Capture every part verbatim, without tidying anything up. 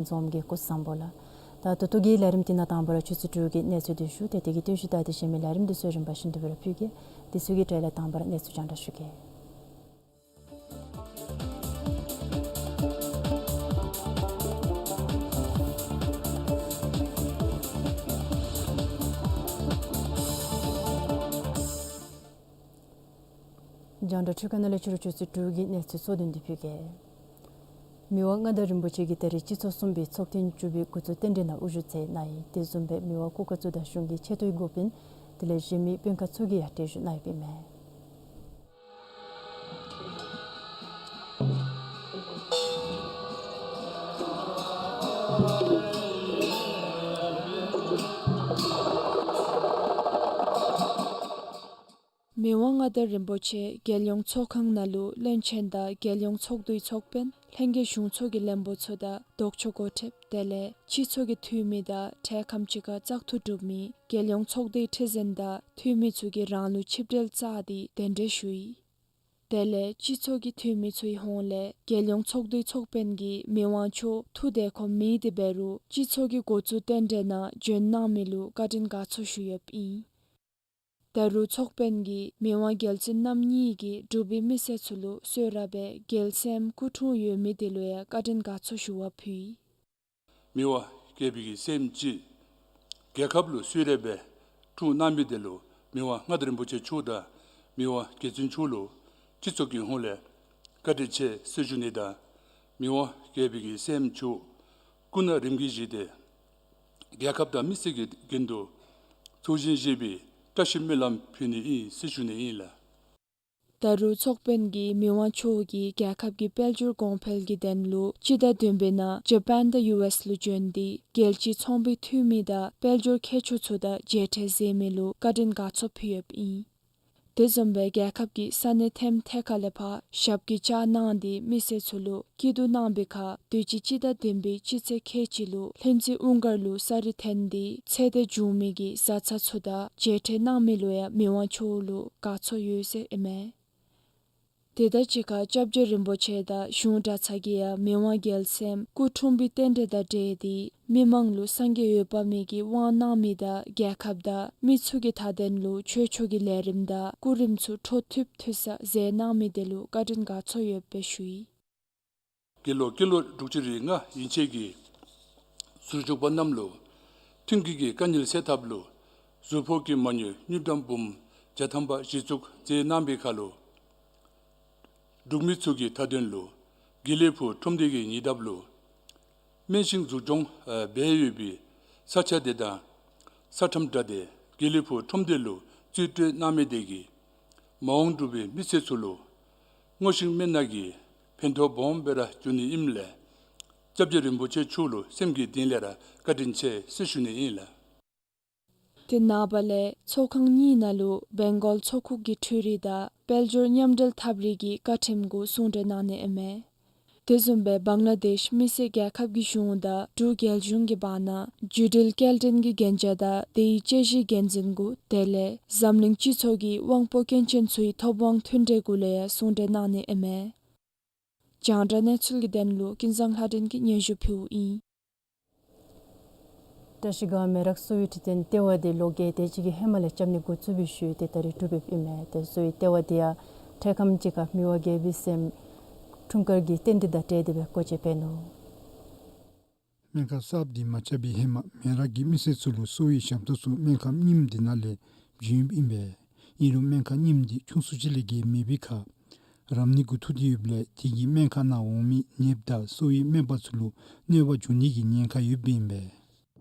འཛོམས་རྒྱས་སྐུ་གཟུགས་བཟང་པོ་ལགས། ད་ད་ལྟོ་གི་ལས་རིམ་འདི་ནང་དང་པ་ར་ཆུ་ཚོད་དྲུག་གི་གནས་ཚུལ་འདི་ཞུ་སྟེ་དེ་གི་བརྟན་བཞུགས་ད་དེ་གཞན་མི་ལས་རིམ་འདི་ཚུ་རིམ་པ་བཞིན་དུ་སྦེ་ར་ཕུལ་གེ། དེ་ཚུ་གི་གྲས་ལས་དང་པ་ར་གནས་ཚུལ་རྒྱང་བསྒྲགས་ཞུ་གེ། རྒྱང་བསྒྲགས་འཕྲུལ་ཁང་ནང་ལས་ཕྱི་རུ་ཆུ་ཚོད་དྲུག་གི་གནས་ཚུལ་གཙོ་དོན་འདི་ཕུལ་གེ། མི་དབང་མངའ་བདག་རིན་པོ་ཆེ་གིས་ད་རིས་སྤྱི་ཚོགས་གསུམ་པའི་ཚོགས་ཐེངས་བཅུ་པའི་འགོ་བཙུགས་རྟེན་འབྲེལ་ནང་དབུ་བཞུགས་མཛད་གནང་ཡི། དེ་བཟུམ་སྦེ་མི་དབང་སྐུ་བཀའ་བཙུགས་དང་གཞུང་གི་ཆེ་མཐོའི་འགོ་དཔོན་དེ་ལས་གཞན་མི་དཔོན་ཁག་ཚུ་གིས་ཡང་གྲལ་བཞུགས་གནང་ཡོདཔ་ཨིན་མས། མི་དབང་མངའ་བདག་རིན་པོ་ཆེ་རྒྱལ་ཡོངས་ཚོགས་ཁང་ནང་ལུ་བློན་ཆེན་དང་རྒྱལ་ཡོངས་ཚོགས་འདུའི་ཚོགས་དཔོན་ལྷན་རྒྱས་གཞུང་ཚོགས་ཀྱི་བློན་པོ་ཚུ་དང་ལྡོག་ཕྱོགས་འགོ་ཁྲིདཔ་དེ་ལས་སྤྱི་ཚོགས་ཀྱི་འཐུས་མི་དང་གྲལ་ཁམས་གཅིག་ཁར་བཙག་འཐུ་གྲུབ་མི་རྒྱལ་ཡོངས་ཚོགས་སྡེའི་ཁྲི་འཛིན་དང་འཐུས་མི་ཚུ་གིས་རང་ལུགས་ཆིབས་གྲལ་བཅག་སྟེ་གདན་འདྲེན་ཞུ་ཡི། དེ་ལས་སྤྱི་ཚོགས་ཀྱི་འཐུས་མི་ཚུའི་ཧོངས་ལས་རྒྱལ་ཡོངས་ཚོགས་འདུའི་ཚོགས་དཔོན་གྱིས་མི་དབང་མཆོག་ཐུགས་བདེ་ཁོམ་མེད་དེ་འབད་རུང་སྤྱི་ཚོགས་ཀྱི་འགོ་བཙུགས་རྟེན་འབྲེལ་ནང་བྱོན་གནང་མི་ལུ་བཀའ་དྲིན་དགའ་ཚོར་ཞུ་ཡོདཔ་ཨིན། ད་རུང་ཚོགས་དཔོན་གྱིས་མི་དབང་རྒྱལ་བཙུན་རྣམ་གཉིས་ཀྱིས་འབྲུག་པའི་མི་སེར་ཚུ་ལུ་གསོལ་རས་སྦེ་རྒྱལ་སེམས་སྐུ་འཁྲུངས་ཡོད་མི་དེ་ལུ་ཡང་བཀའ་དྲིན་དགའ་ཚོར་ཞུ་བ་ཕུལ་ཡི། མི་དབང་རྒྱལ་པོའི་གི་སྲསམོ་ཅིག་རྒྱལ་ཁབ་ལུ་གསོལ་རས་སྦེ་འཁྲུངས་གནང་མི་དེ་ལུ་མི་དབང་མངའ་བདག་རིན་པོ་ཆེ་མཆོག་དང་མི་དབང་རྒྱལ་བཙུན་མཆོག་ལུ་སྤྱི་ཚོགས་ཀྱི་ཧོངས་ལས་བཀའ་དྲིན་ཆེ་ཟེར་ཞུ་ནི་དང་། མི་དབང་རྒྱལ་པོའི་གི་སྲསམོ་མཆོག་སྐུ་ན་རིམ་གྱིས་བཞེས་ཏེ་རྒྱལ་ཁབ་དང་མི་སེར་གྱི་དོན་དུ་ཚོགས་ཞིང་བཞེས་པའི་བཀྲ་ཤིས་སྨོན་ལམ་ཕུལ་ནི་ཨིན་ཟེར་ཞུ་ནི་ཨིན་ལགས། ད་རུང་ཚོགས་དཔོན་གྱིས་མི་དབང་མཆོག་གིས་རྒྱལ་ཁབ་ཀྱི་དཔལ་འབྱོར་གོང་འཕེལ་གྱི་དོན་ལུ་སྤྱི་ཟླ་བདུན་པའི་ནང་ཇ་པཱན་དང་ཡུ་ཨེསི་ལུ་བྱོན་ཏེ་རྒྱལ་སྤྱིའི་ཚོང་པའི་འཐུས་མི་དང་དཔལ་འབྱོར་མཁས་མཆོག་ཚུ་དང་མཇལ་འཕྲད་མཛད་མི་ལུ་བཀའ་དྲིན་དགའ་ཚོར་ཕུལ་ཡོདཔ་ཨིན། དེ་བཟུམ་སྦེ་རྒྱལ་ཁབ་ཀྱི་ས་གནས་ཐེམ་ཐེ་ཁ་ལས་ཕར་ཞབས་ཀྱིས་བཅགས་གནང་སྟེ་མི་སེར་ཚུ་ལུ་སྐྱིད་སྡུག་གནང་བའི་ཁར་དུས་ཅི་སྤྱི་ཟླ་བདུན་པའི་སྤྱི་ཚེས་ཁལ་གཅིག་ལུ་ལྷུན་རྩེ་དབུ་མགར་ལུ་ས་རུད་འཐེན་ཏེ་ཚེ་འདས་བྱུང་མི་གི་བཟའ་ཚང་ཚུ་དང་མཇལ་འཕྲད་གནང་མི་ལུ་ཡང་མི་དབང་མཆོག་ལུ་དགའ་ཚོར་ཡོད་ཟེར་ཨིན་མས། དེ་དང་གཅིག་ཁར་སྐྱབས་རྗེ་རིན་པོ་ཆེ་དང་གཞུང་གྲྭ་ཚང་གིས་ཡང་མི་དབང་རྒྱལ་སྲསམོ་སྐུ་འཁྲུངས་པའི་རྟེན་འབྲེལ་དང་འབྲེལ་ཏེ་མི་དམངས་ལུ་སངས་རྒྱས་འོད་དཔག་མེད་ཀྱི་དབང་གནང་མི་དང་རྒྱལ་ཁབ་དང་མི་ཚུ་གི་མཐའ་དོན་ལུ་ཆོས་ཕྱོགས་ཀྱི་ལས་རིམ་དང་སྐུ་རིམ་ཚུ་འཕྲོ་མཐུད་མཐུད་ས་མཛད་གནང་མི་དེ་ལུ་བཀའ་དྲིན་དགའ་ཚོར་ཡོདཔ་སྦེ་ཞུ་ཡི། དགེ་སློང་སྐྱེས་ལོ་དྲུག་ཅུ་རེ་ལྔ་ཡན་ཆད་ཀྱི་ཟུར་འཇུག་པ་རྣམས་ལུ་མཐུན་རྐྱེན་གྱི་དཀའ་ངལ་སེལ་ཐབས་ལུ་གཟུགས་ཕོགས་ཀྱི་མ་དངུལ་དངུལ་ཀྲམ་འབུམ་བརྒྱ་ཐམ་པ་གཞི་བཙུགས་མཛད་གནང་བའི་ཁར་ལུ་འབྲུག་མི་ཚུ་གི་མཐའ་དོན་ལུ་དགེ་ལེགས་ཕུག་ཁྲོམ་སྡེ་གི་ཉེ་འདབས་ལུ་སྨན་ཞིང་འཛུགས་སྐྱོང་འབད་ཡོད་པའི་ས་ཆ་དེ་དང་ས་ཁྲམ་བྲལ་ཏེ་དགེ་ལེགས་ཕུག་ཁྲོམ་སྡེ་ལུ་རྩིས་སྤྲོད་གནང་མི་དེ་གིས་མ་འོངས་འབྲུག་པའི་མི་སེར་ཚུ་ལུ་སྔོ་ཤིང་སྨན་སྣ་གི་ཕན་ཐོགས་སྦོམ་སྦེ་ར་འབྱུང་ནི་ཨིནམ་ལས་སྐྱབས་རྗེ་རིན་པོ་ཆེ་མཆོག་ལུ་སེམས་ཀྱི་གཏིང་ལས་ར་བཀའ་དྲིན་ཆེ་ཟེར་ཞུ་ནི་ཨིན་ལགས། དེ་ནངས་པ་ལས་ཚོགས་ཁང་གཉིས་ནང་ལུ་བེང་གོལ་ཚོགས་ཁུག་གི་འཕྲུལ་རིག་དང་དཔལ་འབྱོར་མཉམ་འབྲེལ་འཐབ་རིགས་ཀྱི་བཀའ་ཁྲིམས་གུ་གསུང་གྲོས་གནང་ནི་ཨིན་མས། དེ་བཟུམ་སྦེ་བང་ལ་དེཤ་མི་སེར་རྒྱལ་ཁབ་ཀྱི་གཞུང་དང་འབྲུག་རྒྱལ་གཞུང་གི་བར་ན་བརྒྱུད་འབྲེལ་སྐྱེལ་འདྲེན་གྱི་གན་རྒྱ་དང་དེའི་དཔྱད་གཞིའི་འགན་འཛིན་གུ་དེ་ལས་འཛམ་གླིང་སྤྱི་ཚོགས་ཀྱི་དབང་པོ་སྐྱོན་ཅན་ཚུའི་ཐོབ་དབང་མཐུན་འབྲེལ་གུ་ལས་ཡང་གསུང་གྲོས་གནང་ནི་ཨིན་མས། རྒྱང་བསྒྲགས་གནས་ཚུལ་གྱི་དོན་ལུ་ཀུན་བཟང་ལྷ་སྒྲོན་གྱིས་སྙན་ཞུ་ཕུལཝ་ཨིན། བཀྲ་ཤིས་སྒང་མེ་རག་གསོ་བའི་ཁྲི་སྟོན་ལྟེ་བ་དེ་ལོ་བརྒྱད་དེ་ཅིག་གི་ཧེ་མ་ལས་རྐྱབ་ནི་འགོ་བཙུགས་པའི་ཤུལ་ཏེ་ད་རིས་གྲུབ་ཡོདཔ་ཨིན་མས། ཏེ་གསོ་བའི་ལྟེ་བ་དེ་ཡང་འཕྲལ་ཁམས་ཅིག་ཁར་མི་དབང་རྒྱལ་པོའི་སྲསམོ་འཁྲུངས་སྐར་གྱི་རྟེན་འབྲེལ་དང་འབྲེལ་ཏེ་སྦེ་སྒོ་ཕྱེ་འབད་ནུག། སྨན་ཁང་གསརཔ་དེ་མ་རྐྱབ་པའི་ཧེ་མ་མེ་རག་གི་མི་སེར་ཚུ་ལུ་གསོ་བའི་ཞབས་ཏོག་ཚུ་སྨན་ཁབ་རྙིངམ་དེ་ནང་ལས་བྱིན་ཡོདཔ་ཨིན་པས། ཨིན་རུང་སྨན་ཁབ་རྙིངམ་དེ་ཆུང་སུ་ཅིག་ལས་བརྒལ་མེད་པའི་ཁར་རམ་ནི་གུ་ཐུག་སྟེ་ཡོདཔ་ལས་དེ་གིས་སྨན་ཁང་ནང་འོང་མི་ནདཔ་དང་གསོ་བའི་སྨན་པ་ཚུ་ལུ་གནོད་པ་འབྱུང་ནི་གི་ཉེན་ཁ་ཡོདཔ་ཨིན་པས།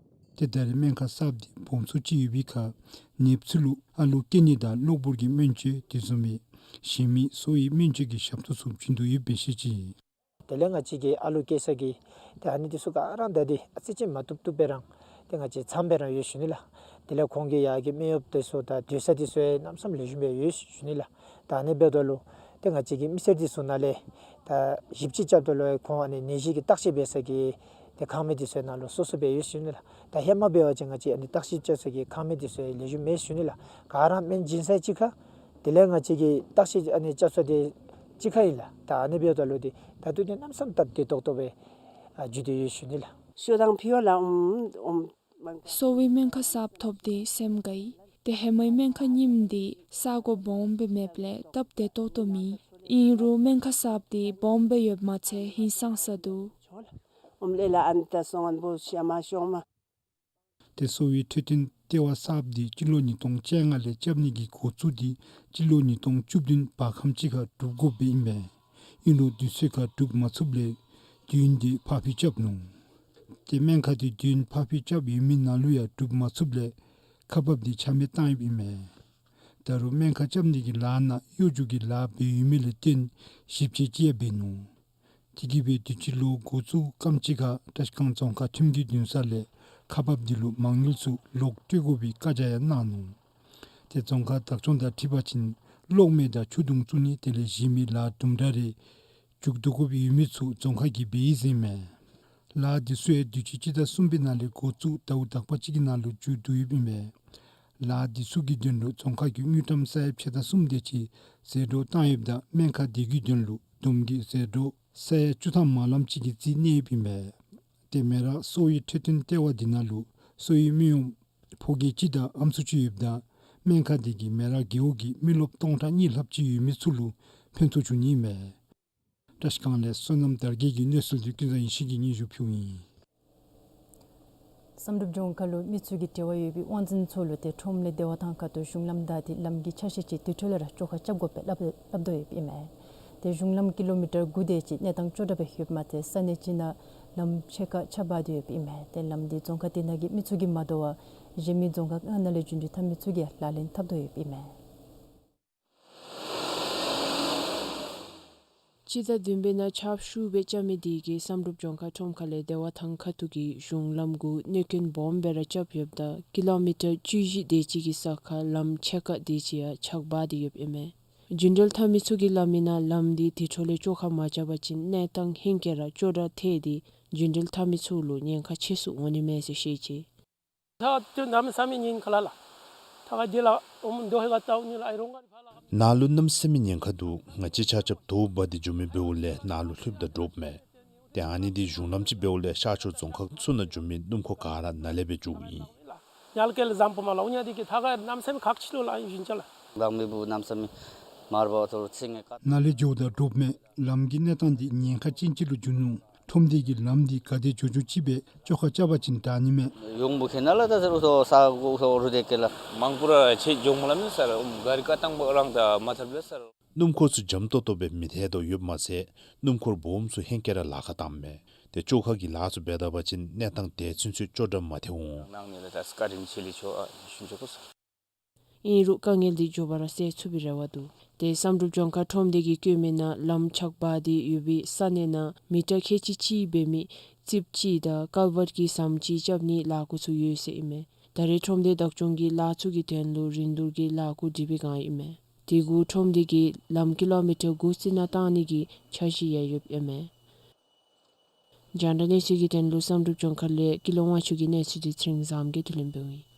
ཏེ་ད་རེས་སྨན་ཁང་གསརཔ་དེ་སྦོམ་སུ་ཅིག་ཡོད་པའི་ཁར་ནདཔ་ཚུ་ལུ་ཨ་ལུ་སྐྱེ་ནི་དང་གློ་བུར་གྱི་སྨན་བཅོས་དེ་བཟུམ་སྦེ་གཞན་མི་གསོ་བའི་སྨན་བཅོས་ཀྱི་ཞབས་ཏོག་ཚུ་བྱིན་དོ་ཡོདཔ་སྦེ་བཤད་ཅི། དེ་ལས་ང་བཅས་ཀྱི་ཨ་ལུ་སྐྱེ་ས་གི་ཏེ་ཨ་ནི་དེ་ཚུ་ག་ར་ད་དེ་ཨ་ཙི་ཅིག་མ་བཏུབ་བཏུབ་སྦེ་ར་ཏེ་ང་བཅས་ཚངམ་སྦེ་ར་ཡོད་ཞུ་ནི་ལགས། དེ་ལས་ཁོང་གི་ཡར་གྱི་སྨན་གཡོགཔ་དེ་ཚུ་དང་སྡོད་ས་དེ་ཚུ་ཡང་གནམ་མེད་ས་མེད་ལེགས་ཤོམ་སྦེ་ཡོད་ཞུ་ནི་ལགས། ད་ཨ་ནི་འབདཝ་ད་ལུ་ཏེ་ང་བཅས་ཀྱི་མི་སེར་དེ་ཚུ་ནང་ལས་ད་ཞིབ་དཔྱད་རྐྱབ་ད་ལུ་ཁོང་ཨ་ནི་ནད་གཞི་གི་བརྟག་དཔྱད་འབད་ས་གི་ཏེ་ཁང་མིག་དེ་ཚུ་ནང་ལུ་སོ་སོ་སྦེ་ཡོད་ཞུ་ནི་ལགས། ད་ཧེ་མ་འབད་བ་ཅིན་ང་བཅས་ཨ་ནི་བརྟག་དཔྱད་རྐྱབ་ས་གི་ཁང་མིག་དེ་ཚུ་ཡང་ལེགས་ཤོམ་མེད་ཞུ་ནི་ལགས། ག་ར་སྨན་བྱིན་ས་གཅིག་ཁར་དེ་ལས་ང་བཅས་ཀྱི་བརྟག་དཔྱད་ཨ་ནི་རྐྱབ་ས་དེ་གཅིག་ཁར་ཨིན་ལགས། ད་ཨ་ནི་འབདཝ་ད་ལུ་ཏེ་ད་ལྟོ་ཏེ་གནམ་མེད་ས་མེད་སྟབས་བདེ་ཏོག་ཏོ་སྦེ་ཨ་བྱུང་སྟེ་ཡོད་ཞུ་ནི་ལགས། ཤོ་དང་ཕི་ཡོ་ལ་ཨུམ་ཨུམ། གསོ་བའི་སྨན་ཁང་གསརཔ་ཐོབ་སྟེ་སེམས་དགའ་ཡི། ཏེ་ཧེ་མའི་སྨན་ཁང་རྙིངམ་འདི་ས་གོ་སྦོམ་སྦེ་མེདཔ་ལས་སྟབས་བདེ་ཏོག་ཏོ་མེད། ཨིན་རུང་སྨན་ཁང་གསརཔ་འདི་སྦོམ་སྦེ་ཡོདཔ་མ་ཚད་ཧིང་སངས་ས་འདུག། ཨུམ་ལེ་ལ་ཨན་ཏ་སོང་ཨན་བུ་ཤ་མ་ཤོང་མ། ཏེ་གསོ་བའི་འཕྲོད་བསྟེན་ལྟེ་བ་གསརཔ་འདི་སྤྱི་ལོ་ཉིས་སྟོང་བཅོ་ལྔ་ལས་རྐྱབ་ནི་གི་འགོ་བཙུགས་ཏེ་སྤྱི་ལོ་ཉིས་སྟོང་བཅུ་བདུན་བར་ཁམས་ཅིག་ཁར་གྲུབ་དགོཔ་སྦེ་ཨིན་པས། ཨིན་རུང་དུས་ཚོད་ཁར་གྲུབ་མ་ཚུགསཔ་ལས་དུས་ཡུན་འདི་ཕར་འགྱངས་རྐྱབ་ནུག། ཏེ་སྨན་ཁང་འདི་དུས་ཡུན་ཕར་འགྱངས་རྐྱབ་ཡོད་མི་ནང་ལུ་ཡང་གྲུབ་མ་ཚུགསཔ་ལས་ཁག་འབགཔ་འདི་ཆ་མེད་བཏང་ཡོདཔ་ཨིན་མས། ད་རུང་སྨན་ཁང་རྐྱབ་ནི་གི་ལཱ་ནང་གཡོ་སྒྱུ་གི་ལཱ་འབད་ཡོད་མི་ལས་བརྟེན་ཞིབ་དཔྱད་ཅིག་ཡང་འབད་ནུག། དེ་གིས་སྦེ་དུས་ཅི་ལོ་འགོ་བཙུགས་རྐྱངམ་ཅིག་ཁར་བཀྲིས་སྒང་རྫོང་ཁག་ཁྲིམས་ཀྱི་འདུན་ས་ལས་ཁག་འབགཔ་འདི་ལུ་མ་དངུལ་ཚུ་ལོག་སྤྲོད་དགོ་པའི་བཀའ་རྒྱ་ཡང་གནང་ནུག། ཏེ་རྫོང་ཁག་བདག་སྐྱོང་དང་འཁྲིལ་བ་ཅིན་གློག་མེ་དང་ཆུ་དུང་བཙུགས་ནི་དེ་ལས་གཞན་མི་ལཱ་དུམ་གྲ་རེ་མཇུག་བསྡུ་དགོཔ་ཡོད་མི་ཚུ་རྫོང་ཁག་གིས་འབད་ཡི་ཟེར་ཨིན་མས། ལཱ་འདི་ཚུ་ཡང་དུས་ཅི་སྤྱི་ཟླ་གསུམ་པའི་ནང་ལས་འགོ་བཙུགས་ཟླཝ་དག་པ་ཅིག་གི་ནང་ལུ་མཇུག་བསྡུ་ཡོདཔ་ཨིན་མས། ལཱ་འདི་ཚུ་གི་དོན་ལུ་རྫོང་ཁག་གིས་དངུལ་ཀྲམ་ས་ཡ་ཕྱེད་དང་གསུམ་དེ་ཅིག་ཟད་འགྲོ་བཏང་ཡོདཔ་ད་སྨན་ཁང་འདི་གི་དོན་ལུ་བསྡོམས་ཀྱིས་ཟད་འགྲོ་ས་ཡ་བཅུ་ཐམ་མ་ལམ་ཅིག་གི་རྩིས་གནས་ཡོདཔ་ཨིན་མས། ཏེ་མི་རག་གསོ་བའི་འཕྲོད་བསྟེན་ལྟེ་བ་འདི་ནང་ལུ་གསོ་བའི་མི་ཡོངས་ཕོ་སྐྱེས་གཅིག་དང་ཨམ་སྲུ་གཅིག་ཡོདཔ་ད་སྨན་ཁང་འདི་གིས་མི་རག་རྒེད་འོག་གི་མི་རློབས་སྟོང་ཕྲག་གཉིས་ལྷགཔ་ཅིག་ཡོད་མི་ཚུ་ལུ་ཕན་ཐོགས་བྱུང་ནི་ཨིན་མས། བཀྲིས་སྒང་ལས་བསོད་ནམས་དར་རྒྱས་ཀྱིས་གནས་ཚུལ་འདི་ཀུན་བཟང་ཡེ་ཤེས་ཀྱིས་སྙན་ཞུ་ཕུལཝ་ཨིན། བསམ་གྲུབ་ལྗོངས་མཁར་ལུ་མི་ཚུ་གི་འབྲེལ་བ་ཡོད་པའི་དབང་འཛིན་ཚུ་ལུ་ཏེ་ཁྲོམ་ལས་བདེ་བ་ཐང་ཁ་ཐུག་གཞུང་ལམ་བདའ་སྟེ་ལམ་གྱི་ཆ་ཤས་ཅིག་དེ་འཕྲོ་ལས་ར་བཅོ་ཁ་རྐྱབ་དགོ་པའི་སླབ་སླབ་དོ་ཡོདཔ་ཨིན་མས། ཏེ་གཞུང་ལམ་ཀི་ལོ་མི་ཊར་དགུ་དེ་ཅིག་གནས་སྟངས་ཅོག་འཐདཔ་སྦེ་ཡོདཔ་མ་ཚད་ས་གནས་ཅིག་ནང་ལམ་ཕྱེད་ཀ་ཆག་འབག་སྟེ་ཡོདཔ་ཨིན་མས། ཏེ་ལམ་འདི་རྫོང་ཁག་དེ་ནང་གི་མི་ཚུ་གིས་མ་དོ་བར་གཞན་མི་རྫོང་ཁག་ལྔ་ནང་ལས་རྒྱུན་འགྲུལ་འཐབ་མི་ཚུ་གིས་ལག་ལེན་འཐབ་དོ་ཡོདཔ་ཨིན་མས། སྤྱི་ཟླ་བདུན་པའི་ནང་ཆརཔ་ཤུགས་སྦེ་རྐྱབ་མི་དེ་གིས་བསམ་གྲུབ་ལྗོངས་མཁར་ཁྲོམ་ཁ་ལས་བདེ་བ་ཐང་ཁ་ཐུག་གི་གཞུང་ལམ་གུ་གནོད་སྐྱོན་སྦོམ་སྦེ་ར་རྐྱབ་ཡོདཔ་ད་ཀི་ལོ་མི་ཊར་བཅུ་བཞི་དེ་ཅིག་གི་ས་ཁར་ལམ་ཕྱེད་ཀ་དེ་ཅིག་ཡང་ཆག་འབག་སྟེ་ཡོདཔ་ཨིན་མས། རྒྱུན་འགྲུལ་འཐབ་མི་ཚུ་གིས་སླབ་མི་ནང་ལམ་འདི་དེ་འཕྲོ་ལས་བཅོ་ཁ་མ་རྐྱབ་པ་ཅིན་གནས་སྟངས་ཧེང་སྐལ་ར་ཅོག་འཐདཔ་ཐལ་ཏེ་རྒྱུན་འགྲུལ་འཐབ་མི་ཚུ་ལུ་ཉེན་ཁ་ཆེ་སུ་འོང་ནི་མས་ཟེར་བཤད་ཅི། ད་ཏེ་གནམ་མེད་ས་མེད་ཉེན་ཁ་ལ་ལ། ད་ག་དེ་ལ་ཨོམ་མདོ་ཧེ་ག་ཏའུ་ཉི་ལ་ཨའི་རོང་ག་རི་ཕ་ལ་ག། ནཱ་ལུ་གནམ་མེད་ས་མེད་ཉེན་ཁ་འདུག། ང་བཅས་ཆ་ཁྱབ་དོ་འབག་སྟེ་འགྱོ་མི་འབདཝ་ལས་ནཱ་ལུ་ལྷོདཔ་ད་འདྲོགཔ་མས། ཏེ་ཨ་ནི་འདི་གཞུང་ལམ་ཅིག་འབདཝ་ལས་ཤར་ཕྱོགས་རྫོང་ཁག་ཚུ་ནང་འགྱོ་མི་སྣུམ་འཁོར་ག་ར་ནཱ་ལས་སྦེ་འགྱོཝ་ཨིན། ཉལ་སྐལ་ལ་ཟམ་པོ་མ་ལ་འུ་ཉ་དེ་གི་ཐ་ག་གནམ་མེད་ས་མེད་ཁག་ཆེ་ལོ་ལ་ཨིན་ཞུན་ཅ་ལ། ལག་མི་བུ་གནམ་མེད་ས་མེད་མར་བ་ཐོར་ཚིག་ངེ་ཀ། ནཱ་ལས་འགྱོཝ་ད་འདྲོགཔ་མས། ལམ་གྱི་གནས་སྟངས་འདི་ཉེན་ཁ་ཅན་ཅིག་ལུ་འགྱུར་ནུག། ཁྲོམ་སྡེ་གིས་ལམ་འདི་ག་དེ་མགྱོགས་མགྱོགས་ཅིག་སྦེ་བཅོ་ཁ་རྐྱབ་པ་ཅིན་དྲག་ནི་མས། ཡོང་བུ་ཁེ་ན་ལ་ད་ཟེར་ཨུ་ཐོ་ས་གོ་ཨུ་ཐོ་རུ་དེ་ཀེ་ལ། མང་པོ་ར་ཆེ་འགྱོ་མ་ལ་མེད་ས་ར་ཨུམ་ག་རི་ཀ་ཏང་པ་རང་ད་མ་ཐར་བས་ས་ར། སྣུམ་འཁོར་ཚུ་འཇམ་ཏོག་ཏོ་སྦེ་མི་ཐལ་དོ་ཡོདཔ་མ་ཚད་སྣུམ་འཁོར་སྦོམ་ཚུ་ཧེང་སྐལ་ར་ལཱ་ཁག་བཏངམ་མས། ཏེ་བཅོ་ཁ་གི་ལཱ་ཚུ་འབད་ད་པ་ཅིན་གནས་སྟངས་དེ་ཚུན་ཚོད་ཅོག་འཐདཔ་མ་ཐལ་འོང་། ནང་ནི་ལ་ད་སྐར་རིམ་ཆེ་ལི་ཆོ་ཨ་ཞུན་ཆོ་གོ་ས། ཨིན་རུང་དཀའ་ངལ་འདི་མགྱོགས་པ་ར་སེལ་ཚུགས་པའི་རེ་བ་འདུག། ཏེ་བསམ་གྲུབ་ལྗོངས་མཁར་ཁྲོམ་སྡེ་གིས་བཀོད་མི་ནང་ལམ་ཆག་འབག་སྟེ་ཡོད་པའི་ས་གནས་ནང་མི་ཊར་ཁལ་གཅིག་གཅིག་འབད་མི་རྩིགཔ་གཅིག་དང་ཀལ་བཊ་གི་ཟམ་གཅིག་རྐྱབ་ནིའི་ལཱ་འགོ་ཚུགས་ཡོད་ཟེར་ཨིན་མས། ད་རེས་ཁྲོམ་སྡེ་བདག་སྐྱོང་གིས་ལཱ་ཚུ་གི་དོན་ལུ་རིན་བསྡུར་གྱི་ལཱ་འགོ་སྒྲིག་པའི་བསྒང་ཨིན་མས། དེ་གུ་ཁྲོམ་སྡེ་གིས་ལམ་ཀི་ལོ་མི་ཊར་དགུ་རྩི་ནག་བཏང་ནི་གི་འཆར་གཞི་ཡང་ཡོདཔ་ཨིན་མས། རྒྱང་བསྒྲགས་གནས་ཚུལ་གྱི་དོན་ལུ་བསམ་གྲུབ་ལྗོངས་མཁར་ལས་ཀུན་ལེགས་དབང་ཕྱུག་གི་གནས་ཚུལ་འདི་ཚེ་རིང་བཟངམོ་གིས་བསྡུ་ལེན་འབདཝ་ཨིན།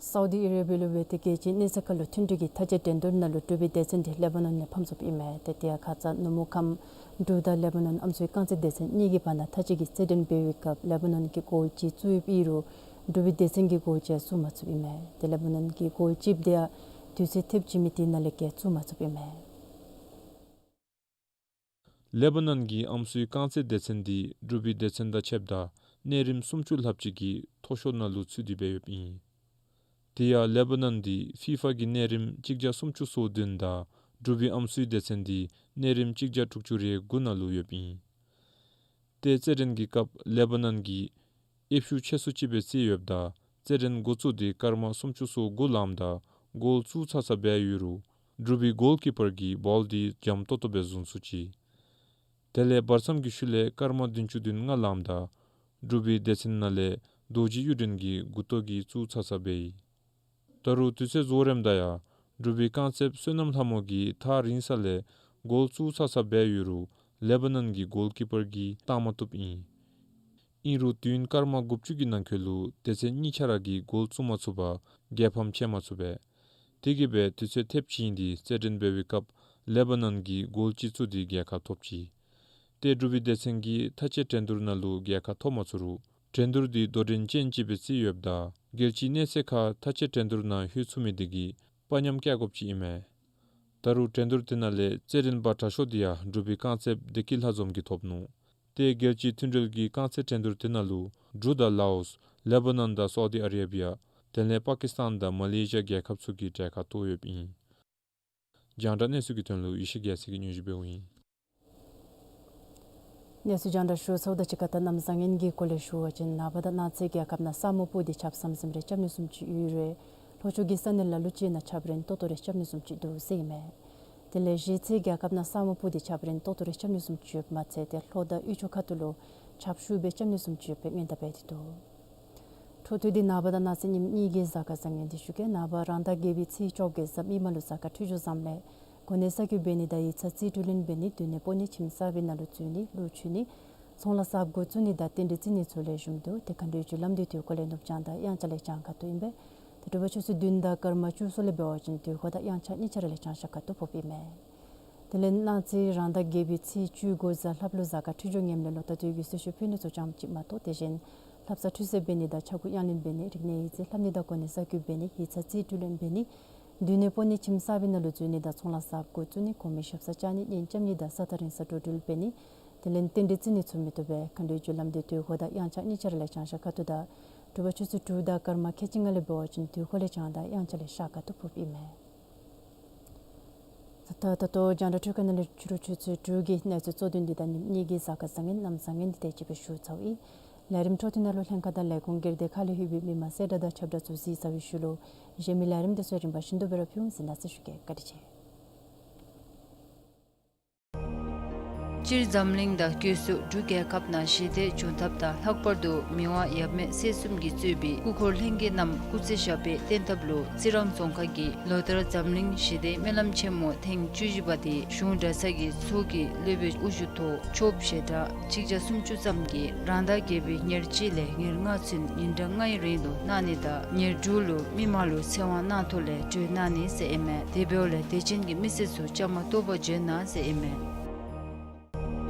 སའུ་དི་ཨ་རེ་བི་ཡ་ལུ་སྦེ་ཏེ་རྒྱལ་སྤྱིའི་གནས་ཚད་ཁར་ལུ་མཐུན་འགྱུར་གྱི་མཐའ་དཔྱད་འགྲན་བསྡུར་ནང་ལུ་འབྲུག་པའི་སྡེ་ཚན་འདི་ལེ་བ་ནོན་ནང་ཕམ་ཚུགསཔ་ཨིན་མས། ཏེ་དེ་ཡང་ཁ་ཙ་ནུབ་མོ་ཁམས་འབྲུག་དང་ལེ་བ་ནོན་ཨམ་སྲུའི་རྐང་རྩེད་སྡེ་ཚན་གཉིས་ཀྱི་བར་ན་མཐའ་དཔྱད་ཀྱི་རྩེད་འགྲན་འབད་བའི་སྐབས་ལེ་བ་ནོན་གྱིས་གོལ་གཅིག་བཙུགས་ཡོདཔ་ཨིན་རུང་འབྲུག་པའི་སྡེ་ཚན་གྱིས་གོལ་གཅིག་བཙུགས་མ་ཚུགསཔ་ཨིན་མས། ཏེ་ལེ་བ་ནོན་གྱིས་གོལ་གཅིགཔ་དེ་ཡང་དུས་ཚོད་ཐེབས་བྱིན་མི་དེ་ནང་ལས་བརྒལ་བཙུགས་མ་ཚུགསཔ་ཨིན་མས། ལེ་བ་ནོན་གྱི་ཨམ་སྲུའི་རྐང་རྩེད་སྡེ་ཚན་འདི་འབྲུག་པའི་སྡེ་ཚན་དང་ཕྱདཔ་ད་གནས་རིམ་སུམ་ཅུ་ལྷགཔ་ཅིག་གི་མཐོ་ཤོས་ནང་ལུ་ཚུད་དེ་སྦེ་ཡོདཔ་ཨིན། དེ་ཡང་ལེ་བ་ནོན་འདི་ཕི་ཕ་གི་གནས་རིམ་གཅིག་བརྒྱ་སུམ་ཅུ་སོ་བདུན་དང་འབྲུག་པའི་ཨམ་སྲུའི་སྡེ་ཚན་འདི་གནས་རིམ་གཅིག་བརྒྱ་དྲུག་ཅུ་རེ་དགུ་ནང་ལུ་ཡོདཔ་ཨིན། ཏེ་རྩེད་འགྲན་གྱི་སྐབས་ལེ་བ་ནོན་གྱིས་དབྱིབས་ཤུགས་ཆེ་སུ་ཅིག་སྦེ་རྩེད་ཡོདཔ་ད་རྩེད་འགྲན་འགོ་བཙུགས་ཏེ་སྐར་མ་སུམ་ཅུ་སོ་དགུ་ལངམ་ད་གོལ་བཙུགས་ཚར་ཚར་སྦེ་ཡོད་རུང་འབྲུག་པའི་གོལ་ཀི་པར་གྱིས་བཱོལ་འདི་འཇམ་ཏོག་ཏོ་སྦེ་བཟུང་ཚུགས་ཅི། དེ་ལས་བར་མཚམས་ཀྱི་ཤུལ་ལས་སྐར་མ་བདུན་ཅུ་དོན་ལྔ་ལངམ་ད་འབྲུག་པའི་སྡེ་ཚན་ནང་ལས་རྡོ་རྗེ་གཡུ་སྒྲོན་གྱིས་མགུ་ཏོ་གིས་བཙུགས་ཚར་ཚར་སྦེ་ཡོད། ད་རུང་དུས་ཚོད་རྫོགས་རནམ་ད་ཡང་འབྲུག་པའི་རྐང་རྩེདཔ་བསོད་ནམས་ལྷ་མོ་གིས་ཐག་རིང་ས་ལས་གོལ་བཙུགས་ཚར་ཚར་སྦེ་ཡོད་རུང་ལེ་བ་ནོན་གྱི་གོལ་ཀི་པར་གྱིས་བཏང་མ་བཏུབ་ཨིན། ཨིན་རུང་དུས་ཡུན་སྐར་མ་དགུ་བཅུ་གི་ནང་འཁོད་ལུ་སྡེ་ཚན་གཉིས་ཆ་ར་གིས་གོལ་བཙུགས་མ་ཚུགས་པར་རྒྱལ་ཕམ་ཕྱད་མ་ཚུགས་པས། དེ་གིས་སྦེ་དུས་ཚོད་ཐེབས་བྱིན་ཏེ་རྩེད་འགྲན་འབད་བའི་སྐབས་ལེ་བ་ནོན་གྱིས་གོལ་གཅིག་བཙུགས་ཏེ་རྒྱལ་ཁ་ཐོབ་ཅི། ཏེ་འབྲུག་པའི་སྡེ་ཚན་གྱིས་མཐའ་དཔྱད་འགྲན་བསྡུར་ནང་ལུ་རྒྱལ་ཁ་ཐོབ་མ་ཚུགས་རུང་འགྲན་བསྡུར་འདི་དོ་འགྲན་ཅན་ཅིག་སྦེ་བརྩིས་ཡོདཔ་ད་རྒྱལ་སྤྱིའི་གནས་ཚད་ཁར་མཐའ་དཔྱད་འགྲན་བསྡུར་ནང་ལྷོད་ཚུགས་མི་དེ་གིས་དཔའ་ཉམས་བཀལ་དགོཔ་ཅིག་ཨིན་མས། ད་རུང་འགྲན་བསྡུར་དེ་ནང་ལས་རྩེད་འགྲན་པ་དྲག་ཤོས་དེ་ཡང་འབྲུག་པའི་རྐང་རྩེདཔ་བདེ་སྐྱིད་ལྷ་འཛོམས་ཀྱིས་ཐོབ་ནུག། ཏེ་རྒྱལ་སྤྱིའི་མཐུན་འབྲེལ་གྱི་རྐང་རྩེད་འགྲན་བསྡུར་དེ་ནང་ལུ་འབྲུག་དང་ལའོསི་ལེ་བ་ནཱན་དང་སའུ་དི་ཨ་རེ་བི་ཡ་དེ་ལས་པ་ཀིསི་ཐཱན་དང་མ་ལེ་ཤི་ཡ་རྒྱལ་ཁབ་ཚུ་གིས་གྲལ་ཁར་གཏོགས་ཡོདཔ་ཨིན། རྒྱང་བསྒྲགས་གནས་ཚུལ་གྱི་དོན་ལུ་ཡེ་ཤེས་རྒྱལ་མཚན་གྱིས་སྙན་ཞུ་འབདཝ་ཨིན། གནས་ཚུལ་རྒྱང་བསྒྲགས་ཞུ་ཚརཝ་དང་གཅིག་ཁར་ད་གནམ་བཟང་ངན་གྱི་སྐོར་ལས་ཞུ་བ་ཅིན་ནངས་པ་དང་གནངས་ཚེ་རྒྱལ་ཁབ་ནང་ས་སྨུག་སྤུབས་ཏེ་ཆརཔ་ཟམ་ཟིམ་རེ་རྐྱབ་ནི་བཟུམ་ཅིག་ཡོད་རུང་ལྷོ་ཕྱོགས་ཀྱི་ས་གནས་ལ་ལུ་ཅིག་ནང་ཆརཔ་རན་ཏོག་ཏོ་རེ་རྐྱབ་ནི་བཟུམ་ཅིག་འདུག་ཟེར་ཨིན་མས། དེ་ལས་གཞེས་ཚེ་རྒྱལ་ཁབ་ནང་ས་སྨུག་སྤུབས་ཏེ་ཆརཔ་རན་ཏོག་ཏོ་རེ་རྐྱབ་ནི་བཟུམ་ཅིག་ཡོདཔ་མ་ཚད་ཏེ་ལྷོ་དང་དབུས་ཕྱོགས་ཁ་ཐུག་ལུ་ཆརཔ་ཤུགས་སྦེ་རྐྱབ་ནི་བཟུམ་ཅིག་ཡོད་པའི་སྔོན་བརྡ་འབད་དེ་འདུག། འཕྲོ་མཐུད་དེ་ནངས་པ་དང་གནངས་ཚེ་ཉིནམ་གཉིས་ཀྱི་གཟའ་སྐར་བཟང་ངན་འདི་ཞུ་གེ། ནངས་པ་རང་ཟླ་བརྒྱད་པའི་ཚེས་བཅོ་བརྒྱད་གཟའ་མིག་དམར་ལུ་གཟའ་སྐར་འཕྲོད་སྦྱོར་བཟངམ་ལས་གོ་གནས་གསར་བསྐོ་འབད་ནི་དང་ཡིག་ཚང་རྩིས་སྤྲོད་ལེན་འབད་ནི་མདུན་ནས་སྤོ་ནི་ཁྱིམ་གསར་པའི་ནང་ལུ་འཛུལ་ནི་ལུག་མཆོད་ནི་ཚོང་ལཱ་གསརཔ་འགོ་བཙུགས་ནི་དང་རྟེན་འབྲེལ་བརྩི་ནི་ཚུ་ལེགས་ཤོམ་འདུག། ཏེ་མཁའ་འགྲོའི་རྒྱུ་ལམ་འདི་དུས་འཁོར་ལས་ནུབ་བྱང་དང་དབྱངས་འཆར་ལས་བྱང་ཁ་ཐུག་ཨིན་པས། ཏེ་དྲོ་པ་ཆུ་ཚོད་བདུན་དང་སྐར་མ་བཅུ་གསུམ་ལས་འབད་བ་ཅིན་དུས་འཁོར་དང་དབྱངས་འཆར་གཉིས་ཆ་ར་ལས་བྱང་ཤར་ཁ་ཐུག་ཕོགཔ་ཨིན་མས། དེ་ལས་གནངས་ཚེ་རང་ཟླ་བརྒྱད་པའི་ཚེས་བཅུ་དགུ་གཟའ་ལྷགཔ་ལུ་གཟའ་སྐར་འཕྲོད་སྦྱོར་ངནམ་ལས་ལོག་ལྟ་དུས་ཀྱི་གསོལ་མཆོད་ཕུལ་ནི་ཚུ་ཙམ་ཅིག་མ་གཏོགས་དེ་བཞིན་ལྷ་བསངས་ཁྲུས་གསོལ་འབད་ནི་དང་ཕྱྭ་འགུགས་གཡང་ལེན་འབད་ནི་རིག་གནས་ཡིག་རྩིས་ལྷབ་ནི་དང་གོ་གནས་གསར་བསྐོ་འབད་ནི་ཡིག་ཚང་རྩིས་སྤྲོད་ལེན་འབད་ནི་མདུན་ནས་སྤོ་ནི་ཁྱིམ་གསར་པའི་ནང་ལུ་འཛུལ་ནི་དང་ཚོང་ལཱ་གསརཔ་འགོ་བཙུགས་ནི་གོང་མའི་ཞབས་སར་བཅར་ནི་གཉེན་རྐྱབ་ནི་དང་ས་ཐག་རིང་སར་འགྲོ་འགྲུལ་འབད་ནི་དེ་ལས་རྟེན་འབྲེལ་བརྩི་ནི་ཚུ་མི་བཏུབ་པས། མཁའ་འགྲོའི་རྒྱུ་ལམ་འདི་དུས་འཁོར་དང་དབྱངས་འཆར་གཉིས་ཆ་ར་ལས་བྱང་ཤར་ཁ་ཐུག་དང་དྲོ་པ་ཆུ་ཚོད་དྲུག་དང་སྐར་མ་ཁལ་གཅིག་ལྔ་ལས་འབད་བ་ཅིན་དུས་འཁོར་ལས་བྱང་དང་དབྱངས་འཆར་ལས་ཤར་ཁ་ཐུག་ཕོགཔ་ཨིན་མས། ད་ད་ལྟོ་རྒྱང་བསྒྲགས་འཕྲུལ་ཁང་ནང་ལས་ཕྱི་རུ་ཆུ་ཚོད་དྲུག་གི་གནས་ཚུལ་གཙོ་དོན་འདི་དང་ཉིནམ་གཉིས་ཀྱི་གཟའ་སྐར་བཟང་ངན་གནམ་བཟང་ངན་འདི་དེ་ཅིག་སྦེ་ཞུ་ཚརཝ་ཨིན། ལས་རིམ་འཕྲོ་མཐུད་ནང་ལུ་ལྷན་ཁག་དང་ལས་ཁུངས་སྒེར་སྡེ་ཁག་ལས་ལྷོད་པའི་མི་མང་གསལ་བསྒྲགས་དང་ཁྱབ་བསྒྲགས་ཚུ་གཟིགས་ཚར་བའི་ཤུལ་ལུ་གཞན་མི་ལས་རིམ་དེ་ཚུ་རིམ་པ་བཞིན་དུ་སྦེ་ར་ཕུལ་འོང་ཟེར་གནང་ཟེར་ཞུ་གེ། བཀའ་དྲིན་ཆེ། སྤྱིར་འཛམ་གླིང་དང་སྐྱོད་གསོ་འབྲུག་རྒྱལ་ཁབ་ནང་ཞི་བདེ་འབྱུང་ཐབས་དང་ལྷག་པར་དུ་མི་དབང་ཡབ་མེས་སྲས་གསུམ་གྱིས་གཙོས་པའི་སྐུ་འཁོར་ལྷན་རྒྱས་རྣམས་སྐུ་ཚེ་ཞབས་པད་བརྟན་ཐབས་ལུ་རྩི་རང་རྫོང་ཁག་གིས་ལོ་ལྟར་འཛམ་གླིང་ཞི་བདེའི་སྨོན་ལམ་ཆེན་མོ་ཐེངས་བཅུ་བཞི་པ་དེ་གཞུང་གྲྭ་ཚང་གི་ཚོགས་ཀྱི་སློབ་དཔོན་དབུ་བཞུགས་ཐོག་ཆོསཔ་ཞལ་གྲངས་གཅིག་བརྒྱ་སུམ་ཅུ་ཙམ་གྱིས་རང་ཟླ་བརྒྱད་པའི་ཉེར་གཅིག་ལས་ཉེར་ལྔ་ཚུན་ཉིན་གྲངས་ལྔའི་རིང་དུ་གནང་ནི་དང་ཉེར་དྲུག་ལུ་མི་མང་ལུ་ཚེ་དབང་གནང་ཐོག་ལས་གྲོལ་གནང་ནི་ཟེར་ཨིན་མས། དེ་འབདཝ་ལས་དད་ཅན་གྱི་མི་སེར་ཚུ་བཅའ་མར་གཏོགས་པར་འབྱོན་གནང་ཟེར་ཨིན་མས།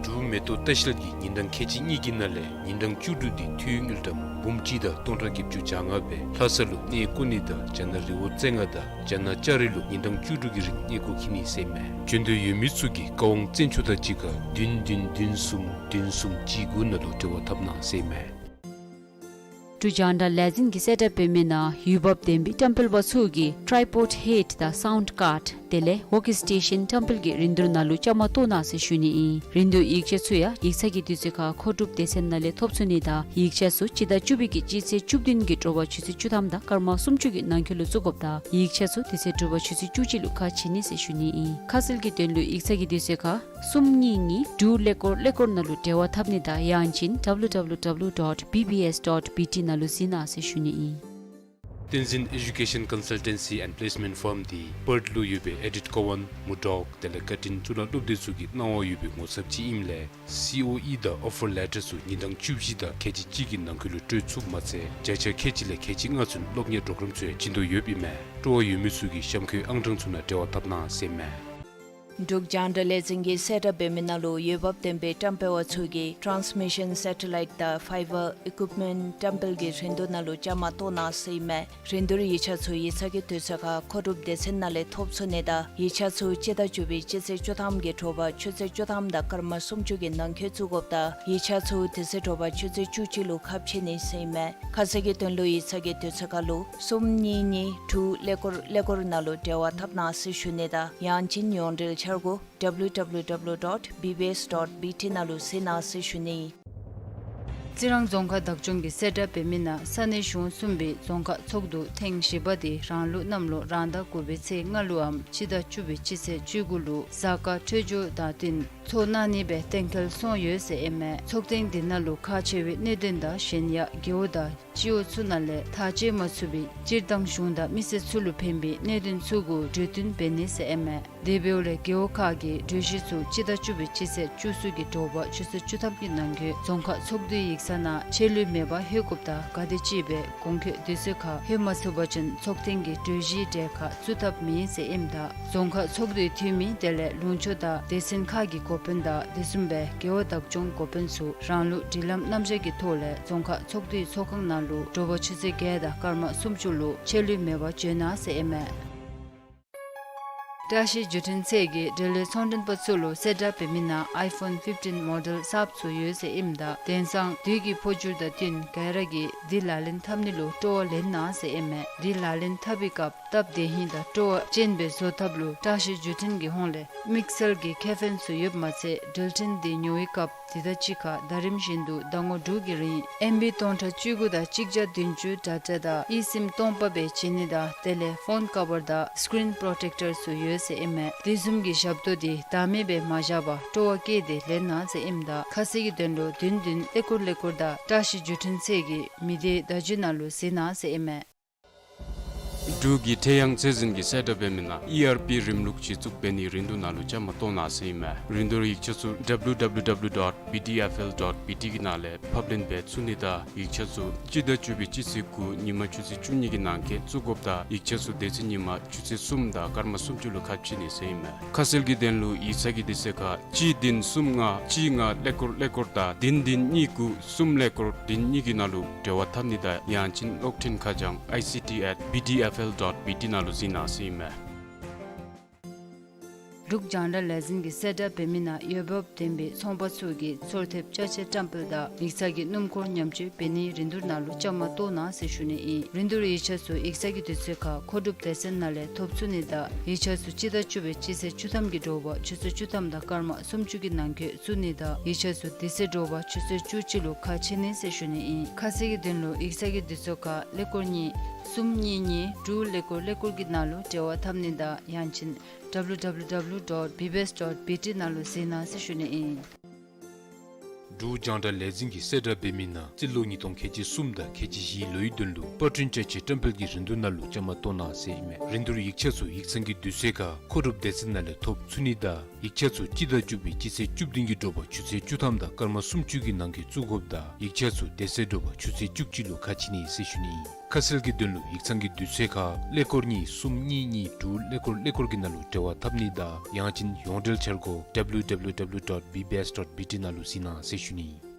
འབྲུག་མེ་ཏོག་ལྟ་བཤལ་གྱིས་ཉིན་གྲངས་ཁལ་གཅིག་གཉིས་ཀྱི་ནང་ལས་ཉིན་གྲངས་བཅུ་དྲུག་འདི་འཐུས་དངུལ་ཀྲམ་འབུམ་གཅིག་དང་སྟོང་ཕྲག་བརྒྱད་ཅུ་གྱ་ལྔ་སྦེ་ལྷ་ས་ལུ་གནས་སྐོར་ནི་དང་རྒྱ་ནག་རི་བོ་རྩེ་ལྔ་དང་རྒྱ་ནག་ལྕགས་རི་ལུ་ཉིན་གྲངས་བཅུ་དྲུག་གི་རིང་གནས་སྐོར་འཁྱིད་ནི་ཟེར་ཨིན་མས། འབྱོན་འདོད་ཡོད་མི་ཚུ་གིས་བཀའ་དབང་བཙན་ཆུ་དང་གཅིག་ཁར་བདུན་བདུན་བདུན་གསུམ་བདུན་གསུམ་གཅིག་དགུ་ནང་ལུ་འབྲེལ་བ་འཐབ་གནང་ཟེར་ཨིན་མས། འབྲུག་རྒྱང་བསྒྲགས་ལས་འཛིན་གྱིས་གསལ་བསྒྲགས་འབད་མི་ནང་འོས་འབབ་ལྡན་པའི་བཀྲམ་སྤེལ་པ་ཚུ་གིས་ཊའི་པོཌ་ཧེཌ་དང་སའུནཌ་ཀཱཌ་དེ་ལས་ཝོརཀ་སི་ཊེ་ཤཱན་བཀྲམ་སྤེལ་གྱི་རིན་བསྡུར་ནང་ལུ་བཅའ་མར་གཏོགས་གནང་ཟེར་ཞུ་ནི་ཨིན། རིན་བསྡུར་ཡིག་ཆ་ཚུ་ཡང་ཡིག་ཚང་གི་དུས་ཚོད་ཁར་མཁོ་སྒྲུབ་སྡེ་ཚན་ནང་ལས་ཐོབ་ཚུགས་ནི་དང་ཡིག་ཆ་ཚུ་སྤྱི་ཟླ་བཅུ་པའི་གི་སྤྱི་ཚེས་བཅུ་བདུན་གྱི་དྲོ་པ་ཆུ་ཚོད་བཅུ་ཐམ་དང་སྐར་མ་སུམ་ཅུ་གི་ནང་འཁོད་ལུ་བཙུགས་དགོཔ་དང་ཡིག་ཆ་ཚུ་དེ་ཚེ་དྲོ་པ་ཆུ་ཚོད་བཅུ་གཅིག་ལུ་ཁ་ཕྱེ་ནི་ཟེར་ཞུ་ནི་ཨིན། ཁ་གསལ་གྱི་དོན་ལུ་ཡིག་ཚང་གི་དུས་ཚོད་ཁར་གསུམ་གཉིས་གཉིས་དྲུག་ཀླད་ཀོར་ཀླད་ཀོར་ནང་ལུ་འབྲེལ་བ་འཐབ་ནི་དང་ཡང་ཅིན་W W W dot B B S dot B T ནང་ལུ་གཟིགས་གནང་ཟེར་ཞུ་ནི་ཨིན། བསྟན་འཛིན་ཨེ་ཌུ་ཀེ་ཤཱན་ཀོན་སཱལ་ཊེན་སི་ཨེནཌ་པི་ལེསི་མེནཊ་ཕརམ་འདི་པརཐ་ལུ་ཡོད་པའི་ཨེ་ཌིཐ་ཀོ་ཝཱན་མུར་ཌོག་དེ་ལས་ཀར་ཊིན་གཙུག་ལག་སློབ་སྡེ་ཚུ་གི་གནང་བ་ཡོད་པའི་ངོ་ཚབ་ཅིག་ཨིནམ་ལས་སི་ཨོ་ཨི་དང་ཨོ་ཕར་ལེ་ཊར་ཚུ་ཉིན་གྲངས་བཅུ་བཞི་དང་ཁལ་གཅིག་གཅིག་གི་ནང་འཁོད་ལུ་སྤྲོད་ཚུགསཔ་མ་ཚད་བརྒྱ་ཆ་ཁལ་གཅིག་ལས་ཁལ་གཅིག་ལྔ་ཚུན་སློབ་གཉེར་པོརོ་གརམ་ཚུ་ཡང་བྱིན་དོ་ཡོདཔ་ཨིན་མས། སྤྲོ་བ་ཡོད་མི་ཚུ་གིས་གཤམ་འཁོད་ཨང་གྲངས་ཚུ་ནང་འབྲེལ་བ་འཐབ་གནང་ཟེར་ཨིན་མས། འབྲུག་རྒྱང་བསྒྲགས་ལས་འཛིན་གྱིས་གསལ་བསྒྲགས་འབད་མི་ནང་ལུ་འོས་འབབ་ལྡན་པའི་བཀྲམ་སྤེལ་པ་ཚུ་གིས་ཊཱནསི་མི་ཤཱན་སེ་ཊ་ལའིཊ་དང་ཕའི་བར་ཨི་ཀུའིཔ་མེནཊ་བཀྲམ་སྤེལ་གྱི་རིན་བསྡུར་ནང་ལུ་བཅའ་མར་གཏོགས་གནང་ཟེར་ཨིན་མས། རིན་བསྡུར་ཡིག་ཆ་ཚུ་ཡིག་ཚང་གི་དུས་ཚོད་ཁར་མཁོ་སྒྲུབ་སྡེ་ཚན་ནང་ལས་ཐོབ་ཚུགས་ནི་དང་ཡིག་ཆ་ཚུ་སྤྱི་ཟླ་བཅུ་པའི་སྤྱི་ཚེས་བཅུ་ཐམ་གྱི་དྲོ་པ་ཆུ་ཚོད་བཅུ་ཐམ་དང་སྐར་མ་སུམ་ཅུ་གི་ནང་འཁོད་བཙུགས་དགོཔ་དང་ཡིག་ཆ་ཚུ་དེ་ཚེ་དྲོ་པ་ཆུ་ཚོད་བཅུ་གཅིག་ལུ་ཁ་ཕྱེ་ནི་ཟེར་ཨིན་མས། ཁ་གསལ་གྱི་དོན་ལུ་ཡིག་ཚང་གི་དུས་ཚོད་ཁར་ལུ་གསུམ་གཉིས་གཉིས་དྲུག་ཀླད་ཀོར་ཀླད་ཀོར་ནང་ལུ་འབྲེལ་བ་འཐབ་གནང་ཟེར་ཞུ་ནི་དང་ཡང་ཅིན་ཡོངས་འབྲེལ་འཆར་སྒོ་W W W dot B B S dot B T ནང་ལུ་གཟིགས་གནང་ཟེར་ཞུ་ནི། རྩི་རང་རྫོང་ཁག་བདག་སྐྱོང་གིས་གསལ་བསྒྲགས་འབད་མི་ནང་ས་གནས་གཞུང་གསུམ་པའི་རྫོང་ཁག་ཚོགས་འདུ་ཐེངས་བཞི་པ་དེ་རང་ལུགས་གནམ་ལོ་རང་ཟླ་དགུ་པའི་ཚེས་ལྔ་ལུའམ་སྤྱི་ཟླ་བཅུ་པའི་སྤྱི་ཚེས་བཅུ་དགུ་ལུ་གཟའ་སྐར་འཕྲོད་སྦྱོར་དང་བསྟུན་ཚོགས་གནང་ནི་སྦེ་གཏན་འཁེལ་སོང་ཡོད་ཟེར་ཨིན་མས། ཚོགས་ཐེངས་འདི་ནང་ལུ་ཁག་ཆེ་བའི་གནད་དོན་དང་གཞན་ཡང་རྒེད་འོག་དང་ སྤྱི་འོག་ཚུ་ནང་ལས་ཐག་བཅད་མ་ཚུགས་པའི་སྤྱིར་བཏང་གཞུང་དང་མི་སེར་ཚུ་ལུ་ཕན་པའི་གནད་དོན་ཚུ་གུ་གྲོས་བསྟུན་འབད་ནི་ཟེར་ཨིན་མས། དེ་འབདཝ་ལས་རྒེད་འོག་ཁག་གི་གྲོས་གཞི་ཚུ་སྤྱི་ཟླ་བཅུ་པའི་སྤྱི་ཚེས་བཅུ་གསུམ་གྱི་དྲོ་པ་ཆུ་ཚོད་བཅུ་ཐམ་གྱི་ནང་འཁོད་རྫོང་ཁག་ཚོགས་འདུའི་ཡིག་ཚང་ནང་ཆད་ལུས་མེད་པར་ལྷོད་དགོཔ་དང་ག་དེ་ཅིག་སྦེ་གོང་འཁོད་དུས་ཚོད་ཁར་ལྷོད་མ་ཚུགས་པ་ཅིན་ཚོགས་ཐེངས་ཀྱི་གྲོས་གཞིའི་གྲལ་ཁར་ཚུད་ཐབས་མེད་ཟེར་ཨིནམ་ད་རྫོང་ཁག་ཚོགས་འདུའི་འཐུས་མི་དེ་ལས་ལུང་ཕྱོགས་དང་སྡེ་ཚན་ཁག་གི་འགོ་དཔོན་དང་དེ་བཟུམ་སྦེ་རྒེད་འོག་བདག་སྐྱོང་འགོ་དཔོན་ཚུ་རང་ལུགས་སྒྲིག་ལམ་རྣམ་གཞག་གི་ཐོག་ལས་རྫོང་ཁག་ཚོགས་འདུའི་ཚོགས་ཁང་ནང་ལུ་དྲོ་པ་ཆུ་ཚོད་བརྒྱད་དང་སྐར་མ་སུམ་ཅུ་ལུ་ཆད་ལུས་མེད་པར་འབྱོན་གནང་ཟེར་ཨིན་མས། བཀྲ་ཤིས་བརྒྱུད་འཕྲིན་ཚད་ཀྱིས་འབྲེལ་ཡོད་ཚོང་མགྲོན་པ་ཚུ་ལུ་གསལ་བསྒྲགས་འབད་མི་ནང་ཨའི་ཕོན་ཕིཕ་ཊིན་མོ་ཌེལ་གསརཔ་ཚུ་ཡོད་ཟེར་ཨིནམ་ད་དེང་སང་དུས་ཀྱི་འཕོ་འགྱུར་དང་བསྟུན་ག་ར་གིས་འདི་ལག་ལེན་འཐབ་ནི་ལུ་སྤྲོ་བ་ལེན་གནང་ཟེར་ཨིན་མས། འདི་ལག་ལེན་འཐབ་པའི་སྐབས་སྟབས་བདེ་ཧིང་དང་སྤྲོ་བ་ཅན་སྦེ་བཟོ་ཐབས་ལུ་བཀྲ་ཤིས་བརྒྱུད་འཕྲིན་གྱི་ཧོངས་ལས་དམིགས་བསལ་གྱི་ཁེ་ཕན་ཚུ་ཡོདཔ་མ་ཚད་འབྲེལ་འཕྲིན་འདི་ཉོ་བའི་སྐབས་དེ་དང་གཅིག་ཁར་ཟླ་རིམ་བཞིན་དུ་ཟླ་ངོ་དྲུག་གི་རིང་ཨེམ་བི་སྟོང་ཕྲག་བཅུ་དགུ་དང་གཅིག་བརྒྱ་བདུན་ཅུ་ཌེ་ཊ་དང་ཨི་སིམ་སྟོང་པ་སྦེ་བྱིན་ནི་དང་དེ་ལས་ཕོན་ཀ་བར་དང་སི་ཀི་རིན་པོ་རོ་ཊེཀ་ཊར་ཚུ་ཡོད་ཟེར་ཨིན་མས། དེ་བཟུམ་གྱི་ཞབས་ཏོག་འདི་ཟླ་མེད་སྦེ་མ་བཞག་པར་སྤྲོ་བ་བསྐྱེད་དེ་ལེན་གནང་ཟེར་ཨིནམ་ད་ཁ་གསལ་གྱི་དོན་ལུ་བདུན་བདུན་ཀླད་ཀོར་ཀླད་ཀོར་དང་བཀྲ་ཤིས་བརྒྱུད་འཕྲིན་ཚད་ཀྱི་མི་སྡེའི་བརྡ་བརྒྱུད་ནང་ལུ་གཟིགས་གནང་ཟེར་ཨིན་མས། འབྲུག་གི་ཁྲེ་ཡང་ཚད་འཛིན་གྱིས་གསལ་བསྒྲགས་འབད་མི་ནང་ཨི་ཨར་པི་རིམ་ལུགས་གཞི་བཙུགས་འབད་ནིའི་རིན་བསྡུར་ནང་ལུ་བཅའ་མར་གཏོགས་གནང་ཟེར་ཨིན་མས། རིན་བསྡུར་ཡིག་ཆ་ཚུ་ཌབ་ལུ་ཌབ་ལུ་ཌབ་ལུ་ཌོཊ་བི་ཊི་ཨེཕ་ཨེལ་ཌོཊ་བི་ཊི་གི་ནང་ལས་ཕབ་ལེན་འབད་ཚུགས་ནི་དང་ཡིག་ཆ་ཚུ་སྤྱི་ཟླ་བཅུ་པའི་སྤྱི་ཚེས་དགུ་ཉིན་མ་ཆུ་ཚོད་བཅུ་གཉིས་ཀྱི་ནང་འཁོད་བཙུགས་དགོཔ་དང་ཡིག་ཆ་ཚུ་དེ་ཚེ་ཉིན་མ་ཆུ་ཚོད་གསུམ་དང་སྐར་མ་སུམ་ཅུ་ལུ་ཁ་ཕྱེ་ནི་ཟེར་ཨིན་མས། ཁ་གསལ་གྱི་དོན་ལུ་ཡིག་ཚང་གི་དུས་ཚོད་ཁར་གཅིག་བདུན་གསུམ་ལྔ་གཅིག་ལྔ་ཀླད་ཀོར་ཀླད་ཀོར་དང་བདུན་བདུན་གཉིས་དགུ་གསུམ་ཀླད་ཀོར་བདུན་གཉིས་ཀྱི་ནང་ལུ་འབྲེལ་བ་འཐབ་ནི་དང་ཡང་ཅིན་གློག་འཕྲིན་ཁ་བྱང་ཨའི་སི་ཊི་ཨེཊ་བི་ཊི་ཨེཕ་ཨེལ་ཌོཊ་བི་ཊི་ནང་ལུ་གཟིགས་གནང་ཟེར་ཨིན་མས། འབྲུག་རྒྱང་བསྒྲགས་ལས་འཛིན་གྱིས་གསལ་བསྒྲགས་འབད་མི་ནང་འོས་འབབ་ལྡན་པའི་ཚོང་པ་ཚུ་གིས་ཚོར་ཐེབས་ཅ་ཆས་བཀྲམ་སྤེལ་དང་ཡིག་ཚང་གི་སྣུམ་འཁོར་ཉམས་བཅོས་འབད་ནིའི་རིན་བསྡུར་ནང་ལུ་བཅའ་མར་གཏོགས་གནང་ཟེར་ཞུ་ནི་ཨིན། རིན་བསྡུར་ཡིག་ཆ་ཚུ་ཡིག་ཚང་གི་དུས་ཚོད་ཁར་མཁོ་སྒྲུབ་སྡེ་ཚན་ནང་ལས་ཐོབ་ཚུགས་ནི་དང་ཡིག་ཆ་ཚུ་སྤྱི་ཟླ་བཅུ་པའི་སྤྱི་ཚེས་བཅུ་ཐམ་གྱི་དྲོ་པ་ཆུ་ཚོད་བཅུ་ཐམ་དང་སྐར་མ་སུམ་ཅུ་གི་ནང་འཁོད་བཙུགས་ནི་དང་ཡིག་ཆ་ཚུ་དེ་ཚེ་དྲོ་པ་ཆུ་ཚོད་བཅུ་གཅིག་ལུ་ཁ་ཕྱེ་ནི་ཟེར་ཞུ་ནི་ཨིན། ཁ་གསལ་གྱི་དོན་ལུ་ཡིག་ཚང་གི་དུས་ཚོད་ཁར་ཀླད་ཀོར་གཉིས་གསུམ་གཉིས་གཉིས་དྲུག་ཀླད་ཀོར་ཀླད་ཀོར་གྱི་ནང་ལུ་འབྲེལ་བ་འཐབ་ནི་དང་ཡང་ཅིན་ཌབ་ལུ་ཌབ་ལུ་ཌབ་ལུ་ཌོཊ་བི་བི་ཨེསི་ཌོཊ་བི་ཊི་ནང་ལུ་གཟིགས་གནང་ཟེར་ཞུ་ནི་ཨིན། འབྲུག་རྒྱང་བསྒྲགས་ལས་འཛིན་གྱིས་གསལ་བསྒྲགས་འབད་མི་ནང་རྩིས་ལོ་ཉིས་སྟོང་ཁལ་གཅིག་གསུམ་དང་ཁལ་གཅིག་བཞི་ལོའི་དོན་ལུ་པར་སྐྲུན་ཅ་ཆས་བཀྲམ་སྤེལ་གྱི་རིན་བསྡུར་ནང་ལུ་བཅའ་མར་གཏོགས་གནང་ཟེར་ཨིན་མས། རིན་བསྡུར་ཡིག་ཆ་ཚུ་ཡིག་ཚང་གི་དུས་ཚོད་ཁར་མཁོ་སྒྲུབ་སྡེ་ཚན་ནང་ལས་ཐོབ་ཚུགས་ནི་དང་ཡིག་ཆ་ཚུ་སྤྱི་ཟླ་བཅུ་པའི་སྤྱི་ཚེས་བཅུ་བདུན་གྱི་དྲོ་པ་ཆུ་ཚོད་བཅུ་ཐམ་དང་སྐར་མ་སུམ་ཅུ་གི་ནང་འཁོད་བཙུགས་དགོཔ་དང་ཡིག་ཆ་ཚུ་དེ་ཚེ་དྲོ་པ་ཆུ་ཚོད་བཅུ་གཅིག་ལུ་ཁ་ཕྱེ་ནི་ཟེར་ཞུ་ནི་ཨིན། ཁ་གསལ་གྱི་དོན་ལུ་ཡིག་ཚང་གི་དུས་ཚོད་ཁར་ཀླད་ཀོར་གཉིས་གསུམ་གཉིས་གཉིས་དྲུག་ཀླད་ཀོར་ཀླད་ཀོར་གྱི་ནང་ལུ་འབྲེལ་བ་འཐབ་ནི་དང་ཡང་ཅིན་ཡོངས་འབྲེལ་འཆར་སྒོ་ཌབ་ལུ་ཌབ་ལུ་ཌབ་ལུ་ཌོཊ་བི་བི་ཨེསི་ཌོཊ་བི་ཊི་ནང་ལུ་གཟིགས་གནང་ཟེར་ཞུ་ནི་ཨིན།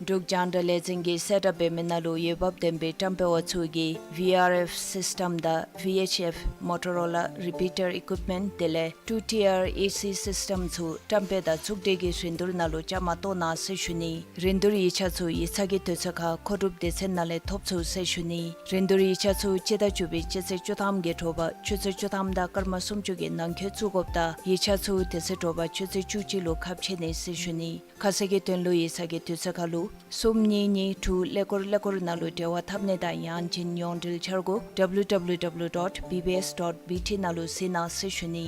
འབྲུག་རྒྱང་བསྒྲགས་ལས་འཛིན་གྱིས་གསལ་བསྒྲགས་འབད་མི་ནང་ལུ་འོས་འབབ་ལྡན་པའི་བཀྲམ་སྤེལ་པ་ཚུ་གིས་ཝི་ཨར་ཨེཕ་སིསི་ཊམ་དང་ཝི་ཨེཆ་ཨེཕ་མོ་ཊོ་རོ་ལ་རི་པི་ཊར་ཨི་ཀུའིཔ་མེནཊ་དེ་ལས་ཊུ་ཊི་ཨར་ཨེ་སི་སིསི་ཊམ་ཚུ་བཀྲམ་སྤེལ་དང་ཚོགས་སྒྲིག་གི་རིན་བསྡུར་ནང་ལུ་བཅའ་མར་གཏོགས་གནང་ཟེར་ཞུ་ནི། རིན་བསྡུར་ཡིག་ཆ་ཚུ་ཡིག་ཚང་གི་དུས་ཚོད་ཁར་མཁོ་སྒྲུབ་སྡེ་ཚན་ནང་ལས་ཐོབ་ཚུགས་ཟེར་ཞུ་ནི། རིན་བསྡུར་ཡིག་ཆ་ཚུ་སྤྱི་ཟླ་བཅུ་པའི་སྤྱི་ཚེས་བཅུ་ཐམ་གྱི་དྲོ་པ་ཆུ་ཚོད་བཅུ་ཐམ་དང་སྐར་མ་སུམ་ཅུ་གི་ནང་འཁོད་བཙུགས་དགོཔ་དང་ཡིག་ཆ་ཚུ་དེ་ཚེ་དྲོ་པ་ཆུ་ཚོད་བཅུ་གཅིག་ལུ་ཁ་ཕྱེ་ནི་ཟེར་ཞུ་ནི། ཁ་གསལ་གྱི་དོན་ལུ་ཡིག་ཚང་གི་དུས་ཚོད་ཁར་ལུ་གསུམ་གཉིས་གཉིས་དྲུག་ཀླད་ཀོར་ཀླད་ཀོར་ནང་ལུ་འབྲེལ་བ་འཐབ་ནི་དང་ཡང་ཅིན་ཡོངས་འབྲེལ་འཆར་སྒོ་ཌབ་ལུ་ཌབ་ལུ་ཌབ་ལུ་ཌོཊ་བི་བི་ཨེསི་ཌོཊ་བི་ཊི་ནང་ལུ་གཟིགས་གནང་ཟེར་ཞུ་ནི།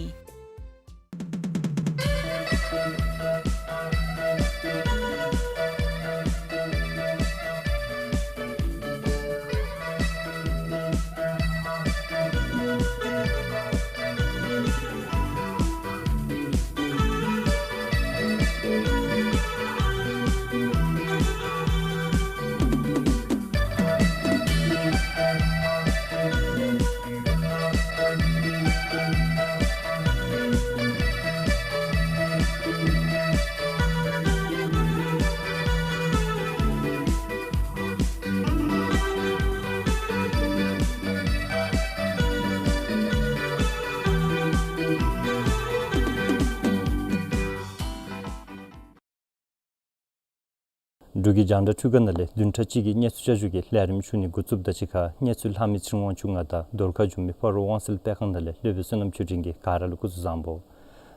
འབྲུག་གི་རྒྱང་བསྒྲགས་འཕྲུལ་ཁང་ནང་ལས་བདུན་ཕྲག་གཅིག་གི་གནས་ཚུལ་བསྐྱར་ཞུ་གི་ལས་རིམ་ཞུ་ནི་འགོ་བཙུགསཔ་དང་གཅིག་ཁར་གནས་ཚུལ་ལྷག་མི་ཚེ་རིང་དབང་ཕྱུག་ང་དང་རྫོང་ཁ་འགྱོ་མི་སྤ་རོ་དབང་གསལ་དཔེ་ཁང་ནང་ལས་སློབ་དཔོན་བསོད་ནམས་ཆོས་སྒྲོན་གྱིས་ག་ར་ལུ་སྐུ་གཟུགས་བཟང་པོ།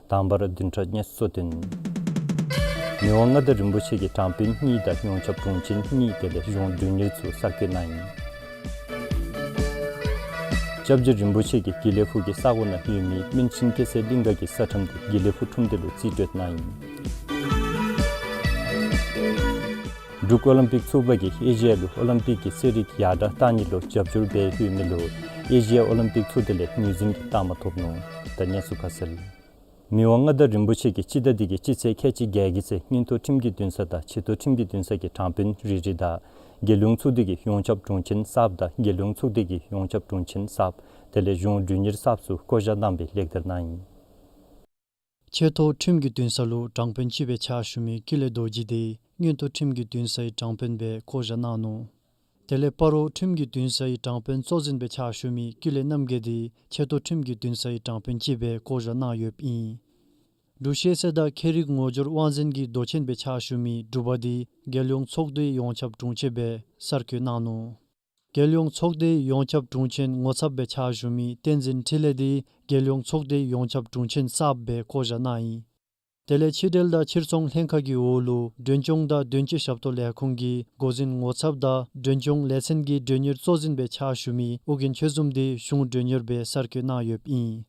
དང་པ་ར་བདུན་ཕྲག་གནས་ཚུལ་གཙོ་དོན། མི་དབང་མངའ་བདག་རིན་པོ་ཆེ་གིས་དྲང་དཔོན་གཉིས་དང་ཡོངས་ཁྱབ་དྲུང་ཆེན་གཉིས་དེ་ལས་གཞུང་མགྲོན་གཉེར་ཚུ་གསར་བསྐོ་གནང་ཡི། སྐྱབས་རྗེ་རིན་པོ་ཆེ་གིས་དགེ་ལེགས་ཕུག་གི་ས་གོ་ནང་ཡོད་མི་སྨན་ཆེན་སྐྱ་སེར་གླིང་ག་གི་ས་ཁྲམ་དེ་དགེ་ལེགས་ཕུག་ཁྲོམ་སྡེ་ལུ་རྩིས་སྤྲོད་གནང་ཡི། འབྲུག་ཨོ་ལིམ་པིག་ཚོགས་པ་གིས་ཨེ་ཤི་ཡ་ལུ་ཨོ་ལིམ་པིག་གི་ཚན་རིག་ཡར་དྲག་གཏང་ནི་ལུ་རྒྱབ་སྐྱོར་འབད་ཡོད་མི་ལུ་ཨེ་ཤི་ཡ་ཨོ་ལིམ་པིག་ཚོགས་སྡེ་ལས་ངོས་འཛིན་གྱི་རྟགས་མ་ཐོབ་ནུག། ད་གནས་ཚུལ་ཁ་གསལ། མི་དབང་མངའ་བདག་རིན་པོ་ཆེ་གིས་སྤྱི་ཟླ་འདི་གི་སྤྱི་ཚེས་ཁལ་གཅིག་བརྒྱད་ཀྱི་ཚེ་མངོན་མཐོ་ཁྲིམས་ཀྱི་འདུན་ས་དང་ཆེ་མཐོ་ཁྲིམས་ཀྱི་འདུན་ས་གི་དྲང་དཔོན་རེ་རེ་དང་རྒྱལ་ཡོངས་ཚོགས་སྡེ་གི་ཡོངས་ཁྱབ་དྲུང་ཆེན་གསརཔ་དང་རྒྱལ་ཡོངས་ཚོགས་སྡེ་གི་ཡོངས་ཁྱབ་དྲུང་ཆེན་གསརཔ་དེ་ལས་གཞུང་མགྲོན་གཉེར་གསརཔ་ཚུ་བསྐོ་བཞག་གནང་བའི་ལེགས་དར་གནང་ཡི། ཆེ་མཐོ་ཁྲིམས་ཀྱི་འདུན་ས་ལུ་དྲང་དཔོན་ཅིག་སྦེ་ཕྱག་ཞུ་མི་ཀུན་ལེགས་རྡོ་རྗེ་དེ་མངོན་མཐོ་ཁྲིམས་ཀྱི་འདུན་སའི་དྲང་དཔོན་སྦེ་བསྐོ་བཞག་གནང་ནུག། དེ་ལས་སྤ་རོ་ཁྲིམས་ཀྱི་འདུན་སའི་དྲང་དཔོན་གཙོ་འཛིན་སྦེ་ཕྱག་ཞུ་མི་ཀུན་ལེགས་རྣམ་རྒྱལ་དེ་ཆེ་མཐོ་ཁྲིམས་ཀྱི་འདུན་སའི་དྲང་དཔོན་ཅིག་སྦེ་བསྐོ་བཞག་གནང་ཡོདཔ་ཨིན། འབྲུག་ཤེས་ཚད་དང་ཁྱད་རིག་ངོ་སྦྱོར་དབང་འཛིན་གྱི་མདོ་ཆེན་སྦེ་ཕྱག་ཞུ་མི་འབྲུག་པ་དེ་རྒྱལ་ཡོངས་ཚོགས་སྡེའི་ཡོངས་ཁྱབ་དྲུང་ཆེན་སྦེ་གསར་བསྐོ་གནང་ནུག། རྒྱལ་ཡོངས་ཚོགས་སྡེའི་ཡོངས་ཁྱབ་དྲུང་ཆེན་ངོ་ཚབ་སྦེ་ཕྱག་ཞུ་མི་བསྟན་འཛིན་འཕྲིན་ལས་དེ་རྒྱལ་ཡོངས་ཚོགས་སྡེའི་ཡོངས་ཁྱབ་དྲུང་ཆེན་གསརཔ་སྦེ་བསྐོ་བཞག་གནང་ཡི། དེ་ལས་ཕྱི་འབྲེལ་དང་ཕྱིར་ཚོང་ལྷན་ཁག་གི་འོག་ལུ་མགྲོན་སྐྱོང་དང་དོན་གཅོད་ཞབས་ཏོག་ལས་ཁུངས་ཀྱི་འགོ་འཛིན་ངོ་ཚབ་དང་མགྲོན་སྐྱོང་ལས་ཚན་གྱི་མགྲོན་གཉེར་གཙོ་འཛིན་སྦེ་ཕྱག་ཞུ་མི་ཨོ་རྒྱན་ཆོས་འཛོམས་དེ་གཞུང་མགྲོན་གཉེར་སྦེ་གསར་བསྐོ་གནང་ཡོདཔ་ཨིན།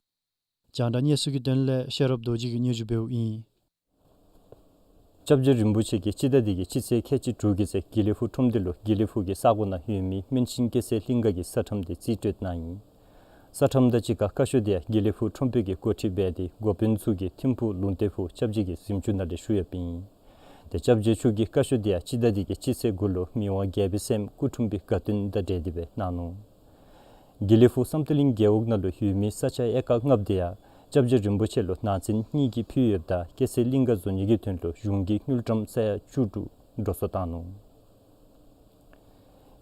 རྒྱང་བསྒྲགས་གནས་ཚུལ་གྱི་དོན་ལས་ཤེས་རབ་རྡོ་རྗེ་གིས་སྙན་ཞུ་འབདཝ་ཨིན། སྐྱབས་རྗེ་རིན་པོ་ཆེ་གིས་སྤྱི་ཟླ་འདི་གི་སྤྱི་ཚེས་ཁལ་གཅིག་དྲུག་གི་ཚེ་དགེ་ལེགས་ཕུག་ཁྲོམ་སྡེ་ལུ་དགེ་ལེགས་ཕུག་གི་ས་གོ་ནང་ཡོད་མི་སྨན་ཤིང་སྐྱེ་ཚེ་གླིང་ག་གི་ས་ཁྲམ་དེ་རྩིས་སྤྲོད་གནང་ཡི། ས་ཁྲམ་དང་གཅིག་ཁར་བཀའ་ཤོག་དེ་ཡང་དགེ་ལེགས་ཕུག་ཁྲོམ་དཔོན་གྱིས་འགོ་ཁྲིད་འབད་དེ་འགོ་དཔོན་ཚུ་གིས་ཐིམ་ཕུག་ལུང་བསྟན་ཕུག་སྐྱབས་རྗེ་གི་གཟིམ་ཅུང་ནང་ལས་ཞུ་ཡོདཔ་ཨིན། དེ་སྐྱབས་རྗེ་མཆོག་གིས་བཀའ་ཤོག་དེ་ཡང་སྤྱི་ཟླ་འདི་གི་སྤྱི་ཚེས་དགུ་ལུ་མི་དབང་རྒྱལ་པོའི་སྲསམོ་སྐུ་འཁྲུངས་པའི་དགའ་སྟོན་དང་འབྲེལ་ཏེ་སྦེ་གནང་ནུག། དགེ་ལེགས་ཕུག་བསམ་གཏན་གླིང་རྒེད་འོག་ནང་ལུ་ཡོད་མི་ས་ཆ་ཨེ་ཀར་ལྔ་པོ་དེ་ཡང་སྐྱབས་རྗེ་རིན་པོ་ཆེ་ལུ་ནང་ཚན་གཉིས་ཀྱིས་ཕུལ་ཡོདཔ་ད་སྐྱེ་ཚེ་གླིང་ག་བཟོ་ནི་གི་དོན་ལུ་གཞུང་གིས་དངུལ་ཀྲམ་ས་ཡ་བཅུ་དྲུག་འགྲོ་སོང་བཏང་ནུག།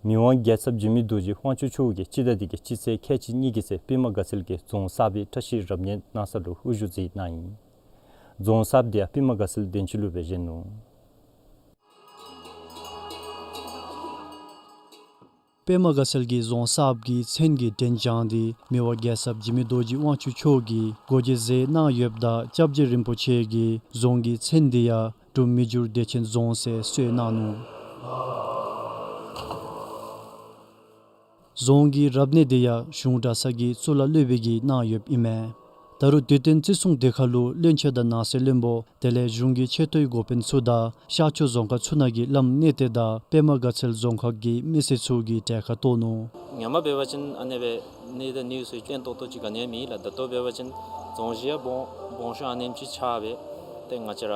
མི་དབང་རྒྱལ་ཚབ་འཇིགས་མེད་རྡོ་རྗེ་དབང་ཕྱུག་མཆོག་གིས་སྤྱི་ཟླ་འདི་གི་སྤྱི་ཚེས་ཁལ་གཅིག་གཉིས་ཀྱི་ཚེ་པདྨ་དགའ་ཚལ་གྱི་རྫོང་གསར་པའི་བཀྲ་ཤིས་རབ་གནས་གནང་ས་ལུ་དབུ་བཞུགས་མཛད་གནང་ཡི། རྫོང་གསརཔ་དེ་ཡང་པདྨ་དགའ་ཚལ་གདན་ཅུ་ལུ་སྦེ་བཞེངས་ནུག། པདྨ་དགའ་ཚལ་གྱི་རྫོང་གསརཔ་གི་མཚན་གྱི་འགྲན་བྱང་དེ་མི་དབང་རྒྱལ་ཚབ་འཇིགས་མེད་རྡོ་རྗེ་དབང་ཕྱུག་མཆོག་གིས་སྒོ་འབྱེད་མཛད་གནང་ཡོདཔ་ད་སྐྱབས་རྗེ་རིན་པོ་ཆེ་གིས་རྫོང་གི་མཚན་དེ་ཡང་འབྲུག་མི་འགྱུར་བདེ་ཆེན་རྫོང་ཟེར་གསོལ་གནང་ནུག། རྫོང་གི་རབ་གནས་དེ་ཡང་གཞུང་གྲྭ་ཚང་གི་གཙུག་ལག་སློབ་དཔོན་གྱིས་གནང་ཡོདཔ་ཨིན་མས། ད་རུང་དུས་སྟོན་བརྩི་སྲུང་དེ་ཁར་ལུ་བློན་ཆེན་དང་ནང་སྲིད་བློན་པོ་དེ་ལས་གཞུང་གི་ཆེ་མཐོའི་འགོ་དཔོན་ཚུ་དང་ཤར་ཕྱོགས་རྫོང་ཁག་ཚུ་ནང་གི་བླམ་གནས་བརྟན་དང་པདྨ་དགའ་ཚལ་རྫོང་ཁག་གི་མི་སེར་ཚུ་གིས་གྲལ་ཁར་གཏོགས་ནུག། ངོ་མ་འབད་བ་ཅིན་ཨ་ནི་སྦེ་གནས་དང་གནས་ཚུལ་བརྟན་ཏོག་ཏོ་ཅིག་ག་ནི་ཡང་མེད་ལགས། ད་ལྟོ་འབད་བ་ཅིན་རྫོང་གཞི་ཡང་སྦོམ་སྦོམ་ཤོས་ཨ་ནེམ་ཅིག་ཆགས་སྦེ་ཏེ་ང་བཅས་ར་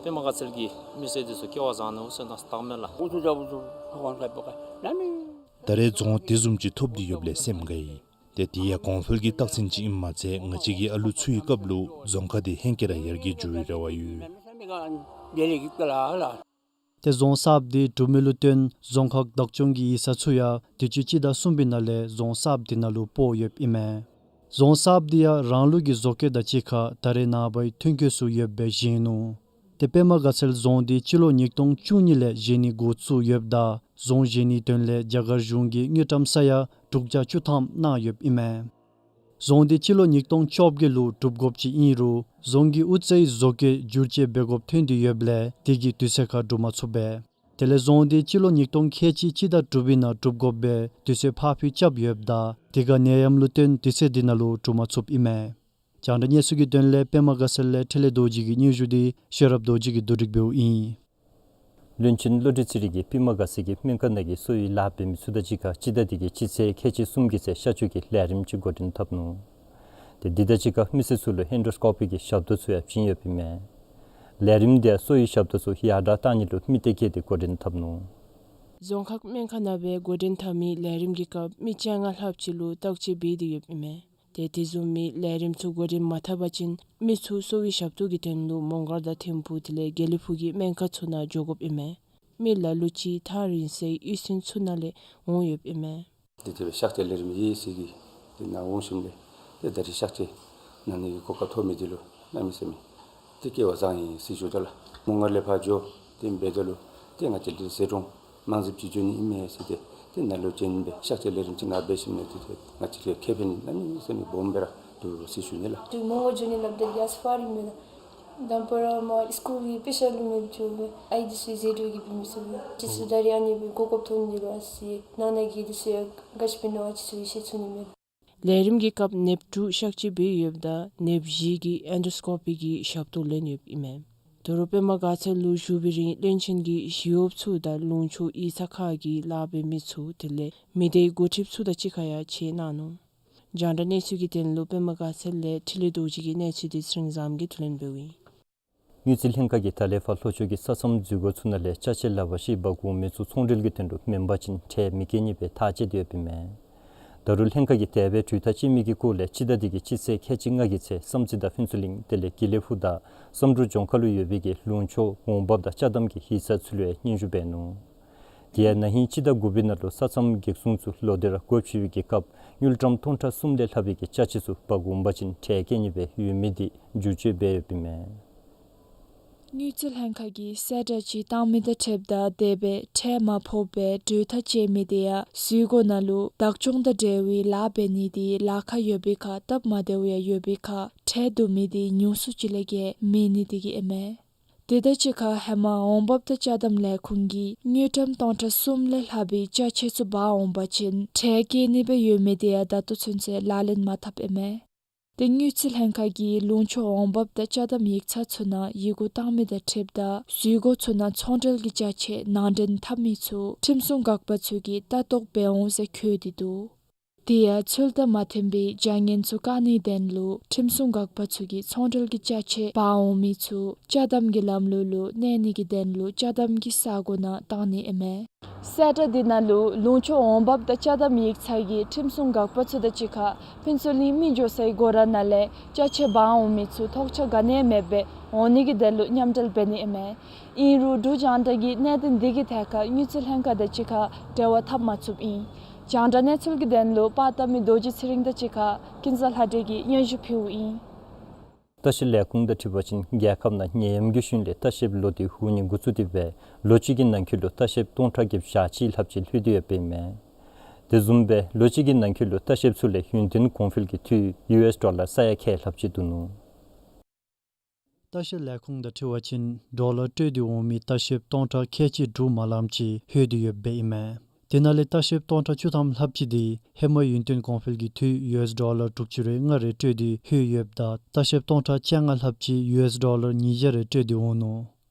པདྨ་དགའ་ཚལ་གྱི་མི་སེར་འདི་ཚུ་སྐལ་བ་བཟང་ནུག་ཟེར་མནོ་བསམ་བཏངམ་མས་ལགས། ད་རེས་རྫོང་དེ་བཟུམ་ཅིག་ཐོབ་སྟེ་ཡོདཔ་ལས་སེམས་དགའ་ཡི། ཏེ་དེ་ཡང་གོང་འཕེལ་གྱི་རྟགས་མཚན་ཅིག་ཨིནམ་མ་ཚད་ང་བཅས་ཀྱི་ཨ་ལུ་ཚུ་གི་སྐབས་ལུ་རྫོང་ཁག་དེ་ཧེང་སྐལ་ར་ཡར་རྒྱས་འགྱོ་བའི་རེ་བ་ཡོད། ཏེ་རྫོང་གསརཔ་དེ་གྲུབ་མི་ལུ་བརྟེན་རྫོང་ཁག་བདག་སྐྱོང་གི་ཡིག་ཚང་ཚུ་ཡང་དུས་ཅི་སྤྱི་ཟླ་གསུམ་པའི་ནང་ལས་རྫོང་གསརཔ་དེ་ནང་ལུ་སྤོ་ཡོདཔ་ཨིན་མས། རྫོང་གསརཔ་དེ་ཡང་རང་ལུགས་ཀྱི་བཟོ་བཀོད་དང་གཅིག་ཁར་ད་རེས་ནངས་པའི་ཐོན་སྐྱེད་ཚུ་ཡོདཔ་སྦེ་བཞེངས་ནུག། ཏེ་པདྨ་དགའ་ཚལ་རྫོང་དེ་སྤྱི་ལོ་ཉིས་སྟོང་བཅུ་གཉིས་ལས་བཞེངས་ནི་འགོ་བཙུགས་ཡོདཔ་ད་རྫོང་བཞེངས་ནིའི་དོན་ལས་རྒྱ་གར་གཞུང་གིས་དངུལ་ཀྲམ་ས་ཡ་དྲུག་བརྒྱ་བཅུ་ཐམ་གནང་ཡོདཔ་ཨིན་མས། རྫོང་དེ་སྤྱི་ལོ་ཉིས་སྟོང་བཅོ་བརྒྱད་ལུ་གྲུབ་དགོཔ་ཅིག་ཨིན་རུང་རྫོང་གི་དབུ་རྩེའི་བཟོ་བཀོད་བསྒྱུར་བཅོས་འབད་དགོཔ་ཐོན་ཏེ་ཡོདཔ་ལས་དེ་གིས་དུས་ཚོད་ཁར་གྲུབ་མ་ཚུགས་པས། དེ་ལས་རྫོང་དེ་སྤྱི་ལོ་ཉིས་སྟོང་ཁལ་གཅིག་སྤྱི་ཟླ་དྲུག་པའི་ནང་གྲུབ་དགོ་པའི་དུས་ཚོད་ཕར་འགྱངས་རྐྱབ་ཡོདཔ་ད་དེ་ཁར་ནད་ཡམས་ལུ་བརྟེན་དུས་ཚོད་དེ་ནང་ལུ་གྲུབ་མ་ཚུགསཔ་ཨིན་མས། རྒྱང་བསྒྲགས་གནས་ཚུལ་གྱི་དོན་ལས་པདྨ་དགའ་ཚལ་ལས་འཕྲིན་ལས་རྡོ་རྗེ་གི་སྙན་ཞུ་དེ་ཤེས་རབ་རྡོ་རྗེ་གིས་བསྡུ་སྒྲིག་འབདཝ་ཨིན། བློན་ཆེན་བློ་གྲོས་ཚེ་རིང་གིས་པདྨ་དགའ་ཚལ་གྱི་སྨན་ཁང་ནང་གི་གསོ་བའི་ལཱ་འབད་མི་ཚུ་དང་གཅིག་ཁར་སྤྱི་ཟླ་འདི་གི་སྤྱི་ཚེས་ཁལ་གཅིག་གསུམ་གྱི་ཚེ་གཤག་བཅོས་ཀྱི་ལས་རིམ་ཅིག་འགོ་འདྲེན་འཐབ་ནུག། ཏེ་འདི་དང་གཅིག་ཁར་མི་སེར་ཚུ་ལུ་ཨེན་ཌོ་སི་ཀོ་པི་གི་ཞབས་ཏོག་ཚུ་ཡང་བྱིན་ཡོདཔ་ཨིན་མས། ལས་རིམ་འདི་ཡང་གསོ་བའི་ཞབས་ཏོག་ཚུ་ཡར་དྲག་གཏང་ནི་ལུ་དམིགས་གཏད་བསྐྱེད་དེ་འགོ་འདྲེན་འཐབ་ནུག། རྫོང་ཁག་སྨན་ཁང་ནང་སྦེ་འགོ་འདྲེན་འཐབ་མི་ལས་རིམ་གྱི་སྐབས་མི་བཅོ་ལྔ་ལྷགཔ་ཅིག་ལུ་བརྟག་དཔྱད་འབད་དེ་ཡོདཔ་ཨིན་མས། ཏེ་དེ་བཟུམ་མའི་ལས་རིམ་ཚུ་འགོ་འདྲེན་མ་འཐབ་པ་ཅིན་མི་ཚུ་གསོ་བའི་ཞབས་ཏོག་གི་དོན་ལུ་མོང་སྒར་དང་ཐིམ་ཕུག་དེ་ལས་དགེ་ལེགས་ཕུག་གི་སྨན་ཁང་ཚུ་ནང་འགྱོ་དགོཔ་ཨིན་མས། མི་ལ་ལུ་ཅིག་ཐག་རིང་སའི་གཡུས་ཚན་ཚུ་ནང་ལས་འོང་ཡོདཔ་ཨིན་མས། དེ་དེ་སྦེ་གཤག་བཅོས་ལས་རིམ་ཡོད་ཟེར་གྱི་དེ་ནང་འོང་ཞིནམ་ལས་ཏེ་ད་རེས་གཤག་བཅོས་གནང་ནི་གི་གོ་སྐབས་ཐོབ་མི་དེ་ལུ་གནམ་མེད་ས་མེད་ཏེ་སྐལ་བ་བཟང་ཡི་ཟེར་ཞུ་དོ་ལགས། མོང་སྒར་ལས་ཕར་འགྱོ་སྟེ་འབདཝ་ད་ལུ་ཏེ་ང་བཅས་འདི་ཟད་འགྲོ་དམངས་གཙོའི་སྤྱི་ཚོགས་ནང་ཨིན་མས་ཟེར་ཏེ་ཏེ་ནཱ་ལུ་བྱོན་སྦེ་གཤག་བཅོས་ལས་རིམ་ཅིག་ནང་འབད་ཞིནམ་ལས་ཏེ་ཏེ་ང་བཅས་ཀྱི་ཁེ་ཕན་གནམ་མེད་ས་མེད་སྦོམ་སྦེ་ར་འདུག་ཟེར་ཞུ་ནི་ལགས། ཏེ་མོང་སྒར་འགྱོ་ནི་སླབ་ད་ག་ཡང་ཕར་ཨིན་མས་ལགས། དང་པ་ར་མར་སི་ཀུལ་གྱི་དཔེ་ཆ་ལུ་མེདཔ་འགྱོ་སྦེ་ཨའི་འདི་ཚུ་ཟད་འགྲོ་གི་འབད་མི་ཚུ་ལུ་ཅིག་ཚུ་ད་རེས་ཨ་ནི་སྦེ་གོ་སྐབས་ཐོབ་ནི་ལུ་ཨ་ཙི་ནང་ན་གི་འདི་ཚུ་ཡང་ག་ཅི་འབད་ནི་ཨ་ཙི་ཚུ་ཡང་ཤེས་ཚུགས་ནི་མས། ལས་རིམ་གྱི་སྐབས་ནདཔ་དྲུག་གཤག་བཅོས་འབད་ཡོདཔ་ད་ནདཔ་བཞི་གིས་ཨེན་ཌོ་སི་ཀོ་པི་གི་ཞབས་ཏོག་ལེན་ཡོདཔ་ཨིན་མས། ད་རུང་པདྨ་དགའ་ཚལ་ལུ་བཞུགས་པའི་རིང་བློན་ཆེན་གྱིས་ཞི་གཡོགཔ་ཚུ་དང་ལུང་ཕྱོགས་ཡིག་ཚང་ཁག་གི་ལཱ་འབད་མི་ཚུ་དེ་ལས་མི་སྡེའི་འགོ་ཁྲིདཔ་ཚུ་དང་གཅིག་ཁར་ཡང་མཇལ་གནང་ནུག། རྒྱང་བསྒྲགས་གནས་ཚུལ་གྱི་དོན་ལུ་པདྨ་དགའ་ཚལ་ལས་འཕྲིན་ལས་རྡོ་རྗེ་གི་གནས་ཚུལ་འདི་ཚེ་རིང་བཟངམོ་གིས་བསྡུ་ལེན་འབདཝ་ཨིན། དངུལ་རྩིས་ལྷན་ཁག་གིས་ད་ལས་ཕར་ལྷོ་ཕྱོགས་ཀྱི་ས་མཚམས་འཛུལ་སྒོ་ཚུ་ནང་ལས་ཅ་ཆས་ལག་པར་ཞིན་འབག་འོང་མི་ཚུ་ཚོང་འབྲེལ་གྱི་དོན་ལུ་མེན་པ་ཅིན་ཁྲལ་མི་བཀལ་ནི་སྦེ་ཐག་བཅད་དེ་ཡོདཔ་ཨིན་མས། ད་རུང་ལྷན་ཁག་གིས་དེ་སྦེ་གྲོས་ཐག་བཅད་མི་གི་སྐོར་ལས་སྤྱི་ཟླ་འདི་གི་སྤྱི་ཚེས་ཁལ་གཅིག་ལྔ་གི་ཚེ་བསམ་རྩེ་དང་ཕུན་ཚོགས་གླིང་དེ་ལས་དགེ་ལེགས་ཕུག་དང་བསམ་གྲུབ་ལྗོངས་མཁར་ལུ་ཡོད་པའི་གི་ལུང་ཕྱོགས་འོང་འབབ་དང་ཅ་དམ་གྱི་ཡིག་ཚང་ཚུ་ལུ་ཡང་སྙན་ཞུ་འབད་ནུག། དེ་ཡང་ན་ཧིང་སྤྱི་ཟླ་དགུ་པའི་ནང་ལུ་ས་མཚམས་གེགས་སྲུང་ཚུ་ལོག་སྟེ་ར་སྒོ་ཕྱེ་བའི་གི་སྐབས་དངུལ་ཀྲམ་སྟོང་ཕྲག་གསུམ་ལས་ལྷག་པའི་གི་ཅ་ཆས་ཚུ་འབག་འོང་པ་ཅིན་ཁྲལ་བཀལ་ནི་སྦེ་ཡོད་མི་འདི་བསྒྱུར་བཅོས་འབད་ཡོདཔ་ཨིན་མས། དངུལ་རྩིས་ལྷན་ཁག་གིས་གསལ་བསྒྲགས་ཅིག་བཏང་མི་དང་འཁྲིལཝ་ད་དེ་སྦེ་ཁྲལ་མ་ཕོགཔ་སྦེ་གྲོས་ཐག་བཅད་མི་དེ་ཡང་འཛུལ་སྒོ་ནང་ལུ་བདག་སྐྱོང་དང་འབྲེལ་བའི་ལཱ་འབད་ནི་དེ་ལཱ་ཁག་ཡོད་པའི་ཁར་སྟབས་མ་བདེཝ་ཡང་ཡོད་པའི་ཁར་ཁྲལ་བསྡུ་མི་དེ་ཉུང་སུ་ཅིག་ལས་བརྒལ་མེད་ནི་དེ་གིས་ཨིན་མས། དེ་དང་གཅིག་ཁར་ཧེ་མ་འོང་འབབ་དང་ཅ་དམ་ལས་ཁུངས་ཀྱིས་དངུལ་ཀྲམ་སྟོང་ཕྲག་གསུམ་ལས་ལྷག་པའི་ཅ་ཆས་ཚུ་འབག་འོང་པ་ཅིན་ཁྲལ་བཀལ་ནི་སྦེ་ཡོད་མི་དེ་ཡང་ད་ལྟོ་ཚུན་ཚོད་ལག་ལེན་མ་འཐབ་ཨིན་མས། དེ་དངུལ་རྩིས་ལྷན་ཁག་གིས་ལུང་ཕྱོགས་འོང་འབབ་དང་ཅ་དམ་ཡིག་ཚང་ཚུ་ནང་ཡི་གུ་བཏང་མི་དང་འཁྲིལཝ་ད་འཛུལ་སྒོ་ཚུ་ནང་ཚོང་འབྲེལ་གྱི་ཅ་ཆས་ནང་འདྲེན་འཐབ་མི་ཚུ་ཁྲིམས་སྲུང་འགག་པ་ཚུ་གིས་ལྟ་རྟོག་འབད་འོང་ཟེར་བཀོད་དེ་འདུག། དེ་ཡང་ཚུལ་དང་མ་མཐུན་པའི་བྱ་ངན་ཚུ་བཀག་ནིའི་དོན་ལུ་ཁྲིམས་སྲུང་འགག་པ་ཚུ་གིས་ཚོང་འབྲེལ་གྱི་ཅ་ཆས་འབག་འོང་མི་ཚུ་ཅ་དམ་གྱི་ལམ་ལུགས་ལུ་གནས་ནི་གི་དོན་ལུ་ཅ་དམ་གྱི་ས་སྒོ་ནང་བཏང་ནི་ཨིན་མས། གསལ་བསྒྲགས་འདི་ནང་ལུ་ལུང་ཕྱོགས་འོང་འབབ་དང་ཅ་དམ་ཡིག་ཚང་གི་ཁྲིམས་སྲུང་འགག་པ་ཚུ་དང་གཅིག་ཁར་ཕུན་ཚོགས་གླིང་མི་འགྱོ་སའི་སྒོ་ར་ནང་ལས་ཅ་ཆས་འབག་འོང་མི་ཚུ་ཐོགས་ཆགས་ག་ནི་ཡང་མེདཔ་སྦེ་འོང་ནི་གི་དོན་ལུ་མཉམ་འབྲེལ་འབད་ནི་ཨིན་མས། ཨིན་རུང་འབྲུག་རྒྱང་བསྒྲགས་ཀྱིས་གནད་དོན་འདི་གི་ཐད་ཁར་དངུལ་རྩིས་ལྷན་ཁག་དང་གཅིག་ཁར་འབྲེལ་བ་འཐབ་མ་ཚུགསཔ་ཨིན། རྒྱང་བསྒྲགས་གནས་ཚུལ་གྱི་དོན་ལུ་པར་བཏབ་མི་རྡོ་རྗེ་ཚེ་རིང་དང་གཅིག་ཁར་ཀུན་བཟང་ལྷ་སྒྲོན་གྱིས་སྙན་ཞུ་ཕུལཝ་ཨིན། ལྟ་བཤལ་ལས་ཁུངས་དང་འཁྲིལ་བ་ཅིན་རྒྱལ་ཁབ་ནང་ནད་ཡམས་ཀྱི་ཤུལ་ལས་ལྟ་བཤལཔ་ལོ་དེ་འོང་ནི་འགོ་བཙུགས་ཏེ་སྦེ་ལོ་གཅིག་གི་ནང་འཁོད་ལུ་ལྟ་བཤལཔ་སྟོང་ཕྲག་བརྒྱད་ཅུ་གྱ་གཅིག་ལྷགཔ་ཅིག་ལྷོད་དེ་ཡོདཔ་ཨིན་མས། དེ་བཟུམ་སྦེ་ལོ་གཅིག་གི་ནང་འཁོད་ལུ་ལྟ་བཤལཔ་ཚུ་ལས་ཡུན་བརྟན་གོང་འཕེལ་གྱི་འཐུས་ཡུ་ཨེསི་ཌོ་ལར་ས་ཡ་ཁལ་ལྷགཔ་ཅིག་བསྡུ་ནུག། ལྟ་བཤལ་ལས་ཁུངས་དང་འཁྲིལ་བ་ཅིན་ཌོ་ལར་སྤྲོད་དེ་འོང་མི་ལྟ་བཤལཔ་སྟོང་ཕྲག་ཁལ་གཅིག་དྲུག་མ་ལངམ་ཅིག་ལྷོད་དེ་ཡོདཔ་ཨིན་མས། དེ་ནང་ལས་ལྟ་བཤལཔ་སྟོང་ཕྲག་བཅུ་ཐམ་ལྷགཔ་ཅིག་དེ་ཧེ་མ་ཡུན་བརྟན་གོང་འཕེལ་གྱི་འཐུས་ཡུ་ཨེསི་ཌོ་ལར་དྲུག་ཅུ་རེ་ལྔ་རེ་སྤྲོད་དེ་ལྷོད་ཡོདཔ་ད་ལྟ་བཤལཔ་སྟོང་ཕྲག་བཅོ་ལྔ་ལྷགཔ་ཅིག་ཡུ་ཨེསི་ཌོ་ལར་ཉིས་བརྒྱ་རེ་སྤྲོད་དེ་འོང་ནུག།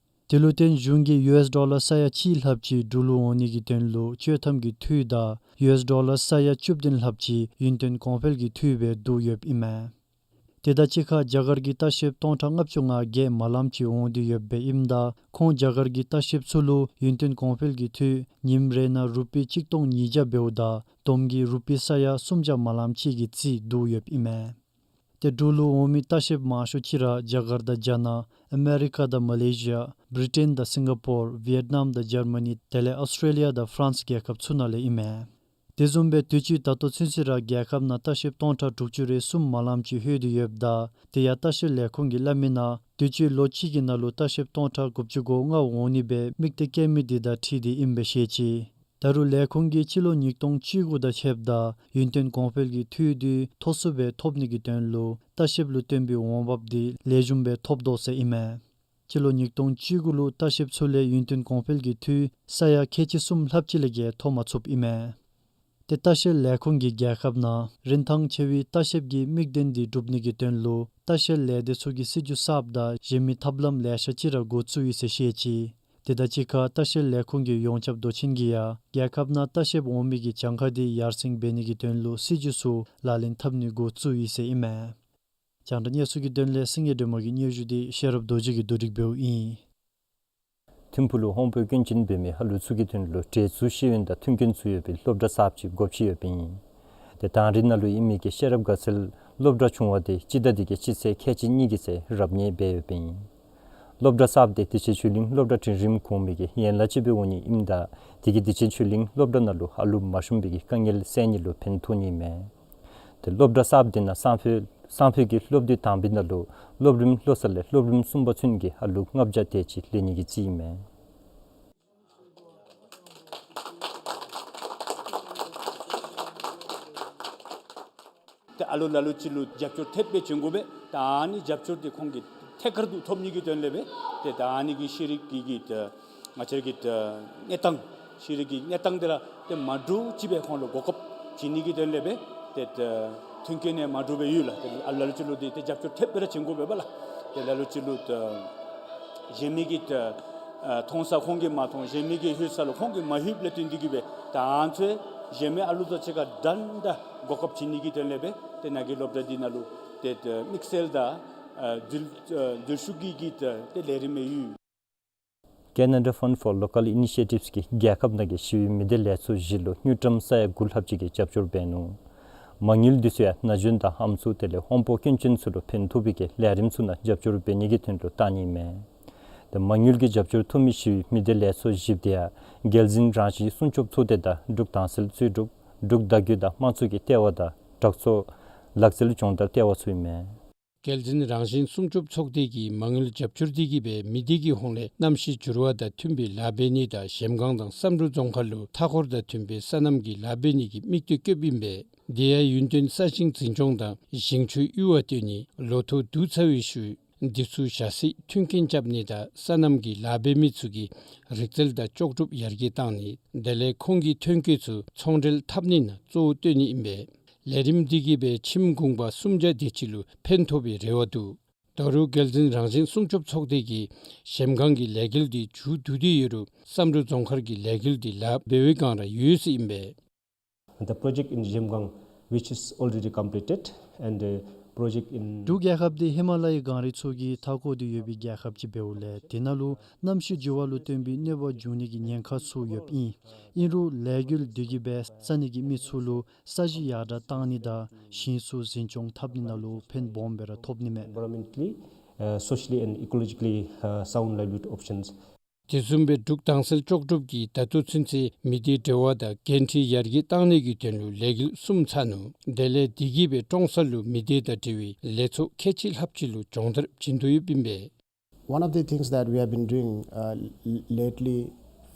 དེ་ལུ་བརྟེན་གཞུང་གིས་ཡུ་ཨེསི་ཌོ་ལར་ས་ཡ་གཅིག་ལྷགཔ་ཅིག་འབྲུག་ལུ་འོང་ནི་གི་དོན་ལུ་བཅོས་ཐམ་གྱི་འཐུས་དང་ཡུ་ཨེསི་ཌོ་ལར་ས་ཡ་བཅུ་བདུན་ལྷགཔ་ཅིག་ཡུན་བརྟན་གོང་འཕེལ་གྱི་འཐུས་སྦེ་བསྡུ་ཡོདཔ་ཨིན་མས། དེ་དང་གཅིག་ཁར་རྒྱ་གར་གྱི་ལྟ་བཤལཔ་སྟོང་ཕྲག་ལྔ་བཅུ་ང་བརྒྱད་མ་ལངམ་ཅིག་འོང་སྟེ་ཡོདཔ་ཨིནམ་ད་ཁོང་རྒྱ་གར་གྱི་ལྟ་བཤལཔ་ཚུ་ལུ་ཡུན་བརྟན་གོང་འཕེལ་གྱི་འཐུས་ཉིནམ་རེ་ནང་རུ་པི་གཅིག་སྟོང་ཉིས་བརྒྱ་འབདཝ་ད་བསྡོམས་ཀྱིས་རུ་པི་ས་ཡ་སུམ་བརྒྱ་མ་ལངམ་ཅིག་གི་རྩིས་བསྡུ་ཡོདཔ་ཨིན་མས། ཏེ་འབྲུག་ལུ་འོང་མི་ལྟ་བཤལཔ་མང་ཤོས་ཅིག་ར་རྒྱ་གར་དང་རྒྱ་ནག་ཨ་མེ་རི་ཀ་དང་མ་ལེ་ཤི་ཡ་བྲི་ཊེན་དང་སིང་ག་པོར་ཝི་ཡེཊ་ནམ་དང་འཇར་མ་ནི་དེ་ལས་ཨོསི་ཊྲེ་ལི་ཡ་དང་ཕ་རན་སི་རྒྱལ་ཁབ་ཚུ་ནང་ལས་ཨིན་མས། དེ་བཟུམ་སྦེ་དུས་ཅི་ད་ལྟོ་ཚུན་ཚོད་ར་རྒྱལ་ཁབ་ནང་ལྟ་བཤལཔ་སྟོང་ཕྲག་དྲུག་ཅུ་རེ་གསུམ་མ་ལངམ་ཅིག་ལྷོད་དེ་ཡོདཔ་ད་དེ་ཡང་ལྟ་བཤལ་ལས་ཁུངས་ཀྱིས་སླབ་མི་ནང་དུས་ཅི་ལོ་གཅིག་གི་ནང་ལུ་ལྟ་བཤལཔ་སྟོང་ཕྲག་དགུ་བཅུ་གོ་ལྔ་འོང་ནི་སྦེ་དམིགས་གཏད་བསྐྱེད་མི་དེ་དང་འཁྲིལ་ཏེ་ཨིནམ་སྦེ་བཤད་ཅི། ད་རུང་ལས་ཁུངས་ཀྱིས་སྤྱི་ལོ་ཉིས་སྟོང་བཅུ་དགུ་དང་ཕྱདཔ་ད་ཡུན་བརྟན་གོང་འཕེལ་གྱི་འཐུས་དེ་མཐོ་སུ་སྦེ་ཐོབ་ནི་གི་དོན་ལུ་ལྟ་བཤལཔ་ལུ་བཏོན་པའི་འོང་འབབ་དེ་ལེགས་ཤོམ་སྦེ་ཐོབ་དོ་ཟེར་ཨིན་མས། སྤྱི་ལོ་ཉིས་སྟོང་བཅུ་དགུ་ལུ་ལྟ་བཤལཔ་ཚུ་ལས་ཡུན་བརྟན་གོང་འཕེལ་གྱི་འཐུས་ས་ཡ་ཁལ་གཅིག་གསུམ་ལྷགཔ་ཅིག་ལས་བརྒལ་ཐོབ་མ་ཚུགསཔ་ཨིན་མས། ཏེ་ལྟ་བཤལ་ལས་ཁུངས་ཀྱིས་རྒྱལ་ཁབ་ནང་རིན་ཐང་ཆེ་བའི་ལྟ་བཤལཔ་ཀྱི་དམིགས་དོན་དེ་སྒྲུབ་ནི་གི་དོན་ལུ་ལྟ་བཤལ་ལས་སྡེ་ཚུ་གི་སྲིད་བྱུས་གསརཔ་དང་གཞན་མི་ཐབས་ལམ་ལེ་ཤ་ཅིག་ར་འགོ་བཙུགས་ཡི་ཟེར་བཤད་ཅི། དེ་དང་གཅིག་ཁར་ལྟ་བཤལ་ལས་ཁུངས་ཀྱི་ཡོངས་ཁྱབ་མདོ་ཆེན་གྱིས་ཡང་རྒྱལ་ཁབ་ནང་ལྟ་བཤལཔ་འོང་མི་གི་གྱངས་ཁ་དེ་ཡར་སེང་འབད་ནི་གི་དོན་ལུ་སྲིད་བྱུས་ཚུ་ལག་ལེན་འཐབ་ནི་འགོ་བཙུགས་ཡི་ཟེར་ཨིན་མས། རྒྱང་བསྒྲགས་གནས་ཚུལ་གྱི་དོན་ལས་སེང་གེ་སྒྲོལ་མ་གི་སྙན་ཞུ་དེ་ཤེས་རབ་རྡོ་རྗེ་གིས་བསྡུ་སྒྲིག་འབདཝ་ཨིན། ཐིམ་ཕུག་ལུ་དབང་པོ་སྐྱོན་ཅན་འབད་མི་ཧ་ལུགས་ཚུ་གི་དོན་ལུ་འབྲེལ་ཚུལ་ཤེས་ཡོན་དང་མཐུན་རྐྱེན་ཚུ་ཡོད་པའི་སློབ་གྲྭ་གསརཔ་ཅིག་སྒོ་ཕྱེ་ཡོདཔ་ཨིན། ཏེ་དང་རི་ནང་ལུ་ཨིན་མི་གི་ཤེས་རབ་དགའ་ཚལ་སློབ་གྲྭ་ཆུང་བ་དེ་སྤྱི་ཟླ་འདི་གི་སྤྱི་ཚེས་ཁལ་གཅིག་གཉིས་ཀྱི་ཚེ་རབ་གནས་འབད་ཡོདཔ་ཨིན། སློབ་གྲྭ་གསརཔ་དེ་བདེ་ཆེན་ཆོས་གླིང་སློབ་གྲྭ་འབྲིང་རིམ་གོང་མའི་གི་ཡན་ལག་ཅིག་སྦེ་འོང་ནི་ཨིནམ་ད་དེ་གིས་བདེ་ཆེན་ཆོས་གླིང་སློབ་གྲྭ་ནང་ལུ་ཧ་ལུགས་མ་ཤོང་པའི་གི་དཀའ་ངལ་སེལ་ནི་ལུ་ཕན་ཐོགས་ནི་མས། ཏེ་སློབ་གྲྭ་གསརཔ་དེ་ནང་སང་ཕོད་སང་ཕོད་ཀྱི་སློབ་དུས་དང་པའི་ནང་ལུ་སློབ་རིམ་ལྷོ་ས་ལས་སློབ་རིམ་གསུམ་པ་ཚུན་གྱི་ཧ་ལུགས་ལྔ་བརྒྱ་དེ་ཅིག་ལེན་ནི་གི་རྩིས་ཨིན་མས། ཏེ་ཨ་ལུ་ལ་ལུ་ཅིག་ལུ་རྒྱབ་སྐྱོར་ཐེབས་སྦེ་བྱིན་དགོ་པས། ད་ཨ་ནི་རྒྱབ་སྐྱོར་དེ་ཁོང་གིས་ཐད་ཀར་དུ་ཐོབ་ནི་གི་དོན་ལས་སྦེ་ཏེ་ད་ཨ་ནི་གི་ཤེས་རིག་གི་གི་ཏེ་ང་བཅས་ཀྱི་ཏེ་གནས་སྟངས་ཤེས་རིག་གི་གནས་སྟངས་དེ་ར་ཏེ་མ་འདྲཝ་ཅིག་སྦེ་ཁོང་ལུ་གོ་སྐབས་བྱིན་ནི་གི་དོན་ལས་སྦེ་ཏེ་ཏེ་མཐུན་རྐྱེན་ནི་མ་འདྲཝ་སྦེ་ཡོད་ལགས། ཏེ་ཨ་ལུ་ལ་ལུ་ཅིག་ལུ་ཏེ་ཏེ་རྒྱབ་སྐྱོར་ཐེབས་སྦེ་ར་བྱིན་དགོ་པས་ལགས། ཏེ་ལ་ལུ་ཅིག་ལུ་ཏེ་ གཞན་མི་གིས་ད་ཨ་མཐོང་ས་ཁོང་གིས་མ་མཐོང་། གཞན་མི་གིས་ལྷོད་ས་ལུ་ཁོང་གིས་མ་ལྷོདཔ་ལས་བརྟེན་ཏེ་གིས་སྦེ་ད་ཨ་ནི་ཚུ་གཞན་མི་ཨ་ལུ་དང་གཅིག་ཁར་འདྲན་འདྲ་གོ་སྐབས་བྱིན་ནི་གི་དོན་ལས་སྦེ་ཏེ་ནཱ་གི་སློབ་གྲྭ་འདི་ནང་ལུ་ཏེ་ད་དམིགས་བསལ་དང་ཨ་འཛུལ་ཨ་འཛུལ་ཞུགས་ཀྱི་གི་ད་ཏེ་ལས་རིམ་ཡོད། Canada Fund for Local Initiatives གིས་རྒྱལ་ཁབ་ནང་གི་ཞི་བའི་མི་སྡེ་ལས་ཚོགས་བཞི་ལུ་དངུལ་ཀྲམ་ས་ཡ་དགུ་ལྷགཔ་ཅིག་གི་རྒྱབ་སྐྱོར་འབད་ནུག། མ་དངུལ་འདི་ཚུ་ཡང་ན་གཞོན་དང་ཨམ་སྲུ་དེ་ལས་དབང་པོ་སྐྱོན་ཅན་ཚུ་ལུ་ཕན་ཐོགས་པའི་གི་ལས་རིམ་ཚུ་ནང་རྒྱབ་སྐྱོར་འབད་ནི་གི་དོན་ལུ་བཏང་ནི་མས། ཏེ་མ་དངུལ་གྱི་རྒྱབ་སྐྱོར་ཐོབ་མི་ཞི་བའི་མི་སྡེ་ལས་ཚོགས་བཞི་དེ་ཡང་རྒྱལ་འཛིན་རང་བཞིན་སྲུང་སྐྱོབ་ཚོགས་སྡེ་དང་འབྲུག་དྭངས་གསལ་རྩོད་སྒྲུབ། འབྲུག་བརྡ་བརྒྱུད་དང་དམངས་གཙོ་གི་ལྟེ་བ་དང་དྲག་ཚོགས་ལག་རྩལ་སྦྱོང་བརྡར་ལྟེ་བ་ཚུ་ཨིན་མས། རྒྱལ་འཛིན་རང་བཞིན་སྲུང་སྐྱོབ་ཚོགས་སྡེ་གིས་མ་དངུལ་རྒྱབ་སྐྱོར་འདི་གིས་སྦེ་མི་སྡེ་གི་ཧོངས་ལས་གནམ་གཤིས་འགྱུར་བ་དང་མཐུན་པའི་ལཱ་འབད་ནི་དང་གཞལམ་སྒང་དང་བསམ་གྲུབ་རྫོང་ཁག་ལུ་མཐའ་འཁོར་དང་མཐུན་པའི་སོ་ནམ་གྱི་ལཱ་འབད་ནི་གི་དམིགས་གཏད་བསྐྱེདཔ་ཨིན་པས། དེ་ཡང་ཡུན་བརྟན་ས་ཞིང་འཛིན་སྐྱོང་དང་ཞིང་ཆུའི་ཡུར་བ་བཏོན་ནི། ལོ་ཐོག་བསྡུ་ཚར་བའི་ཤུལ་འདི་ཚུ་བཞག་སའི་མཐུན་རྐྱེན་རྐྱབ་ནི་དང་སོ་ནམ་གྱི་ལཱ་འབད་མི་ཚུ་གི་རིག་རྩལ་དང་ལྕོགས་གྲུབ་ཡར་རྒྱས་བཏང་ནི། དེ་ལས་ཁོང་གི་ཐོན་སྐྱེད་ཚུ་ཚོང་འབྲེལ་འཐབ་ནི་ནང་གཙོ་བོ་བཏོན་ནི་ཨིན་པས། ལས་རིམ་འདི་གིས་སྦེ་ཁྱིམ་གུང་པ་སུམ་བརྒྱ་དེ་ཅིག་ལུ་ཕན་ཐོགས་པའི་རེ་བ་འདུག། ད་རུང་རྒྱལ་འཛིན་རང་བཞིན་སྲུང་སྐྱོབ་ཚོགས་སྡེ་གིས་གཞལམ་སྒང་གི་ལས་འགུལ་འདི་མཇུག་བསྡུ་སྟེ་ཡོད་རུང་བསམ་གྲུབ་རྫོང་ཁག་གི་ལས་འགུལ་འདི་ལཱ་འབད་བའི་སྒང་ར་ཡོད་ཟེར་ཨིན་པས། The project in Zhemgang, which is already completed, and uh, project in འབྲུག་རྒྱལ་ཁབ་འདི་ཧི་མ་ལ་ཡའི་གངས་རི་ཚུ་གིས་མཐའ་བསྐོར་ཏེ་ཡོད་པའི་རྒྱལ་ཁབ་ཅིག་འབདཝ་ལས་དེ་ནང་ལུ་གནམ་གཤིས་འགྱུར་བ་ལུ་བརྟེན་པའི་གནོད་པ་འབྱུང་ནི་གི་ཉེན་ཁ་ཚུ་ཡོདཔ་ཨིན། ཨིན་རུང་ལས་འགུལ་འདི་གིས་སྦེ་ས་གནས་ཀྱི་མི་ཚུ་ལུ་ས་གཞི་ཡར་དྲགས་བཏང་ནི་དང་ཞིང་ཚུ་འཛིན་སྐྱོང་འཐབ་ནི་ནང་ལུ་ཕན་སྦོམ་སྦེ་ར་ཐོགས་ནི་མས། Environmentally, uh, socially and ecologically uh, sound livelihood options. དེ་བཟུམ་སྦེ་འབྲུག་དྭངས་གསལ་ལྕོགས་གྲུབ་ཀྱིས་ད་ལྟོ་ཚུན་ཚོད་མི་སྡེའི་འབྲེལ་བ་དང་འགན་འཁྲི་ཡར་རྒྱས་བཏང་ནི་གི་དོན་ལུ་ལས་འགུལ་གསུམ་ཚར་ནུག། དེ་ལས་འདི་གིས་སྦེ་ཀྲོང་གསར་ལུ་མི་སྡེ་དང་འབྲེལ་བའི་ལས་ཚོགས་ཁལ་གཅིག་ལྷགཔ་ཅིག་ལུ་སྦྱོང་བརྡར་བྱིན་དོ་ཡོདཔ་ཨིན་པས། One of the things that we have been doing uh, l- lately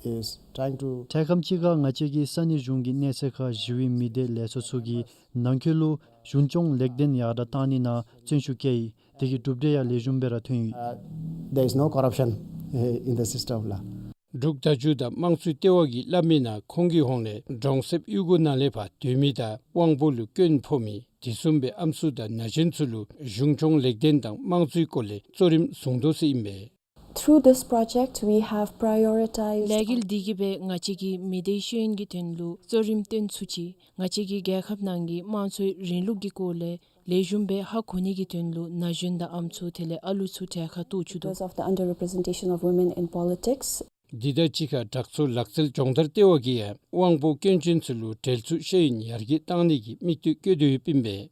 is trying to འཕྲལ་ཁམས་ཅིག་ཁར་ང་བཅས་ཀྱིས་ས་གནས་གཞུང་གི་གནས་ཚད་ཁར་ཞི་བའི་མི་སྡེ་ལས་ཚོགས་ཚུ་གིས་ནང་འཁོད་ལུ་གཞུང་སྐྱོང་ལེགས་ལྡན་ཡར་དྲགས་བཏང་ནི་ནང་བརྩོན་ཤུགས་བསྐྱེད་ཡི། དེ་གི་གྲུབ་འབྲས་ཡང་ལེགས་ཤོམ་སྦེ་ར་ཐོན་ཡི། Uh, there is no corruption uh, in the system ལགས། འབྲུག་བརྡ་བརྒྱུད་དང་དམངས་གཙོའི་ལྟེ་བ་གིས་སླབ་མིའི་ནང་ཁོང་གི་ཧོངས་ལས་གྲོང་གསེབ་གཡུས་སྒོ་ནང་ལས་ཕར་སྡོད་མི་དང་དབང་པོ་ལུ་སྐྱོན་ཕོག་མི་དེ་བཟུམ་སྦེ་ཨམ་སྲུ་དང་ན་གཞོན་ཚུ་ལུ་གཞུང་སྐྱོང་ལེགས་ལྡན་དང་དམངས་གཙོའི་སྐོར་ལས་གཙོ་རིམ་བཟུང་དོ་ཟེར་ཨིན་པས། Through this project, we have prioritized ལས་འགུལ་འདི་གིས་སྦེ་ང་བཅས་ཀྱིས་མི་སྡེའི་ཤེས་ཡོན་གྱི་དོན་ལུ་གཙོ་རིམ་བཏོན་ཚུགས་ཅི། ང་བཅས་ཀྱིས་རྒྱལ་ཁབ་ནང་གི་དམངས་གཙོའི་རིང་ལུགས་ཀྱི་སྐོར་ལས་ལེགས་ཤོམ་སྦེ་ཧ་གོ་ནི་གི་དོན་ལུ་ན་གཞོན་དང་ཨམ་སྲུ་དེ་ལས་ཨ་ལུ་ཚུ་གྲལ་ཁར་གཏོགས་བཅུག་དོ། Because of the underrepresentation of women in politics. འདི་དང་གཅིག་ཁར་དྲག་ཚོགས་ལག་རྩལ་སྦྱོང་བརྡར་ལྟེ་བ་གིས་ཡང་དབང་པོ་སྐྱོན་ཅན་ཚུ་ལུ་འབྲེལ་ཚུགས་ཤེས་ཡོན་ཡར་རྒྱས་བཏང་ནི་གི་དམིགས་གཏད་བསྐྱེད་དོ་ཡོདཔ་ཨིན་པས།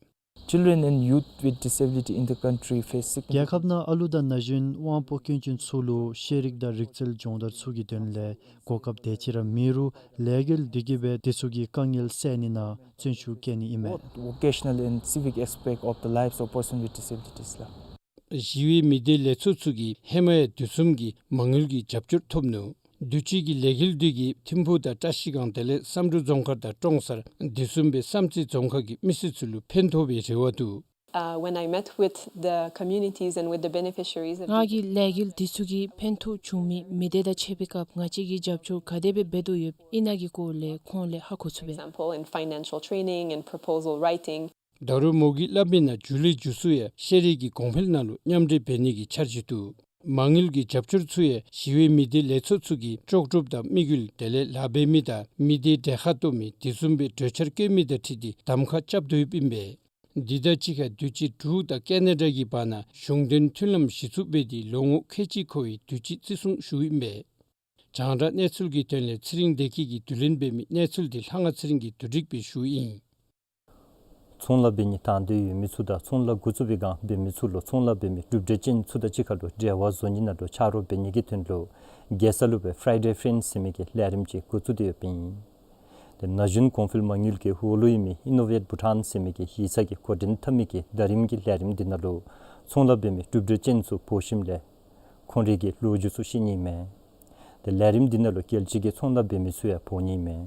Children and youth with disability in the country face significant རྒྱལ་ཁབ་ནང་ཨ་ལུ་དང་ན་གཞོན་དབང་པོ་སྐྱོན་ཅན་ཚུ་ལུ་ཤེས་རིག་དང་རིག་རྩལ་སྦྱོང་བརྡར་ཚུ་གི་དོན་ལས་གོ་སྐབས་དེ་ཅིག་ར་མེད་རུང་ལས་འགུལ་འདི་གིས་སྦེ་དེ་ཚུ་གི་དཀའ་ངལ་བསལ་ནི་ནང་བརྩོན་ཤུགས་བསྐྱེད་ནི་ཨིན་མས། Both vocational and civic aspect of the lives of persons with disabilities ལགས། ཞི་བའི་མི་སྡེ་ལས་ཚོགས་ཚུ་གིས་ཧེ་མ་ཡང་དུས་གསུམ་གྱི་མ་དངུལ་གྱི་རྒྱབ་སྐྱོར་ཐོབ་ནུག། དུས་ཅི་གི་ལས་འགུལ་འདི་གིས་ཐིམ་ཕུག་དང་བཀྲ་ཤིས་སྒང་དེ་ལས་བསམ་གྲུབ་རྫོང་ཁག་དང་ཀྲོང་གསར་དེ་བཟུམ་སྦེ་བསམ་རྩེ་རྫོང་ཁག་གི་མི་སེར་ཚུ་ལུ་ཕན་ཐོགས་པའི་རེ་བ་འདུག། Uh, when I met with the communities and with the beneficiaries of ང་གིས་ལས་འགུལ་འདི་ཚུ་གིས་ཕན་ཐོགས་བྱུང་མི་མི་སྡེ་དང་ཕྱད་པའི་སྐབས་ང་བཅས་ཀྱིས་རྒྱབ་སྐྱོར་ག་དེ་སྦེ་འབད་དོ་ཡོདཔ་ཨིན་ན་གི་སྐོར་ལས་ཁོང་ལས་ཧ་གོ་ཚུགས་པས། Example, in financial training and proposal writing. ད་རུང་མོ་གིས་སླབ་མིའི་ནང་མཇུག་ལས་མཇུག་སུ་ཡང་ཤེས་རིག་གི་གོང་འཕེལ་ནང་ལུ་མཉམ་འབྲེལ་འབད་ནི་གི་འཆར་གཞི་འདུག། མ་དངུལ་གྱི་རྒྱབ་སྐྱོར་ཚུ་ཡང་ཞི་བའི་མི་སྡེ་ལས་ཚོགས་ཚུ་གི་ལྕོགས་གྲུབ་དང་དམིགས་ཡུལ་དེ་ལས་ལཱ་འབད་མི་དང་མི་སྡེའི་གྲལ་ཁར་གཏོགས་མི་དེ་བཟུམ་སྦེ་གྲོས་འཆར་བཀོད་མི་དང་འཁྲིལ་ཏེ་གདམ་ཁ་རྐྱབ་དོ་ཡོདཔ་ཨིན་པས། འདི་དང་གཅིག་ཁར་དུས་ཅི་འབྲུག་དང་ཀེ་ན་ཌ་གི་བར་ན་གཞུང་དོན་མཐུན་ལམ་གཞི་བཙུགས་འབད་དེ་ལོ་ངོ་ཁལ་གཅིག་འཁོར་བའི་དུས་ཅི་བརྩི་སྲུང་ཞུཝ་ཨིན་པས། རྒྱང་བསྒྲགས་གནས་ཚུལ་གྱི་དོན་ལས་ཚེ་རིང་བདེ་སྐྱིད་ཀྱིས་བསྡུ་ལེན་འབད་མི་གནས་ཚུལ་འདི་ལྷ་དབང་ཚེ་རིང་གིས་བསྡུ་སྒྲིག་འབད་ཞུཝ་ཨིན། ཚོང་ལཱ་འབད་ནི་དང་འདོད་ཡོད་མི་ཚུ་དང་ཚོང་ལཱ་འགོ་བཙུགས་པའི་སྒང་འབད་མི་ཚུ་ལུ་ཚོང་ལཱ་འབད་མི་གྲུབ་འབྲས་ཅན་ཚུ་དང་གཅིག་ཁར་ལུ་འབྲེལ་བ་བཟོ་ནི་ནང་ལུ་ཆ་རོགས་འབད་ནི་གི་དོན་ལུ་རྒྱལ་ས་ལུ་སྦེ་Friday Friends ཟེར་མི་གི་ལས་རིམ་ཅིག་འགོ་བཙུགས་ཏེ་ཡོདཔ་ཨིན། ཏེ་ན་གཞོན་གོང་འཕེལ་མ་དངུལ་གྱི་འོག་ལུ་ཡོད་མི་Innovate Bhutan ཟེར་མི་གི་ཡིག་ཚང་གིས་འགོ་འདྲེན་འཐབ་མི་གི་ཟླ་རིམ་གྱི་ལས་རིམ་འདི་ནང་ལུ་ཚོང་ལཱ་འབད་མི་གྲུབ་འབྲས་ཅན་ཚུ་འབོ་ཞིནམ་ལས་ཁོང་རའི་གི་ལོ་རྒྱུས་ཚུ་ཤེས་ནི་མས། ཏེ་ལས་རིམ་འདི་ནང་ལུ་རྒྱལ་སྤྱི་གི་ཚོང་ལཱ་འབད་མི་ཚུ་ཡང་འབོ་ནི་མས།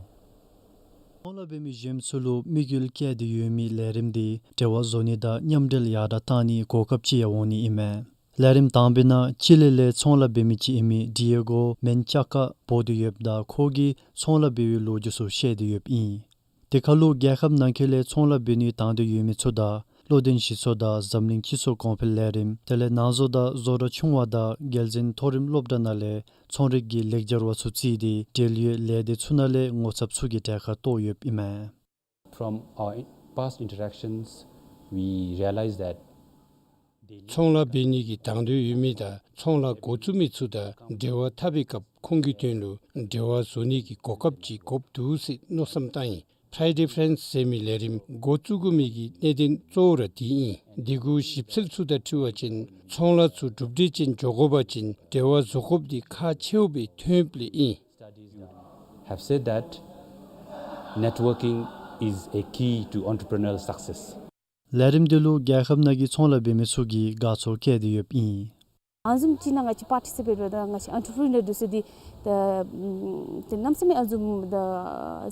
ཚོང་ལཱ་འབད་མི་གཞན་ཚུ་ལུ་དམིགས་ཡུལ་བསྐྱེད་དེ་ཡོད་མི་ལས་རིམ་འདི་འབྲེལ་བ་བཟོ་ནི་དང་མཉམ་འབྲེལ་ཡར་དྲགས་བཏང་ནིའི་གོ་སྐབས་ཅིག་ཡང་འོང་ནི་ཨིན་མས། ལས་རིམ་དང་པའི་ནང་ཅི་ལི་ལས་ཚོང་ལཱ་འབད་མི་ཅིག་ཨིན་མི་ཌི་ཨེ་གོ་མེན་ཅཱ་ཀ་འབོ་སྟེ་ཡོདཔ་ད་ཁོ་གིས་ཚོང་ལཱ་འབད་བའི་ལོ་རྒྱུས་ཚུ་བཤད་དེ་ཡོདཔ་ཨིན། དེ་ཁར་ལུ་རྒྱལ་ཁབ་ནང་འཁོད་ལས་ཚོང་ལཱ་འབད་ནིའི་དང་འདོད་ཡོད་མི་ཚུ་དང་ བློ་ལྡན་ཞི་ཚོགས་དང་འཛམ་གླིང་སྤྱི་ཚོགས་གོང་འཕེལ་ལས་རིམ་དེ་ལས་ནང་བཟོ་དང་བཟོ་གྲྭ་ཆུང་བ་དང་རྒྱལ་འཛིན་མཐོ་རིམ་སློབ་གྲྭ་ནང་ལས་ཚོང་རིག་གི་ལེགས་སྦྱར་བ་ཚུ་བརྩིས་ཏེ་འབྲེལ་ཡོད་ལས་སྡེ་ཚུ་ནང་ལས་ངོ་ཚབ་ཚུ་གི་གྲལ་ཁར་གཏོགས་ཡོདཔ་ཨིན་མས། From our past interactions, we realize that ཚོང་ལཱ་འབད་ནི་གི་དང་འདོད་ཡོད་མི་དང་ཚོང་ལཱ་འགོ་བཙུགས་མི་ཚུ་དང་འབྲེལ་བ་འཐབ་པའི་སྐབས་ཁོང་གི་དོན་ལུ་འབྲེལ་བ་བཟོ་ནི་གི་གོ་སྐབས་ཅིག་དགོཔ་འདུག་ཟེར་མནོ་བསམ་བཏང་ཡི། Friday Friends ཟེར་མི་ལས་རིམ་འགོ་བཙུགས་དགོ་མི་གི་གནད་དོན་གཙོ་བོ་ར་འདི་ཨིན། འདི་གུ་ཞིབ་འཚོལ་ཚུ་དང་འཁྲིལ་བ་ཅིན་ཚོང་ལཱ་ཚུ་གྲུབ་འབྲས་ཅན་འགྱོ་དགོ་པ་ཅིན་འབྲེལ་བ་བཟོ་དགོཔ་འདི་ཁག་ཆེཝ་སྦེ་ཐོནམ་ལས་ཨིན། Have said that networking is a key to entrepreneurial success. ལས་རིམ་འདི་ལུ་རྒྱལ་ཁབ་ནང་གི་ཚོང་ལཱ་འབད་མི་ཚུ་གིས་དགའ་ཚོར་བསྐྱེད་དེ་ཡོདཔ་ཨིན། ཨ་ནི་བཟུམ་ཅིག་ནང་ང་བཅས་པར་ཊི་སི་པེཊ་འབད་དེ་ང་བཅས་ཨེན་ཊི་པི་རི་ནར་འདི་ཚུ་འདི་ད་ཨམ་ཏེ་གནམ་མེད་ས་མེད་ཨ་ནི་བཟུམ་ད་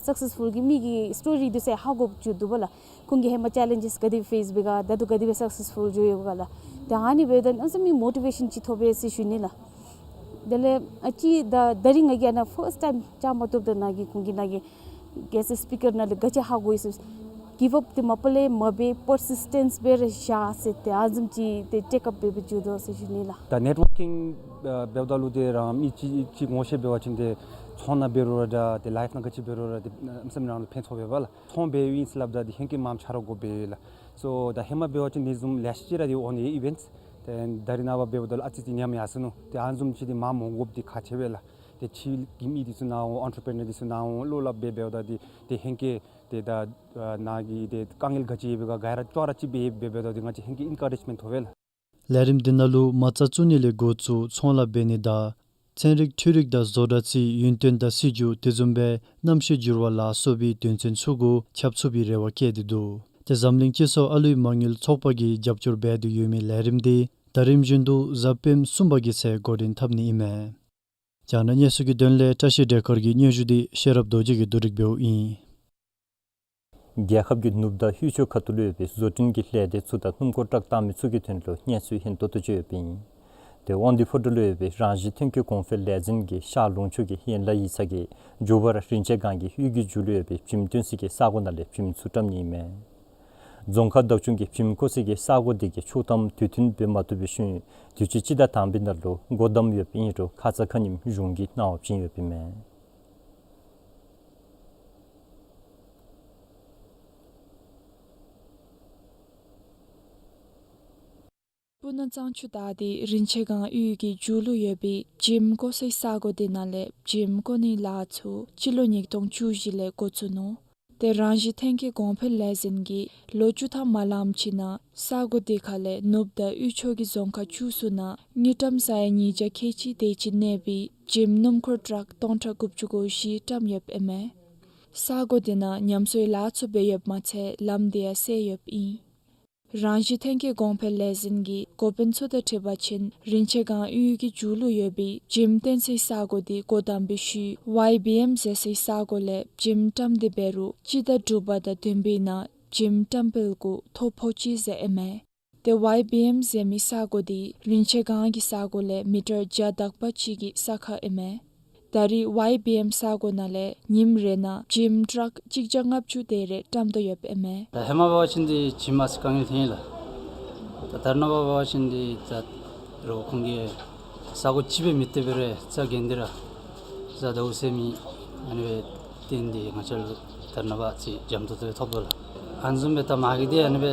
སག་སེས་ཕུལ་གྱི་མི་གི་སི་ཊོ་རི་འདི་ཚུ་ཧ་གོ་བཅུག་འདུག་པ་ལགས། ཁོང་གིས་ཧེ་མ་ཅེ་ལེནཇེས་ག་དེ་ཕེསི་འབད་ག་ད་ལྟོ་ག་དེ་སྦེ་སག་སེས་ཕུལ་འགྱོ་ཡོད་ག་ལགས། ད་ཨ་ནི་འབདཝ་ད་གནམ་མེད་ས་མེད་མོ་ཊི་ཝེ་ཤཱན་ཅིག་ཐོབ་པས་ཟེར་ཞུ་ནི་ལགས། དེ་ལས་ཨ་ཙི་ད་ད་རིས་ང་གིས་ཨ་ནཱ་ཕརསཊ་ཊའིམ་བཅར་མ་བཏུབ་ད་ནཱ་གི་ཁོང་གིས་ནཱ་གི་གེསཊ་སི་པི་ཀར་ནང་ལས་ག་ཅི་ཧ་གོ་ཡི་ཟེར། གིབ་ཨཔ་འདི་མ་པ་ལས་མ་འབད་པར་སིསི་ཊེནསི་སྦེ་ར་བཞག་ཟེར་ཏེ་ཨ་ནི་བཟུམ་ཅིག་ཏེ་ཊེག་ཨཔ་འབད་འབད་བཅུག་དོ་ཟེར་ཞུ་ནི་ལགས། ད་ནེཊ་ཝོར་ཀིང་འབདཝ་ད་ལུ་ཏེ་རང་མི་ཅིག་ཅིག་ངོ་ཤེས་འབད་བ་ཅིན་ཏེ་ཚོང་ནང་འབད་རུང་ར་ད་ཏེ་ལའིཕ་ནང་ག་ཅི་འབད་རུང་ར་ཏེ་གནམ་མེད་ས་མེད་རང་ལུ་ཕན་ཐོགས་པས་པ་ལགས། ཚོང་འབད་ཡི་ཟེར་སླབ་ད་ཏེ་ཧེང་སྐལ་མངམ་ཆ་ར་དགོ་པས་ལགས། སོ་ད་ཧེ་མ་འབད་བ་ཅིན་དེ་བཟུམ་ལེ་ཤ་ཅིག་ར་ཏེ་འོང་ནི་ཨི་ཝེནཊསི། ཏེ་ད་རིས་ནངས་པ་འབདཝ་ད་ལུ་ཨ་ཙི་ཅིག་ཉམས་ཡར་སོ་ནུག། ཏེ་ཨ་ནི་བཟུམ་ཅིག་ཏེ་མངམ་འོང་དགོཔ་འདི་ཁག་ཆེ་བས་ལགས། ཏེ་ཕྱི་གི་མི་འདི་ཚུ་ནཱ་འོང་ཨེན་ཊི་པི་རི་ནར་འདི་ཚུ་ནཱ་འོང་བློ་སླབ་འབད་འབདཝ་ད་ཏེ་ཏེ་ཧེང་སྐལ་ཏེ་ད་ནཱ་གི་ཏེ་དཀའ་ངལ་ག་ཅི་ཡོད་པའི་ག་ག་ར་ཅོག་ར་ཅིག་སྦེ་འབད་འབདཝ་ད་ཏེ་ང་བཅས་ཧེང་སྐལ་ཨེན་ཀ་རེཇ་མེནཊ་ཐོབ་པས་ལགས། ལས་རིམ་འདི་ནང་ལུ་མ་རྩ་བཙུགས་ནི་ལས་འགོ་བཙུགས་ཚོང་ལཱ་འབད་ནི་དང་ཚན་རིག་འཕྲུལ་རིག་དང་བཟོ་གྲྭ་རྩིས་ཡུན་བརྟན་དང་སྲིད་བྱུས་དེ་བཟུམ་སྦེ་གནམ་གཤིས་འགྱུར་བ་ལ་སོགས་པའི་དོན་ཚན་ཚུ་གུ་ཁྱབ་ཚུགས་པའི་རེ་བ་བསྐྱེད་དེ་འདུག། ཏེ་འཛམ་གླིང་སྤྱི་ཚོགས་ཨ་ལུའི་མ་དངུལ་ཚོགས་པ་གིས་རྒྱབ་སྐྱོར་འབད་དེ་ཡོད་མི་ལས་རིམ་འདི་ད་རིམ་བཞིན་དུ་གཟའ་སྤེནམ་གསུམ་པ་གི་ཚེ་འགོ་འདྲེན་འཐབ་ནི་ཨིན་མས། རྒྱང་བསྒྲགས་གནས་ཚུལ་གྱི་དོན་ལས་བཀྲ་ཤིས་བདེ་དཀར་གྱི་སྙན་ཞུ་འདི་ཤེས་རབ་རྡོ་རྗེ་གིས་བསྡུ་སྒྲིག་འབདཝ་ཨིན། རྒྱལ་ཁབ་ཀྱི་ནུབ་དང་དབུས་ཕྱོགས་ཁ་ཐུག་ལུ་ཡོད་པའི་བཟོ་སྐྲུན་གྱི་ལས་སྡེ་ཚུ་དང་སྣུམ་འཁོར་ཊཱག་བཏང་མི་ཚུ་གི་དོན་ལུ་གནས་ཚུལ་ཧན་ཏོང་ཏོ་ཅིག་ཡོདཔ་ཨིན། ཏེ་དབང་འདུས་ཕོ་བྲང་ལུ་ཡོད་པའི་རང་བཞིན་ཐོན་སྐྱེད་གོང་འཕེལ་ལས་འཛིན་གྱི་ཤར་ལུང་ཕྱོགས་ཀྱི་ཡན་ལག་ཡིག་ཚང་གིས་མགྱོགས་པ་ར་རིན་ཆེན་སྒང་གི་གཡུས་ཀྱི་མཇུག་ལུ་ཡོད་པའི་བྱེམ་བཏོན་སའི་གི་ས་གོ་ནང་ལས་བྱེམ་ཚུ་བཀྲམ་ནི་ཨིན་མས། རྫོང་ཁག་བདག་སྐྱོང་གིས་བྱེམ་བཀོ་སའི་གི་ས་གོ་དེ་གི་ཆོག་ཐམ་དུས་མཐུན་འབད་མ་བཏུབ་པའི་ཤུལ་དུས་ཅི་སྤྱི་ཟླ་དང་པའི་ནང་ལུ་སྒོ་བསྡམ་ཡོདཔ་ཨིན་རུང་ཁ་ཙ་ཁ་ཉིནམ་གཞུང་གིས་གནང་བ་བྱིན་ཡོདཔ་ཨིན་མས། སྤུ་ན་གཙང་ཆུ་བདའ་སྟེ་རིན་ཆེན་སྒང་གཡུས་ཀྱི་མཇུག་ལུ་ཡོད་པའི་བྱེམ་བཀོ་སའི་ས་གོ་དེ་ནང་ལས་བྱེམ་བཀོ་ནིའི་ལཱ་ཚུ་སྤྱི་ལོ་ཉིས་སྟོང་བཅུ་བཞི་ལས་འགོ་བཙུགས་ནུག། ཏེ་རང་བཞིན་ཐོན་སྐྱེད་གོང་འཕེལ་ལས་འཛིན་གྱིས་ལོ་བཅུ་ཐམ་མ་ལངམ་ཅིག་ནང་ས་གོ་དེ་ཁ་ལས་ནུབ་དང་དབུས་ཕྱོགས་ཀྱི་རྫོང་ཁག་བཅུ་གསུམ་ནང་དངུལ་ཀྲམ་ས་ཡ་ཉིས་བརྒྱ་ཁལ་གཅིག་དེ་ཅིག་གནས་པའི་བྱེམ་སྣུམ་འཁོར་ཊཱག་སྟོང་ཕྲག་དགུ་བཅུ་གོ་བཞི་བཀྲམ་ཡོདཔ་ཨིན་མས། ས་གོ་དེ་ནང་ཉམས་གསོའི་ལཱ་ཚུ་འབད་ཡོདཔ་མ་ཚད་ལམ་དེ་ཡང་སེལ་ཡོདཔ་ཨིན། རང་བཞིན་ཐོན་སྐྱེད་གོང་འཕེལ་ལས་འཛིན་གྱི་འགོ་དཔོན་ཚུ་དང་འཁྲིལ་བ་ཅིན་རིན་ཆེན་སྒང་གཡུས་ཀྱི་མཇུག་ལུ་ཡོད་པའི་བྱེམ་བཏོན་སའི་ས་གོ་དེ་སྒོ་བསྡམས་པའི་ཤུལ་ཝའི་བི་ཨེམ་ཟེར་སའི་ས་གོ་ལས་བྱེམ་བཀྲམ་སྟེ་འབད་རུང་སྤྱི་ཟླ་དྲུག་པ་དང་བདུན་པའི་ནང་བྱེམ་བཀྲམ་སྤེལ་གུ་ཐོ་ཕོག་ཅི་ཟེར་ཨིན་མས། ཏེ་ཝའི་བི་ཨེམ་ཟེར་མི་ས་གོ་དེ་རིན་ཆེན་སྒང་གི་ས་གོ་ལས་མི་ཊར་བརྒྱ་དག་པ་ཅིག་གི་ས་ཁར་ཨིན་མས། ད་རེས་ཝའི་བི་ཨེམ་ས་གོ་ནང་ལས་ཉིནམ་རེ་ནང་བྱེམ་ཊཱག་གཅིག་བརྒྱ་ལྔ་བཅུ་དེ་རེ་བཀྲམ་དོ་ཡོདཔ་ཨིན་མས། ད་ཧེ་མ་འབད་བ་ཅིན་འདི་བྱེམ་མ་ཚད་དཀའ་ངལ་ཐོན་ཡི་ལགས། ད་ད་རེས་ནངས་པ་འབད་བ་ཅིན་འདི་ད་རུང་ཁོང་གིས་ས་གོ་གཅིག་སྦེ་མི་སྟེར་བར་རྩ་འགེངས་ཏེ་ར་རྩ་དགའཝ་ཟེར་མི་ཨ་ནི་སྦེ་བརྟེན་ཏེ་ང་བཅས་ལུ་ད་རེས་ནངས་པ་ཅིག་འཇམ་ཏོང་ཏོ་ཐོབ་དོ་ལགས། ཨ་ནི་བཟུམ་སྦེ་ད་མ་གི་འདི་ཨ་ནི་སྦེ་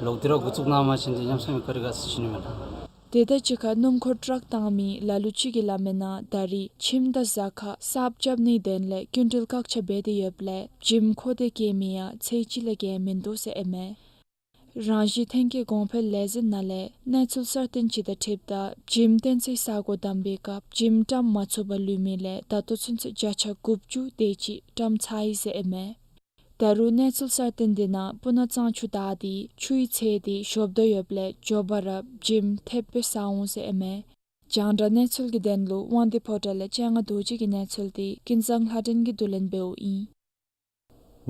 ལོག་སྟེ་ར་འགོ་བཙུགས་གནང་བ་ཅིན་འདི་ཉམས་སུ་མི་དཀའ་རིག་ག་ཟེར་ཞུ་ནི་མས་ལགས། དེ་དང་གཅིག་ཁར་སྣུམ་འཁོར་ཊཱག་བཏང་མི་ལ་ལུ་ཅིག་གིས་སླབ་མིའི་ནང་ད་རེས་ཁྱིམ་དང་གཟའ་ཁར་གསརཔ་རྐྱབ་ནིའི་དོན་ལས་སྐྱིན་འགྲུལ་བཀག་ཆ་འབད་དེ་ཡོདཔ་ལས་བྱེམ་ཁོ་ཏེ་སྐྱེལ་མི་ཡང་ཚད་ཅིག་ལས་བརྒལ་མིན་འདུག་ཟེར་ཨིན་མས། རང་བཞིན་ཐོན་སྐྱེད་གོང་འཕེལ་ལས་འཛིན་ནང་ལས་གནས་ཚུལ་གསར་བཏོན་ཅིག་དང་འཁྲིལཝ་ད་བྱེམ་བཏོན་སའི་ས་གོ་བསྡམ་པའི་སྐབས་བྱེམ་བཀྲམ་མ་ཚུགས་པར་ལུས་མི་ལས་ད་ལྟོ་ཚུན་ཚོད་བརྒྱ་ཆ་དགུ་བཅུ་དེ་ཅིག་བཀྲམ་ཚར་ཡི་ཟེར་ཨིན་མས། ད་རུང་གནས་ཚུལ་གསར་བཏོན་དེ་ནང་སྤུ་ན་གཙང་ཆུ་བདའ་སྟེ་ཆུའི་ཚད་དེ་ཞོབ་དོ་ཡོདཔ་ལས་མགྱོགས་པ་ར་བྱེམ་ཐེབས་སྦེ་ཟ་འོང་ཟེར་ཨིན་མས། རྒྱང་བསྒྲགས་གནས་ཚུལ་གྱི་དོན་ལུ་དབང་འདུས་ཕོ་བྲང་ལས་སྤྱན་སྔ་རྡོ་རྗེ་གི་གནས་ཚུལ་དེ་ཀུན་བཟང་ལྷ་སྒྲོན་གྱིས་བསྡུ་ལེན་འབདཝ་ཨིན།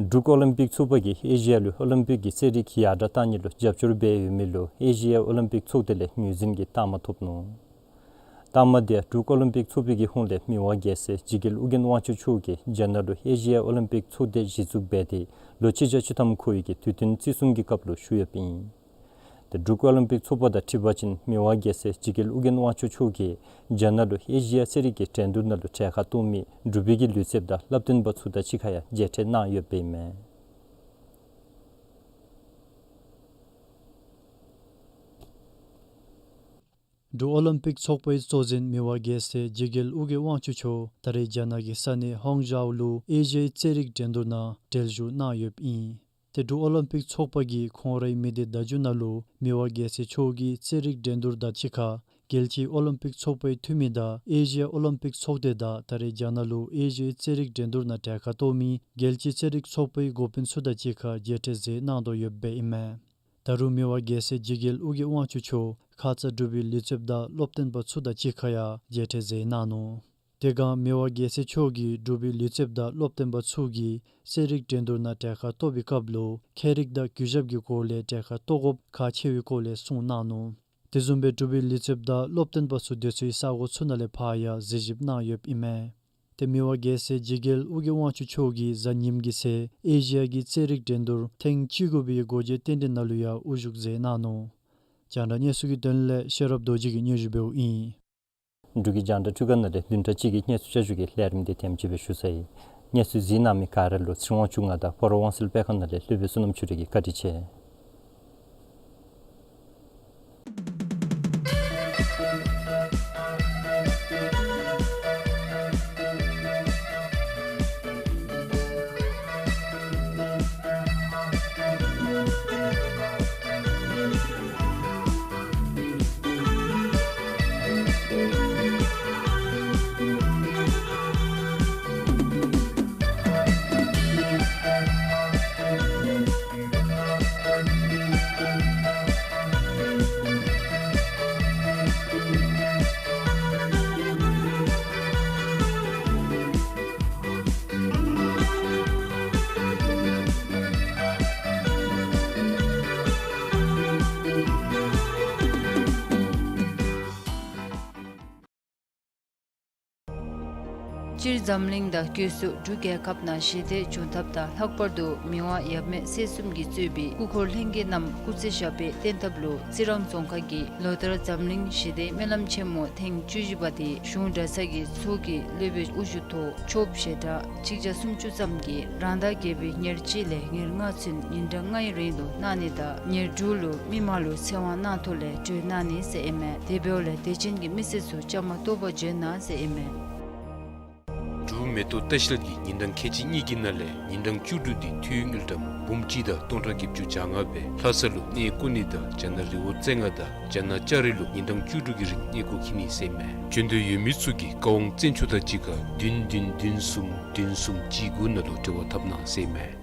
འབྲུག་ཨོ་ལིམ་པིག་ཚོགས་པ་གིས་ཨེ་ཤི་ཡ་ལུ་ཨོ་ལིམ་པིག་གི་རྩེད་རིགས་ཀྱི་ཡར་དྲག་གཏང་ནི་ལུ་རྒྱབ་སྐྱོར་འབད་ཡོད་མི་ལུ་ཨེ་ཤི་ཡ་ཨོ་ལིམ་པིག་ཚོགས་སྡེ་ལས་ངོས་འཛིན་གྱི་རྟགས་མ་ཐོབ་ནུག། ལྟ་མ་འདི་འབྲུག་ཨོ་ལིམ་པིག་ཚོགས་པའི་གི་ཧོངས་ལས་མི་དབང་རྒྱལ་སྲས་འཇིགས་རྒྱལ་ཨོ་རྒྱན་དབང་ཕྱུག་མཆོག་གིས་རྒྱ་ནག་ལུ་ཨེ་ཤི་ཡ་ཨོ་ལིམ་པིག་ཚོགས་སྡེ་གཞི་བཙུགས་འབད་དེ་ལོ་ཕྱེད་བརྒྱ་བཅུ་ཐམ་འཁོར་བའི་གི་དུས་སྟོན་བརྩི་སྲུང་གི་སྐབས་ལུ་ཞུ་ཡོདཔ་ཨིན། ཏེ་འབྲུག་ཨོ་ལིམ་པིག་ཚོགས་པ་དང་འཁྲིལ་བ་ཅིན་མི་དབང་རྒྱལ་སྲས་འཇིགས་རྒྱལ་ཨོ་རྒྱན་དབང་ཕྱུག་མཆོག་གིས་རྒྱ་ནག་ལུ་ཨེ་ཤི་ཡ་རྩེད་རིགས་ཀྱི་འགྲན་བསྡུར་ནང་ལུ་གྲལ་ཁར་གཏོགས་མི་འབྲུག་པའི་གི་ལུས་རྩལཔ་དང་སློབ་སྟོན་པ་ཚུ་དང་གཅིག་ཁར་ཡང་མཇལ་འཕྲད་གནང་ཡོདཔ་ཨིན་མས། འབྲུག་ཨོ་ལིམ་པིག་ཚོགས་པའི་གཙོ་འཛིན་མི་དབང་རྒྱལ་སྲས་འཇིགས་རྒྱལ་ཨོ་རྒྱན་དབང་ཕྱུག་མཆོག་ད་རེས་རྒྱ་ནག་གི་ས་གནས་ཧོང་ཇའོ་ལུ་ཨེ་ཤི་ཡའི་རྩེད་རིགས་འགྲན་བསྡུར་ནང་གྲལ་བཞུགས་གནང་ཡོདཔ་ཨིན། ཏེ་འབྲུག་ཨོ་ལིམ་པིག་ཚོགས་པ་གིས་ཁོང་རའི་མི་སྡེ་བརྡ་བརྒྱུད་ནང་ལུ་མི་དབང་རྒྱལ་སྲས་མཆོག་གིས་རྩེད་རིགས་འགྲན་བསྡུར་དང་གཅིག་ཁར་རྒྱལ་སྤྱིའི་ཨོ་ལིམ་པིག་ཚོགས་པའི་འཐུས་མི་དང་ཨེ་ཤི་ཡ་ཨོ་ལིམ་པིག་ཚོགས་སྡེ་དང་ད་རེས་རྒྱ་ནག་ལུ་ཨེ་ཤི་ཡའི་རྩེད་རིགས་འགྲན་བསྡུར་ནང་གྲལ་ཁར་གཏོགས་མི་རྒྱལ་སྤྱིའི་རྩེད་རིགས་ཚོགས་པའི་འགོ་དཔོན་ཚུ་དང་གཅིག་ཁར་མཇལ་འཕྲད་མཛད་གནང་དོ་ཡོདཔ་ཨིན་མས། ད་རུང་མི་དབང་རྒྱལ་སྲས་འཇིགས་རྒྱལ་ཨོ་རྒྱན་དབང་ཕྱུག་མཆོག་ཁ་ཙ་འབྲུག་པའི་ལུས་རྩལཔ་དང་སློབ་སྟོན་པ་ཚུ་དང་གཅིག་ཁར་ཡང་མཇལ་འཕྲད་མཛད་གནང་ནུག། དེ་སྒང་མི་དབང་རྒྱལ་སྲས་མཆོག་གིས་འབྲུག་པའི་ལུས་རྩལཔ་དང་སློབ་སྟོན་པ་ཚུ་གིས་རྩེད་རིགས་འགྲན་བསྡུར་ནང་གྲལ་ཁར་གཏོགས་པའི་སྐབས་ལུ་ཁྱད་རིག་དང་གུས་ཞབས་ཀྱི་སྒོ་ལས་གྲལ་ཁར་གཏོགས་དགོཔ་ཁག་ཆེ་བའི་སྐོར་ལས་གསུངས་གནང་ནུག། དེ་བཟུམ་སྦེ་འབྲུག་པའི་ལུས་རྩལཔ་དང་སློབ་སྟོན་པ་ཚུ་སྡོད་སའི་ས་གོ་ཚུ་ནང་ལས་ཕར་ཡང་གཟིགས་ཞིབ་གནང་ཡོདཔ་ཨིན་མས། ཏེ་མི་དབང་རྒྱལ་སྲས་འཇིགས་རྒྱལ་ཨོ་རྒྱན་དབང་ཕྱུག་མཆོག་གིས་གཟའ་ཉིམ་གི་ཚེ་ཨེ་ཤི་ཡ་གི་རྩེད་རིགས་འགྲན་བསྡུར་ཐེངས་བཅུ་དགུ་པའི་སྒོ་འབྱེད་རྟེན་འབྲེལ་ནང་ལུ་ཡང་དབུ་བཞུགས་མཛད་གནང་ནུག། རྒྱང་བསྒྲགས་གནས་ཚུལ་གྱི་དོན་ལས་ཤེས་རབ་རྡོ་རྗེ་གིས་སྙན་ཞུ་འབདཝ་ཨིན། འབྲུག་གི་རྒྱང་བསྒྲགས་ཁྲུས་ཁང་ནང་ལས་བདུན་ཕྲག་གཅིག་གི་གནས་ཚུལ་བསྐྱར་ཞུ་གི་ལས་རིམ་འདི་དེམ་ཅིག་སྦེ་ཞུ་ཚར་ཡི། གནས་ཚུལ་གཟིགས་གནང་མི་ག་ར་ལུ་ཚེ་དབང་ཕྱུག་ང་དང་སྤ་རོ་དབང་གསལ་སྤེལ་ཁང་ནང་ལས་སློབ་དཔོན་བསོད་ནམས་ཆོས་སྒྲོན་གྱིས་བཀའ་དྲིན་ཆེ། སྤྱིར་འཛམ་གླིང་དང་སྒོས་སུ་འབྲུག་རྒྱལ་ཁབ་ནང་ཞི་བདེ་འབྱུང་ཐབས་དང་ལྷག་པར་དུ་མི་དབང་ཡབ་མེས་སྲས་གསུམ་གྱིས་གཙོས་པའི་སྐུ་འཁོར་ལྷན་རྒྱས་རྣམས་སྐུ་ཚེ་ཞབས་པད་བརྟན་ཐབས་ལུ་རྩི་རང་རྫོང་ཁག་གིས་ལོ་ལྟར་འཛམ་གླིང་ཞི་བདེའི་སྨོན་ལམ་ཆེན་མོ་ཐེངས་བཅུ་བཞི་པ་དེ་གཞུང་གྲྭ་ཚང་གི་ཚོགས་ཀྱི་སློབ་དཔོན་དབུ་བཞུགས་ཐོག་ཆོསཔ་ཞལ་གྲངས་གཅིག་བརྒྱ་སུམ་ཅུ་ཙམ་གྱིས་རང་ཟླ་བརྒྱད་པའི་ཉེར་གཅིག་ལས་ཉེར་ལྔ་ཚུན་ཉིན་གྲངས་ལྔའི་རིང་དུ་གནང་ནི་དང་ཉེར་དྲུག་ལུ་མི་མང་ལུ་ཚེ་དབང་གནང་ཐོག་ལས་གྲོལ་གནང་ནི་ཟེར་ཨིན་མས། དེ་འབདཝ་ལས་དད་ཅན་གྱི་མི་སེར་ཚུ་བཅའ་མར་གཏོགས་པར་འབྱོན་གནང་ཟེར་ཨིན་མས། འབྲུག་མེ་ཏོག་ལྟ་བཤལ་གྱིས་ཉིན་གྲངས་ཁལ་གཅིག་གཉིས་ཀྱི་ནང་ལས་ཉིན་གྲངས་བཅུ་དྲུག་འདི་འཐུས་དངུལ་ཀྲམ་འབུམ་གཅིག་དང་སྟོང་ཕྲག་བརྒྱད་ཅུ་གྱ་ལྔ་སྦེ་ལྷ་ས་ལུ་གནས་བསྐོ་ནི་དང་རྒྱ་ནག་རི་བོ་རྩེ་ལྔ་དང་རྒྱ་ནག་ལྕགས་རི་ལུ་ཉིན་གྲངས་བཅུ་དྲུག་གི་རིང་གནས་སྐོར་འཁྱིད་ནི་ཟེར་ཨིན་མས། འབྱོན་འདོད་ཡོད་མི་ཚུ་གིས་བཀའ་དབང་བཙན་ཆུ་དང་གཅིག་ཁར་བདུན་བདུན་བདུན་གསུམ་བདུན་གསུམ་གཅིག་དགུ་ནང་ལུ་འབྲེལ་བ་འཐབ་གནང་ཟེར་ཨིན་མས།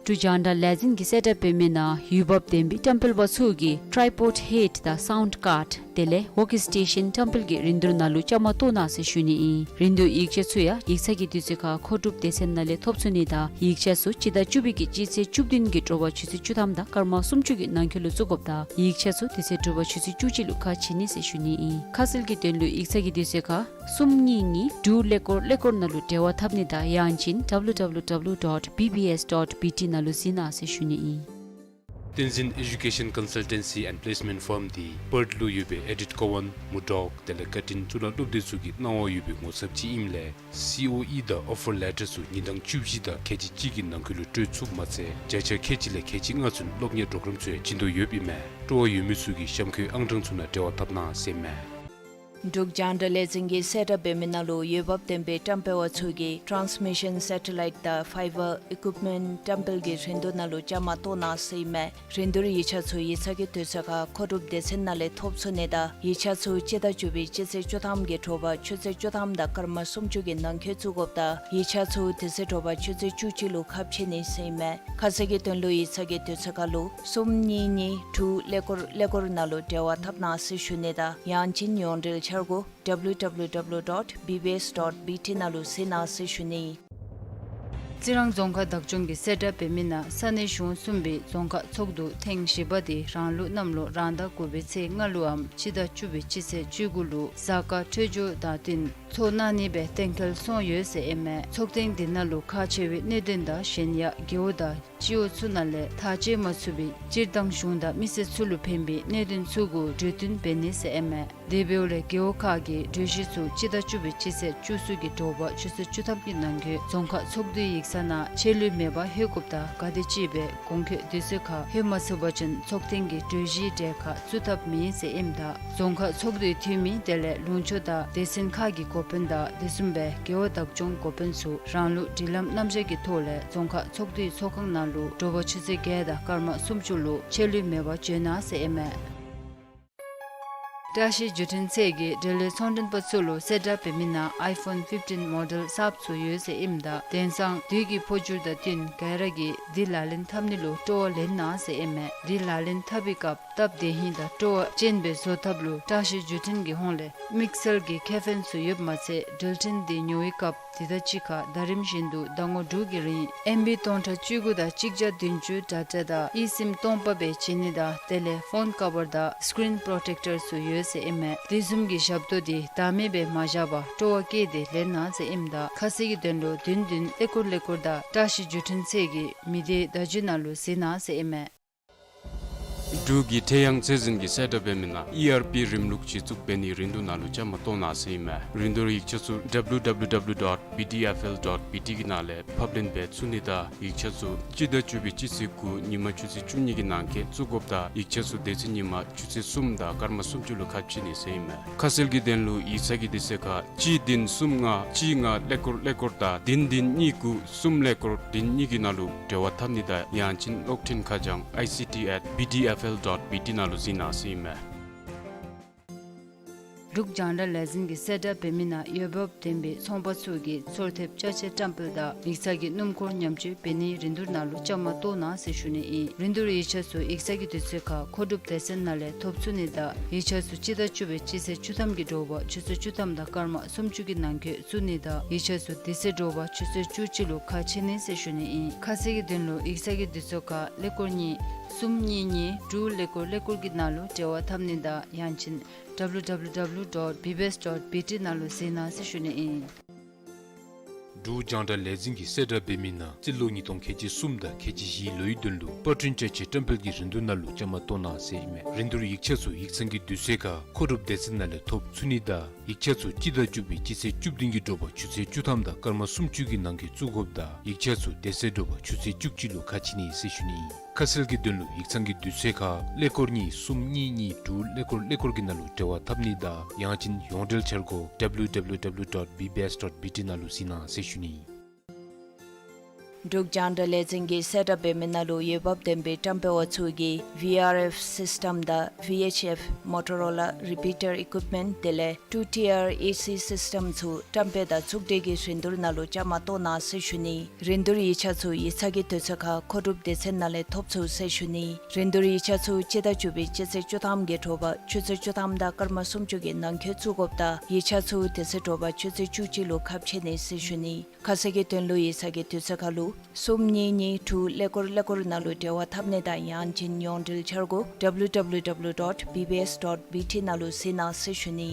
འབྲུག་རྒྱང་བསྒྲགས་ལས་འཛིན་གྱིས་གསལ་བསྒྲགས་འབད་མི་ནང་འོས་འབབ་ལྡན་པའི་བཀྲམ་སྤེལ་པ་ཚུ་གིས་ཊཱའི་པོཌ་ཧེཌ་དང་སའུནཌ་ཀཱརཌ་དེ་ལས་ཝོརཀ་སི་ཊེ་ཤཱན་བཀྲམ་སྤེལ་གྱི་རིན་བསྡུར་ནང་ལུ་བཅའ་མར་གཏོགས་གནང་ཟེར་ཞུ་ནི་ཨིན། རིན་བསྡུར་ཡིག་ཆ་ཚུ་ཡང་ཡིག་ཚང་གི་དུས་ཚོད་ཁར་མཁོ་སྒྲུབ་སྡེ་ཚན་ནང་ལས་ཐོབ་ཚུགས་ནི་དང་ཡིག་ཆ་ཚུ་སྤྱི་ཟླ་བཅུ་པའི་གི་སྤྱི་ཚེས་བཅུ་བདུན་གྱི་དྲོ་པ་ཆུ་ཚོད་བཅུ་ཐམ་དང་སྐར་མ་སུམ་ཅུ་གི་ནང་འཁོད་ལུ་བཙུགས་དགོཔ་དང་ཡིག་ཆ་ཚུ་དེ་ཚེ་དྲོ་པ་ཆུ་ཚོད་བཅུ་གཅིག་ལུ་ཁ་ཕྱེ་ནི་ཟེར་ཞུ་ནི་ཨིན། ཁ་གསལ་གྱི་དོན་ལུ་ཡིག་ཚང་གི་དུས་ཚོད་ཁར་གསུམ་གཉིས་གཉིས་དྲུག་ཀླད་ཀོར་ཀླད་ཀོར་ནང་ལུ་འབྲེལ་བ་འཐབ་ནི་དང་ཡང་ཅིན་W W W dot B B S dot B T ནང་ལུ་གཟིགས་གནང་ཟེར་ཞུ་ནི་ཨིན། བསྟན་འཛིན་Education Consultancy and Placement Firm འདི་པརཐ་ལུ་ཡོད་པའི་ཨེ་ཌིཊ་ཀོ་ཝཱན་མུ་ཌོག་དེ་ལས་བཀའ་དྲིན་གཙུག་ལག་སློབ་སྡེ་ཚུ་གི་གནང་བ་ཡོད་པའི་ངོ་ཚབ་ཅིག་ཨིནམ་ལས་སི་ཨོ་ཨི་དང་ཨོ་ཕར་ལེ་ཊར་ཚུ་ཉིན་གྲངས་བཅུ་བཞི་དང་ཁལ་གཅིག་གཅིག་གི་ནང་འཁོད་ལུ་སྤྲོད་ཚུགསཔ་མ་ཚད་བརྒྱ་ཆ་ཁལ་གཅིག་ལས་ཁལ་གཅིག་ལྔ་ཚུན་སློབ་གཉེར་པོརོ་གརམ་ཚུ་ཡང་བྱིན་དོ་ཡོདཔ་ཨིན་མས། སྤྲོ་བ་ཡོད་མི་ཚུ་གིས་གཤམ་འཁོད་ཨང་གྲངས་ཚུ་ནང་འབྲེལ་བ་འཐབ་གནང་ཟེར་ཨིན་མས། འབྲུག་རྒྱང་བསྒྲགས་ལས་འཛིན་གྱིས་གསལ་བསྒྲགས་འབད་མི་ནང་ལུ་འོས་འབབ་ལྡན་པའི་བཀྲམ་སྤེལ་པ་ཚུ་གིས་ཊཱནས་མི་ཤཱན་སེ་ཊ་ལའིཊ་དང་ཕའི་བར་ཨི་ཀུཡིཔ་མེནཊ་བཀྲམ་སྤེལ་གྱི་རིན་བསྡུར་ནང་ལུ་བཅའ་མར་གཏོགས་གནང་ཟེར་ཨིན་མས། རིན་བསྡུར་ཡིག་ཆ་ཚུ་ཡིག་ཚང་གི་དུས་ཚོད་ཁར་མཁོ་སྒྲུབ་སྡེ་ཚན་ནང་ལས་ཐོབ་ཚུགས་ནི་དང་ཡིག་ཆ་ཚུ་སྤྱི་ཟླ་བཅུ་པའི་སྤྱི་ཚེས་བཅུ་ཐམ་གྱི་དྲོ་པ་ཆུ་ཚོད་བཅུ་ཐམ་དང་སྐར་མ་སུམ་ཅུ་གི་ནང་འཁོད་བཙུགས་དགོཔ་དང་ཡིག་ཆ་ཚུ་དེ་ཚེ་དྲོ་པ་ཆུ་ཚོད་བཅུ་གཅིག་ལུ་ཁ་ཕྱེ་ནི་ཟེར་ཨིན་མས། ཁ་གསལ་གྱི་དོན་ལུ་ཡིག་ཚང་གི་དུས་ཚོད་ཁར་ལུ་གསུམ་གཉིས་གཉིས་དྲུག་ཀླད་ཀོར་ཀླད་ཀོར་ནང་ལུ་འབྲེལ་བ་འཐབ་གནང་ཟེར་ཞུ་ནི་དང་ཡང་ཅིན་ཡོངས་འབྲེལ་འཆར་སྒོ་W W W dot B B S dot B T ནང་ལུ་གཟིགས་གནང་ཟེར་ཞུ་ནི། རྩི་རང་རྫོང་ཁག་བདག་སྐྱོང་གིས་གསལ་བསྒྲགས་འབད་མི་ནང་ས་གནས་གཞུང་གསུམ་པའི་རྫོང་ཁག་ཚོགས་འདུ་ཐེངས་བཞི་པ་དེ་རང་ལུགས་གནམ་ལོ་རང་ཟླ་དགུ་པའི་ཚེས་ལྔ་ལུའམ་སྤྱི་ཟླ་བཅུ་པའི་སྤྱི་ཚེས་བཅུ་དགུ་ལུ་གཟའ་སྐར་འཕྲོད་སྦྱོར་དང་བསྟུན་ཚོགས་གནང་ནི་སྦེ་གཏན་འཁེལ་སོང་ཡོད་ཟེར་ཨིན་མས། ཚོགས་ཐེངས་འདི་ནང་ལུ་ཁག་ཆེ་བའི་གནད་དོན་དང་གཞན་ཡང་རྒེད་འོག་དང་སྤྱི་འོག་ཚུ་ནང་ལས་ཐག་བཅད་མ་ཚུགས་པའི་སྤྱིར་བཏང་གཞུང་དང་མི་སེར་ཚུ་ལུ་ཕན་པའི་གནད་དོན་ཚུ་གུ་གྲོས་བསྟུན་འབད་ནི་ཟེར་ཨིན་མས། དེ་འབདཝ་ལས་རྒེད་འོག་ཁག་གི་གྲོས་གཞི་ཚུ་སྤྱི་ཟླ་བཅུ་པའི་སྤྱི་ཚེས་བཅུ་གསུམ་གྱི་དྲོ་པ་ཆུ་ཚོད་བཅུ་ཐམ་གྱི་ནང་འཁོད་རྫོང་ཁག་ཚོགས་འདུའི་ཡིག་ཚང་ནང་ཆད་ལུས་མེད་པར་ལྷོད་དགོཔ་དང་ག་དེ་ཅིག་སྦེ་གོང་འཁོད་དུས་ཚོད་ཁར་ལྷོད་མ་ཚུགས་པ་ཅིན་ཚོགས་ཐེངས་ཀྱི་གྲོས་གཞིའི་གྲལ་ཁར་བཙུགས་ཐབས་མེད་ཟེར་ཨིནམ་ད་རྫོང་ཁག་ཚོགས་འདུའི་འཐུས་མི་དེ་ལས་ལུང་ཕྱོགས་དང་སྡེ་ཚན་ཁག་གི་འགོ་དཔོན་དང་དེ་བཟུམ་སྦེ་རྒེད་འོག་བདག་སྐྱོང་འགོ་དཔོན་ཚུ་རང་ལུགས་སྒྲིག་ལམ་རྣམ་གཞག་གི་ཐོག་ལས་རྫོང་ཁག་ཚོགས་འདུའི་ཚོགས་ཁང་ནང་ལུ་དྲོ་པ་ཆུ་ཚོད་བརྒྱད་དང་སྐར་མ་སུམ་ཅུ་ལུ་ཆད་ལུས་མེད་པར་འབྱོན་གནང་ཟེར་ཨིན་མས། བཀྲ་ཤིས་བརྒྱུད་འཕྲིན་ཚད་ཀྱིས་འབྲེལ་ཡོད་ཚོང་མགྲོན་པ་ཚུ་ལུ་གསལ་བསྒྲགས་འབད་མི་ནང་ཨའི་ཕོན་ཕིཕ་ཊིན་མོ་ཌེལ་གསརཔ་ཚུ་ཡོད་ཟེར་ཨིནམ་ད་དེང་སང་དུས་ཀྱི་འཕོ་འགྱུར་དང་བསྟུན་ག་ར་གིས་འདི་ལག་ལེན་འཐབ་ནི་ལུ་སྤྲོ་བ་ལེན་གནང་ཟེར་ཨིན་མས། འདི་ལག་ལེན་འཐབ་པའི་སྐབས་སྟབས་བདེ་ཧིང་དང་སྤྲོ་བ་ཅན་སྦེ་བཟོ་ཐབས་ལུ་བཀྲ་ཤིས་བརྒྱུད་འཕྲིན་གྱི་ཧོངས་ལས་དམིགས་བསལ་གྱི་ཁེ་ཕན་ཚུ་ཡོདཔ་མ་ཚད་འགྲུལ་འཕྲིན་འདི་ཉོ་བའི་སྐབས་དེ་དང་གཅིག་ཁར་ཟླ་རིམ་བཞིན་དུ་ཟླ་ངོ་དྲུག་གི་རིང་ཨེམ་བི་སྟོང་ཕྲག་བཅུ་དགུ་དང་གཅིག་བརྒྱ་བདུན་ཅུ་ཌེ་ཊ་དང་ཨི་སིམ་སྟོང་པ་སྦེ་བྱིན་ནི་དང་དེ་ལས་ཕོན་ཀ་བར་དང་སི་ཀི་རིན་པྲོ་ཊེཀ་ཊར་ཚུ་ཡོད་ཟེར་ཨིན་མས། དེ་བཟུམ་གྱི་ཞབས་ཏོག་འདི་ཟླ་མེད་སྦེ་མ་བཞག་པར་སྤྲོ་བ་བསྐྱེད་དེ་ལེན་གནང་ཟེར་ཨིནམ་ད་ཁ་གསལ་གྱི་དོན་ལུ་བདུན་བདུན་ཀླད་ཀོར་ཀླད་ཀོར་དང་བཀྲ་ཤིས་བརྒྱུད་འཕྲིན་ཚད་ཀྱི་མི་སྡེའི་བརྡ་བརྒྱུད་ནང་ལུ་གཟིགས་གནང་ཟེར་ཨིན་མས། འབྲུག་གི་ཁྲེ་ཡང་ཚད་འཛིན་གྱིས་གསལ་བསྒྲགས་འབད་མི་ནང་ཨི་ཨར་པི་རིམ་ལུགས་གཞི་བཙུགས་འབད་ནིའི་རིན་བསྡུར་ནང་ལུ་བཅའ་མར་གཏོགས་གནང་ཟེར་ཨིན་མས། རིན་བསྡུར་ཡིག་ཆ་ཚུ་ཌབ་ལུ་ཌབ་ལུ་ཌབ་ལུ་ཌོཊ་བི་ཊི་ཨེཕ་ཨེལ་ཌོཊ་བི་ཊི་གི་ནང་ལས་ཕབ་ལེན་འབད་ཚུགས་ནི་དང་ཡིག་ཆ་ཚུ་སྤྱི་ཟླ་བཅུ་པའི་སྤྱི་ཚེས་དགུ་ཉིན་མ་ཆུ་ཚོད་བཅུ་གཉིས་ཀྱི་ནང་འཁོད་བཙུགས་དགོཔ་དང་ཡིག་ཆ་ཚུ་དེ་ཚེ་ཉིན་མ་ཆུ་ཚོད་གསུམ་དང་སྐར་མ་སུམ་ཅུ་ལུ་ཁ་ཕྱེ་ནི་ཟེར་ཨིན་མས། ཁ་གསལ་གྱི་དོན་ལུ་ཡིག་ཚང་གི་དུས་ཚོད་ཁར་གཅིག་བདུན་གསུམ་ལྔ་གཅིག་ལྔ་ཀླད་ཀོར་ཀླད་ཀོར་དང་བདུན་བདུན་གཉིས་དགུ་གསུམ་ཀླད་ཀོར་བདུན་གཉིས་ཀྱི་ནང་ལུ་འབྲེལ་བ་འཐབ་ནི་དང་ཡང་ཅིན་གློག་འཕྲིན་ཁ་བྱང་ཨའི་སི་ཊི་ཨེཊ་བི་ཊི་ཨེཕ་ཨེལ་ཌོཊ་བི་ཊི་ནང་ལུ་གཟིགས་གནང་ཟེར་ཨིན་མས། འབྲུག་རྒྱང་བསྒྲགས་ལས་འཛིན་གྱིས་གསལ་བསྒྲགས་འབད་མི་ནང་འོས་འབབ་ལྡན་པའི་ཚོང་པ་ཚུ་གིས་ཚོར་ཐེབས་ཅ་ཆས་བཀྲམ་སྤེལ་དང་ཡིག་ཚང་གི་སྣུམ་འཁོར་ཉམས་བཅོས་འབད་ནིའི་རིན་བསྡུར་ནང་ལུ་བཅའ་མར་གཏོགས་གནང་ཟེར་ཞུ་ནི་ཨིན། རིན་བསྡུར་ཡིག་ཆ་ཚུ་ཡིག་ཚང་གི་དུས་ཚོད་ཁར་མཁོ་སྒྲུབ་སྡེ་ཚན་ནང་ལས་ཐོབ་ཚུགས་ནི་དང་ཡིག་ཆ་ཚུ་སྤྱི་ཟླ་བཅུ་པའི་སྤྱི་ཚེས་བཅུ་ཐམ་གྱི་དྲོ་པ་ཆུ་ཚོད་བཅུ་ཐམ་དང་སྐར་མ་སུམ་ཅུ་གི་ནང་འཁོད་བཙུགས་ནི་དང་ཡིག་ཆ་ཚུ་དེ་ཚེ་དྲོ་པ་ཆུ་ཚོད་བཅུ་གཅིག་ལུ་ཁ་ཕྱེ་ནི་ཟེར་ཞུ་ནི་ཨིན། ཁ་གསལ་གྱི་དོན་ལུ་ཡིག་ཚང་གི་དུས་ཚོད་ཁར་ཀླད་ཀོར་གཉིས་གསུམ་གཉིས་གཉིས་དྲུག་ཀླད་ཀོར་ཀླད་ཀོར་གྱི་ནང་ལུ་འབྲེལ་བ་འཐབ་ནི་དང་ཡང་ཅིན་ཌབ་ལུ་ཌབ་ལུ་ཌབ་ལུ་ཌོཊ་བི་བི་ཨེསི་ཌོཊ་བི་ཊི་ནང་ལུ་གཟིགས་གནང་ཟེར་ཞུ་ནི་ཨིན། འབྲུག་རྒྱང་བསྒྲགས་ལས་འཛིན་གྱིས་གསལ་བསྒྲགས་འབད་མི་ནང་རྩིས་ལོ་ཉིས་སྟོང་ཁལ་གཅིག་གསུམ་དང་ཁལ་གཅིག་བཞིའི་ལོའི་དོན་ལུ་པར་སྐྲུན་ཅ་ཆས་བཀྲམ་སྤེལ་གྱི་རིན་བསྡུར་ནང་ལུ་བཅའ་མར་གཏོགས་གནང་ཟེར་ཨིན་མས། རིན་བསྡུར་ཡིག་ཆ་ཚུ་ཡིག་ཚང་གི་དུས་ཚོད་ཁར་མཁོ་སྒྲུབ་སྡེ་ཚན་ནང་ལས་ཐོབ་ཚུགས་ནི་དང་ཡིག་ཆ་ཚུ་སྤྱི་ཟླ་བཅུ་པའི་སྤྱི་ཚེས་བཅུ་བདུན་གྱི་དྲོ་པ་ཆུ་ཚོད་བཅུ་ཐམ་དང་སྐར་མ་སུམ་ཅུ་གི་ནང་འཁོད་བཙུགས་དགོཔ་དང་ཡིག་ཆ་ཚུ་དེ་ཚེ་དྲོ་པ་ཆུ་ཚོད་བཅུ་གཅིག་ལུ་ཁ་ཕྱེ་ནི་ཟེར་ཞུ་ནི་ཨིན། ཁ་གསལ་གྱི་དོན་ལུ་ཡིག་ཚང་གི་དུས་ཚོད་ཁར་ཀླད་ཀོར་གཉིས་གསུམ་གཉིས་གཉིས་དྲུག་ཀླད་ཀོར་ཀླད་ཀོར་གྱི་ནང་ལུ་འབྲེལ་བ་འཐབ་ནི་དང་ཡང་ཅིན་ཡོངས་འབྲེལ་འཆར་སྒོ་ཌབ་ལུ་ཌབ་ལུ་ཌབ་ལུ་ཌོཊ་བི་བི་ཨེསི་ཌོཊ་བི་ཊི་ནང་ལུ་གཟིགས་གནང་ཟེར་ཞུ་ནི་ཨིན། འབྲུག་རྒྱང་བསྒྲགས་ལས་འཛིན་གྱིས་གསལ་བསྒྲགས་འབད་མི་ནང་ལུ་འོས་འབབ་ལྡན་པའི་བཀྲམ་སྤེལ་བ་ཚུ་གིས་ཝི་ཨར་ཨེཕ་སིསི་ཊམ་དང་ཝི་ཨེཆ་ཨེཕ་མོ་ཊོ་རོ་ལ་རི་པི་ཊར་ཨི་ཀུའིཔ་མེནཊ་དེ་ལས་ཊུ་ཊི་ཨར་ཨེ་སི་སིསི་ཊམ་ཚུ་བཀྲམ་སྤེལ་དང་ཚོགས་སྒྲིག་གི་རིན་བསྡུར་ནང་ལུ་བཅའ་མར་གཏོགས་གནང་ཟེར་ཞུ་ནི། རིན་བསྡུར་ཡིག་ཆ་ཚུ་ཡིག་ཚང་གི་དུས་ཚོད་ཁར་མཁོ་སྒྲུབ་སྡེ་ཚན་ནང་ལས་ཐོབ་ཚུགས་ཟེར་ཞུ་ནི། རིན་བསྡུར་ཡིག་ཆ་ཚུ་སྤྱི་ཟླ་བཅུ་པའི་སྤྱི་ཚེས་བཅུ་ཐམ་གྱི་དྲོ་པ་ཆུ་ཚོད་བཅུ་ཐམ་དང་སྐར་མ་སུམ་ཅུ་གི་ནང་འཁོད་བཙུགས་དགོཔ་དང་ཡིག་ཆ་ཚུ་དེ་ཚེ་དྲོ་པ་ཆུ་ཚོད་བཅུ་གཅིག་ལུ་ཁ་ཕྱེ་ནི་ཟེར་ཞུ་ནི། ཁ་གསལ་གྱི་དོན་ལུ་ཡིག་ཚང་གི་དུས་ཚོད་ཁར་ལུ་གསུམ་གཉིས་གཉིས་དྲུག་ཀླད་ཀོར་ཀླད་ཀོར་ནང་ལུ་འབྲེལ་བ་འཐབ་ནི་དང་ཡང་ཅིན་ཡོངས་འབྲེལ་འཆར་སྒོ་ཌབ་ལུ་ཌབ་ལུ་ཌབ་ལུ་ཌོཊ་བི་བི་ཨེསི་ཌོཊ་བི་ཊི་ནང་ལུ་གཟིགས་གནང་ཟེར་ཞུ་ནི།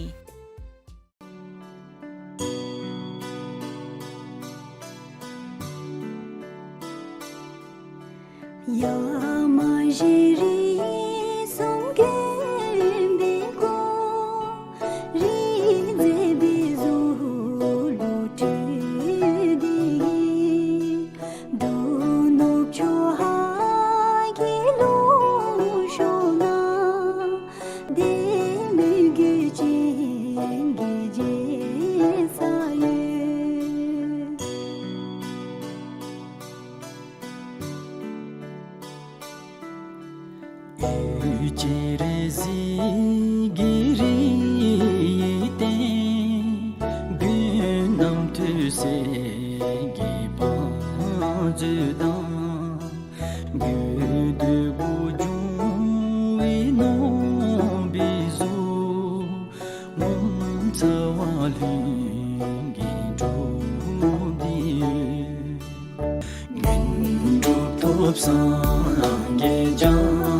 སངས་རྒྱས་རྒྱ་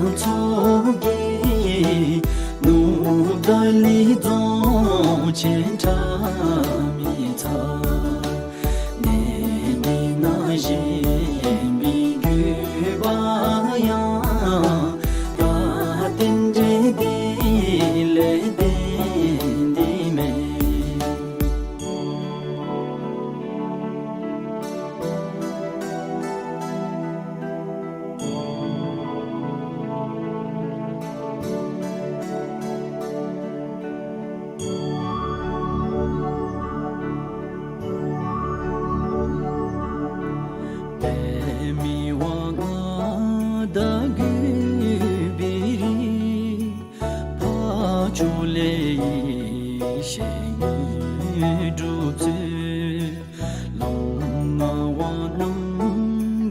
མཚོ་རྒྱལ། ནུབ་ཏཱ་ལའི་རྫོང་ཆེན་ཁྲ་མི་ཚ། གནས་འདི་ན་བཞེངས་པའི་དགོས་པ་ཡང་། ད་རྟེན་འབྲེལ་འདི་ལས་བརྟེན་འདི་མེད། པདྨའི་དབང་ང་བདག་གུས་པའི་རིགས། འཕགས་མཆོག་ལས་ཡེ་ཤེས་དངོས་གྲུབ་སྩོལ། ལམ་སྣང་བ་རྣམ་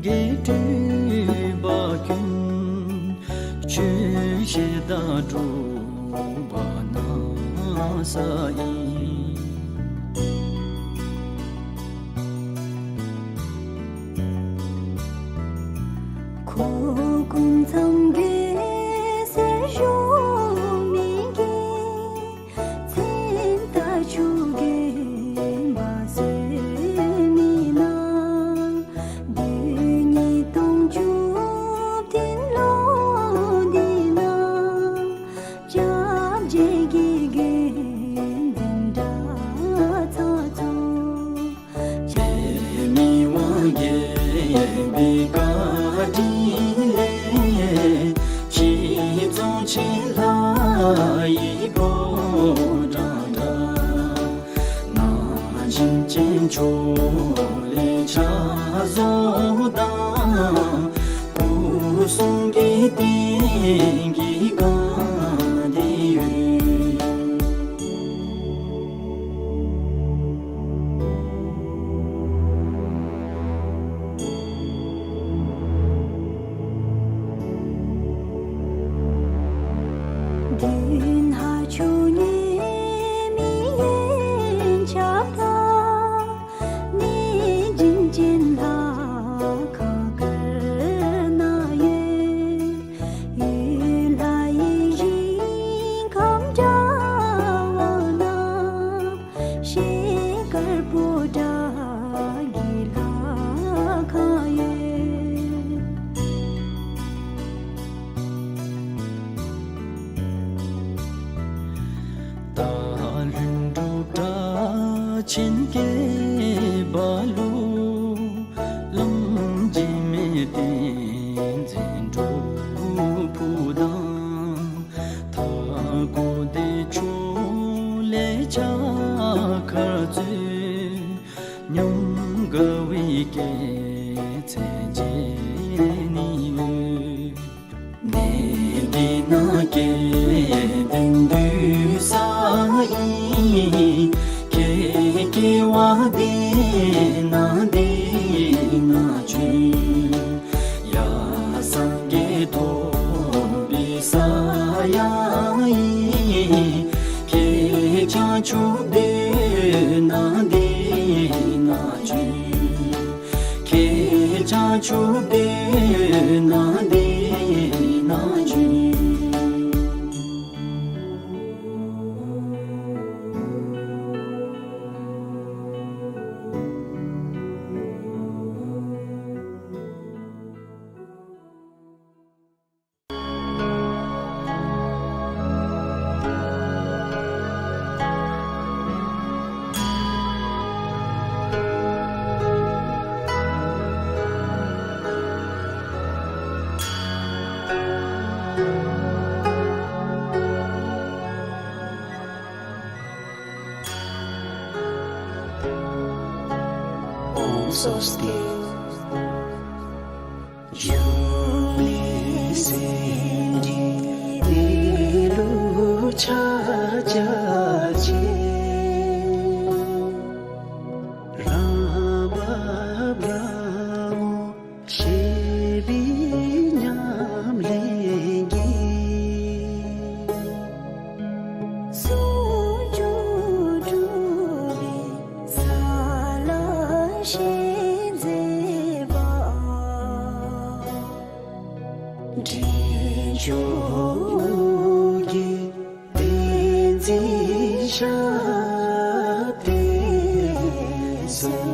རྒྱལ་སྤྲུལ་པ་ཀུན། ཆོས་བཤད་དང་སྒྲུབ་པ་ན་ས་ཡིན། ཁོ་ཀུན་ཚང་གི་སེར་ཤོག་མི་གི། མཚན་རྟགས་ཆུ་རྒྱུན་འབར་སོས་མི་ན། བདུན་གཉིས་སྟོང་བཅུ་བདུན་ལོ་འདི་ན། སྐྱབས་རྗེ་དགེ་རྒན་འཛིན་གྲྭ་ཚང་ཚོགས། པདྨའི་དབང་རྒྱལ་པའི་བཀའ་དྲིན་ལས། ཁྱེད་རྫོང་ཆེན་ལྷ་ཡི་ཕོ་བྲང་འདྲ། ན་གཞོན་ཅན་ཚོ་ལས་ཕྱག་བཟོ་དང་། སྐུ་གསུང་གི་རྟེན་གྱི་བཀའ་འདི་ཡོད། མདུན་ཕག་མཆོག་ཉི་མའི་ཡན་ཆབ་དང་། གནས་བྱིན་ཅན་ལྷ་ཁང་དཀར་ནང་ཡོད། ཡུལ་ལྷ་ཡི་ཞིང་ཁམས་འདྲ་བ་ན། ཤེལ་དཀར་པོ་ཏ་གི་ལྷ་ཁང་ཡོད། སྟག་ལྷུན་གྲུབ་སྒྲ་ཆེན་སྐད་འབར་ལུ། གླང་རྗེས་མའི་བསྟན་འཛིན་སྒྲུབ་ཕུག་དང་། མཐའ་འཁོར་བདེ་མཆོག་ལས་ཕྱག་འཁར་སྩོལ། ཉམས་དགའ་བའི་སྐྱེད་ཚལ་མཇལ་ནི་འོས། གནས་འདི་ན་སྐལ་ལྡན་འདུས་ས་ཨིན། ཀྱེ་སྐྱེ་བ་འདི་ན་འདི་ན་བྱོན། ཡར་སངས་རྒྱས་ཐོབ་པའི་ས་ཡང་ཨིན། ཁྱེད་བྱང་ཆུབ་སྡོད་ན་འདི་ན་བྱོན། ཁྱེད་བྱང་ཆུབ་སྡོད་ན་འདི་ན་བྱོན། ཨོཾ་སྭ་སྟི། འབྱུང་གནས་སེམས་ཀྱི་གནས་ལུགས་ཕྱག་རྒྱ་ཆེ། རང་བབས་རང་ངོ་ཤེས་པའི་ཉམས་ལེན་གྱིས། ཟུང་འཇུག་གྲུབ་པའི་ས་ལ་ཞེན་མཛད་པ། འབྲས་ལྗོངས་ཀྱི་བསྟན་འཛིན་ཞབས་བརྟན་ཟེར།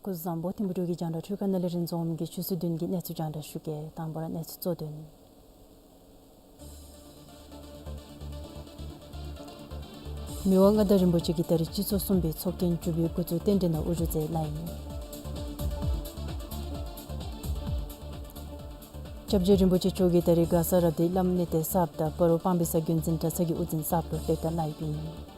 སྐུ་གཟུགས་བཟང་པོ། ཐིམ་ཕུ་འབྲུག་གི་རྒྱང་བསྒྲགས་འཕྲུལ་ཁང་ནང་ལས་རིན་འཛོམས་གིས་ཆུ་ཚོད་བདུན་གྱི་གནས་ཚུལ་རྒྱང་བསྒྲགས་ཞུ་གེ། དང་པ་ར་གནས་ཚུལ་གཙོ་དོན། མི་དབང་མངའ་བདག་རིན་པོ་ཆེ་གིས་ད་རིས་སྤྱི་ཚོགས་གསུམ་པའི་ཚོགས་ཐེངས་བཅུ་པའི་འགོ་བཙུགས་རྟེན་འབྲེལ་ནང་དབུ་བཞུགས་མཛད་གནང་ཡི། སྐྱབས་རྗེ་རིན་པོ་ཆེ་མཆོག་གིས་ད་རིས་མགར་ས་རབ་སྡེའི་བླམ་གནས་བརྟན་གསརཔ་དང་སྤ་རོ་སྤང་སྦིས་ས་རྒྱུན་འཛིན་གྲྭ་ཚང་གི་དབུ་འཛིན་གསརཔ་ལུ་གླེགས་བསྟོད་གནང་ཡོདཔ་ཨིན།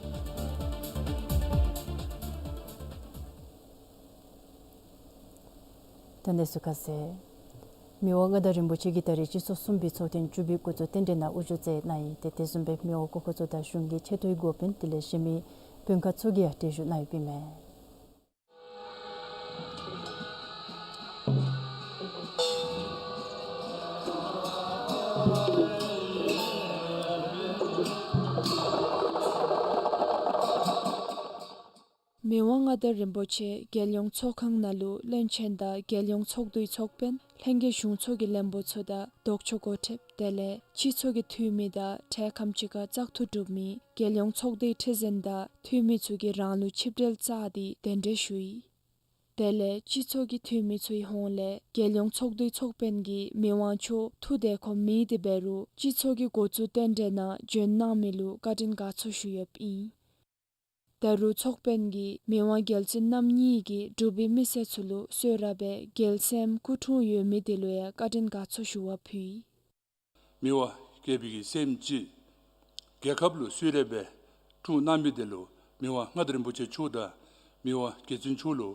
ད་གནས་ཚུལ་ཁ་གསལ། མི་དབང་མངའ་བདག་རིན་པོ་ཆེ་གིས་ད་རིས་སྤྱི་ཚོགས་གསུམ་པའི་ཚོགས་ཐེངས་བཅུ་པའི་འགོ་བཙུགས་རྟེན་འབྲེལ་ནང་དབུ་བཞུགས་མཛད་གནང་ཡི། ཏེ་དེ་བཟུམ་སྦེ་མི་དབང་སྐུ་གོང་མཆོག་དང་གཞུང་གི་ཆེ་མཐོའི་འགོ་དཔོན་དེ་ལས་གཞན་མི་དཔོན་ཁག་ཚུ་གིས་ཡང་གྲལ་བཞུགས་གནང་ཡོདཔ་ཨིན་མས། མི་དབང་མངའ་བདག་རིན་པོ་ཆེ་རྒྱལ་ཡོངས་ཚོགས་ཁང་ནང་ལུ་བློན་ཆེན་དང་རྒྱལ་ཡོངས་ཚོགས་འདུའི་ཚོགས་དཔོན་ལྷན་རྒྱས་གཞུང་ཚོགས་ཀྱི་བློན་པོ་ཚུ་དང་ལྡོག་ཕྱོགས་འགོ་ཁྲིདཔ་དེ་ལས་སྤྱི་ཚོགས་ཀྱི་འཐུས་མི་དང་འཕྲལ་ཁམས་ཅིག་ཁར་བཙག་འཐུ་གྲུབ་མི་རྒྱལ་ཡོངས་ཚོགས་སྡེའི་ཁྲི་འཛིན་དང་འཐུས་མི་ཚུ་གིས་རང་ལུགས་ཆིབས་གྲལ་བཅག་སྟེ་གདན་འདྲེན་ཞུ་ཡི། དེ་ལས་སྤྱི་ཚོགས་ཀྱི་འཐུས་མི་ཚུའི་ཧོངས་ལས་རྒྱལ་ཡོངས་ཚོགས་འདུའི་ཚོགས་དཔོན་གྱིས་མི་དབང་མཆོག་ཐུགས་བདེ་ཁོམ་མེད་དེ་འབད་རུང་སྤྱི་ཚོགས་ཀྱི་འགོ་བཙུགས་རྟེན་འབྲེལ་ནང་བྱོན་གནང་མི་ལུ་བཀའ་དྲིན་དགའ་ཚོར་ཞུ་ཡོདཔ་ཨིན། ད་རུང་ཚོགས་དཔོན་གྱིས་མི་དབང་རྒྱལ་བཙུན་རྣམ་གཉིས་ཀྱིས་འབྲུག་པའི་མི་སེར་ཚུ་ལུ་གསོལ་རས་སྦེ་རྒྱལ་སྲསམོ་སྐུ་འཁྲུངས་ཡོད་མི་དེ་ལུ་ཡང་བཀའ་དྲིན་དགའ་ཚོར་ཞུ་བ་ཕུལ་ཡི། མི་དབང་རྒྱལ་པོའི་གི་སྲསམོ་ཅིག་རྒྱལ་ཁབ་ལུ་གསོལ་རས་སྦེ་འཁྲུངས་གནང་མི་དེ་ལུ་མི་དབང་མངའ་བདག་རིན་པོ་ཆེ་མཆོག་དང་མི་དབང་རྒྱལ་བཙུན་མཆོག་ལུ་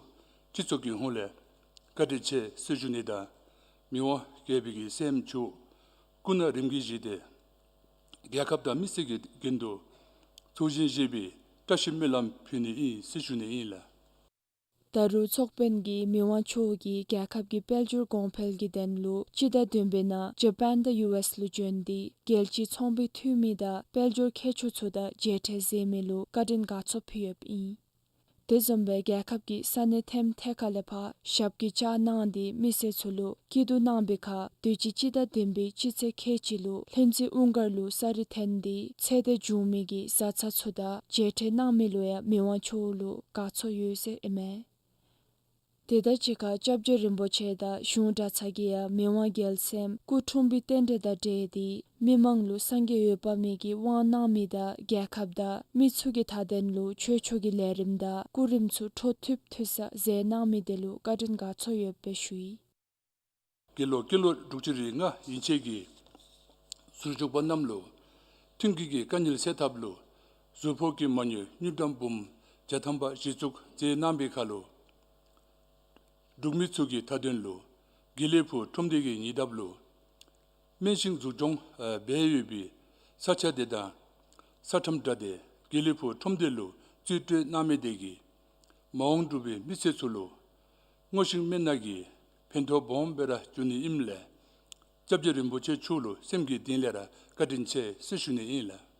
སྤྱི་ཚོགས་ཀྱི་ཧོངས་ལས་བཀའ་དྲིན་ཆེ་ཟེར་ཞུ་ནི་དང་། མི་དབང་རྒྱལ་པོའི་གི་སྲསམོ་མཆོག་སྐུ་ན་རིམ་གྱིས་བཞེས་ཏེ་རྒྱལ་ཁབ་དང་མི་སེར་གྱི་དོན་དུ་ཚོགས་ཞིང་བཞེས་པའི་བཀྲ་ཤིས་སྨོན་ལམ་ཕུལ་ནི་ཨིན་ཟེར་ཞུ་ནི་ཨིན་ལགས། ད་རུང་ཚོགས་དཔོན་གྱིས་མི་དབང་མཆོག་གིས་རྒྱལ་ཁབ་ཀྱི་དཔལ་འབྱོར་གོང་འཕེལ་གྱི་དོན་ལུ་སྤྱི་ཟླ་བདུན་པའི་ནང་ཇ་པཱན་དང་ཡུ་ཨེསི་ལུ་བྱོན་ཏེ་རྒྱལ་སྤྱིའི་ཚོང་པའི་འཐུས་མི་དང་དཔལ་འབྱོར་མཁས་མཆོག་ཚུ་དང་མཇལ་འཕྲད་མཛད་མི་ལུ་བཀའ་དྲིན་དགའ་ཚོར་ཕུལ་ཡོདཔ་ཨིན། དེ་བཟུམ་སྦེ་རྒྱལ་ཁབ་ཀྱི་ས་གནས་ཐེམ་ཐེ་ཁ་ལས་ཕར་ཞབས་ཀྱིས་བཅར་གནང་སྟེ་མི་སེར་ཚུ་ལུ་སྐྱིད་སྡུག་གནང་བའི་ཁར་དུས་ཅི་སྤྱི་ཟླ་བདུན་པའི་སྤྱི་ཚེས་ཁལ་གཅིག་ལུ་ལྷུན་རྩེ་དབུ་མགར་ལུ་ས་རི་ཐོན་ཏེ་ཚེ་འདས་བྱུང་མི་གི་བཟའ་ཚང་ཚུ་དང་མཇལ་འཕྲད་གནང་མི་ལུ་ཡང་མི་དབང་མཆོག་ལུ་དགའ་ཚོར་ཡོད་ཟེར་ཨིན་མས། དེ་དང་གཅིག་ཁར་སྐྱབས་རྗེ་རིན་པོ་ཆེ་དང་གཞུང་གྲྭ་ཚང་གིས་ཡང་མི་དབང་རྒྱལ་སྲསམོ་སྐུ་འཁྲུངས་པའི་རྟེན་འབྲེལ་དང་འབྲེལ་ཏེ་མི་མང་ལུ་སངས་རྒྱས་འོད་དཔག་མེད་ཀྱི་དབང་གནང་མི་དང་རྒྱལ་ཁབ་དང་མི་ཚུ་གི་མཐའ་དོན་ལུ་ཆོས་ཕྱོགས་ཀྱི་ལས་རིམ་དང་སྐུ་རིམ་ཚུ་འཕྲོ་མཐུད་མཐུད་ས་མཛད་གནང་མི་དེ་ལུ་བཀའ་དྲིན་དགའ་ཚོར་ཡོདཔ་སྦེ་ཞུ་ཡི། དགེ་སློང་སྐྱེས་ལོ་དྲུག་ཅུ་རེ་ལྔ་ཡན་ཆད་ཀྱི་ཟུར་འཇུག་པ་རྣམས་ལུ་མཐུན་རྐྱེན་གྱི་དཀའ་ངལ་སེལ་ཐབས་ལུ་གཟུགས་ཕོག་གི་མ་དངུལ་དངུལ་ཀྲམ་འབུམ་བརྒྱ་ཐམ་པ་གཞི་བཙུགས་མཛད་གནང་བའི་ཁར་ལུ་འབྲུག་མི་ཚུ་གི་མཐའ་དོན་ལུ་དགེ་ལེགས་ཕུག་ཁྲོམ་སྡེ་གི་ཉེ་འདབས་ལུ་སྨན་ཤིང་འཛུགས་སྐྱོང་འབད་ཡོད་པའི་ས་ཆ་དེ་དང་ས་ཁྲམ་བྲལ་ཏེ་དགེ་ལེགས་ཕུག་ཁྲོམ་སྡེ་ལུ་རྩིས་སྤྲོད་གནང་མི་དེ་གིས་མ་འོངས་འབྲུག་པའི་མི་སེར་ཚུ་ལུ་སྔོ་ཤིང་སྨན་སྣ་གི་ཕན་ཐོགས་སྦོམ་སྦེ་ར་འབྱུང་ནི་ཨིནམ་ལས་སྐྱབས་རྗེ་རིན་པོ་ཆེ་མཆོག་ལུ་སེམས་ཀྱི་གཏིང་ལས་ར་བཀའ་དྲིན་ཆེ་ཟེར་ཞུ་ནི་ཨིན་ལགས།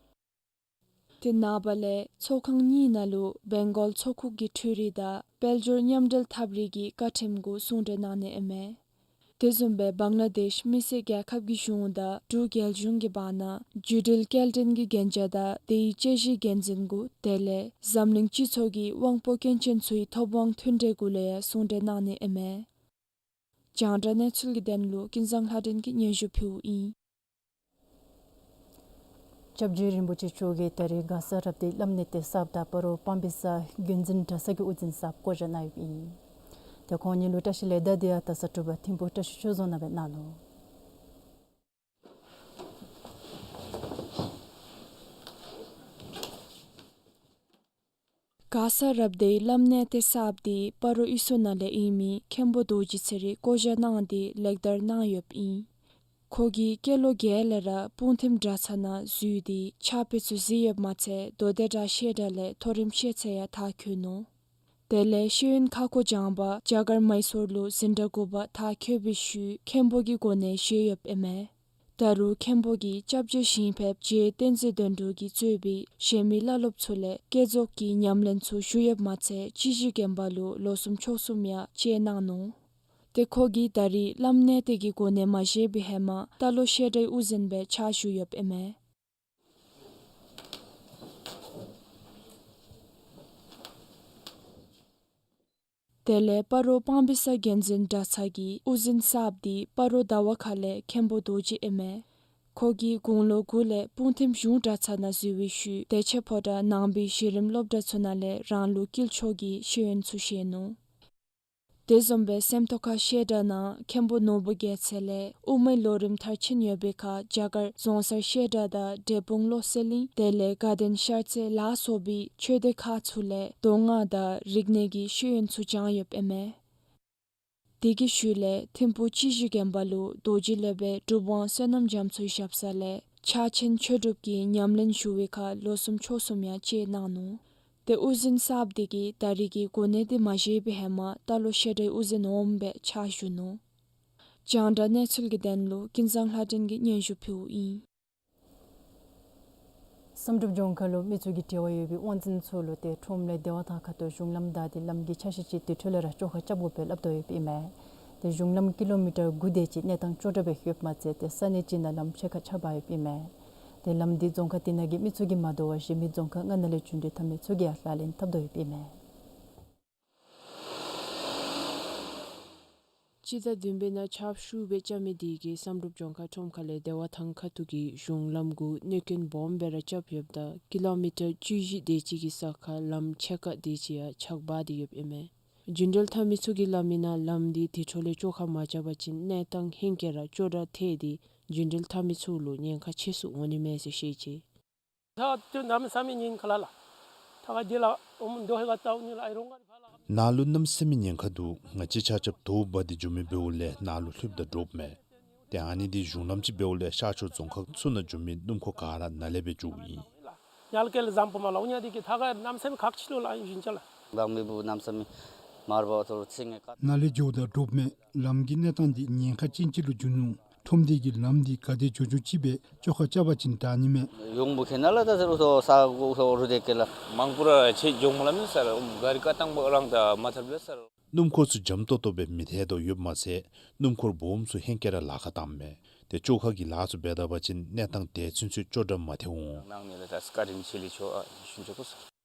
དེ་ནངས་པ་ལས་ཚོགས་ཁང་གཉིས་ནང་ལུ་བེང་གོལ་ཚོགས་ཁུག་གི་འཕྲུལ་རིག་དང་དཔལ་འབྱོར་མཉམ་འབྲེལ་འཐབ་རིག་གི་བཀའ་ཁྲིམས་གུ་གསུང་གྲོས་གནང་ནི་ཨིན་མས། དེ་བཟུམ་སྦེ་བང་ལ་དེཤ་མི་སེར་རྒྱལ་ཁབ་ཀྱི་གཞུང་དང་འབྲུག་རྒྱལ་གཞུང་གི་བར་ན་བརྒྱུད་འབྲེལ་སྐྱེལ་འདྲེན་གྱི་གན་རྒྱ་དང་དེའི་དཔྱད་གཞིའི་འགན་འཛིན་གུ་དེ་ལས་འཛམ་གླིང་སྤྱི་ཚོགས་ཀྱི་དབང་པོ་སྐྱོན་ཅན་ཚུའི་ཐོབ་དབང་མཐུན་འབྲེལ་གུ་ལུ་ཡང་གསུང་གྲོས་གནང་ནི་ཨིན་མས། རྒྱང་བསྒྲགས་གནས་ཚུལ་གྱི་དོན་ལུ་ཀུན་བཟང་ལྷ་སྒྲོན་གྱིས་སྙན་ཞུ་ཕུལཝ་ཨིན། སྐྱབས་རྗེ་རིན་པོ་ཆེ་མཆོག་གིས་ད་རིས་མགར་ས་རབ་སྡེའི་བླམ་གནས་བཏེགས་ས་དང་སྤ་རོ་སྤང་སྦིས་ས་རྒྱུན་འཛིན་གྲྭ་ཚང་གི་དབུ་འཛིན་ཚབ་བསྐོ་བཞག་གནང་ཡོདཔ་ཨིན། ཏེ་ཁོང་གཉིས་ལུ་བཀྲིས་ལེགས་དར་དེ་ཡང་ད་ས་སྤྲུལ་པ་ཐིམ་ཕུ་བཀྲིས་ཆོས་རྫོང་ནང་སྦེ་གནང་ནུག། མགར་ས་རབ་སྡེའི་བླམ་གནས་བཏེགས་ས་དེ་སྤ་རོ་གཡུས་ཚན་ནང་ལས་ཨིན་མི་མཁན་པོ་རྡོ་རྗེ་ཚེ་རིང་བསྐོ་བཞག་གནང་སྟེ་ལེགས་དར་གནང་ཡོདཔ་ཨིན། ཁོ་གིས་སྐྱེས་ལོ་བརྒྱད་ལས་ར་སྤུངས་ཐིམ་གྲྭ་ཚང་ནང་འཛུལ་ཏེ་ཕྱག་དཔེ་ཚུ་གཟིགས་ཡོདཔ་མ་ཚད་མདོ་སྡེ་བྲག་བཤད་གྲྭ་ལས་མཐོ་རིམ་ཤེས་ཚད་ཡང་མཐར་འཁྱོལ་ནུག། དེ་ལས་ཤེས་ཡོན་ཁ་སྐོང་སྦྱངས་པར་རྒྱ་གར་མཱི་སོར་ལུ་འཛིན་གྲྭ་དགུ་པ་མཐར་འཁྱོལ་བའི་ཤུལ་མཁན་པོ་གི་གོ་གནས་བཞེས་ཡོདཔ་ཨིན་མས། ད་རུང་མཁན་པོ་གིས་སྐྱབས་རྗེ་ཞིང་ཕེབས་རྗེ་བསྟན་འཛིན་དོན་གྲུབ་ཀྱིས་གཙོས་པའི་གཞན་མི་བླ་སློབ་ཚུ་ལས་བསྐྱེད་རྫོགས་ཀྱི་ཉམས་ལེན་ཚུ་ཞུ་ཡོདཔ་མ་ཚད་སྤྱི་གཞི་དགོན་པ་ལུ་ལོ་གསུམ་ཕྱོགས་གསུམ་ཡང་བཅད་གནང་ནུག། ཏེ་ཁོ་གིས་ད་རིས་བླམ་གནས་བཏེགས་ཀྱི་གོ་གནས་མ་བཞེས་པའི་ཧེ་མ་རྟ་ལོག་བཤད་གྲྭའི་དབུ་འཛིན་སྦེ་ཕྱག་ཞུ་ཡོདཔ་ཨིན་མས། དེ་ལས་སྤ་རོ་སྤང་སྦིས་ས་རྒྱུན་འཛིན་གྲྭ་ཚང་གི་དབུ་འཛིན་གསརཔ་དེ་སྤ་རོ་ཟླ་བ་ཁ་ལས་མཁན་པོ་རྡོ་རྗེ་ཨིན་མས། ཁོ་གིས་དགུང་ལོ་དགུ་ལས་སྤུངས་ཐིམ་གཞུང་གྲྭ་ཚང་ནང་འཛུལ་བའི་ཤུལ་བདེ་ཆེན་ཕོ་བྲང་ནང་པའི་གཞི་རིམ་སློབ་གྲྭ་ཚུ་ནང་ལས་རང་ལུགས་དཀྱིལ་ཆོག་གི་ཤེས་ཡོན་ཚུ་བཞེས་ནུག། དེ་བཟུམ་སྦེ་སེམས་རྟོགས་ཁ་བཤད་གྲྭ་ནང་མཁན་པོ་ནོར་བུ་རྒྱལ་མཚན་ལས་དབུ་མའི་ལོ་རིམ་མཐར་ཕྱིན་ཡོད་པའི་ཁར་རྒྱ་གར་རྫོང་སར་བཤད་གྲྭ་དང་འབྲས་སྤུངས་བློ་གསལ་གླིང་དེ་ལས་དགའ་ལྡན་ཤར་རྩེ་ལ་སོགས་པའི་ཆོས་སྡེ་ཁག་ཚུ་ལས་མདོ་སྔགས་དང་རིག་གནས་ཀྱི་ཤེས་ཡོན་ཚུ་སྦྱངས་ཡོདཔ་ཨིན་མས། དེ་གི་ཤུལ་ལས་ཐིམ་ཕུ་སྤྱི་གཞི་དགོན་པ་ལུ་རྡོ་རྗེ་སློབ་དཔོན་གྲུབ་དབང་བསོད་ནམས་རྒྱ་མཚོའི་ཞབས་ས་ལས་ཕྱག་ཆེན་ཆོས་གྲུབ་ཀྱི་ཉམས་ལེན་ཞུ་བའི་ཁར་ལོ་གསུམ་ཕྱོགས་གསུམ་ཡང་བཅད་གནང་ནུག། ཏེ་དབུ་འཛིན་གསརཔ་དེ་གིས་ད་རིས་ཀྱི་གོ་གནས་དེ་མ་བཞེས་པའི་ཧེ་མ་རྟ་ལོག་བཤད་གྲྭའི་དབུ་འཛིན་འོགམ་སྦེ་ཕྱག་ཞུ་ནུག། རྒྱང་བསྒྲགས་གནས་ཚུལ་གྱི་དོན་ལུ་ཀུན་བཟང་ལྷ་སྒྲོན་གྱིས་སྙན་ཞུ་ཕུལཝ་ཨིན། བསམ་གྲུབ་ལྗོངས་མཁར་ལུ་མི་ཚུ་གི་འབྲེལ་བ་ཡོད་པའི་དབང་འཛིན་ཚུ་ལུ་ཏེ་ཁྲོམ་ལས་སྡེ་བ་དང་ཁ་ཐུག་གཞུང་ལམ་བདའ་སྟེ་ལམ་གྱི་ཆ་ཤས་ཅིག་དེ་འཕྲོ་ལས་ར་བཅོ་ཁ་རྐྱབ་དགོ་པའི་སླབ་དོ་ཡོདཔ་ཨིན་མས། ཏེ་གཞུང་ལམ་ཀི་ལོ་མི་ཊར་དགུ་དེ་ཅིག་གནས་སྟངས་ཅོག་འཐདཔ་སྦེ་ཡོདཔ་མ་ཚད་ཏེ་ས་གནས་ཅིག་ནང་ལམ་ཕྱེད་ཀ་ཆག་འབག་ཡོདཔ་ཨིན་མས། ཏེ་ལམ་འདི་རྫོང་ཁག་དེ་ནང་གི་མི་ཚུ་གིས་མ་དོ་བར་གཞན་མི་རྫོང་ཁག་ལྔ་ནང་ལས་བྱོན་ཏེ་འཐབ་མི་ཚུ་གིས་ཡང་ལག་ལེན་འཐབ་དོ་ཡོདཔ་ཨིན་མས། སྤྱི་ཟླ་བདུན་པའི་ནང་ཆརཔ་ཤུགས་སྦེ་རྐྱབ་མི་དེ་གིས་བསམ་གྲུབ་ལྗོངས་མཁར་ཁྲོམ་ཁ་ལས་བདེ་བ་ཐང་ཁ་ཐུག་གི་གཞུང་ལམ་གུ་གནོད་སྐྱོན་སྦོམ་སྦེ་ར་རྐྱབ་ཡོདཔ་ད་ཀི་ལོ་མི་ཊར་བཅུ་བཞི་དེ་ཅིག་གི་ས་ཁར་ལམ་ཕྱེད་ཀ་དེ་ཅིག་ཡང་ཆག་སྦ་སྟེ་ཡོདཔ་ཨིན་མས། རྒྱུན་འགྲུལ་འཐབ་མི་ཚུ་གིས་སླབ་མིའི་ནང་ལམ་འདི་དེ་འཕྲོ་ལས་བཅོ་ཁ་མ་རྐྱབ་པ་ཅིན་གནས་སྟངས་ཧེང་སྐལ་ར་སྐྱོ་དྲགས་ཐལ་ཏེ་རྒྱུན་འགྲུལ་འཐབ་མི་ཚུ་ལུ་ཉེན་ཁ་ཆེ་སུ་འོང་ནི་མས་ཟེར་བཤད་ཅི། ད་ཏེ་གནམ་མེད་ས་མེད་ཉེན་ཁ་ལ་ལ། ད་ག་འདི་ལ་ཨོམ་འདོ་ཧེ་ག་ཏའུ་ནི་ལ་ཨའི་རོང་ག་རི་ཕ་ལ་ག། ནཱ་ལུ་གནམ་མེད་ས་མེད་ཉེན་ཁ་འདུག། ང་བཅས་ཆ་ཁྱབ་དོག་སྦ་སྟེ་འགྱོ་མི་འབདཝ་ལས་ནཱ་ལུ་ལྷོདཔ་ད་འདྲོགཔ་མས། ཏེ་ཨ་ནི་འདི་གཞུང་ལམ་ཅིག་འབདཝ་ལས་ཤར་ཕྱོགས་རྫོང་ཁག་ཚུ་ནང་འགྱོ་མི་སྣུམ་འཁོར་ག་ར་ནཱ་ལས་སྦེ་འགྱོཝ་ཨིན། ཉལ་སྐལ་བཟང་པོ་མ་ལ་འོང་ཉལ་འདི་གི་ཐ་ག་གནམ་མེད་ས་མེད་ཁག་ཆེ་ལོ་ལ་ཨིན་བཞིན་ཅ་ལ། ལམ་མི་བུ་གནམ་མེད་ས་མེད་མར་བ་ཐོར་ཚིང་ངེ་ཀ། ནཱ་ལས་འགྱོཝ་ད་འདྲོགཔ་མས། ལམ་གྱི་གནས་སྟངས་འདི་ཉེན་ཁ་ཅན་ཅིག་ལུ་འགྱུར་ནུག། ཁྲོམ་སྡེ་གིས་ལམ་འདི་ག་དེ་མགྱོགས་མགྱོགས་ཅིག་སྦེ་བཅོ་ཁ་རྐྱབ་པ་ཅིན་དྲག་ནི་མས། ཡོང་བུ་ཁེ་ན་ལ་ད་ཟེར་ཨུ་ཐོ་ས་གོ་ཨུ་ཐོ་རུ་དེ་ཀེ་ལ། མང་པོ་ར་ཆེ་འགྱོ་མ་ལ་མེད་ས་ར་ཨུམ་ག་རི་ཀ་ཏང་པོ་རང་ད་མ་ཐར་བས་ས་ར། སྣུམ་འཁོར་ཚུ་འཇམ་ཏོག་ཏོ་སྦེ་མི་ཐལ་དོ་ཡོདཔ་མ་ཚད་སྣུམ་འཁོར་སྦོམ་ཚུ་ཧེང་སྐལ་ར་ལཱ་ཁག་བཏངམ་མས། ཏེ་བཅོ་ཁ་གི་ལཱ་ཚུ་འབད་ད་པ་ཅིན་གནས་སྟངས་དེ་ཚུན་ཚོད་སྐྱོ་དྲགས་མ་ཐལ་འོང་། ནང་ནི་ལ་ད་སྐ་རིང་ཆེ་ལི་ཆོ་ཨ་ཤུན་ཆོ་ཀུ་ས།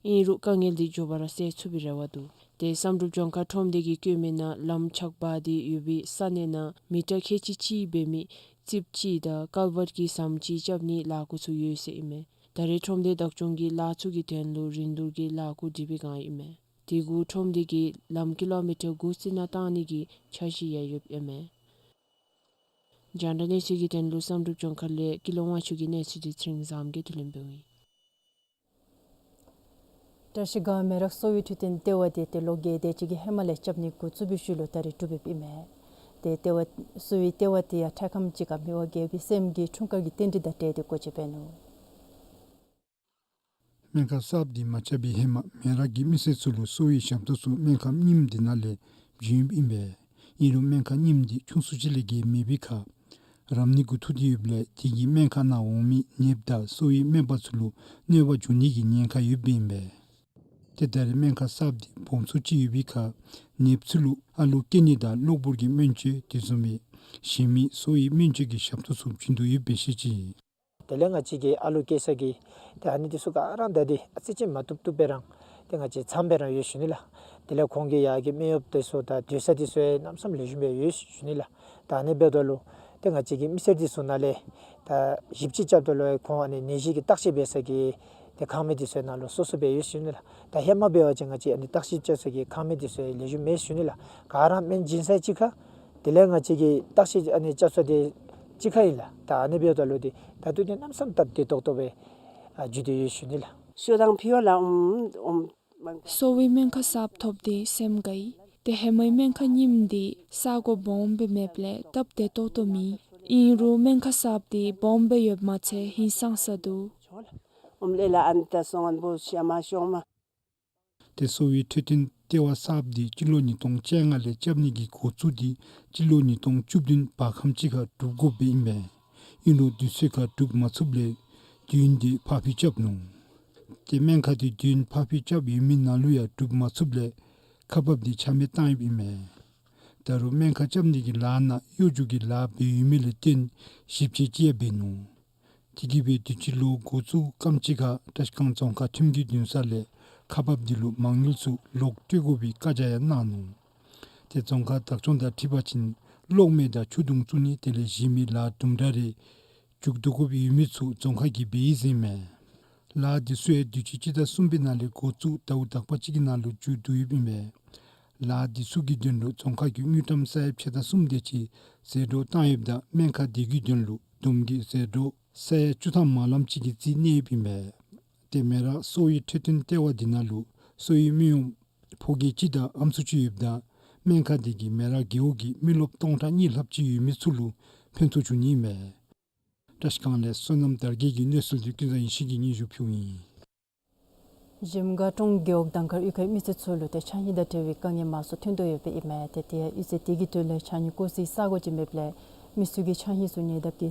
ཨིན་རུང་དཀའ་ངལ་འདི་མགྱོགས་པ་ར་སེལ་ཚུགས་པའི་རེ་བ་འདུག། ཏེ་བསམ་གྲུབ་ལྗོངས་མཁར་ཁྲོམ་སྡེ་གིས་བཀོད་མིའི་ནང་ལམ་ཆག་སྦ་སྟེ་ཡོད་པའི་ས་གནས་ནང་མི་ཊར་ཁལ་གཅིག་གཅིག་འབད་མི་རྩིགཔ་ཅིག་དང་ཀལ་བཊ་གི་ཟམ་ཅིག་རྐྱབ་ནིའི་ལཱ་འགོ་ཚུགས་ཡོད་ཟེར་ཨིན་མས། ད་རེས་ཁྲོམ་སྡེ་བདག་སྐྱོང་གིས་ལཱ་ཚུ་གི་དོན་ལུ་རིན་བསྡུར་གྱི་ལཱ་འགོ་འདྲེན་པའི་བསྒང་ཨིན་མས། དེ་གུ་ཁྲོམ་སྡེ་གིས་ལམ་ཀི་ལོ་མི་ཊར་དགུ་རྩི་ནག་བཏང་ནི་གི་འཆར་གཞི་ཡང་ཡོདཔ་ཨིན་མས། རྒྱང་བསྒྲགས་གནས་ཚུལ་གྱི་དོན་ལུ་བསམ་གྲུབ་ལྗོངས་མཁར་ལས་ཀུན་ལེགས་དབང་ཕྱུག་གི་གནས་ཚུལ་འདི་ཚེ་རིང་བཟངམོ་གིས་བསྡུ་ལེན་འབདཝ་ཨིན། བཀྲིས་སྒང་མེ་རག་གསོ་བའི་འཕྲོད་བསྟེན་ལྟེ་བ་འདི་ཏེ་ལོ་བརྒྱད་དེ་ཅིག་གི་ཧེ་མ་ལས་རྐྱབ་ནི་འགོ་བཙུགས་པའི་ཤུལ་ལུ་ད་རེས་གྲུབ་ཡོདཔ་ཨིན་མས། ཏེ་ལྟེ་བ་གསོ་བའི་ལྟེ་བ་འདི་ཡང་འཕྲལ་ཁམས་ཅིག་ཁར་མི་དབང་རྒྱལ་པོའི་སྲསམོ་གི་འཁྲུངས་སྐར་གྱི་རྟེན་འབྲེལ་དང་འབྲེལ་ཏེ་སྒོ་ཕྱེ་འབད་ནུག། སྨན་ཁང་གསརཔ་འདི་མ་རྐྱབ་པའི་ཧེ་མ་མེ་རག་གི་མི་སེར་ཚུ་ལུ་གསོ་བའི་ཞབས་ཏོག་ཚུ་སྨན་ཁང་རྙིངམ་འདི་ནང་ལས་བྱིན་ཡོདཔ་ཨིན་པས། ཨིན་རུང་སྨན་ཁང་རྙིངམ་འདི་ཆུང་སུ་ཅིག་ལས་བརྒལ་མེད་པའི་ཁར་རབ་གནས་འགོ་ཐུག་སྟེ་ཡོདཔ་ལས་དེ་གིས་སྨན་ཁང་ནང་འོང་མི་ནདཔ་དང་གསོ་བའི་སྨན་པ་ཚུ་ལུ་གནོད་པ་འབྱུང་ནི་གི་ཉེན་ཁ་ཡོདཔ་ཨིན་པས། ཏེ་ད་རེས་སྨན་ཁང་གསརཔ་འདི་སྦོམ་སུ་ཅིག་ཡོད་པའི་ཁར་ནདཔ་ཚུ་ལུ་ཨ་ལོ་སྐྱེ་ནི་དང་གློ་བུར་གྱི་སྨན་བཅོས་དེ་བཟུམ་སྦེ་གཞན་མི་གསོ་བའི་སྨན་བཅོས་ཀྱི་ཞབས་ཏོག་ཚུ་བྱིན་དོ་ཡོདཔ་སྦེ་བཤད་ཅི། དེ་ལས་ང་བཅས་ཀྱི་ཨ་ལོ་སྐྱེ་ས་གི་ཏེ་ཨ་ནི་འདི་ཚུ་ག་ར་ད་འདི་ཨ་ཙི་ཅིག་མ་བཏུབ་བཏུབ་སྦེ་རང་ཏེ་ང་བཅས་ཚངམ་སྦེ་རང་ཡོད་ཞུ་ནི་ལགས། དེ་ལས་ཁོང་གི་ཡར་གྱི་སྨན་གཡོགཔ་འདི་ཚུ་དང་སྡོད་ས་འདི་ཚུ་ཡང་གནམ་མེད་ས་མེད་ལེགས་ཤོམ་སྦེ་ཡོད་ཞུ་ནི་ལགས། ད་ཨ་ནི་འབདཝ་ད་ལུ་ཏེ་ང་བཅས་ཀྱི་མི་སེར་འདི་ཚུ་ནང་ལས་ད་ཞིབ་དཔྱད་རྐྱབ་ད་ལུ་ཁོང་ཨ་ནི་ནད་གཞི་གི་བརྟག་དཔྱད་འབད་ས་གི་ཏེ་ཁང་མིག་འདི་ཚུ་ནང་ལུ་སོ་སོ་སྦེ་ཡོད་ཞུ་ནི་ལགས། ད་ཧེ་མ་འབད་བ་ཅིན་ང་བཅས་ཨ་ནི་བརྟག་དཔྱད་རྐྱབ་ས་གི་ཁང་མིག་འདི་ཚུ་ཡང་ལེགས་ཤོམ་མེད་ཞུ་ནི་ལགས། ག་ར་སྨན་བྱིན་ས་གཅིག་ཁར་དེ་ལས་ང་བཅས་ཀྱི་བརྟག་དཔྱད་ཨ་ནི་རྐྱབ་ས་འདི་གཅིག་ཁར་ཨིན་ལགས། ད་ཨ་ནི་འབདཝ་ད་ལུ་འདི་ད་ལྟོ་འདི་གནམ་མེད་ས་མེད་སྟབས་བདེ་ཏོག་ཏོ་སྦེ་ཨ་འགྱོ་སྟེ་ཡོད་ཞུ་ནི་ལགས། ཤོ་དང་ཕི་ཝར་ལ་ཨུམ་ཨུམ། གསོ་བའི་སྨན་ཁང་གསརཔ་ཐོབ་སྟེ་སེམས་དགའ་ཡི། ཏེ་ཧེ་མའི་སྨན་ཁང་རྙིངམ་འདི་ས་གོ་སྦོམ་སྦེ་མེདཔ་ལས་སྟབས་བདེ་ཏོག་ཏོ་མེད། ཨིན་རུང་སྨན་ཁང་གསརཔ་འདི་སྦོམ་སྦེ་ཡོདཔ་མ་ཚད་ཧིང་སངས་ས་འདུག། ཨུམ་ལེ་ལ་ཨན་ཏ་སོང་ཨན་བུ་ཤ་མ་ཤོང་མ། ཏེ་གསོ་བའི་འཕྲོད་བསྟེན་ལྟེ་བ་གསརཔ་འདི་སྤྱི་ལོ་ཉིས་སྟོང་བཅོ་ལྔ་ལས་རྐྱབ་ནི་གི་འགོ་བཙུགས་ཏེ་སྤྱི་ལོ་ཉིས་སྟོང་བཅུ་བདུན་བར་ཁམས་ཅིག་ཁར་གྲུབ་དགོཔ་སྦེ་ཨིན་པས། ཨིན་རུང་དུས་ཚོད་ཁར་གྲུབ་མ་ཚུགསཔ་ལས་དུས་ཡུན་འདི་ཕར་འཕུལ་རྐྱབ་ནུག། ཏེ་སྨན་ཁང་འདི་དུས་ཡུན་ཕར་འཕུལ་རྐྱབ་ཡོད་མི་ནང་ལུ་ཡང་གྲུབ་མ་ཚུགསཔ་ལས་ཁག་འབགཔ་འདི་ཆ་མེད་བཏང་ཡོདཔ་ཨིན་མས། ད་རུང་སྨན་ཁང་རྐྱབ་ནི་གི་ལཱ་ནང་གཡོ་སྒྱུ་གི་ལཱ་འབད་ཡོད་མི་ལས་བརྟེན་ཞིབ་དཔྱད་ཅིག་ཡང་འབད་ནུག། དེ་གིས་སྦེ་དུས་ཅི་ལོ་འགོ་བཙུགས་རྐྱངམ་ཅིག་ཁར་བཀྲིས་སྒང་རྫོང་ཁག་ཁྲིམས་ཀྱི་འདུན་ས་ལས་ཁག་འབགཔ་འདི་ལུ་མ་དངུལ་ཚུ་ལོག་སྤྲོད་དགོ་པའི་བཀའ་རྒྱ་ཡང་གནང་ནུག། ཏེ་རྫོང་ཁག་བདག་སྐྱོང་དང་འཁྲིལ་བ་ཅིན་གློག་མེ་དང་ཆུ་དུང་བཙུགས་ནི་དེ་ལས་གཞན་མི་ལཱ་དུམ་གྲ་རེ་མཇུག་བསྡུ་དགོཔ་ཡོད་མི་ཚུ་རྫོང་ཁག་གིས་འབད་ཡི་ཟེར་ཨིན་མས། ལཱ་འདི་ཚུ་ཡང་དུས་ཅི་སྤྱི་ཟླ་གསུམ་པའི་ནང་ལས་འགོ་བཙུགས་ཟླཝ་དག་པ་ཅིག་གི་ནང་ལུ་མཇུག་བསྡུ་ཡོདཔ་ཨིན་པས། ལཱ་འདི་ཚུ་གི་དོན་ལུ་རྫོང་ཁག་གིས་དངུལ་ཀྲམ་ས་ཡ་ཕྱེད་དང་གསུམ་དེ་ཅིག་ཟད་འགྲོ་བཏང་ཡོདཔ་ད་སྨན་ཁང་འདི་གི་དོན་ལུ་བསྡོམས་ཀྱི་ཟད་འགྲོ་ས་ཡ་བཅུ་ཐམ་མ་ལངམ་ཅིག་གི་རྩིས་གནས་ཡོདཔ་ཨིན་པས། ཏེ་མེ་རག་གསོ་བའི་འཕྲོད་བསྟེན་ལྟེ་བ་འདི་ནང་ལུ་གསོ་བའི་སྨན་གཡོགམོ་ཕོ་སྐྱེས་གཅིག་དང་ཨམ་སྲུ་གཅིག་ཡོདཔ་ད་སྨན་ཁང་འདི་གིས་མེ་རག་རྒེད་འོག་གི་མི་རློབས་སྟོང་ཕྲག་གཉིས་ལྷགཔ་ཅིག་ཡོད་མི་ཚུ་ལུ་ཕན་ཐོགས་བྱུང་ནི་ཨིན་པས། བཀྲིས་སྒང་ལས་བསོད་ནམས་དར་རྒྱས་ཀྱི་གནས་ཚུལ་འདི་ཀུན་བཟང་ཡེ་ཤེས་ཀྱིས་སྙན་ཞུ་ཕུལཝ་ཨིན། གཞལམ་སྒང་གྲོང་རྒེད་འོག་དང་མཁར་གཡུས་ཁའི་མི་སེར་ཚུ་ལུ་ཏེ་ཕྱགས་སྙིགས་དང་འབྲེལ་བའི་དཀའ་ངལ་མང་སུ་ཐོན་དོ་ཡོདཔ་ཨིན་མས། ཏེ་དེ་ཡང་གཡུས་ཚན་དེ་གི་དོན་ལས་ཕྱགས་སྙིགས་བཀོ་སའི་ས་གོ་ཅིག་མེདཔ་ལས་མི་ཚུ་གིས་ཕྱགས་སྙིགས་ཚུ་ཉེ་འདབས་ཀྱི་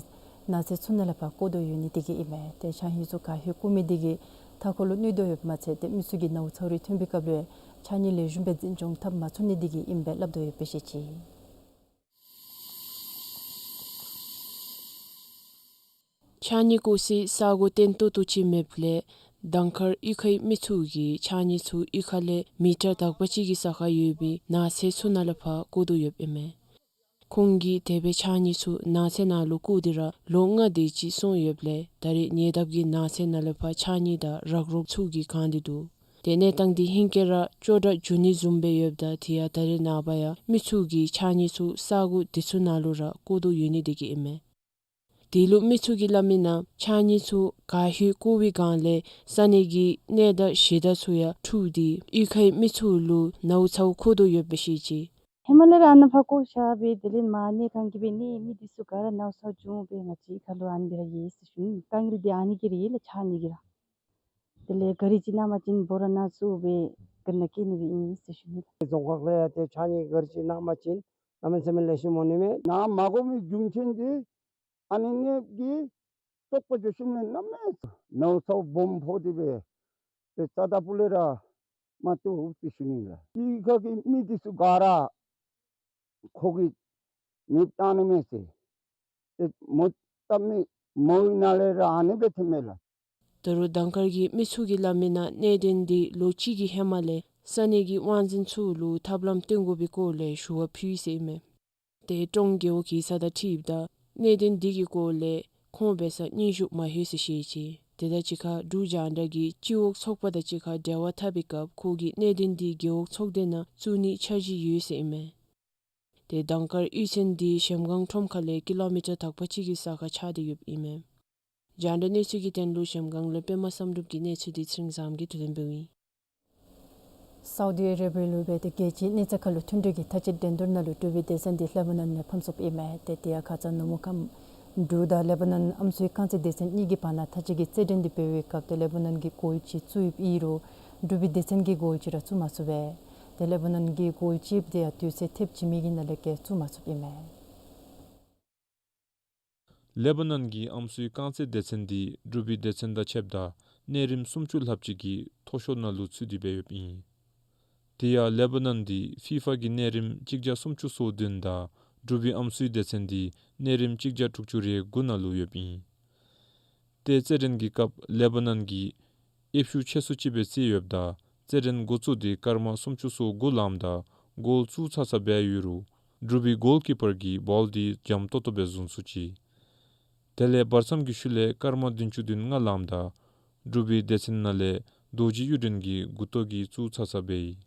ནགས་ཚལ་ཚུ་ནང་ལས་ཕར་བཀོ་དོ་ཡོད་ནི་དེ་གིས་ཨིན་མས། ཏེ་ཕྱགས་སྙིགས་ཚུ་ག་ཧེ་བཀོ་མི་དེ་གིས་མཐའ་འཁོར་ལུ་གནོད་དོ་ཡོདཔ་མ་ཚད་ཏེ་མི་ཚུ་གིས་ནཝ་ཚཝ་རིགས་ཐོན་པའི་སྐབས་ལུ་ཕྱགས་སྙིགས་ལེགས་ཤོམ་སྦེ་འཛིན་སྐྱོང་འཐབ་མ་ཚུགས་ནི་དེ་གིས་ཨིནམ་སྦེ་སླབ་དོ་ཡོདཔ་སྦེ་བཤད་ཅི། ཕྱགས་སྙིགས་བཀོ་སའི་ས་གོ་བརྟན་ཏོག་ཏོ་ཅིག་མེདཔ་ལས་ དང་དཀར་གཡུས་ཁའི་མི་ཚུ་གིས་ཕྱགས་སྙིགས་ཚུ་གཡུས་ཁ་ལས་མི་ཊར་དག་པ་ཅིག་གི་ས་ཁར་ཡོད་པའི་ནགས་ཚལ་ཚུ་ནང་ལུ་ཕར་བཀོ་དོ་ཡོདཔ་ཨིན་མས། ཁོང་གིས་དེ་སྦེ་ཕྱགས་སྙིགས་ཚུ་ནགས་ཚལ་ནང་ལུ་བཀོ་སྟེ་ར་ལོ་ལྔ་དེ་ཅིག་སོང་ཡོདཔ་ལས་ད་རེས་ཉེ་འདབས་ཀྱི་ནགས་ཚལ་ནང་ལུ་ཕར་ཕྱགས་སྙིགས་དང་རག་རོག་ཚུ་གིས་གང་སྟེ་འདུག། ཏེ་གནས་སྟངས་འདི་ཧེང་སྐལ་ར་སྐྱོ་དྲགས་འགྱོ་ནི་བཟུམ་སྦེ་ཡོདཔ་ད་དེ་ཡང་ད་རེས་ནངས་པ་ཡང་མི་ཚུ་གིས་ཕྱགས་སྙིགས་ཚུ་ས་གོ་དེ་ཚུ་ནང་ལུ་ར་བཀོ་དོ་ཡོད་ནི་དེ་གིས་ཨིན་མས། དེ་ལུ་མི་ཚུ་གིས་སླབ་མི་ནང་ཕྱགས་སྙིགས་ཚུ་ག་ཧེ་བཀོ་བའི་སྒང་ལས་ས་གནས་ཀྱི་གནས་བདག་གཞི་བདག་ཚུ་ཡང་འཁྲུགས་ཏེ་གཡུས་ཁའི་མི་ཚུ་ལུ་ནཝ་ཚཝ་མཁོ་དོ་ཡོདཔ་སྦེ་བཤད་ཅི། ཧེ་མ་ལས་ར་ཨ་ནཱ་ཕར་བཀོ་བཞག་སྦེ་དེ་ལས་མར་གནས་ཁང་གི་སྦེ་གནས་མི་འདི་ཚུ་ག་ར་ནཝ་ཚཝ་བྱུང་སྦེ་ང་བཅས་ཁ་ལུ་ཨ་ནི་སྦེ་ར་ཡོད་ཟེར་ཞུ་ནི། དཀའ་ངལ་འདི་ཨ་ནི་གི་ར་ཡོད་ལགས། ཕྱགས་སྙིགས་ཀྱི་ར། དེ་ལས་ག་ར་ཅིག་ནང་མ་བྱིན་འབོ་ར་ནང་བཙུགས་སྦེ་ག་ནི་སྐྱེལ་ནི་སྦེ་ཨིན་ཟེར་ཞུ་ནི་ལགས། རྫོང་ཁག་ལས་ཡང་ཏེ་ཕྱགས་སྙིགས་ག་ར་ཅིག་ནང་མ་བྱིན་གནམ་མེད་ས་མེད་ལེགས་ཤོམ་འོང་ནི་མས། ནང་མ་བཀོ་མི་རྒྱུ་མཚན་འདི་ཨ་ནི་གནས་ཀྱི་བཙོག་པ་འགྱོ་ཞིནམ་ལས་གནམ་མེད་ནཝ་ཚཝ་སྦོམ་ཕོག་སྟེ་སྦེ་ཏེ་རྩ་དང་ཕུ་ལས་ར་མ་བཏུབ་ཟེར་ཞུ་ནི་ལགས། གཡུས་ཁ་གི་མི་འདི་ཚུ་ག་ར་ཁོ་གིས་མེདཔ་བཏང་ནི་མས་ཟེར། ཏེ་མོ་བཏབ་མི་མོའི་ནང་ལས་ར་ཨ་ནི་སྦེ་ཐོནམ་མས་ལགས། ད་རུང་དང་དཀར་གྱི་མི་ཚུ་གིས་སླབ་མི་ནང་གནད་དོན་འདི་ལོ་གཅིག་གི་ཧེ་མ་ལས་ས་གནས་ཀྱི་དབང་འཛིན་ཚུ་ལུ་ཐབས་ལམ་སྟོན་དགོ་པའི་སྐོར་ལས་ཞུ་བ་ཕུལ་ཡི་ཟེར་ཨིན་མས། ཏེ་ཀྲོང་རྒེད་འོག་གི་ས་ད་ཁྲིདཔ་ད་གནད་དོན་འདི་གི་སྐོར་ལས་ཁོང་འབད་སར་སྙན་ཞུ་མ་ལྷོད་ཟེར་བཤད་ཅི། དེ་དང་གཅིག་ཁར་འབྲུག་རྒྱང་བསྒྲགས་ཀྱིས་སྤྱི་འོག་ཚོགས་པ་དང་གཅིག་ཁར་འབྲེལ་བ་འཐབ་པའི་སྐབས་ཁོ་གིས་གནད་དོན་འདི་རྒེད་འོག་ཚོགས་སྡེ་ནང་བཙུགས་ནིའི་འཆར་གཞི་ཡོད་ཟེར་ཨིན་མས། ཏེ་དང་དཀར་གཡུས་ཚན་འདི་གཞལམ་སྒང་ཁྲོམ་ཁ་ལས་ཀི་ལོ་མི་ཊར་དག་པ་ཅིག་གི་ས་ཁར་ཆགས་ཏེ་ཡོདཔ་ཨིན་མས། རྒྱང་བསྒྲགས་གནས་ཚུལ་གྱི་དོན་ལུ་གཞལམ་སྒང་ལས་པདྨ་བསམ་གྲུབ་ཀྱི་གནས་ཚུལ་འདི་ཚེ་རིང་བཟངམོ་གིས་བསྡུ་ལེན་འབདཝ་ཨིན། སའུ་དི་ཨ་རེ་བི་ཡ་ལུ་སྦེ་ཏེ་རྒྱལ་སྤྱིའི་གནས་ཚད་ཁར་ལུ་མཐུན་སྒྲིལ་གྱི་མཐའ་དཔྱད་འགྲན་བསྡུར་ནང་ལུ་འབྲུག་པའི་སྡེ་ཚན་འདི་ལེ་བ་ནན་ལས་ཕམ་སོཔ་ཨིན་མས། ཏེ་དེ་ཡང་ཁ་ཙ་ནུབ་མོ་ཁམས་འབྲུག་དང་ལེ་བ་ནན་ཨམ་སྲུའི་རྐང་རྩེད་སྡེ་ཚན་གཉིས་ཀྱི་བར་ན་མཐའ་དཔྱད་ཀྱི་རྩེད་འགྲན་འདི་འབད་བའི་སྐབས་ཏེ་ལེ་བ་ནན་གྱིས་གོལ་གཅིག་བཙུགས་ཡོདཔ་ཨིན་རུང་འབྲུག་པའི་སྡེ་ཚན་གྱིས་གོལ་གཅིག་ར་བཙུགས་མ་ཚུགས་པས། ཏེ་ལེ་བ་ནན་གྱི་གོལ་གཅིག་དེ་ཡང་དུས་ཚོད་ཐེབས་ཅིག་མའི་གི་ནང་ལས་བརྒལ་བཙུགས་མ་ཚུགསཔ་ཨིན་མས། ལེ་བ་ནན་གྱི་ཨམ་སྲུའི་རྐང་རྩེད་སྡེ་ཚན་འདི་འབྲུག་པའི་སྡེ་ཚན་དང་ཕྱདཔ་ད་གནས་རིམ་སུམ་ཅུ་ལྷགཔ་ཅིག་གི་མཐོ་ཤོས་ནང་ལུ་ཚུད་དེ་སྦེ་ཡོདཔ་ཨིན། དེ་ཡང་ལེ་བ་ནན་འདི་ཕི་ཕ་གི་གནས་རིམ་གཅིག་བརྒྱ་སུམ་ཅུ་སོ་བདུན་དང་འབྲུག་པའི་ཨམ་སྲུའི་སྡེ་ཚན་འདི་གནས་རིམ་གཅིག་བརྒྱ་དྲུག་ཅུ་རེ་དགུ་ནང་ལུ་ཡོདཔ་ཨིན། ཏེ་རྩེད་འགྲན་གྱི་སྐབས་ལེ་བ་ནན་གྱིས་དབྱེ་བཤུད་ཆེ་སུ་ཅིག་སྦེ་རྩིས་ཡོདཔ་ད་རྩེད་འགྲན་འགོ་བཙུགས་ཏེ་སྐར་མ་སུམ་ཅུ་སོ་དགུ་ལངམ་ད་གོལ་བཙུགས་ཚར་ཚར་སྦེ་ཡོད་རུང་འབྲུག་པའི་གོལ་ཀི་པར་གྱིས་བཱོལ་འདི་འཇམ་ཏོག་ཏོ་སྦེ་བཟུང་ཚུགས་ཅི། དེ་ལས་བར་མཚམས་ཀྱི་ཤུལ་ལས་སྐར་མ་བདུན་ཅུ་དོན་ལྔ་ལངམ་ད་འབྲུག་པའི་སྡེ་ཚན་ནང་ལས་རྡོ་རྗེ་གཡུ་སྒྲོན་གྱིས་མགུ་ཏོ་གིས་བཙུགས་ཚར་ཚར་སྦེ་ཡོད།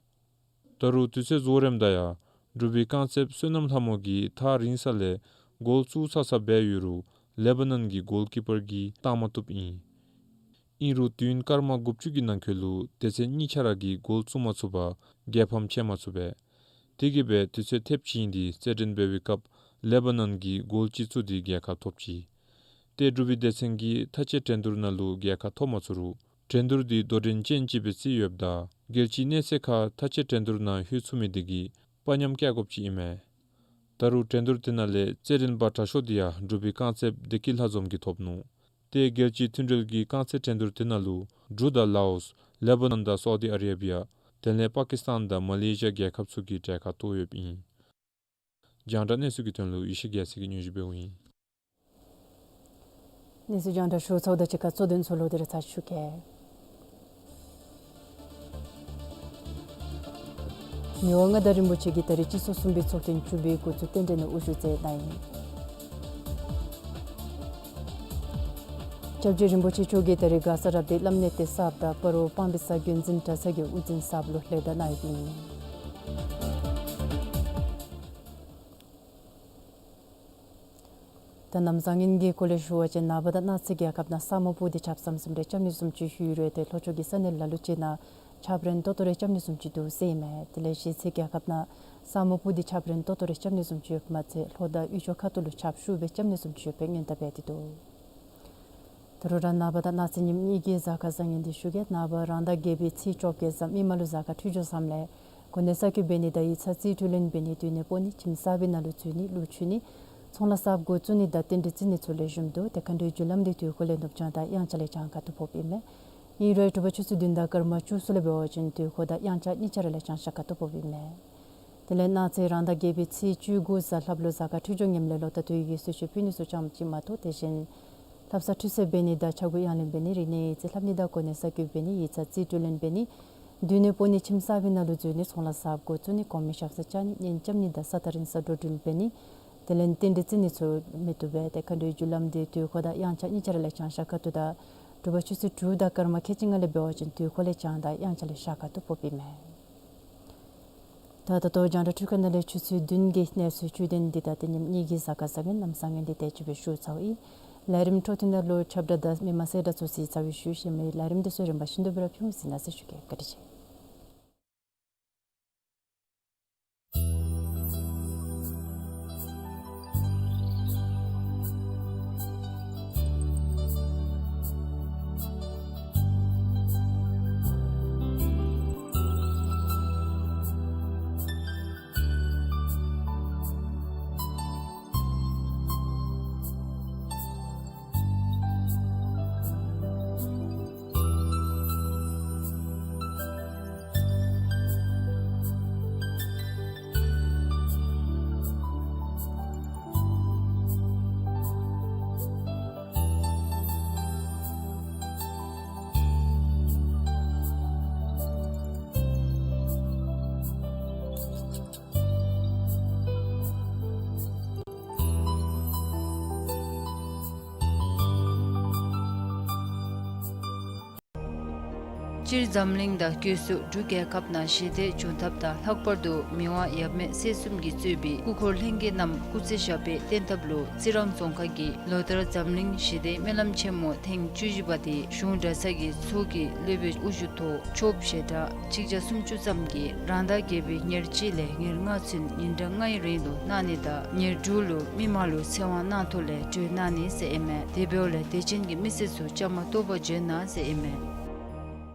ད་རུང་དུས་ཚོད་རྫོགས་རནམ་ད་ཡང་འབྲུག་པའི་རྐང་རྩེདཔ་བསོད་ནམས་ལྷ་མོ་གིས་ཐག་རིང་ས་ལས་གོལ་བཙུགས་ཚར་ཚར་སྦེ་ཡོད་རུང་ལེ་བ་ནན་གྱི་གོལ་ཀི་པར་གྱིས་བཏང་མ་བཏུབ་ཨིན། ཨིན་རུང་དུས་ཡུན་སྐར་མ་དགུ་བཅུ་གི་ནང་འཁོད་ལུ་སྡེ་ཚན་གཉིས་ཆ་ར་གིས་གོལ་བཙུགས་མ་ཚུགས་པར་རྒྱལ་ཕམ་ཆེ་མ་ཚུགས་པས། དེ་གིས་སྦེ་དུས་ཚོད་ཐེབས་ཅིག་ཨིན་ཏེ་རྩེད་འགྲན་འབད་བའི་སྐབས་ལེ་བ་ནན་གྱིས་གོལ་གཅིག་བཙུགས་ཏེ་རྒྱལ་ཁ་ཐོབ་ཅི། ཏེ་འབྲུག་པའི་སྡེ་ཚན་གྱིས་མཐའ་དཔྱད་འགྲན་བསྡུར་ནང་ལུ་རྒྱལ་ཁ་ཐོབ་མ་ཚུགས་རུང་འགྲན་བསྡུར་འདི་དོ་འགྲན་ཅན་ཅིག་སྦེ་རྩིས་ཡོདཔ་ད་རྒྱལ་སྤྱིའི་གནས་ཚད་ཁར་མཐའ་དཔྱད་འགྲན་བསྡུར་ནང་ལྷོད་ཚུགས་མི་འདི་གིས་དཔའ་ཉམས་བསྐྱེད་དགོཔ་ཅིག་ཨིན་མས། ད་རུང་འགྲན་བསྡུར་དེ་ནང་ལས་རྩེད་འགྲན་པ་དྲག་ཤོས་འདི་ཡང་འབྲུག་པའི་རྐང་རྩེདཔ་བདེ་སྐྱིད་ལྷ་འཛོམས་ཀྱིས་ཐོབ་ནུག། ཏེ་རྒྱལ་སྤྱིའི་མཐུན་འབྲེལ་གྱི་རྐང་རྩེད་འགྲན་བསྡུར་དེ་ནང་ལུ་འབྲུག་དང་ལའོསི་ལེ་བ་ནན་དང་སའུ་དི་ཨ་རེ་བི་ཡ་དེ་ལས་པ་ཀིསི་ཏཱན་དང་མ་ལེ་ཤི་ཡ་རྒྱལ་ཁབ་ཚུ་གིས་གྲལ་ཁར་གཏོགས་ཡོདཔ་ཨིན། རྒྱང་བསྒྲགས་གནས་ཚུལ་གྱི་དོན་ལུ་ཡེ་ཤེས་རྒྱལ་མཚན་གྱིས་སྙན་ཞུ་འབདཝ་ཨིན། གནས་ཚུལ་རྒྱང་བསྒྲགས་ཞུ་ཚརཝ་དང་གཅིག་ཁར་གཙོ་དོན་ཚུ་ལོག་སྟེ་ར་ཚར་ཞུ་གེ། མི་དབང་མངའ་བདག་རིན་པོ་ཆེ་གིས་ད་རིས་སྤྱི་ཚོགས་གསུམ་པའི་ཚོགས་ཐེངས་བཅུ་པའི་འགོ་བཙུགས་རྟེན་འབྲེལ་ནང་དབུ་བཞུགས་མཛད་གནང་ཡི། སྐྱབས་རྗེ་རིན་པོ་ཆེ་མཆོག་གིས་ད་རིས་མགར་ས་རབ་སྡེའི་བླམ་གནས་བརྟན་གསརཔ་དང་སྤ་རོ་སྤང་སྦིས་ས་རྒྱུན་འཛིན་གྲྭ་ཚང་གི་དབུ་འཛིན་གསརཔ་ལུ་ལེགས་བརྡ་གནང་ཡོདཔ་ཨིན། ད་གནམ་བཟང་ངན་གྱི་སྐོར་ལས་ཞུ་བ་ཅིན་ནངས་པ་དང་གནངས་ཚེ་རྒྱལ་ཁབ་ནང་ས་སྨུག་སྤུབས་ཏེ་ཆརཔ་ཟམ་ཟིམ་རེ་རྐྱབ་ནི་བཟུམ་ཅིག་ཡོད་རུང་ཏེ་ལྷོ་ཕྱོགས་ཀྱི་ས་གནས་ལ་ལུ་ཅིག་ནང་ཆརཔ་རན་ཏོག་ཏོ་རེ་རྐྱབ་ནི་བཟུམ་ཅིག་འདུག་ཟེར་ཨིན་མས། དེ་ལས་གཞེས་ཚེས་རྒྱལ་ཁབ་ནང་ས་སྨུག་སྤུབས་ཏེ་ཆརཔ་རན་ཏོག་ཏོ་རེ་རྐྱབ་ནི་བཟུམ་ཅིག་ཡོདཔ་མ་ཚད་ལྷོ་དང་དབུས་ཕྱོགས་ཁ་ཐུག་ལུ་ཆརཔ་ཤུགས་སྦེ་རྐྱབ་ནི་བཟུམ་ཅིག་ཡོད་པའི་སྔོན་བརྡ་འབད་དེ་འདུག། ད་རུང་ར་ནངས་པ་དང་གནངས་ཚེ་ཉིནམ་གཉིས་ཀྱི་གཟའ་སྐར་བཟང་ངན་འདི་ཞུ་གེ། ནངས་པ་རང་ཟླ་བརྒྱད་པའི་ཚེས་བཅོ་བརྒྱད་བཟའ་མི་མ་ལུ་གཟའ་སྐར་འཕྲོད་སྦྱོར་བཟངམ་ལས་གོ་གནས་གསར་བསྐོ་འབད་ནི་དང་ཡིག་ཚང་རྩིས་སྤྲོད་ལེན་འབད་ནི་སྡོད་གནས་སྤོ་ནི་ཁྱིམ་གསར་པའི་ནང་ལུ་འཛུལ་ནི་ལུག་མཆོད་ནི་ཚོང་ལཱ་གསརཔ་འགོ་བཙུགས་ནི་དང་རྟེན་འབྲེལ་བརྩི་ནི་ཚུ་ལེགས་ཤོམ་འདུག། ཏེ་མཁའ་འགྲོའི་རྒྱུ་ལམ་འདི་དུས་འཁོར་ལས་ནུབ་བྱང་དང་དབྱངས་འཆར་ལས་བྱང་ཁ་ཐུག་ཕོགཔ་ཨིན་མས། ཨིན་རུང་དྲོ་པ་ཆུ་ཚོད་བདུན་དང་སྐར་མ་བཅུ་གསུམ་ལས་འབད་བ་ཅིན་དུས་འཁོར་དང་དབྱངས་འཆར་གཉིས་ཆ་ར་ལས་བྱང་ཤར་ཁ་ཐུག་ཕོགཔ་ཨིན་མས། དེ་ལས་གནངས་ཚེ་རང་ཟླ་བརྒྱད་པའི་ཚེས་བཅུ་དགུ་གཟའ་ལྷགཔ་ལུ་གཟའ་སྐར་འཕྲོད་སྦྱོར་ངནམ་ལས་ལོ་ཟླ་དུས་ཀྱི་གསོལ་མཆོད་ཕུལ་ནི་ཚུ་ཙམ་ཅིག་མ་གཏོགས་དེ་བཞིན་ ལྷ་བསངས་ཁྲུས་གསོལ་འབད་ནི་དང་ཕྱག་གུ་གཡང་ལེན་འབད་ནི། རིག་གནས་ཡིག་རྩིས་ལྷབ་ནི་དང་གོ་གནས་གསར་བསྐོ་འབད་ནི། ཡིག་ཚང་རྩིས་སྤྲོད་ལེན་འབད་ནི། མདུན་ནས་སྤོ་ནི་ཁྱིམ་གསར་པའི་ནང་ལུ་འཛུལ་ནི། ཚོང་ལཱ་གསརཔ་འགོ་བཙུགས་ནི། གོང་མའི་ཞབས་སར་བཅར་ནི། གཉེན་རྐྱབ་ནི་དང་ས་ཐག་རིང་སར་འགྲོ་འགྲུལ་འབད་ནི། དེ་ལས་རྟེན་འབྲེལ་བརྩི་ནི་ཚུ་མི་བཏུབ་པས། ཏེ་མཁའ་འགྲོའི་རྒྱུ་ལམ་འདི་དུས་འཁོར་དང་དབྱངས་འཆར་གཉིས་ཆ་ར་ལས་བྱང་ཤར་ཁ་ཐུག་དང་དྲོ་པ་ཆུ་ཚོད་དྲུག་དང་སྐར་མ་ཁལ་གཅིག་ལྔ་ལས་འབད་བ་ཅིན་དུས་འཁོར་ལས་བྱང་དང་དབྱངས་འཆར་ལས་ཤར་ཁ་ཐུག་སྤོ་བི་མས། ད་ད་ལྟོ་རྒྱང་བསྒྲགས་ཁང་ནང་ལས་ཆུ་ཚོད་བདུན་གྱི་གནས་ཚུལ་བཅུད་དོན་འདི་དང་དེ་མཉམ་གཉིས་ཀྱི་གཟའ་སྐར་གཟའ་ངན་ལམ་བཟང་ངན་འདི་དེ་ཅིག་སྦེ་ཞུ་ཚརཝ་ཨིན། ལས་རིམ་འཕྲོ་མཐུད་ནང་ལུ་ཁྱབ་བསྒྲགས་དང་མི་མང་གསལ་བསྒྲགས་ཚུ་གཟིགས་ཚར་བའི་ཤུལ་གཞན་མི་ལས་རིམ་འདི་ཚུ་རིམ་པ་བཞིན་དུ་སྦེ་ར་ཕུལ་ཟེར་ན་ཟེར་ཞུ་གེ། བཀའ་དྲིན་ཆེ། སྤྱིར་འཛམ་གླིང་དང་སྐྱོད་གསོ་འབྲུག་རྒྱལ་ཁབ་ནང་ཞི་བདེ་འབྱུང་ཐབས་དང་ལྷག་པར་དུ་མི་དབང་ཡབ་མེས་སྲས་གསུམ་གྱིས་གཙོས་པའི་སྐུ་འཁོར་ལྷན་རྒྱས་རྣམས་སྐུ་ཚེ་ཞབས་པད་བརྟན་ཐབས་ལུ་རྩི་རང་རྫོང་ཁག་གིས་ལོ་ལྟར་འཛམ་གླིང་ཞི་བདེའི་སྨོན་ལམ་ཆེན་མོ་ཐེངས་བཅུ་བཞི་པ་དེ་གཞུང་གྲྭ་ཚང་གི་ཚོགས་ཀྱི་སློབ་དཔོན་དབུ་བཞུགས་ཐོག་ཆོསཔ་ཞལ་གྲངས་ཆིག་བརྒྱ་སུམ་ཅུ་ཙམ་གྱིས་རང་ཟླ་བརྒྱད་པའི་ཉེར་གཅིག་ལས་ཉེར་ལྔ་ཚུན་ཉིན་གྲངས་ལྔའི་རིང་དུ་གནང་ནི་དང་ཉེར་དྲུག་ལུ་མི་མང་ལུ་ཚེ་དབང་གནང་ཐོག་ལས་གྲོལ་གནང་ནི་ཟེར་ཨིན་མས། དེ་འབདཝ་ལས་དད་ཅན་གྱི་མི་སེར་ཚུ་བཅའ་མར་གཏོགས་པར་འབྱོན་གནང་ཟེར་ཨིན་མས།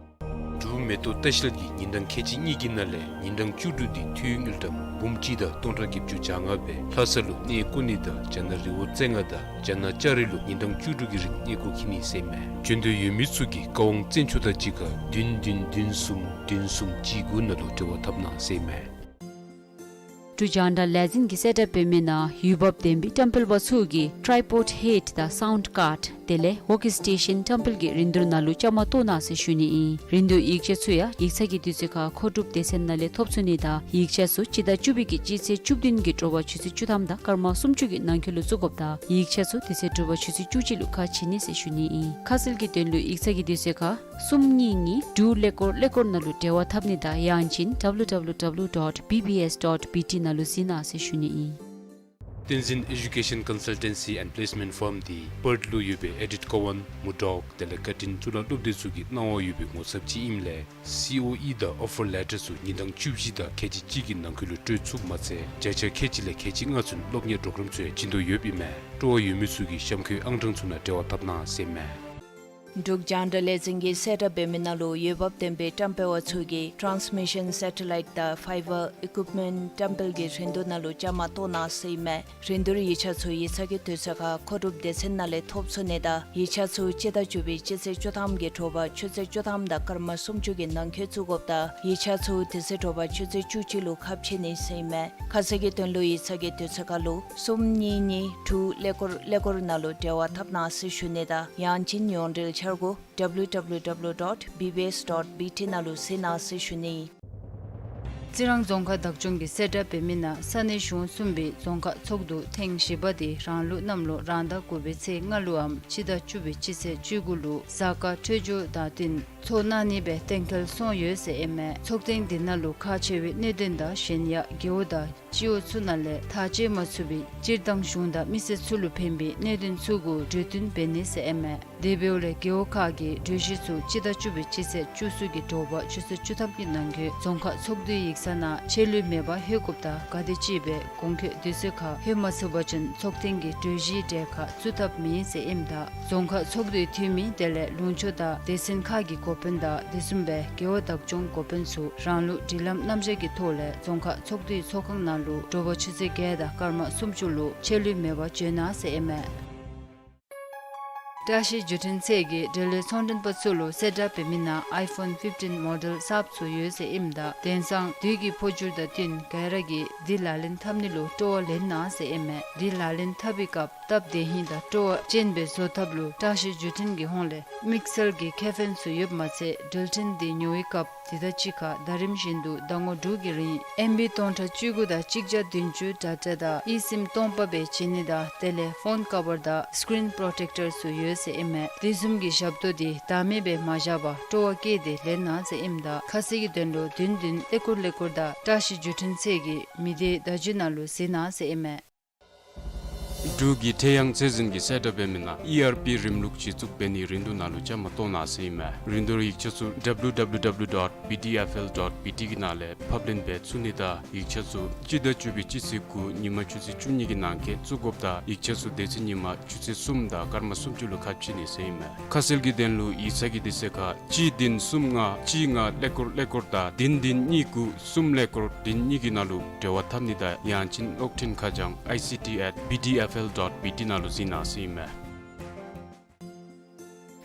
འབྲུག་མེ་ཏོག་ལྟ་བཤལ་གྱིས་ཉིན་གྲངས་ཁལ་གཅིག་གཉིས་ཀྱི་ནང་ལས་ཉིན་གྲངས་བཅུ་དྲུག་འདི་འཐུས་དངུལ་ཀྲམ་འབུམ་གཅིག་དང་སྟོང་ཕྲག་བརྒྱད་ཅུ་གྱ་ལྔ་སྦེ་ལྷ་ས་ལུ་གནས་བསྐོ་ནི་དང་རྒྱ་ནག་རི་བོ་རྩེ་ལྔ་དང་རྒྱ་ནག་ལྕགས་རི་ལུ་ཉིན་གྲངས་བཅུ་དྲུག་གི་རིང་གནས་སྐོར་འཁྱིད་ནི་ཟེར་ཨིན་མས། འབྱོན་འདོད་ཡོད་མི་ཚུ་གིས་བཀའ་དབང་བཙན་ཆུ་དང་གཅིག་ཁར་བདུན་བདུན་བདུན་གསུམ་བདུན་གསུམ་གཅིག་དགུ་ནང་ལུ་འབྲེལ་བ་འཐབ་གནང་ཟེར་ཨིན་མས། འབྲུག་རྒྱང་བསྒྲགས་ལས་འཛིན་གྱིས་གསལ་བསྒྲགས་འབད་མི་ནང་འོས་འབབ་ལྡན་པའི་བཀྲམ་སྤེལ་པ་ཚུ་གིས་ཊཱའི་པོཌ་ཧེཌ་དང་སའུནཌ་ཀཱརཌ་དེ་ལས་ཝོརཀ་སི་ཊེ་ཤཱན་བཀྲམ་སྤེལ་གྱི་རིན་བསྡུར་ནང་ལུ་བཅའ་མར་གཏོགས་གནང་ཟེར་ཞུ་ནི་ཨིན། རིན་བསྡུར་ཡིག་ཆ་ཚུ་ཡང་ཡིག་ཚང་གི་དུས་ཚོད་ཁར་མཁོ་སྒྲུབ་སྡེ་ཚན་ནང་ལས་ཐོབ་ཚུགས་ནི་དང་ཡིག་ཆ་ཚུ་སྤྱི་ཟླ་བཅུ་པའི་གི་སྤྱི་ཚེས་བཅུ་བདུན་གྱི་དྲོ་པ་ཆུ་ཚོད་བཅུ་ཐམ་དང་སྐར་མ་སུམ་ཅུ་གི་ནང་འཁོད་ལུ་བཙུགས་དགོཔ་དང་ཡིག་ཆ་ཚུ་དེ་ཚེ་དྲོ་པ་ཆུ་ཚོད་བཅུ་གཅིག་ལུ་ཁ་ཕྱེ་ནི་ཟེར་ཞུ་ནི་ཨིན། ཁ་གསལ་གྱི་དོན་ལུ་ཡིག་ཚང་གི་དུས་ཚོད་ཁར་གསུམ་གཉིས་གཉིས་དྲུག་ཀླད་ཀོར་ཀླད་ཀོར་ནང་ལུ་འབྲེལ་བ་འཐབ་ནི་དང་ཡང་ཅིན་W W W dot B B S dot B T ནང་ལུ་གཟིགས་གནང་ཟེར་ཞུ་ནི་ཨིན། བསྟན་འཛིན་ཨེ་ཌུ་ཀེ་ཤཱན་ཀོན་སལ་ཊེན་སི་ཨེནཌ་པི་ལེསི་མེནཊ་ཕརམ་འདི་པརཐ་ལུ་ཡོད་པའི་ཨེ་ཌིཊ་ཀོ་ཝན་མུར་ཌོག་དེ་ལས་ཀར་ཊིན་གཙུག་ལག་སློབ་སྡེ་ཚུ་གིས་གནང་བ་ཡོད་པའི་ངོ་ཚབ་ཅིག་ཨིནམ་ལས་སི་ཨོ་ཨི་དང་ཨོ་ཕར་ལེ་ཊར་ཚུ་ཉིན་གྲངས་བཅུ་བཞི་དང་ཁལ་གཅིག་གཅིག་གི་ནང་འཁོད་ལུ་སྤྲོད་ཚུགསཔ་མ་ཚད་བརྒྱ་ཆ་ཁལ་གཅིག་ལས་ཁལ་གཅིག་ལྔ་ཚུན་སློབ་གཉེར་པོརོ་གརམ་ཚུ་ཡང་བྱིན་དོ་ཡོདཔ་ཨིན་མས། སྤྲོ་བ་ཡོད་མི་ཚུ་གིས་གཤམ་འཁོད་ཨང་གྲངས་ཚུ་ནང་འབྲེལ་བ་འཐབ་གནང་ཟེར་ཨིན་མས། འབྲུག་རྒྱང་བསྒྲགས་ལས་འཛིན་གྱིས་གསལ་བསྒྲགས་འབད་མི་ནང་ལུ་འོས་འབབ་ལྡན་པའི་བཀྲམ་སྤེལ་པ་ཚུ་གིས་ཊཱནསི་མི་ཤཱན་སེ་ཊ་ལའིཊ་དང་ཕའི་བར་ཨི་ཀུཡིཔ་མེནཊ་བཀྲམ་སྤེལ་གྱི་རིན་བསྡུར་ནང་ལུ་བཅའ་མར་གཏོགས་གནང་ཟེར་ཨིན་མས། རིན་བསྡུར་ཡིག་ཆ་ཚུ་ཡིག་ཚང་གི་དུས་ཚོད་ཁར་མཁོ་སྒྲུབ་སྡེ་ཚན་ནང་ལས་ཐོབ་ཚུགས་ནི་དང་ཡིག་ཆ་ཚུ་སྤྱི་ཟླ་བཅུ་པའི་སྤྱི་ཚེས་བཅུ་ཐམ་གྱི་དྲོ་པ་ཆུ་ཚོད་བཅུ་ཐམ་དང་སྐར་མ་སུམ་ཅུ་གི་ནང་འཁོད་བཙུགས་དགོཔ་དང་ཡིག་ཆ་ཚུ་དེ་ཚེ་དྲོ་པ་ཆུ་ཚོད་བཅུ་གཅིག་ལུ་ཁ་ཕྱེ་ནི་ཟེར་ཨིན་མས། ཁ་གསལ་གྱི་དོན་ལུ་ཡིག་ཚང་གི་དུས་ཚོད་ཁར་ལུ་གསུམ་གཉིས་གཉིས་དྲུག་ཀླད་ཀོར་ཀླད་ཀོར་ནང་ལུ་འབྲེལ་བ་འཐབ་གནང་ཟེར་ཞུ་ནི་དང་ཡང་ཅིན་ཡོངས་འབྲེལ་འཆར་སྒོ་W W W dot B B S dot B T ནང་ལུ་གཟིགས་གནང་ཟེར་ཞུ་ནི། རྩི་རང་རྫོང་ཁག་བདག་སྐྱོང་གིས་གསལ་བསྒྲགས་འབད་མི་ནང་ས་གནས་གཞུང་གསུམ་པའི་རྫོང་ཁག་ཚོགས་འདུ་ཐེངས་བཞི་པ་དེ་རང་ལུགས་གནམ་ལོ་རང་ཟླ་དགུ་པའི་ཚེས་ལྔ་ལུའམ་སྤྱི་ཟླ་བཅུ་པའི་སྤྱི་ཚེས་བཅུ་དགུ་ལུ་གཟའ་སྐར་འཕྲོད་སྦྱོར་དང་བསྟུན་འཚོགས་གནང་ནི་སྦེ་གཏན་འཁེལ་སོང་ཡོད་ཟེར་ཨིན་མས། ཚོགས་ཐེངས་འདི་ནང་ལུ་ཁག་ཆེ་བའི་གནད་དོན་དང་གཞན་ཡང་རྒེད་འོག་དང་སྤྱི་འོག་ཚུ་ནང་ལས་ཐག་བཅད་མ་ཚུགས་པའི་སྤྱིར་བཏང་གཞུང་དང་མི་སེར་ཚུ་ལུ་ཕན་པའི་གནད་དོན་ཚུ་གུ་གྲོས་བསྟུན་འབད་ནི་ཟེར་ཨིན་མས། དེ་འབདཝ་ལས་རྒེད་འོག་ཁག་གི་གྲོས་གཞི་ཚུ་སྤྱི་ཟླ་བཅུ་པའི་སྤྱི་ཚེས་བཅུ་གསུམ་གྱི་དྲོ་པ་ཆུ་ཚོད་བཅུ་ཐམ་གྱི་ནང་འཁོད་རྫོང་ཁག་ཚོགས་འདུའི་ཡིག་ཚང་ནང་ཆད་ལུས་མེད་པར་ལྷོད་དགོཔ་དང་ག་དེ་ཅིག་སྦེ་གོང་འཁོད་དུས་ཚོད་ཁར་ལྷོད་མ་ཚུགས་པ་ཅིན་ཚོགས་ཐེངས་ཀྱི་གྲོས་གཞིའི་གྲལ་ཁར་བཙུགས་ཐབས་མེད་ཟེར་ཨིནམ་ད་རྫོང་ཁག་ཚོགས་འདུའི་འཐུས་མི་དེ་ལས་ལུང་ཕྱོགས་དང་སྡེ་ཚན་ཁག་གི་འགོ་དཔོན་དང་དེ་བཟུམ་སྦེ་རྒེད་འོག་བདག་སྐྱོང་འགོ་དཔོན་ཚུ་རང་ལུགས་སྒྲིག་ལམ་རྣམ་གཞག་གི་ཐོག་ལས་རྫོང་ཁག་ཚོགས་འདུའི་ཚོགས་ཁང་ནང་ལུ་དྲོ་པ་ཆུ་ཚོད་བརྒྱད་དང་སྐར་མ་སུམ་ཅུ་ལུ་ཆད་ལུས་མེད་པར་འབྱོན་གནང་ཟེར་ཨིན་མས། བཀྲ་ཤིས་བརྒྱུད་འཕྲིན་ཚད་ཀྱིས་འབྲེལ་ཡོད་ཚོང་མགྲོན་པ་ཚུ་ལུ་གསལ་བསྒྲགས་འབད་མི་ནང་ཨའི་ཕོན་ཕིཕ་ཊིན་མོ་ཌེལ་གསརཔ་ཚུ་ཡོད་ཟེར་ཨིནམ་ད་དེང་སང་དུས་ཀྱི་འཕོ་འགྱུར་དང་བསྟུན་ག་ར་གིས་འདི་ལག་ལེན་འཐབ་ནི་ལུ་སྤྲོ་བ་ལེན་གནང་ཟེར་ཨིན་མས། འདི་ལག་ལེན་འཐབ་པའི་སྐབས་སྟབས་བདེ་ཧིང་དང་སྤྲོ་བ་ཅན་སྦེ་བཟོ་ཐབས་ལུ་བཀྲ་ཤིས་བརྒྱུད་འཕྲིན་གྱི་ཧོངས་ལས་དམིགས་བསལ་གྱི་ཁེ་ཕན་ཚུ་ཡོདཔ་མ་ཚད་འགྲུལ་འཕྲིན་འདི་ཉོ་བའི་སྐབས་འདི་དང་གཅིག་ཁར་ཟླ་རིམ་བཞིན་དུ་ཟླ་ངོ་དྲུག་གི་རིང་ཨེམ་བི་སྟོང་ཕྲག་བཅུ་དགུ་དང་གཅིག་བརྒྱ་བདུན་ཅུ་ཌེ་ཊ་དང་ཨི་སིམ་སྟོང་པ་སྦེ་བྱིན་ནི་དང་དེ་ལས་ཕོན་ཀ་བར་དང་སི་ཀི་རིན་པོ་རོ་ཊེཀ་ཊར་ཚུ་ཡོད་ཟེར་ཨིན་མས། དེ་བཟུམ་གྱི་ཞབས་ཏོག་འདི་ཟླ་མེད་སྦེ་མ་བཞག་པར་སྤྲོ་བ་བསྐྱེད་དེ་ལེན་གནང་ཟེར་ཨིནམ་ད་ཁ་གསལ་གྱི་དོན་ལུ་བདུན་བདུན་ཀླད་ཀོར་ཀླད་ཀོར་དང་བཀྲ་ཤིས་བརྒྱུད་འཕྲིན་ཚད་ཀྱི་མི་སྡེ་བརྡ་བརྒྱུད་ནང་ལུ་གཟིགས་གནང་ཟེར་ཨིན་མས། འབྲུག་གི་ཁྲེ་ཡང་ཚད་འཛིན་གྱིས་གསལ་བསྒྲགས་འབད་མི་ནང་ཨི་ཨར་པི་རིམ་ལུགས་གཞི་བཙུགས་འབད་ནིའི་རིན་བསྡུར་ནང་ལུ་བཅའ་མར་གཏོགས་གནང་ཟེར་ཨིན་མས། རིན་བསྡུར་ཡིག་ཆ་ཚུ་ཌབ་ལུ་ཌབ་ལུ་ཌབ་ལུ་ཌོཊ་བི་ཌི་ཨེཕ་ཨེལ་ཌོཊ་བི་ཊི་གི་ནང་ལས་ཕབ་ལེན་འབད་ཚུགས་ནི་དང་ཡིག་ཆ་ཚུ་སྤྱི་ཟླ་བཅུ་པའི་སྤྱི་ཚེས་དགུ་ཉིན་མ་ཆུ་ཚོད་བཅུ་གཉིས་ཀྱི་ནང་འཁོད་བཙུགས་དགོཔ་དང་ཡིག་ཆ་ཚུ་དེ་ཚེ་ཉིན་མ་ཆུ་ཚོད་གསུམ་དང་སྐར་མ་སུམ་ཅུ་ལུ་ཁ་ཕྱེ་ནི་ཟེར་ཨིན་མས། ཁ་གསལ་གྱི་དོན་ལུ་ཡིག་ཚང་གི་དུས་ཚོད་ཁར་གཅིག་བདུན་གསུམ་ལྔ་གཅིག་ལྔ་ཀླད་ཀོར་ཀླད་ཀོར་དང་བདུན་བདུན་གཉིས་དགུ་གསུམ་ཀླད་ཀོར་བདུན་གཉིས་ཀྱི་ནང་ལུ་འབྲེལ་བ་འཐབ་ནི་དང་ཡང་ཅིན་གློག་འཕྲིན་ཁ་བྱང་ཨའི་སི་ཊི་ཨེཊ་བི་ཌི་ཨེཕ་ཨེལ་ཌོཊ་བི་ཊི་ནང་ལུ་གཟིགས་གནང་ཟེར་ཨིན་མས།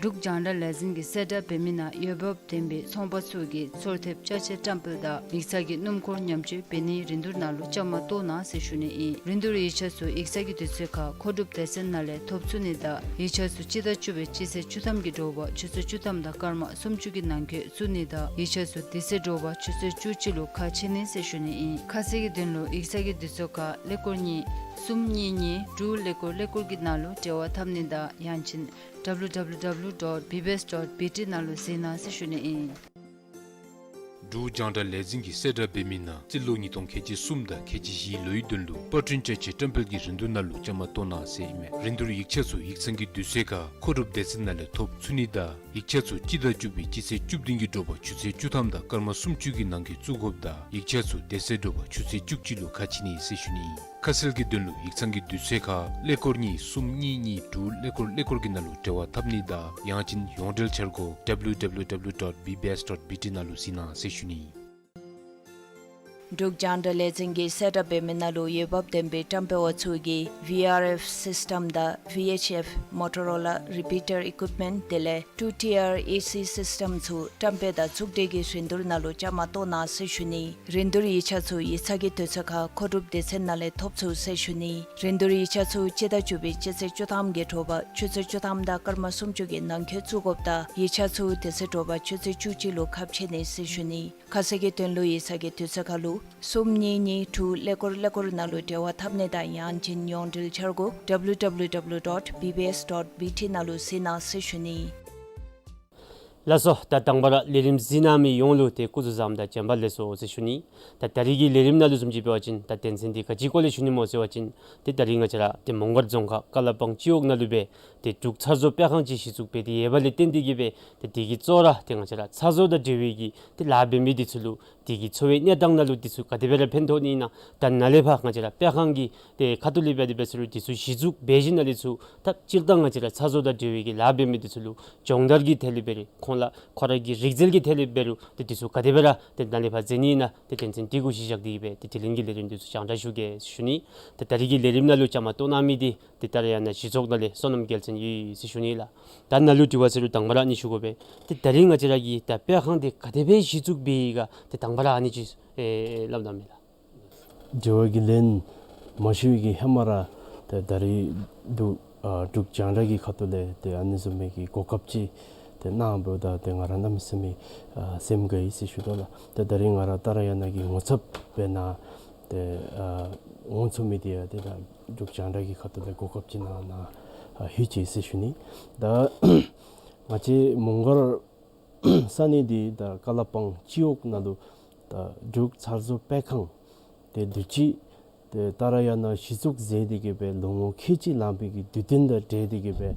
འབྲུག་རྒྱང་བསྒྲགས་ལས་འཛིན་གྱིས་གསལ་བསྒྲགས་འབད་མི་ནང་འོས་འབབ་ལྡན་པའི་ཚོང་པ་ཚུ་གིས་ཚོར་ཐེབས་ཅ་ཆས་བཀྲམ་སྤེལ་དང་ཡིག་ཚང་གི་སྣུམ་འཁོར་ཉམས་བཅོས་འབད་ནིའི་རིན་བསྡུར་ནང་ལུ་བཅའ་མར་གཏོགས་གནང་ཟེར་ཞུ་ནི་ཨིན། རིན་བསྡུར་ཡིག་ཆ་ཚུ་ཡིག་ཚང་གི་དུས་ཚོད་ཁར་མཁོ་སྒྲུབ་སྡེ་ཚན་ནང་ལས་ཐོབ་ཚུགས་ནི་དང་ཡིག་ཆ་ཚུ་སྤྱི་ཟླ་བཅུ་པའི་སྤྱི་ཚེས་བཅུ་ཐམ་གྱི་དྲོ་པ་ཆུ་ཚོད་བཅུ་ཐམ་དང་སྐར་མ་སུམ་ཅུ་གི་ནང་འཁོད་བཙུགས་ནི་དང་ཡིག་ཆ་ཚུ་དེ་ཚེ་དྲོ་པ་ཆུ་ཚོད་བཅུ་གཅིག་ལུ་ཁ་ཕྱེ་ནི་ཟེར་ཞུ་ནི་ཨིན། ཁ་གསལ་གྱི་དོན་ལུ་ཡིག་ཚང་གི་དུས་ཚོད་ཁར་ཀླད་ཀོར་གཉིས་གསུམ་གཉིས་གཉིས་དྲུག་ཀླད་ཀོར་ཀླད་ཀོར་གྱི་ནང་ལུ་འབྲེལ་བ་འཐབ་ནི་དང་ཡང་ཅིན་ཌབ་ལུ་ཌབ་ལུ་ཌབ་ལུ་ཌོཊ་བི་བི་ཨེསི་ཌོཊ་བི་ཊི་ནང་ལུ་གཟིགས་གནང་ཟེར་ཞུ་ནི་ཨིན། འབྲུག་རྒྱང་བསྒྲགས་ལས་འཛིན་གྱིས་གསལ་བསྒྲགས་འབད་མི་ནང་རྩིས་ལོ་ཉིས་སྟོང་ཁལ་གཅིག་གསུམ་དང་ཁལ་གཅིག་བཞིའི་ལོའི་དོན་ལུ་པར་སྐྲུན་ཅ་ཆས་བཀྲམ་སྤེལ་གྱི་རིན་བསྡུར་ནང་ལུ་བཅའ་མར་གཏོགས་གནང་ཟེར་ཨིན་མས། རིན་བསྡུར་ཡིག་ཆ་ཚུ་ཡིག་ཚང་གི་དུས་ཚོད་ཁར་མཁོ་སྒྲུབ་སྡེ་ཚན་ནང་ལས་ཐོབ་ཚུགས་ནི་དང་ཡིག་ཆ་ཚུ་སྤྱི་ཟླ་བཅུ་པའི་སྤྱི་ཚེས་བཅུ་བདུན་གྱི་དྲོ་པ་ཆུ་ཚོད་བཅུ་ཐམ་དང་སྐར་མ་སུམ་ཅུ་གི་ནང་འཁོད་བཙུགས་དགོཔ་དང་ཡིག་ཆ་ཚུ་དེ་ཚེ་དྲོ་པ་ཆུ་ཚོད་བཅུ་གཅིག་ལུ་ཁ་ཕྱེ་ནི་ཟེར་ཞུ་ནི་ཨིན། ཁ་གསལ་གྱི་དོན་ལུ་ཡིག་ཚང་གི་དུས་ཚོད་ཁར་ཀླད་ཀོར་གཉིས་གསུམ་གཉིས་གཉིས་དྲུག་ཀླད་ཀོར་ཀླད་ཀོར་གྱི་ནང་ལུ་འབྲེལ་བ་འཐབ་ནི་དང་ཡང་ཅིན་ཡོངས་འབྲེལ་འཆར་སྒོ་ཌབ་ལུ་ཌབ་ལུ་ཌབ་ལུ་ཌོཊ་བི་བི་ཨེསི་ཌོཊ་བི་ཊི་ནང་ལུ་གཟིགས་གནང་ཟེར་ཞུ་ནི་ཨིན། འབྲུག་རྒྱང་བསྒྲགས་ལས་འཛིན་གྱིས་གསལ་བསྒྲགས་འབད་མི་ནང་ལུ་འོས་འབབ་ལྡན་པའི་བཀྲམ་སྤེལ་བ་ཚུ་གིས་ཝི་ཨར་ཨེཕ་སིསི་ཊམ་དང་ཝི་ཨེཆ་ཨེཕ་མོ་ཊོ་རོ་ལ་རི་པི་ཊར་ཨི་ཀུའིཔ་མེནཊ་དེ་ལས་ཊུ་ཊི་ཨར་ཨེ་སི་སིསི་ཊམ་ཚུ་བཀྲམ་སྤེལ་དང་བཙུགས་སྒྲིག་གི་རིན་བསྡུར་ནང་ལུ་བཅའ་མར་གཏོགས་གནང་ཟེར་ཞུ་ནི། རིན་བསྡུར་ཡིག་ཆ་ཚུ་ཡིག་ཚང་གི་དུས་ཚོད་ཁར་མཁོ་སྒྲུབ་སྡེ་ཚན་ནང་ལས་ཐོབ་ཚུགས་ཟེར་ཞུ་ནི། རིན་བསྡུར་ཡིག་ཆ་ཚུ་སྤྱི་ཟླ་བཅུ་པའི་སྤྱི་ཚེས་བཅུ་ཐམ་གྱི་དྲོ་པ་ཆུ་ཚོད་བཅུ་ཐམ་དང་སྐར་མ་སུམ་ཅུ་གི་ནང་འཁོད་བཙུགས་དགོཔ་དང་ཡིག་ཆ་ཚུ་དེ་ཚེ་དྲོ་པ་ཆུ་ཚོད་བཅུ་གཅིག་ལུ་ཁ་ཕྱེ་ནི་ཟེར་ཞུ་ནི། ཁ་གསལ་གྱི་དོན་ལུ་ཡིག་ཚང་གི་དུས་ཚོད་ཁར་ལུ་གསུམ་གཉིས་གཉིས་དྲུག་ཀླད་ཀོར་ཀླད་ཀོར་ནང་ལུ་འབྲེལ་བ་འཐབ་ནི་དང་ཡང་ཅིན་ཡོངས་འབྲེལ་འཆར་སྒོ་ཌབ་ལུ་ཌབ་ལུ་ཌབ་ལུ་ཌོཊ་བི་བི་ཨེསི་ཌོཊ་བི་ཊི་ནང་ལུ་གཟིགས་གནང་ཟེར་ཞུ་ནི། ལགས་སོ། ད་དང་པ་ར་ལས་རིམ་གཟིགས་གནང་མི་ཡོངས་ལུ་ཏེ་སྐུ་གཟུགས་བཟང་དང་བྱོན་པ་ལེགས་སོ་ཟེར་ཞུ་ནི། ད་ད་རིས་ཀྱི་ལས་རིམ་ནང་ལུ་བཟུམ་ཅིག་འབད་བ་ཅིན་ད་དོན་ཚན་འདི་ག་ཅིའི་སྐོར་ལས་ཞུ་ནི་སྨོ་ཟེར་བ་ཅིན་ཏེ་ད་རིས་ང་བཅས་ར་ཏེ་མོང་སྒར་རྫོང་ཁག་ཀ་ལ་པང་སྤྱི་འོག་ནང་ལུ་སྦེ་ཏེ་འབྲུག་ཚྭ་བཟོ་པེ་ཁང་ཅིག་གཞི་བཙུགས་འབད་དེ་ཡོད་པ་ལས་བརྟེན་ཏེ་གིས་སྦེ་ཏེ་དེ་གི་གཙོ་བོ་ར་ཏེ་ང་བཅས་ར་ཚྭ་བཟོ་དང་འབྲེལ་བའི་གི་ཏེ་ལཱ་འབད་མི་འདི་ཚུ་ལུ་དེ་གི་འཚོ་བའི་གནས་སྟངས་ནང་ལུ་འདི་ཚུ་ག་དེ་སྦེ་ར་ཕན་ཐོགས་ནི་ཨིན་ན། ད་ནཱ་ལས་ཕར་ང་བཅས་ར་པེ་ཁང་གི་ཏེ་ཁ་ཐུག་ལས་འབད་དེ་འབད་ས་ལུ་འདི་ཚུ་གཞི་བཙུགས་འབད་ཞིནམ་ལས་ཚུར་ད་སྤྱིར་བཏང་ང་བཅས་ར་ཚྭ་བཟོ་དང་འབྲེལ་བའི་གི་ལཱ་འབད་མི་འདི་ཚུ་ལུ་སྦྱོང་བརྡར་གྱི་ཐད་ལས་འབད་རུང་ཁོང་ལུ་ཁོ་ར་གི་རིག་རྩལ་གྱི་ཐད་ལས་འབད་རུང་ཏེ་འདི་ཚུ་ག་དེ་སྦེ་ར་ཏེ་ནཱ་ལས་ཕར་མཛད་ནི་ཨིན་ན་ཏེ་དོན་ཚན་འདི་གུ་གཞི་བཞག་སྟེ་གིས་སྦེ་ཏེ་དྲི་ལན་གྱི་ལས་རིམ་འདི་ཚུ་རྒྱང་བསྒྲགས་ཞུ་གེ་ཟེར་ཞུ་ནི། ཏེ་ད་རིས་ཀྱི་ལས་རིམ་ནང་ལུ་བཅའ་མར་གཏོགས་གནང་མི་འདི་ཏེ་ཏཱ་ར་ཡ་ན་གཞི་ཚོགས་ནང་ལས་བསོད་ནམས་རྒྱལ་མཚན་ཡོད་ཟེར་ཞུ་ནི་ལགས། ད་ནཱ་ལུ་དྲི་བ་ཟེར་རུང་དང་པ་ར་ཨ་ནི་ཞུ་དགོ་པས། ཏེ་ད་རིས་ང་བཅས་ར་གི་ད་པེ་ཁང་འདི་ག་དེ་སྦེ་གཞི་བཙུགས་འབད་ཡི་ག་ཏེ་དང་པ་ར་ཨ་ནི་ཅིག་ཨེ་སླབ་གནང་མས་ལགས། དྲི་བ་གི་ལན་མ་ཞུ་བའི་གི་ཧེ་མ་ར་ཏེ་ད་རིས་འབྲུག་ཨ་འབྲུག་རྒྱང་བསྒྲགས་ཀྱི་ཁ་ཐུག་ལས་ཏེ་ཨ་ནི་བཟུམ་མའི་གི་གོ་སྐབས་ཅིག་ཏེ་གནང་བ་ད་ཏེ་ང་ར་གནམ་མེད་ས་མེད་ཨ་སེམས་དགའ་ཡི་ཟེར་ཞུ་དོ་ལགས། ཏེ་ད་རིས་ང་ར་ཏཱ་ར་ཡ་ན་གི་ངོ་ཚབ་འབད་ནི་ཏེ་ཨ་འོང་ཚུགས་མི་འདི་ཡང་ཏེ་ད་འབྲུག་རྒྱང་བསྒྲགས་ཀྱི་ཁ་ཐུག་ལས་གོ་སྐབས་ཅིག་གནང་གནང་ཨ་ལྷོད་ཅི་ཟེར་ཞུ་ནི། ད་ང་བཅས་མོང་སྒར་ས་གནས་འདི་ད་ཀ་ལ་པང་སྤྱི་འོག་ནང་ལུ་ད་འབྲུག་ཚྭ་བཟོ་པེ་ཁང་ཏེ་དུས་ཅི་ཏེ་ཏཱ་ར་ཡ་ན་གཞི་བཙུགས་མཛད་དེ་གིས་སྦེ་ལོ་ངོ་ཁལ་གཅིག་ལང་པའི་གི་དུས་སྟོན་དང་འབྲེལ་ཏེ་གིས་སྦེ་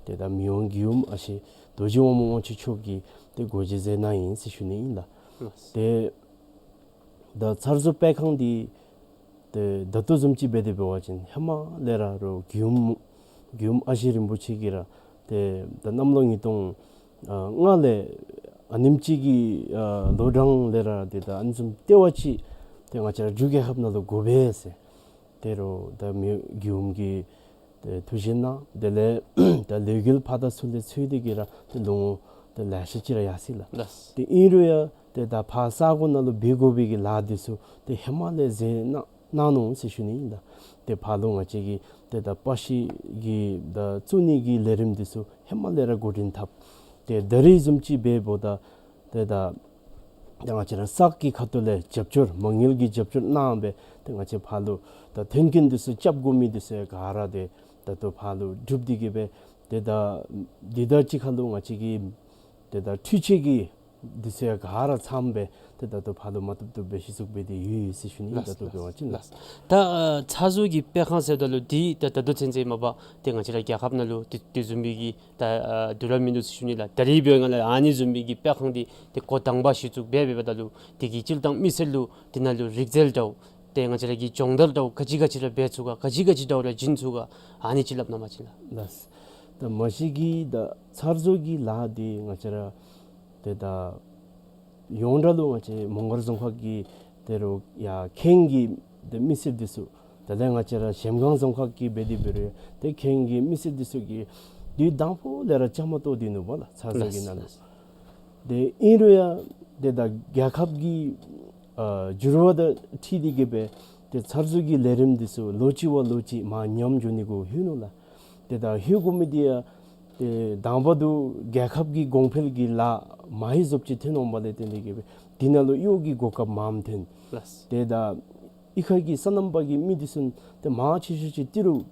ཏེ་ད་མི་དབང་མགྱོགས་ཨམ་ཨ་ཞེ་རྡོ་རྗེ་དབང་མོ་དབང་ཕྱུག་མཆོག་གིས་ཏེ་སྒོ་འབྱེད་མཛད་གནང་ཡི་ཟེར་ཞུ་ནི་ཨིན་ལགས། ཏེ་ད་ཚྭ་བཟོ་པེ་ཁང་འདི་ཏེ་ད་ལྟོ་བཟུམ་ཅིག་འབད་དེ་འབད་བ་ཅིན་ཧེ་མ་ལས་ར་རུང་མགྱོགས་ཨམ་མགྱོགས་ཨམ་ཨ་ཞེ་རིན་པོ་ཆེ་གིས་ར་ཏེ་ད་གནམ་ལོ་ཉིས་སྟོང་ཨ་ལྔ་ལས་ཨ་ནེམ་ཅིག་གི་ཨ་ལོ་གྲངས་ལས་ར་ཏེ་ད་ཨ་ནི་བཟུམ་ལྟེ་བ་ཅིག་ཏེ་ང་བཅས་ར་འབྲུག་རྒྱལ་ཁབ་ནང་ལུ་དགོ་པས་ཟེར། ཏེ་རུང་ད་མི་མགྱོགས་ཨམ་གྱིས་ ཨེ་ཐུགས་བཞེད་གནང་། དེ་ལས་ད་ལས་འགུལ་ཕར་དང་ཚུར་ལས་འཚོལ་ཏེ་གི་ར་ཏེ་ལོ་ངོ་ཏེ་ལེ་ཤ་ཅིག་ར་ཡར་སོ་ཡི་ལགས། ལགས། ཏེ་ཨིན་རུང་ཡང་ཏེ་ད་ཕར་ས་གོ་ནང་ལུ་འབད་དགོ་པའི་གི་ལཱ་འདི་ཚུ་ཏེ་ཧེ་མ་ལས་མཛད་གནང་གནང་ནུག་ཟེར་ཞུ་ནི་ཨིན་ལགས། ཏེ་ཕར་ལུ་ང་བཅས་ཀྱིས་ཏེ་ད་པར་ཤིང་གི་ད་བཙུགས་ནི་གི་ལས་རིམ་འདི་ཚུ་ཧེ་མ་ལས་ར་འགོ་འདྲེན་འཐབ། ཏེ་ད་རིས་བཟུམ་ཅིག་འབདཝ་ད་ཏེ་ད་ཏེ་ང་བཅས་ར་ས་གི་ཁ་ཐུག་ལས་རྒྱབ་སྐྱོར་མ་དངུལ་གྱི་རྒྱབ་སྐྱོར་གནང་སྦེ་ཏེ་ང་བཅས་ཕར་ལུ་ད་མཐུན་རྐྱེན་འདི་ཚུ་རྐྱབ་དགོ་མི་འདི་ཚུ་ཡང་ག་ར་ཏེ་ད་ལྟོ་ཕར་ལུ་གྲུབ་སྟེ་གི་སྦེ་ཏེ་ད་འདི་དང་གཅིག་ཁར་ལུ་ང་བཅས་ཀྱི་ཏེ་ད་འཕྲུལ་ཆས་ཀྱི་འདི་ཚུ་ཡང་ག་ར་ཚངམ་སྦེ་ཏེ་ད་ལྟོ་ཕར་ལུ་མ་བཏུབ་བཏུབ་སྦེ་གཞི་བཙུགས་འབད་དེ་ཡོད་ཟེར་ཞུ་ནི། ད་ལྟོ་འབད་བ་ཅིན་ལགས། ད་ཨ་ཚ་བཟོ་གི་དཔེ་ཁང་ཟེརཝ་ད་ལུ་འདི་ད་ད་ལྟོ་ཚུན་ཚོད་མ་པ་ཏེ་ང་བཅས་ར་རྒྱལ་ཁབ་ནང་ལུ་དེ་དེ་བཟུམ་མའི་གི་ད་ཨ་དུས་རབས་མིན་འདུག་ཟེར་ཞུ་ནི་ལགས། ད་རིས་འབདཝ་ད་ལུ་ཨ་ནི་བཟུམ་མའི་གི་དཔེ་ཁང་འདི་ཏེ་འགོ་དང་པ་གཞི་བཙུགས་འབད་འབདཝ་ད་ལུ་དེ་གི་སྤྱིར་བཏང་མི་སེར་ལུ་དེ་ནང་ལུ་རིག་རྩལ་འདྲཝ་ཏེ་ང་བཅས་ར་གི་སྦྱོང་བརྡར་འདྲཝ་ག་ཅི་ག་ཅི་ར་འབད་ཚུགས་ག་ག་ཅི་ག་ཅི་འདྲཝ་ར་བྱིན་ཚུགས་ག་ཨ་ནི་ཅིག་སླབ་གནང་པ་ཅིན་ལགས། ལགས། ད་མ་གཞི་གི་ད་ཚ་བཟོ་གི་ལཱ་འདི་ང་བཅས་ར་ཏེ་ད་ཡོངས་གྲགས་ལུ་ང་བཅས་མོང་སྒར་རྫོང་ཁག་གི་ཏེ་རུང་ཡར་ཁེངས་ཀྱི་ཏེ་མི་སེར་འདི་ཚུ་དེ་ལས་ང་བཅས་ར་གཞལམ་སྒང་རྫོང་ཁག་གི་འབད་དེ་འབད་རུང་ཏེ་ཁེངས་ཀྱི་མི་སེར་འདི་ཚུ་གིས་དུས་དང་པོ་ལས་ར་བཅའ་མར་གཏོགས་ཏེ་ནུག་པ་ལགས། ཚ་བཟོ་གི་ནང་ལུ། ཏེ་ཨིན་རུང་ཡང་ཏེ་ད་རྒྱལ་ཁབ་ཀྱི་ཨ་འགྱུར་བ་དང་འཁྲིལ་ཏེ་གི་སྦེ་ཏེ་ཚ་བཟོ་གི་ལས་རིམ་འདི་ཚུ་ལོ་གཅིག་བ་ལོ་གཅིག་མར་ཉམས་འགྱོ་ནི་གུ་ལྷོད་ནུག་ལགས། ཏེ་ད་ལྷོད་དགོ་མི་འདི་ཡང་ཏེ་དང་པ་འདི་རྒྱལ་ཁབ་ཀྱི་གོང་འཕེལ་གྱི་ལཱ་མ་ཧེ་བཟོཔ་ཅིག་ཐོན་འོང་པ་ལས་བརྟེན་ཏེ་གི་སྦེ་འདི་ནང་ལུ་གཡོག་གི་གོ་སྐབས་མངམ་ཐོན། ལགས། ཏེ་ད་གཡུས་ཁ་གི་སོ་ནམ་པ་གི་མི་འདི་ཚུ་ཏེ་མང་ཆེ་ཤོས་ཅིག་ཏི་རུ་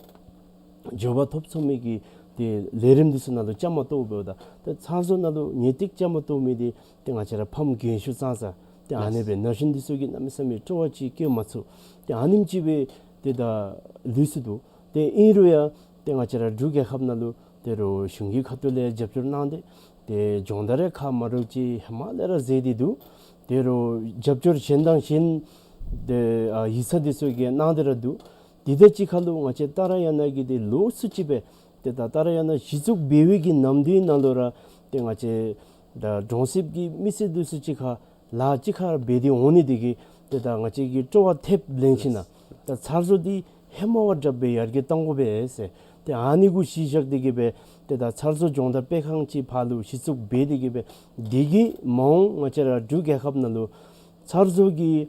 འགྱོ་བ་ཐོབ་ཚུགས་མི་གི་ཏེ་ལས་རིམ་འདི་ཚུ་ནང་ལུ་བཅའ་མར་གཏོགས་འབདཝ་ད་ཏེ་ཚ་བཟོ་ནང་ལུ་ངེས་ཏིག་བཅའ་མར་གཏོགས་མི་འདི་ཏེ་ང་བཅས་ར་ཕམ་རྒན་ཤོས་ཙང་ཙ་ཏེ་ཨ་ནི་སྦེ་ན་གཞོན་འདི་ཚུ་གིས་གནམ་མེད་ས་མེད་སྤྲོ་བ་ཅིག་བསྐྱེད་མ་ཚུགས། ཏེ་ཨ་ནེམ་ཅིག་སྦེ་ཏེ་ད་ལུས་སོ་ནུག། ཏེ་ཨིན་རུང་ཡང་ཏེ་ང་བཅས་ར་འབྲུག་རྒྱལ་ཁབ་ནང་ལུ་ཏེ་རུང་གཞུང་གི་ཁ་ཐུག་ལས་རྒྱབ་སྐྱོར་གནང་སྟེ་ཏེ་སྦྱོང་བརྡར་རེ་ཁག་མ་འདྲཝ་ཅིག་ཧེ་མ་ལས་ར་མཛད་དེ་འདུག། ཏེ་རུང་རྒྱབ་སྐྱོར་གཞན་དང་གཞན་ཏེ་ཨ་ཡིག་ཚང་འདི་ཚུ་གིས་གནང་སྟེ་ར་འདུག། དེ་དང་གཅིག་ཁར་ལུ་ང་བཅས་ཏཱ་ར་ཡ་ན་གི་ཏེ་ལོགས་སུ་ཅིག་སྦེ་ཏེ་ད་ཏཱ་ར་ཡ་ན་གཞི་བཙུགས་འབད་བའི་གི་ནམ་དུས་ནང་ལུ་ར་ཏེ་ང་བཅས་ད་གྲོང་གསེབ་ཀྱི་མི་སེར་འདི་ཚུ་གཅིག་ཁར་ལཱ་གཅིག་ཁར་འབད་དེ་འོང་ནི་འདི་གིས་ཏེ་ད་ང་བཅས་ཀྱིས་སྤྲོ་བ་ཐེབས་ལེན་ཞིན་ན་ད་ཚ་བཟོ་འདི་ཧེ་མ་བ་དྲགཔ་སྦེ་ཡར་རྒྱས་གཏང་དགོ་པས་ཟེར། ཏེ་ཨ་ནི་གུ་གཞི་བཞག་སྟེ་གི་སྦེ་ཏེ་ད་ཚ་བཟོ་སྦྱོང་བརྡར་སྤེལ་ཁང་ཅིག་ཕར་ལུ་གཞི་བཙུགས་འབད་དེ་གི་སྦེ་འདི་གིས་མ་འོངས་ང་བཅས་ར་འབྲུག་རྒྱལ་ཁབ་ནང་ལུ་ཚ་བཟོ་གི་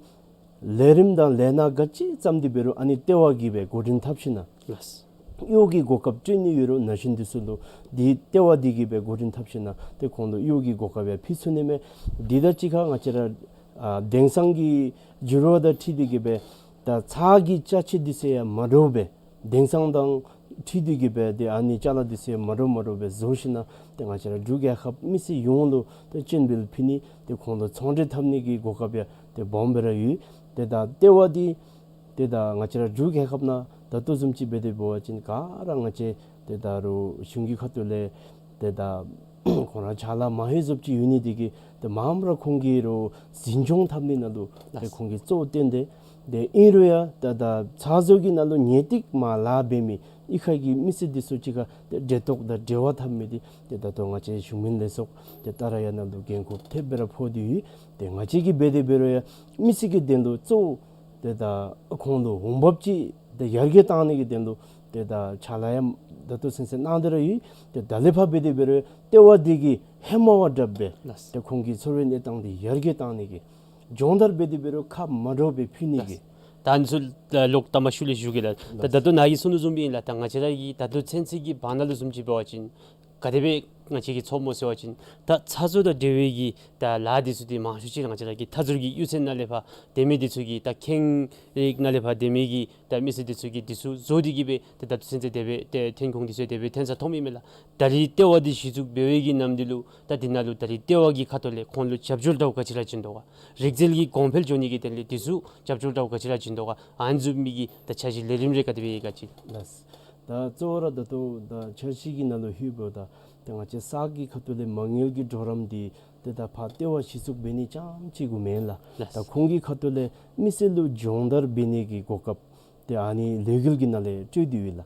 ལས་རིམ་དང་ལས་སྣ་ག་ཅི་བརྩམས་ཏེ་འབད་རུང་ཨ་ནི་ལྟེ་བ་གིས་སྦེ་འགོ་འདྲེན་འཐབ་ཞིན་ན་ལགས། གཡོག་གི་གོ་སྐབས་སྤྲོད་ནི་ཡོད་རུང་ན་གཞོན་འདི་ཚུ་ལུ་འདི་ལྟེ་བ་འདི་གིས་སྦེ་འགོ་འདྲེན་འཐབ་ཞིན་ན་ཏེ་ཁོང་ལུ་གཡོག་གི་གོ་སྐབས་ཡང་ཕུལ་ཚུགས་ནི་མས། འདི་དང་གཅིག་ཁར་ང་བཅས་ར་ཨ་དེང་སང་གི་འགྱུར་བ་དང་འཁྲིལ་ཏེ་གི་སྦེ་ད་ཚྭ་གི་ཅ་ཆས་འདི་ཚུ་ཡང་མ་འདྲཝ་སྦེ་དེང་སང་དང་འཁྲིལ་ཏེ་གི་སྦེ་ཏེ་ཨ་ནི་ཅ་ལ་འདི་ཚུ་ཡང་མ་འདྲཝ་མ་འདྲཝ་སྦེ་བཟོ་ཞིན་ན་ཏེ་ང་བཅས་ར་འབྲུག་རྒྱལ་ཁབ་མི་སེར་ཡོངས་ལུ་ཏེ་སྤྱན་འབུལ་ཕུལ་ནི་ཏེ་ཁོང་ལུ་ཚོང་འབྲེལ་འཐབ་ནི་གི་གོ་སྐབས་ཡང་ཏེ་སྦོམ་སྦེ་ར་ཡོད། ཏེ་ད་ལྟེ་བ་འདི་ཏེ་ད་ང་བཅས་ར་འབྲུག་རྒྱལ་ཁབ་ནང་ད་ལྟོ་བཟུམ་ཅིག་འབད་དེ་འབད་བ་ཅིན་ག་ར་ང་བཅས་ཏེ་ད་རུང་གཞུང་གི་ཁ་ཐུག་ལས་ཏེ་ད་ཁོང་ར་ཕྱག་ལཱ་མ་ཧེ་བཟོཔ་ཅིག་ཡོད་ནི་འདི་གིས་ཏེ་མངམ་ར་ཁོང་གིས་རུང་འཛིན་སྐྱོང་འཐབ་ནི་ནང་ལུ་ཏེ་ཁོང་གིས་གཙོ་བོ་བཏོན་ཏེ་ཏེ་ཨིན་རུང་ཡང་ད་ད་ཚ་བཟོ་གི་ནང་ལུ་ངེས་ཏིག་མར་ལཱ་འབད་མི་གཡུས་ཁ་གི་མི་སེར་འདི་ཚུ་གཅིག་ཁར་ཏེ་འབྲེལ་གཏོགས་དང་འབྲེལ་བ་འཐབ་མི་འདི་ཏེ་ད་ལྟོ་ང་བཅས་གཞུང་མིན་ལས་ཚོགས་ཏེ་ཏཱ་ར་ཡ་ན་ལུ་འགན་ཁུར་ཐེབས་སྦེ་ར་ཕོག་སྟེ་ཡོད། ཏེ་ང་བཅས་ཀྱིས་འབད་དེ་འབད་རུང་ཡང་མི་སེར་གྱི་དོན་ལུ་གཙོ་བོ་ཏེ་ད་ཁོང་ལུ་འོང་འབབ་ཅིག་ཏེ་ཡར་རྒྱས་བཏང་ནི་གི་དོན་ལུ་ཏེ་ད་ཕྱག་ལཱ་ཡང་ད་ལྟོ་ཚུན་ཚོད་གནང་སྟེ་ར་ཡོད། ཏེ་ད་ལས་ཕར་འབད་དེ་འབད་རུང་ལྟེ་བ་འདི་གིས་ཧེ་མ་བ་དྲགཔ་སྦེ་ལགས། ཏེ་ཁོང་གི་འཚོ་བའི་གནས་སྟངས་འདི་ཡར་རྒྱས་བཏང་ནི་གི་སྦྱོང་བརྡར་འབད་དེ་འབད་རུང་ཁག་མ་འདྲཝ་སྦེ་ཕུལ་ནི་གི། ད་ཨ་ནི་ཚུ་ལོག་ལྟ་མ་ཤུལ་ལས་ཞུ་གེ་ལགས། ད་ལགས། ད་ལྟོ་ནཱ་གིས་གསུངས་དོ་བཟུམ་སྦེ་ཨིན་ལགས། ད་ང་བཅས་ར་གི་ད་ལྟོ་ཚུན་ཚོད་ཀྱི་བར་ན་ལུ་བཟུམ་ཅིག་འབད་བ་ཅིན་ག་དེ་སྦེ་ང་བཅས་ཀྱིས་ཚོར་སྨོ་ཟེར་བ་ཅིན་ད་ཚ་བཟོ་དང་འབྲེལ་བའི་གི་ད་ལཱ་འདི་ཚུ་འདི་མང་ཤོས་ཅིག་ར་ང་བཅས་ར་གི་མཐའ་ཟུར་གྱི་གཡུས་ཚན་ནང་ལས་ཕར་སྡོད་མི་འདི་ཚུ་གིས་ད་ཁེངས་རིགས་ནང་ལས་ཕར་སྡོད་མི་གི་ད་མི་སེར་འདི་ཚུ་གིས་འདི་ཚུ་བཟོ་སྟེ་གི་སྦེ་ད་ད་ལྟོ་ཚུན་ཚོད་དེ་སྦེ་ཏེ་ཐོན་ཁུངས་འདི་ཚུ་དེ་སྦེ་ཐོན་ས་མཐོངམ་ཨིན་མས་ལགས། ད་རིས་ལྟེ་བ་འདི་གཞི་བཙུགས་འབད་བའི་གི་ནམ་འདི་ལུ་ད་འདི་ནང་ལུ་ད་རིས་ལྟེ་བ་གི་ཁ་ཐུག་ལས་ཁོང་ལུ་རྒྱབ་སྐྱོར་འདྲཝ་ག་ཅི་ར་བྱིན་དོ་ག། རིག་རྩལ་གྱི་གོང་འཕེལ་འགྱོ་ནི་གི་དོན་ལས་འདི་ཚུ་རྒྱབ་སྐྱོར་འདྲཝ་ག་ཅི་ར་བྱིན་དོ་ག། ཨ་ནི་བཟུམ་མའི་གི་ད་འཆར་གཞི་ལས་རིམ་རེ་ག་དེ་སྦེ་ཡོད་ག་ཅིག། ལགས། ད་གཙོ་བོ་ར་ད་ལྟོ་ད་འཆར་གཞི་གི་ནང་ལུ་ལྷོདཔ་ད་ཏེ་ང་བཅས་ས་གི་ཁ་ཐུག་ལས་མ་དངུལ་གྱི་གྲོགས་རམ་འདི་ཏེ་ད་ཕར་ལྟེ་བ་གཞི་བཙུགས་འབད་ནི་རྐྱངམ་ཅིག་གུ་མེན་ལགས། ལགས། ད་ཁོང་གི་ཁ་ཐུག་ལས་མི་སེར་ལུ་སྦྱོང་བརྡར་འབད་ནི་གི་གོ་སྐབས་ཏེ་ཨ་ནི་ལས་འགུལ་གྱི་ནང་ལས་སྤྲོད་དེ་ཡོད་ལགས།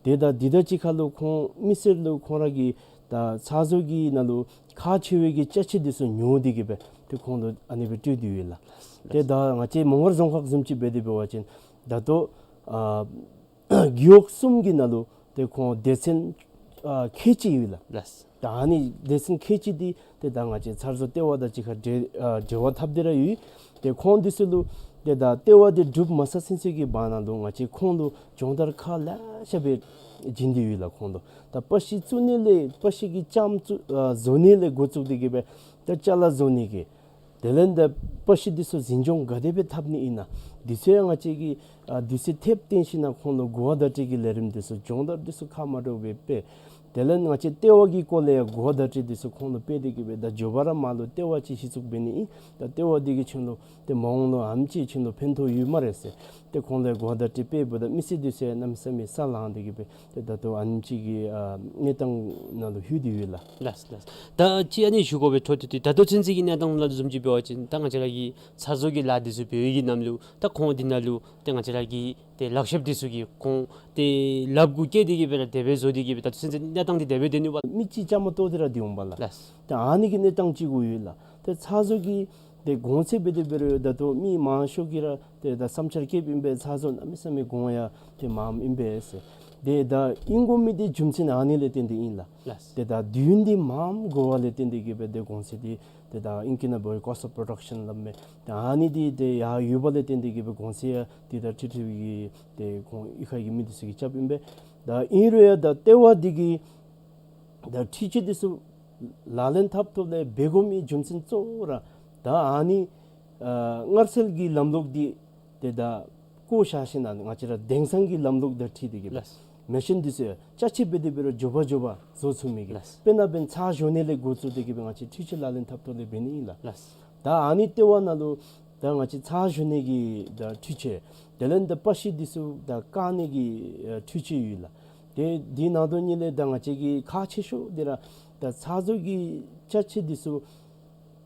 ཏེ་ད་འདི་དང་གཅིག་ཁར་ལུ་ཁོང་མི་སེར་ལུ་ཁོང་ར་གི་ད་ཚ་བཟོ་གི་ནང་ལུ་ཁག་ཆེ་བའི་གི་ཅ་ཆས་འདི་ཚུ་ཉོ་སྟེ་གི་སྦེ་ཏེ་ཁོང་ལུ་ཨ་ནི་སྦེ་སྤྲོད་དེ་ཡོད་ལགས། ཏེ་ད་ང་བཅས་མོང་སྒར་རྫོང་ཁག་བཟུམ་ཅིག་འབད་དེ་འབད་བ་ཅིན་ད་ལྟོ་ཨ་རྒེད་འོག་གསུམ་གྱི་ནང་ལུ་ ཏེ་ཁོང་སྡེ་ཚན་ཨ་ཁལ་གཅིག་ཡོད་ལགས། ལགས། ད་ཨ་ནི་སྡེ་ཚན་ཁལ་གཅིག་འདི་ཏེ་ད་ང་བཅས་ཚར་བཟོ་ལྟེ་བ་དང་གཅིག་ཁར་འབྲེལ་ཨ་འབྲེལ་བ་འཐབ་སྟེ་ར་ཡོད། ཏེ་ཁོང་འདི་ཚུ་ལུ་ཏེ་ད་ལྟེ་བ་འདི་གྲུབ་མ་ཚར་ཚུན་ཚོད་ཀྱི་བར་ན་ལུ་ང་བཅས་ཁོང་ལུ་སྦྱོང་བརྡར་ཁག་ལེ་ཤ་སྦེ་བྱིན་ཏེ་ཡོད་ལགས། ཁོང་ལུ་ད་པར་ཤིང་བཙུགས་ནི་ལས་པར་ཤིང་གི་ལྕངམ་བཙུགས་ཨ་བཟོ་ནི་ལས་འགོ་བཙུགས་ཏེ་གི་སྦེ་ད་ཅ་ལ་བཟོ་ནི་གི་དེ་ལས་ད་པར་ཤིང་འདི་ཚུ་འཛིན་སྐྱོང་ག་དེ་སྦེ་འཐབ་ནི་ཨིན་ན། འདི་ཚུ་ཡང་ང་བཅས་ཀྱིས་ཨ་དུས་ཚོད་ཐེབས་བཏོན་ཞིན་ན་ཁོང་ལུ་གོ་བ་བརྡ་སྤྲོད་ཀྱི་ལས་རིམ་འདི་ཚུ་སྦྱོང་བརྡར་འདི་ཚུ་ཁག་མ་འདྲཝ་སྦེ་སྤེལ། དེ་ལས་ང་བཅས་ལྟེ་བ་གི་སྐོར་ལས་ཡང་གོ་བ་བརྡ་སྤྲོད་འདི་ཚུ་ཁོང་ལུ་སྤེལ་ཏེ་གི་སྦེ་ད་མགྱོགས་པ་ར་མར་ལུ་ལྟེ་བ་ཅིག་གཞི་བཙུགས་འབད་ནི་ཨིན། ད་ལྟེ་བ་འདི་གིས་ཁྱོད་ལུ་ཏེ་མ་འོངས་ལུ་ཨ་ནེམ་ཅིག་ཁྱོད་ལུ་ཕན་ཐོགས་ཡོད་སྨ་རེ་ཟེར། ཏེ་ཁོང་ལུ་གོ་བ་བརྡ་སྤྲོད་སྤེལཝ་ད་མི་སེར་འདི་ཚུ་ཡང་གནམ་མེད་ས་མེད་ས་ལངས་ཏེ་གི་སྦེ་ཏེ་ད་ལྟོ་ཨ་ནེམ་ཅིག་གི་ཨ་གནས་སྟངས་ནང་ལུ་ལྷོད་དེ་ཡོད་ལགས། ལགས་ལགས། ད་ཅི་ཨ་ནི་ཞུ་དགོ་པའི་འཕྲོ་མཐུད་དེ་ད་ལྟོ་ཚུན་ཚོད་ཀྱི་གནས་སྟངས་ནང་ལུ་བཟུམ་ཅིག་འབད་བ་ཅིན་ད་ང་བཅས་ར་གི་ཚར་བཟོ་གི་ལཱ་འདི་ཚུ་འབད་བའི་གི་ནམ་ལུ་ད་ཁོང་འདི་ནང་ལུ་ཏེ་ང་བཅས་ར་གི་ཏེ་ལག་ཤེསཔ་འདི་ཚུ་གིས་ཁོང་ཏེ་ལགཔ་གུ་བཀལ་ཏེ་གི་སྦེ་ར་དེ་སྦེ་བཟོ་སྟེ་གི་སྦེ་ད་ལྟོ་ཚུན་ཚོད་གནས་སྟངས་འདི་དེ་སྦེ་སྡོད་ནུག་པ། མི་ཅིག་བཅའ་མར་གཏོགས་ཏེ་ར་སྡོད་འོང་པ་ལགས། ལགས། ད་ཨ་ནི་གི་གནས་སྟངས་ཅིག་གུ་ཡོད་ལགས། ཏེ་ཚར་བཟོ་གི་ཏེ་གོང་ཚད་འབད་དེ་འབད་རུང་ད་ལྟོ་མི་མང་ཤོས་ཀྱིས་ར་ཏེ་ད་བསམ་འཆར་བསྐྱེདཔ་ཨིན་པས། ཚར་བཟོ་གནམ་མེད་ས་མེད་གོང་ཡང་ཏེ་མངམ་ཨིན་པས་ཟེར། ཏེ་ད་ཨིན་དགོ་མི་འདི་རྒྱུ་མཚན་ཨ་ནི་ལས་བརྟེན་ཏེ་ཨིན་ལགས། ལགས། ཏེ་ད་དུས་ཡུན་འདི་མངམ་དགོ་པ་ལས་བརྟེན་ཏེ་གི་སྦེ་ཏེ་གོང་ཚད་འདི་ཏེ་ད་ཨིང་སྐད་ནང་འབད་བ་cost of production སླབ་མས། ཏེ་ཨ་ནི་འདི་ཏེ་ཡར་ཡོད་པ་ལས་བརྟེན་ཏེ་གི་སྦེ་གོང་ཚད་ཡང་འདི་ད་ཁྲི་ཁྲི་གི་ཏེ་ཁོང་གཡུས་ཁ་གི་མི་འདི་ཚུ་གིས་རྐྱབ་ཨིན་པས། ད་ཨིན་རུང་ཡང་ད་ལྟེ་བ་འདི་གིས་ད་འཕྲུལ་ཆས་འདི་ཚུ་ལག་ལེན་འཐབ་ཐོག་ལས་འབད་དགོ་མི་རྒྱུ་མཚན་གཙོ་བོ་ར་ད་ཨ་ནི་ཨ་སྔར་སྲོལ་གྱི་ལམ་ལུགས་འདི་ཏེ་ད་བཀོ་བཞག་ཞིན་ན་ང་བཅས་ར་དེང་སང་གི་ལམ་ལུགས་དང་འཁྲིལ་ཏེ་གི་སྦེ། ལགས། མེ་ཤིན་འདི་ཚུ་ཡང་ཅ་ཆས་འབད་དེ་འབད་རུང་མགྱོགས་པ་མགྱོགས་པ་བཟོ་ཚུགས་མི་གི། ལགས། དཔེར་ན་འབདན་ཚར་བཞོ་ནི་ལས་འགོ་བཙུགས་ཏེ་གི་སྦེ་ང་བཅས་འཕྲུལ་ཆས་ལག་ལེན་འཐབ་ཐོག་ལས་འབད་ནི་ཨིན་ལགས། ལགས། ད་ཨ་ནི་ལྟེ་བ་ནང་ལུ་ད་ང་བཅས་ཚར་བཞོ་ནི་གི་ད་འཕྲུལ་ཆས་དེ་ལས་ད་པར་ཤིང་འདི་ཚུ་ད་བཀག་ནི་གི་ཨ་འཕྲུལ་ཆས་ཡོད་ལགས། ཏེ་འདི་ནང་དོན་ཉིད་ལས་ད་ང་བཅས་ཀྱི་ཁག་ཆེ་ཤོས་འདི་ར་ད་ཚར་བཟོ་གི་ཅ་ཆས་འདི་ཚུ་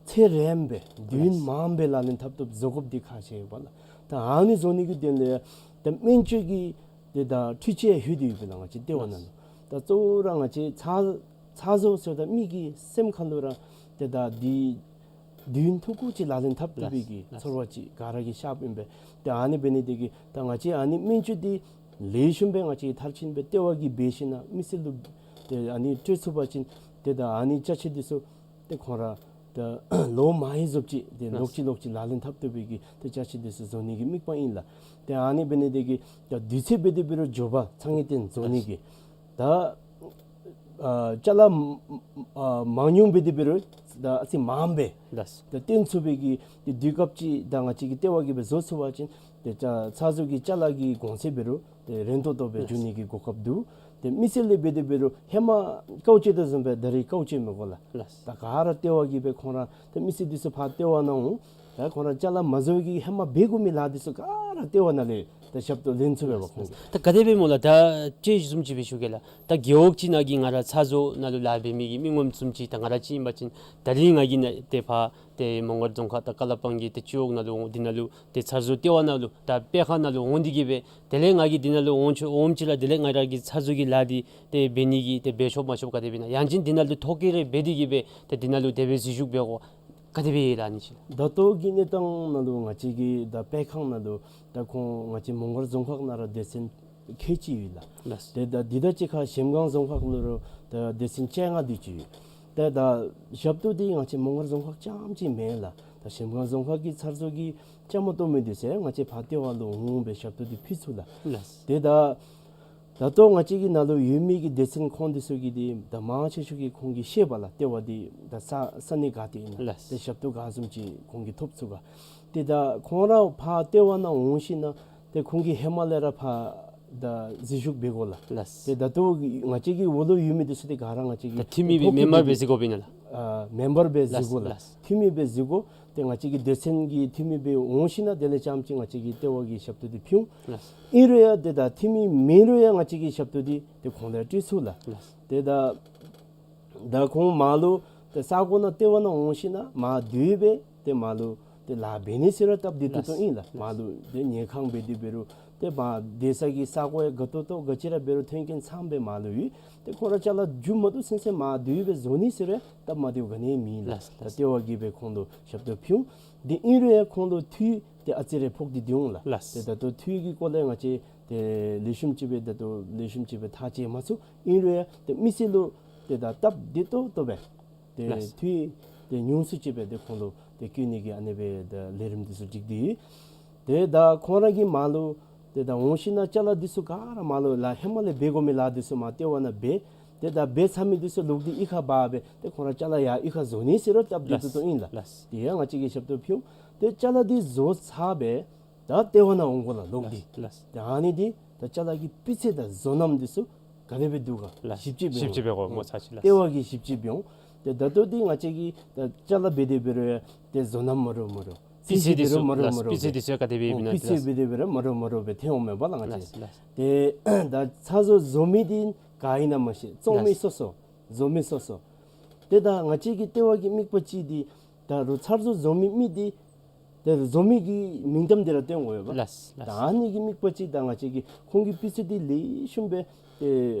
ཚེ་རིངམོ་སྦེ་དུས་ཡུན་ལགས། མངམ་སྦེ་ལག་ལེན་འཐབ་ཐོག་བཟོ་དགོཔ་འདི་ཁག་ཆེ་ཡོད་པ་ལགས། ད་ཨ་ནི་བཟོ་ནི་གི་དོན་ལས་ད་སྨན་བཅོས་ཀྱི་ཏེ་ད་འཕྲུལ་ཆས་ལྷོད་དེ་ཡོད་པས་ལགས། ང་བཅས་ལྟེ་བ་ནང་ལུ། ད་གཙོ་བོ་ར་ང་བཅས་ཚར་ཚར་བཟོ་ཟེརཝ་ད་མི་གི་སེམས་ཁ་ལུ་ར་ཏེ་ད་འདི་དུས་ཡུན་ཐུང་ཀུ་ཅིག་ལག་ལེན་འཐབ་ཐུབ་པའི་གི་ལགས། ཚོར་བ་ཅིག་ག་ར་གིས་ཤརཝ་ཨིན་པས། ཏེ་ཨ་ནི་འབད་ནི་དེ་གིས་ད་ང་བཅས་ཨ་ནི་སྨན་བཅོས་འདི་ལེགས་ཤོམ་སྦེ་ང་བཅས་མཐར་ཕྱིན་སྦེ་ལྟེ་བ་གིས་འབད་ཞིན་ན་མི་སེར་ལུ་ཏེ་ཨ་ནི་སྤྲོད་ཚུགས་པ་ཅིན་ཏེ་ད་ཨ་ནི་ཅ་ཆས་འདི་ཚུ་ཏེ་ཁོང་ར་ད་ལོ་མང་ཡི་བཟུམ་ཅིག་ཏེ་ལོག་ཅི་ལོག་ཅི་ལག་ལེན་འཐབ་ཐུབ་པའི་གི་ཏེ་ཅ་ཆས་འདི་ཚུ་བཟོ་ནི་གི་དམིགས་པ་ཨིན་ལགས། ཏེ་ཨ་ནི་འབད་ནི་དེ་གིས་ད་དུས་ཚོད་འབད་དེ་འབད་རུང་མགྱོགས་པ་ཚ་ངེས་བརྟན་བཟོ་ནི་གི་ད་ཨ་ཅ་ལ་ཨ་མང་ཉུང་འབད་དེ་འབད་རུང་ད་ཨ་ཙི་མངམ་སྦེ་ལགས། ད་བཏོན་ཚུགས་པའི་གི་ཏེ་དུས་སྐབས་ཅིག་ད་ང་བཅས་ཀྱིས་ལྟེ་བ་གིས་སྦེ་བཟོ་ཚུགས་པ་ཅིན་ཏེ་ཅ་ཚར་བཟོ་གི་ཅ་ལ་གི་གོང་ཚད་འབད་རུང་ཏེ་རན་ཏོག་ཏོ་སྦེ་ལགས། འགྱོ་ནི་གི་གོ་སྐབས་འདུག། ཏེ་མི་སེར་ལས་འབད་དེ་འབད་རུང་ཧེ་མ་དཀའཝ་སྤྱད་དོ་བཟུམ་སྦེ་ད་རིས་དཀའཝ་སྤྱད་མི་དགོ་ལགས། ལགས། ད་ག་ར་ལྟེ་བ་གིས་སྦེ་ཁོང་ར་ཏེ་མི་སེར་འདི་ཚུ་ཕར་ལྟེ་བ་ནང་འོང་། ད་ཁོང་ར་ཅ་ལ་མ་བཟོ་གི་ཧེ་མ་འབད་དགོ་མི་ལཱ་འདི་ཚུ་ག་ར་ལྟེ་བ་ནང་ལས་ད་ཞབས་ཏོག་ལེན་ཚུགས་པས་ཁོང་གིས། ད་ག་དེ་སྦེ་སྨོ་ལགས། ད་ཅི་བཟུམ་ཅིག་སྦེ་ཞུ་གེ་ལགས། ད་རྒེད་འོག་ཅིག་ནང་གི་ང་ར་ཚར་བཟོ་ནང་ལུ་ལཱ་འབད་མི་གི་མི་ངོམ་བཟུམ་ཅིག་ད་ང་ར་ཅིག་ཨིན་པ་ཅིན་ད་རིས་ང་གིས་ནཱ་ཏེ་ཕར་ཏེ་མོང་སྒར་རྫོང་ཁག་ད་ཀ་ལ་པང་གི་ཏེ་སྤྱི་འོག་ནང་ལུ་འོང་འདི་ནང་ལུ་ཏེ་ཚར་བཟོ་ལྟེ་བ་ནང་ལུ་ད་སྤེལ་ཁང་ནང་ལུ་འོང་འདི་གིས་སྦེ་དེ་ལས་ང་གིས་འདི་ནང་ལུ་འོང་ཆོག་འོངམ་ཅིག་ར་དེ་ལས་ང་ར་གི་ཚར་བཟོ་གི་ལཱ་འདི་ཏེ་འབད་ནི་གི་ཏེ་འབད་ཆོག་མ་ཆོག་ག་དེ་སྦེ་ཨིན་ན། ཡང་ཅིན་འདི་ནང་ལུ་ཐོ་བཀོད་རེ་འབད་དེ་གིས་སྦེ་ཏེ་འདི་ནང་ལུ་དེ་སྦེ་འཛུལ་ཞུགས་འབད་དགོ་ག་དེ་སྦེ་ཨིན་ལགས་ཨ་ནི་ཅིག། ད་ལྟོ་གི་གནས་སྟངས་ནང་ལུ་ང་བཅས་ཀྱི་ད་སྤེལ་ཁང་ནང་ལུ་ད་ཁོང་ང་བཅས་མོང་སྒར་རྫོང་ཁག་ནང་ར་སྡེ་ཚན་ཁལ་གཅིག་ཡོད་ལགས། ལགས། ཏེ་ད་འདི་དང་གཅིག་ཁར་གཞལམ་སྒང་རྫོང་ཁག་ལུ་རུང་ད་སྡེ་ཚན་བཅོ་ལྔ་དེ་ཅིག་ཡོད། ཏེ་ད་ཞབས་ཏོག་འདི་ང་བཅས་མོང་སྒར་རྫོང་ཁག་རྐྱངམ་ཅིག་མེན་ལགས། ད་གཞལམ་སྒང་རྫོང་ཁག་གི་ཚར་བཟོ་གི་བཅའ་མར་གཏོགས་མི་འདི་ཚུ་ང་བཅས་ཕར་ལྟེ་བ་ལུ་འོང་སྦེ་ཞབས་ཏོག་འདི་ཕུལ་ཚུགས་ལགས། ལགས། ཏེ་ད་ད་ལྟོ་ང་བཅས་ཀྱི་ནང་ལུ་ཡོད་མི་གི་སྡེ་ཚན་ཁོང་འདི་ཚུ་གིས་འདི་ད་མང་ཆེ་ཤོས་ཀྱིས་ཁོང་གིས་ཤེས་པས་ལགས། ལྟེ་བ་འདི་ད་ས་ས་གནས་ག་ཏེ་ཨིན་ན། ལགས། ཏེ་ཞབས་ཏོག་ག་བཟུམ་ཅིག་ཁོང་གིས་ཐོབ་ཚུགས་ག། ཏེ་ད་ཁོང་ར་ཕར་ལྟེ་བ་ནང་འོང་ཞིན་ན་ཏེ་ཁོང་གིས་ཧེ་མ་ལས་ར་ཕར་ད་འཛུལ་ཞུགས་འབད་དགོ་ལགས། ལགས། ཏེ་ད་ལྟོ་ང་བཅས་ཀྱི་འོག་ལུ་ཡོད་མི་འདི་ཚུ་ཏེ་ག་ར་ང་བཅས་ཀྱི་ད་འཐུས་མི་སྦེ་མེམ་བར་སྦེ་འཛུལ་དགོཔ་ཨིན་ན་ལགས། ཨ་མེམ་བར་སྦེ་འཛུལ་དགོ་ལགས། ལགས། འཐུས་མི་སྦེ་འཛུལ་དགོ། ཏེ་ང་བཅས་ཀྱི་སྡེ་ཚན་གྱི་འཐུས་མི་སྦེ་འོང་ཞིན་ན་དེ་ལས་རྐྱངམ་ཅིག་ང་བཅས་ཀྱི་ལྟེ་བ་གི་ཞབས་ཏོག་འདི་ཕུལ་འོང་། ལགས། ཨིན་རུང་ཡང་ཏེ་ད་འཐུས་མི་མེན་རུང་ཡང་ང་བཅས་ཀྱི་ཞབས་ཏོག་འདི་ཏེ་ཁོང་ལུ་སྤྲོད་ཚུགས་ལགས། ལགས། ཏེ་ད་ད་ཁོང་མར་ལུ་ཏེ་ས་གོ་ནང་ལྟེ་བ་ནང་འོང་ཞིན་ན་མར་སྡོད་སྦེ་ཏེ་མར་ལུ་ཏེ་ལཱ་འབད་ནི་ཟེར་ར་སྟབས་བདེ་ཏོག་ཏོ་ཨིན་ལགས། ལགས། མར་ལུ་ཏེ་ཉལ་ཁང་འབད་དེ་འབད་རུང་ ཏེ་མར་སྡོད་ས་གི་ས་གོ་ཡང་དགའ་ཏོག་ཏོ་ག་ཅི་ར་འབད་རུང་མཐུན་རྐྱེན་ཚངམ་སྦེ་མར་ལུ་ཡོད། ཏེ་ཁོང་ར་ཅ་ལ་མཇུག་མ་བསྡུ་ཚུན་ཚོད་མར་སྡོད་སྦེ་བཟོ་ནི་ཟེར་རུང་སྟབས་མ་བདེཝ་ག་ནི་ཡང་མེད་ལགས། ལགས། ད་ལྟེ་བ་གིས་སྦེ་ཁོང་ལུ་ཞབས་ཏོག་ཕུལ་འོང་། ཏེ་ཨིན་རུང་ཡང་ཁོང་ལུ་འཐུས་ཏེ་ཨ་ཙི་རེ་ཕོག་སྟེ་སྡོད་འོང་ལགས། ལགས། ཏེ་ད་ལྟོ་འཐུས་ཀྱི་སྐོར་ལས་ང་བཅས་ཏེ་ལེགས་ཤོམ་ཅིག་སྦེ་ད་ལྟོ་ལེགས་ཤོམ་ཅིག་སྦེ་ཐག་བཅད་མ་ཚུགས། ཨིན་རུང་ཡང་ཏེ་མི་སེར་ལུ་ཏེ་ད་སྟབས་བདེ་ཏོག་ཏོ་སྦེ་ཏེ་ལགས། འཐུས་ཏེ་ཉུང་སུ་ཅིག་སྦེ་ཏེ་ཁོང་ལུ་ཏེ་བསྐྱོད་ནི་གི་ཨ་ནི་སྦེ་ད་ལས་རིམ་འདི་ཚུ་སྒྲིག་སྟེ་ཡོད། ཏེ་ད་ཁོང་ར་གིས་མར་ལུ་ཏེ་ད་འོང་ཞིན་ན་ཅ་ལ་འདི་ཚུ་ག་ར་མར་ལུ་ལཱ་ཧེ་མ་ལས་འབད་དགོ་མི་ལཱ་འདི་ཚུ་མར་ལྟེ་བ་ནང་འབད། ཏེ་ད་འབད་ཚར་མི་འདི་ཚུ་ལོག་སྟེ་གཡུས་ཁར་འབག་སྦེ་ཏེ་ཁོང་ར་ཅ་ལ་ཡར་གཡུས་ཁར་བཟོ་ནི་ཟེར་རུང་སྟབས་བདེ་ཏོག་ཏོ་ཨིན་ལགས། ལགས། ཏེ་ཡང་ང་བཅས་ཀྱིས་ཞབས་ཏོག་ཕུལ་འོང་། ཏེ་ཅ་ལ་འདི་བཟོ་ཚར་སྦེ་ད་ལྟེ་བ་ནང་འོང་དགོ་ལགས་ལོག་སྟེ། ལགས། ལགས། ཏེ་ཨ་ནི་འདི་ད་ཅ་ལ་གི་སྤུས་ཚད་དང་བཟོ་རྣམ་འདི་ཚུ་ག་དེ་སྦེ་འདུག་ག། ལགས། ཞིབ་དཔྱད་འབད་འོང་། ཞིབ་དཔྱད་འབད་དགོ་སྨོ་ཚར་ཅིག་ལགས། ལྟེ་བ་གིས་ཞིབ་དཔྱད་འབད་འོང་། ཏེ་ད་ལྟོ་འདི་ང་བཅས་ཀྱིས་ད་ཅ་ལ་འབད་དེ་འབད་རུང་ཡང་ཏེ་བཟོ་རྣམ་མ་འདྲཝ་མ་འདྲཝ། སྤུས་ཚད་འདི་ཚུ་འབད་རུང་མ་འདྲཝ་ལགས། མ་འདྲཝ་སྤུས་ཚད་འདི་ཚུ་ག་དེ་སྦེ་ཨིན་ན། སྤུས་ཚད་འབད་དེ་འབད་རུང་མ་འདྲཝ་མ་འདྲཝ་སྦེ་ཐོན་འོང་མས་པ་ལགས་ང་བཅས། ལགས། ལགས། ཏེ་ད་ཚ་བཟོ་བཟོ་མི་འདི་ག་ཨིན་ན་མ་ཤེས། བཙོང་མི་ལགས། སོ་སོ། བཟོ་མི་སོ་སོ། ཏེ་ད་ང་བཅས་ཀྱི་ལྟེ་བ་གི་དམིགས་པ་ཅིག་འདི་ད་རུང་ཚ་བཟོ་བཟོ་མི་མི་འདི་ཏེ་བཟོ་མི་གི་མིང་གཏམ་འདི་ར་སྟོན་དགོ་པས་པ། ལགས། ལགས། ད་ཨ་ནི་གི་དམིགས་པ་ཅིག་ད་ང་བཅས་ཀྱིས་ཁོང་གི་སྤུས་ཚད་འདི་ལེགས་ཤོམ་སྦེ་ཏེ་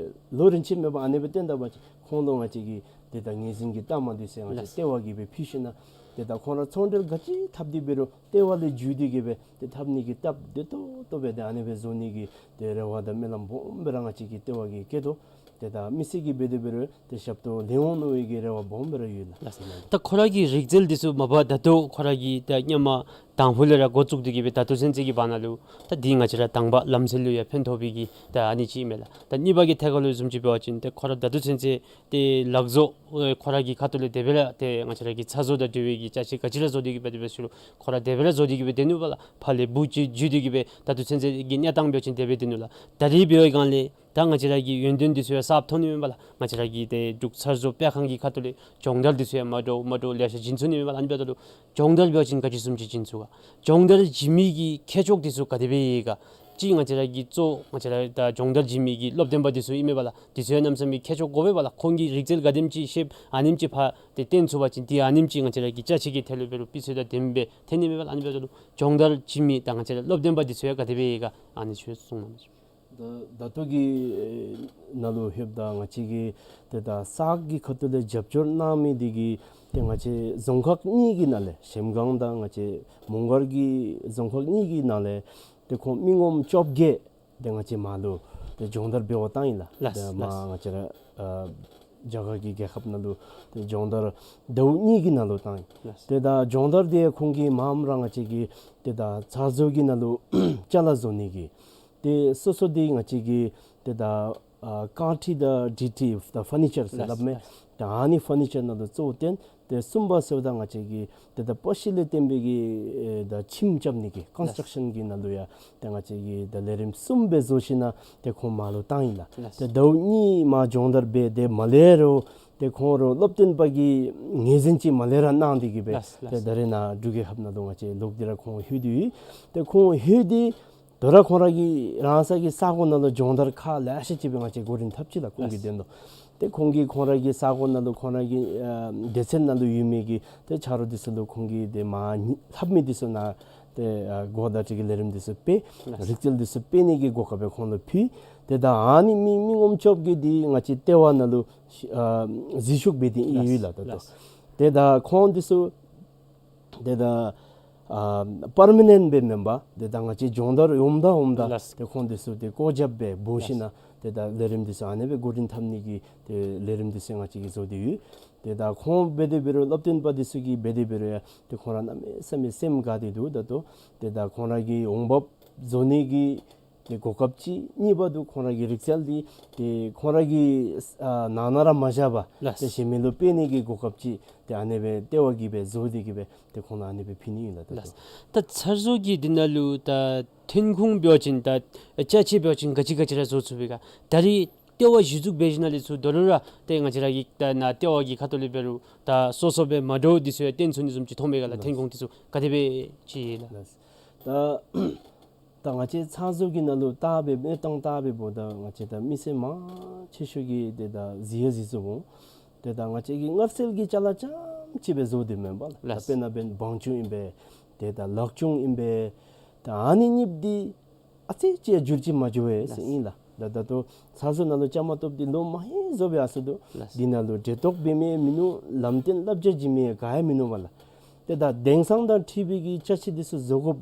ལོ་རིམ་བཞིན་མེད་པར་ཨ་ནི་སྦེ་བཏོན་ད་པ་ཅིན་ཁོང་ལུ་ང་བཅས་ཀྱིས་ཏེ་ད་ངོས་འཛིན་གྱི་རྟགས་མ་འདི་ཚུ་ང་བཅས། ལགས། ལྟེ་བ་གིས་སྦེ་ཕུལ་ཞིན་ན་ཏེ་ད་ཁོང་ར་ཚོང་འབྲེལ་ག་ཅི་འཐབ་སྟེ་འབད་རུང་ལྟེ་བ་ལས་བརྒྱུད་དེ་གི་སྦེ་ཏེ་འཐབ་ནི་གི་སྟབས་བདེ་ཏོག་ཏོ་སྦེ་ཏེ་ཨ་ནི་སྦེ་བཟོ་ནི་གི་ཏེ་རེ་བ་དང་སྨོན་ལམ་སྦོམ་སྦེ་ར་ང་བཅས་ཀྱི་ལྟེ་བ་གིས་བསྐྱེད་དོ། ཏེ་ད་མི་སེར་གྱིས་འབད་དེ་འབད་རུང་ཏེ་ཞབས་ཏོག་ལེན་འོང་མནོ་བའི་གི་རེ་བ་སྦོམ་སྦེ་ར་ཡོད་ལགས། ལགས། ད་ཁོ་ར་གི་རིག་རྩལ་འདི་ཚུ་མ་པ་ད་ལྟོ་ཁོ་ར་གིས་ད་སྔོན་མ་དང་ཕུ་ལས་ར་འགོ་བཙུགས་ཏེ་གི་སྦེ་ད་ལྟོ་ཚུན་ཚོད་ཀྱི་བར་ན་ལུ་ད་འདི་ང་བཅས་ར་དང་པ་ལམ་སྲོལ་ལུ་ཡང་ཕན་ཐོགས་པའི་གི་ད་ཨ་ནི་ཅིག་ཨིན་མས་ལགས། ད་གཉིས་པ་གི་ཐད་ཁར་ལུ་བཟུམ་ཅིག་འབད་བ་ཅིན་ཏེ་ཁོ་ར་ད་ལྟོ་ཚུན་ཚོད་ཏེ་ལག་བཟོ་ཨེ་ཁོ་ར་གི་ཁ་ཐུག་ལས་དེ་སྦེ་ར་ཏེ་ང་བཅས་ར་གི་ཚ་བཟོ་དང་འབྲེལ་བའི་གི་ཅ་ཆས་ག་ཅི་ར་བཟོ་སྟེ་གི་སྦེ་དེ་སྦེ་ཞུ་རུང་ཁོ་ར་དེ་སྦེ་ར་བཟོ་སྟེ་གི་སྦེ་སྡོད་ནུག་པ་ལགས། ཕར་ལས་འབུཔ་ཅིག་བརྒྱུད་དེ་གི་སྦེ་ད་ལྟོ་ཚུན་ཚོད་ཀྱི་གནས་སྟངས་འབད་བ་ཅིན་དེ་སྦེ་སྡོད་ནུག་ལགས། ད་རིས་འབད་བའི་སྒང་ལས་ད་ང་བཅས་ར་གི་ཡོན་ཏན་འདི་ཚུ་ཡང་གསརཔ་ཐོན་ནི་མས་པ་ལགས། ང་བཅས་ར་གི་ཏེ་འབྲུག་ཚ་བཟོ་སྤེལ་ཁང་གི་ཁ་ཐུག་ལས་སྦྱོང་བརྡར་འདི་ཚུ་ཡང་མ་འདྲཝ་མ་འདྲཝ་ལེ་ཤ་བྱིན་ཚུགས་ནི་མས་པ་ལགས། ཨ་ནི་འབདཝ་ད་ལུ་སྦྱོང་བརྡར་འབད་བ་ཅིན་ག་ཅི་བཟུམ་ཅིག་བྱིན་ཚུགས་ག། སྦྱོང་བརྡར་བྱིན་མི་གི་མཁས་མཆོག་འདི་ཚུ་ག་དེ་སྦེ་ཡོད་ག། གཅིག་ང་བཅས་ར་གི་གཙོ་ང་བཅས་ར་ད་སྦྱོང་བརྡར་བྱིན་མི་གི་སློབ་སྟོན་པ་འདི་ཚུ་ཨིན་མས་པ་ལགས། འདི་ཚུ་ཡང་གནམ་མེད་ས་མེད་མཁས་མཆོག་དགོ་པས་པ་ལགས། ཁོང་གིས་རིག་རྩལ་ག་དེམ་ཅིག་ཤེསཔ་ཨ་ནེམ་ཅིག་ཕར་ཏེ་སྟོན་ཚུགས་པ་ཅིན་ཏེ་ཨ་ནེམ་ཅིག་ང་བཅས་ར་གི་ཅ་ཆས་ཀྱི་ཐད་ལུ་འབད་རུང་སྤུས་ཚད་དང་ལྡནམ་སྦེ་ཐོན་ནི་མས་པ་ལགས། ཨ་ནི་འབདཝ་ད་ལུ་སྦྱོང་བརྡར་བྱིན་མི་ད་ང་བཅས་ར་སློབ་སྟོན་པ་འདི་ཚུ་ཡང་ག་དེ་སྦེ་ཡོད་ག། ཨ་ནི་ཚུ་གསུང་གནང་། ད་ད་ལྟོ་གི་ཨེ་ནང་ལུ་ལྷོདཔ་ད་ང་བཅས་ཀྱིས་ཏེ་ད་གསར་གྱི་ཁ་ཐུག་ལས་རྒྱབ་སྐྱོར་གནང་མི་འདི་གིས་ཏེ་ང་བཅས་རྫོང་ཁག་གཉིས་ཀྱི་ནང་ལས་གཞལམ་སྒང་དང་ང་བཅས་མོང་སྒར་གྱི་རྫོང་ཁག་གཉིས་ཀྱི་ནང་ལས་ཏེ་ཁོང་མི་ངོམ་བཅོ་བརྒྱད་ཏེ་ང་བཅས་མར་ལུ་ཏེ་སྦྱོང་བརྡར་འབད་བར་བཏང་ཡི་ལགས། ལགས། ཏེ་མར་ལགས། ང་བཅས་ར་ཨ་རྒྱ་གར་གྱི་རྒྱལ་ཁབ་ནང་ལུ་ཏེ་སྦྱོང་བརྡར་ཟླཝ་གཉིས་ཀྱི་ནང་ལུ་བཏང་ཡི། ལགས། ཏེ་ད་སྦྱོང་བརྡར་འདི་ཁོང་གིས་མངམ་ར་ང་བཅས་ཀྱི་ཏེ་ད་ཚ་བཟོ་གི་ནང་ལུ་ཅ་ལ་བཟོ་ནི་གི་ཏེ་སོ་སོ་འདི་ང་བཅས་ཀྱི་ཏེ་ད་ཨ་ཀཱ་ཊི་དང་ཌི་ཊི་ད་ཕར་ནི་ཅར་ཟེར་སླབ་མས། ལགས། ད་ཨ་ནི་ཕར་ནི་ཅར་ནང་ལུ་གཙོ་བོ་བཏོན། ཏེ་གསུམ་པ་ཟེརཝ་ད་ང་བཅས་ཀྱི་ཏེ་ད་པ་ཤི་ལས་བརྟེན་པའི་གི་ཨེ་ད་ཁྱིམ་རྐྱབ་ནི་གི་ཀོན་སི་ཊྲག་ཤཱན་གྱི་ནང་ལུ་ཡང་ཏེ་ང་བཅས་ཀྱིས་ད་ལས་རིམ་གསུམ་སྦེ་བཟོ་ཞིན་ན་ཏེ་ཁོང་མར་ལུ་བཏང་ཡི་ལགས། ལགས། ཏེ་ཟླཝ་གཉིས་མར་སྦྱོང་བརྡར་འབད་དེ་མ་ལས་རུང་ཏེ་ཁོང་ར་སློབ་སྟོན་པ་གི་ངོས་འཛིན་ཅིག་མ་ལས་ར་གནང་སྟེ་གི་སྦེ། ལགས། ཏེ་ལགས། ད་རེས་ནཱ་འབྲུག་རྒྱལ་ཁབ་ནང་ལུ་ང་བཅས་ལོག་སྟེ་ར་ཁོང་ལྷོད་དེ་ཡོད། ཏེ་ཁོང་ལྷོད་དེ་དོ་རུང་ཁོང་ར་གི་རང་སོའི་ས་གོ་ནང་ལུ་སྦྱོང་བརྡར་ཁག་ལེ་ཤ་ཅིག་སྦེ་ང་བཅས་འགོ་འདྲེན་འཐབ་ཅི་ལགས་ཁོང་གི་དོན་དུ། ཏེ་ཁོང་གིས་ཁོང་ར་གི་ས་གོ་ནང་ལུ་ཁོང་ར་གི་ཨ་སྡེ་ཚན་ནང་ལུ་ཡོད་མི་གི་ཏེ་ཆ་རོགས་འདི་ཚུ་ལུ་ཁོང་གིས་ཏེ་མར་ལྷབ་མི་འདི་ཚུ་ནང་ཏེ་ཨ་གོ་བརྡ་སྤྲོད་ཀྱི་ལས་རིམ་འདི་ཚུ་སྤེལ། ལགས། རིག་རྩལ་འདི་ཚུ་སྤེལ་ནི་གི་གོ་སྐབས་སྦེ་ཁོང་ལུ་ཕུལ། ཏེ་ད་ཨ་ནི་མི་མི་ངོམ་བཅོ་བརྒྱད་འདི་ང་བཅས་ལྟེ་བ་ནང་ལུ་ཨ་འཛུལ་ཞུགས་འབད་དེ་ཨིན་ཡོད་ལགས། ད་ལྟོ། ལགས། ཏེ་ད་ཁོང་འདི་ཚུ་ཏེ་ད་ཨ་པར་མ་ནེནཊ་སྦེ་མེན་པར་ཏེ་ད་ང་བཅས་སྦྱོང་བརྡར་འོངམ་ད་འོངམ་ད། ལགས། ཏེ་ཁོང་འདི་ཚུ་ཏེ་སྐོར་རྒྱབ་སྦེ་འབོ་ཞིན་ན། ལགས། ཏེ་ད་ལས་རིམ་འདི་ཚུ་ཨ་ནེ་སྦེ་འགོ་འདྲེན་འཐབ་ནི་གི་ཏེ་ལས་རིམ་འདི་ཚུ་ང་བཅས་ཀྱིས་བཟོ་སྟེ་ཡོད། ཏེ་ད་ཁོང་འབད་དེ་འབད་རུང་སློབ་སྟོན་པ་འདི་ཚུ་གིས་འབད་དེ་འབད་རུང་ཡང་ཏེ་ཁོང་ར་གནམ་མེད་ས་མེད་སེམས་དགའ་སྟེ་འདུག། ད་ལྟོ་ཏེ་ད་ཁོང་ར་གི་འོང་འབབ་བཟོ་ནི་གི་ཏེ་གོ་སྐབས་ཅིག། གཉིས་པ་འདི་ཁོང་ར་གི་རིག་རྩལ་འདི་ཏེ་ཁོང་ར་གིས་ནང་ན་ར་མ་བཞག་པར། ལགས། ཏེ་གཞན་མི་ལུ་སྤེལ་ནི་གི་གོ་སྐབས་ཅིག། ཏེ་ཨ་ནེ་སྦེ་ལྟེ་བ་གིས་སྦེ་བཟོ་སྟེ་གི་སྦེ་ཏེ་ཁོང་ལུ་ཨ་ནེ་སྦེ་ཕུལ་ནི་ཨིན་ལགས། ད་ལྟོ། ད་ཚ་བཟོ་གི་འདི་ནང་ལུ་ད་ཐོན་ཁུངས་འབད་བ་ཅིན་ད་ཅ་ཆས་འབད་བ་ཅིན་ག་ཅི་ག་ཅི་ར་བཟོ་ཚུགས་པས་ག། ད་རིས་ལྟེ་བ་གཞི་བཙུགས་འབད་ཞིནམ་ལས་ཚུར་དོ་རུང་ར་ཏེ་ང་བཅས་ར་གི་ད་ནཱ་ལྟེ་བ་གི་ཁ་ཐུག་ལས་འབད་རུང་ད་སོ་སོ་སྦེ་མ་འདྲཝ་འདི་ཚུ་ཡང་སྟོན་ཚུགས་ནི་བཟུམ་ཅིག་མཐོང་པས་ག་ལགས། ལགས། ཐོན་ཁུངས་འདི་ཚུ་ག་དེ་སྦེ་ཅིག་ཡོད་ལགས། ལགས། ད་ད་ང་བཅས་ཚ་བཟོ་གི་ནང་ལུ་བལྟ་སྦེ་མེན་ན་བལྟ་སྦེ་འབདཝ་ད་ང་བཅས་ད་མི་སེར་མང་ཆེ་ཤོས་ཀྱིས་ཏེ་ད་གཟིགས་ཡང་གཟིགས་ཚུགས་འོང་། ཏེ་ད་ང་བཅས་ཀྱིས་མངར་ཚལ་གྱི་ཅ་ལ་རྐྱངམ་ཅིག་སྦེ་བཟོ་སྟེ་མེན་པ་ལགས། ལགས། ད་དཔེར་ན་འབདན་བང་ཅུང་ཨིན་པས། ཏེ་ད་ལག་ཅུང་ཨིན་པས། ད་ཨ་ནི་གཉིས་འདི་ ཨ་ཙི་ཅིག་ཡང་འགྱུར་བཅོས་མ་འགྱོ་བས་ཟེར་ཨིན་ལགས། ད་ད་ལྟོ་ཚགས་བཟོ་ནང་ལུ་བཅའ་མར་གཏོགསཔ་འདི་ལོ་མང་ཧེང་བཟོ་སྦེ་ཡར་སོ་ནུག། ལགས། འདི་ནང་ལུ་འབྲེལ་གཏོགས་འབད་མི་མིན་ནུག། ལམ་སྟོན་བསླབ་བྱ་བྱིན་མི་ག་ཡང་མིན་ནུག་པ་ལགས། ཏེ་ད་དེང་སང་དང་འཁྲིལ་བའི་གི་ཅ་ཆས་འདི་ཚུ་བཟོ་དགོཔ་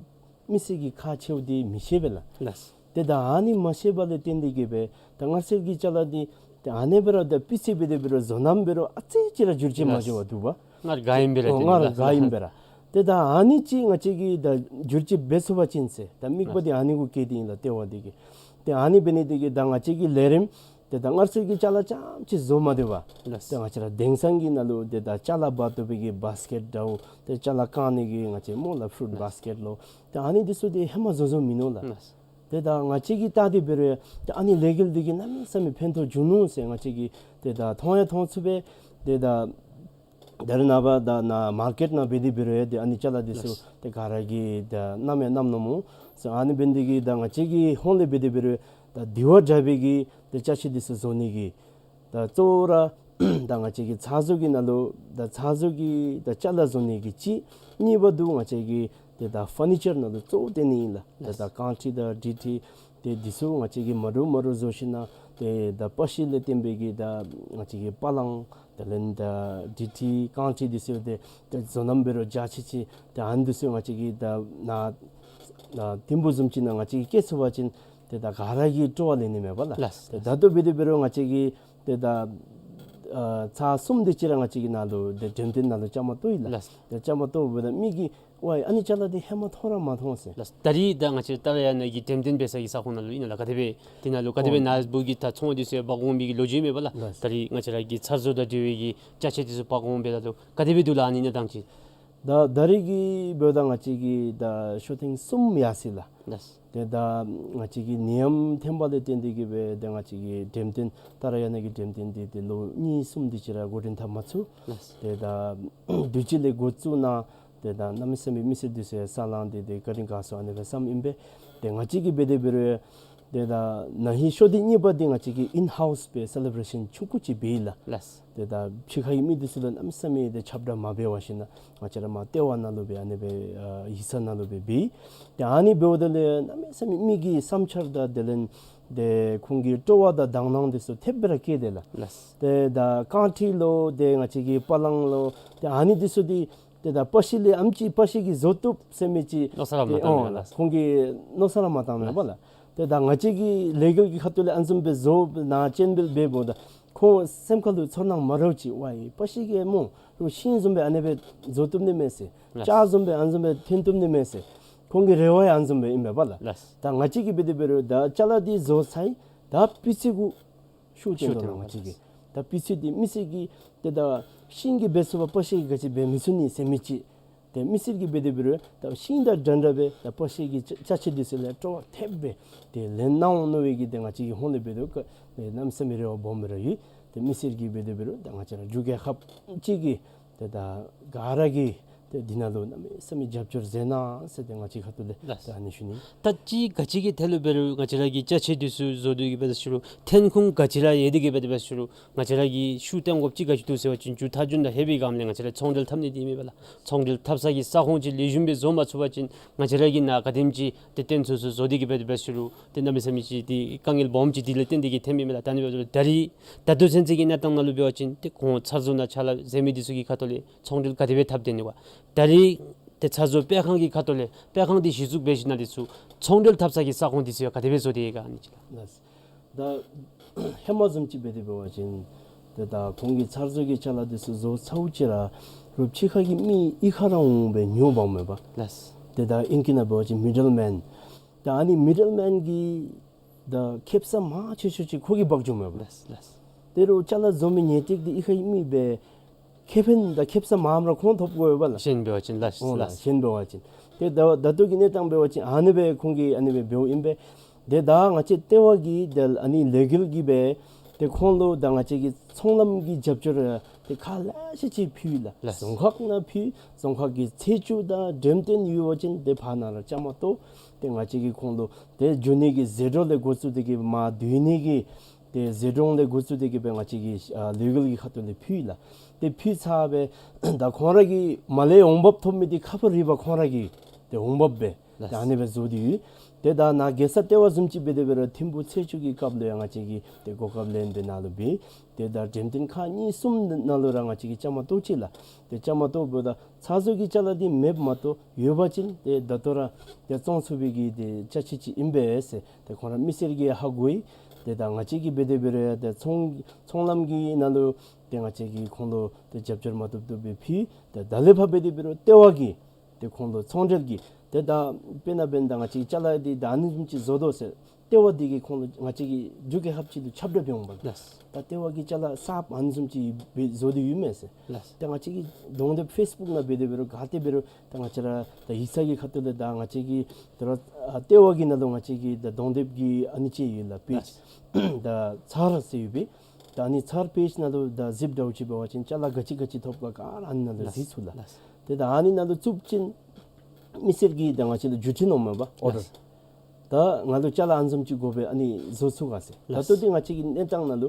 མི་སེར་གྱི་ཁག་ཆེཝ་འདི་མི་ཤེས་པས་ལགས། ལགས། ཏེ་ད་ཨ་ནི་མ་ཤེས་པ་ལས་བརྟེན་ཏེ་གིས་སྦེ་ད་སྔར་སྲོལ་གྱི་ཅ་ལ་འདི་ཏེ་ཨ་ནི་འབད་རུང་ད་སྤུས་ཚད་འབད་དེ་འབད་རུང་བཟོ་རྣམ་འབད་རུང་ཨ་ཙི་ཅིག་ར་འགྱུར་བཅོས་མ་འགྱོ་བར་འདུག་པ། སྔར་ག་ཨིནམ་སྦེ་ར། ཨོ་སྔར་ག་ཨིནམ་སྦེ་ར། ཏེ་ད་ཨ་ནི་ཅིག་ང་བཅས་ཀྱིས་ད་འགྱུར་བཅོས་འབད་ཚུགས་པ་ཅིན་ཟེར། ད་དམིགས་པ་འདི་ཨ་ནི་གུ་བསྐྱེད་དེ་ཨིན་ལགས། ལྟེ་བ་འདི་གིས། ཏེ་ཨ་ནི་འབད་ནི་འདི་གིས་ད་ང་བཅས་ཀྱིས་ལས་རིམ་ཏེ་ད་སྔར་སྲོལ་གྱི་ཅ་ལ་རྐྱངམ་ཅིག་བཟོ་མ་སྡོད་པར། ལགས། ཏེ་ང་བཅས་ར་དེང་སང་གི་ནང་ལུ་ཏེ་ད་ཅ་ལ་འབག་བཏུབ་པའི་གི་བཱས་ཀེཊ་འདྲཝ་ཏེ་ཅ་ལ་བཀང་ནི་གི་ང་བཅས་སྨོ་ལགས་ཕུ་རུཊ་ལགས། བཱས་ཀེཊ་ལོ། ཏེ་ཨ་ནི་འདི་ཚུ་འདི་ཧེ་མ་བཟོ་བཟོཝ་མིན་ནུག་ལགས། ལགས། ཏེ་ད་ང་བཅས་ཀྱིས་བལྟ་སྟེ་འབད་རུང་ཏེ་ཨ་ནི་ལས་འགུལ་འདི་གིས་གནམ་མེད་ས་མེད་ཕན་ཐོགས་བྱུང་ནུག་ཟེར་ང་བཅས་ཀྱིས་ཏེ་ད་མཐོང་ཡང་མཐོང་ཚུགས་པས། ཏེ་ད་ད་རེས་ནངས་པ་ད་ནཱ་མར་ཀེཊ་ནང་འབད་དེ་འབད་རུང་ཡང་ཏེ་ཨ་ནི་ཅ་ལ་འདི་ཚུ། ལགས། ཏེ་ག་ར་གིས་ད་བསྣམ་ཡང་བསྣམ་ནུག་སྨོ། སོ་ཨ་ནི་འབད་ནི་འདི་གིས་ད་ང་བཅས་ཀྱི་ཧོངས་ལས་འབད་དེ་འབད་རུང་ད་དེ་བ་འདྲ་བའི་གི་ཏེ་ཅ་ཆས་འདི་ཚུ་བཟོ་ནི་གི་ད་གཙོ་བོ་ར་ད་ང་བཅས་ཀྱི་ཚགས་བཟོ་གི་ནང་ལུ་ད་ཚགས་བཟོ་གི་ད་ཅ་ལ་བཟོ་ནི་གི་གཅིག། གཉིས་པ་འདི་ང་བཅས་ཀྱིས་ཏེ་ད་ཕར་ནི་ཅར་ནང་ལུ་གཙོ་བོ་བཏོན་ནི་ཨིན་ལགས། ཏེ་ད་རྐང་ཁྲི་དང་དྲི་ཁྲི་ཏེ་འདི་ཚུ་ང་བཅས་ཀྱིས་མ་འདྲཝ་མ་འདྲཝ་བཟོ་ཞིནམ་ལས་ཏེ་ད་པ་ཤི་ལས་བརྟེན་པའི་གི་ད་ང་བཅས་ཀྱི་པ་ལང་དེ་ལས་ད་དྲི་ཁྲི་རྐང་ཁྲི་འདི་ཚུ་ཏེ་ཏེ་བཟོ་རྣམ་འབད་རུང་འཇའ་ཆི་ཆི་ཏེ་ཨ་ནི་འདི་ཚུ་ང་བཅས་ཀྱིས་ད་ནཱ་ནཱ་ཐིམ་ཕུག་བཟུམ་ཅིག་ནང་ང་བཅས་ཀྱིས་བསྐྱལ་ཚུགས་པ་ཅིན་ཏེ་ད་ག་ར་གིས་སྤྲོ་བ་ལེན་ནི་མས་པ་ལགས། ལགས། ཏེ་ད་ལྟོ་འབད་དེ་འབད་རུང་ང་བཅས་ཀྱིས་ཏེ་ད་ཨ་ཚར་གསུམ་དེ་ཅིག་ར་ང་བཅས་ཀྱིས་ནཱ་ལུ་ཏེ་འགྲེམས་སྟོན་ནང་ལུ་བཅའ་མར་གཏོགས་ཡི་ལགས། ལགས། ཏེ་བཅའ་མར་གཏོགསཔ་ད་མི་གིས་ཝའི་ཨ་ནི་ཅ་ལ་འདི་ཧེ་མ་མཐོང་ར་མ་མཐོང་ཟེར། ལགས། ད་རིས་ད་ང་བཅས་ཏཱ་ར་ཡ་ན་གི་འགྲེམས་སྟོན་འབད་ས་གི་ས་ཁོངས་ནང་ལུ་ཨིན་ན་ལགས། ག་དེ་སྦེ་འདི་ནང་ལུ་ག་དེ་སྦེ་ཨོ་ནཱ་བུ་གི་ད་ཚོང་འདི་ཚུ་ཡང་འབག་འོང་མི་གི་ལོ་རྒྱུས་མས་པ་ལགས། ལགས། ད་རིས་ང་བཅས་ར་གི་ཚགས་བཟོ་དང་འབྲེལ་བའི་གི་ཅ་ཆས་འདི་ཚུ་འབག་འོང་སྦེ་ད་ལུ་ག་དེ་སྦེ་འདུག་ལགས་ཨ་ནི་གནས་སྟངས་ཅིག། ད་ད་རིས་ཀྱི་འབདཝ་ད་ང་བཅས་ཀྱིས་ད་ཤོ་ཐེངས་གསུམ་ཡར་སོ་ཡི་ལགས། ལགས། ཏེ་ད་ང་བཅས་ཀྱི་ནད་ཡམས་ཐོན་པ་ལས་བརྟེན་ཏེ་གིས་སྦེ་ཏེ་ང་བཅས་ཀྱི་འགྲེམས་སྟོན་ཏཱ་ར་ཡ་ན་གི་འགྲེམས་སྟོན་འདི་ཏེ་ལོ་གཉིས་གསུམ་དེ་ཅིག་ར་འགོ་འདྲེན་འཐབ་མ་ཚུགས། ལགས། ཏེ་ད་དུས་ཅི་ལས་འགོ་བཙུགས་ནི་ཏེ་ད་གནམ་མེད་ས་མེད་མི་སེར་འདི་ཚུ་ཡང་ས་ལང་སྟེ་ཏེ་བཀའ་དྲིན་དགའ་སོང་ཨ་ནི་སྦེ་བསམ་ཨིན་པས། ཏེ་ང་བཅས་ཀྱིས་འབད་དེ་འབད་རུང་ཏེ་ད་ན་ཧིང་ཤོ་ཐེངས་གཉིས་པ་འདི་ང་བཅས་ཀྱིས་ཨིན་ཧའུསི་སྦེ་སེ་ལེ་བྲེ་ཤཱན་ཆུང་ཀུ་ཅིག་འབད་ཡི་ལགས། ལགས། ཏེ་ད་ཕྱི་ཁ་གི་མི་འདི་ཚུ་ལུ་གནམ་མེད་ས་མེད་ཏེ་ཁྱབ་བསྒྲགས་མ་འབད་བར་ཞིནམ་ལས་ང་བཅས་ར་མར་ལྟེ་བ་ནང་ལུ་སྦེ་ཨ་ནི་སྦེ་ཨ་ཡིག་ཚང་ནང་ལུ་སྦེ་འབད་ཡི། ཏེ་ཨ་ནི་འབདཝ་ད་ལས་གནམ་མེད་ས་མེད་མི་གི་བསམ་འཆར་དང་དེ་ལས་ཏེ་ཁོང་གི་སྤྲོ་བ་དང་དང་སྣང་འདི་ཚུ་ཐེབས་སྦེ་ར་བསྐྱེད་དེ་ལགས། ལགས། ཏེ་ད་རྐང་ཁྲི་ལོ་ཏེ་ང་བཅས་ཀྱི་པ་ལང་ལོ་ཏེ་ཨ་ནི་འདི་ཚུ་འདི་ཏེ་ད་པ་ཤི་ལས་ཨེམ་ཅིག་པ་ཤི་གིས་བཟོ་བཏུབ་ཟེར་མི་ཅིག་མནོ་བསམ་ར་མ་ཏེ་བཏང་ཨོ་མས་ལགས། ཁོང་གིས་མནོ་བསམ་ར་མ་བཏང་མས་པ་ལགས། ཏེ་ད་ང་བཅས་ཀྱི་ལས་འགུལ་གྱི་ཁ་ཐུག་ལས་ཨ་ནི་བཟུམ་སྦེ་བཟོ་ནང་སྤྱན་འབུལ་འབདཝ་ད་ཁོང་སེམས་ཁ་ལུ་ཚོར་སྣང་མ་འདྲཝ་ཅིག་ཝའི་པ་ཤི་གིས་སྨོ་རུང་ཤིང་བཟུམ་སྦེ་ཨ་ནི་སྦེ་བཟོ་བཏུབ་ནི་མས་ཟེར། ལགས། ལྕགས་བཟུམ་སྦེ་ཨ་ནི་བཟུམ་སྦེ་ཐོན་བཏུབ་ནི་མས་ཟེར། ཁོང་གི་རེ་བ་ཡང་ཨ་ནི་བཟུམ་སྦེ་ཨིན་པས་པ་ལགས། ལགས། ད་ང་བཅས་ཀྱིས་འབད་དེ་འབད་རུང་ད་ཅ་ལ་འདི་བཟོ་ཚར་ཡི། ད་སྤུས་ཚད་གུ་ཤུགས་བཏོན་དོ་ཤུགས་བཏོན་ལགས་ང་བཅས་ཀྱིས། ད་སྤུས་ཚད་འདི་མི་སེར་གྱིས་ཏེ་ད་ཤིང་གིས་འབད་ཚུགས་པ་པ་ཤི་གིས་ག་ཅི་འབད་མི་ཚུགས་ནི་ཟེར་མི་ཅིག། ཏེ་མི་སེར་གྱིས་འབད་དེ་འབད་རུང་ད་ཤིང་དང་འདྲན་འདྲ་སྦེ་ད་པ་ཤི་གི་ཅ་ཅ་ཆས་འདི་ཚུ་ལས་སྤྲོ་བ་ཐེབས་སྦེ་ཏེ་ལེན་གནང་འོང་མནོ་བའི་གི་ཏེ་ང་བཅས་ཀྱི་ཧོངས་ལས་འབད་དེ་ཀ་ཏེ་གནམ་མེད་ས་མེད་རེ་བ་སྦོམ་སྦེ་ར་ཡོད། ཏེ་མི་སེར་གྱིས་འབད་དེ་འབད་རུང་ད་ང་བཅས་ར་འབྲུག་རྒྱལ་ཁབ་ཅིག་གི་ཏེ་ད་ག་ར་གིས་ཏེ་འདི་ནང་ལུ་གནམ་མེད་ས་མེད་རྒྱབ་སྐྱོར་མཛད་གནང་ཟེར་ཏེ་ང་བཅས་ཁ་ཐུག་ལས། ལགས། ད་ཨ་ནི་ཞུ་ནི། ད་ཅི་ག་ཅི་གི་ཐད་ལུ་འབད་རུང་ང་བཅས་ར་གི་ཅ་ཆས་འདི་ཚུ་བཟོ་སྟེ་གིས་འབད་དེ་ཞུ་རུང་ཐོན་ཁུངས་ག་ཅི་ར་ཡོད་དེ་གིས་འབད་དེ་འབད་ཞུ་རུང་ང་བཅས་ར་གིས་ཤུགས་བཏོན་དགོཔ་ཅིག་ག་ཅི་འདུག་ཟེར་བ་ཅིན་མཇུག་མཐའ་མཇུག་ནང་ལྷོད་པའི་སྒང་ལས་ང་བཅས་ར་ཚོང་འབྲེལ་འཐབ་ནི་འདི་ཨིན་མས་པ་ལགས། ཚོང་འབྲེལ་འཐབ་ས་གི་ས་ཁོངས་ཅིག་ལེགས་ཤོམ་སྦེ་བཟོ་མ་ཚུགས་པ་ཅིན་ང་བཅས་ར་གིས་ནཱ་ག་དེམ་ཅིག་ཏེ་བཏོན་ཚུགས་ཚུགས་བཟོ་སྟེ་གིས་འབད་དེ་འབད་ཞུ་རུང་ཏེ་གནམ་མེད་ས་མེད་ཅིག་ཏེ་དཀའ་ངལ་སྦོམ་ཅིག་འདི་ལས་བརྟེན་ཏེ་གིས་ཐོནམ་ཨིན་མས་ལགས། ད་ཨ་ནི་འབདཝ་ད་ད་རིས་ད་ལྟོ་ཚུན་ཚོད་ཀྱི་གནས་སྟངས་ནང་ལུ་འབད་བ་ཅིན་ཏེ་ཁོང་ཚགས་བཟོ་ནང་ཕྱག་ལཱ་མཛད་མི་འདི་ཚུ་གི་ཁ་ཐུག་ལས་ཚོང་འབྲེལ་ག་དེ་སྦེ་འཐབ་སྡོད་ནི་ག། ད་རིས་ཏེ་ཚགས་བཟོ་སྤེལ་ཁང་གི་ཁ་ཐུག་ལས་སྤེལ་ཁང་འདི་གཞི་བཙུགས་འབད་ཞིནམ་ལས་འདི་ཚུ་ཚོང་འབྲེལ་འཐབ་ས་གི་ས་ཁོངས་འདི་ཚུ་ཡང་ག་དེ་སྦེ་བཟོ་སྟེ་ཡོད་ག་ཨ་ནི་ཅིག་ལགས། ད་ཧེ་མ་བཟུམ་ཅིག་འབད་དེ་འབད་བ་ཅིན་ཏེ་ད་ཁོང་གིས་ཚགས་བཟོ་གི་ཅ་ལ་འདི་ཚུ་བཟོ་ཚརཝ་ཅིག་ར་རོགས་ཕྱི་ཁ་གི་མི་གཡུས་ཁ་ར་འོང་སྦེ་ཉོ་འབག་མས་པ། ལགས། ཏེ་ད་ཨིང་སྐད་ནང་འབད་བ་ཅིན་མི་ཌལ་མེན། ད་ཨ་ནི་མི་ཌལ་མེན་གྱི་ད་ཁེ་སང་མང་ཆེ་ཤོས་ཅིག་ཁོ་གིས་འབག་འགྱོཝ་མས་པ། ལགས་ལགས། ཏེ་རོགས་ཅ་ལ་བཟོ་མི་ཉེས་སྟེགས་འདི་གཡུས་ཁ་གི་མི་སྦེ་ཁེ་ཕན་དང་ཁེ་སང་མངམ་ར་ཁོང་ཐོབ་དགོ་པས་ལགས། གཞན་འབད་བ་ཅིན་ལགས། ཨོ་ལགས། ལགས། གཞན་འབད་བ་ཅིན། ཏེ་ད་ད་ལྟོ་གི་གནས་སྟངས་འབད་བ་ཅིན་ཨ་ནི་སྦེ་ཁོང་གིས་ཨ་ནི་སྦེ་འབདཝ་ཨིན་པས། ཏེ་ད་ང་བཅས་ལྟེ་བ་གིས་ཏེ་ཨ་ནི་ལས་འགུལ་གྱིས་སྦེ་ཏེ་ཁོང་ལུ་ད་ང་བཅས་ཀྱི་ཚོང་ལམ་གྱི་རྒྱབ་སྐྱོར་ཏེ་ཁག་ལེ་ཤ་ཅིག་ཕུལ་ལགས། ལགས། རྫོང་ཁག་ནང་ཕུལ། རྫོང་ཁག་གི་ཚེས་བཅུ་དང་འགྲེམས་སྟོན་ཡོད་པ་ཅིན་ཏེ་ཕར་ནང་ར་བཅའ་མར་གཏོགས། ཏེ་ང་བཅས་ཀྱིས་ཁོང་ལུ་ཏེ་འགྱོ་ནི་གི་ཟད་འགྲོ་ལས་འགོ་བཙུགས་ཏེ་གིས་མར་སྡོད་ནི་གི་ཏེ་ཟད་འགྲོ་ལས་འགོ་བཙུགས་ཏེ་གིས་སྦེ་ང་བཅས་ཀྱི་ཨ་ལས་འགུལ་གྱི་ཁ་ཐུག་ལས་ཕུལ་ལགས། ཏེ་ཕུལ་ཚར་སྦེ་ད་ཁོང་ར་གིས་མར་ལས་འོང་འབབ་ཐོབ་མི་འདི་ཁ་ཕོ་རི་བ་ཁོང་ར་གི་ཏེ་འོང་འབབ་སྦེ་ལགས། ད་ཨ་ནི་སྦེ་བཟོ་སྟེ་ཡོད། ཏེ་ད་ནཱ་རྒྱལ་ས་ལྟེ་བ་བཟུམ་ཅིག་འབད་དེ་འབད་རུང་ཐིམ་ཕུག་ཚེས་བཅུ་གི་སྐབས་ལུ་ཡང་ང་བཅས་ཀྱིས་ཏེ་གོ་སྐབས་ལེན་སྦེ་ནཱ་ལུ་འབད། ཏེ་ད་འགྲེམས་སྟོན་ཁང་གཉིས་གསུམ་ནང་ལུ་ར་ང་བཅས་ཀྱིས་བཅའ་མར་གཏོགས་ཅི་ལགས། ཏེ་བཅའ་མར་གཏོགསཔ་ད་ཚ་བཟོ་གི་ཅ་ལ་འདི་མེདཔ་མ་གཏོགས་ཡོད་པ་ཅིན་ཏེ་ད་ལྟོ་ར་ཏེ་བཙོང་ཚུགས་པའི་གི་ཏེ་ཅ་ཆས་ཅིག་ཨིན་པས་ཟེར་ཏེ་ཁོང་ར་མི་སེར་གྱིས་ཧ་གོ་ཡི། ཏེ་ད་ང་བཅས་ཀྱིས་འབད་དེ་འབད་རུང་ཡང་ཏེ་ཚོང་ཚོང་ལམ་གྱི་ནང་ལུ་ཏེ་ང་བཅས་ཀྱིས་ཁོང་ལུ་ཏེ་རྒྱབ་སྐྱོར་མ་བཏུབ་བཏུབ་སྦེ་ཕུལ། ཏེ་ད་ལས་ཕར་འབད་དེ་འབད་རུང་ལྟེ་བ་གིས་ཏེ་ཁོང་ལུ་ཚོང་འབྲེལ་གྱི་ཏེ་ད་དཔེར་ན་འབདན་ད་ང་བཅས་ཅ་ལ་འདི་ད་ཨ་ནི་བཟུམ་ཅིག་བཟོ་དོ་ཟེར་ལྟེ་བ་འདི་གིས་ཁོང་ལུ་ང་བཅས་ཀྱི་རྒྱུ་རྐྱེན་ཧབ་ཅིག་ལུ་ཁྱབ་བསྒྲགས་འབད་འོང་པ་ལགས། ལགས། ད་ལྟེ་བ་གིས་ཅ་ལ་གསརཔ་ཨ་ནི་བཟུམ་ཅིག་སྦེ་བཟོ་སྟེ་ཡོད་མས་ཟེར། ལགས། ད་ང་བཅས་ཀྱི་གདོང་དེབ་ཕེསི་བུཀ་ནང་འབད་དེ་འབད་རུང་ག་ཏེ་འབད་རུང་ད་ང་བཅས་ར་ད་ཡིག་ཚང་གི་ཁ་ཐུག་ལས་ད་ང་བཅས་ཀྱི་ད་ར་ཨ་ལྟེ་བ་གི་ནང་ལུ་ང་བཅས་ཀྱི་ད་གདོང་དེབ་ཀྱི་ཨ་ནི་ཅིག་ཡོད་ལགས། པེཇ། ལགས། ད་ཚར་ཟེར་ཡོད་པས། ད་ཨ་ནི་ཚར་པེཇ་ནང་ལུ་ད་གཟིགསཔ་འདྲཝ་ཅིག་འབད་བ་ཅིན་ཅ་ལ་ག་ཅི་ག་ཅི་ཐོབ་ག་ག་ར་ཨ་ནི་ནང་ལུ་ལགས། གཟིགས་ཚུགས་ལགས། ལགས། ཏེ་ད་ཨ་ནི་ནང་ལུ་བཙུགས་ཅིན་མི་སེར་གྱིས་ད་ང་བཅས་ལུ་བརྒྱུད་འཕྲིན་འོངམ་མས་པ། ཨོར་ཌར། ལགས། ད་ང་ལུ་ཅ་ལ་ཨ་ནི་བཟུམ་ཅིག་དགོ་པས་ཨ་ནི་བཟོ་ཚུགས་ག་ཟེར། ད་ལྟོ་འདི་ང་བཅས་ཀྱི་གནས་སྟངས་ནང་ལུ་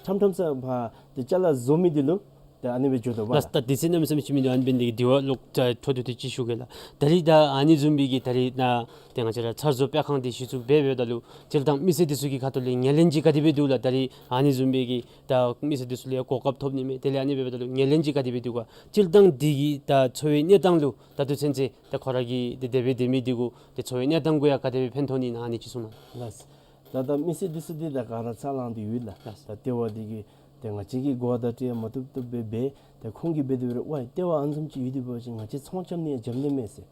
ཕྲང་ཕྲང་ས་ཕར་ཏེ་ཅ་ལ་བཟོ་མི་འདི་ལུ་ཏེ་ཨ་ནི་སྦེ་འགྱོ་དོ་བ་ལགས། ད་དུས་ཚོད་གནམ་མེད་ས་མེད་ཅིག་མིན་འདུག། ཨ་ནི་འབད་ནི་འདི་གིས་དེ་བ་ལོག་ད་འཕྲོ་མཐུད་དེ་ཅིག་ཞུ་གེ་ལགས། ད་རིས་ད་ཨ་ནི་བཟུམ་སྦེ་གི་ད་རིས་ནཱ་ཏེ་ང་བཅས་ར་ཚ་བཟོ་སྤེལ་ཁང་འདི་གཞི་བཙུགས་འབད་འབདཝ་ད་ལུ་སྤྱིར་བཏང་མི་སེར་འདི་ཚུ་གི་ཁ་ཐུག་ལས་ངོས་ལེན་ཅིག་ག་དེ་སྦེ་འདུག་ལགས། ད་རིས་ཨ་ནི་བཟུམ་སྦེ་གི་ད་མི་སེར་འདི་ཚུ་ལས་གོ་སྐབས་ཐོབ་ནི་མས། དེ་ལས་ཨ་ནི་འབདཝ་ད་ལུ་ངོས་ལེན་ཅིག་ག་དེ་སྦེ་འདུག་ག། སྤྱིར་བཏང་འདི་གིས་ད་འཚོ་བའི་གནས་སྟངས་ལུ་ད་ལྟོ་ཚུན་ཚོད་ད་ཁོ་ར་གི་ཏེ་དེ་སྦེ་སྡོད་མི་འདི་གུ་ཏེ་འཚོ་བའི་གནས་སྟངས་གུ་ཡང་ག་དེ་སྦེ་ཕན་ཐོགས་ནི་ཨིན་ན་ཨ་ནི་ཅིག་གསུངས་གནང་། ལགས། ད་ད་མི་སེར་འདི་ཚུ་འདི་ད་ག་ར་ཚ་ལངས་ཏེ་ཡོད་ལགས། ལགས། ད་ལྟེ་བ་འདི་གིས་ཏེ་ང་བཅས་ཀྱིས་གོ་བརྡ་སྤྲོད་མ་བཏུབ་བཏུབ་སྦེ་འབད། ཏེ་ཁོང་གིས་འབད་དེ་འབད་རུང་ཝའི་ལྟེ་བ་ཨ་ནི་བཟུམ་ཅིག་ཡོད་དེ་འབད་བ་ཅིན་ང་བཅས་ཚོང་རྐྱབ་ནི་ཡང་འཇམ་ནི་མས་ཟེར།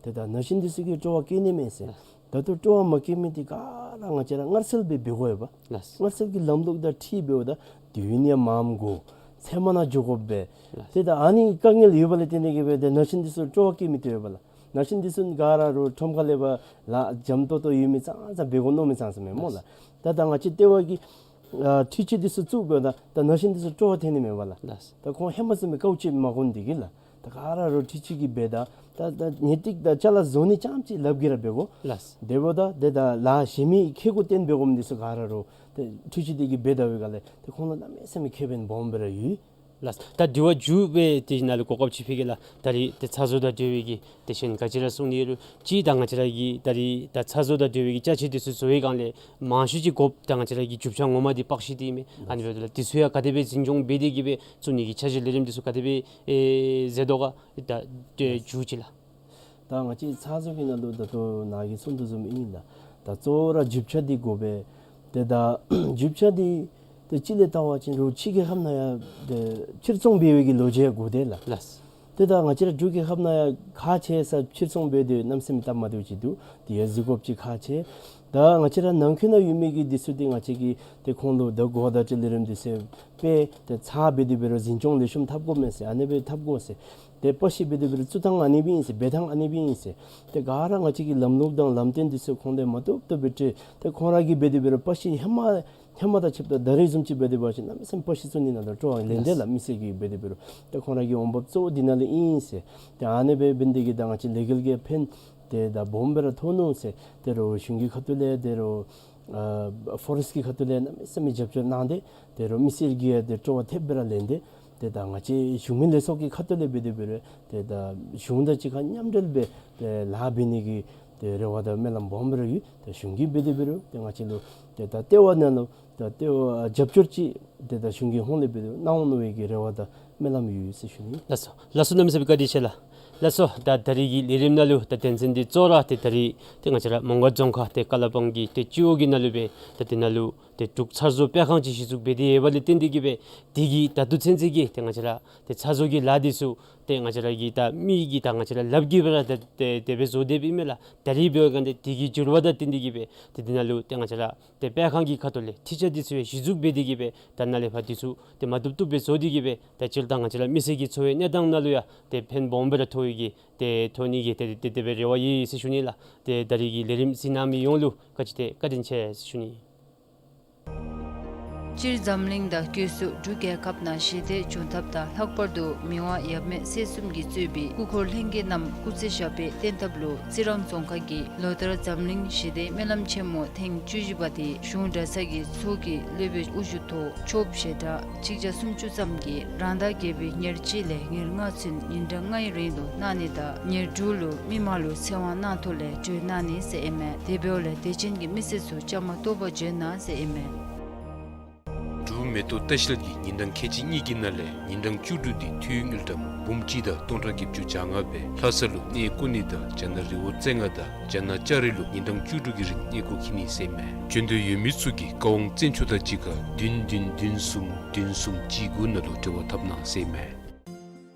ཏེ་ད་ན་གཞོན་འདི་ཚུ་གིས་སྤྲོ་བ་བསྐྱེད་ནི་མས་ཟེར། ལགས། ད་ལྟོ་སྤྲོ་བ་མ་བསྐྱེད་མི་འདི་ག་ར་ང་བཅས་ར་སྔར་སྲོལ་སྦེ་འབད་དགོ་ཡོད་པ། ལགས། སྔར་སྲོལ་གྱི་ལམ་ལུགས་དང་འཁྲིལ་འབདཝ་ད་དུས་ཡུན་ཡང་མངམ་དགོ། ཚེ་མ་ནང་འགྱོ་དགོ་པས། ལགས། ཏེ་ད་ཨ་ནི་དཀའ་ངལ་ཡོད་པ་ལས་བརྟེན་ཏེ་གིས་སྦེ་ཏེ་ན་གཞོན་འདི་ཚུ་སྤྲོ་བ་བསྐྱེད་མི་བཏུབ་ཡོད་པ་ལགས། ན་གཞོན་འདི་ཚུ་ག་ར་རོགས་ཁྲོམ་ཁ་ལས་ཕར་ལཱ་འཇམ་ཏོང་ཏོ་ཡོད་མི་ཙང་ཙང་འབད་དགོ་མནོ་མི་ཙང་ཙང་མས་སྨོ་ལགས། ད་ད་ང་བཅས་ལྟེ་བ་གི་ཨ་འཕྲུལ་ཆས་འདི་ཚུ་བཙུགས་འབདཝ་ད་ད་ན་གཞོན་འདི་ཚུ་སྤྲོ་བ་ཐོན་ནི་མས་པ་ལགས། ལགས། ད་ཁོང་ཧེ་མ་བཟུམ་སྦེ་དཀའཝ་སྤྱད་མ་དགོ་ནི་འདི་གིས་ལགས། ད་ག་ར་རོགས་འཕྲུལ་ཆས་ཀྱིས་འབད་ད་ད་ད་ངེས་ཏིག་ད་ཅ་ལ་བཟོ་ནི་རྐྱངམ་ཅིག་ལགཔ་གིས་ར་འབད་དགོ། ལགས། དེ་འབདཝ་ད་ཏེ་ད་ལཱ་གཞན་མི་ཁེ་གུ་བརྟེན་འབད་དགོ་མི་འདི་ཚུ་ག་ར་རོགས་ཏེ་འཕྲུལ་ཆས་འདི་གིས་འབད་ད་བའི་སྒང་ལས་ཏེ་ཁོང་ལུ་གནམ་མེད་ས་མེད་ཁེ་ཕན་སྦོམ་སྦེ་ར་ཡོད། ལགས། ད་དེ་བ་མཇུག་སྦེ་དེ་ནང་ལུ་གོ་སྐབས་ཅིག་ཕུལ་གེ་ལགས། ད་རིས་ཏེ་ཚ་བཟོ་དང་འབྲེལ་བའི་གི་ཏེ་གཞན་ག་ཅི་ར་གསུང་ནི་ཡོད་རུང་ཅིག་ད་ང་བཅས་ར་གི་ད་རིས་ད་ཚ་བཟོ་དང་འབྲེལ་བའི་གི་ཅ་ཆས་འདི་ཚུ་བཟོ་བའི་སྒང་ལས་མང་ཤོས་ཅིག་དགོཔ་ད་ང་བཅས་ར་གི་རྒྱུ་ཆ་ངོ་མ་འདི་པགས་ཤིང་འདི་ཨིན་མས། ཨ་ནི་འབདཝ་ད་ལུ་འདི་ཚུ་ཡང་ག་དེ་སྦེ་འཛིན་སྐྱོང་འབད་དེ་གིས་སྦེ་བཙུགས་ནི་གི་འཆར་གཞི་ལས་རིམ་འདི་ཚུ་ག་དེ་སྦེ་ཨེ་མཛད་དོ་ག། ད་ཏེ་མཇུག་ཅིག་ལགས། ད་ང་བཅས་ཚ་བཟོ་གི་ནང་ལུ་ད་ལྟོ་ནཱ་གིས་གསུང་དོ་བཟུམ་ཨིན་ལགས། ད་གཙོ་བོ་ར་རྒྱུ་ཆ་འདི་དགོ་པས། ཏེ་ད་རྒྱུ་ཆ་འདི་ཏེ་སྤྱིར་ལས་བལྟ་བ་ཅིན་རོགས་ཕྱི་རྒྱལ་ཁབ་ནང་ཡང་ཏེ་ཕྱིར་ཚོང་འབད་བའི་གི་ལོ་རྒྱུས་ཡང་དགོ་དེ་ལགས། ལགས། ཏེ་ད་ང་བཅས་ར་འབྲུག་རྒྱལ་ཁབ་ནང་ཡང་ཁག་ཆེ་ས་ཕྱིར་ཚོང་འབད་དེ་གནམ་མེད་ས་མེད་སྟབས་མ་བདེཝ་ཅིག་འདུག། དེ་ཡང་གཟིགས་དགོཔ་ཅིག་ཁག་ཆེ། ད་ང་བཅས་ར་ནང་འཁོད་ནང་ཡོད་མི་གི་འདི་ཚུ་འདི་ང་བཅས་ཀྱིས་ཏེ་ཁོང་ལུ་ད་གོ་བརྡ་སྤྲོད་ལས་རིམ་འདི་ཚུ་སྤེལ་ཏེ་ཚར་འབད་དེ་འབད་རུང་འཛིན་སྐྱོང་ལེགས་ཤོམ་འཐབ་དགོ་མས་ཟེར། ཨ་ནི་སྦེ་འཐབ་དགོ་ཟེར། ཏེ་པར་སི་འབད་དེ་འབད་རུང་བཙུགས་ཐངས་ཨ་ནི་སྦེ་ཨིན་ཟེར། འབད་ཐངས་ཨ་ནི་སྦེ་ཨིན་ཟེར། ཏེ་ག་ར་ང་བཅས་ཀྱི་ལམ་ལུགས་དང་ལམ་སྟོན་འདི་ཚུ་ཁོང་ལས་མ་བཏུབ་བཏུབ་སྦེ་སྤྲོད། ཏེ་ཁོང་ར་གིས་འབད་དེ་འབད་རུང་པར་སི་ཧེ་མ་ཧེ་མ་དང་ཕྱདཔ་ད་ད་རེས་བཟུམ་ཅིག་འབད་དེ་འབད་བ་ཅིན་གནམ་མེད་ས་མེད་པར་སི་བཙུགས་ནི་ནང་ལུ་སྤྲོ་བ་ལེན་ཏེ་ལགས། མི་སེར་གྱིས་འབད་དེ་འབད་རུང་ཏེ་ཁོང་ར་གི་འོང་འབབ་གཙོ་བོ་འདི་ནང་ལས་ཨིན་ཟེར། ཏེ་ཨ་ནི་སྦེ་འབད་ནི་འདི་གིས་ད་ང་བཅས་ལས་འགུལ་གྱི་ཕན་ཏེ་ད་སྦོམ་སྦེ་ར་ཐོགས་ནུག་ཟེར། ཏེ་རོགས་གཞུང་གི་ཁ་ཐུག་ལས་ཏེ་རོགས་ཨ་ཕོ་རེསཊ་ཀྱི་ཁ་ཐུག་ལས་གནམ་མེད་ས་མེད་རྒྱབ་སྐྱོར་གནང་སྟེ་ཏེ་རོགས་མི་སེར་གྱིས་ཡང་ཏེ་སྤྲོ་བ་ཐེབས་སྦེ་ར་ལེན་ཏེ་ཏེ་ད་ང་བཅས་གཞུང་མིན་ལས་ཚོགས་ཀྱི་ཁ་ཐུག་ལས་འབད་དེ་འབད་རུང་ཏེ་ད་གཞུང་དང་གཅིག་ཁར་མཉམ་འབྲེལ་སྦེ་ཏེ་ལཱ་འབད་ནི་གི་ཏེ་རེ་བ་དང་སྨོན་ལམ་སྦོམ་སྦེ་ར་ཡོད། ཏེ་གཞུང་གིས་འབད་དེ་འབད་རུང་ཏེ་ང་བཅས་ལུ་ཏེ་ད་ལྟེ་བ་ནང་ལུ་ད་ལྟེ་བ་རྒྱབ་སྐྱོར་ཅིག་ཏེ་ད་གཞུང་གི་ཧོངས་ལས་འབད་དེ་གནང་འོང་མནོ་བའི་གི་རེ་བ་དང་སྨོན་ལམ་ཡོད་ཟེར་ཞུ་ནི། ལགས་སོ། ལགས་སོ། གནམ་མེད་ས་མེད་བཀའ་དྲིན་ཆེ་ལགས། ལགས་སོ། ད་ད་རིས་ཀྱི་ལས་རིམ་ནང་ལུ་ད་དོན་ཚན་འདི་གཙོ་བོ་ར་ཏེ་ད་རིས་ཏེ་ང་བཅས་ར་མོང་སྒར་རྫོང་ཁག་ཏེ་ཀ་ལ་པང་གི་ཏེ་སྤྱི་འོག་གི་ནང་ལུ་སྦེ་ད་དེ་ནང་ལུ་ཏེ་འབྲུག་ཚ་བཟོ་སྤེལ་ཁང་ཅིག་གཞི་བཙུགས་འབད་དེ་ཡོད་པ་ལས་བརྟེན་ཏེ་གིས་སྦེ་དེ་གིས་ད་ལྟོ་ཚུན་ཚོད་ཀྱི་ཏེ་ང་བཅས་ར་ཏེ་ཚ་བཟོ་གི་ལཱ་འདི་ཚུ་ཏེ་ང་བཅས་ར་གི་ད་མི་གི་ད་ང་བཅས་ར་ལགཔ་གིས་སྦེ་ར་ཏེ་ཏེ་དེ་སྦེ་བཟོ་སྡོདཔ་ཨིན་མས་ལགས། ད་རིས་འབད་བའི་སྒང་ཏེ་དེ་གི་འགྱུར་བ་དང་བསྟུན་ཏེ་གིས་སྦེ་ཏེ་དེ་ནང་ལུ་ཏེ་ང་བཅས་ར་ཏེ་སྤེལ་ཁང་གི་ཁ་ཐུག་ལས་འཕྲུལ་ཆས་འདི་ཚུ་ཡང་གཞི་བཙུགས་འབད་དེ་གིས་སྦེ་ད་ནཱ་ལས་ཕར་འདི་ཚུ་ཏེ་མ་བཏུབ་བཏུབ་སྦེ་བཟོ་སྟེ་གིས་སྦེ་ད་སྤྱིར་བཏང་ང་བཅས་ར་མི་སེར་གྱི་འཚོ་བའི་གནས་སྟངས་ནང་ལུ་ཡང་ཏེ་ཕན་སྦོམ་སྦེ་ར་ཐོགས་ཡི་གི་ཏེ་ཐོགས་ནི་གི་ཏེ་ཏེ་དེ་སྦེ་རེ་བ་ཡོད་ཟེར་ཞུ་ནི་ལགས། ཏེ་ད་རིས་ཀྱི་ལས་རིམ་གཟིགས་གནང་མི་ཡོངས་ལུ་ག་ཅི་ཏེ་བཀའ་དྲིན་ཆེ་ཟེར་ཞུ་ནི། སྤྱིར་འཛམ་གླིང་དང་སྒོས་སུ་འབྲུག་རྒྱལ་ཁབ་ནང་ཞི་བདེ་འབྱུང་ཐབས་དང་ལྷག་པར་དུ་མི་དབང་ཡབ་མེས་སྲས་གསུམ་གྱིས་གཙོས་པའི་སྐུ་འཁོར་ལྷན་རྒྱས་རྣམས་སྐུ་ཚེ་ཞབས་པད་བརྟན་ཐབས་ལུ་རྩི་རང་རྫོང་ཁག་གིས་ལོ་ལྟར་འཛམ་གླིང་ཞི་བདེའི་སྨོན་ལམ་ཆེན་མོ་ཐེངས་བཅུ་བཞི་པ་དེ་གཞུང་གྲྭ་ཚང་གི་ཚོགས་ཀྱི་སློབ་དཔོན་དབུ་བཞུགས་ཐོག་ཆོསཔ་ཞལ་གྲངས་གཅིག་བརྒྱ་སུམ་ཅུ་ཙམ་གྱིས་རང་ཟླ་བརྒྱད་པའི་ཉེར་གཅིག་ལས་ཉེར་ལྔ་ཚུན་ཉིན་གྲངས་ལྔའི་རིང་དུ་གནང་ནི་དང་ཉེར་དྲུག་ལུ་མི་མང་ལུ་ཚེ་དབང་གནང་ཐོག་ལས་གྲོལ་གནང་ནི་ཟེར་ཨིན་མས། དེ་འབདཝ་ལས་དད་ཅན་གྱི་མི་སེར་ཚུ་བཅའ་མར་གཏོགས་པར་བྱོན་གནང་ཟེར་ཨིན་མས། འབྲུག་མེ་ཏོག་ལྟ་བཤལ་གྱིས་ཉིན་གྲངས་ཁལ་གཅིག་གཉིས་ཀྱི་ནང་ལས་ཉིན་གྲངས་བཅུ་དྲུག་དེ་འཐུས་དངུལ་ཀྲམ་འབུམ་གཅིག་དང་སྟོང་ཕྲག་བརྒྱད་ཅུ་གྱ་ལྔ་སྦེ་ལྷ་ས་ལུ་གནས་བསྐོ་ནི་དང་རྒྱ་ནག་རི་བོ་རྩེ་ལྔ་དང་རྒྱ་ནག་ལྕགས་རི་ལུ་ཉིན་གྲངས་བཅུ་དྲུག་གི་རིང་གནས་སྐོར་འཁྱིད་ནི་ཟེར་ཨིན་མས། བྱོན་འདོད་ཡོད་མི་ཚུ་གིས་བཀའ་དབང་བཙན་ཆུ་དང་གཅིག་ཁར་བདུན་བདུན་བདུན་གསུམ་བདུན་གསུམ་གཅིག་དགུ་ནང་ལུ་འབྲེལ་བ་འཐབ་གནང་ཟེར་ཨིན་མས།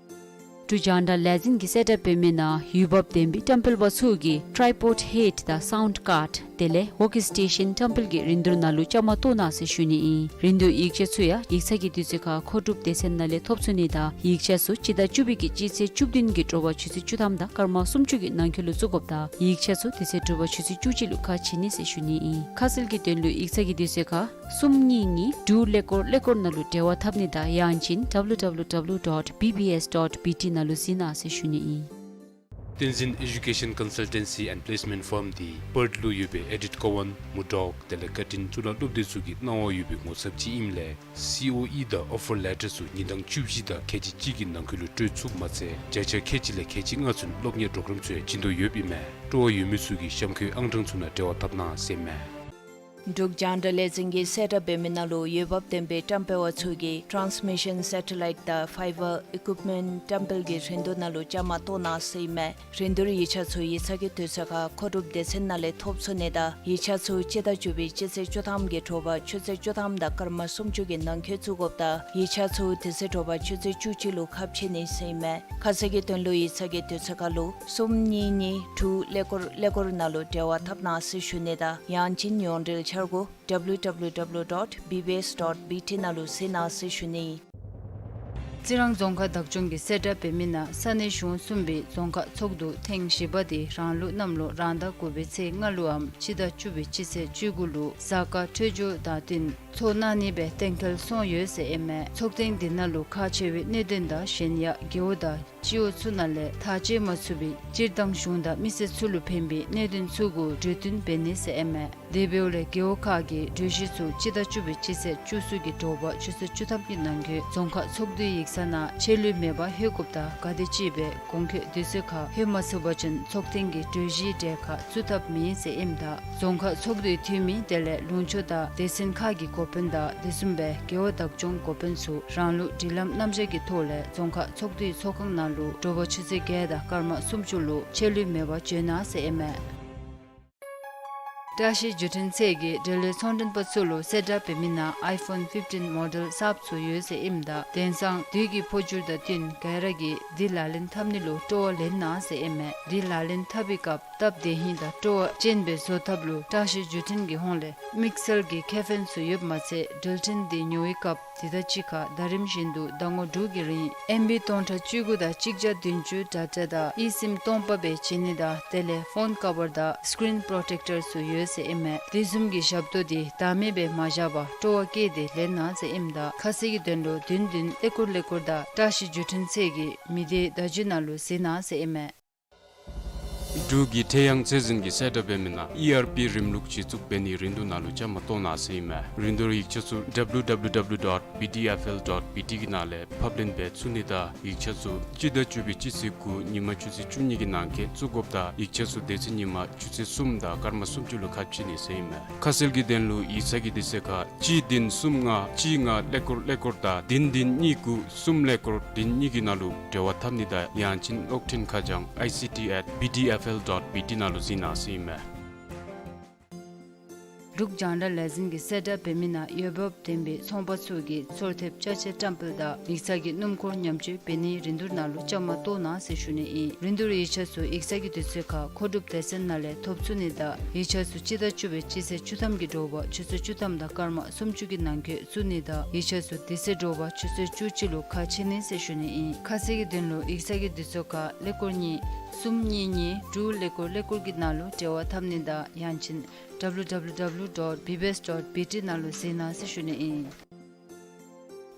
འབྲུག་རྒྱང་བསྒྲགས་ལས་འཛིན་གྱིས་གསལ་བསྒྲགས་འབད་མི་ནང་འོས་འབབ་ལྡན་པའི་བཀྲམ་སྤེལ་པ་ཚུ་གིས་ཊཱའི་པོཌ་ཧེཌ་དང་སའུནཌ་ཀཱརཌ་དེ་ལས་ཝོརྐ་སི་ཊེ་ཤཱན་བཀྲམ་སྤེལ་གྱི་རིན་བསྡུར་ནང་ལུ་བཅའ་མར་གཏོགས་གནང་ཟེར་ཞུ་ནི་ཨིན། རིན་བསྡུར་ཡིག་ཆ་ཚུ་ཡང་ཡིག་ཚང་གི་དུས་ཚོད་ཁར་མཁོ་སྒྲུབ་སྡེ་ཚན་ནང་ལས་ཐོབ་ཚུགས་ནི་དང་ཡིག་ཆ་ཚུ་སྤྱི་ཟླ་བཅུ་པའི་གི་སྤྱི་ཚེས་བཅུ་བདུན་གྱི་དྲོ་པ་ཆུ་ཚོད་བཅུ་ཐམ་དང་སྐར་མ་སུམ་ཅུ་གི་ནང་འཁོད་ལུ་བཙུགས་དགོཔ་དང་ཡིག་ཆ་ཚུ་དེ་ཚེ་དྲོ་པ་ཆུ་ཚོད་བཅུ་གཅིག་ལུ་ཁ་ཕྱེ་ནི་ཟེར་ཞུ་ནི་ཨིན། ཁ་གསལ་གྱི་དོན་ལུ་ཡིག་ཚང་གི་དུས་ཚོད་ཁར་གསུམ་གཉིས་གཉིས་དྲུག་ཀླད་ཀོར་ཀླད་ཀོར་ནང་ལུ་འབྲེལ་བ་འཐབ་ནི་དང་ཡང་ཅིན་ཌབ་ལུ་ཌབ་ལུ་ཌབ་ལུ་ཌོཊ་བི་བི་ཨེསི་ཌོཊ་བི་ཊི་ནང་ལུ་གཟིགས་གནང་ཟེར་ཞུ་ནི་ཨིན། བསྟན་འཛིན་ཨེ་ཌུ་ཀེ་ཤཱན་ཀོན་སལ་ཊེན་སི་ཨེནཌ་པི་ལེསི་མེནཊ་ཕརམ་འདི་པརཐ་ལུ་ཡོད་པའི་ཨེ་ཌིཐ་ཀོ་ཝཱན་མུར་ཌོག་དེ་ལས་ཀར་ཊིན་གཙུག་ལག་སློབ་སྡེ་ཚུ་གི་གནང་བ་ཡོད་པའི་ངོ་ཚབ་ཅིག་ཨིནམ་ལས་སི་ཨོ་ཨི་དང་ཨོ་ཕར་ལེ་ཊར་ཚུ་ཉིན་གྲངས་བཅུ་བཞི་དང་ཁལ་གཅིག་གཅིག་གི་ནང་འཁོད་ལུ་སྤྲོད་ཚུགསཔ་མ་ཚད་བརྒྱ་ཆ་ཁལ་གཅིག་ལས་ཁལ་གཅིག་ལྔ་ཚུན་གློག་བརྙན་གྲོགས་རམ་ཚུ་ཡང་བྱིན་དོ་ཡོདཔ་ཨིན་མས། སྤྲོ་བ་ཡོད་མི་ཚུ་གིས་གཤམ་འཁོད་ཨང་གྲངས་ཚུ་ནང་འབྲེལ་བ་འཐབ་གནང་ཟེར་ཨིན་མས། འབྲུག་རྒྱང་བསྒྲགས་ལས་འཛིན་གྱིས་གསལ་བསྒྲགས་འབད་མི་ནང་ལུ་འོས་འབབ་ལྡན་པའི་བཀྲམ་སྤེལ་པ་ཚུ་གིས་ཊཱནསི་མི་ཤཱན་སེ་ཊ་ལའིཊ་དང་ཕའི་བར་ཨི་ཀུཡིཔ་མེནཊ་བཀྲམ་སྤེལ་གྱི་རིན་བསྡུར་ནང་ལུ་བཅའ་མར་གཏོགས་གནང་ཟེར་ཨིན་མས། རིན་བསྡུར་ཡིག་ཆ་ཚུ་ཡིག་ཚང་གི་དུས་ཚོད་ཁར་མཁོ་སྒྲུབ་སྡེ་ཚན་ནང་ལས་ཐོབ་ཚུགས་ནི་དང་ཡིག་ཆ་ཚུ་སྤྱི་ཟླ་བཅུ་པའི་སྤྱི་ཚེས་བཅུ་ཐམ་གྱི་དྲོ་པ་ཆུ་ཚོད་བཅུ་ཐམ་དང་སྐར་མ་སུམ་ཅུ་གི་ནང་འཁོད་བཙུགས་དགོཔ་དང་ཡིག་ཆ་ཚུ་དེ་ཚེ་དྲོ་པ་ཆུ་ཚོད་བཅུ་གཅིག་ལུ་ཁ་ཕྱེ་ནི་ཟེར་ཨིན་མས། ཁ་གསལ་གྱི་དོན་ལུ་ཡིག་ཚང་གི་དུས་ཚོད་ཁར་ལུ་གསུམ་གཉིས་གཉིས་དྲུག་ཀླད་ཀོར་ཀླད་ཀོར་ནང་ལུ་འབྲེལ་བ་འཐབ་གནང་ཟེར་ཞུ་ནི་དང་ཡང་ཅིན་ཡོངས་འབྲེལ་འཆར་སྒོ་ཌབ་ལུ་ཌབ་ལུ་ཌབ་ལུ་ཌོཊ་བི་བི་ཨེསི་ཌོཊ་བི་ཊི་ནང་ལུ་གཟིགས་གནང་ཟེར་ཞུ་ནི། རྩི་རང་རྫོང་ཁག་བདག་སྐྱོང་གིས་གསལ་བསྒྲགས་འབད་མི་ནང་ས་གནས་གཞུང་གསུམ་པའི་རྫོང་ཁག་ཚོགས་འདུ་ཐེངས་བཞི་པ་དེ་རང་ལུགས་གནམ་ལོ་རང་ཟླ་དགུ་པའི་ཚེས་ལྔ་ལུའམ་སྤྱི་ཟླ་བཅུ་པའི་སྤྱི་ཚེས་བཅུ་དགུ་ལུ་གཟའ་སྐར་འཕྲོད་སྦྱོར་དང་བསྟུན་ཚོགས་གནང་ནི་སྦེ་གཏན་འཁེལ་སོང་ཡོད་ཟེར་ཨིན་མས། ཚོགས་ཐེངས་འདི་ནང་ལུ་ཁག་ཆེ་བའི་གནད་དོན་དང་གཞན་ཡང་རྒེད་འོག་དང་སྤྱི་འོག་ཚུ་ནང་ལས་ཐག་བཅད་མ་ཚུགས་པའི་སྤྱིར་བཏང་གཞུང་དང་མི་སེར་ཚུ་ལུ་ཕན་པའི་གནད་དོན་ཚུ་གུ་གྲོས་བསྟུན་འབད་ནི་ཟེར་ཨིན་མས། དེ་འབདཝ་ལས་རྒེད་འོག་ཁག་གི་གྲོས་གཞི་ཚུ་སྤྱི་ཟླ་བཅུ་པའི་སྤྱི་ཚེས་བཅུ་གསུམ་གྱི་དྲོ་པ་ཆུ་ཚོད་བཅུ་ཐམ་གྱི་ནང་འཁོད་རྫོང་ཁག་ཚོགས་འདུའི་ཡིག་ཚང་ནང་ཆད་ལུས་མེད་པར་ལྷོད་དགོཔ་དང་ག་དེ་ཅིག་སྦེ་གོང་འཁོད་དུས་ཚོད་ཁར་ལྷོད་མ་ཚུགས་པ་ཅིན་ཚོགས་ཐེངས་ཀྱི་གྲོས་གཞིའི་གྲས་ཁར་བཙུགས་ཐབས་མེད་ཟེར་ཨིནམ་ད་རྫོང་ཁག་ཚོགས་འདུའི་འཐུས་མི་དེ་ལས་ལུང་ཕྱོགས་དང་སྡེ་ཚན་ཁག་གི་འགོ་དཔོན་དང་དེ་བཟུམ་སྦེ་རྒེད་འོག་བདག་སྐྱོང་འགོ་དཔོན་ཚུ་རང་ལུགས་སྒྲིག་ལམ་རྣམ་གཞག་གི་ཐོག་ལས་རྫོང་ཁག་ཚོགས་འདུའི་ཚོགས་ཁང་ནང་ལུ་དྲོ་པ་ཆུ་ཚོད་བརྒྱད་དང་སྐར་མ་སུམ་ཅུ་ལུ་ཆད་ལུས་མེད་པར་བྱོན་གནང་ཟེར་ཨིན་མས། བཀྲ་ཤིས་བརྒྱུད་འཕྲིན་ཚད་ཀྱིས་འབྲེལ་ཡོད་ཚོང་མགྲོན་པ་ཚུ་ལུ་གསལ་བསྒྲགས་འབད་མི་ནང་ཨའི་ཕོན་ཕིཕ་ཊིན་མོ་ཌེལ་གསརཔ་ཚུ་ཡོད་ཟེར་ཨིནམ་ད་དེང་སང་དུས་ཀྱི་འཕོ་འགྱུར་དང་བསྟུན་ག་ར་གིས་འདི་ལག་ལེན་འཐབ་ནི་ལུ་སྤྲོ་བ་ལེན་གནང་ཟེར་ཨིན་མས། འདི་ལག་ལེན་འཐབ་པའི་སྐབས་སྟབས་བདེ་ཧིང་དང་སྤྲོ་བ་ཅན་སྦེ་བཟོ་ཐབས་ལུ་བཀྲ་ཤིས་བརྒྱུད་འཕྲིན་གྱི་ཧོངས་ལས་དམིགས་བསལ་གྱི་ཁེ་ཕན་ཚུ་ཡོདཔ་མ་ཚད་འགྲུལ་འཕྲིན་འདི་ཉོ་བའི་སྐབས་དེ་དང་གཅིག་ཁར་ཟླ་རིམ་བཞིན་དུ་ཟླ་ངོ་དྲུག་གི་རིང་ཨེམ་བི་སྟོང་ཕྲག་བཅུ་དགུ་དང་གཅིག་བརྒྱ་བདུན་ཅུ་ཌེ་ཊ་དང་ཨི་སིམ་སྟོང་པ་སྦེ་བྱིན་ནི་དང་དེ་ལས་ཕོན་ཀ་བར་དང་སི་ཀི་རིན་པོརོ་ཊེཀ་ཊར་ཚུ་ཡོད་ཟེར་ཨིན་མས། དེ་བཟུམ་གྱི་ཞབས་ཏོག་འདི་ཟླ་མེད་སྦེ་མ་བཞག་པར་སྤྲོ་བ་བསྐྱེད་དེ་ལེན་གནང་ཟེར་ཨིནམ་ད་ཁ་གསལ་གྱི་དོན་ལུ་བདུན་བདུན་ཀླད་ཀོར་ཀླད་ཀོར་དང་བཀྲ་ཤིས་བརྒྱུད་འཕྲིན་ཚད་ཀྱི་མི་སྡེའི་བརྡ་བརྒྱུད་ནང་ལུ་གཟིགས་གནང་ཟེར་ཨིན་མས། འབྲུག་གི་ཁྲེ་ཡང་ཚད་འཛིན་གྱིས་གསལ་བསྒྲགས་འབད་མི་ནང་ཨི་ཨར་པི་རིམ་ལུགས་གཞི་བཙུགས་འབད་ནིའི་རིན་བསྡུར་ནང་ལུ་བཅའ་མར་གཏོགས་གནང་ཟེར་ཨིན་མས། རིན་བསྡུར་ཡིག་ཆ་ཚུ་ཌབ་ལུ་ཌབ་ལུ་ཌོཊ་བི་ཌི་ཨེཕ་ཨེལ་ཌོཊ་བི་ཊི་གི་ནང་ལས་ཕབ་ལེན་འབད་ཚུགས་ནི་དང་ཡིག་ཆ་ཚུ་སྤྱི་ཟླ་བཅུ་པའི་སྤྱི་ཚེས་དགུ་ཉིན་མ་ཆུ་ཚོད་བཅུ་གཉིས་ཀྱི་ནང་འཁོད་བཙུགས་དགོཔ་དང་ཡིག་ཆ་ཚུ་དེ་ཚེ་ཉིན་མ་ཆུ་ཚོད་གསུམ་དང་སྐར་མ་སུམ་ཅུ་ལུ་ཁ་ཕྱེ་ནི་ཟེར་ཨིན་མས། ཁ་གསལ་གྱི་དོན་ལུ་ཡིག་ཚང་གི་དུས་ཚོད་ཁར་གཅིག་བདུན་གསུམ་ལྔ་གཅིག་ལྔ་ཀླད་ཀོར་ཀླད་ཀོར་དང་བདུན་བདུན་གཉིས་དགུ་གསུམ་ཀླད་ཀོར་བདུན་གཉིས་ཀྱི་ནང་ལུ་འབྲེལ་བ་འཐབ་ནི་དང་ཡང་ཅིན་གློག་འཕྲིན་ཁ་བྱང་ཨའི་སི་ཊི་ཨེཊ་བི་ཌི་ཨེཕ་ཨེལ་ཌོཊ་བི་ཊི་ནང་ལུ་གཟིགས་གནང་ཟེར་ཨིན་མས། འབྲུག་རྒྱང་བསྒྲགས་ལས་འཛིན་གྱིས་གསལ་བསྒྲགས་འབད་མི་ནང་འོས་འབབ་ལྡན་པའི་ཚོང་པ་ཚུ་གིས་ཚོར་ཐེབས་ཅ་ཆས་བཀྲམ་སྤེལ་དང་ཡིག་ཚང་གི་སྣུམ་འཁོར་ཉམས་བཅོས་འབད་ནིའི་རིན་བསྡུར་ནང་ལུ་བཅའ་མར་གཏོགས་གནང་ཟེར་ཞུ་ནི་ཨིན། རིན་བསྡུར་ཡིག་ཆ་ཚུ་ཡིག་ཚང་གི་དུས་ཚོད་ཁར་མཁོ་སྒྲུབ་སྡེ་ཚན་ནང་ལས་ཐོབ་ཚུགས་ནི་དང་ཡིག་ཆ་ཚུ་སྤྱི་ཟླ་བཅུ་པའི་སྤྱི་ཚེས་བཅུ་ཐམ་གྱི་དྲོ་པ་ཆུ་ཚོད་བཅུ་ཐམ་དང་སྐར་མ་སུམ་ཅུ་གི་ནང་འཁོད་བཙུགས་ནི་དང་ཡིག་ཆ་ཚུ་དེ་ཚེ་དྲོ་པ་ཆུ་ཚོད་བཅུ་གཅིག་ལུ་ཁ་ཕྱེ་ནི་ཟེར་ཞུ་ནི་ཨིན། ཁ་གསལ་གྱི་དོན་ལུ་ཡིག་ཚང་གི་དུས་ཚོད་ཁར་ཀླད་ཀོར་གཉིས་གསུམ་གཉིས་གཉིས་དྲུག་ཀླད་ཀོར་ཀླད་ཀོར་གྱི་ནང་ལུ་འབྲེལ་བ་འཐབ་ནི་དང་ཡང་ཅིན་ཌབ་ལུ་ཌབ་ལུ་ཌབ་ལུ་ཌོཊ་བི་བི་ཨེསི་ཌོཊ་བི་ཊི་ནང་ལུ་གཟིགས་གནང་ཟེར་ཞུ་ནི་ཨིན།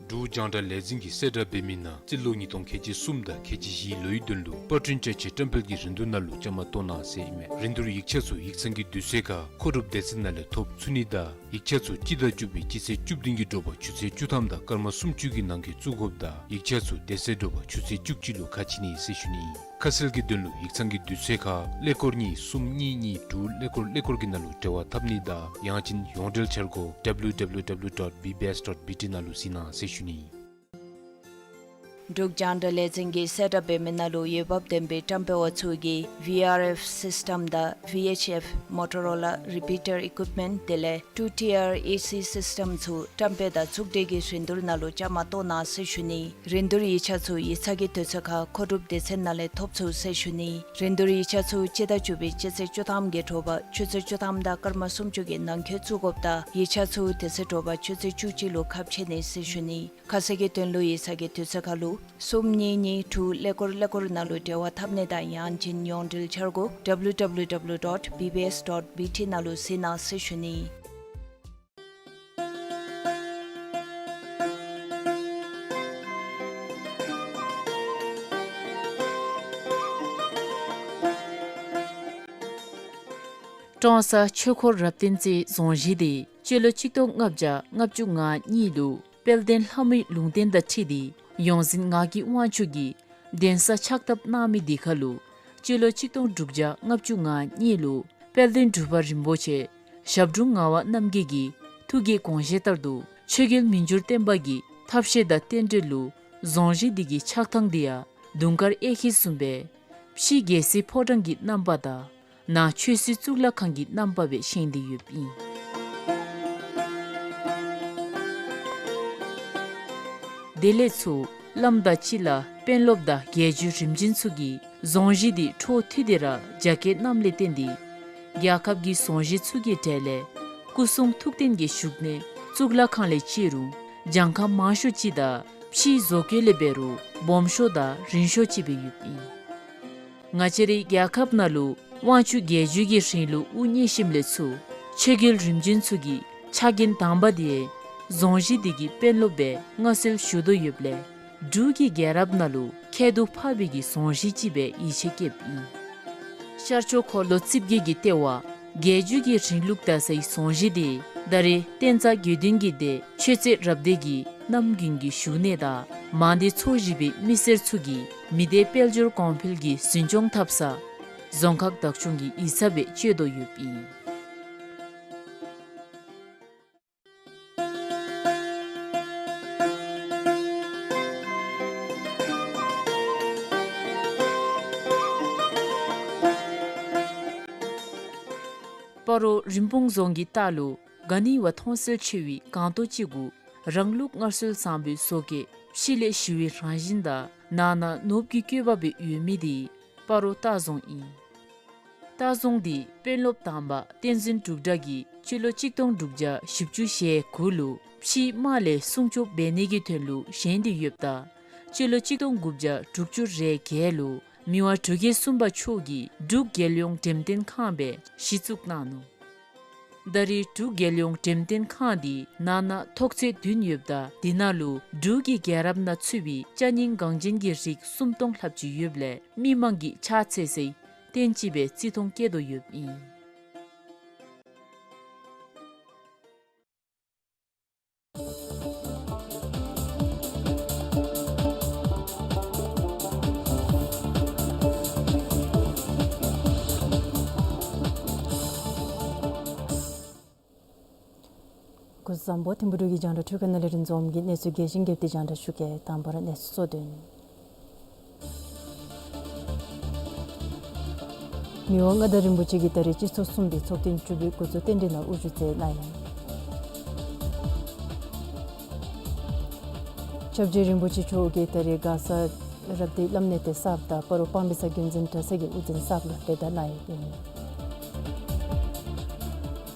འབྲུག་རྒྱང་བསྒྲགས་ལས་འཛིན་གྱིས་གསལ་བསྒྲགས་འབད་མི་ནང་རྩིས་ལོ་ཉིས་སྟོང་ཁལ་གཅིག་གསུམ་དང་ཁལ་གཅིག་བཞི་ལོའི་དོན་ལུ་པར་སྐྲུན་བཅའ་ཆས་བཀྲམ་སྤེལ་གྱི་རིན་བསྡུར་ནང་ལུ་བཅའ་མར་གཏོགས་གནང་ཟེར་ཨིན་མས། རིན་བསྡུར་ཡིག་ཆ་ཚུ་ཡིག་ཚང་གི་དུས་ཚོད་ཁར་མཁོ་སྒྲུབ་སྡེ་ཚན་ནང་ལས་ཐོབ་ཚུགས་ནི་དང་ཡིག་ཆ་ཚུ་སྤྱི་ཟླ་བཅུ་པའི་སྤྱི་ཚེས་བཅུ་བདུན་གྱི་དྲོ་པ་ཆུ་ཚོད་བཅུ་ཐམ་དང་སྐར་མ་སུམ་ཅུ་གི་ནང་འཁོད་བཙུགས་དགོཔ་དང་ཡིག་ཆ་ཚུ་དེ་ཚེ་དྲོ་པ་ཆུ་ཚོད་བཅུ་གཅིག་ལུ་ཁ་ཕྱེ་ནི་ཟེར་ཞུ་ནི་ཨིན། ཁ་གསལ་གྱི་དོན་ལུ་ཡིག་ཚང་གི་དུས་ཚོད་ཁར་ཀླད་ཀོར་གཉིས་གསུམ་གཉིས་གཉིས་དྲུག་ཀླད་ཀོར་ཀླད་ཀོར་གྱི་ནང་ལུ་འབྲེལ་བ་འཐབ་ནི་དང་ཡང་ཅིན་ཡོངས་འབྲེལ་འཆར་སྒོ་W W W dot B B S dot B T ནང་ལུ་གཟིགས་གནང་ཟེར་ཞུ་ནི་ཨིན། འབྲུག་རྒྱང་བསྒྲགས་ལས་འཛིན་གྱིས་གསལ་བསྒྲགས་འབད་མི་ནང་ལུ་འོས་འབབ་ལྡན་པའི་བཀྲམ་སྤེལ་བ་ཚུ་གིས་V R F system དང་V H F Motorola repeater equipment དེ་ལས་two tier A C system ཚུ་བཀྲམ་སྤེལ་དང་བཙུགས་སྒྲིག་གི་རིན་བསྡུར་ནང་ལུ་བཅའ་མར་གཏོགས་གནང་ཟེར་ཞུ་ནི། རིན་བསྡུར་ཡིག་ཆ་ཚུ་ཡིག་ཚང་གི་དུས་ཚོད་ཁར་མཁོ་སྒྲུབ་སྡེ་ཚན་ནང་ལས་ཐོབ་ཚུགས་ཟེར་ཞུ་ནི། རིན་བསྡུར་ཡིག་ཆ་ཚུ་སྤྱི་ཟླ་བཅུ་པའི་སྤྱི་ཚེས་བཅུ་ཐམ་གྱི་དྲོ་པ་ཆུ་ཚོད་བཅུ་ཐམ་དང་སྐར་མ་སུམ་ཅུ་གི་ནང་འཁོད་བཙུགས་དགོཔ་དང་ཡིག་ཆ་ཚུ་དེ་ཚེ་དྲོ་པ་ཆུ་ཚོད་བཅུ་གཅིག་ལུ་ཁ་ཕྱེ་ནི་ཟེར་ཞུ་ནི། ཁ་གསལ་གྱི་དོན་ལུ་ཡིག་ཚང་གི་དུས་ཚོད་ཁར་ལུ་གསུམ་གཉིས་གཉིས་དྲུག་ཀླད་ཀོར་ཀླད་ཀོར་ནང་ལུ་འབྲེལ་བ་འཐབ་ནི་དང་ཡང་ཅིན་ཡོངས་འབྲེལ་འཆར་སྒོ་W W W dot B B S dot B T ནང་ལུ་གཟིགས་གནང་ཟེར་ཞུ་ནི། ཀྲོང་གསར་ཆོས་འཁོར་རབ་བརྟན་རྩེའི་རྫོང་གཞིས་འདི་སྤྱི་ལོ་གཅིག་སྟོང་ལྔ་བརྒྱ་ལྔ་བཅུ་ང་གཉིས་ལུ་དཔལ་ལྡན་ལྷ་མོའི་ལུང་བསྟན་དང་འཁྲིལ་ཏེ་ཡོངས་འཛིན་ངག་གི་དབང་ཕྱུག་གིས་གདན་ས་ཕྱག་བཏབ་གནང་མི་འདི་ཁར་ལུ་སྤྱི་ལོ་གཅིག་སྟོང་དྲུག་བརྒྱ་ལྔ་བཅུ་ང་གཉིས་ལུ་དཔལ་ལྡན་འབྲུག་པ་རིན་པོ་ཆེ་ཞབས་དྲུང་ངག་དབང་རྣམ་རྒྱལ་གྱི་ཐུགས་ཀྱི་དགོངས་བཞེད་ལྟར་དུ་ཆོས་རྒྱལ་མི་འགྱུར་བརྟན་པ་གི་ཐབས་ཤེས་དང་རྟེན་འབྲེལ་ལུ་རྫོང་གཞིས་འདི་གི་ཆགས་ཐངས་འདི་ཡང་དུང་དཀར་གཡས་འཁྱིལ་བཟུམ་སྦེ་ཕྱི་རྒྱལ་སྲིད་ཕོ་བྲང་གི་རྣམ་པ་དང་ནང་ཆོས་སྲིད་གཙུག་ལག་ཁང་གི་རྣམ་པ་སྦེ་བཞེངས་ཏེ་ཡོདཔ་ཨིན། དེ་ལས་ཚུར་བླམ་དང་སྤྱི་བླ་དཔོན་སློབ་དང་རྒྱལ་བརྒྱུད་རིམ་བྱོན་ཚུ་གིས་རྫོང་གཞིས་འདི་འཕྲོ་མཐུད་དེ་ར་རྒྱ་སྐྱེད་གནངམ་ལས་བརྟེན་ཏེ་རྒྱལ་ཁབ་ཀྱི་རྫོང་གཞིས་ཚུ་གི་གྲས་ལས་སྐུ་གསུང་ཐུགས་རྟེན་གྱི་བཞུགས་གནས་གཙུག་ལག་ཁང་ལས་བཅད་རུང་གྱངས་ཁ་མང་ཤོས་ཅིག་དང་ཕྱིའི་བཟོ་བཀོད་ལས་འབད་རུང་སྦོམ་ཤོས་དང་རིང་ཤོས་ཅིག་སྦེ་ཡོདཔ་ཨིན། ང་བཅས་རའི་རྒྱལ་ཁབ་ནང་ལུ་དབང་ཕྱུག་རྒྱལ་བརྒྱུད་ཀྱི་རིང་ལུགས་དབུ་བརྙེས་ཞིནམ་ལས་ཚུར་ཆོས་རྒྱལ་རིམ་བྱོན་ཚུ་གི་ཕྱག་འགན་དང་པ་འདི་རྫོང་གཞིས་འདི་གི་དཔོན་སློབ་སྦེ་མངའ་གསོལ་ཞུ་དོ་ཡོདཔ་ལས་འབྲུག་གི་རྒྱལ་རབས་ནང་ལུ་ཁྱད་དུ་འཕགས་པའི་གི་རྫོང་གཞིས་ཅིག་སྦེ་ཡིད་ཆེས་བསྐྱེདཔ་ཨིན། ཤར་ཕྱོགས་འཁོར་ལོ་རྩིབས་བརྒྱད་ཀྱི་ལྟེ་བ་རྒྱལ་བརྒྱུད་ཀྱི་རིང་ལུགས་དར་སའི་རྫོང་གཞིས་འདི་ད་རེས་བསྟན་རྩ་དགེ་འདུན་གྱི་སྡེ་ཆོས་རྩེ་རབ་སྡེ་གི་རྣམ་རྒྱུན་གྱི་བཞུགས་གནས་དང་མང་སྡེ་ཚོ་བཞི་པའི་མི་སེར་ཚུ་གིས་མི་སྡེ་དཔལ་འབྱོར་གོང་འཕེལ་གྱི་འཛིན་སྐྱོང་འཐབ་ས་རྫོང་ཁག་བདག་སྐྱོང་གི་ཡིག་ཚང་སྦེ་སྤྱོད་དོ་ཡོདཔ་ཨིན། སྤ་རོ་རིན་སྤུངས་རྫོང་གི་ལྟག་ལུ་ག་ནི་བ་མཐོང་གསལ་ཆེ་བའི་སྒང་ཏོག་ཅིག་གུ་རང་ལུགས་སྔར་སྲོལ་བཟང་པོའི་བཟོ་བཀོད་ཕྱི་ལས་ཞི་བའི་རང་བཞིན་དང་ནང་ན་ནོར་བུ་གི་བཀོད་པ་སྦེ་ཡོད་མི་འདི་སྤ་རོ་ལྟ་རྫོང་ཨིན། ལྟ་རྫོང་འདི་དཔོན་སློབ་དང་པ་བསྟན་འཛིན་འབྲུག་གྲགས་ཀྱིས་སྤྱི་ལོ་གཅིག་སྟོང་དྲུག་བརྒྱ་བཞི་བཅུ་ཞེ་དགུ་ལུ་ཕྱིའི་དམག་ལས་སྲུང་སྐྱོབ་འབད་ནི་གི་དོན་ལུ་བཞེངས་ཏེ་ཡོདཔ་ད་སྤྱི་ལོ་གཅིག་སྟོང་དགུ་བརྒྱ་དྲུག་ཅུ་རེ་བརྒྱད་ལུ་མི་དབང་འབྲུག་རྒྱལ་གསུམ་པ་མཆོག་གིས་འབྲུག་རྒྱལ་ཡོངས་འགྲེམས་སྟོན་ཁང་སྦེ་གཞི་བཙུགས་གནང་ནུག། ད་རེས་འབྲུག་རྒྱལ་ཡོངས་འགྲེམས་སྟོན་ཁང་འདི་ནང་ན་ཐོག་ཚད་བདུན་ཡོདཔ་ད་འདི་ནང་ལུ་འབྲུག་གི་རྒྱལ་རབས་ནང་ཚུད་པའི་ཅ་རྙིང་འགངས་ཅན་གྱི་རིགས་སུམ་སྟོང་ལྷགཔ་ཅིག་ཡོདཔ་ལས་མི་མང་གིས་ཕྱག་འཚལ་སའི་རྟེན་ཅིག་སྦེ་བརྩི་མཐོང་བསྐྱེད་དོ་ཡོདཔ་ཨིན། སྐུ་གཟུགས་བཟང་པོ། ཐིམ་ཕུ་འབྲུག་གི་རྒྱང་བསྒྲགས་ཁྲུས་ཁང་ནང་ལས་རིན་འཛོམས་ཀྱིས་གནས་ཚུལ་རྒྱས་ཤིང་རྒྱས་པ་དེ་རྒྱང་བསྒྲགས་ཞུ་གེ། དང་པ་ར་གནས་ཚུལ་གཙོ་དོན། མི་དབང་མངའ་བདག་རིན་པོ་ཆེ་གིས་ད་རེས་སྤྱི་ཚོགས་གསུམ་པའི་ཚོགས་ཐེངས་བཅུ་པའི་འགོ་གཙོ་རྟེན་འབྲེལ་ནང་དབུ་བཞུགས་མཛད་གནང་ཡི། སྐྱབས་རྗེ་རིན་པོ་ཆེ་མཆོག་གིས་ད་རེས་མགར་ས་རབ་སྡེའི་བླམ་གནས་བརྟན་གསརཔ་དང་སྤ་རོ་སྤང་སྦིས་ས་རྒྱུན་འཛིན་གྲྭ་ཚང་གི་དབུ་འཛིན་གསརཔ་ལུ་གྲོས་བསྡུར་གནང་ཡོདཔ་ཨིན།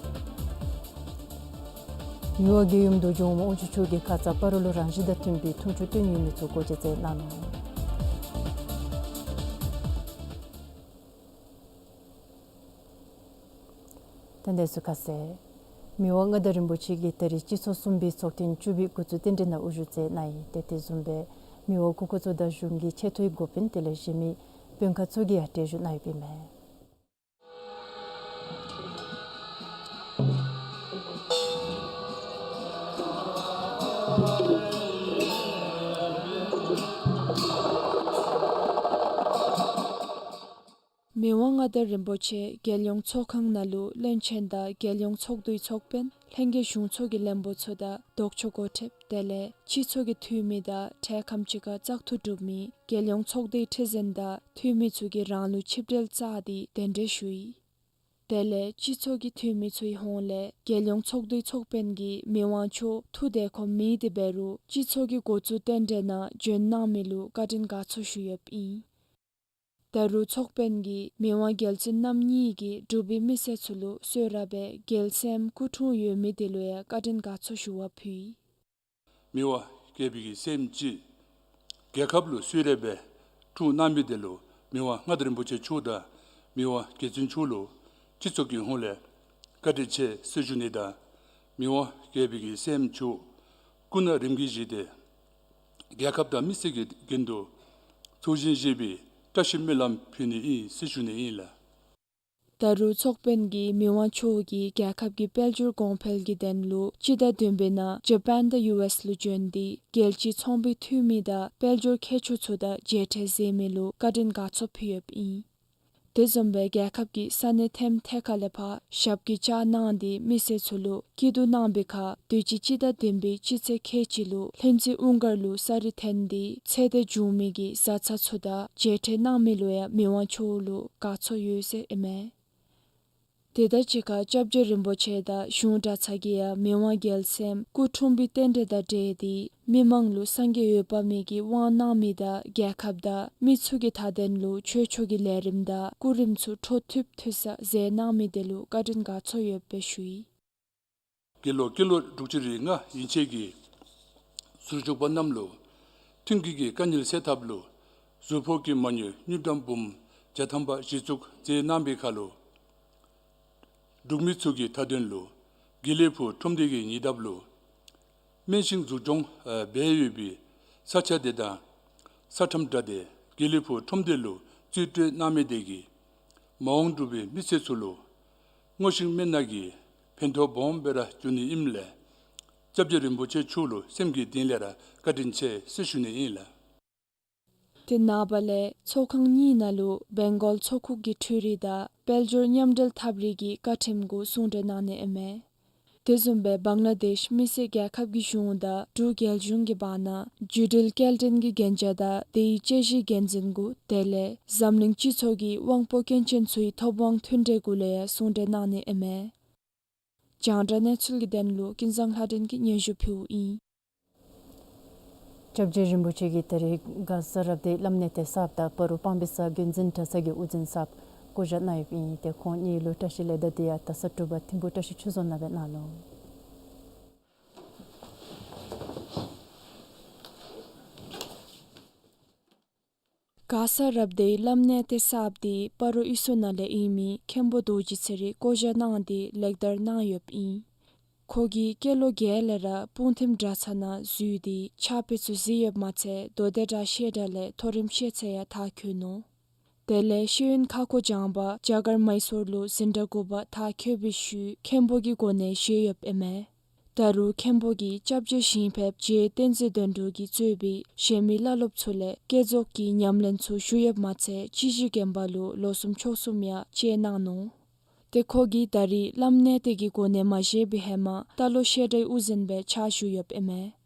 མི་དབང་རྒྱལ་ཡུམ་རྡོ་རྗེ་འོག་མ་དབང་ཕྱུག་མཆོག་གིས་ཁ་ཙ་སྤ་རོ་ལུ་རང་བཞིན་དང་མཐུན་པའི་འཐུང་ཆུ་བཏོན་ཡོད་མི་ཚུ་སྒོ་འབྱེད་མཛད་གནང་ནུག། ད་གནས་ཚུལ་ཁ་གསལ། མི་དབང་མངའ་བདག་རིན་པོ་ཆེ་གིས་ད་རིས་སྤྱི་ཚོགས་གསུམ་པའི་ཚོགས་ཐེངས་བཅུ་པའི་འགོ་བཙུགས་རྟེན་འབྲེལ་ནང་དབུ་བཞུགས་མཛད་གནང་ཡི། ཏེ་དེ་བཟུམ་སྦེ་མི་དབང་སྐུ་འཁོར་ཚོགས་བདག་གཞུང་གི་ཆེ་མཐོའི་འགོ་དཔོན་དེ་ལས་གཞན་མི་དཔོན་ཁག་ཚུ་གིས་ཡང་གྲལ་བཞུགས་གནང་ཡོདཔ་ཨིན་མས། མི་དབང་མངའ་བདག་རིན་པོ་ཆེ་རྒྱལ་ཡོངས་ཚོགས་ཁང་ནང་ལུ་བློན་ཆེན་དང་རྒྱལ་ཡོངས་ཚོགས་འདུའི་ཚོགས་དཔོན་ལྷན་རྒྱས་གཞུང་ཚོགས་ཀྱི་བློན་པོ་ཚུ་དང་ལྡོག་ཕྱོགས་འགོ་ཁྲིདཔ་དེ་ལས་སྤྱི་ཚོགས་ཀྱི་འཐུས་མི་དང་འཕྲལ་ཁམས་ཅིག་ཁར་བཙག་འཐུ་གྲུབ་མི་རྒྱལ་ཡོངས་ཚོགས་སྡེའི་ཁྲི་འཛིན་དང་འཐུས་མི་ཚུ་གིས་རང་ལུགས་ཆིབས་གྲལ་བཅའ་སྟེ་གདན་འདྲེན་ཞུ་ཡི། དེ་ལས་སྤྱི་ཚོགས་ཀྱི་འཐུས་མི་ཚུའི་ཧོངས་ལས་རྒྱལ་ཡོངས་ཚོགས་འདུའི་ཚོགས་དཔོན་གྱིས་མི་དབང་མཆོག་ཐུགས་བདེ་ཁོམ་མེད་དེ་འབད་རུང་སྤྱི་ཚོགས་ཀྱི་འགོ་བཙུགས་རྟེན་འབྲེལ་ནང་བྱོན་གནང་མི་ལུ་བཀའ་དྲིན་དགའ་ཚོར་ཞུ་ཡོདཔ་ཨིན། ད་རུང་ཚོགས་དཔོན་གྱིས་མི་དབང་རྒྱལ་བཙུན་རྣམ་གཉིས་ཀྱིས་འབྲུག་པའི་མི་སེར་ཚུ་ལུ་གསོལ་རས་སྦེ་རྒྱལ་སྲསམོ་སྐུ་འཁྲུངས་ཡོད་མི་དེ་ལུ་ཡང་བཀའ་དྲིན་དགའ་ཚོར་ཞུ་བ་ཕུལ་ཡི། མི་དབང་རྒྱལ་པོའི་གི་སྲསམོ་ཅིག་རྒྱལ་ཁབ་ལུ་གསོལ་རས་སྦེ་འཁྲུངས་གནང་མི་དེ་ལུ་མི་དབང་མངའ་བདག་རིན་པོ་ཆེ་མཆོག་དང་མི་དབང་རྒྱལ་བཙུན་མཆོག་ལུ་སྤྱི་ཚོགས་ཀྱི་ཧོངས་ལས་བཀའ་དྲིན་ཆེ་ཟེར་ཞུ་ནི་དང་མི་དབང་རྒྱལ་པོའི་གི་སྲསམོ་མཆོག་སྐུ་ན་རིམ་གྱིས་བཞེས་ཏེ་རྒྱལ་ཁབ་དང་མི་སེར་གྱི་དོན་དུ་ཚོགས་ཞིང་བཞེས་པའི་བཀྲ་ཤིས་སྨོན་ལམ་ཕུལ་ནི་ཨིན་ཟེར་ཞུ་ནི་ཨིན་ལགས། ད་རུང་ཚོགས་དཔོན་གྱིས་མི་དབང་མཆོག་གིས་རྒྱལ་ཁབ་ཀྱི་དཔལ་འབྱོར་གོང་འཕེལ་གྱི་དོན་ལུ་སྤྱི་ཟླ་བདུན་པའི་ནང་ཇ་པཱན་དང་ཡུ་ཨེསི་ལུ་བྱོན་ཏེ་རྒྱལ་སྤྱིའི་ཚོང་པའི་འཐུས་མི་དང་དཔལ་འབྱོར་མཁས་མཆོག་ཚུ་དང་མཇལ་འཕྲད་མཛད་མི་ལུ་བཀའ་དྲིན་དགའ་ཚོར་ཕུལ་ཡོདཔ་ཨིན། དེ་བཟུམ་སྦེ་རྒྱལ་ཁབ་ཀྱི་ས་གནས་ཐེམ་ཐེ་ཁ་ལས་ཕར་ཞབས་ཀྱིས་བཅགས་གནང་སྟེ་མི་སེར་ཚུ་ལུ་སྐྱིད་སྡུག་གནང་བའི་ཁར་དུས་ཅི་སྤྱི་ཟླ་བདུན་པའི་སྤྱི་ཚེས་ཁལ་གཅིག་ལུ་ལྷུན་རྩེ་དབུང་སྒར་ལུ་ས་རུད་འཐེན་ཏེ་ཚེ་འདས་བྱུང་མི་གི་བཟའ་ཚང་ཚུ་དང་མཇལ་འཕྲད་གནང་མི་ལུ་ཡང་མི་དབང་མཆོག་ལུ་དགའ་ཚོར་ཡོད་ཟེར་ཨིན་མས། དེ་དང་གཅིག་ཁར་སྐྱབས་རྗེ་རིན་པོ་ཆེ་དང་གཞུང་གྲྭ་ཚང་གིས་ཡང་མི་དབང་རྒྱལ་སྲསམོ་སྐུ་འཁྲུངས་པའི་རྟེན་འབྲེལ་དང་འབྲེལ་ཏེ་མི་མང་ལུ་སངས་རྒྱས་འོད་དཔག་མེད་ཀྱི་དབང་གནང་མི་དང་རྒྱལ་ཁབ་དང་མི་ཚུ་གི་མཐའ་དོན་ལུ་ཆོས་ཕྱོགས་ཀྱི་ལས་རིམ་དང་སྐུ་རིམ་ཚུ་འཕྲོ་མཐུད་མཐུད་ས་མཛད་གནང་མི་དེ་ལུ་བཀའ་དྲིན་དགའ་ཚོར་ཡོདཔ་སྦེ་ཞུ་ཡི། དགེ་སློང་སྐྱེས་ལོ་དྲུག་ཅུ་རེ་ལྔ་ཡན་ཆད་ཀྱི་ཟུར་བཞུགས་པ་རྣམས་ལུ་མཐུན་རྐྱེན་གྱི་དཀའ་ངལ་སེལ་ཐབས་ལུ་གཟུགས་ཕོགས་ཀྱི་མ་དངུལ་དངུལ་ཀྲམ་འབུམ་བརྒྱ་ཐམ་པ་གཞི་བཙུགས་མཛད་གནང་བའི་ཁར་ལུ་འབྲུག་མི་ཚུ་གི་མཐའ་དོན་ལུ་དགེ་ལེགས་ཕུག་ཁྲོམ་སྡེ་གི་ཉེ་འདབས་ལུ་སྨན་ཤིང་འཛུགས་སྐྱོང་འབད་ཡོད་པའི་ས་ཆ་དེ་དང་ས་ཁྲམ་བཏབ་སྟེ་དགེ་ལེགས་ཕུག་ཁྲོམ་སྡེ་ལུ་རྩིས་སྤྲོད་གནང་མི་དེ་གིས་མ་འོངས་འབྲུག་པའི་མི་སེར་ཚུ་ལུ་སྔོ་ཤིང་སྨན་སྣ་གི་ཕན་ཐོགས་སྦོམ་སྦེ་ར་འབྱུང་ནི་ཨིནམ་ལས་སྐྱབས་རྗེ་རིན་པོ་ཆེ་མཆོག་ལུ་སེམས་ཀྱི་གཏིང་ལས་ར་བཀའ་དྲིན་ཆེ་ཟེར་ཞུ་ནི་ཨིན་ལགས། དེ་ནངས་པ་ལས་ཚོགས་ཁང་གཉིས་ནང་ལུ་བེང་གོལ་ཚོགས་ཁོངས་ཀྱི་འཕྲུལ་རིག་དང་དཔལ་འབྱོར་མཉམ་འབྲེལ་ཐབས་རིག་གི་བཀའ་ཁྲིམས་གུ་གསུང་གྲོས་གནང་ནི་ཨིན་མས། དེ་བཟུམ་སྦེ་བང་ལ་དེཤ་མི་སེར་རྒྱལ་ཁབ་ཀྱི་གཞུང་དང་འབྲུག་རྒྱལ་གཞུང་གི་བར་ན་བརྒྱུད་འབྲེལ་སྐྱེལ་འདྲེན་གྱི་གན་རྒྱ་དང་དེའི་དཔྱད་གཞིའི་འགན་འཛིན་གུ་དེ་ལས་འཛམ་གླིང་སྤྱི་ཚོགས་ཀྱི་དབང་པོ་སྐྱོན་ཅན་ཚུའི་ཐོབ་དབང་མཐུན་འབྲེལ་གུ་ལས་ཡང་གསུང་གྲོས་གནང་ནི་ཨིན་མས། རྒྱང་བསྒྲགས་གནས་ཚུལ་གྱི་དོན་ལུ་ཀུན་བཟང་ལྷ་སྒྲོན་གྱིས་སྙན་ཞུ་ཕུལཝ་ཨིན། སྐྱབས་རྗེ་རིན་པོ་ཆེ་གིས་ད་རིས་མགར་ས་རབ་སྡེའི་བླམ་གནས་བརྟན་གསརཔ་དང་སྤ་རོ་སྤང་སྦིས་ས་དགོན་འཛིན་གྲྭ་ཚང་གི་དབུ་འཛིན་གསརཔ་བསྐོ་བཞག་གནང་ཡོདཔ་ཨིན། ཏེ་ཁོང་གཉིས་ལུ་བཀྲིས་ལེགས་དར་དེ་ཡང་ད་ས་དྲུག་པ་ཐིམ་ཕུ་བཀྲིས་ཆོས་རྫོང་ནང་སྦེ་གནང་ནུག། མགར་ས་རབ་སྡེའི་བླམ་གནས་བརྟན་གསརཔ་དེ་སྤ་རོ་གཡུ་སུ་ནང་ལས་ཨིན་མི་མཁན་པོ་རྡོ་རྗེ་ཚེ་རིང་བསྐོ་བཞག་གནང་སྟེ་ལེགས་དར་གནང་ཡོདཔ་ཨིན། ཁོ་གིས་སྐྱེས་ལོ་བརྒྱད་ལས་ར་སྤུངས་ཐིམ་གྲྭ་ཚང་ནང་འཛུལ་ཏེ་ཕྱག་དཔེ་ཚུ་གཟིགས་ཡོདཔ་མ་ཚད་མདོ་སྡེ་བྲག་བཤད་གྲྭ་ལས་མཐོ་རིམ་ཤེས་ཚད་ཡང་མཐར་འཁྱོལ་ནུག། དེ་ལས་ཤེས་ཡོན་ཁ་སྐོང་སྦྱངས་པར་རྒྱ་གར་མཱི་སོར་ལུ་འཛིན་གྲྭ་དགུ་པ་མཐར་འཁྱོལ་བའི་ཤུལ་མཁན་པོ་གི་གོ་གནས་བཞེས་ཡོདཔ་ཨིན་མས། ད་རུང་མཁན་པོ་གིས་སྐྱབས་རྗེ་ཞིང་ཕེབས་རྗེ་བསྟན་འཛིན་དོན་གྲུབ་ཀྱིས་གཙོས་པའི་གཞན་མི་བླ་སློབ་ཚུ་ལས་བསྐྱེད་རྫོགས་ཀྱི་ཉམས་ལེན་ཚུ་ཞུ་ཡོདཔ་མ་ཚད་སྤྱི་གཞི་དགོན་པ་ལུ་ལོ་གསུམ་ཕྱོགས་གསུམ་ཡང་བཅད་གནང་ནུག། ཏེ་ཁོ་གིས་ད་རིས་བླམ་གནས་བརྟན་གྱི་གོ་གནས་མ་བཞེས་པའི་ཧེ་མ་རྟ་ལོག་བཤད་གྲྭའི་དབུ་འཛིན་སྦེ་ཕྱག་ཞུ་ཡོདཔ་ཨིན་མས།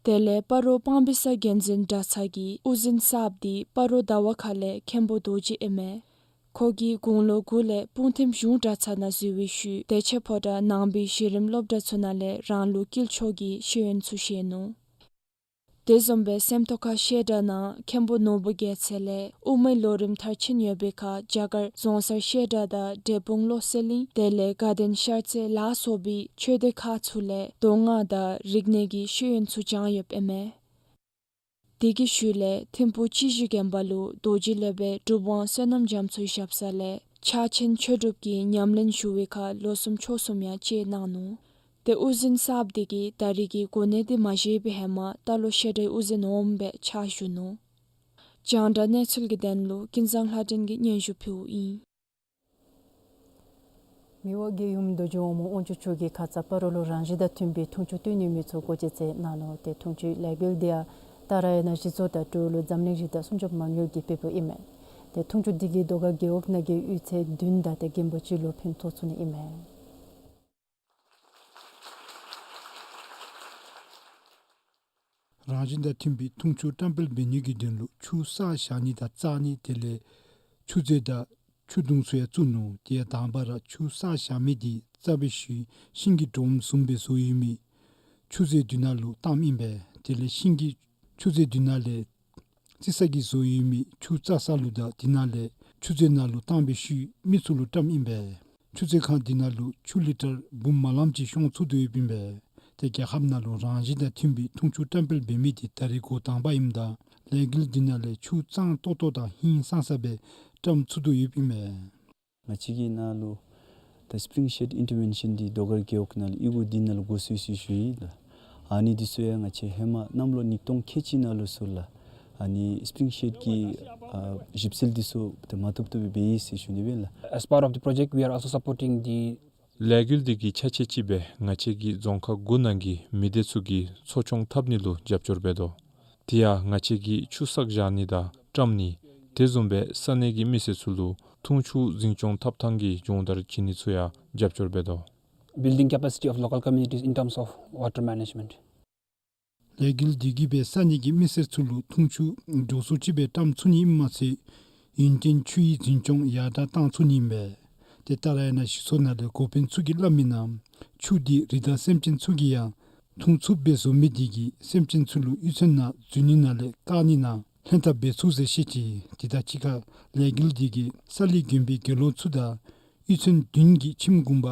དེ་ལས་སྤ་རོ་སྤང་སྦིས་ས་དགོན་འཛིན་གྲྭ་ཚང་གི་དབུ་འཛིན་གསརཔ་དེ་སྤ་རོ་ཟླ་བ་ཁ་ལས་མཁན་པོ་རྡོ་རྗེ་ཨིན་མས། ཁོ་གིས་དགུང་ལོ་དགུ་ལས་སྤུངས་ཐིམ་གཞུང་གྲྭ་ཚང་ནང་འཛུལ་བའི་ཤུལ་བདེ་ཆེན་ཕོ་བྲང་ནང་པའི་གཞི་རིམ་སློབ་གྲྭ་ཚུ་ནང་ལས་རང་ལུགས་དཀྱིལ་ཆོག་གི་ཤེས་ཡོན་ཚུ་བཞེས་ནུག། དེ་བཟུམ་སྦེ་སེམས་རྟོགས་ཁ་བཤད་གྲྭ་ནང་མཁན་པོ་ནོར་བུ་རྒྱལ་མཚན་ལས་དབུ་མའི་ལོ་རིམ་མཐར་ཕྱིན་ཡོད་པའི་ཁར་རྒྱ་གར་རྫོང་སར་བཤད་གྲྭ་དང་འབྲས་སྤུངས་བློ་གསལ་གླིང་དེ་ལས་དགའ་ལྡན་ཤར་རྩེ་ལ་སོགས་པའི་ཆོས་སྡེ་ཁག་ཚུ་ལས་མདོ་སྔགས་དང་རིག་གནས་ཀྱི་ཤེས་ཡོན་ཚུ་སྦྱངས་ཡོདཔ་ཨིན་མས། དེ་གི་ཤུལ་ལས་ཐིམ་ཕུག་སྤྱི་གཞི་དགོན་པ་ལུ་རྡོ་རྗེ་སློབ་དཔོན་གྲུབ་དབང་བསོད་ནམས་རྒྱ་མཚོའི་ཞབས་ས་ལས་ཕྱག་ཆེན་ཆོས་གྲུབ་ཀྱི་ཉམས་ལེན་ཞུ་བའི་ཁར་ལོ་གསུམ་ཕྱོགས་གསུམ་ཡང་བཅད་གནང་ནུག། ཏེ་དབུ་འཛིན་གསརཔ་དེ་གིས་ད་རེས་ཀྱི་གོ་གནས་དེ་མ་བཞེས་པའི་ཧེ་མ་རྟ་ལོག་བཤད་གྲྭའི་དབུ་འཛིན་འོགམ་སྦེ་ཕྱག་ཞུ་ནུག། རྒྱང་བསྒྲགས་གནས་ཚུལ་གྱི་དོན་ལུ་ཀུན་བཟང་ལྷ་སྒྲོན་གྱིས་སྙན་ཞུ་ཕུལཝ་ཨིན། མི་དབང་རྒྱལ་ཡུམ་རྡོ་རྗེ་འོག་མ་དབང་ཕྱུག་མཆོག་གིས་ཁ་ཙ་སྤ་རོ་ལུ་རང་བཞིན་དང་མཐུན་པའི་འཐུང་ཆུ་བཏོན་ནིའི་མི་ཚུ་སྒོ་འབྱེད་མཛད་གནང་ནུག། ཏེ་འཐུང་ཆུའི་ལས་འགུལ་དེ་ཡང་ཏཱ་ར་ཡ་ན་གཞི་ཚོགས་དང་འབྲེལ་ལུ་འཛམ་གླིང་རི་དྭགས་སྲུང་སྐྱོབ་མ་དངུལ་གྱིས་སྤེལཝ་ཨིན་མས། ཏེ་འཐུང་ཆུ་དེ་གིས་ཟློས་གར་རྒེད་འོག་ནང་གི་གཡུས་ཚན་བདུན་དང་ཏེ་རྒན་པོ་གཅིག་ལུ་ཕན་ཐོགས་ཚུགས་ནི་ཨིན་མས། རང་བཞིན་དང་མཐུན་པའི་འཐུང་ཆུ་བཀྲམ་སྤེལ་འབད་ནི་གི་དོན་ལུ་ཆུ་བསགས་བཞག་ནི་དང་བཙག་ནི་དེ་ལས་ཆུ་རྫས་དང་ཆུ་དུང་ཚུ་ཡང་བཙུགས་ནུག། དེ་ཡང་དང་པ་ར་ཆུ་བསགས་བཞག་མི་དེ་བཙག་པའི་ཤུལ་ཤིང་གི་སྒྲོམ་བཟུམ་སྦེ་བཟོ་ཡོད་མི་ཆུ་རྫས་མདུན་ནང་ལུ་བཏངམ་ཨིན་པས། དེ་ལས་ཤིང་གི་ཆུ་རྫས་མདུན་ནང་ལས་རྩི་ས་གིས་བཟོ་ཡོད་མི་ཆུ་བཙག་ས་ལུ་དང་དེ་ནང་ལས་ཆུ་རྫས་ནང་ལུ་བཏང་པའི་ཤུལ་མི་ཚུ་ལུ་བཀྲམ་ཨིན་པས། ཆུ་རྫས་ཁང་དེ་ནང་ལུ་ཆུ་ལི་ཊར་འབུམ་མ་ལམ་ཅིག་ཤོང་ཚུགས་དོ་ཡོདཔ་ཨིན་པས། ཏེ་རྒྱལ་ཁབ་ནང་ལུ་རང་བཞིན་དང་མཐུན་པའི་འཐུང་ཆུ་བཀྲམ་སྤེལ་འབད་མི་དེ་ད་རེས་འགོ་དང་པ་ཨིནམ་ད་ལས་འགུལ་དེ་ནང་ལས་ཆུ་གཙང་ཏོག་ཏོ་དང་ཧིང་སངས་ས་སྦེ་བཀྲམ་ཚུགས་དོ་ཡོདཔ་ཨིན་པས། ང་བཅས་ཀྱི་ནང་ལུ་ད་སི་པི་རིང་ཤེཌ་ཨིན་ཊར་བེན་ཤཱན་འདི་ཟློས་གར་རྒེད་འོག་ནང་ལུ་ཨི་གུ་འདི་ནང་ལུ་འགོ་བཙུགས་ཡི་ཟེར་ཞུ་ཡི་ལགས། ཨ་ནི་འདི་ཚུ་ཡང་ང་བཅས་ཧེ་མ་གནམ་ལོ་ཉིས་སྟོང་ཁལ་གཅིག་ནང་ལུ་ཚུར་ལགས། ཨ་ནི་སི་པི་རིང་ཤེཌ་ཀྱི་ཨ་ཞིབ་འཚོལ་འདི་ཚུ་ཏེ་མ་བཏུབ་བཏུབ་སྦེ་འབད་ཡི་ཟེར་ཞུ་ནི་སྦེ་ལགས། As part of the project, we are also supporting the ལས་འགུལ་འདི་གི་ཆ་ཤས་ཅིག་སྦེ་ང་བཅས་ཀྱི་རྫོང་ཁག་དགུ་ནང་གི་མི་སྡེ་ཚུ་གིས་འཚོ་སྐྱོང་འཐབ་ནི་ལུ་རྒྱབ་སྐྱོར་འབད་དོ། དེ་ཡང་ང་བཅས་ཀྱིས་ཆུ་བསགས་བཞག་ནི་དང་བཀྲམ་ནི་དེ་བཟུམ་སྦེ་ས་གནས་ཀྱི་མི་སེར་ཚུ་ལུ་འཐུང་ཆུ་འཛིན་སྐྱོང་འཐབ་ཐངས་ཀྱི་སྦྱོང་བརྡར་བྱིན་ནི་ཚུ་ཡང་རྒྱབ་སྐྱོར་འབད་དོ། Building capacity of local communities in terms of water management. ལས་འགུལ་འདི་གིས་སྦེ་ས་གནས་ཀྱི་མི་སེར་ཚུ་ལུ་འཐུང་ཆུ་མགྱོགས་སུ་ཅིག་སྦེ་བཀྲམ་ཚུགས་ནི་ཨིནམ་མ་ཚད་ཡུན་བརྟན་ཆུའི་འཛིན་སྐྱོང་ཡར་དྲག་བཏང་ཚུགས་ནི་ཨིན་པས། ཏེ་ཏཱ་ར་ཡ་ན་གཞི་ཚོགས་ནང་ལས་འགོ་དཔོན་ཚུ་གིས་སླབ་མིའི་ནང་ཆུ་འདི་རི་དྭགས་སེམས་ཅན་ཚུ་གིས་ཡང་འཐུང་ཚུགསཔ་སྦེ་བཟོ་མི་དེ་གིས་སེམས་ཅན་ཚུ་ལུ་གཡུས་ཚན་ནང་འཛུལ་ནི་ནང་ལས་བཀག་ནི་ནང་ལྷན་ཐབས་འབད་ཚུགས་ཟེར་བཤད་ཅི། དེ་དང་གཅིག་ཁར་ལས་འགུལ་འདི་གིས་ས་ལི་དགོན་པའི་དགེ་སློང་ཚུ་དང་གཡུས་ཚན་བདུན་གྱི་ཁྱིམ་གུང་པ་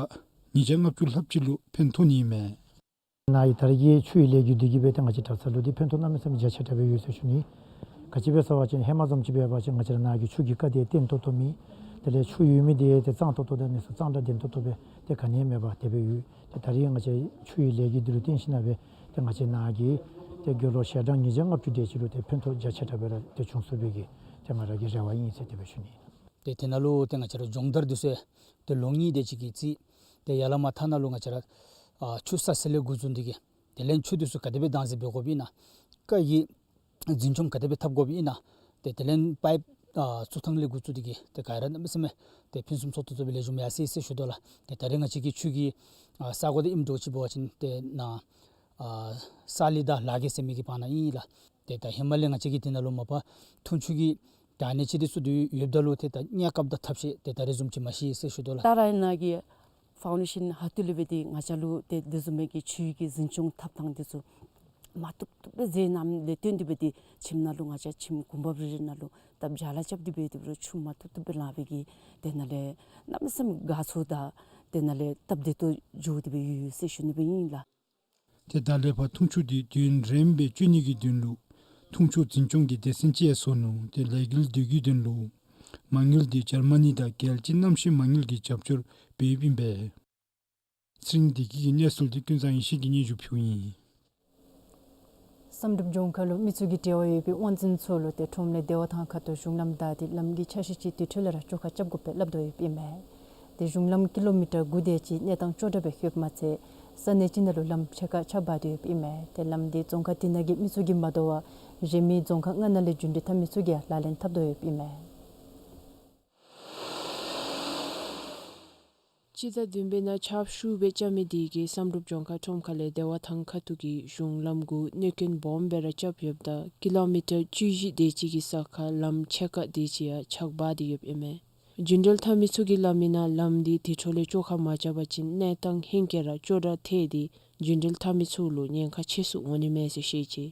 ཉིས་བརྒྱ་ལྔ་བཅུ་ལྷགཔ་ཅིག་ལུ་ཕན་ཐོགས་ནི་ཨིན་མས། ནཱ་གི་ད་རེས་ཀྱི་ཆུའི་ལས་འགུལ་འདི་གིས་སྦེ་ཏེ་ང་བཅས་གྲྭ་ཚང་ལུ་འདི་ཕན་ཐོགས་གནམ་མེད་ས་མེད་རྒྱ་ཆེ་དྲགས་སྦེ་ཡོད་ཟེར་ཞུ་ནི། ག་ཅི་སྦེ་ཟེར་བ་ཅིན་ཧེ་མ་བཟུམ་ཅིག་འབད་བ་ཅིན་ང་བཅས་ར་ནཱ་གི་ཆུ་གི་དཀའ་སྡུག་བརྟན་ཏོག་ཏོ་མེད། དེ་ལས་ཆུ་ཡོད་མི་འདི་ཏེ་གཙང་ཏོག་ཏོ་དང་གནས་ཚུལ་གཙང་སྦྲ་ལྡན་ཏོག་ཏོ་སྦེ་ཏེ་ག་ནི་ཡང་མེད་པར་དེ་སྦེ་ཡོད། ཏེ་ད་རེས་ང་བཅས་ཆུའི་ལས་འགུལ་འདི་ལུ་བརྟེན་ཞིན་ན་སྦེ་ཏེ་ང་བཅས་ནཱ་གི་ཏེ་དགེ་སློང་ཞལ་གྲངས་ཉིས་བརྒྱ་ལྔ་བཅུ་དེ་ཅིག་ལུ་ཏེ་ཕན་ཐོགས་རྒྱ་ཆེ་དྲགས་སྦེ་ར་ཏེ་བྱུང་ཚུགས་པའི་གི་ཏེ་ང་ར་གི་རེ་བ་ཨིན་ཟེར་དེ་སྦེ་ཞུ་ནི། ཏེ་དེ་ནང་ལུ་ཏེ་ང་བཅས་ར་སྦྱོང་བརྡར་འདི་ཚུ་ཏེ་ལོ་གཉིས་དེ་ཅིག་གི་རྩིས་ཏེ་ཡར་ལས་མར་མཐའ་ནང་ལུ་ང་བཅས་ར་ཨ་ཆུ་བསགས་ས་ལས་འགོ་བཙུགས་ཏེ་གིས་དེ་ལས་ཆུ་འདི་ཚུ་ག་དེ་སྦེ་བདག་འཛིན་འབད་དགོཔ་ཨིན་ན། ཀ་གི་འཛིན་སྐྱོང་ག་དེ་སྦེ་འཐབ་དགོཔ་ཨིན་ན། ཏེ་དེ་ལས་པའིཔ་ཨ་བཙུགས་ཐངས་ལས་འགོ་བཙུགས་ཏེ་གིས་ཏེ་ག་ར་གནམ་མེད་ས་མེད་ཏེ་ཕུན་སུམ་ཚོགས་ཏོག་ཏོ་སྦེ་ལེགས་ཤོམ་ཡར་སོ་ཡི་ཟེར་ཞུ་དོ་ལགས། ཏེ་ད་རེས་ང་བཅས་ཀྱི་ཆུ་གི་ཨ་ས་གོ་འདི་ཨིནམ་འདྲཝ་ཅིག་འབད་བ་ཅིན་ཏེ་ནཱ་ཨ་ས་གླིང་དང་ལ་དགེ་ཟེར་མི་གི་བར་ན་ཨིན་ལགས། ཏེ་ད་ཧེ་མ་ལས་ང་བཅས་ཀྱིས་དེ་ནང་ལུ་མ་པ་འཐུང་ཆུ་གི་ད་ཨ་ནི་ཅིག་འདི་ཚུ་འདི་ཡོདཔ་ད་ལུ་ཏེ་ད་གནས་སྐབས་དང་ཐབས་ཤེས་ཏེ་ད་རེས་བཟུམ་ཅིག་མ་ཤེས་ཟེར་ཞུ་དོ་ལགས། ཏཱ་ར་ཡ་ན་གི་ཕའུན་ཌེ་ཤཱན་ཧ་ཏུ་ལུ་སྦེ་ཏེ་ང་བཅས་ལུ་ཏེ་དེ་བཟུམ་མའི་གི་ཆུ་གི་འཛིན་སྐྱོང་འཐབ་ཐངས་འདི་ཚུ་མ་བཏུབ་བཏུབ་སྦེ་མཛད་གནངམ་ལས་བརྟེན་ཏེ་སྦེ་ཏེ་ཁྱིམ་ནང་ལུ་ང་བཅས་ཁྱིམ་གུང་པ་རེ་རེ་ནང་ལུ་སྟབས་བྱ་ལ་རྐྱབ་སྟེ་སྦེ་ཏེ་སྦེ་ར་ཆུ་མ་བཏུབ་བཏུབ་སྦེ་ལང་བའི་གི་དེ་ནང་ལས་གནམ་མེད་ས་མེད་དགའ་ཚོར་དང་དེ་ནང་ལས་སྟབས་བདེ་ཏོག་ཏོ་འགྱོ་སྟེ་སྦེ་ཡོད་ཟེར་ཞུ་ནི་སྦེ་ཨིན་ལགས། ཏེ་ད་ལས་ཕར་འཐུང་ཆུ་འདི་དུས་ཡུན་རིངམོ་སྦེ་སྤྱོད་ནི་གི་དོན་ལུ་འཐུང་ཆུ་འཛིན་སྐྱོང་གི་སྡེ་ཚན་ཅིག་ཡང་བཟོ་ནུག། ཏེ་ལས་འགུལ་འདི་གི་དོན་ལུ་མ་དངུལ་འདི་འཇར་མ་ནི་དང་རྒྱལ་སྤྱིའི་གནམ་གཤིས་མ་དངུལ་གྱིས་རྒྱབ་སྐྱོར་འབདཝ་ཨིན་པས། ཚེ་རིང་བདེ་སྐྱིད་ཀྱི་གནས་ཚུལ་འདི་ཀུན་བཟང་ཡེ་ཤེས་ཀྱིས་སྙན་ཞུ་ཕུལཝ་ཨིན། བསམ་གྲུབ་ལྗོངས་མཁར་ལུ་མི་ཚུ་གིས་འབྲེལ་བ་ཡོད་པའི་དབང་འཛིན་ཚུ་ལུ་ཏེ་ཁྲོམ་ལས་བདེ་བ་ཐང་ཁ་ཐུག་གཞུང་ལམ་བདའ་སྟེ་ལམ་གྱི་ཆ་ཤས་ཅིག་དེ་འཕྲོ་ལས་ར་བཅོ་ཁ་རྐྱབ་དགོ་པའི་སླབ་དོ་ཡོདཔ་ཨིན་མས། ཏེ་གཞུང་ལམ་ཀི་ལོ་མི་ཊར་དགུ་དེ་ཅིག་གནས་སྟངས་སྐྱོ་དྲགས་སྦེ་ཡོདཔ་མ་ཚད་ས་གནས་ཅིག་ནང་ལུ་ལམ་ཕྱེད་ཀ་ཆག་འབག་སྟེ་ཡོདཔ་ཨིན་མས། ཏེ་ལམ་འདི་རྫོང་ཁག་དེ་ནང་གི་མི་ཚུ་གིས་མ་དོ་བར་གཞན་མི་རྫོང་ཁག་ལྔ་ནང་ལས་རྒྱུན་འགྲུལ་འཐབ་མི་ཚུ་གིས་ཡང་ལག་ལེན་འཐབ་དོ་ཡོདཔ་ཨིན་མས། སྤྱི་ཟླ་བདུན་པའི་ནང་ཆརཔ་ཤུགས་སྦེ་རྐྱབ་མི་དེ་གིས་བསམ་གྲུབ་ལྗོངས་མཁར་ཁྲོམ་ཁ་ལས་བདེ་བ་ཐང་ཁ་ཐུག་གི་གཞུང་ལམ་གུ་གནོད་སྐྱོན་སྦོམ་སྦེ་ར་རྐྱབ་ཡོདཔ་ད་ཀི་ལོ་མི་ཊར་བཅུ་བཞི་དེ་ཅིག་གི་ས་ཁར་ལམ་ཕྱེད་ཀ་དེ་ཅིག་ཡང་ཆག་འབག་སྟེ་ཡོདཔ་ཨིན་མས། རྒྱུན་འགྲུལ་འཐབ་མི་ཚུ་གིས་སླབ་མིའི་ནང་ལམ་འདི་དེ་འཕྲོ་ལས་བཅོ་ཁ་མ་རྐྱབ་པ་ཅིན་གནས་སྟངས་ཧེང་སྐལ་ར་སྐྱོ་དྲགས་ཐལ་ཏེ་རྒྱུན་འགྲུལ་འཐབ་མི་ཚུ་ལུ་ཉེན་ཁ་ཆེ་སུ་འོང་ནི་མས་ཟེར་བཤད་ཅི།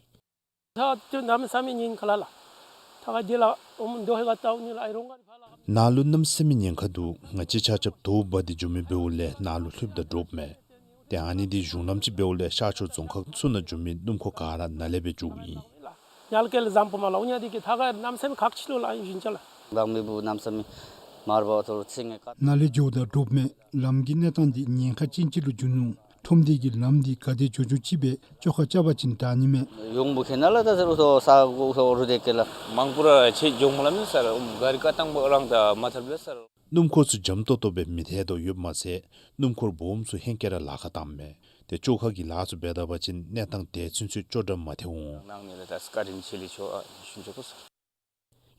ད་ཏེ་གནམ་མེད་ས་མེད་ཉེན་ཁ་ལ་ལགས། ད་ག་དེ་ལགས་ཨོམ་མདོ་ཧེ་ག་ཏའུ་ནི་ལགས་ཨའི་རོང་ག་རི་ཕར་ལགས། ནཱ་ལུ་གནམ་མེད་ས་མེད་ཉེན་ཁ་འདུག། ང་བཅས་ཆ་ཁྱབ་དོ་འབག་སྟེ་འགྱོ་མི་འབདཝ་ལས་ནཱ་ལུ་ལྷོདཔ་ད་འདྲོགཔ་མས། ཏེ་ཨ་ནི་འདི་གཞུང་ལམ་ཅིག་འབདཝ་ལས་ཤར་ཕྱོགས་རྫོང་ཁག་ཚུ་ནང་འགྱོ་མི་སྣུམ་འཁོར་ག་ར་ནཱ་ལས་སྦེ་འགྱོཝ་ཨིན། ཉལ་སྐལ་ལ་ཟམ་པ་མ་ལ་འོང་ཉལ་དེ་གི་ཐ་ག་རྣམ་སེམས་ཁག་ཆེ་ལོ་ལ་ཨིན་བཞིན་ཅ་ལགས། ལག་མི་བུ་རྣམ་སེམས་མི་མར་བ་ཐོར་ཚིང་ངེ་ཀ། ནཱ་ལས་འགྱོཝ་ད་འདྲོག་མས། ལམ་གྱི་གནས་སྟངས་འདི་ཉེན་ཁ་ཅན་ཅིག་ལུ་འགྱུར་ནུག། ཁྲོམ་སྡེ་གིས་ལམ་འདི་ག་དེ་འགྱོ་འགྱོ་ཅིག་སྦེ་བཅོ་ཁ་རྐྱབ་པ་ཅིན་དྲག་ནི་མས། ཡོང་བུ་ཁེ་ན་ལ་ད་ཟེར་ཨུ་ཐོ་ས་གོ་ཨུ་ཐོ་རུ་དེ་ཀེ་ལ། མང་པོ་ར་ཆེ་འགྱོ་མ་ལ་མེད་ས་ར་ཨུམ་ག་རི་ཀ་ཏང་པོ་རང་ད་མ་ཐར་བས་ས་ར། སྣུམ་འཁོར་ཚུ་འཇམ་ཏོག་ཏོ་སྦེ་མི་ཐལ་དོ་ཡོདཔ་མ་ཚད་སྣུམ་འཁོར་སྦོམ་ཚུ་ཧེང་སྐལ་ར་ལཱ་ཁག་བཏངམ་མས། ཏེ་བཅོ་ཁ་གི་ལཱ་ཚུ་འབད་ད་པ་ཅིན་གནས་སྟངས་དེ་ཚུན་ཚོད་སྐྱོ་དྲགས་མ་ཐལ་འོང་། ནང་ནི་ལ་ད་སྐ་རིམ་ཆེ་ལི་ཆོ་ཨ་ཤུན་ཆོ་པོ་ས།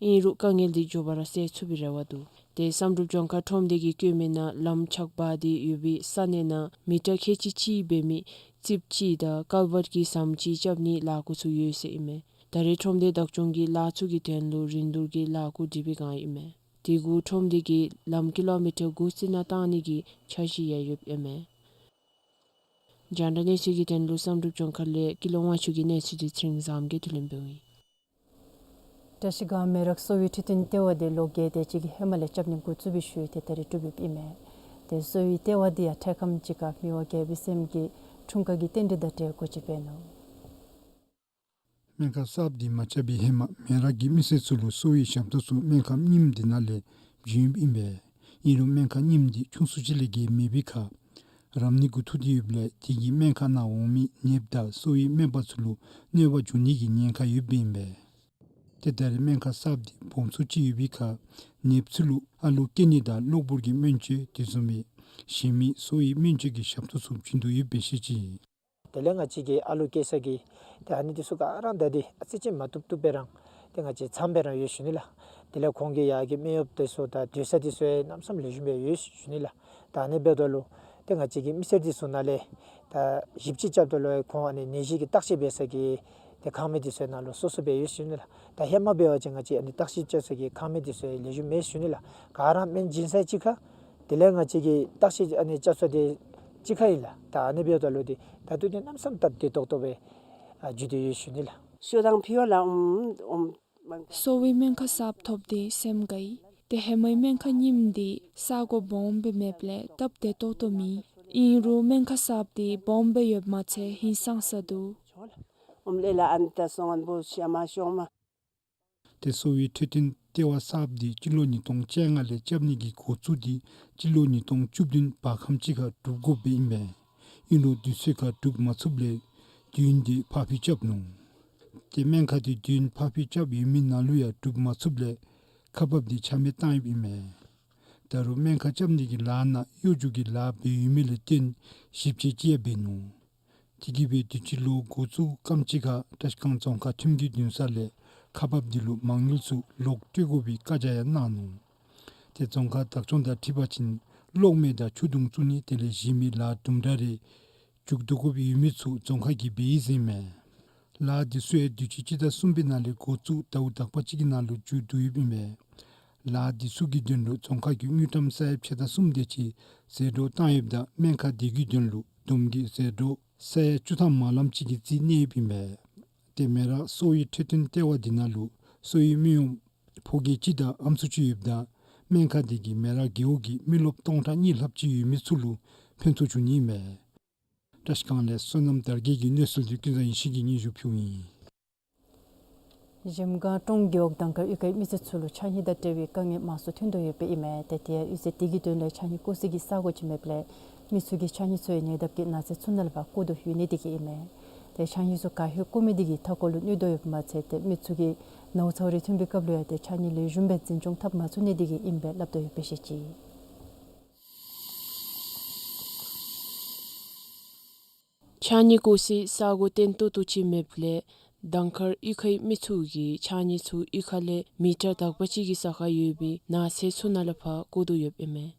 ཨིན་རུང་དཀའ་ངལ་འདི་མགྱོགས་པ་ར་སེལ་ཚུགས་པའི་རེ་བ་འདུག། ཏེ་བསམ་གྲུབ་ལྗོངས་མཁར་ཁྲོམ་སྡེ་གིས་བཀོད་མི་ནང་ལམ་ཆག་སྦ་སྟེ་ཡོད་པའི་ས་གནས་ནང་མི་ཊར་ཁལ་གཅིག་གཅིག་འབད་མི་རྩིགཔ་གཅིག་དང་ཀལ་ཝརཊ་གི་ཟམ་གཅིག་རྐྱབ་ནིའི་ལཱ་འགོ་ཚུགས་ཡོད་ཟེར་ཨིན་མས། ད་རེས་ཁྲོམ་སྡེ་བདག་སྐྱོང་གིས་ལཱ་ཚུ་གི་དོན་ལུ་རིན་བསྡུར་གྱི་ལཱ་འགོ་སྒྲིག་པའི་བསྒང་ཨིན་མས། དེ་གུ་ཁྲོམ་སྡེ་གིས་ལམ་ཀི་ལོ་མི་ཊར་དགུ་རྩི་ནག་བཏང་ནི་གི་འཆར་གཞི་ཡང་ཡོདཔ་ཨིན་མས། རྒྱང་བསྒྲགས་གནས་ཚུལ་གྱི་དོན་ལུ་བསམ་གྲུབ་ལྗོངས་མཁར་ལས་ཀུན་ལེགས་དབང་ཕྱུག་གི་གནས་ཚུལ་འདི་ཚེ་རིང་བཟངམོ་གིས་བསྡུ་ལེན་འབདཝ་ཨིན། བཀྲིས་སྒང་མེ་རག་གསོ་བའི་འཕྲོད་བསྟེན་ལྟེ་བ་འདི་ལོ་བརྒྱད་དེ་ཅིག་གི་ཧེ་མ་ལས་རྐྱབ་ནི་འགོ་བཙུགས་པའི་ཤུལ་ཏེ་ད་རེས་གྲུབ་ཡོདཔ་ཨིན་མས། ཏེ་གསོ་བའི་ལྟེ་བ་འདི་ཡང་འཕྲལ་ཁམས་ཅིག་ཁར་མི་དབང་རྒྱལ་པོའི་སྲསམོ་གི་འཁྲུངས་སྐར་གྱི་རྟེན་འབྲེལ་དང་འབྲེལ་སྒོ་ཕྱེ་འབད་ནུག། སྨན་ཁང་གསརཔ་འདི་མ་རྐྱབ་པའི་ཧེ་མ་མེ་རག་གི་མི་སེར་ཚུ་ལུ་གསོ་བའི་ཞབས་ཏོག་ཚུ་སྨན་ཁང་རྙིངམ་འདི་ནང་ལས་བྱིན་ཡོདཔ་ཨིན་པས། ཨིན་རུང་སྨན་ཁང་རྙིངམ་འདི་ཆུང་སུ་ཅིག་ལས་བརྒལ་མེད་པའི་ཁར་རམ་ནི་འགོ་ཐུག་སྟེ་ཡོདཔ་ལས་དེ་གིས་སྨན་ཁང་ནང་འོང་མི་ནདཔ་དང་གསོ་བའི་སྨན་པ་ཚུ་ལུ་གནོད་པ་འབྱུང་ནི་གི་ཉེན་ཁ་ཡོདཔ་ཨིན་པས། ཏེ་ད་རེས་སྨན་ཁང་གསརཔ་འདི་སྦོམ་སུ་ཅིག་ཡོད་པའི་ཁར་ནདཔ་ཚུ་ལུ་ཨ་ལུ་སྐྱེ་ནི་དང་གློ་བུར་གྱི་སྨན་བཅོས་དེ་བཟུམ་སྦེ་གཞན་མི་གསོ་བའི་སྨན་བཅོས་ཀྱི་ཞབས་ཏོག་ཚུ་བྱིན་དོ་ཡོདཔ་སྦེ་བཤད་ཅི། དེ་ལས་ང་བཅས་ཀྱི་ཨ་ལུ་སྐྱེ་ས་གི་ཏེ་ཨ་ནི་འདི་ཚུ་ག་ར་ད་འདི་ཨ་ཙི་ཅིག་མ་བཏུབ་བཏུབ་སྦེ་རང་ཏེ་ང་བཅས་ཚངམ་སྦེ་རང་ཡོད་ཞུ་ནི་ལགས། དེ་ལས་ཁོང་གི་ཡར་གྱི་སྨན་གཡོགཔ་དེ་ཚུ་དང་སྡོད་ས་དེ་ཚུ་ཡང་གནམ་མེད་ས་མེད་ལེགས་ཤོམ་སྦེ་ཡོད་ཞུ་ནི་ལགས། ད་ཨ་ནི་འབདཝ་ད་ལུ་ཏེ་ང་བཅས་ཀྱི་མི་སེར་དེ་ཚུ་ནང་ལས་ད་ཞིབ་དཔྱད་རྐྱབ་ད་ལུ་ཁོང་ཨ་ནི་ནད་གཞི་གི་བརྟག་དཔྱད་འབད་ས་གི་ཏེ་ཁང་མིག་དེ་ཚུ་ནང་ལུ་སོ་སོ་སྦེ་ཡོད་ཞུ་ནི་ལགས། ད་ཧེ་མ་འབད་བ་ཅིན་ང་བཅས་ཨ་ནི་བརྟག་དཔྱད་རྐྱབ་ས་གི་ཁང་མིག་དེ་ཚུ་ཡང་ལེགས་ཤོམ་མེད་ཞུ་ནི་ལགས། ག་ར་སྨན་བྱིན་ས་གཅིག་ཁར་དེ་ལས་ང་བཅས་ཀྱི་བརྟག་དཔྱད་ཨ་ནི་རྐྱབ་ས་དེ་གཅིག་ཁར་ཨིན་ལགས། ད་ཨ་ནི་འབདཝ་ད་ལུ་ཏེ་ད་ལྟོ་འདི་གནམ་མེད་ས་མེད་སྟབས་བདེ་ཏོག་ཏོ་སྦེ་ཨ་འགྱོ་སྟེ་ཡོད་ཞུ་ནི་ལགས། ཤོ་དང་ཕི་ཡོ་ལ་ཨུམ་ཨུམ་མང་། གསོ་བའི་སྨན་ཁང་གསརཔ་ཐོབ་སྟེ་སེམས་དགའ་ཡི། ཏེ་ཧེ་མའི་སྨན་ཁང་རྙིངམ་འདི་ས་གོ་སྦོམ་སྦེ་མེདཔ་ལས་སྟབས་བདེ་ཏོག་ཏོ་མེད། ཨིན་རུང་སྨན་ཁང་གསརཔ་འདི་སྦོམ་སྦེ་ཡོདཔ་མ་ཚད་ཧིང་སངས་ས་འདུག། ཨུམ་ལས་ལ་ཨན་ཏ་སོང་ཨན་བུ་ཤ་མ་ཤོང་མ། ཏེ་གསོ་བའི་འཕྲོད་བསྟེན་ལྟེ་བ་གསརཔ་འདི་སྤྱི་ལོ་ཉིས་སྟོང་བཅོ་ལྔ་ལས་རྐྱབ་ནི་གི་འགོ་བཙུགས་ཏེ་སྤྱི་ལོ་ཉིས་སྟོང་བཅུ་བདུན་བར་ཁམས་ཅིག་ཁར་གྲུབ་དགོཔ་སྦེ་ཨིན་པས། ཨིན་རུང་དུས་ཚོད་ཁར་གྲུབ་མ་ཚུགསཔ་ལས་མདུན་དེ་ཕར་འཕུལ་རྐྱབ་ནུག། ཏེ་སྨན་ཁང་འདི་མདུན་ཕར་འཕུལ་རྐྱབ་ཡོད་མི་ནང་ལུ་ཡང་གྲུབ་མ་ཚུགསཔ་ལས་ཁག་འབགཔ་འདི་ཆ་མེད་བཏང་ཡོདཔ་ཨིན་མས། ད་རུང་སྨན་ཁང་རྐྱབ་ནི་གི་ལཱ་ནང་གཡོ་སྒྱུ་གི་ལཱ་འབད་ཡོད་མི་ལས་བརྟེན་ཞིབ་དཔྱད་ཅིག་ཡང་འབད་ནུག། དེ་གིས་སྦེ་དུས་ཅི་ལོ་འགོ་བཙུགས་རྐྱངམ་ཅིག་ཁར་བཀྲིས་སྒང་རྫོང་ཁག་ཁྲིམས་ཀྱི་འདུན་ས་ལས་ཁག་འབགཔ་འདི་ལུ་མ་དངུལ་ཚུ་ལོག་སྤྲོད་དགོ་པའི་བཀའ་རྒྱ་ཡང་གནང་ནུག། ཏེ་རྫོང་ཁག་བདག་སྐྱོང་དང་འཁྲིལ་བ་ཅིན་གློག་མེ་དང་ཆུ་དུང་བཙུགས་ནི་དེ་ལས་གཞན་མི་ལཱ་དུམ་གྲ་རེ་མཇུག་བསྡུ་དགོཔ་ཡོད་མི་ཚུ་རྫོང་ཁག་གིས་འབད་ཡི་ཟེར་ཨིན་མས། ལཱ་འདི་ཚུ་ཡང་དུས་ཅི་སྤྱི་ཟླ་གསུམ་པའི་ནང་ལས་འགོ་བཙུགས་ཟླཝ་དག་པ་ཅིག་གི་ནང་ལུ་མཇུག་བསྡུ་ཡོདཔ་ཨིན་མས། ལཱ་འདི་ཚུ་གི་དོན་ལུ་རྫོང་ཁག་གིས་དངུལ་ཀྲམ་ས་ཡ་ཕྱེད་དང་གསུམ་དེ་ཅིག་ཟད་འགྲོ་བཏང་ཡོདཔ་ད་སྨན་ཁང་འདི་གི་དོན་ལུ་བསྡོམས་ཀྱི་ཟད་འགྲོ་ས་ཡ་བཅུ་ཐམ་མ་ལངམ་ཅིག་གི་རྩིས་གནས་ཡོདཔ་ཨིན་མས། ཏེ་མེ་རག་གསོ་བའི་འཕྲོད་བསྟེན་ལྟེ་བ་འདི་ནང་ལུ་གསོ་བའི་སྨན་གཡོགམོ་ཕོ་སྐྱེས་གཅིག་དང་ཨམ་སྲུ་གཅིག་ཡོདཔ་ད་སྨན་ཁང་འདི་གིས་མེ་རག་རྒེད་འོག་གི་མི་རློབས་སྟོང་ཕྲག་གཉིས་ལྷགཔ་ཅིག་ཡོད་མི་ཚུ་ལུ་ཕན་ཐོགས་བྱུང་ནི་ཨིན་མས། བཀྲིས་སྒང་ལས་བསོད་ནམས་དར་རྒྱས་ཀྱི་གནས་ཚུལ་འདི་ཀུན་བཟང་ཡེ་ཤེས་ཀྱིས་སྙན་ཞུ་ཕུལཝ་ཨིན། གཞལམ་སྒང་ཀྲོང་རྒེད་འོག་དང་ཁར་གཡུས་ཁའི་མི་སེར་ཚུ་ལུ་ཕྱགས་སྙིགས་དང་འབྲེལ་བའི་དཀའ་ངལ་མང་སུ་ཐོན་དོ་ཡོདཔ་ཨིན་མས། ཏེ་དེ་ཡང་གཡུས་ཚན་དེ་གི་དོན་ལས་ཕྱགས་སྙིགས་བཀོ་སའི་གི་ས་གོ་ཅིག་མེདཔ་ལས་མི་ཚུ་གིས་ཕྱགས་སྙིགས་ཚུ་ཡང་ཉེ་འདབས་ཀྱི་ནགས་ཚལ་ཚུ་ནང་ལས་ཕར་བཀོ་དོ་ཡོད་ནི་དེ་གིས་ཨིན་མས། ཏེ་ཕྱགས་སྙིགས་ཚུ་ག་ཧེ་བཀོ་མི་དེ་གིས་མཐའ་འཁོར་ལུ་གནོད་དོ་ཡོདཔ་མ་ཚད་ཏེ་མི་ཚུ་གིས་ནཝ་ཚཝ་རེ་ཐོན་པའི་སྐབས་ལུ་ཡང་ཏེ་ཕྱགས་སྙིགས་ལེགས་ཤོམ་སྦེ་འཛིན་སྐྱོང་འཐབ་མ་ཚུགས་ནི་དེ་གིས་ཨིནམ་སྦེ་སླབ་དོ་ཡོདཔ་སྦེ་བཤད་ཅི། ཕྱགས་སྙིགས་བཀོ་སའི་ས་གོ་བརྟན་ཏོག་ཏོ་ཅིག་མེདཔ་ལས་དང་ཁར་གཡུས་ཁའི་མི་ཚུ་གིས་ཕྱགས་སྙིགས་ཚུ་གཡུས་ཁ་ལས་མི་ཊར་དག་པ་ཅིག་གི་ས་ཁར་ཡོད་པའི་ནགས་ཚལ་ཚུ་ནང་ལས་ཕར་བཀོ་དོ་ཡོདཔ་ཨིན་མས།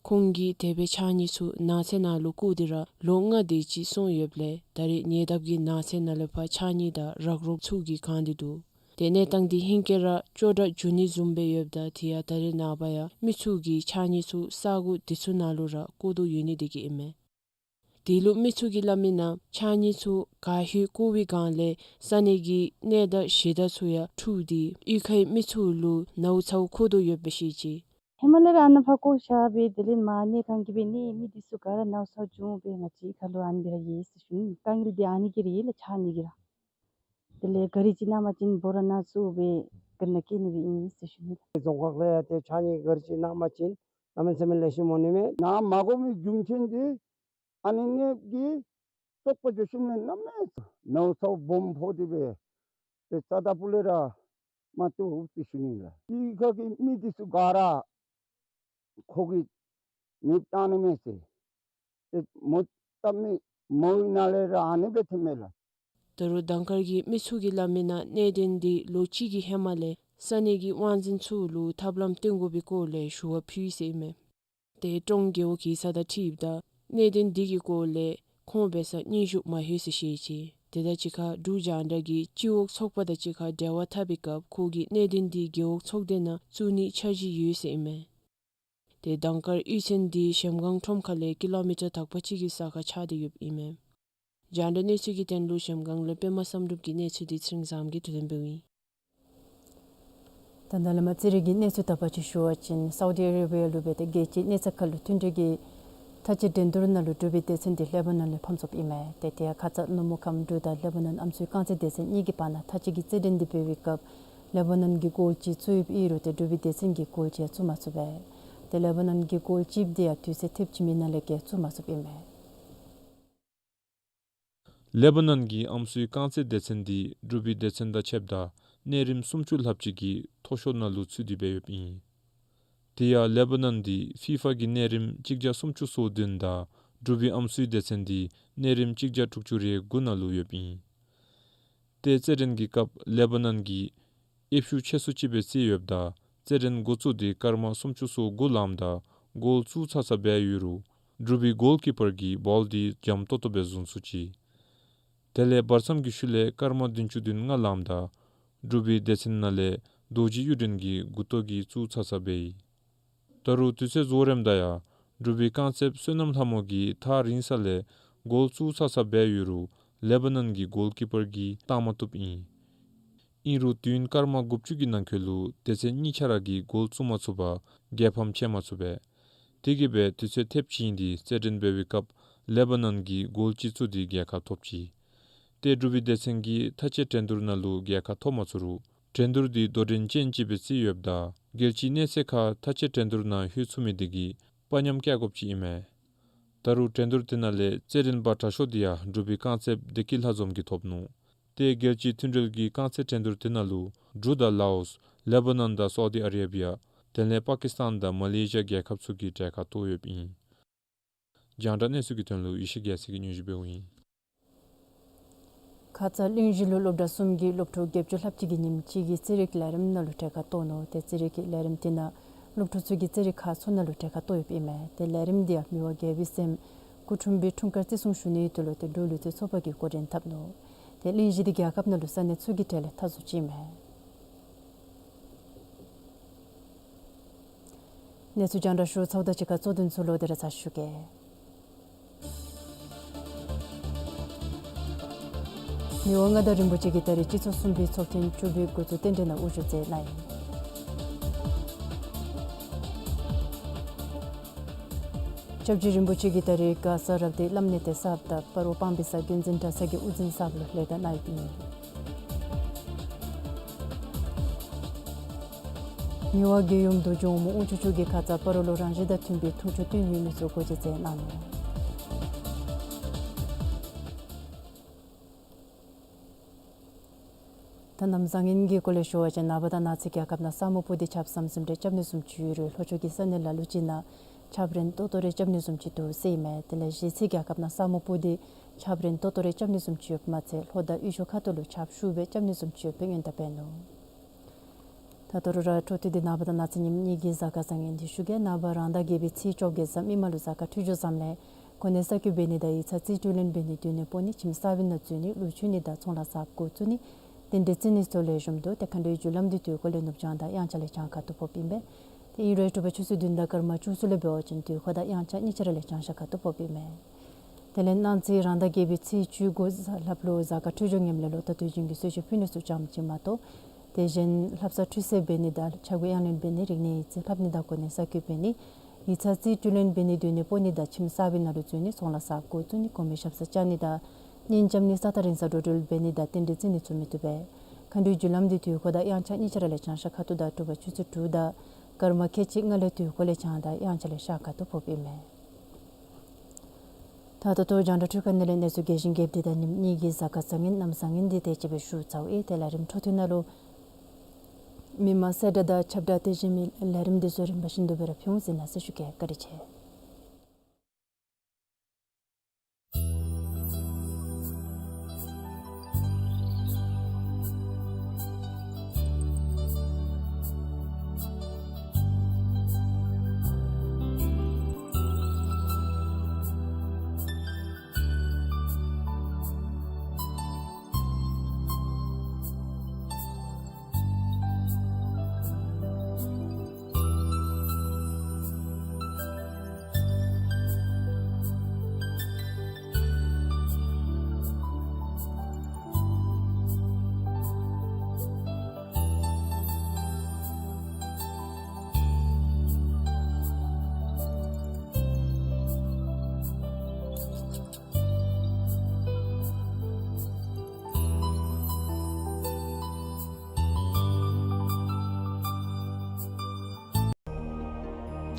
ཁོང་གིས་དེ་སྦེ་ཕྱགས་སྙིགས་ཚུ་ནགས་ཚལ་ནང་ལུ་བཀོ་སྟེ་ར་ལོ་ལྔ་དེ་ཅིག་སོང་ཡོདཔ་ལས་ད་རེས་ཉེ་འདབས་ཀྱི་ནགས་ཚལ་ནང་ལས་ཕར་ཕྱགས་སྙིགས་དང་རག་རོག་ཚུ་གིས་གང་སྟེ་འདུག། ཏེ་གནས་སྟངས་འདི་ཧེང་སྐལ་ར་སྐྱོ་དྲགས་འགྱོ་ནི་བཟུམ་སྦེ་ཡོདཔ་ད་དེ་ཡང་ད་རེས་ནངས་པ་ཡང་མི་ཚུ་གིས་ཕྱགས་སྙིགས་ཚུ་ས་གོ་དེ་ཚུ་ནང་ལུ་ར་བཀོ་དོ་ཡོད་ནི་དེ་གིས་ཨིན་མས། དེ་ལུ་མི་ཚུ་གིས་སླབ་མི་ནང་ཕྱགས་སྙིགས་ཚུ་ག་ཧེ་བཀོ་བའི་སྒང་ལས་ས་གནས་ཀྱི་གནས་བདག་གཞི་བདག་ཚུ་ཡང་འཁྲུགས་ཏེ་གཡུས་ཁའི་མི་ཚུ་ལུ་ནཝ་ཚཝ་མཁོ་དོ་ཡོདཔ་སྦེ་བཤད་ཅི། ཧེ་མ་ལས་ར་ཨ་ནཱ་ཕར་བཀོ་བཞག་སྦེ་དེ་ལས་མར་གནས་ཁང་གི་སྦེ་གནས་མི་འདི་ཚུ་ག་ར་ནཝ་ཚཝ་བྱུང་སྦེ་ང་བཅས་ཁ་ལུ་ཨ་ནི་སྦེ་ར་ཡོད་ཟེར་ཞུ་ནི། དཀའ་ངལ་འདི་ཨ་ནི་གི་ར་ཡོད་ལགས། ཕྱགས་སྙིགས་ཀྱི་ར། དེ་ལས་ག་རི་ཅིག་གནང་བ་ཅིན་འབོ་ར་ནང་བཙུགས་སྦེ་ག་ནི་བསྐྱལ་ནི་སྦེ་ཨིན་ཟེར་ཞུ་ནི། རྫོང་ཁག་ལས་ཡང་ཏེ་ཕྱགས་སྙིགས་ག་རི་ཅིག་གནང་བ་ཅིན་གནམ་མེད་ས་མེད་ལེགས་ཤོམ་འོང་ནི་མས། ནཱ་མ་དགོ་མི་རྒྱུ་མཚན་འདི་ཨ་ནི་ནདཔ་གིས་བཙོག་པ་འགྱོ་ཞིནམ་ལས་གནམ་མེད་ས་མེད་མེའུ་ཚཝ་སྦོམ་ཕོག་སྟེ་སྦེ་ཏེ་རྩ་དང་ཕུ་ལས་ར་མ་བཏུབ་ཟེར་ཞུ་ནི་ལགས། དེ་ཁ་གི་མི་འདི་ཚུ་ག་ར་ཁོ་གིས་མེདཔ་བཏང་ནི་མས་ཟེར། ཏེ་མོ་བཏབ་མི་མོའི་ནང་ལས་ར་ཨ་ནི་སྦེ་ཐོནམ་མས་ལགས། ད་རུང་གདང་དཀར་གྱི་མི་ཚུ་གིས་སླབ་མི་ནང་གནད་དོན་འདི་ལོ་གཅིག་གི་ཧེ་མ་ལས་ས་གནས་ཀྱི་དབང་འཛིན་ཚུ་ལུ་ཐབས་ལམ་སྟོན་དགོ་པའི་སྐོར་ལས་ཞུ་བ་ཕུལ་ཡི་ཟེར་ཨིན་མས། ཏེ་ཀྲོང་རྒེད་འོག་གི་ས་བདག་ཁྲིདཔ་དང་གནད་དོན་འདི་གི་སྐོར་ལས་ཁོང་འབད་སར་སྙན་ཞུ་མ་ལྷོད་ཟེར་བཤད་ཅི། དེ་དང་གཅིག་ཁར་འབྲུག་རྒྱང་བསྒྲགས་ཀྱིས་སྤྱི་འོག་ཚོགས་པ་དང་གཅིག་ཁར་འབྲེལ་བ་འཐབ་པའི་སྐབས་ཁོ་གིས་གནད་དོན་འདི་རྒེད་འོག་ཚོགས་སྡེ་ནང་བཙུགས་ནིའི་འཆར་གཞི་ཡོད་ཟེར་ཨིན་མས། ཏེ་གདང་དཀར་གཡུས་ཚན་འདི་གཞལམ་སྒང་ཁྲོམ་ཁ་ལས་ཀི་ལོ་མི་ཊར་དག་པ་ཅིག་གི་ས་ཁར་ཆགས་ཏེ་ཡོདཔ་ཨིན་མས། རྒྱང་བསྒྲགས་གནས་ཚུལ་གྱི་དོན་ལུ་གཞལམ་སྒང་ལས་པདྨ་བསམ་གྲུབ་ཀྱིས་གནས་ཚུལ་འདི་ཚེ་རིང་བཟངམོ་གིས་བསྡུ་སྟོན་འབདཝ་ཨིན། ད་ད་ལས་མར་ཚེ་རིང་གི་གནས་ཚུལ་དག་པ་ཅིག་ཞུ་བ་ཅིན་སའུ་ཌི་ཨ་རེ་བི་ཡ་ལུ་སྦེ་ཏེ་རྒྱལ་སྤྱིའི་གནས་ཚད་ཁར་ལུ་མཐུན་འབྲེལ་གྱི་མཐའ་དཔྱད་འགྲན་བསྡུར་ནང་ལུ་འབྲུག་པའི་སྡེ་ཚན་འདི་ལེ་བ་ནོན་ལས་ཕམ་སོཔ་ཨིན་མས། ཏེ་དེ་ཡང་ཁ་ཙ་ནུབ་མོ་ཁམས་འབྲུག་དང་ལེ་བ་ནོན་ཨམ་སྲུའི་རྐང་རྩེད་སྡེ་ཚན་གཉིས་ཀྱི་བར་ན་མཐའ་དཔྱད་ཀྱི་རྩེད་འགྲན་འདི་འབད་བའི་སྐབས་ལེ་བ་ནོན་གྱིས་གོལ་གཅིག་བཙུགས་ཡོདཔ་ཨིན་རུང་ཏེ་འབྲུག་པའི་སྡེ་ཚན་གྱིས་གོལ་གཅིག་ཡང་བཙུགས་མ་ཚུགས་པས། ཏེ་ལེ་བ་ནོན་གྱི་གོལ་གཅིགཔོ་འདི་ཡང་དུས་ཚོད་ཐེབས་ཅིག་མའི་ནང་ལས་བརྒལ་བཙུགས་མ་ཚུགསཔ་ཨིན་མས། ལེ་བ་ནོན་གྱི་ཨམ་སྲུའི་རྐང་རྩེད་སྡེ་ཚན་འདི་འབྲུག་པའི་སྡེ་ཚན་དང་ཕྱདཔ་ད་གནས་རིམ་སུམ་ཅུ་ལྷགཔ་ཅིག་གི་མཐོ་ཤོས་ནང་ལུ་ཚུད་དེ་སྦེ་ཡོདཔ་ཨིན། དེ་ཡང་ལེ་བ་ནོན་འདི་ཕི་ཕ་གི་གནས་རིམ་གཅིག་བརྒྱ་སུམ་ཅུ་སོ་བདུན་དང་འབྲུག་པའི་ཨམ་སྲུའི་སྡེ་ཚན་འདི་གནས་རིམ་གཅིག་བརྒྱ་དྲུག་ཅུ་རེ་དགུ་ནང་ལུ་ཡོདཔ་ཨིན། ཏེ་རྩེད་འགྲན་གྱི་སྐབས་ལེ་བ་ནོན་གྱིས་ཨེབ་ཤུགས་ཆེ་སུ་ཅིག་སྦེ་རྩེད་ཡོདཔ་ད་རྩེད་འགྲན་འགོ་བཙུགས་ཏེ་སྐར་མ་སུམ་ཅུ་སོ་དགུ་ལངམ་ད་གོལ་བཙུགས་ཚར་ཚར་སྦེ་ཡོད་རུང་འབྲུག་པའི་གོལ་ཀི་པར་གྱིས་བཱོལ་འདི་འཇམ་ཏོག་ཏོ་སྦེ་བཟུང་ཚུགས་ཅི། དེ་ལས་བར་མཚམས་ཀྱི་ཤུལ་ལས་སྐར་མ་བདུན་ཅུ་དོན་ལྔ་ལངམ་ད་འབྲུག་པའི་སྡེ་ཚན་ནང་ལས་རྡོ་རྗེ་གཡུ་སྒྲོན་གྱིས་མགུ་ཏོ་གིས་བཙུགས་ཚར་ཚར་སྦེ་ཡོད། ད་རུང་དུས་ཚོད་རྫོགས་རནམ་ད་ཡང་འབྲུག་པའི་རྐང་རྩེདཔ་བསོད་ནམས་ལྷ་མོ་གིས་ཐག་རིང་ས་ལས་གོལ་བཙུགས་ཚར་ཚར་སྦེ་ཡོད་རུང་ལེ་བ་ནོན་གྱི་གོལ་ཀི་པར་གྱིས་བཏང་མ་བཏུབ་ཨིན། ཨིན་རུང་དུས་ཡུན་སྐར་མ་དགུ་བཅུ་གི་ནང་འཁོད་ལུ་སྡེ་ཚན་གཉིས་ཆ་ར་གིས་གོལ་བཙུགས་མ་ཚུགས་པར་རྒྱལ་ཕམ་ཆད་མ་ཚུགས་པས། དེ་གིས་སྦེ་དུས་ཚོད་ཐེབས་ཅིག་ཨིན་ཏེ་རྩེད་འགྲན་འབད་བའི་སྐབས་ལེ་བ་ནོན་གྱིས་གོལ་གཅིག་བཙུགས་ཏེ་རྒྱལ་ཁ་ཐོབ་ཅི། ཏེ་འབྲུག་པའི་སྡེ་ཚན་གྱིས་མཐའ་དཔྱད་འགྲན་བསྡུར་ནང་ལུ་རྒྱལ་ཁ་ཐོབ་མ་ཚུགས་རུང་འགྲན་བསྡུར་འདི་དོ་འགྲན་ཅན་ཅིག་སྦེ་བརྩི་ཡོདཔ་ད་རྒྱལ་སྤྱིའི་གནས་ཚད་ཁར་མཐའ་དཔྱད་འགྲན་བསྡུར་ནང་ལྷོད་ཚུགས་མི་དེ་གིས་དཔའ་ཉམས་བཀལ་དགོཔ་ཅིག་ཨིན་མས། ད་རུང་འགྲན་བསྡུར་དེ་ནང་ལས་རྩེད་འགྲན་པ་དྲག་ཤོས་དེ་ཡང་འབྲུག་པའི་རྐང་རྩེདཔ་བདེ་སྐྱིད་ལྷ་འཛོམས་ཀྱིས་ཐོབ་ནུག། ཏེ་རྒྱལ་སྤྱིའི་མཐུན་འབྲེལ་གྱི་རྐང་རྩེད་འགྲན་བསྡུར་དེ་ནང་ལུ་འབྲུག་དང་ལའོསི་ལེ་བ་ནོན་དང་སའུ་དི་ཨ་རེ་བི་ཡ་དེ་ལས་པ་ཀི་སི་ཐན་དང་མ་ལེ་ཤི་ཡ་རྒྱལ་ཁབ་ཚུ་གིས་གྲལ་ཁར་གཏོགས་ཡོདཔ་ཨིན། རྒྱང་བསྒྲགས་གནས་ཚུལ་གྱི་དོན་ལུ་ཡེ་ཤེས་རྒྱལ་མཚན་གྱིས་སྙན་ཞུ་འབདཝ་ཨིན། ཁ་ཙ་གླིང་བཞི་ལུ་སློབ་གྲྭ་གསུམ་གྱི་སློབ་ཕྲུག་བརྒྱད་ཅུ་ལྷགཔ་ཅིག་གིས་ཉིནམ་གཅིག་གི་རྩེད་རིགས་ལས་རིམ་ནང་ལུ་གྲལ་ཁར་གཏོགས་ནུག། ཏེ་རྩེད་རིགས་ཀྱི་ལས་རིམ་དེ་ནང་སློབ་ཕྲུག་ཚུ་གིས་རྩེད་རིགས་ཁག་ཚུ་ནང་ལུ་གྲལ་ཁར་གཏོགས་ཡོདཔ་ཨིན་མས། ཏེ་ལས་རིམ་དེ་ཡང་མི་དབང་རྒྱལ་པོའི་སྲསམོ་སྐུ་འཁྲུངས་པའི་འཁྲུངས་སྐར་བརྩི་སྲུང་ཞུ་ནིའི་དོན་ལུ་ཏེ་འབྲུག་ལུས་རྩལ་ཚོགས་པ་གིས་འགོ་འདྲེན་འཐབ་ནུག། ཏེ་གླིང་བཞི་འདི་རྒྱལ་ཁབ་ནང་ལུ་ས་གནས་ཚུ་གི་གྲས་ལས་མཐའ་ཟུར་ཅིག་ཨིན་མས། གནས་ཚུལ་རྒྱང་བསྒྲགས་ཞུ་ཚརཝ་དང་གཅིག་ཁར་གཙོ་དོན་ཚུ་ལོག་སྟེ་ར་ཚར་ཞུ་གེ། མི་དབང་མངའ་བདག་རིན་པོ་ཆེ་གིས་ད་རིས་སྤྱི་ཚོགས་གསུམ་པའི་ཚོགས་ཐེངས་བཅུ་པའི་འགོ་བཙུགས་རྟེན་འབྲེལ་ནང་དབུ་བཞུགས་མཛད་གནང་ཡི། སྐྱབས་རྗེ་རིན་པོ་ཆེ་གིས་ད་རིས་མགར་ས་རབ་སྡེའི་བླམ་གནས་བརྟན་གསརཔ་དང་སྤ་རོ་སྤང་སྦིས་ས་དགོན་འཛིན་གྲྭ་ཚང་གི་དབུ་འཛིན་གསརཔ་ལུ་ལེགས་དར་གནང་ཡོདཔ་ཨིན། མི་དབང་རྒྱལ་ཡུམ་རྡོ་རྗེ་འོག་མོ་དབང་ཕྱུག་མཆོག་གིས་ཁ་ཙ་སྤ་རོ་ལུ་རང་བཞིན་དང་མཐུན་པའི་འཐུང་ཆུ་བཏོན་ནིའི་མི་ཚུ་སྒོ་འབྱེད་མཛད་གནང་ནུག། ད་གནམ་བཟང་ངན་གྱི་སྐོར་ལས་ཞུ་བ་ཅིན་ནངས་པ་དང་གནངས་ཚེ་རྒྱལ་ཁབ་ནང་ས་སྨུག་སྤུབས་ཏེ་ཆརཔ་ཟམ་ཟིམ་རེ་རྐྱབ་ནི་བཟུམ་ཅིག་ཡོད་རུང་ལྷོ་ཕྱོགས་ཀྱི་ས་གནས་ལ་ལུ་ཅིག་ནང་ཆརཔ་རན་ཏོག་ཏོ་རེ་རྐྱབ་ནི་བཟུམ་ཅིག་འདུག་ཟེར་ཨིན་མས། དེ་ལས་གཞེས་ཚེ་རྒྱལ་ཁབ་ནང་ས་སྨུག་སྤུབས་ཏེ་ཆརཔ་རན་ཏོག་ཏོ་རེ་རྐྱབ་ནི་བཟུམ་ཅིག་ཡོདཔ་མ་ཚད་ལྷོ་དང་དབུས་ཕྱོགས་ཁ་ཐུག་ལུ་ཆརཔ་ཤུགས་སྦེ་རྐྱབ་ནི་བཟུམ་ཅིག་ཡོདཔ་སྦེ་སྔོན་བརྡ་འབད་ནུག། ད་ད་རུང་ར་འཕྲོ་མཐུད་དེ་ནངས་པ་དང་གནངས་ཚེ་ཉིནམ་གཉིས་ཀྱི་གཟའ་སྐར་བཟང་ངན་འདི་ཞུ་གེ། ནངས་པ་རང་ཟླ་བརྒྱད་པའི་ཚེས་བཅོ་བརྒྱད་གཟའ་མིག་དམར་ལུ་གཟའ་སྐར་འཕྲོད་སྦྱོར་བཟངམ་ལས་གོ་གནས་གསར་བསྐོ་འབད་ནི་དང་ཡིག་ཚང་རྩིས་སྤྲོད་ལེན་འབད་ནི་སྡོད་གནས་སྤོ་ནི་ཁྱིམ་གསར་པའི་ནང་འཛུལ་ནི་ལོག་འཁྱུད་ནི་དང་ཚོང་ལཱ་གསརཔ་འགོ་བཙུགས་ནི་རྟེན་འབྲེལ་བརྩི་ནི་ཚུ་ལེགས་ཤོམ་འདུག། ཏེ་མཁའ་འགྲོའི་རྒྱུ་ལམ་འདི་དུས་འཁོར་ལས་ནུབ་བྱང་དང་དབྱངས་འཆར་ལས་བྱང་ཁ་ཐུག་ཕོགཔ་ཨིན་པས། ཏེ་ཨིན་རུང་དྲོ་པ་ཆུ་ཚོད་བདུན་དང་སྐར་མ་བཅུ་གསུམ་ལས་འབད་བ་ཅིན་དུས་འཁོར་དང་དབྱངས་འཆར་གཉིས་ཆ་ར་ལས་བྱང་ཤར་ཁ་ཐུག་ཕོགཔ་ཨིན་མས། དེ་ལས་གནངས་ཚེ་རང་ཟླ་བརྒྱད་པའི་ཚེས་བཅུ་དགུ་གཟའ་ལྷགཔ་ལུ་གཟའ་སྐར་འཕྲོད་སྦྱོར་ངནམ་ལས་ལོ་ཟླ་དུས་རྒྱུན་གྱི་གསོལ་མཆོད་ཕུལ་ནི་ཚུ་ཙམ་ཅིག་མ་གཏོགས་དེ་གཞན་ལྷ་བསངས་ཁྲུས་གསོལ་འབད་ནི་དང་ཕྱྭ་འགུགས་གཡང་ལེན་འབད་ནི་རིག་གནས་ཡིག་རྩིས་ལྷབ་ནི་དང་གོ་གནས་གསར་བསྐོ་འབད་ནི་ཡིག་ཚང་རྩིས་སྤྲོད་ལེན་འབད་ནི་སྡོད་གནས་སྤོ་ནི་དང་ཁྱིམ་གསར་པའི་ནང་ལུ་འཛུལ་ནི་ཚོང་ལཱ་གསརཔ་འགོ་བཙུགས་ནི་གོང་མའི་ཞབས་སར་བཅར་ནི་དང་ ཉིནམ་ནི་ས་ཐག་རིང་སར་འགྲོ་འགྲུལ་འབད་ནི་དང་རྟེན་འབྲེལ་བརྩི་ནི་ཚུ་མི་བཏུབ་པས། མཁའ་འགྲོའི་རྒྱུ་ལམ་འདི་དུས་འཁོར་དང་དབྱངས་འཆར་གཉིས་ཆ་ར་ལས་བྱང་ཤར་ཁ་ཐུག་དང་དྲོ་པ་ཆུ་ཚོད་དྲུག་དང་སྐར་མ་ཁལ་གཅིག་ལྔ་ལས་དུས་འཁོར་ལས་བྱང་དང་དབྱངས་འཆར་ལས་ཤར་ཁ་ཐུག་ཕོགཔ་ཨིན་མས། ད་ལྟོ་རྒྱང་བསྒྲགས་འཕྲུལ་ཁང་ནང་ལས་གནས་ཚུལ་རྒྱས་ཤིང་རྒྱསཔ་འདི་དང་ཉིནམ་གཉིས་ཀྱི་གཟའ་སྐར་བཟང་ངན་གནམ་བཟང་ངན་འདི་དེ་ཅིག་སྦེ་ཞུ་ཚརཝ་ཨིན། ཏེ་ལས་རིམ་འཕྲོ་མཐུད་ནང་ལུ་མི་མང་གསལ་བསྒྲགས་དང་ཁྱབ་བསྒྲགས་དེ་བཞིན་མི་ལས་རིམ་འདི་ཚུ་རིམ་པ་བཞིན་དུ་སྦེ་ར་ཕུལ་འོང་ཟེར་གནང་ཟེར་ཞུ་གེ། བཀའ་དྲིན་ཆེ།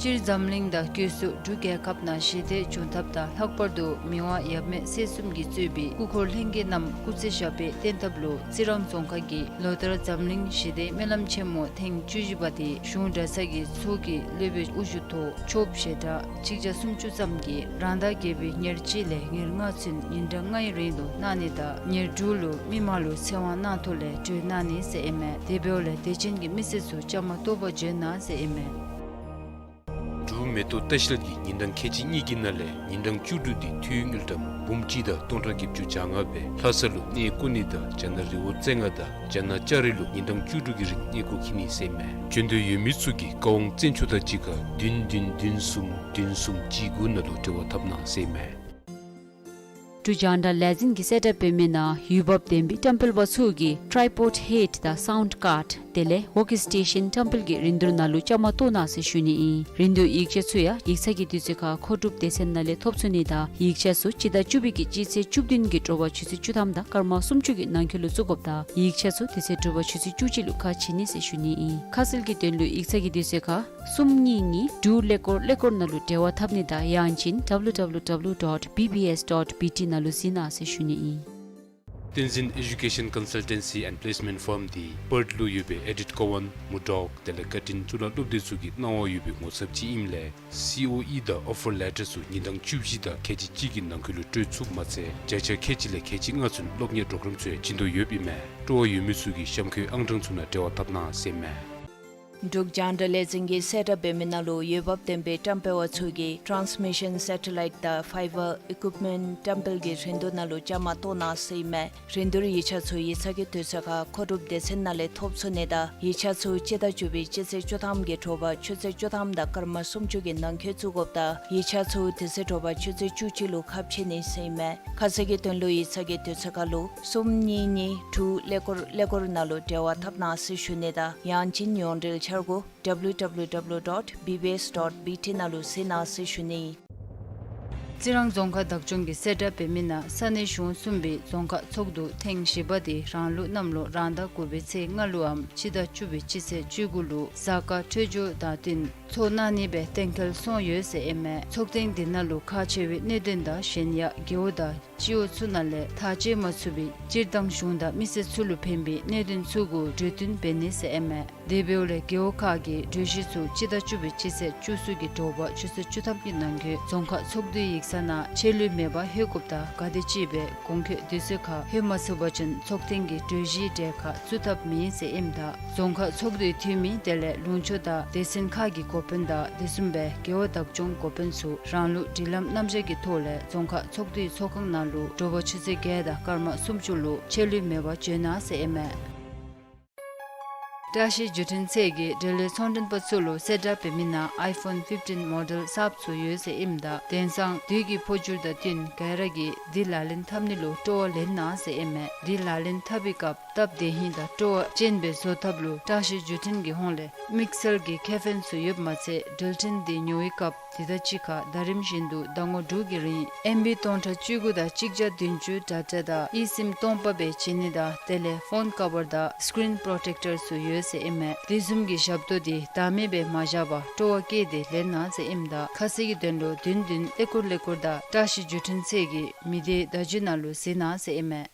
སྤྱིར་འཛམ་གླིང་དང་སྒོས་སུ་འབྲུག་རྒྱལ་ཁབ་ནང་ཞི་བདེ་འབྱུང་ཐབས་དང་ལྷག་པར་དུ་མི་དབང་ཡབ་མེས་སྲས་གསུམ་གྱིས་གཙོས་པའི་སྐུ་འཁོར་ལྷན་རྒྱས་རྣམས་སྐུ་ཚེ་ཞབས་པད་བརྟན་ཐབས་ལུ་རྩི་རང་རྫོང་ཁག་གིས་ལོ་ལྟར་འཛམ་གླིང་ཞི་བདེའི་སྨོན་ལམ་ཆེན་མོ་ཐེངས་བཅུ་བཞི་པ་དེ་གཞུང་གྲྭ་ཚང་གི་ཚོགས་ཀྱི་སློབ་དཔོན་དབུ་བཞུགས་ཐོག་ཆོསཔ་ཞལ་གྲངས་གཅིག་བརྒྱ་སུམ་ཅུ་ཙམ་གྱིས་རང་ཟླ་བརྒྱད་པའི་ཉེར་གཅིག་ལས་ཉེར་ལྔ་ཚུན་ཉིན་གྲངས་ལྔའི་རིང་དུ་གནང་ནི་དང་ཉེར་དྲུག་ལུ་མི་མང་ལུ་ཚེ་དབང་གནང་ཐོག་ལས་གྲོལ་གནང་ནི་ཟེར་ཨིན་མས། དེ་འབདཝ་ལས་དད་ཅན་གྱི་མི་སེར་ཚུ་བཅའ་མར་གཏོགས་པར་འབྱོན་གནང་ཟེར་ཨིན་མས། འབྲུག་མེ་ཏོག་ལྟ་བཤལ་གྱིས་ཉིན་གྲངས་ཁལ་གཅིག་གཉིས་ཀྱི་ནང་ལས་ཉིན་གྲངས་བཅུ་དྲུག་འདི་འཐུས་དངུལ་ཀྲམ་འབུམ་གཅིག་དང་སྟོང་ཕྲག་བརྒྱད་ཅུ་གྱ་ལྔ་སྦེ་ལྷ་ས་ལུ་གནས་བསྐོ་ནི་དང་རྒྱ་ནག་རི་བོ་རྩེ་ལྔ་དང་རྒྱ་ནག་ལྕགས་རི་ལུ་ཉིན་གྲངས་བཅུ་དྲུག་གི་རིང་གནས་སྐོར་འཁྱིད་ནི་ཟེར་ཨིན་མས། འབྱོན་འདོད་ཡོད་མི་ཚུ་གིས་བཀའ་དབང་བཙན་སྐྱོང་དང་གཅིག་ཁར་བདུན་བདུན་བདུན་གསུམ་བདུན་གསུམ་གཅིག་དགུ་ནང་ལུ་འབྲེལ་བ་འཐབ་གནང་ཟེར་ཨིན་མས། འབྲུག་རྒྱང་བསྒྲགས་ལས་འཛིན་གྱིས་གསལ་བསྒྲགས་འབད་མི་ནང་འོས་འབབ་ལྡན་པའི་བཀྲམ་སྤེལ་པ་ཚུ་གིས་ཊཱའི་པོཌ་ཧེཌ་དང་སའུནཌ་ཀཱཌ་དེ་ལས་ཝོརཀ་སི་ཊེ་ཤཱན་བཀྲམ་སྤེལ་གྱི་རིན་བསྡུར་ནང་ལུ་བཅའ་མར་གཏོགས་གནང་ཟེར་ཞུ་ནི་ཨིན། རིན་བསྡུར་ཡིག་ཆ་ཚུ་ཡང་ཡིག་ཚང་གི་དུས་ཚོད་ཁར་མཁོ་སྒྲུབ་སྡེ་ཚན་ནང་ལས་ཐོབ་ཚུགས་ནི་དང་ཡིག་ཆ་ཚུ་སྤྱི་ཟླ་བཅུ་པའི་གི་སྤྱི་ཚེས་བཅུ་བདུན་གྱི་དྲོ་པ་ཆུ་ཚོད་བཅུ་ཐམ་དང་སྐར་མ་སུམ་ཅུ་གི་ནང་འཁོད་ལུ་བཙུགས་དགོཔ་དང་ཡིག་ཆ་ཚུ་དེ་ཚེ་དྲོ་པ་ཆུ་ཚོད་བཅུ་གཅིག་ལུ་ཁ་ཕྱེ་ནི་ཟེར་ཞུ་ནི་ཨིན། ཁ་གསལ་གྱི་དོན་ལུ་ཡིག་ཚང་གི་དུས་ཚོད་ཁར་གསུམ་གཉིས་གཉིས་དྲུག་ཀླད་ཀོར་ཀླད་ཀོར་ནང་ལུ་འབྲེལ་བ་འཐབ་ནི་དང་ཡང་ཅིན་W W W dot B B S dot B T ནང་ལུ་གཟིགས་གནང་ཟེར་ཞུ་ནི་ཨིན། བསྟན་འཛིན་ཨེ་ཌུ་ཀེ་ཤཱན་ཀོན་སལ་ཊེན་སི་ཨེནཌ་པི་ལེསི་མེནཊ་ཕརམ་འདི་པརཐ་ལུ་ཡོད་པའི་ཨེ་ཌིཊ་ཀོ་ཝན་མུར་ཌོག་དེ་ལས་ཀར་ཊིན་གཙུག་ལག་སློབ་སྡེ་ཚུ་གིས་གནང་བ་ཡོད་པའི་ངོ་ཚབ་ཅིག་ཨིནམ་ལས་སི་ཨོ་ཨི་དང་ཨོ་ཕར་ལེ་ཊར་ཚུ་ཉིན་གྲངས་བཅུ་བཞི་དང་ཁལ་གཅིག་གཅིག་གི་ནང་འཁོད་ལུ་སྤྲོད་ཚུགསཔ་མ་ཚད་བརྒྱ་ཆ་ཁལ་གཅིག་ལས་ཁལ་གཅིག་ལྔ་ཚུན་སློབ་གཉེར་པོརོ་གརམ་ཚུ་ཡང་བྱིན་དོ་ཡོདཔ་ཨིན་མས། སྤྲོ་བ་ཡོད་མི་ཚུ་གིས་གཤམ་འཁོད་ཨང་གྲངས་ཚུ་ནང་འབྲེལ་བ་འཐབ་གནང་ཟེར་ཨིན་མས། འབྲུག་རྒྱང་བསྒྲགས་ལས་འཛིན་གྱིས་གསལ་བསྒྲགས་འབད་མི་ནང་ལུ་འོས་འབབ་ལྡན་པའི་བཀྲམ་སྤེལ་པ་ཚུ་གིས་ཊཱནསི་མི་ཤཱན་སེ་ཊ་ལའིཊ་དང་ཕའི་བར་ཨི་ཀུཡིཔ་མེནཊ་བཀྲམ་སྤེལ་གྱི་རིན་བསྡུར་ནང་ལུ་བཅའ་མར་གཏོགས་གནང་ཟེར་ཨིན་མས། རིན་བསྡུར་ཡིག་ཆ་ཚུ་ཡིག་ཚང་གི་དུས་ཚོད་ཁར་མཁོ་སྒྲུབ་སྡེ་ཚན་ནང་ལས་ཐོབ་ཚུགས་ནི་དང་ཡིག་ཆ་ཚུ་སྤྱི་ཟླ་བཅུ་པའི་སྤྱི་ཚེས་བཅུ་ཐམ་གྱི་དྲོ་པ་ཆུ་ཚོད་བཅུ་ཐམ་དང་སྐར་མ་སུམ་ཅུ་གི་ནང་འཁོད་བཙུགས་དགོཔ་དང་ཡིག་ཆ་ཚུ་དེ་ཚེ་དྲོ་པ་ཆུ་ཚོད་བཅུ་གཅིག་ལུ་ཁ་ཕྱེ་ནི་ཟེར་ཨིན་མས། ཁ་གསལ་གྱི་དོན་ལུ་ཡིག་ཚང་གི་དུས་ཚོད་ཁར་ལུ་གསུམ་གཉིས་གཉིས་དྲུག་ཀླད་ཀོར་ཀླད་ཀོར་ནང་ལུ་འབྲེལ་བ་འཐབ་གནང་ཟེར་ཞུ་ནི་དང་ཡང་ཅིན་ཡོངས་འབྲེལ་འཆར་སྒོ་W W W dot B B S dot B T ནང་ལུ་གཟིགས་གནང་ཟེར་ཞུ་ནི། རྩི་རང་རྫོང་ཁག་བདག་སྐྱོང་གིས་གསལ་བསྒྲགས་འབད་མི་ནང་ས་གནས་གཞུང་གསུམ་པའི་རྫོང་ཁག་ཚོགས་འདུ་ཐེངས་བཞི་པ་དེ་རང་ལུགས་གནམ་ལོ་རང་ཟླ་དགུ་པའི་ཚེས་ལྔ་ལུའམ་སྤྱི་ཟླ་བཅུ་པའི་སྤྱི་ཚེས་བཅུ་དགུ་ལུ་གཟའ་སྐར་འཕྲོད་སྦྱོར་དང་བསྟུན་འཚོགས་གནང་ནི་སྦེ་གཏན་འཁེལ་སོང་ཡོད་ཟེར་ཨིན་མས། ཚོགས་ཐེངས་འདི་ནང་ལུ་ཁག་ཆེ་བའི་གནད་དོན་དང་གཞན་ཡང་རྒེད་འོག་དང་སྤྱི་འོག་ཚུ་ནང་ལས་ཐག་བཅད་མ་ཚུགས་པའི་སྤྱིར་བཏང་གཞུང་དང་མི་སེར་ཚུ་ལུ་ཕན་པའི་གནད་དོན་ཚུ་གུ་གྲོས་བསྟུན་འབད་ནི་ཟེར་ཨིན་མས། དེ་འབདཝ་ལས་རྒེད་འོག་ཁག་གི་གྲོས་གཞི་ཚུ་སྤྱི་ཟླ་བཅུ་པའི་སྤྱི་ཚེས་བཅུ་གསུམ་གྱི་དྲོ་པ་ཆུ་ཚོད་བཅུ་ཐམ་གྱི་ནང་འཁོད་རྫོང་ཁག་ཚོགས་འདུའི་ཡིག་ཚང་ནང་ཆད་ལུས་མེད་པར་ལྷོད་དགོཔ་དང་ག་དེ་ཅིག་སྦེ་གོང་འཁོད་དུས་ཚོད་ཁར་ལྷོད་མ་ཚུགས་པ་ཅིན་ཚོགས་ཐེངས་ཀྱི་གྲོས་གཞིའི་གྲལ་ཁར་བཙུགས་ཐབས་མེད་ཟེར་ཨིནམ་ད་རྫོང་ཁག་ཚོགས་འདུའི་འཐུས་མི་དེ་ལས་ལུང་ཕྱོགས་དང་སྡེ་ཚན་ཁག་གི་འགོ་དཔོན་དང་དེ་བཟུམ་སྦེ་རྒེད་འོག་བདག་སྐྱོང་འགོ་དཔོན་ཚུ་རང་ལུགས་སྒྲིག་ལམ་རྣམ་གཞག་གི་ཐོག་ལས་རྫོང་ཁག་ཚོགས་འདུའི་ཚོགས་ཁང་ནང་ལུ་དྲོ་པ་ཆུ་ཚོད་བརྒྱད་དང་སྐར་མ་སུམ་ཅུ་ལུ་ཆད་ལུས་མེད་པར་འབྱོན་གནང་ཟེར་ཨིན་མས། བཀྲ་ཤིས་བརྒྱུད་འཕྲིན་ཚད་ཀྱིས་འབྲེལ་ཡོད་ཚོང་མགྲོན་པ་ཚུ་ལུ་གསལ་བསྒྲགས་འབད་མི་ནང་ཨའི་ཕོན་ཕིཕ་ཊིན་མོ་ཌེལ་གསརཔ་ཚུ་ཡོད་ཟེར་ཨིནམ་ད་དེང་སང་དུས་ཀྱི་འཕོ་འགྱུར་དང་བསྟུན་ག་ར་གིས་འདི་ལག་ལེན་འཐབ་ནི་ལུ་སྤྲོ་བ་ལེན་གནང་ཟེར་ཨིན་མས། འདི་ལག་ལེན་འཐབ་པའི་སྐབས་སྟབས་བདེ་ཧིང་དང་སྤྲོ་བ་ཅན་སྦེ་བཟོ་ཐབས་ལུ་བཀྲ་ཤིས་བརྒྱུད་འཕྲིན་གྱི་ཧོངས་ལས་དམིགས་བསལ་གྱི་ཁེ་ཕན་ཚུ་ཡོདཔ་མ་ཚད་འགྲུལ་འཕྲིན་འདི་ཉོ་བའི་སྐབས་འདི་དང་གཅིག་ཁར་ཟླ་རིམ་བཞིན་དུ་ཟླ་ངོ་དྲུག་གི་རིང་ཨེམ་བི་སྟོང་ཕྲག་བཅུ་དགུ་དང་གཅིག་བརྒྱ་བདུན་ཅུ་ཌེ་ཊ་དང་ཨི་སིམ་སྟོང་པ་སྦེ་བྱིན་ནི་དང་དེ་ལས་ཕོན་ཀ་བར་དང་སི་ཀི་རིན་པོརོ་ཊེཀ་ཊར་ཚུ་ཡོད་ཟེར་ཨིན་མས། དེ་བཟུམ་གྱི་ཞབས་ཏོག་འདི་ཟླ་མེད་སྦེ་མ་བཞག་པར་སྤྲོ་བ་བསྐྱེད་དེ་ལེན་གནང་ཟེར་ཨིནམ་ད་ཁ་གསལ་གྱི་དོན་ལུ་བདུན་བདུན་ཀླད་ཀོར་ཀླད་ཀོར་དང་བཀྲ་ཤིས་བརྒྱུད་འཕྲིན་ཚད་ཀྱི་མི་སྡེ་བརྡ་བརྒྱུད་ནང་ལུ་གཟིགས་གནང་ཟེར་ཨིན་མས།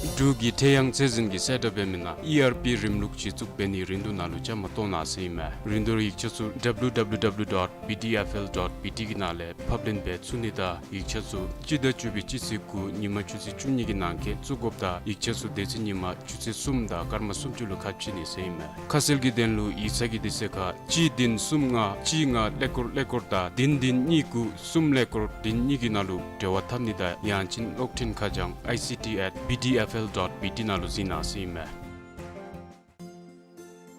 འབྲུག་གི་ཁྲེ་ཡང་ཚད་འཛིན་གྱིས་གསལ་བསྒྲགས་འབད་མི་ནང་ཨི་ཨར་པི་རིམ་ལུགས་གཞི་བཙུགས་འབད་ནིའི་རིན་བསྡུར་ནང་ལུ་བཅའ་མར་གཏོགས་གནང་ཟེར་ཨིན་མས། རིན་བསྡུར་ཡིག་ཆ་ཚུ་ཌབ་ལུ་ཌབ་ལུ་ཌབ་ལུ་ཌོཊ་བི་ཌི་ཨེཕ་ཨེལ་ཌོཊ་བི་ཊི་གི་ནང་ལས་ཕབ་ལེན་འབད་ཚུགས་ནི་དང་ཡིག་ཆ་ཚུ་སྤྱི་ཟླ་བཅུ་པའི་སྤྱི་ཚེས་དགུ་ཉིན་མ་ཆུ་ཚོད་བཅུ་གཉིས་ཀྱི་ནང་འཁོད་བཙུགས་དགོཔ་དང་ཡིག་ཆ་ཚུ་དེ་ཚེ་ཉིན་མ་ཆུ་ཚོད་གསུམ་དང་སྐར་མ་སུམ་ཅུ་ལུ་ཁ་ཕྱེ་ནི་ཟེར་ཨིན་མས། ཁ་གསལ་གྱི་དོན་ལུ་ཡིག་ཚང་གི་དུས་ཚོད་ཁར་གཅིག་བདུན་གསུམ་ལྔ་གཅིག་ལྔ་ཀླད་ཀོར་ཀླད་ཀོར་དང་བདུན་བདུན་གཉིས་དགུ་གསུམ་ཀླད་ཀོར་བདུན་གཉིས་ཀྱི་ནང་ལུ་འབྲེལ་བ་འཐབ་ནི་དང་ཡང་ཅིན་གློག་འཕྲིན་ཁ་བྱང་ཨའི་སི་ཊི་ཨེཊ་བི་ཌི་ཨེཕ་ཨེལ་ཌོཊ་བི་ཊི་ནང་ལུ་གཟིགས་གནང་ཟེར་ཨིན་མས།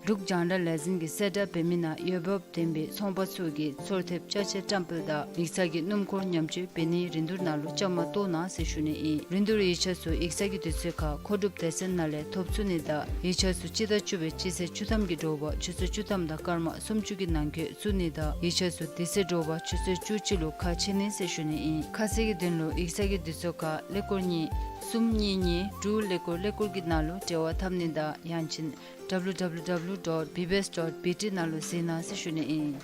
འབྲུག་རྒྱང་བསྒྲགས་ལས་འཛིན་གྱིས་གསལ་བསྒྲགས་འབད་མི་ནང་འོས་འབབ་ལྡན་པའི་ཚོང་པ་ཚུ་གིས་ཚོར་ཐེབས་ཅ་ཆས་བཀྲམ་སྤེལ་དང་ཡིག་ཚང་གི་སྣུམ་འཁོར་ཉམས་བཅོས་འབད་ནིའི་རིན་བསྡུར་ནང་ལུ་བཅའ་མར་གཏོགས་གནང་ཟེར་ཞུ་ནི་ཨིན། རིན་བསྡུར་ཡིག་ཆ་ཚུ་ཡིག་ཚང་གི་དུས་ཚོད་ཁར་མཁོ་སྒྲུབ་སྡེ་ཚན་ནང་ལས་ཐོབ་ཚུགས་ནི་དང་ཡིག་ཆ་ཚུ་སྤྱི་ཟླ་བཅུ་པའི་སྤྱི་ཚེས་བཅུ་ཐམ་གྱི་དྲོ་པ་ཆུ་ཚོད་བཅུ་ཐམ་དང་སྐར་མ་སུམ་ཅུ་གི་ནང་འཁོད་བཙུགས་ནི་དང་ཡིག་ཆ་ཚུ་དེ་ཚེ་དྲོ་པ་ཆུ་ཚོད་བཅུ་གཅིག་ལུ་ཁ་ཕྱེ་ནི་ཟེར་ཞུ་ནི་ཨིན། ཁ་གསལ་གྱི་དོན་ལུ་ཡིག་ཚང་གི་དུས་ཚོད་ཁར་ཀླད་ཀོར་གཉིས་གསུམ་གཉིས་གཉིས་དྲུག་ཀླད་ཀོར་ཀླད་ཀོར་གྱི་ནང་ལུ་འབྲེལ་བ་འཐབ་ནི་དང་ཡང་ཅིན་ཌབ་ལུ་ཌབ་ལུ་ཌབ་ལུ་ཌོཊ་བི་བི་ཨེསི་ཌོཊ་བི་ཊི་ནང་ལུ་གཟིགས་གནང་ཟེར་ཞུ་ནི་ཨིན།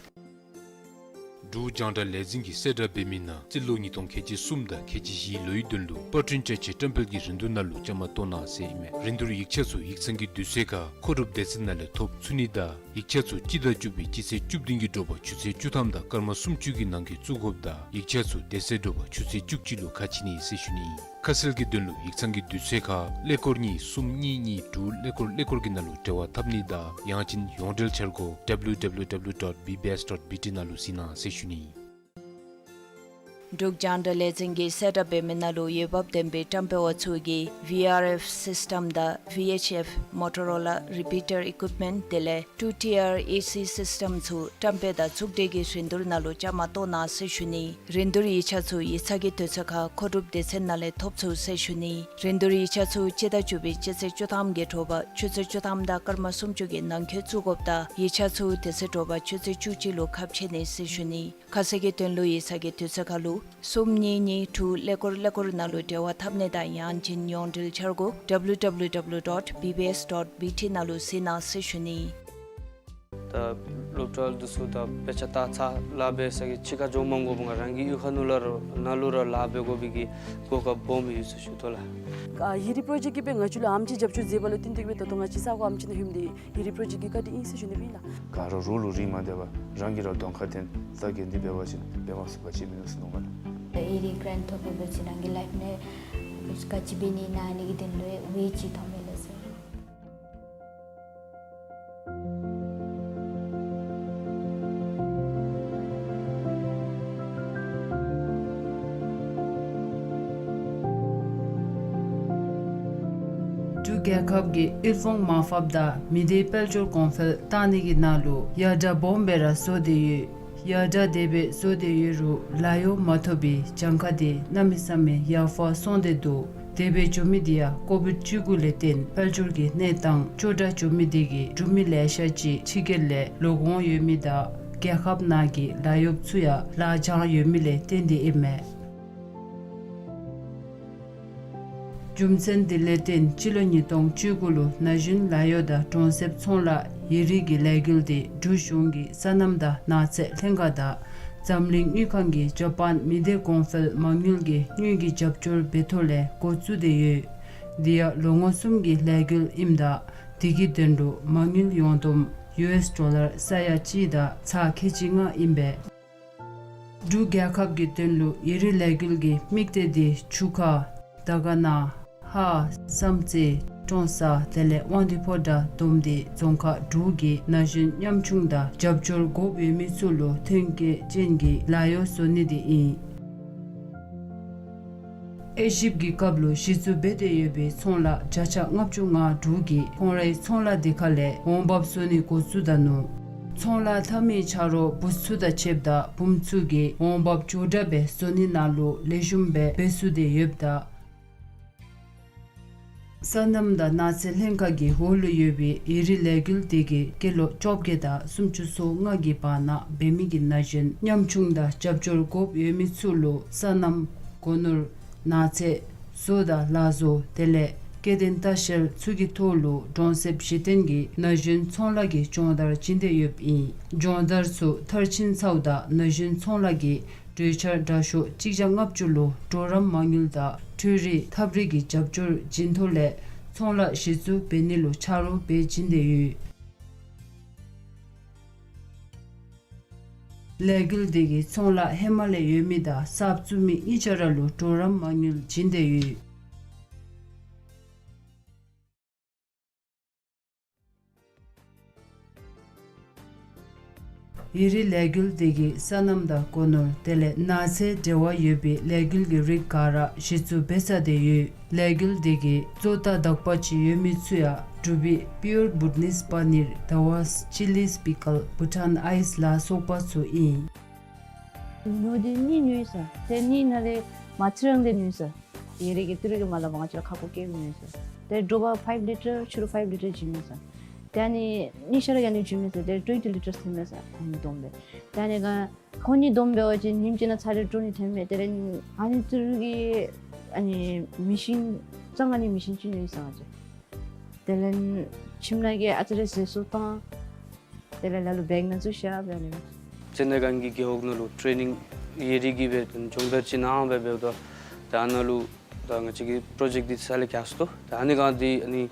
འབྲུག་རྒྱང་བསྒྲགས་ལས་འཛིན་གྱིས་གསལ་བསྒྲགས་འབད་མི་ནང་རྩིས་ལོ་ཉིས་སྟོང་ཁལ་གཅིག་གསུམ་དང་ཁལ་གཅིག་བཞིའི་ལོའི་དོན་ལུ་པར་སྐྲུན་ཅ་ཆས་བཀྲམ་སྤེལ་གྱི་རིན་བསྡུར་ནང་ལུ་བཅའ་མར་གཏོགས་གནང་ཟེར་ཨིན་མས། རིན་བསྡུར་ཡིག་ཆ་ཚུ་ཡིག་ཚང་གི་དུས་ཚོད་ཁར་མཁོ་སྒྲུབ་སྡེ་ཚན་ནང་ལས་ཐོབ་ཚུགས་ནི་དང་ཡིག་ཆ་ཚུ་སྤྱི་ཟླ་བཅུ་པའི་སྤྱི་ཚེས་བཅུ་བདུན་གྱི་དྲོ་པ་ཆུ་ཚོད་བཅུ་ཐམ་དང་སྐར་མ་སུམ་ཅུ་གི་ནང་འཁོད་བཙུགས་དགོཔ་དང་ཡིག་ཆ་ཚུ་དེ་ཚེ་དྲོ་པ་ཆུ་ཚོད་བཅུ་གཅིག་ལུ་ཁ་ཕྱེ་ནི་ཟེར་ཞུ་ནི་ཨིན། ཁ་གསལ་གྱི་དོན་ལུ་ཡིག་ཚང་གི་དུས་ཚོད་ཁར་ཀླད་ཀོར་གཉིས་གསུམ་གཉིས་གཉིས་དྲུག་ཀླད་ཀོར་ཀླད་ཀོར་གྱི་ནང་ལུ་འབྲེལ་བ་འཐབ་ནི་དང་ཡང་ཅིན་ཡོངས་འབྲེལ་འཆར་སྒོ་ཌབ་ལུ་ཌབ་ལུ་ཌབ་ལུ་ཌོཊ་བི་བི་ཨེསི་ཌོཊ་བི་ཊི་ནང་ལུ་གཟིགས་གནང་ཟེར་ཞུ་ནི་ཨིན། འབྲུག་རྒྱང་བསྒྲགས་ལས་འཛིན་གྱིས་གསལ་བསྒྲགས་འབད་མི་ནང་ལུ་འོས་འབབ་ལྡན་པའི་བཀྲམ་སྤེལ་བ་ཚུ་གིས་ཝི་ཨར་ཨེཕ་སིསི་ཊམ་དང་ཝི་ཨེཆ་ཨེཕ་མོ་ཊོ་རོ་ལ་རི་པི་ཊར་ཨི་ཀུའིཔ་མེནཊ་དེ་ལས་ཊུ་ཊི་ཨར་ཨེ་སི་སིསི་ཊམ་ཚུ་བཀྲམ་སྤེལ་དང་ཚོགས་སྒྲིག་གི་རིན་བསྡུར་ནང་ལུ་བཅའ་མར་གཏོགས་གནང་ཟེར་ཞུ་ནི། རིན་བསྡུར་ཡིག་ཆ་ཚུ་ཡིག་ཚང་གི་དུས་ཚོད་ཁར་མཁོ་སྒྲུབ་སྡེ་ཚན་ནང་ལས་ཐོབ་ཚུགས་ཟེར་ཞུ་ནི། རིན་བསྡུར་ཡིག་ཆ་ཚུ་སྤྱི་ཟླ་བཅུ་པའི་སྤྱི་ཚེས་བཅུ་ཐམ་གྱི་དྲོ་པ་ཆུ་ཚོད་བཅུ་ཐམ་དང་སྐར་མ་སུམ་ཅུ་གི་ནང་འཁོད་བཙུགས་དགོཔ་དང་ཡིག་ཆ་ཚུ་དེ་ཚེ་དྲོ་པ་ཆུ་ཚོད་བཅུ་གཅིག་ལུ་ཁ་ཕྱེ་ནི་ཟེར་ཞུ་ནི། ཁ་གསལ་གྱི་དོན་ལུ་ཡིག་ཚང་གི་དུས་ཚོད་ཁར་ལུ་གསུམ་གཉིས་གཉིས་དྲུག་ཀླད་ཀོར་ཀླད་ཀོར་ནང་ལུ་འབྲེལ་བ་འཐབ་ནི་དང་ཡང་ཅིན་ཡོངས་འབྲེལ་འཆར་སྒོ་ཌབ་ལུ་ཌབ་ལུ་ཌབ་ལུ་ཌོཊ་བི་བི་ཨེསི་ཌོཊ་བི་ཊི་ནང་ལུ་གཟིགས་གནང་ཟེར་ཞུ་ནི། ད་སློབ་གྲྭ་འདི་ཚུ་ད་དཔེ་ཆ་ལྟ་ཚར་ལཱ་འབད་ས་གི་ཕྱི་ཁར་འགྱོ་མ་དགོ་པར་རང་གི་གཡུས་ཁ་ནང་ལུ་ར་ནང་ལུ་ར་ལཱ་འབད་དགོ་པའི་གི་གོ་སྐབས་སྦོམ་ཡོད་ཟེར་ཞུ་དོ་ལགས། ཨ་ཡི་རི་པྲོ་ཇེཀཊ་ཀྱིས་སྦེ་ང་བཅས་ལུ་ཨམ་ཅིག་རྒྱབ་སྐྱོར་མཛད་པ་ལུ་བརྟེན་ཏེ་སྦེ་ད་ལྟོ་ང་བཅས་ས་གོ་ཨམ་ཅིག་ནང་ལྷོདཔ་ད་ཡི་རི་པྲོ་ཇེཀཊ་ཀྱི་བཀའ་དྲིན་ཨིན་ཟེར་ཞུ་ནི་སྦེ་ཨིན་ལགས། ག་ར་རོགས་ལུ་རིན་མ་བཏབ་པར་རང་གིས་ར་གདོང་ཁར་བསྟན་ས་གི་འདི་འབད་བ་ཅིན་འབད་མ་ཚུགས་པ་ཅིག་མིན་ནུག་ཟེར་མནོཝ་མས་ལགས། ཡི་རི་གྲཱནཊ་ཐོབ་པའི་བར་ན་རང་གི་ལའིཕ་ནང་ག་ཅི་འབད་ནི་ཨིན་ན་ཨ་ནི་གི་དོན་ལུ་ཝེཇ་ཅིག་ཐོབ་མས་ལགས་ཟེར། འབྲུག་རྒྱལ་ཁབ་ཀྱིས་དབུལ་ཕོངས་མར་ཕབ་དང་མི་སྡེའི་དཔལ་འབྱོར་གོང་འཕེལ་བཏང་ནི་གི་ནང་ལུ་ཡར་དྲག་སྦོམ་སྦེ་ར་བཟོ་སྟེ་ཡོད། ཡར་དྲག་དེ་སྦེ་བཟོ་སྟེ་ཡོད་རུང་ལཱ་གཡོག་མ་ཐོབ་པའི་གྱངས་ཁ་དེ་གནམ་མེད་ས་མེད་ཡར་འཕར་སོང་སྟེ་འདུག། དེ་སྦེ་འགྱོ་མི་དེ་ཡང་ཀོ་བིཌ་བཅུ་དགུ་ལས་བརྟེན་དཔལ་འབྱོར་གྱི་གནས་སྟངས་སྐྱོ་དྲགས་འགྱོ་མི་དེ་གིས་འབྲུག་མི་ལེ་ཤ་ཅིག་ཕྱི་རྒྱལ་ལས་ལོག་འོང་ཡོད་མི་དང་རྒྱལ་ཁབ་ནང་གི་ལཱ་གཡོགཔ་ཚུ་ཡང་ལཱ་བྱང་ཡོད་མི་ལས་བརྟེན་ཏེ་ཨིན་མས། རྒྱུ་མཚན་འདི་ལས་བརྟེན་སྤྱི་ལོ་ཉིས་སྟོང་བཅུ་དགུ་ལུ་ན་གཞོན་ལཱ་གཡོག་དང་གྲོང་གསེབ་ཚོང་ལཱ་ཡི་རིགས་ཀྱི་ལས་འགུལ་དེ་འབྲུག་གཞུང་གི་སོ་ནམ་དང་ནགས་ཚལ་ལྷན་ཁག་དང་འཛམ་གླིང་དངུལ་ཁང་གིས་ཇ་པཱན་མི་སྡེ་གོང་འཕེལ་མ་དངུལ་གྱི་དངུལ་གྱི་རྒྱབ་སྐྱོར་འབད་ཐོག་ལས་འགོ་བཙུགས་ཏེ་ཡོད། འདི་ཡང་ལོ་ངོ་གསུམ་གྱི་ལས་འགུལ་ཨིནམ་ད་དེ་གི་དོན་ལུ་མ་དངུལ་ཡོངས་བསྡོམས་ཡུ་ཨེསི་ཌོ་ལར་ས་ཡ་གཅིག་དང་ཚག་ཁལ་གཅིག་ལྔ་ཨིན་པས། འབྲུག་རྒྱལ་ཁབ་ཀྱི་དོན་ལུ་ཡི་རིགས་ལས་འགུལ་གྱི་དམིགས་གཏད་དེ་ཆུ་ཁ་དར་དཀར་ན་ཧཱ་བསམ་རྩེ་ཀྲོང་གསར་དེ་ལས་དབང་འདུས་ཕོ་བྲང་བསྡོམས་ཏེ་རྫོང་ཁག་དྲུག་གི་ན་གཞོན་ཉམ་ཆུང་དང་རྒྱབ་སྐྱོར་དགོཔ་ཡོད་མི་ཚུ་ལུ་ཐོན་སྐྱེད་ཅན་གྱི་ལཱ་གཡོག་བཟོ་ནི་དེ་ཨིན། དབྱེ་ཞིབ་ཀྱི་སྐབས་ལུ་གཞི་བཙུགས་འབད་དེ་ཡོད་པའི་ཚོང་ལཱ་བརྒྱ་ཆ་ལྔ་བཅུ་ང་དྲུག་གིས་ཁོང་རའི་ཚོང་ལཱ་དེ་ཁ་ལས་འོང་འབབ་བཟོ་ནི་འགོ་བཙུགས་ད་ནུག། ཚོང་ལཱ་འཐབ་མི་ཆ་རོགས་བུཚ་ཚུ་དང་ཕྱདཔ་ད་བུམོ་ཚུ་གིས་འོང་འབབ་ལྕོགས་དྲགས་སྦེ་བཟོ་ནི་ནང་ལུ་ལེགས་ཤོམ་སྦེ་འབད་ཚུགས་ཏེ་ཡོདཔ་ད། སོ་ནམ་དང་ནགས་ཚལ་ལྷན་ཁག་གི་འོག་ལུ་ཡོད་པའི་ཡུན་རིང་ལས་འགུལ་དེ་གིས་སྐྱེས་ལོ་བཅོ་བརྒྱད་དང་སུམ་ཅུ་སོ་ལྔ་གི་བར་ན་འབད་མི་གི་ན་གཞོན་ཉམ་ཆུང་དང་རྒྱབ་སྐྱོར་དགོཔ་ཡོད་མི་ཚུ་ལུ་སོ་ནམ་སྒོ་ནོར་ནགས་ཚལ་བཟོ་དང་ལག་བཟོ་དེ་ལས་སྐྱེ་ལྡན་ལྟ་བཤལ་ཚུ་གི་ཐོག་ལུ་གྲོང་གསེབ་གཞི་རྟེན་གྱི་ན་གཞོན་ཚོང་ལཱ་གི་སྦྱོང་བརྡར་བྱིན་ཏེ་ཡོདཔ་ཨིན། སྦྱོང་བརྡར་ཚུ་མཐར་ཕྱིན་ཚརཝ་ད་ན་གཞོན་ཚོང་ལཱ་གི་གྲོས་འཆར་དྲག་ཤོས་གཅིག་བརྒྱ་ལྔ་བཅུ་ལུ་གྲོགས་རམ་མ་དངུལ་དང་འཕྲུལ་རིག་ཐབས་རིག་གི་རྒྱབ་སྐྱོར་བྱིན་ཐོག་ལས་ཚོང་ལཱ་གཞི་བཙུགས་འབད་ནི་ལུ་ཆ་རོགས་འབད་བྱིན་ཏེ་ཡོད། ལས་འགུལ་དེ་གིས་ཚོང་ལཱ་ཧེ་མ་ལས་ཡོད་མི་དང་གསརཔ་བཙུགས་མི་གཉིས་ཆ་ར་ལུ་གྲོགས་རམ་མ་དངུལ་བྱིན་ཏེ་ཡོད། ཡུན་རིང་ལས་འགུལ་དེ་གིས་སོ་ནམ་དང་སྒོ་ནོར་དེ་ལས་ནགས་ཚལ་འབྲེལ་བ་ཡོད་པའི་ལས་འགུལ་གྱི་རིགས་ག་ར་གཞི་བཙུགས་འབད་ཚར་ཏེ་ཡོད། ལས་འགུལ་དེ་གིས་བཙོ་ཐང་དག་པ་ཅིག་ཡོད་མི་ཚུ་ཡང་འབྲུག་པའི་པིའུར་བུ་ཊ་ནིས་པ་ནིར་དཱ་བཱས་ཅི་ལིས་པི་ཀལ་བུ་ཊཱན་ཨའིས་ལ་སོགས་པ་ཚུ་ཨིན། ནོར་དེ་གཉིས་ཉོས་ས། དེ་གཉིས་ནང་ལས་མ་ཚིག་རང་དེ་ཉོས་ས། ཡུན་རིང་གི་ཏི་རུ་གི་མ་ལ་བང་ཅ་ལ་ཁ་ཁོ་སྐྱེལ་ཉོས་ས། དེ་དྲོ་པ་ཕའིབ་ལི་ཊར་ཕྱི་རུ་ཕའིབ་ལི་ཊར་བྱིན་ཉོས་ས། དེ་ཨ་ནི་གཉིས་ཆ་ར་ཨ་ནི་བྱིན་ཉོས་ས། དེ་ཊུ་ཝེན་ཊི་ལི་ཊར་ཐོན་ཉོས་ས། ཨ་ནི་བསྡོམས་སྦེ། དེ་ཨ་ནི་ག་ཁོང་གཉིས་བསྡོམས་འབད་བ་ཅིན་ཉིནམ་གཅིག་ནང་ཚར་རེ་དྲོ་ནི་ཐོན་མས། དེ་ལས་ཨ་ནི་ཏི་རུ་གི་ཨ་ནི་མེ་ཤིན་གཙང་ཨ་ནི་མེ་ཤིན་ཅིག་ཉོས་ས་ང་བཅས། དེ་ལས་ཁྱིམ་ནང་གི་ཨ་ཙི་རེ་བཟོ་ཚུ་བཏང་། དེ་ལས་ལ་ལུ་བེག་ནང་བཙུགས་བཞག་སྦེ་ཨ་ནི་སྦེ། ཙན་དན་སྒང་གི་རྒེད་འོག་ནང་ལུ་ཊེ་ནིང་ཡུན་རིང་གི་སྦེ་སྦྱོང་བརྡར་ཅིག་གནང་སྦེ་འབདཝ་ད་ད་ཨ་ནཱ་ལུ་ད་ང་བཅས་ཀྱི་པྲོ་ཇེཀཊ་འདི་རྩ་ལས་བཀག་སོ་ནུག། ད་ཨ་ནི་སྒང་འདི་ཨ་ནི་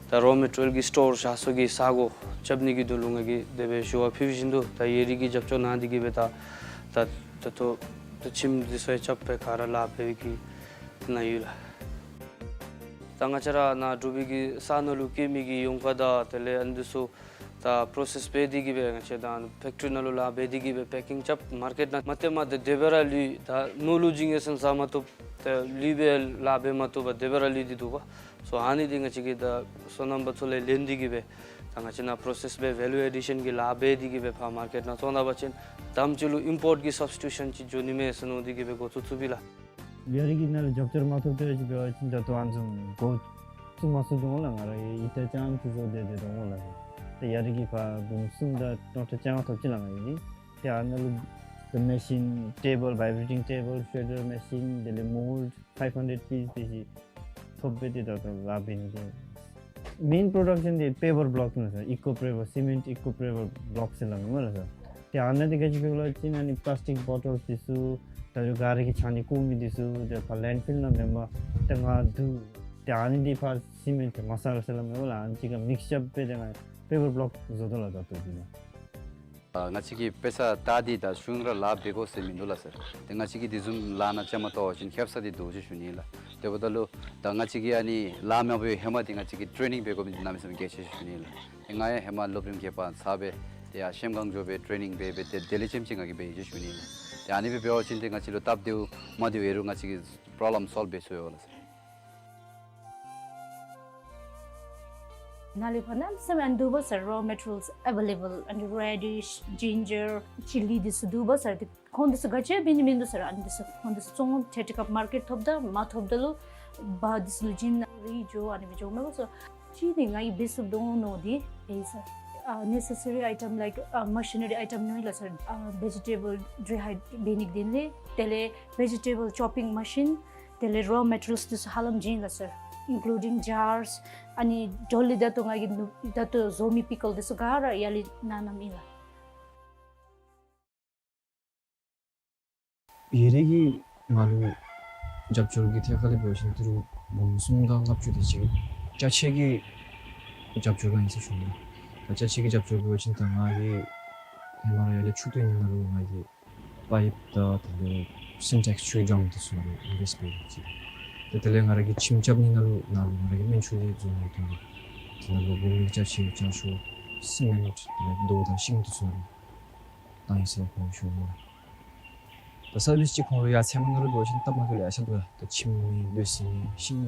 ད་རོ་མེ་ཊི་རི་ཡལ་གྱི་སི་ཊོར་བཞག་ས་གི་ས་སྒོ་རྐྱབ་ནི་གི་དོན་ལུ་ང་གིས་དེ་སྦེ་ཞུ་བ་ཕུལ་བཞིན་དུ་ད་ཡུན་རིང་གི་རྒྱབ་སྐྱོར་གནང་སྟེ་གི་སྦེ་ད་ད་ད་ལྟོ་ད་ཁྱིམ་འདི་ཚུ་ཡང་རྐྱབ་སྦེ་ག་ར་ལཱ་འབད་བའི་གི་ནང་ཡོད་ལགས། ད་ང་བཅས་ར་ནཱ་འབྲུག་པའི་གི་ས་ནང་ལུ་སྐྱེ་མི་གི་ཡོངས་ཁ་དང་དེ་ལས་ཨ་ནི་འདི་ཚུ་ད་པྲོ་སེསི་འབད་དེ་གི་སྦེ་ང་བཅས་ད་ཕེཀ་ཊི་རི་ནང་ལུ་ལཱ་འབད་དེ་གི་སྦེ་པེ་ཀིང་རྐྱབ་མར་ཀེཊ་ནང་མ་སྟེརཝ་མ་ད་དེ་སྦེ་ར་ལུས། ད་ནོར་ལུ་བྱིན་ཡི་ཟེར་ཟེར་མ་བཏུབ། ད་ལུས་སྦེ་ལཱ་འབད་མ་བཏུབ་པར་དེ་སྦེ་ར་ལུས་ཏེ་འདུག་པ། སོ་ཨ་ནི་འདི་ང་བཅས་ཀྱིས་ད་སོ་ནམ་པ་ཚུ་ལས་ལེན་ཏེ་གི་སྦེ་ད་ང་བཅས་ནཱ་པྲོ་སེསི་འབད་ཝེ་ལུ་ཨེ་ཌི་ཤན་གྱི་ལཱ་འབད་དེ་གི་སྦེ་ཕར་མར་ཀེཊ་ནང་བཙོང་ད་པ་ཅིན་དམ་ཅིག་ལུ་ཨིམ་པོརཊ་གི་སབ་སི་ཊི་ཊུ་ཤན་ཅིག་འགྱོ་ནི་མས་ཟེར་མནོ་སྟེ་གི་སྦེ་འགོ་བཙུགས་བཙུགསཔ་ཨིན་ལགས། ཡུན་རིང་གི་ནང་ལུ་རྒྱབ་སྐྱོར་མ་ཐོབ་སྟེ་ཅིག་འབད་བ་ཅིན་ད་ལྟོ་ཨ་ནི་བཟུམ་འགོ་བཙུགས་མ་ཚུགས་དོ་འོང་ལགས། ང་ར་གིས་ཡི་ཏ་རྐྱངམ་ཅིག་བཟོ་སྡོད་སྡོདཔ་འོང་ལགས། ད་ཡུན་རིང་གི་ཕར་འབུམ་གསུམ་དང་ཊོན་ཊ་རྐྱང་ཐོབ་ཅི་ལགས་ང་གིས། ཏེ་ཨ་ནཱ་ལུ་ད་མེ་ཤིན་ཊེ་བཱལ་བཱའི་བེ་རེ་ཊིང་ཊེ་བཱལ་ཤྲེ་ཌར་མེ་ཤིན་དེ་ལས་མོལཌ་ཕའིབ་ཧན་ཌེཌ་པིས་དེ་ཅིག་ཐོབ་སྦེ་ཏེ་ད་ལྟོ་ལཱ་འབད་ནི་དེ། མེན་པྲོ་ཌག་ཤན་འདི་པེ་བར་བློཀ་ཨིན་ལགས་སར། ཨི་ཀོ་པེ་བར་སི་མེནཊ་ཨི་ཀོ་པེ་བར་བློཀ་ཟེར་སླབ་མས་ལགས་སར། ཏེ་ཨ་ནཱ་འདི་ག་ཅི་སྦེ་ལོ་ཅིན་ཨ་ནི་པ་ལཱསི་ཊིཀ་བོ་ཊལ་འདི་ཚུ་ད་རུང་ག་ར་གིས་ཆ་ནི་ཀོ་མི་འདི་ཚུ་ཏེ་ཕར་ལེནཌ་ཕིལ་ནང་མེན་པར་ཏེ་ང་བསྡུ། ཏེ་ཨ་ནི་འདི་ཕར་སི་མེནཊ་མ་སཱ་ལ་ཟེར་སླབ་མས་ལགས། ཨ་ནི་ཅིག་ཁར་མིགསི་རྐྱབ་སྦེ་ཏེ་ང་པེ་བར་བློཀ་བཟོ་དོ་ལགས་ད་ལྟོ་འདི་ནང་། ཨ་ང་བཅས་ཀྱིས་དཔེ་ཆ་ལྟ་སྟེ་ད་གཞུང་ལུ་ལཱ་འབད་དགོ་ཟེར་མིན་འདུག་ལགས་སར། ཏེ་ང་བཅས་ཀྱིས་དེ་བཟུམ་ལཱ་ནང་བཅའ་མར་གཏོགས་པ་ཅིན་ཁེབ་ས་འདི་འདུག་ཟེར་ཞུ་ནི་ལགས། དེ་འབདཝ་ད་ལུ་ད་ང་བཅས་ཀྱིས་ཨ་ནི་ལཱ་མ་འབད་བའི་ཧེ་མ་འདི་ང་བཅས་ཀྱིས་ཊེ་ནིང་འབད་དགོ་མི་འདི་གནམ་མེད་ས་མེད་གལ་ཆེ་ཟེར་ཞུ་ནི་ལགས། ཏེ་ང་ཡང་ཧེ་མ་སློབ་རིམ་བརྒྱད་པ་ཚར་སྦེ་ཏེ་ཡར་ཤེམ་སྒང་འགྱོ་སྦེ་ཊེ་ནིང་འབད་སྦེ་ཏེ་དེ་ལས་ལྕེམ་ཅིག་ང་གིས་འབད་ཡི་ཟེར་ཞུ་ནི་ལགས། ཏེ་ཨ་ནི་སྦེ་འབད་བ་ཅིན་ཏེ་ང་བཅས་ལུ་སྟབས་བདེཝ་མ་བདེཝ་ཨིན་རུང་ང་བཅས་ཀྱིས་པྲོབ་ལེམ་སོལབ་འབད་ཚུགས་ཡོད་ལགས་སར། ནཱ་ལས་ཕར་གནམ་མེད་ས་མེད་ཨ་ནི་འདུག་པ་སར། རོ་མེ་ཊི་རི་ཡལསི་ཨེ་བེ་ལེ་བཱལ། ཨ་ནི་རེ་ཌིཤ་ཇིན་ཇར་ཅི་ལི་འདི་ཚུ་འདུག་པ་སར། ཏེ་ཁོང་འདི་ཚུ་ག་ཅི་འབད་ནི་མིན་འདུག་སར། ཨ་ནི་འདི་ཚུ་ཁོང་འདི་ཚུ་བཙོང་འཐུ་སྟེ་སྐབས་མར་ཀེཊ་ཐོབ་ད་མ་ཐོབ་ད་ལུ་བ་འདི་ཚུ་ལུ་བྱིན་རེ་འགྱོ་ཨ་ནི་སྦེ་འགྱོཝ་མས་པ་སར། ཅིག་འདི་ང་གིས་འབད་ཚུགས་དོ་མནོ་སྟེ་འབད་ཡི་སར། ཨ་ནེ་སེ་སི་རི་ཨའི་ཊམ་ལའིཀ་ཨ་མ་ཤི་ན་རི་ཨའི་ཊམ་ནང་ལུ་སར། ཨ་ཝེ་ཇི་ཊེ་བཱལ་ཌི་རི་ཧའི་ཌྲེཊ་འབད་ནི་གི་དོན་ལས་དེ་ལས་ཝེ་ཇི་ཊེ་བཱལ་ཅོ་པིང་མ་ཤིན་དེ་ལས་རོ་མེ་ཊི་རི་ཡལསི་འདི་ཚུ་ཧ་ལམ་བྱིན་ཡི་ལགས་སར། ཨིན་ཀུ་ལུ་ཌིང་ཇརསི། ཨ་ནི་ཌོལ་ལི་ད་ལྟོ་ང་གིས་ནུ་ད་ལྟོ་བཟོ་མི་པི་ཀལ་འདི་ཚུ་ག་ར་ཡར་ལས་གནང་གནངམ་ཨིན་ལགས། ཡུན་རིང་གིས་ང་ལུ་རྒྱབ་སྐྱོར་གྱི་ཐད་ཁར་ལས་འབད་བ་ཅིན་ཏི་རུ་འབུམ་གསུམ་དང་ལྔ་བཅུ་དེ་ཅིག་ཅ་ཆས་ཀྱི་རྒྱབ་སྐྱོར་གནང་ཡི་ཟེར་ཞུ་ནི། ད་ཅ་ཆས་ཀྱི་རྒྱབ་སྐྱོར་འབད་བ་ཅིན་ད་ང་གིས་ཧེ་མ་ར་ཡར་ལས་ཆུ་སྟོད་ནི་ནང་ལུ་ང་གིས་པའིཔ་དང་དེ་ལས་སིན་ཊེགསི་ཆུའི་ཌམ་འདི་ཚུ་ནང་ལུ་ཨིན་ཝེསཊ་འབད་ཡི་ཟེར། ཏེ་དེ་ལས་ང་ར་གིས་ཁྱིམ་རྐྱབ་ནི་ནང་ལུ་ནཱ་ལུ་ང་ར་གིས་སྨན་ཆུ་ལས་བཟོ་ནི་དོན་ལུ་དེ་ནང་ལུ་བུམོ་ལུ་ཅ་ཆས་ཅ་ཤོག་སི་མེནཊ་དེ་ལས་རྡོ་དང་ཤིང་འདི་ཚུ་ནང་ལུ་བཏང་ཡི་ཟེར་ཁོང་ཞུ་ནི། ད་སར་བིསི་ཅིག་ཁོང་ལུ་ཡར་ཚལ་མ་ནང་ལུ་འབད་བ་ཅིན་སྟབས་མ་བདེཝ་ལེ་ཤ་འདུག་ལགས། ད་ཁྱིམ་མེད་ལུས་སེམས་མེད་ཤིང་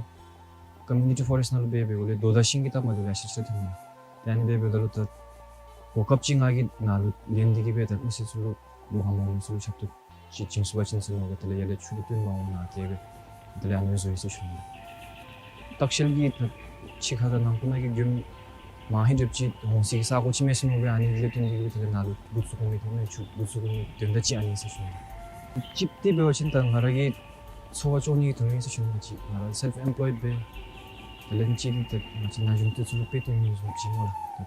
ཀོ་མིའུ་ནི་ཊི་ཕོ་རེསཊ་ནང་ལུ་འབད་འབདཝ་ལས་རྡོ་དང་ཤིང་གི་སྟབས་མ་བདེཝ་ལེ་ཤ་ཅིག་ར་ཐོན་ནུག་ལགས། ད་ཨ་ནི་འབད་འབདཝ་ད་ལུ་ད་གོ་སྐབས་ཅིག་ང་གིས་ནཱ་ལུ་ལེན་ཏེ་གིས་སྦེ་ད་མི་སེར་ཚུ་ལུ་ལོ་ཧ་མ་གོ་མི་ཚུ་ལུ་ཞབས་ཏོག་ཅིག་བྱིན་ཚུགས་པ་ཅིན་ཟེར་མནོ་སྦེ་དེ་ལས་ཡར་ལས་ཆུ་གི་བཏོན་མ་འོང་ན་དེ་སྦེ་དེ་ལས་ཨ་ནི་བཟོ་ཡི་ཟེར་ཞུ་ནི། ལྟ་བཤལ་གྱི་ཕྱི་ཁ་དང་ནང་ཁུལ་ནང་གི་མགྱོནམ་མང་ཧེང་སྒྲུབ་ཅིག་འོང་སའི་གི་ས་གོ་ཅིག་མས་ཟེར་མནོ་སྦེ་ཨ་ནི་ལས་བརྟེན་ཏེ་གིས་དེ་ལས་ནཱ་ལུ་འགོ་བཙུགས་དགོ་མི་དེ་ནི་ཆུ་འགོ་བཙུགས་དགོ་མི་དོན་དག་ཅིག་ཨ་ནི་ཟེར་ཞུ་ནི། གཅིག་དེ་འབད་བ་ཅིན་ད་ང་ར་གི་འཚོ་བ་སྐྱོང་ནི་གི་དོན་ལུ་ཨིན་ཟེར་ཞུ་ནི། ང་བཅས་ང་ར་སེལཕ་ཨེམ་པོལོའིཌ་སྦེ་དེ་ལས་གཅིག་འདི་ད་ང་བཅས་ན་གཞོན་འདི་ཚུ་ལུ་དཔེ་སྟོན་ནི་བཟུམ་ཅིག་སྨོ་ལགས།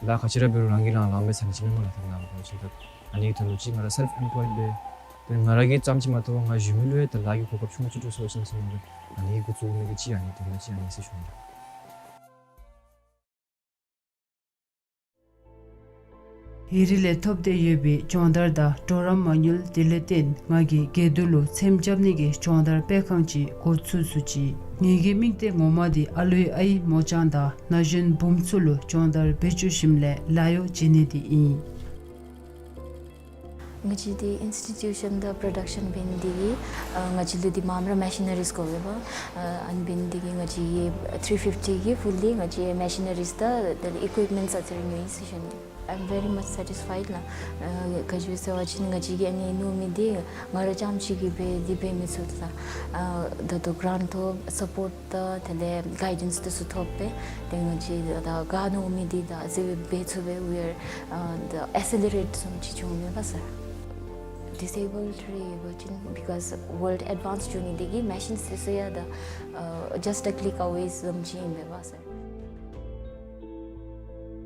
ལཱ་ག་ཅི་ར་འབད་རུང་རང་གིས་རང་ལཱ་འབད་ཚར་ནི་ཅིག་མེན་སྨོ་ལགས། ད་ནཱ་ལུ་འབད་བ་ཅིན་ད་ཨ་ནི་གི་དོན་ལུ་ཅིག་ང་ར་སེལཕ་ཨེམ་པོལོའིཌ་སྦེ་ཏེ་ང་ར་གིས་ཙམ་ཅིག་མ་གཏོགས་ང་གཞན་མི་ལུ་ཡང་ད་ལཱ་གི་གོ་སྐབས་ཆུང་ཀུ་ཅིག་འདྲོངས་སོང་ཟེར་མནོ་སྦེ་ཨ་ནི་འགོ་བཙུགས་མི་གི་ཅིག་ཨ་ནི་དོན་དག་ཅིག་ཨ་ནི་ཟེར་ཞུ་ནི། ཡུན་རིང་ལས་ཐོབ་སྟེ་ཡོད་པའི་སྦྱོང་བརྡར་དང་གྲོགས་རམ་མ་དངུལ་དེ་ལས་བརྟེན་ང་གིས་དགེ་འདུན་ལུ་ཚེམ་རྐྱབ་ནི་གི་སྦྱོང་བརྡར་སྤེལ་ཁང་ཅིག་འགོ་བཙུགས་ཚུགས་ཅི། ངེ་གི་དམིགས་གཏད་ངོ་མ་འདི་ཨ་ལུའི་ཨའི་མོ་ཅང་དང་ན་གཞོན་བུམོ་ཚུ་ལུ་སྦྱོང་བརྡར་འབད་བཅུག་ཞིནམ་ལས་ལཱ་གཡོག་བྱིན་ནི་འདི་ཨིན། ང་བཅས་འདི་ཨིནསི་ཊི་ཊུ་ཤཱན་དང་པྲོ་ཌག་ཤཱན་འབད་ནི་འདི་གིས་ཨ་ང་བཅས་ལུ་འདི་མངམ་ར་མེ་ཤི་ནི་རིསི་དགོ་པས་པ། ཨ་ཨ་ནི་འབད་ནི་འདི་གིས་ང་བཅས་ཀྱིས་ཐིརི་ཕིཕ་ཊི་གི་ཕུལ་ལི་ང་བཅས་མེ་ཤི་ནི་རིསི་དང་དེ་ལས་ཨི་ཀུའིཔ་མེནཊསི་ཨ་ཙི་རེ་ཉོ་ཡི་ཟེར་ཞུ་ནི། I'm very much satisfied ལགས། ཨ་ག་ཅི་སྦེ་ཟེར་བ་ཅིན་ང་བཅས་ཀྱིས་ཨ་ནི་ཉོ་མི་འདི་ང་ར་རྐྱངམ་གཅིག་གིས་འབད་འདི་འབད་མི་ཚུགས་ལགས། ཨ་ད་ལྟོ་གྲཱནཊ་ཐོབ་སཔོརཊ་དང་དེ་ལས་གའི་ཌེནསི་འདི་ཚུ་ཐོབ་སྦེ་ཏེ་ང་བཅས་ད་ག་ཉོ་མི་འདི་ད་ཨ་ཙི་སྦེ་འབད་ཚུགས་པས། We are ཨ་ད་ཨེ་སི་ལི་རེཊ་བཟུམ་ཅིག་བྱུང་མས་པ་སར། ཌིས་ཨེ་བཱལཌ་རེ་ཡོད་པ་ཅིན་because world advance འགྱོ་ནི་འདི་གིས་མེ་ཤིནསི་འདི་ཚུ་ཡང་ད་ཨ་just a click away བཟུམ་ཅིག་ཨིན་པས་པ་སར།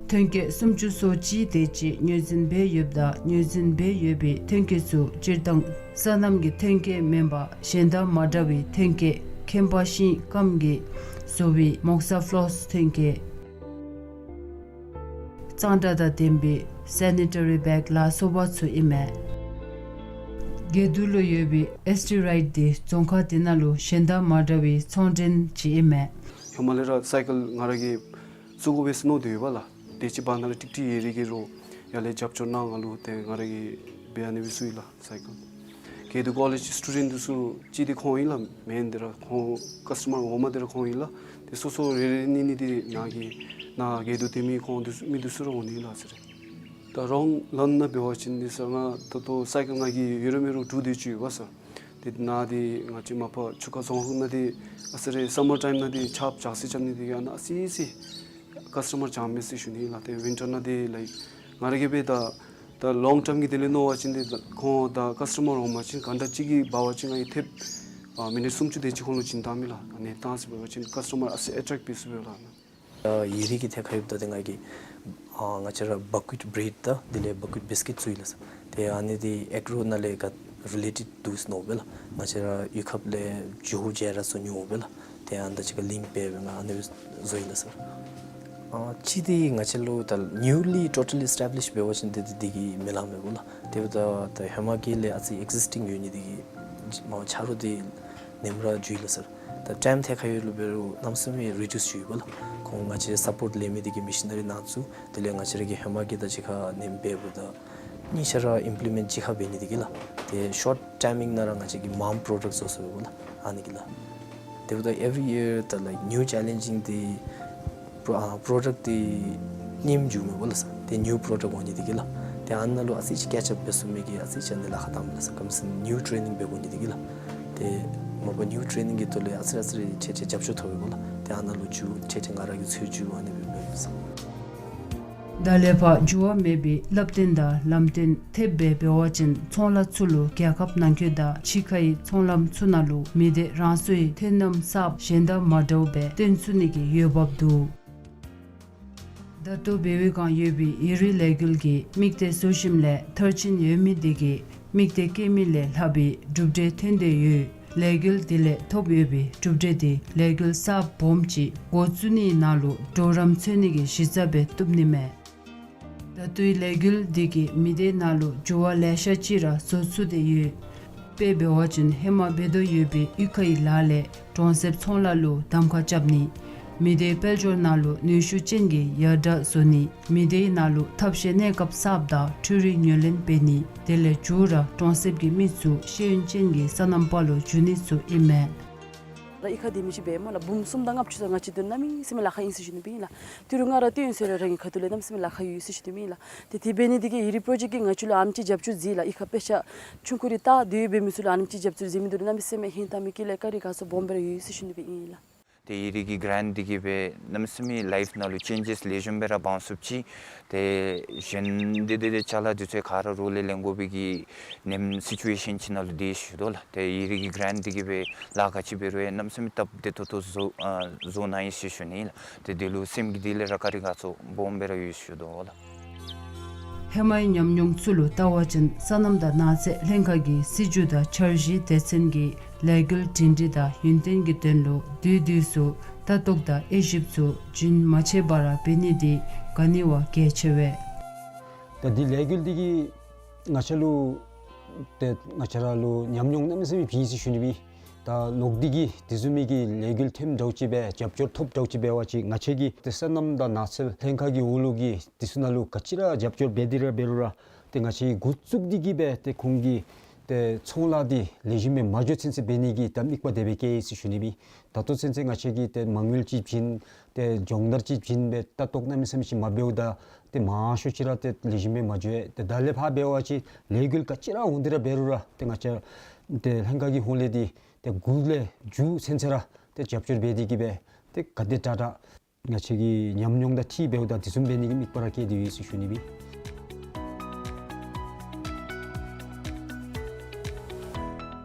ཐོན་སྐྱེད་སུམ་ཅུ་སོ་གཅིག་དེ་ཅིག་ངོས་འཛིན་འབད་ཡོདཔ་ད་ངོས་འཛིན་འབད་ཡོད་པའི་ཐོན་སྐྱེད་ཚུ་སྤྱིར་བཏང་སོ་ནམ་གྱི་ཐོན་སྐྱེད་མེན་པར་གཞན་དང་མ་འདྲ་བའི་ཐོན་སྐྱེད་ཁེམ་པ་ཤིང་སྐམ་གྱིས་བཟོ་བའི་མོག་ས་ཕློསི་ཐོན་སྐྱེད། གཙང་སྦྲ་དང་ལྡན་པའི་སེ་ནི་ཊ་རི་བེག་ལ་སོགས་པ་ཚུ་ཨིན་མས། དགེ་འདུན་ལུ་ཡོད་པའི་ཨེསི་ཊི་རའིཊ་འདི་རྫོང་ཁག་འདི་ནང་ལུ་གཞན་དང་མ་འདྲ་བའི་ཚོང་འདྲེན་ཅིག་ཨིན་མས། ཧེ་མ་ལས་ར་སའི་ཀལ་ང་ར་གིས་བཙུགས་དགོ་པས་ཟེར་མནོ་སྟེ་ཡོད་པ་ལགས། དེ་ཅིག་བར་ན་ར་ཀྲིག་ཀྲི་ཡོད་རིགས་ཀྱིས་རོགས་ཡར་ལས་རྒྱབ་སྐྱོར་གནང་། ང་ལུ་ཏེ་ང་ར་གིས་འབད་ཨ་ནི་སྦེ་བཙུགས་ཡི་ལགས་སའི་ཀལ། དགེ་འདུན་ཀོ་ལེཇ་སི་ཊུ་ཌེནཊ་འདི་ཚུ་གཅིག་འདི་ཁོང་ཨིན་ལགས། མེན་འདི་ར་ཁོང་ཀཱསི་ཊ་མར་འོག་མ་འདི་ར་ཁོང་ཨིན་ལགས། ཏེ་སོ་སོ་རེ་རེ་གཉིས་གཉིས་འདི་ནཱ་གི་ནཱ་དགེ་འདུན་སྡེ་མི་ཁོང་འདི་ཚུ་མི་འདི་ཚུ་ར་འོང་ནི་ལགས་ཟེར། ད་རོང་ལཱན་ནང་འབད་བ་ཅིན་འདི་ས་ང་ད་ལྟོ་སའི་ཀལ་ང་གིས་ཡོད་རུང་མེད་རུང་དྲུག་དེ་ཅིག་ཡོད་པ་ས། ཏེ་ནཱ་འདི་ང་བཅས་མ་པ་ཆུ་ཁ་རྫོང་ཁག་ནང་འདི་ཨ་ཙི་རེ་སཱ་མར་ཊའིམ་ནང་འདི་ཆརཔ་འཇགས་སི་རྐྱབ་ནི་འདི་གིས་ཨ་ནཱ་ཨ་ཙི་ཙི་ཀཱསི་ཊ་མར་འཇགས་མས་ཟེར་ཞུ་ནི་ལགས། ཏེ་ཝིན་ཊར་ནང་འདི་ལའིཀ་ང་ར་གིས་འབད་ད་ད་ལོང་ཊརམ་གྱི་དོན་ལས་མནོ་བ་ཅིན་འདི་ཁོང་ད་ཀཱསི་ཊ་མར་འོང་པ་ཅིན་གཱན་ཊ་གཅིག་གི་འབད་བ་ཅིན་ང་གིས་ཐེབས་ཨ་མི་ནིཊ་སུམ་ཅུ་དེ་ཅིག་ཁོང་ལུ་བྱིན་བཏང་མས་ལགས། ཨ་ནི་བཏང་ཟེར་འབད་བ་ཅིན་ཀཱསི་ཊ་མར་ཨ་ཙི་ཨེ་ཊེཀཊ་འབད་ཚུགས་པས་ལགས། ད་ཡུན་རིང་གི་ཐད་ཁར་ཡོདཔ་ད་ཏེ་ང་གིས་ཨ་ང་བཅས་ར་བ་ཀུ་ཨིཊ་བྲེཌ་དང་དེ་ལས་བ་ཀུ་ཨིཊ་བིསི་ཀིཊ་བཙུགས་ཡི་ལགས་སར། ཏེ་ཨ་ནི་འདི་ཨེག་རོ་ནང་ལས་ག་རི་ལེ་ཊེཌ་འདུག་ཟེར་མནོ་སྦེ་ལགས། ང་བཅས་ར་གཡུས་ཁབ་ལས་ཇོ་བོ་རྗེ་ར་ཚུ་ཉོ་སྦེ་ལགས། ཏེ་ཨ་ནི་དང་གཅིག་ཁར་ལིངཀ་འབད་སྦེ་ང་ཨ་ནི་སྦེ་བཟོ་ཡི་ལགས་སར། ཨ་གཅིག་འདི་ང་བཅས་ལུ་ད་ནིའུ་ལི་ཊོ་ཊལ་ཨེསི་ཊེབ་ལིཤ་འབད་བ་ཅིན་འདི་འདི་འདི་གིས་མི་ལང་མས་པ་ལགས། དེ་འབདཝ་ད་ད་ཧེ་མ་གི་ལས་ཨ་ཙི་ཨེག་ཟིསི་ཊིང་ཡོད་ནི་འདི་གིས་མ་ཆ་རོགས་འདི་ནེམ་ར་འགྱོ་ཡི་ལགས་སར། ད་ཊའིམ་ཐད་ཁར་ཡོད་ལུ་འབད་རུང་གནམ་མེད་ས་མེད་རི་ཌིའུསི་འགྱོ་ཡི་པ་ལགས། ཁོང་ང་བཅས་སཔོརཊ་ལེན་མི་འདི་གིས་མེ་ཤི་ནི་རི་ནང་བཙུགས། དེ་ལས་ང་བཅས་ར་གིས་ཧེ་མ་གི་དང་གཅིག་ཁར་ནེམ་འབདཝ་ད་གཉིས་ཆ་ར་ཨིམ་པི་ལི་མེནཊ་གཅིག་ཁར་འབད་ནི་འདི་གིས་ལགས། ཏེ་ཤོརཊ་ཊའིམ་ནང་ར་ང་བཅས་ཀྱིས་མངམ་པྲོ་ཌཀཊ་བཟོ་ཚུགས་པས་ལགས། ཨ་ནི་གིས་ལགས། དེ་འབདཝ་ད་ཨེ་བི་རི་ཡར་ད་ལའིཀ་ནིའུ་ཅེ་ལེནཇིང་འདི་པྲོ་ཨ་པྲོ་ཌཀཊ་འདི་རྙིངམ་འགྱོཝ་མས་པ་ལགས་སར། ཏེ་ནིའུ་པྲོ་ཌཀཊ་འོང་ནི་འདི་གིས་ལགས། ཏེ་ཨ་ནཱ་ལུ་ཨ་ཙི་ཅིག་ཀེཆ་ཨཔ་འབད་ཚུགས་མི་གི་ཨ་ཙི་ཅིག་ཨ་ནི་ལཱ་ཁག་བཏངམ་མས་ལགས་སར། ག་ཅི་སྨོ་ཟེར་ན་ནིའུ་ཊེ་ནིང་འབད་དགོ་ནི་འདི་གིས་ལགས། ཏེ་མ་པ་ནིའུ་ཊེ་ནིང་གི་ཐོག་ལས་ཨ་ཙི་རེ་ཨ་ཙི་རེ་ཆེ་ཆེ་རྒྱབ་སྐྱོར་ཐོབ་པས་པ་ལགས། ཏེ་ཨ་ནཱ་ལུ་འགྱོ་ཆེ་ཆེ་ང་ར་གིས་འཚོལ་འགྱོ་ཨ་ནི་སྦེ་འབདཝ་མས་ལགས་སར། ད་ལས་ཕར་འགྱུར་བ་མེད་པའི་བསླབ་སྟོན་དང་ལམ་སྟོན་ཐེབས་སྦེ་འབད་བ་ཅིན་ཚོང་ལཱ་ཚུ་ལུ་རྒྱལ་ཁབ་ནང་འཁོད་དང་ཕྱི་ཁའི་ཚོང་ལམ་ཚུ་ནང་ལུ་མི་སྡེ་རང་སོའི་ཐོན་རྣམ་གསརཔ་གཞན་དང་མ་འདྲཝ་སྦེ་སྟོན་ཚུགས་ནི་གི་འོས་འབབ་འདུག། ད་ལྟོ་བལ་པོའི་སྒང་ཡོད་པའི་ཡུན་རིང་ལས་འགུལ་གྱི་དམིགས་གཏད་བཟོ་ཞིནམ་ལས་མཐར་ཕྱིན་ཡོད་མི་འདི་གིས་དམིགས་གཏད་བསྐྱེད་མི་ལས་ལྷག་པའི་གྲུབ་འབྲས་ཐོན་ཏེ་ཡོད། ལས་འགུལ་འདི་ལས་ཐོབ་ཡོད་པའི་གྲུབ་འབྲས་འདི་ལས་འགུལ་གསརཔ་སྦོམ་ཅིག་འགོ་བཙུགས་ནིའི་ནང་ལུ་གྲོགས་རམ་འཚོལ་ནི་གི་གཞི་རྩ་སྦེ་བཏུབ་ནི་མས། ད་ལྟོའི་ལས་འགུལ་འདི་གིས་མི་སྡེ་ནང་ལུ་འགྱུར་བ་ལེ་ཤ་ཅིག་ར་བཟོ་ཚུགས་ཏེ་ཡོད། དཔེ་འབད་བ་ཅིན་ཧེ་མ་འབད་དོ་ཡོད་པའི་གཡུས་ཁའི་ལཱ་ལས་གྲོང་གསེབ་ཚོང་ལཱ་ལུ་གདམ་ཁ་རྐྱབ་ནི། མི་སྡེའི་དཔལ་འབྱོར་ནང་ལུ་ནུས་ཤུགས་ཅན་གྱི་ཡར་དྲག་བཟོ་ནི། མི་སྡེའི་ནང་ལུ་ཐབས་ཤེས་གནས་སྐབས་གསརཔ་དང་འཕྲུལ་རིག་ཉོ་ལེན་འབད་ནི། དེ་ལས་མཇུག་ར་གྲོང་གསེབ་ཀྱི་མི་ཚུ་ཤེས་ཡོན་ཅན་གྱི་སོ་ནམ་པ་ལུ་འགྱུར་ནི་ཚུ་ཨིན་མས། ལགས་ཨི་ཁ་སྡོད་མི་ཅིག་འབད་སྨོ་ལགས། འབུམ་གསུམ་དང་ལྔ་བཅུ་ཙམ་ང་བཅས་དོན་གནམ་མེད་ས་མེད་ལཱ་ཁག་ཨིན་ཟེར་ཞུ་ནི་སྦེ་ཨིན་ལགས། ཏི་རུ་ང་ར་ལྟོ་ཡོད་ཟེར་རུང་རང་གི་ཁ་ཐུག་ལས་གནམ་མེད་ས་མེད་ལཱ་ཁག་ཡོད་ཟེར་ཞུ་ནི་སྦེ་ཨིན་ལགས། ཏེ་དེ་འབད་ནི་འདི་གིས་ཨི་རིགས་པྲོ་ཇེཀཊ་ཀྱིས་ང་བཅས་ལུ་ཨ་ནེམ་ཅིག་རྒྱབ་སྐྱོར་མཛད་ལགས། ཨི་ཁ་དཔེ་ཆ་ཆུང་ཀུ་རེ་ལྟ་སྡོད་འབད་མི་ཚུ་ལུ་ཨ་ནེམ་ཅིག་རྒྱབ་སྐྱོར་མཛད་མི་འདི་ལུ་གནམ་མེད་ས་མེད་ཧིང་དང་མི་དགེ་ལས་བཀའ་དྲིན་དགའ་ཚོར་སྦོམ་སྦེ་ར་ཡོད་ཟེར་ཞུ་ནི་སྦེ་ཨིན་ལགས། ཏེ་ཨི་རིགས་ཀྱི་གྲཱནཊ་འདི་གིས་སྦེ་གནམ་མེད་ས་མེད་ལའིཕ་ནང་ལུ་ཅེན་ཇེས་ལེགས་ཤོམ་སྦེ་ར་འབྱུང་ཚུགསཔ་ཅིག། ཏེ་གཞན་འདི་ཏེ་ཏེ་ཅ་ལ་འདི་ཚུ་ག་ར་རོགས་ལས་ལེན་དགོ་པའི་གི་ནེམ་སི་ཅུ་ཨེ་ཤཱན་ཅིག་ནང་ལུ་སྡོད་ཞུ་དོ་ལགས། ཏེ་ཨི་རིགས་ཀྱི་གྲཱནཊ་འདི་གིས་སྦེ་ལཱ་ག་ཅི་འབད་རུང་ཡང་གནམ་མེད་ས་མེད་སྟབས་བདེ་ཏོག་ཏོ་བཟོ་ཨ་བཟོ་གནང་ཡི་ཟེར་ཞུ་ནི་ལགས། ཏེ་འདི་ལུ་སེམས་ཀྱི་གཏིང་ལས་ར་བཀའ་དྲིན་དགའ་ཚོར་སྦོམ་སྦེ་ར་ཡོད་ཞུ་དོ་ལགས། ཧེ་མའི་ཉམས་མྱོང་ཚུ་ལུ་བལྟ་བ་ཅིན་སོ་ནམ་དང་ནགས་ཚལ་ལྷན་ཁག་གིས་སྲིད་བྱུས་དང་འཆར་གཞིའི་སྡེ་ཚན་གྱི་ལས་འགུལ་སྒྲིང་སྒྲི་དང་ཡུན་བརྟན་གྱི་དོན་ལུ་དུས་དུས་སུ་ལྟ་རྟོག་དང་དབྱེ་ཞིབ་ཚུ་རྒྱུན་མ་ཆད་པར་འབད་ནི་འདི་ག་ནི་བ་གལ་ཆེ་བས། ད་འདི་ལས་འགུལ་འདི་གིས་ང་བཅས་ལུ་ཏེ་ང་བཅས་ར་ལུ་ཉམས་མྱོང་གནམ་མེད་ས་མེད་བྱིན་ཡི་ཟེར་ཞུ་ནི་སྦེ། ད་ལོག་སྟེ་གིས་དེ་བཟུམ་མའི་གི་ལས་འགུལ་ཐོནམ་འདྲཝ་ཅིག་སྦེ་རྒྱབ་སྐྱོར་ཐོབ་འདྲཝ་ཅིག་འབད་བ་ཅིན་ང་བཅས་ཀྱིས་ཏེ་སོ་ནམ་དང་ནགས་ཚལ་ལྷན་ཁག་གི་འོག་ལུ་གི་དེ་ཚུ་ནང་ལུ་ག་ཅི་ར་རྒྱབ་སྐྱོར་འབད་དེ་ར་འབད་རུང་ར་ཏེ་ང་བཅས་ཀྱིས་འགོ་བཙུགས་ཏེ་གིས་སྦེ་ཏེ་ཁོང་གི་ཏེ་ཚོང་ལཱ་འདི་ལེགས་ཤོམ་སྦེ་མ་འགྱོ་ཚུན་ཚོད་འབད་ནི་གི་ད་དམིགས་པ་དེ་སྦེ་བསྐྱེད་ཡི་ཟེར་ཞུ་ནི་སྦེ། ད་ལྟོ་ཚུན་ཚོད་ང་བཅས་ཀྱིས་ཏེ་མ་དངུལ་ཅིག་བྱིན་ཏེ་སྦྱོང་བརྡར་ཅིག་བྱིན་སྦེ་ལྟ་རྟོག་གནམ་མེད་ས་མེད་ཅིག་མ་འབདཝ་ད་ཏེ་མང་ཤོས་ཅིག་ར་ཏེ་ལེགས་ཤོམ་སྦེ་མ་འགྱོ་ཡི། ཏེ་ད་ལས་ཕར་འབད་བ་ཅིན་ལས་འགུལ་ག་ཅི་ར་འོང་སྟེ་ར་འབད་རུང་ར་ཏེ་ང་བཅས་ཏེ་ལྷན་ཁག་གི་ཧོངས་ལས་འདི་ཏེ་འགོ་ལས་མཇུག་ཚུན་ཚོད་ར་ཏེ་རྒྱབ་སྐྱོར་འབད་དེ་གིས་སྦེ་ཏེ་ག་དེ་དྲག་དྲག་ང་བཅས་ཀྱི་ཉམས་མྱོང་དང་འཁྲིལ་འབདཝ་ད་དེ་བཟུམ་འབད་ནི་གི་དམིགས་པ་ར་བསྐྱེད་དེ་ཡོད་ཟེར་ཞུ་ནི་སྦེ།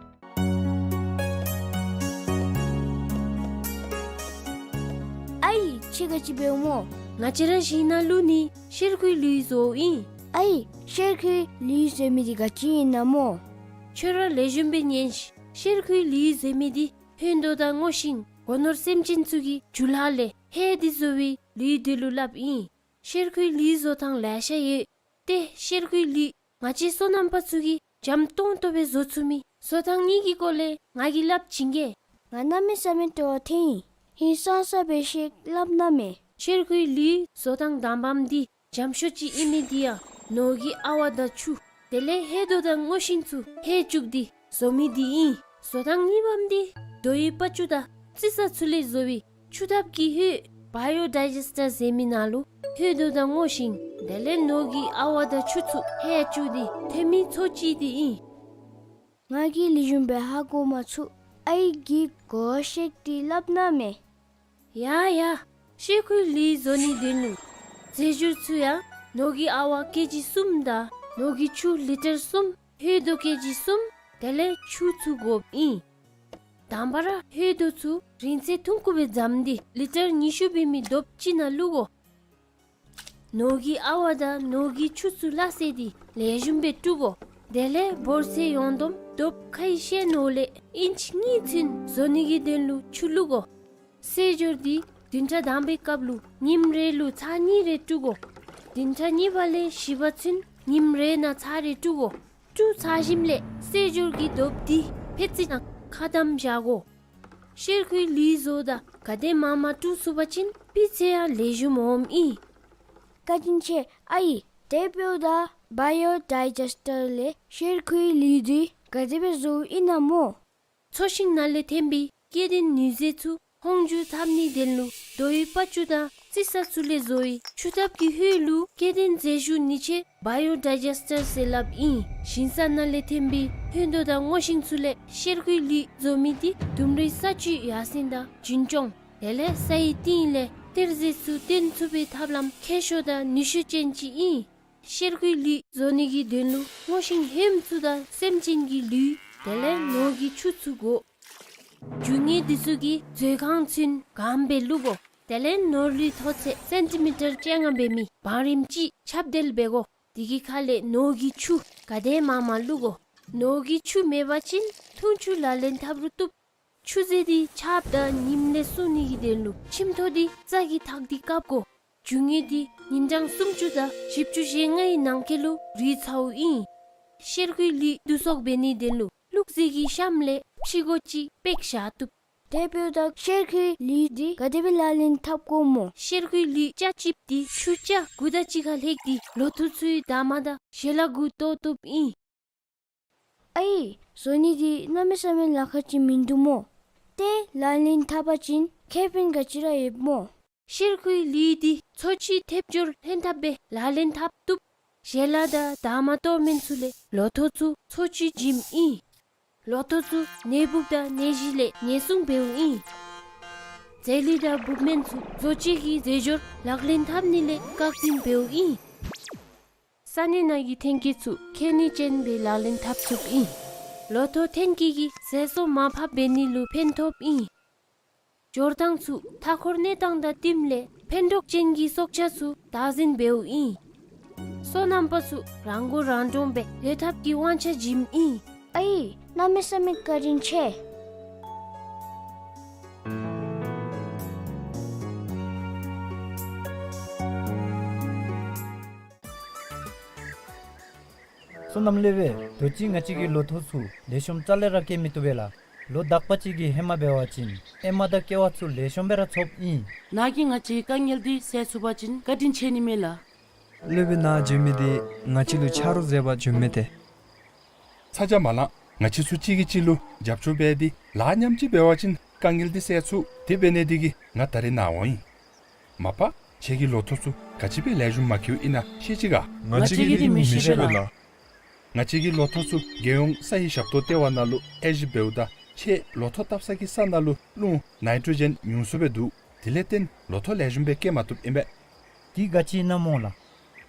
ཨའི་ཁྱོད་ག་ཅི་འབདཝ་སྨོ། ང་བཅས་ར་ཞིང་ནང་ལུ་ནི་གཤེར་ཁུའི་ལུད་བཟོཝ་ཨིན། ཨའི་གཤེར་ཁུའི་ལུད་བཟོ་མི་འདི་ག་ཅི་ཨིན་ན་སྨོ། ཁྱོད་ར་ལེགས་ཤོམ་སྦེ་ཉན་ཤིག། གཤེར་ཁུའི་ལུད་བཟོ་མི་འདི་ཧོད་དོ་དང་སྔོ་ཤིང་སྒོ་ནོར་སེམས་ཅན་ཚུ་གི་རྒྱུ་ལྷག་ལས་ཧེ་འདི་བཟོ་བའི་ལུད་འདི་ལུ་སླབ་ཨིན། གཤེར་ཁུའི་ལུད་བཟོ་ཐངས་ལེ་ཤ་ཡོད། ཏེ་གཤེར་ཁུའི་ལུད་ང་བཅས་སོ་ནམ་པ་ཚུ་གིས་འཇམ་ཏོང་ཏོ་སྦེ་བཟོ་ཚུགས་མི་བཟོ་ཐངས་གཉིས་ཀྱི་སྐོར་ལས་ང་གིས་སླབ་བྱིན་གེ། ང་གནམ་མེད་ས་མེད་སྤྲོ་བ་ཐོན་ཡི། ཧིང་སངས་ས་སྦེ་ཤིག་སླབ་གནང་མས། གཤེར་ཁུའི་ལུད་བཟོ་ཐངས་དང་པམ་འདི་འཇམ་ཤོས་ཅིག་ཨིན་མི་འདི་ཡང་ནོར་གྱི་ཨ་ཝ་དང་ཆུ་དེ་ལས་ཧོད་དོ་དང་སྔོ་ཤིང་ཚུ་ཧེ་བཅུག་སྟེ་བཟོ་མི་འདི་ཨིན། བཟོ་ཐངས་གཉིས་པམ་འདི་རྡོ་ཡི་པ་ཅུ་དང་རྩི་ས་ཚུ་ལས་བཟོ་བའི་ཆུ་ཐབ་ཀྱི་ཧོད་བ་ཡོ་ཌའི་ཇེསི་ཊར་ཟེར་མི་ནང་ལུ་ཧོད་དོ་དང་སྔོ་ཤིང་དེ་ལས་ནོར་གྱི་ཨ་ཝ་དང་ཆུ་ཚུ་ཧེ་བཅུག་སྟེ་ཐོན་མི་ཚོ་ཅིག་འདི་ཨིན། ང་གིས་ལེགས་ཤོམ་སྦེ་ཧ་གོ་མ་ཚུགས། ཨའི་གིས་གོ་བ་བཤད་དེ་སླབ་གནང་མས། ཡ་ཡ། གཤེར་ཁུའི་ལུད་བཟོ་ནིའི་དོན་ལུ་རྫས་སྦྱོར་ཚུ་ཡང་ནོར་གྱི་ཨ་ཝ་ཀེ་ཇི་གསུམ་དང་ནོར་གྱི་ཆུ་ལི་ཊར་གསུམ། ཧོད་དོ་ཀེ་ཇི་གསུམ། དེ་ལས་ཆུ་ཚུ་དགོཔ་ཨིན། དང་པ་ར་ཧོད་དོ་ཚུ་རིང་ཚད་ཐུང་ཀུ་སྦེ་བཟུམ་སྟེ་ལི་ཊར་ཉི་ཤུ་འབད་མི་དོབ་ཅིག་ནང་བླུག་དགོ། ནོར་གྱི་ཨ་ཝ་དང་ནོར་གྱི་ཆུ་ཚུ་སླ་བསྲེས་ཏེ་ལེགས་ཤོམ་སྦེ་བཀྲུ་དགོ། དེ་ལས་འབོར་ཚད་ཡོངས་བསྡོམས་དོབ་ཁའི་ཤེལ་ནོར་ལས་ཨིན་ཅི་གཉིས་ཚུན་བཟོ་ནི་གི་དོན་ལུ་ཆུ་བླུག་དགོ། བསྲེས་སྦྱོར་འདི་བདུན་ཕྲག་དང་པའི་སྐབས་ལུ་ཉིནམ་རེ་ལུ་ཚར་གཉིས་རེ་བཀྲུ་དགོ། བདུན་ཕྲག་གཉིས་པ་ལས་བཞི་པ་ཚུན་ཉིནམ་རེ་ནང་ཚར་རེ་བཀྲུ་དགོ། བཀྲུ་ཚར་ཞིནམ་ལས་བསྲེས་སྦྱོར་གྱི་དོབ་འདི་ཕད་ཙི་ནང་ཁ་བསྡམ་བཞག་དགོ། གཤེར་ཁུའི་ལུད་བཟོཝ་ད་ག་དེ་མང་མང་བཀྲུ་ཚུགས་པ་ཅིན་སྤུས་ཚད་ཡང་ལེགས་ཤོམ་འོངམ་ཨིན། བཀའ་དྲིན་ཆེ་ཨའི། དེ་འབདཝ་ད་བ་ཡོ་ཌའི་ཇེསི་ཊར་ལས་གཤེར་ཁུའི་ལུད་འདི་ག་དེ་སྦེ་བཟོཝ་ཨིན་ན་སྨོ། ཚོས་ཤིང་ནང་ལས་ཐོན་པའི་སྐྱེ་ལྡན་ནུས་རྫས་ཚུ་ཧོང་འགྱུར་འཐབ་ནིའི་དོན་ལུ་རྡོ་ཡི་པ་ཅུ་དང་རྩི་ས་ཚུ་ལས་བཟོ་བའི་ཆུ་ཐབ་ཀྱི་ཧོད་ལུ་སྐྱེ་ལྡན་རྫས་ཞུ་ནི་ཆེད་བ་ཡོ་ཌའི་ཇེསི་ཊར་ཟེར་སླབ་ཨིན། ཞིང་ས་ནང་ལས་ཐོན་པའི་ཧོད་དོ་དང་སྔོ་ཤིང་ཚུ་ལས་གཤེར་ཁུའི་ལུད་བཟོ་མི་འདི་ལྡུམ་རའི་ས་བཅུད་ཡར་སེང་དང་རྒྱུན་སྐྱོང་དེ་ལས་སའི་གཏིང་ལས་གཏེར་རྫས་ཚུ་བཏོན་ཚུགས་པའི་ཐབས་ལམ་མཁས་ཤོས་དང་ནུས་ཤུགས་ཅན་ཅིག་ཨིན། གཤེར་ཁུའི་ལུད་བཟོ་ནི་གི་དོན་ལུ་སྔོ་ཤིང་ཧོནམ་ཚུ་དང་སེམས་ཅན་གྱི་ལུད་དེ་ལས་ནོར་གྱི་ཆུ་ཚུ་དགོ། རྒྱུ་དངོས་འདི་ཚུ་གི་མཛོད་ཁང་ཚུན་གང་སྦེ་བླུག་དགོ། དེ་ལས་ནོར་ལུད་མཐོ་ཚད་སེན་ཊི་མི་ཊར་བཅོ་ལྔ་འབད་མི་བང་རིམ་ཅིག་ཁྱབ་གདལ་འབད་དགོ། དེ་གི་ཁ་ལས་ནོར་གྱི་ཆུ་ག་དེ་མང་མང་བླུག་དགོ། ནོར་གྱི་ཆུ་མེད་པ་ཅིན་འཐུང་ཆུ་ལག་ལེན་འཐབ་རུང་བཏུབ། ཆུ་རྫས་འདི་ཆརཔ་དང་ཉིམ་ལས་སྲུང་ནི་གི་དོན་ལུ་ཁྱིམ་ཐོག་འདི་རྩྭ་གིས་འཐག་སྟེ་བཀབ་དགོ། རྒྱུ་དངོས་འདི་ཉིན་གྲངས་སུམ་ཅུ་དང་བཞི་བཅུ་ཞེ་ལྔའི་ནང་འཁོད་ལུ་རུལ་ཚརཝ་ཨིན། གཤེར་ཁུའི་ལུད་བསྡུ་གསོག་འབད་ནིའི་དོན་ལུ་བླུགས་རྫས་ཀྱི་གཤམ་ལས་ཕྱི་སྒོ་ཅིག་སྤེག་བཞག་བཏུབ། དེ་འབདཝ་ད་གཤེར་ཁུའི་ལུས་འདི་ག་དེ་སྦེ་ལག་ལེན་འཐབ་དགོཔ་སྨོ། གཤེར་ཁུའི་ལུས་ཆ་གཅིགཔོ་འདི་ཆུ་རྐྱལ་དགུ་དང་གཅིག་ཁར་ལྷོད་དེ་ལོ་ཐོག་ཚུའི་འདབ་མ་དང་ཞལ་ལག་གུ་གཏོགས་གཏོགསཔ་ཨིན། ཨའི། བཟོ་ནི་འདི་གནམ་མེད་ས་མེད་ལཱ་ཁག་ཅིག་མིན་འདུག་སྨོ། ཏེ་ལག་ལེན་འཐབ་པ་ཅིན་ཁེ་ཕན་ག་ཅི་ར་ཡོདཔ་སྨོ། གཤེར་ཁུའི་ལུས་འདི་འཚོ་བཅུད་ཐེབས་སྦྱོར་ལྷན་ཐབས་སྦེ་ལག་ལེན་འཐབ་བཏུབ། ཞལ་ལག་དང་འདབ་མ་གཏོགས་མི་ཚུ་ལས་ལོ་ཐོག་ཚུ་འཚོ་བཅུད་བྱིནམ་ཨིན། ལོ་ཐོག་ཚུ་ནད་འབུཔ་དང་ནད་གཞི་ལས་ཉེན་སྲུང་འབདཝ་ཨིན། རྫས་ལུད་དང་འབུཔ་སྨན་ཚུ་བཟོ་བཅོས་ཀྱི་རྫས་སྦྱོར་ལག་ལེན་འཐབ་ནི་ལས་བཀག་འཛིན་འབདཝ་ཨིན། ས་གནས་ནང་གི་ཐོན་སྐྱེད་ཚུ་ཁེ་ནུས་ཅན་སྦེ་ལག་ལེན་འཐབ་ཚུགསཔ་ཨིན། ལོ་ཐོག་ཐོན་སྐྱེད་ཀྱིས་ཟས་སོ་མར་ཕབ་འབད་ནི་ལུ་ཕན་ཐོགསཔ་ཨིན། འབྱོར་ཐངས་ཚུ་མཐའ་འཁོར་གནས་སྟངས་དང་བསྟུནམ་ལས་ཕན་གྲོགས་ཅན་གྱི་སྲོག་ཆགས་ཚུ་བདག་འཛིན་འབདཝ་ཨིན། སོ་ནམ་པ་ཚུ་རང་མགོ་རང་འདྲོངས་སྦེ་སྡོད་ཐབས་ཀྱི་དབང་ཆ་བྱིནམ་ཨིན། ཨའི། གནམ་མེད་ས་མེད་བཀའ་དྲིན་ཆེ། སོ་ནམ་སློབ་དཔོན། དུས་ཅི་ང་བཅས་ཀྱི་ལོ་ཐོག་ཚུ་ལེགས་ཤོམ་རྩ་ལས་ར་སྐྱེ་མི་བཏུབ་པས་ལགས། ལོ་དག་པ་ཅིག་གི་ཧེ་མ་འབད་བ་ཅིན་ཨེ་མ་དང་ཀེ་བ་ཚུ་ལེགས་ཤོམ་སྦེ་ར་ཚོགསཔ་ཨིན། ནཱ་གིས་ང་བཅས་དཀའ་ངལ་འདི་སེལ་ཚུགས་པ་ཅིན་བཀའ་དྲིན་ཆེ་ནི་མས་ལགས། སློབ་དཔོན་ནཱ་བྱོན་མི་འདི་ང་བཅས་ལུ་ཆ་རོགས་མཛད་པར་བྱོནམ་མས་ཏེ། ཚ་གྱང་མ་ལང་། ང་བཅས་ཚུ་གཅིག་གིས་གཅིག་ལུ་རྒྱབ་སྐྱོར་འབད་དེ་ལཱ་མཉམ་གཅིག་འབད་བ་ཅིན་དཀའ་ངལ་འདི་སེལ་ཚུགས། དེ་འབད་ནི་འདི་གིས་ང་ད་རིས་ནཱ་འོང་ཡི། མ་པ་ཁྱེད་ཀྱི་ལོ་ཐོག་ཚུ་ག་ཅི་སྦེ་ལེགས་ཤོམ་མ་སྐྱེཝ་ཨིན་ན་ཤེས་ཅི་ག། ང་བཅས་ཀྱིས་འདི་མི་ཤེས་པས་ལགས། ང་བཅས་ཀྱི་ལོ་ཐོག་ཚུ་རྒྱལ་ཡོངས་ས་ཡི་ཞབས་ཏོག་ལྟེ་བ་ནང་ལུ་དབྱེ་ཞིབ་འབདཝ་ད་ཁྱེད་ལོ་ཐོག་བཏབ་ས་གི་ས་ནང་ལུ་རླུང་ནའི་ཊྲོ་ཇེན་ཉུང་སུ་སྦེ་འདུག། དེ་ལས་བརྟེན་ལོ་ཐོག་ལེགས་ཤོམ་སྦེ་སྐྱེ་མ་བཏུབ་ཨིན་པས། འདི་ག་ཅི་ཨིན་ན་སྨོ་ལགས།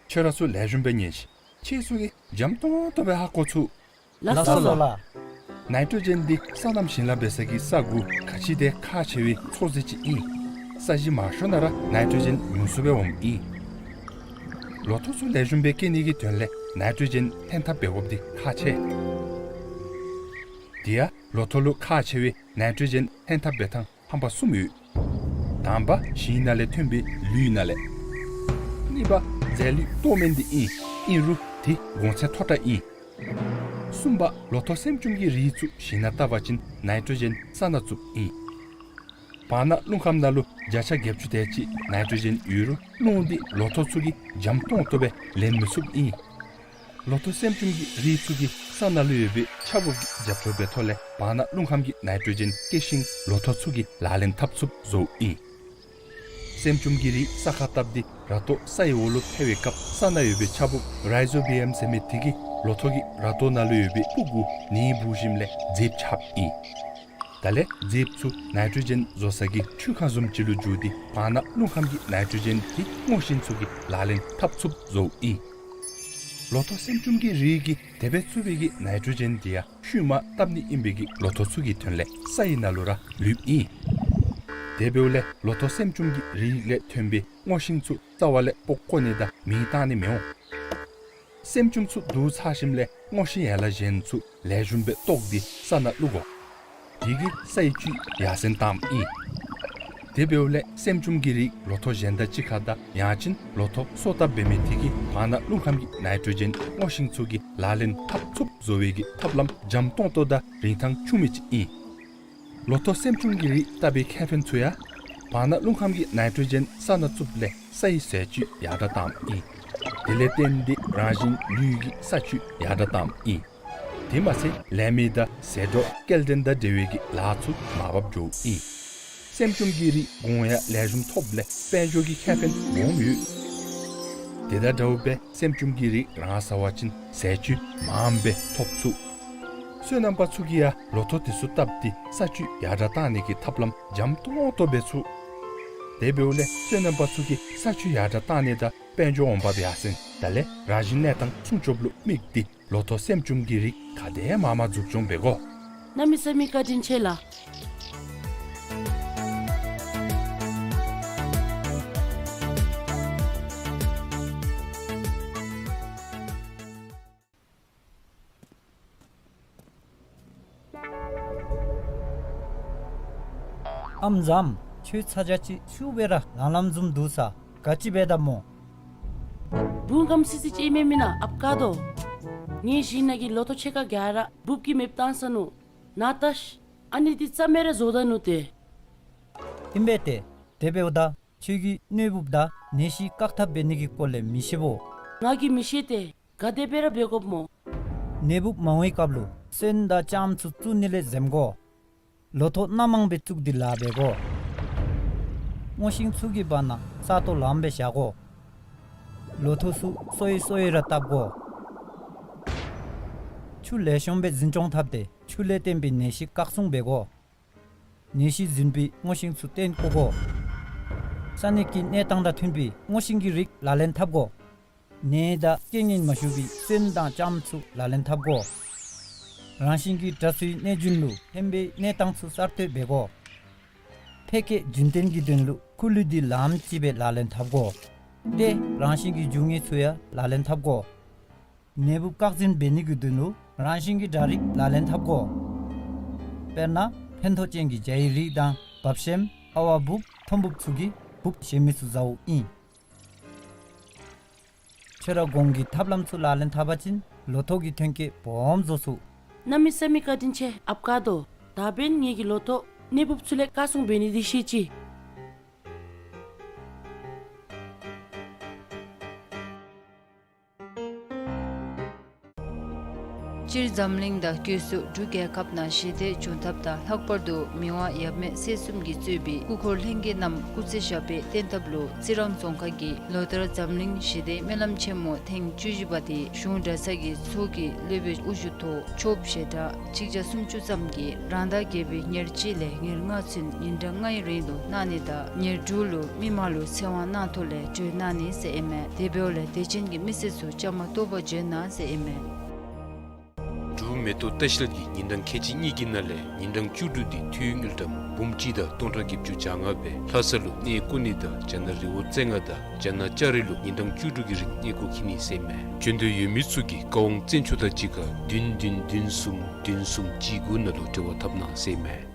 ཁྱོད་ར་ཚུ་ལེགས་ཤོམ་སྦེ་ཉན་ཤིག། ཁྱེད་ཚུ་གིས་འཇམ་ཏོང་ཏོ་སྦེ་ཧ་གོ་ཚུགས། ལགས་སོ་ལགས། ནའི་ཊྲོ་ཇེན་འདི་སོ་ནམ་ཞིང་ལཱ་འབད་ས་གི་ས་གུ་ག་ཅི་དེ་ཁག་ཆེ་བའི་ཚོགས་རྫས་ཅིག་ཨིན། ས་གཞི་མང་ཤོས་ནང་ར་ནའི་ཊྲོ་ཇེན་ཉུང་སུ་སྦེ་འོངམ་ཨིན། ལོ་ཐོག་ཚུ་ལེགས་ཤོམ་སྦེ་སྐྱེ་ནི་གི་དོན་ལས་ནའི་ཊྲོ་ཇེན་ལྷན་ཐབས་འབད་དགོཔ་འདི་ཁག་ཆེ། དེ་ཡང་ལོ་ཐོག་ལུ་ཁག་ཆེ་བའི་ནའི་ཊྲོ་ཇེན་ལྷན་ཐབས་འབད་ཐངས་ཧམ་པ་གསུམ་ཡོད། དང་པ་ཞིང་ནང་ལས་ཐོན་པའི་ལུད་ནང་ལས། གཉིས་པ་རྫས་ལུད་ལྟོ་སྨན་འདི་ཨིན། ཨིན་རུང་དེ་གོང་ཚད་མཐོ་དྲགས་ཨིན། གསུམ་པ་ལོ་ཐོག་སེམ་ཅུང་གི་རིགས་ཚུ་ཞིང་ནང་བཏབ་པ་ཅིན་ནའི་ཊྲོ་ཇེན་ས་ནང་བཙུགསཔ་ཨིན། བར་ན་རླུང་ཁམས་ནང་ལུ་བརྒྱ་ཆ་བརྒྱད་ཅུ་དེ་ཅིག་ནའི་ཊྲོ་ཇེན་ཡོད་རུང་རླུང་འདི་ལོ་ཐོག་ཚུ་གིས་འཇམ་ཏོང་ཏོ་སྦེ་ལེན་མི་ཚུགསཔ་ཨིན། ལོ་ཐོག་སེམ་ཅུང་གི་རིགས་ཚུ་གིས་ས་ནང་ལུ་ཡོད་པའི་ཆརཔ་གི་རྒྱབ་སྐྱོར་འབད་ཐོག་ལས་བར་ན་རླུང་ཁམས་ཀྱི་ནའི་ཊྲོ་ཇེན་སྐྱེད་ཤིང་ལོ་ཐོག་ཚུ་གིས་ལག་ལེན་འཐབ་ཚུགསཔ་བཟོཝ་ཨིན། སེམ་ཅུང་གི་རིགས་ས་ཁར་བཏབ་སྟེ་ར་ཏོ་ས་ཡི་འོག་ལུ་འཕེལ་བའི་སྐབས་ས་ནང་ཡོད་པའི་ཆརཔ་རའི་ཛོ་བི་ཡམ་ཟེར་མི་དེ་གིས་ལོ་ཐོག་གི་ར་ཏོ་ནང་ལུ་ཡོད་པའི་སྤུ་གུ་ནི་འབུ་ཞིནམ་ལས་རྫིཔ་ཆགསཔ་ཨིན། དེ་ལས་རྫིཔ་ཚུ་ནའི་ཊྲོ་ཇེན་བཟོ་ས་གི་འཕྲུལ་ཁང་བཟུམ་ཅིག་ལུ་འགྱུར་ཏེ་བར་ན་རླུང་ཁམས་ཀྱི་ནའི་ཊྲོ་ཇེན་དེ་སྔོ་ཤིང་ཚུ་གིས་ལག་ལེན་འཐབ་ཚུགསཔ་བཟོཝ་ཨིན། ལོ་ཐོག་སེམ་ཅུང་གི་རིགས་ཀྱིས་དེ་སྦེ་བཙུགས་པའི་གི་ནའི་ཊྲོ་ཇེན་དེ་ཡང་ཤུལ་མ་བཏབ་ནི་ཨིན་པའི་གི་ལོ་ཐོག་ཚུ་གི་དོན་ལས་ས་ཡི་ནང་ལུ་ར་ལུསཔ་ཨིན། དེ་འབདཝ་ལས་ལོ་ཐོག་སེམ་ཅུང་གི་རིགས་ལས་ཐོན་པའི་སྔོ་ཤིང་ཚུ་རྩ་བ་ལས་སྤོ་བཀོ་ནི་དང་མེ་བཏང་ནི་མི་འོང་། སེམ་ཅུང་ཚུ་བསྡུ་ཚར་ཞིནམ་ལས་སྔོ་ཤིང་ཡན་ལག་གཞན་ཚུ་ལེགས་ཤོམ་སྦེ་བཏོགས་ཏེ་ས་ནང་བླུག་དགོ། དེ་གིས་ས་ཡི་བཅུད་ཡར་སེང་བཏངམ་ཨིན། དེ་འབདཝ་ལས་སེམ་ཅུང་གི་རིགས་ལོ་ཐོག་གཞན་དང་གཅིག་ཁར་དང་ཡང་ཅིན་ལོ་ཐོག་སོ་བཏབ་འབད་མི་དེ་གིས་བར་ན་རླུང་ཁམས་ཀྱི་ནའི་ཊྲོ་ཇེན་སྔོ་ཤིང་ཚུ་གིས་ལག་ལེན་འཐབ་ཚུགསཔ་བཟོ་བའི་གི་ཐབས་ལམ་འཇམ་ཏོང་ཏོ་དང་རིན་ཐང་ཆུང་མི་ཅིག་ཨིན། ལོ་ཐོག་སེམ་ཅུང་གི་རིགས་བཏབ་པའི་ཁེ་ཕན་ཚུ་ཡང་བར་ན་རླུང་ཁམས་ཀྱི་ནའི་ཊྲོ་ཇེན་ས་ནང་བཙུགསཔ་ལས་ས་ཡི་ཟས་བཅུད་ཡར་དྲགས་བཏངམ་ཨིན། དེ་ལས་བརྟེན་ཏེ་རང་བཞིན་ལུས་ཀྱི་ས་བཅུད་ཡར་དྲགས་བཏངམ་ཨིན། དེ་མ་ཚད་ལས་མི་དང་ཟད་འགྲོ་སྐྱེལ་འདྲེན་དང་འབྲེལ་བའི་གི་ལཱ་ཚུ་མར་བབས་འགྱོཝ་ཨིན། སེམ་ཅུང་གི་རིགས་གོང་ཡང་ལེགས་ཤོམ་ཐོབ་ལས་དཔལ་འབྱོར་གྱི་ཁེ་ཕན་སྦོམ་ཡོད། དེ་དང་འདྲཝ་སྦེ་སེམ་ཅུང་གི་རིགས་རང་ཟ་བ་ཅིན་ཟས་བཅུད་མངམ་སྦེ་ཐོབ་ཚུགས། སོ་ནམ་པ་ཚུ་གིས་ཡང་ལོ་ཐོག་དེ་ཚུ་བཏབ་སྟེ་ས་བཅུད་ཡར་དྲགས་བཏང་ནི་གི་ཐབས་ལམ་འཇམ་ཏོང་ཏོ་འབད་ཚུགས། དེ་འབདཝ་ལས་སོ་ནམ་པ་ཚུ་གིས་ས་བཅུད་ཡར་དྲགས་བཏང་ནི་དང་དཔལ་འབྱོར་འོང་འབབ་ཡར་སེང་དང་ལས་རང་བཞིན་གནས་སྟངས་སྲུང་སྐྱོབ་ལུ་དམིགས་ཏེ་ལོ་ཐོག་སེམ་ཅུང་གི་རིགས་ག་དེ་མང་མང་འཛུགས་སྐྱོང་འབད་དགོ། གནམ་མེད་ས་མེད་བཀའ་དྲིན་ཆེ་ལགས། ཨམ་བཟངམ། ཁྱོད་ཚ་གྱང་ཅིག་ཤུགས་སྦེ་ར་ལང་ལངམ་བཟུམ་འདུག་ས། ག་ཅི་འབད་དོ་སྨོ། བུམོ་སྐམ་སི་སི་ཅིག་ཨིན་མས་མེན་ན་ཨཔ་ཀ་དོ། ངེའི་ཞིང་ནང་གི་ལོ་ཐོག་ཕྱེད་ཀ་ག་ར་འབུཔ་གིས་མེདཔ་བཏང་ས་ནུག། ནཱ་བལྟ་ཤིག། ཨ་ནི་འདི་རྩ་མེད་ར་བཟོ་ད་ནུག་ཏེ། ཨིན་པས་ཏེ། དེ་འབདཝ་ད་ཁྱོད་ཀྱིས་ནད་འབུཔ་དང་ནད་གཞི་བཀག་ཐབས་འབད་ནི་གི་སྐོར་ལས་མི་ཤེས་བོ། ང་གིས་མི་ཤེས་ཏེ། ག་དེ་སྦེ་ར་འབད་དགོཔ་སྨོ། ནད་འབུཔ་མང་བའི་སྐབས་ལུ་སོན་དང་ལྕངམ་ཚུ་བཙུགས་ནི་ལས་འཛེམ་དགོ། ལོ་ཐོག་སྣ་མང་སྦེ་བཙུགས་ཏེ་ལཱ་འབད་དགོ། སྔོ་ཤིང་ཚུ་གི་བར་ན་ས་སྟོང་ལངམ་སྦེ་བཞག་དགོ། ལོ་ཐོག་ཚུ་སོ་ཡི་སོ་ཡི་ར་བཏབ་དགོ། ཆུ་ལེགས་ཤོམ་སྦེ་འཛིན་སྐྱོང་འཐབ་སྟེ་ཆུ་ལས་བརྟེན་པའི་ནད་གཞི་བཀག་སྲུང་འབད་དགོ། ནད་གཞི་འཛིན་པའི་སྔོ་ཤིང་ཚུ་བཏོན་བཀོ་དགོ། ས་གནས་ཀྱི་གནས་སྟངས་དང་མཐུན་པའི་སྔོ་ཤིང་གི་རིགས་ལག་ལེན་འཐབ་དགོ། ནད་དང་རྐྱེན་ངན་མ་ཞུགས་པའི་སོན་དང་ལྕངམ་ཚུ་ལག་ལེན་འཐབ་དགོ། རང་བཞིན་གྱིས་དྲག་ཚུའི་གནས་རྒྱུན་ལུ་ཕན་པའི་གནས་སྟངས་ཚུ་གསར་གཏོད་འབད་དགོ། ཕལ་སྐད་རྒྱུན་བརྟན་གྱི་དོན་ལུ་ཁུ་ལུ་འདི་ལངམ་ཅིག་སྦེ་ལག་ལེན་འཐབ་དགོ། ཏེ་རང་བཞིན་གྱི་རྒྱུ་དངོས་ཚུ་ཡང་ལག་ལེན་འཐབ་དགོ། ནད་འབུཔ་བཀག་འཛིན་འབད་ནི་གི་དོན་ལུ་རང་བཞིན་གྱི་དྲག་རིགས་ལག་ལེན་འཐབ་དགོ། དཔེར་ན་ཕན་ཐོགས་ཅན་གྱི་ཇའི་རིགས་དང་བབ་ཤེམ་ཨ་ཝ་འབུཔ་ཐོམ་འབུཔ་ཚུ་གིས་འབུཔ་གཞན་མི་ཚུ་ཟཝ་ཨིན། ཁྱོད་ར་གོང་གི་ཐབས་ལམ་ཚུ་ལག་ལེན་འཐབ་པ་ཅིན་ལོ་ཐོག་གི་ཐོན་སྐྱེད་སྦོམ་བཟོ་ཚུགས། གནམ་མེད་ས་མེད་བཀའ་དྲིན་ཆེ་ཨཔ་ཀ་རྡོ། ད་འབདན་ངེ་གི་ལོ་ཐོག་ནད་འབུཔ་ཚུ་ལས་བཀག་སྲུང་འབད་ནི་འདི་ཤེས་ཅི། སྤྱིར་འཛམ་གླིང་དང་སྒོས་སུ་འབྲུག་རྒྱལ་ཁབ་ནང་ཞི་བདེ་འབྱུང་ཐབས་དང་ལྷག་པར་དུ་མི་དབང་ཡབ་མེས་སྲས་གསུམ་གྱིས་གཙོས་པའི་སྐུ་འཁོར་ལྷན་རྒྱས་རྣམས་སྐུ་ཚེ་ཞབས་པད་བརྟན་ཐབས་ལུ་རྩི་རང་རྫོང་ཁག་གིས་ལོ་ལྟར་འཛམ་གླིང་ཞི་བདེའི་སྨོན་ལམ་ཆེན་མོ་ཐེངས་བཅུ་བཞི་པ་དེ་གཞུང་གྲྭ་ཚང་གི་ཚོགས་ཀྱི་སློབ་དཔོན་དབུ་བཞུགས་ཐོག་ཆོསཔ་ཞལ་གྲངས་གཅིག་བརྒྱ་སུམ་ཅུ་ཙམ་གྱིས་རང་ཟླ་བརྒྱད་པའི་ཉེར་གཅིག་ལས་ཉེར་ལྔ་ཚུན་ཉིན་གྲངས་ལྔའི་རིང་དུ་གནང་ནི་དང་ཉེར་དྲུག་ལུ་མི་མང་ལུ་ཚེ་དབང་གནང་ཐོག་ལས་གྲོལ་གནང་ནི་ཟེར་ཨིན་མས། དེ་འབདཝ་ལས་དད་ཅན་གྱི་མི་སེར་ཚུ་བཅའ་མར་གཏོགས་པར་བྱོན་གནང་ཟེར་ཨིན་མས། འབྲུག་མེ་ཏོག་ལྟ་བཤལ་གྱིས་ཉིན་གྲངས་ཁལ་གཅིག་གཉིས་ཀྱི་ནང་ལས་ཉིན་གྲངས་བཅུ་དྲུག་འདི་འཐུས་དངུལ་ཀྲམ་འབུམ་གཅིག་དང་སྟོང་ཕྲག་བརྒྱད་ཅུ་གྱ་ལྔ་སྦེ་ལྷ་ས་ལུ་གནས་བསྐོ་ནི་དང་རྒྱ་ནག་རི་བོ་རྩེ་ལྔ་དང་རྒྱ་ནག་ལྕགས་རི་ལུ་ཉིན་གྲངས་བཅུ་དྲུག་གི་རིང་གནས་སྐོར་འཁྱིད་ནི་ཟེར་ཨིན་མས། བྱོན་འདོད་ཡོད་མི་ཚུ་གིས་བཀའ་དབང་བཙན་ཆོག་དང་གཅིག་ཁར་བདུན་བདུན་བདུན་གསུམ་བདུན་གསུམ་གཅིག་དགུ་ནང་ལུ་འབྲེལ་བ་འཐབ་གནང་ཟེར་ཨིན་མས།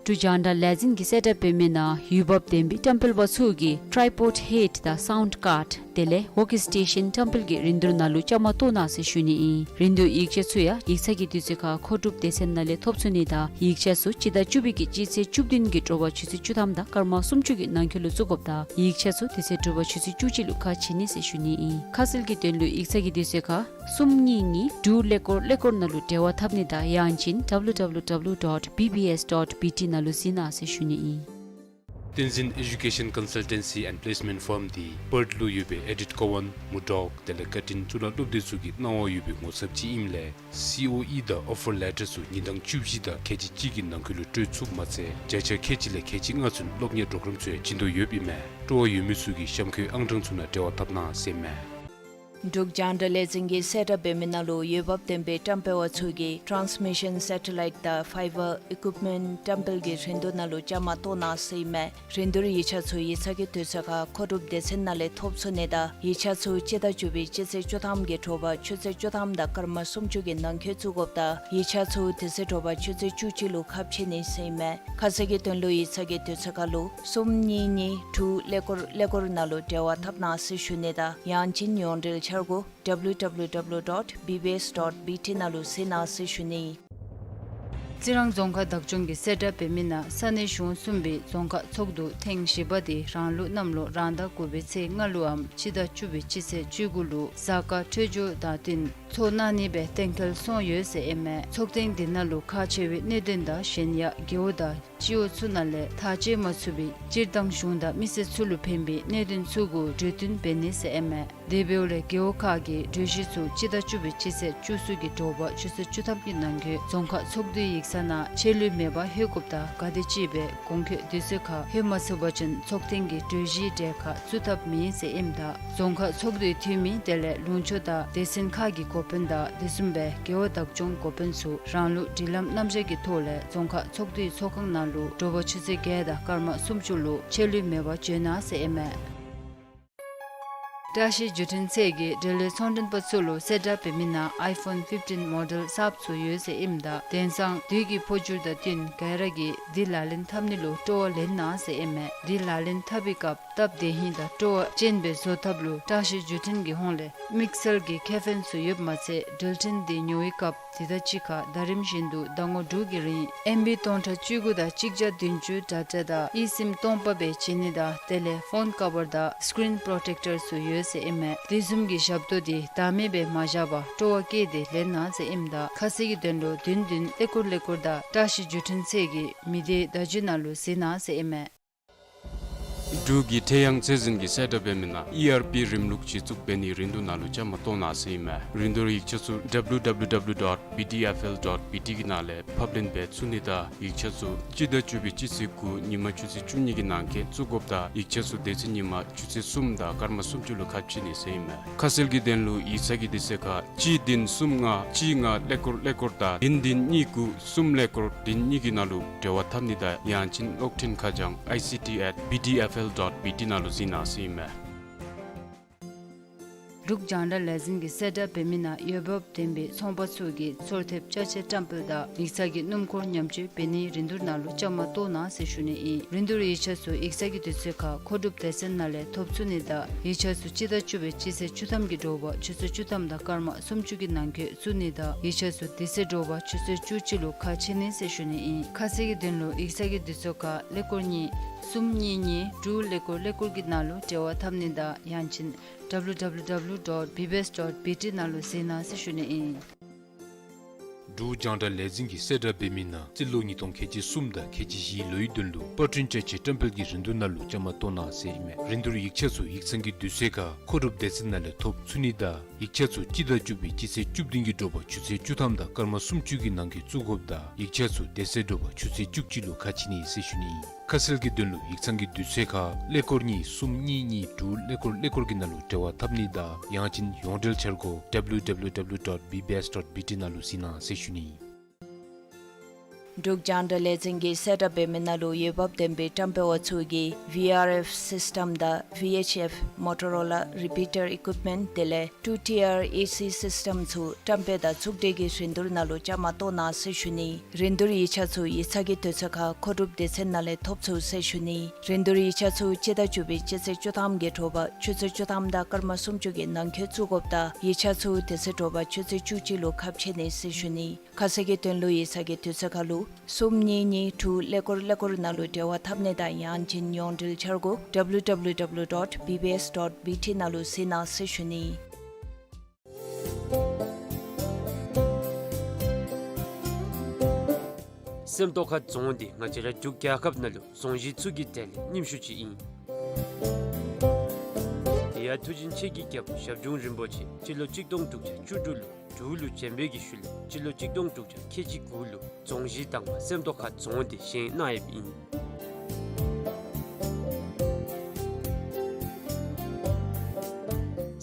འབྲུག་རྒྱང་བསྒྲགས་ལས་འཛིན་གྱིས་གསལ་བསྒྲགས་འབད་མི་ནང་འོས་འབབ་ལྡན་པའི་བཀྲམ་སྤེལ་པ་ཚུ་གིས་ཊའི་པོཌ་ཧེཌ་དང་སའུནཌ་ཀཱཌ་དེ་ལས་ཝོརྐ་སི་ཊེ་ཤཱན་བཀྲམ་སྤེལ་གྱི་རིན་བསྡུར་ནང་ལུ་བཅའ་མར་གཏོགས་གནང་ཟེར་ཞུ་ནི་ཨིན། རིན་བསྡུར་ཡིག་ཆ་ཚུ་ཡང་ཡིག་ཚང་གི་དུས་ཚོད་ཁར་མཁོ་སྒྲུབ་སྡེ་ཚན་ནང་ལས་ཐོབ་ཚུགས་ནི་དང་ཡིག་ཆ་ཚུ་སྤྱི་ཟླ་བཅུ་པའི་གི་སྤྱི་ཚེས་བཅུ་བདུན་གྱི་དྲོ་པ་ཆུ་ཚོད་བཅུ་ཐམ་དང་སྐར་མ་སུམ་ཅུ་གི་ནང་འཁོད་ལུ་བཙུགས་དགོཔ་དང་ཡིག་ཆ་ཚུ་དེ་ཚེ་དྲོ་པ་ཆུ་ཚོད་བཅུ་གཅིག་ལུ་ཁ་ཕྱེ་ནི་ཟེར་ཞུ་ནི་ཨིན། ཁ་གསལ་གྱི་དོན་ལུ་ཡིག་ཚང་གི་དུས་ཚོད་ཁར་གསུམ་གཉིས་གཉིས་དྲུག་ཀླད་ཀོར་ཀླད་ཀོར་ནང་ལུ་འབྲེལ་བ་འཐབ་ནི་དང་ཡང་ཅིན་W W W dot B B S dot B T ནང་ལུ་གཟིགས་གནང་ཟེར་ཞུ་ནི་ཨིན། བསྟན་འཛིན་ཨེ་ཌུ་ཀེ་ཤཱན་ཀོན་སལ་ཊེན་སི་ཨེནཌ་པི་ལེསི་མེནཊ་ཕརམ་འདི་པརཐ་ལུ་ཡོད་པའི་ཨེ་ཌིཊ་ཀོ་ཝཱན་མུར་ཌོག་དེ་ལས་ཀར་ཊིན་གཙུག་ལག་སློབ་སྡེ་ཚུ་གི་གནང་བ་ཡོད་པའི་ངོ་ཚབ་ཅིག་ཨིནམ་ལས་སི་ཨོ་ཨི་དང་ཨོ་ཕར་ལེ་ཊར་ཚུ་ཉིན་གྲངས་བཅུ་བཞི་དང་ཁལ་གཅིག་གཅིག་གི་ནང་འཁོད་ལུ་སྤྲོད་ཚུགས་མ་ཚད་བརྒྱ་ཆ་ཁལ་གཅིག་ལས་ཁལ་གཅིག་ལྔ་ཚུན་སློབ་གཉེར་པོརོ་གརམ་ཚུ་ཡང་བྱིན་དོ་ཡོདཔ་ཨིན་མས། སྤྲོ་བ་ཡོད་མི་ཚུ་གིས་གཤམ་འཁོད་ཨང་གྲངས་ཚུ་ནང་འབྲེལ་བ་འཐབ་གནང་ཟེར་ཨིན་མས། འབྲུག་རྒྱང་བསྒྲགས་ལས་འཛིན་གྱིས་གསལ་བསྒྲགས་འབད་མི་ནང་ལུ་འོས་འབབ་ལྡན་པའི་བཀྲམ་སྤེལ་པ་ཚུ་གིས་ཊཱནསི་མི་ཤཱན་སེ་ཊ་ལའིཊ་དང་ཕའི་བར་ཨི་ཀུཡིཔ་མེནཊ་བཀྲམ་སྤེལ་གྱི་རིན་བསྡུར་ནང་ལུ་བཅའ་མར་གཏོགས་གནང་ཟེར་ཨིན་མས། རིན་བསྡུར་ཡིག་ཆ་ཚུ་ཡིག་ཚང་གི་དུས་ཚོད་ཁར་མཁོ་སྒྲུབ་སྡེ་ཚན་ནང་ལས་ཐོབ་ཚུགས་ནི་དང་ཡིག་ཆ་ཚུ་སྤྱི་ཟླ་བཅུ་པའི་སྤྱི་ཚེས་བཅུ་ཐམ་གྱི་དྲོ་པ་ཆུ་ཚོད་བཅུ་ཐམ་དང་སྐར་མ་སུམ་ཅུ་གི་ནང་འཁོད་བཙུགས་དགོཔ་དང་ཡིག་ཆ་ཚུ་དེ་ཚེ་དྲོ་པ་ཆུ་ཚོད་བཅུ་གཅིག་ལུ་ཁ་ཕྱེ་ནི་ཟེར་ཨིན་མས། ཁ་གསལ་གྱི་དོན་ལུ་ཡིག་ཚང་གི་དུས་ཚོད་ཁར་ལུ་གསུམ་གཉིས་གཉིས་དྲུག་ཀླད་ཀོར་ཀླད་ཀོར་ནང་ལུ་འབྲེལ་བ་འཐབ་གནང་ཟེར་ཞུ་ནི་དང་ཡང་ཅིན་ཡོངས་འབྲེལ་འཆར་སྒོ་W W W dot B B S dot B T ནང་ལུ་གཟིགས་གནང་ཟེར་ཞུ་ནི། རྩི་རང་རྫོང་ཁག་བདག་སྐྱོང་གིས་གསལ་བསྒྲགས་འབད་མི་ནང་ས་གནས་གཞུང་གསུམ་པའི་རྫོང་ཁག་ཚོགས་འདུ་ཐེངས་བཞི་པ་དེ་རང་ལུགས་གནམ་ལོ་རང་ཟླ་དགུ་པའི་ཚེས་ལྔ་ལུའམ་སྤྱི་ཟླ་བཅུ་པའི་སྤྱི་ཚེས་བཅུ་དགུ་ལུ་གཟའ་སྐར་འཕྲོད་སྦྱོར་དང་བསྟུན་ཚོགས་གནང་ནི་སྦེ་གཏན་འཁེལ་སོང་ཡོད་ཟེར་ཨིན་མས། ཚོགས་ཐེངས་འདི་ནང་ལུ་ཁག་ཆེ་བའི་གནད་དོན་དང་གཞན་ཡང་རྒེད་འོག་དང་སྤྱི་འོག་ཚུ་ནང་ལས་ཐག་བཅད་མ་ཚུགས་པའི་སྤྱིར་བཏང་གཞུང་དང་མི་སེར་ཚུ་ལུ་ཕན་པའི་གནད་དོན་ཚུ་གུ་གྲོས་བསྟུན་འབད་ནི་ཟེར་ཨིན་མས། དེ་འབདཝ་ལས་རྒེད་འོག་ཁག་གི་གྲོས་གཞི་ཚུ་སྤྱི་ཟླ་བཅུ་པའི་སྤྱི་ཚེས་བཅུ་གསུམ་གྱི་དྲོ་པ་ཆུ་ཚོད་བཅུ་ཐམ་གྱི་ནང་འཁོད་རྫོང་ཁག་ཚོགས་འདུའི་ཡིག་ཚང་ནང་ཆད་ལུས་མེད་པར་ལྷོད་དགོཔ་དང་ག་དེ་ཅིག་སྦེ་གོང་འཁོད་དུས་ཚོད་ཁར་ལྷོད་མ་ཚུགས་པ་ཅིན་ཚོགས་ཐེངས་ཀྱི་གྲོས་གཞིའི་གྲལ་ཁར་བཙུགས་ཐབས་མེད་ཟེར་ཨིནམ་ད་རྫོང་ཁག་ཚོགས་འདུའི་འཐུས་མི་དེ་ལས་ལུང་ཕྱོགས་དང་སྡེ་ཚན་ཁག་གི་འགོ་དཔོན་དང་དེ་བཟུམ་སྦེ་རྒེད་འོག་བདག་སྐྱོང་འགོ་དཔོན་ཚུ་རང་ལུགས་སྒྲིག་ལམ་རྣམ་གཞག་གི་ཐོག་ལས་རྫོང་ཁག་ཚོགས་འདུའི་ཚོགས་ཁང་ནང་ལུ་དྲོ་པ་ཆུ་ཚོད་བརྒྱད་དང་སྐར་མ་སུམ་ཅུ་ལུ་ཆད་ལུས་མེད་པར་བྱོན་གནང་ཟེར་ཨིན་མས། བཀྲ་ཤིས་བརྒྱུད་འཕྲིན་ཚད་ཀྱིས་འབྲེལ་ཡོད་ཚོང་མགྲོན་པ་ཚུ་ལུ་གསལ་བསྒྲགས་འབད་མི་ནང་ཨའི་ཕོན་ཕིཕ་ཊིན་མོ་ཌེལ་གསརཔ་ཚུ་ཡོད་ཟེར་ཨིནམ་ད་དེང་སང་དུས་ཀྱི་འཕོ་འགྱུར་དང་བསྟུན་ག་ར་གིས་འདི་ལག་ལེན་འཐབ་ནི་ལུ་སྤྲོ་བ་ལེན་གནང་ཟེར་ཨིན་མས། འདི་ལག་ལེན་འཐབ་པའི་སྐབས་ སྟབས་བདེ་ཧིང་དང་སྤྲོ་བ་ཅན་སྦེ་བཟོ་ཐབས་ལུ་བཀྲ་ཤིས་བརྒྱུད་འཕྲིན་གྱི་ཧོངས་ལས་དམིགས་བསལ་གྱི་ཁེ་ཕན་ཚུ་ཡོདཔ་མ་ཚད་འགྲུལ་འཕྲིན་འདི་ཉོ་བའི་སྐབས་དེ་དང་གཅིག་ཁར་ཟླ་རིམ་བཞིན་དུ་ཟླ་ངོ་དྲུག་གི་རིང་ཨེམ་བི་སྟོང་ཕྲག་བཅུ་དགུ་དང་གཅིག་བརྒྱ་བདུན་ཅུ་ཌེ་ཊ་དང་ཨི་སིམ་སྟོང་པ་སྦེ་བྱིན་ནི་དང་དེ་ལས་ཕོན་ཀ་བར་དང་སི་ཀི་རིན་པོརོ་ཊེཀ་ཊར་ཚུ་ཡོད་ཟེར་ཨིན་མས། དེ་བཟུམ་གྱི་ཞབས་ཏོག་འདི་ཟླ་མེད་སྦེ་མ་བཞག་པར་སྤྲོ་བ་བསྐྱེད་དེ་ལེན་གནང་ཟེར་ཨིནམ་ད་ཁ་གསལ་གྱི་དོན་ལུ་བདུན་བདུན་ཀླད་ཀོར་ཀླད་ཀོར་དང་བཀྲ་ཤིས་བརྒྱུད་འཕྲིན་ཚད་ཀྱི་མི་སྡེ་བརྡ་བརྒྱུད་ནང་ལུ་གཟིགས་གནང་ཟེར་ཨིན་མས། འབྲུག་གི་ཁྲེ་ཡང་ཚད་འཛིན་གྱིས་གསལ་བསྒྲགས་འབད་མི་ནང་ཨི་ཨར་པི་རིམ་ལུགས་གཞི་བཙུགས་འབད་ནིའི་རིན་བསྡུར་ནང་ལུ་བཅའ་མར་གཏོགས་གནང་ཟེར་ཨིན་མས། རིན་བསྡུར་ཡིག་ཆ་ཚུ་ཌབ་ལུ་ཌབ་ལུ་ཌབ་ལུ་ཌོཊ་བི་ཌི་ཨེཕ་ཨེལ་ཌོཊ་བི་ཊི་གི་ནང་ལས་ཕབ་ལེན་འབད་ཚུགས་ནི་དང་ཡིག་ཆ་ཚུ་སྤྱི་ཟླ་བཅུ་པའི་སྤྱི་ཚེས་དགུ་ཉིན་མ་ཆུ་ཚོད་བཅུ་གཉིས་ཀྱི་ནང་འཁོད་བཙུགས་དགོཔ་དང་ཡིག་ཆ་ཚུ་དེ་ཚེ་ཉིན་མ་ཆུ་ཚོད་གསུམ་དང་སྐར་མ་སུམ་ཅུ་ལུ་ཁ་ཕྱེ་ནི་ཟེར་ཨིན་མས། ཁ་གསལ་གྱི་དོན་ལུ་ཡིག་ཚང་གི་དུས་ཚོད་ཁར་གཅིག་བདུན་གསུམ་ལྔ་གཅིག་ལྔ་ཀླད་ཀོར་ཀླད་ཀོར་དང་བདུན་བདུན་གཉིས་དགུ་གསུམ་ཀླད་ཀོར་བདུན་གཉིས་ཀྱི་ནང་ལུ་འབྲེལ་བ་འཐབ་ནི་དང་ཡང་ཅིན་གློག་འཕྲིན་ཁ་བྱང་ཨའི་སི་ཊི་ཨེཊ་བི་ཌི་ཨེཕ་ཨེལ་ཌོཊ་བི་ཊི་ནང་ལུ་གཟིགས་གནང་ཟེར་ཨིན་མས། འབྲུག་རྒྱང་བསྒྲགས་ལས་འཛིན་གྱིས་གསལ་བསྒྲགས་འབད་མི་ནང་འོས་འབབ་ལྡན་པའི་ཚོང་པ་ཚུ་གིས་ཚོར་ཐེབས་ཅ་ཆས་བཀྲམ་སྤེལ་དང་ཡིག་ཚང་གི་སྣུམ་འཁོར་ཉམས་བཅོས་འབད་ནིའི་རིན་བསྡུར་ནང་ལུ་བཅའ་མར་གཏོགས་གནང་ཟེར་ཞུ་ནི་ཨིན། རིན་བསྡུར་ཡིག་ཆ་ཚུ་ཡིག་ཚང་གི་དུས་ཚོད་ཁར་མཁོ་སྒྲུབ་སྡེ་ཚན་ནང་ལས་ཐོབ་ཚུགས་ནི་དང་ཡིག་ཆ་ཚུ་སྤྱི་ཟླ་བཅུ་པའི་སྤྱི་ཚེས་བཅུ་ཐམ་གྱི་དྲོ་པ་ཆུ་ཚོད་བཅུ་ཐམ་དང་སྐར་མ་སུམ་ཅུ་གི་ནང་འཁོད་བཙུགས་ནི་དང་ཡིག་ཆ་ཚུ་དེ་ཚེ་དྲོ་པ་ཆུ་ཚོད་བཅུ་གཅིག་ལུ་ཁ་ཕྱེ་ནི་ཟེར་ཞུ་ནི་ཨིན། ཁ་གསལ་གྱི་དོན་ལུ་ཡིག་ཚང་གི་དུས་ཚོད་ཁར་ཀླད་ཀོར་གཉིས་གསུམ་གཉིས་གཉིས་དྲུག་ཀླད་ཀོར་ཀླད་ཀོར་གྱི་ནང་ལུ་འབྲེལ་བ་འཐབ་ནི་དང་ཡང་ཅིན་ཌབ་ལུ་ཌབ་ལུ་ཌབ་ལུ་ཌོཊ་བི་བི་ཨེསི་ཌོཊ་བི་ཊི་ནང་ལུ་གཟིགས་གནང་ཟེར་ཞུ་ནི་ཨིན། འབྲུག་རྒྱང་བསྒྲགས་ལས་འཛིན་གྱིས་གསལ་བསྒྲགས་འབད་མི་ནང་རྩིས་ལོ་ཉིས་སྟོང་ཁལ་གཅིག་གསུམ་དང་ཁལ་གཅིག་བཞི་ལོའི་དོན་ལུ་པར་སྐྲུན་ཅ་ཆས་བཀྲམ་སྤེལ་གྱི་རིན་བསྡུར་ནང་ལུ་བཅའ་མར་གཏོགས་གནང་ཟེར་ཨིན་མས། རིན་བསྡུར་ཡིག་ཆ་ཚུ་ཡིག་ཚང་གི་དུས་ཚོད་ཁར་མཁོ་སྒྲུབ་སྡེ་ཚན་ནང་ལས་ཐོབ་ཚུགས་ནི་དང་ཡིག་ཆ་ཚུ་སྤྱི་ཟླ་བཅུ་པའི་སྤྱི་ཚེས་བཅུ་བདུན་གྱི་དྲོ་པ་ཆུ་ཚོད་བཅུ་ཐམ་དང་སྐར་མ་སུམ་ཅུ་གི་ནང་འཁོད་བཙུགས་དགོཔ་དང་ཡིག་ཆ་ཚུ་དེ་ཚེ་དྲོ་པ་ཆུ་ཚོད་བཅུ་གཅིག་ལུ་ཁ་ཕྱེ་ནི་ཟེར་ཞུ་ནི་ཨིན། ཁ་གསལ་གྱི་དོན་ལུ་ཡིག་ཚང་གི་དུས་ཚོད་ཁར་ཀླད་ཀོར་གཉིས་གསུམ་གཉིས་གཉིས་དྲུག་ཀླད་ཀོར་ཀླད་ཀོར་གྱི་ནང་ལུ་འབྲེལ་བ་འཐབ་ནི་དང་ཡང་ཅིན་ཡོངས་འབྲེལ་འཆར་སྒོ་ཌབ་ལུ་ཌབ་ལུ་ཌབ་ལུ་ཌོཊ་བི་བི་ཨེསི་ཌོཊ་བི་ཊི་ནང་ལུ་གཟིགས་གནང་ཟེར་ཞུ་ནི་ཨིན། འབྲུག་རྒྱང་བསྒྲགས་ལས་འཛིན་གྱིས་གསལ་བསྒྲགས་འབད་མི་ནང་ལུ་འོས་འབབ་ལྡན་པའི་བཀྲམ་སྤེལ་བ་ཚུ་གིས་ཝི་ཨར་ཨེཕ་སིསི་ཊམ་དང་ཝི་ཨེཆ་ཨེཕ་མོ་ཊོ་རོ་ལ་རི་པི་ཊར་ཨི་ཀུའིཔ་མེནཊ་དེ་ལས་ཊུ་ཊི་ཨར་ཨེ་སི་སིསི་ཊམ་ཚུ་བཀྲམ་སྤེལ་དང་ཚོགས་འདུ་གི་རིན་བསྡུར་ནང་ལུ་བཅའ་མར་གཏོགས་གནང་ཟེར་ཞུ་ནི། རིན་བསྡུར་ཡིག་ཆ་ཚུ་ཡིག་ཚང་གི་དུས་ཚོད་ཁར་མཁོ་སྒྲུབ་སྡེ་ཚན་ནང་ལས་ཐོབ་ཚུགས་ཟེར་ཞུ་ནི། རིན་བསྡུར་ཡིག་ཆ་ཚུ་སྤྱི་ཟླ་བཅུ་པའི་སྤྱི་ཚེས་བཅུ་ཐམ་གྱི་དྲོ་པ་ཆུ་ཚོད་བཅུ་ཐམ་དང་སྐར་མ་སུམ་ཅུ་གི་ནང་འཁོད་བཙུགས་དགོཔ་དང་ཡིག་ཆ་ཚུ་དེ་ཚེ་དྲོ་པ་ཆུ་ཚོད་བཅུ་གཅིག་ལུ་ཁ་ཕྱེ་ནི་ཟེར་ཞུ་ནི། ཁ་གསལ་གྱི་དོན་ལུ་ཡིག་ཚང་གི་དུས་ཚོད་ཁར་ལུ་གསུམ་གཉིས་གཉིས་དྲུག་ཀླད་ཀོར་ཀླད་ཀོར་ནང་ལུ་འབྲེལ་བ་འཐབ་ནི་དང་ཡང་ཅིན་ཡོངས་འབྲེལ་འཆར་སྒོ་ཌབ་ལུ་ཌབ་ལུ་ཌབ་ལུ་ཌོཊ་བི་བི་ཨེསི་ཌོཊ་བི་ཊི་ནང་ལུ་གཟིགས་གནང་ཟེར་ཞུ་ནི། སེམས་རྟོགས་ཁ་རྫོང་འདི་ང་བཅས་ར་འབྲུག་རྒྱལ་ཁབ་ནང་ལུ་རྫོང་གཞི་ཚུ་གི་གྲས་ལས་རྙིངམ་ཤོས་ཅིག་ཨིན། དེ་ཡང་མཐུ་ཆེན་ཆེ་གི་རྒྱལ་པོ་ཞབས་དྲུང་རིན་པོ་ཆེ་སྤྱི་ལོ་གཅིག་སྟོང་དྲུག་བརྒྱ་བཅུ་དྲུག་ལུ་འབྲུག་ལུ་བྱོན་པའི་གི་ཤུལ་ལས་སྤྱི་ལོ་གཅིག་སྟོང་དྲུག་བརྒྱ་ཁལ་གཅིག་དགུ་ལུ་རྫོང་གཞི་དང་པ་སེམས་རྟོགས་ཁ་རྫོང་འདི་བཞེངས་གནང་ཡོདཔ་ཨིན།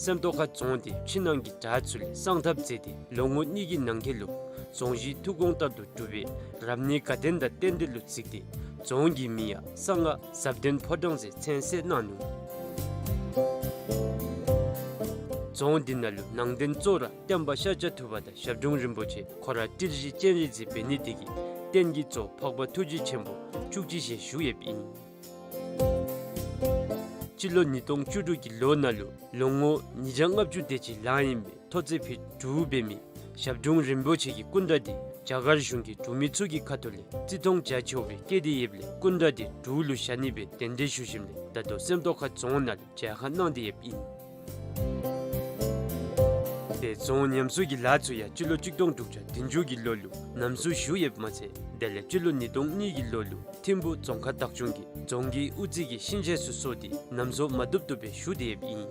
སེམས་རྟོགས་ཁ་རྫོང་འདི་ཕྱི་ནང་གི་བྲག་ཚུ་ལས་བསང་ཐབ་མཛད་དེ་ལོ་ངོ་གཉིས་ཀྱི་ནང་འཁོད་ལུ་རྫོང་གཞི་ཐུགས་དགོངས་ལྟར་དུ་གྲུབ་པའི་རབ་གནས་དགའ་ལྡན་དང་རྟེན་འབྲེལ་ལུ་གཟིགས་ཏེ་རྫོང་གི་མིང་ཡང་གསང་སྔགས་ཟབ་ལྡན་ཕོ་བྲང་ཟེར་མཚན་གསོལ་གནང་ནུག། རྫོང་འདི་ནང་ལུ་ནང་རྟེན་གཙོ་བོ་ར་སྟོན་པ་ཤཱཀྱ་ཐུབ་པ་དང་ཞབས་དྲུང་རིན་པོ་ཆེ་ཁོ་ར་ཏིལ་བཞི་སྤྱན་རས་གཟིགས་འབད་ནི་དེ་གིས་རྟེན་གྱི་གཙོ་འཕགས་པ་ཐུགས་རྗེ་ཆེན་པོ་བཅུ་གཅིག་ཞལ་བཞུགས་ཡོདཔ་ཨིན། སྤྱི་ལོ་ཉིས་སྟོང་བཅུ་དྲུག་གི་ལོ་ནང་ལུ་ལོ་ངོ་ཉིས་བརྒྱ་ལྔ་བཅུ་དེ་ཅིག་ལང་ཡི་མི་ཐོག་བརྩེགས་ཕུད་དྲུག་འབད་མི་ཞབས་དྲུང་རིན་པོ་ཆེ་གི་སྐུ་འདྲ་འདི་རྒྱ་གར་གཞུང་གི་འབྲུག་མི་ཚུ་གི་ཁ་ཐུག་ལས་བརྩི་མཐོང་རྒྱ་ཆེ་བོ་སྦེ་བསྐྱེད་དེ་ཡོདཔ་ལས་སྐུ་འདྲ་འདི་འབྲུག་ལུ་བཞག་ནི་སྦེ་གདན་འདྲེན་ཞུ་ཞིནམ་ལས་ད་ལྟོ་སེམས་རྟོགས་ཁ་རྫོང་ནང་ལུ་མཇལ་ཁ་གནང་སྟེ་ཡོདཔ་ཨིན། དེ་རྫོང་ཉམས་གསོ་གི་ལཱ་ཚུ་ཡང་སྤྱི་ལོ་གཅིག་སྟོང་དྲུག་བརྒྱ་བདུན་ཅུ་གི་ལོ་ལུ་ཉམས་གསོ་ཞུ་ཡོདཔ་མ་ཚད་དེ་ལས་སྤྱི་ལོ་ཉིས་སྟོང་གཉིས་ཀྱི་ལོ་ལུ་ཐིམ་ཕུ་རྫོང་ཁག་བདག་སྐྱོང་གིས་རྫོང་གི་དབུ་རྩེ་གི་ཤིང་ཆས་ཚུ་བཟོ་སྟེ་ཉམས་གསོ་མ་བཏུབ་བཏུབ་སྦེ་ཞུ་སྟེ་ཡོདཔ་ཨིན།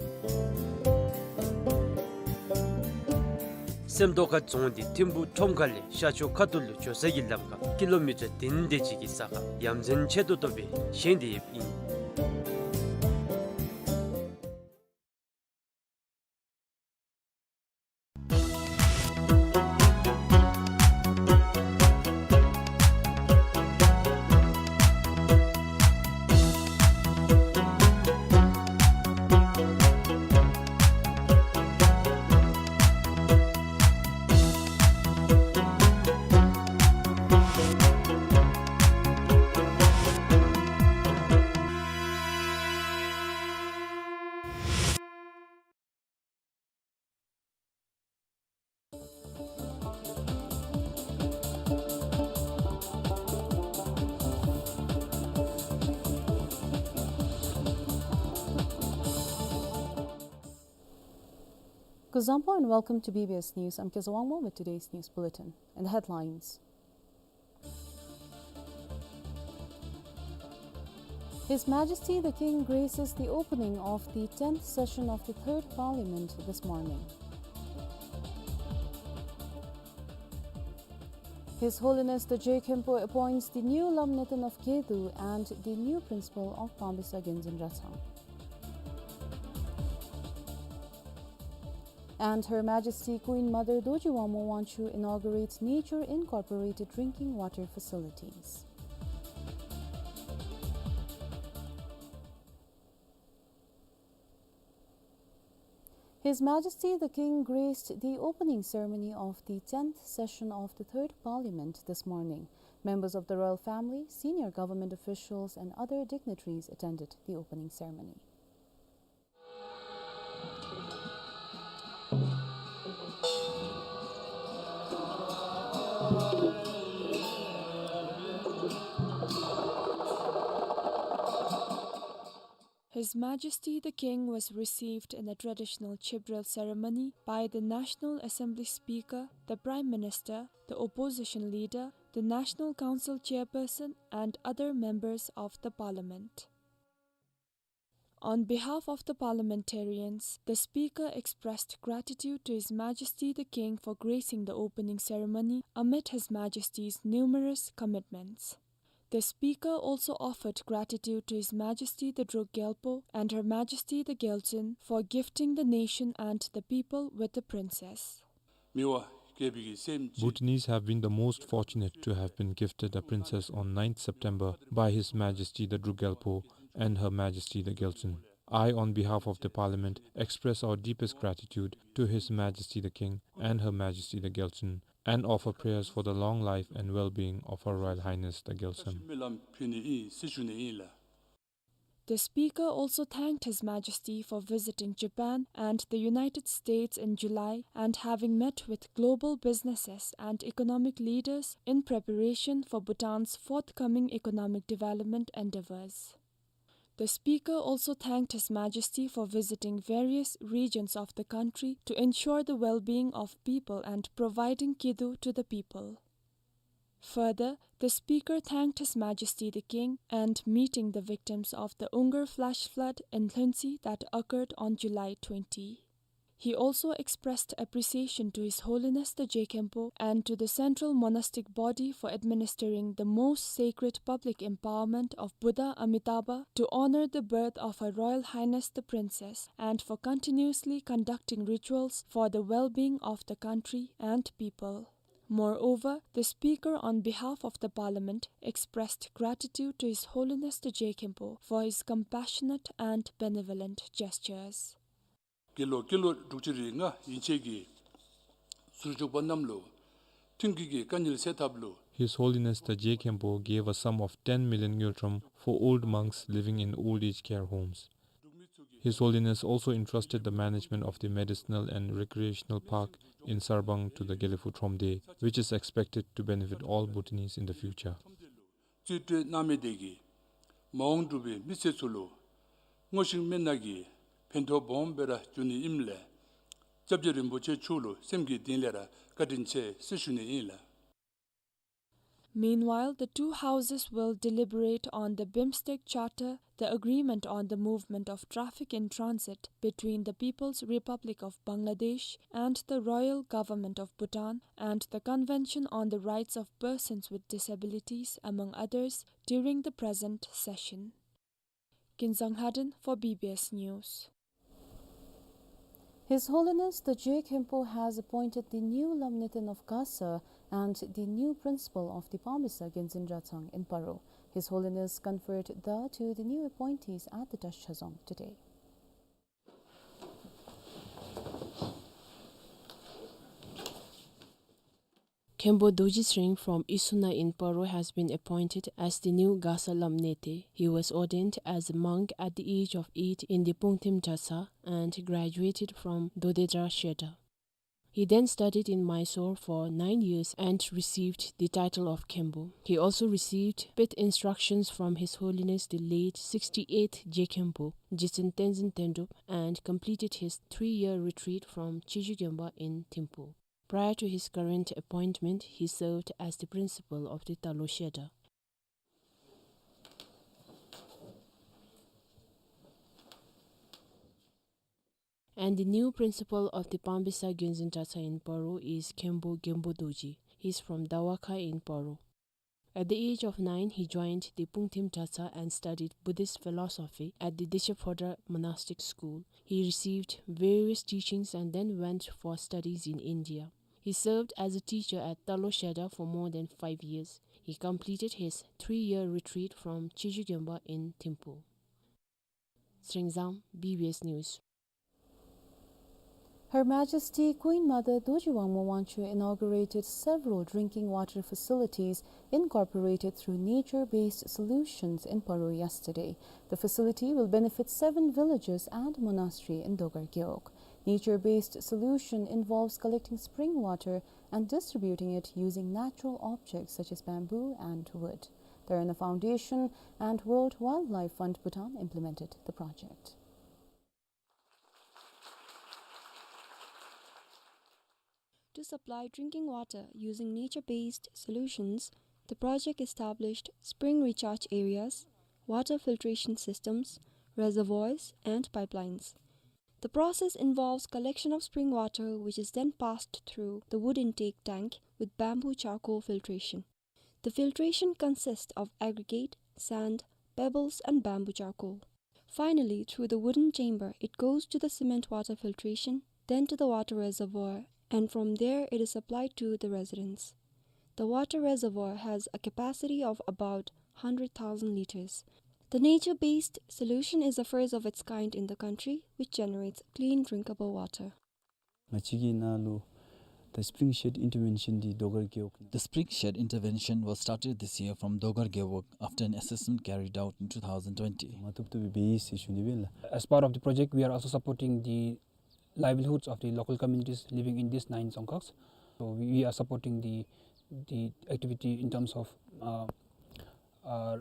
སེམས་རྟོགས་ཁ་རྫོང་འདི་ཐིམ་ཕུ་ཁྲོམ་ཁ་ལས་ཤར་ཕྱོགས་ཁ་ཐུག་ལུ་འགྱོ་ས་གི་ལམ་ཁར་ཀི་ལོ་མི་ཊར་བདུན་དེ་ཅིག་གི་ས་ཁར་ཡ་མཚན་ཆེ་ཏོག་ཏོ་སྦེ་བཞེངས་ཏེ་ཡོདཔ་ཨིན། Kuzuzangpo and welcome to B B S News. I'm Keza Wangmo with today's news bulletin. In the headlines, His Majesty the King graces the opening of the tenth session of the Third Parliament this morning. His Holiness the Je Khenpo appoints the new Lamneten of Gedo and the new Principal of Pamesa Genzin Dratshang. And Her Majesty Queen Mother Dorji Wangmo Wangchuck inaugurates Nature Incorporated drinking water facilities. His Majesty the King graced the opening ceremony of the tenth session of the Third Parliament this morning. Members of the royal family, senior government officials, and other dignitaries attended the opening ceremony. His Majesty the King was received in a traditional Chibrel ceremony by the National Assembly Speaker, the Prime Minister, the Opposition Leader, the National Council Chairperson, and other members of the Parliament. On behalf of the parliamentarians, the Speaker expressed gratitude to His Majesty the King for gracing the opening ceremony amid His Majesty's numerous commitments. The Speaker also offered gratitude to His Majesty the Druk Gyalpo and Her Majesty the Gyaltsuen for gifting the nation and the people with the princess. Bhutanese have been the most fortunate to have been gifted a princess on ninth September by His Majesty the Druk Gyalpo and Her Majesty the Gyaltsuen. I, on behalf of the Parliament, express our deepest gratitude to His Majesty the King and Her Majesty the Gyaltsuen and offer prayers for the long life and well-being of Her Royal Highness the Gyaltsuen. The Speaker also thanked His Majesty for visiting Japan and the United States in July and having met with global businesses and economic leaders in preparation for Bhutan's forthcoming economic development endeavors. The Speaker also thanked His Majesty for visiting various regions of the country to ensure the well-being of people and providing kiddu to the people. Further, the Speaker thanked His Majesty the King and meeting the victims of the Ungar flash flood in Lhuentse that occurred on July twenty. He also expressed appreciation to His Holiness the Je Khenpo and to the Central Monastic Body for administering the most sacred public empowerment of Buddha Amitabha to honor the birth of Her Royal Highness the Princess and for continuously conducting rituals for the well-being of the country and people. Moreover, the Speaker, on behalf of the Parliament, expressed gratitude to His Holiness the Je Khenpo for his compassionate and benevolent gestures. དགེ་སློང་དགེ་སློང་དྲུག་ཅུ་རེ་ལྔ་ཡན་ཆད་ཀྱི་ཟུར་འཇུག་པ་རྣམས་ལུ་མཐུན་རྐྱེན་གྱི་དཀའ་ངལ་སེལ་ཐབས་ལུ། His Holiness the Je Khenpo gave a sum of ten million ngultrum for old monks living in old age care homes. His Holiness also entrusted the management of the medicinal and recreational park in Sarbang to the Gelekpu Thromde, which is expected to benefit all Bhutanese in the future. རྩིས་སྤྲོད་གནང་མི་དེ་གིས་མ་འོངས་འབྲུག་པའི་མི་སེར་ཚུ་ལུ་སྔོ་ཤིང་སྨན་སྣ་གི་ཕན་ཐོགས་སྦོམ་སྦེ་ར་འབྱུང་ནི་ཨིནམ་ལས་སྐྱབས་རྗེ་རིན་པོ་ཆེ་མཆོག་ལུ་སེམས་ཀྱི་གཏིང་ལས་ར་བཀའ་དྲིན་ཆེ་ཟེར་ཞུ་ནི་ཨིན་ལགས། Meanwhile, the two houses will deliberate on the BIMSTEC Charter, the Agreement on the Movement of Traffic in Transit between the People's Republic of Bangladesh and the Royal Government of Bhutan, and the Convention on the Rights of Persons with Disabilities, among others, during the present session. Kinzang Haden for B B S News. His Holiness the Je Khenpo has appointed the new Lamneten of Gasa and the new principal of the Pamesa Genzin Dratshang in Paro. His Holiness conferred the to the new appointees at the Tash Chazong today. Khenpo Dorji Tshering from Isuna in Paro has been appointed as the new Gasa Lamnete. He was ordained as a monk at the age of eight in the Pungtim Dratshang and graduated from Dodedra Shedar. He then studied in Mysore for nine years and received the title of Khenpo. He also received faith instructions from His Holiness the late sixty-eighth Je Khenpo, Jigtsen Tenzin Tentrub, and completed his three-year retreat from Chiju Genpa in Thimphu. Prior to his current appointment, he served as the principal of the Talo Shedar. And the new principal of the Pambisa Gyonzin Dratsa in Paro is Khenpo Genpo Dorji. He is from Dawakha in Paro. At the age of nine, he joined the Pungtim Dratsa and studied Buddhist philosophy at the Deshaphodrang Monastic School. He received various teachings and then went for studies in India. He served as a teacher at Talo Shedar for more than five years. He completed his three-year retreat from Chiju Genpa in Thimphu. Sringzang, B B S News. Her Majesty Queen Mother Dorji Wangmo Wangchuck inaugurated several drinking water facilities incorporated through nature-based solutions in Paro yesterday. The facility will benefit seven villages and monastery in Dogar Gewog. Nature-based solution involves collecting spring water and distributing it using natural objects such as bamboo and wood. The Rana Foundation and World Wildlife Fund Bhutan implemented the project. To supply drinking water using nature-based solutions, the project established spring recharge areas, water filtration systems, reservoirs, and pipelines. The process involves collection of spring water, which is then passed through the wood intake tank with bamboo charcoal filtration. The filtration consists of aggregate, sand, pebbles, and bamboo charcoal. Finally, through the wooden chamber, it goes to the cement water filtration, then to the water reservoir, and from there it is supplied to the residents. The water reservoir has a capacity of about hundred thousand liters. The nature-based solution is the first of its kind in the country, which generates clean drinkable water. ང་བཅས་ཀྱི་ནང་ལུ་the spring shed intervention འདི་དོ་གར་རྒེད་འོག The spring shed intervention was started this year from Dogar Gewog after an assessment carried out in two thousand twenty. མ་ཐུབ་ཐུབ་སྦེ་འབད་ཡི་ཟེར་ཞུ་ནི་སྦེ་ཨིན་ལགས། As part of the project, we are also supporting the livelihoods of the local communities living in these nine dzongkhags. So we, we are supporting the, the activity in terms of, uh, uh,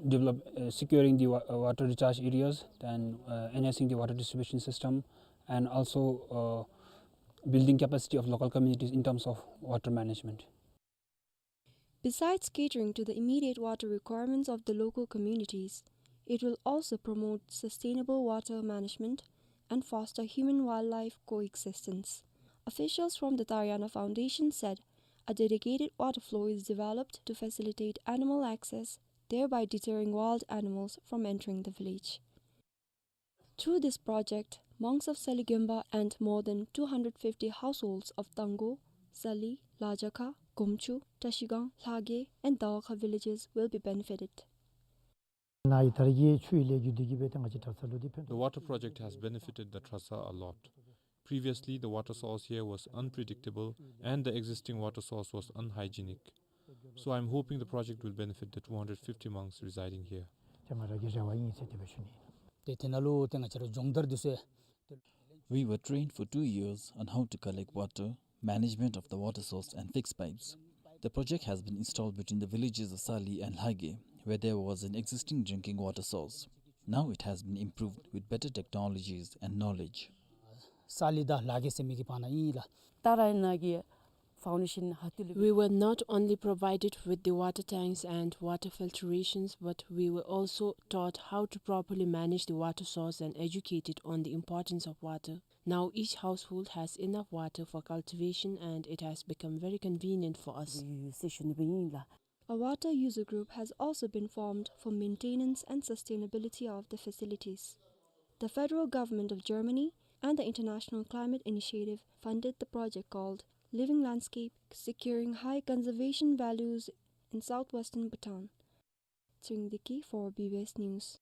develop, uh, securing the wa-, uh, water recharge areas, then, uh, enhancing the water distribution system, and also, uh, building capacity of local communities in terms of water management. Besides catering to the immediate water requirements of the local communities, it will also promote sustainable water management and foster human-wildlife coexistence. Officials from the Tara Rana Foundation said a dedicated water flow is developed to facilitate animal access, thereby deterring wild animals from entering the village. Through this project, monks of Sali Genpa and more than two hundred fifty households of Tanggo, Sali, Lajakha, Gomchu, Trashigang, Lhagay, and Dawakha villages will be benefited. ནཱ་ཡི་དར་གྱི་ཆུ་ཡི་ལས་རྒྱུ་འདི་གིས་འབད་ཏེ་ང་བཅས་གྲྭ་ཚང་ལུ་འདི་ཕན་ཐོགས། The water project has benefited the Trasa a lot. Previously, the water source here was unpredictable and the existing water source was unhygienic. So I'm hoping the project will benefit the two hundred fifty monks residing here. ཏེ་ང་ར་གི་རེ་བ་ཨིན་ཟེར་དེ་སྦེ་ཞུ་ནི་ཨིན། ཏེ་དེ་ནང་ལུ་ཏེ་ང་བཅས་ར་སྦྱོང་བརྡར་འདི་ཚུ། We were trained for two years on how to collect water, management of the water source and fix pipes. The project has been installed between the villages of Sali and Lhagay, where there was an existing drinking water source. Now it has been improved with better technologies and knowledge. སཱ་ལི་དང་ལ་གེ་ཟེར་མི་གི་བར་ན་ཨིན་ལགས། ཏཱ་ར་ཡ་ན་གི་foundation ཧ་ཏུ་ལུ། We were not only provided with the water tanks and water filtrations, but we were also taught how to properly manage the water source and educated on the importance of water. Now each household has enough water for cultivation and it has become very convenient for us. ཟེར་ཞུ་ནི་སྦེ་ཨིན་ལགས། A water user group has also been formed for maintenance and sustainability of the facilities. The federal government of Germany and the International Climate Initiative funded the project called Living Landscape, Securing High Conservation Values in Southwestern Bhutan. Tshering Deki for B B S News.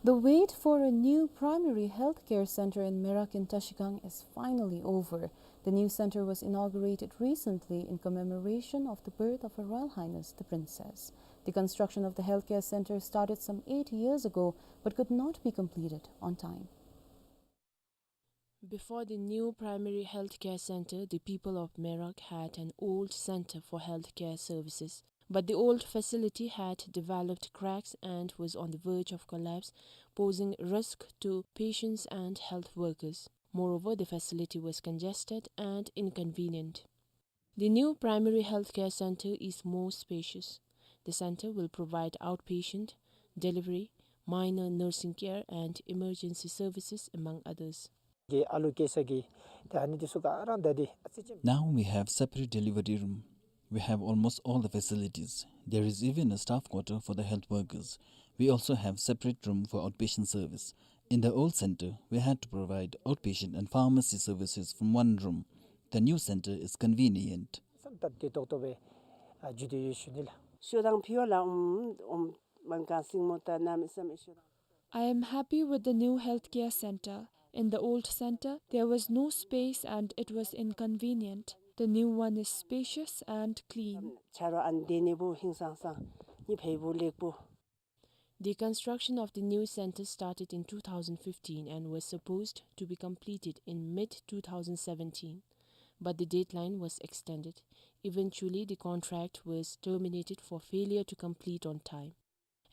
The wait for a new primary healthcare center in Merak in Trashigang is finally over. The new center was inaugurated recently in commemoration of the birth of Her Royal Highness the Princess. The construction of the healthcare center started some eight years ago but could not be completed on time. Before the new primary healthcare center, the people of Merak had an old center for healthcare services. But the old facility had developed cracks and was on the verge of collapse, posing risk to patients and health workers. Moreover, the facility was congested and inconvenient. The new primary healthcare center is more spacious. The center will provide outpatient, delivery, minor nursing care, and emergency services, among others. གི་ཨ་ལུ་སྐྱེ་ས་གི་ད་ཨ་ནི་འདི་ཚུ་ག་ར་ད་འདི་ཨ་ཙི་ཅིག Now we have separate delivery room. We have almost all the facilities. There is even a staff quarter for the health workers. We also have separate room for outpatient service. In the old center, we had to provide outpatient and pharmacy services from one room. The new center is convenient. སམ་ད་འདི་ཏོག་ཏོ་སྦེ་ཨ་ཇུ་དེ་ཡོད་ཞུ་ནི་ལགས། ཤོ་དང་ཕི་ཡོ་ལ་ཨུམ་ཨུམ་མན་ག་སིང་མོ་ད་ན་མི་སམ་ཨེ་ཤོ་དང་། I am happy with the new healthcare center. In the old center, there was no space and it was inconvenient. The new one is spacious and clean. ཆ་རོགས་ཨ་ནི་སྡོད་ནི་བུ་ཧིང་སང་སང་ནི་ཕེ་བུ་ལེགས་བུ། The construction of the new center started in two thousand fifteen and was supposed to be completed in mid two thousand seventeen, but the deadline was extended. Eventually, the contract was terminated for failure to complete on time.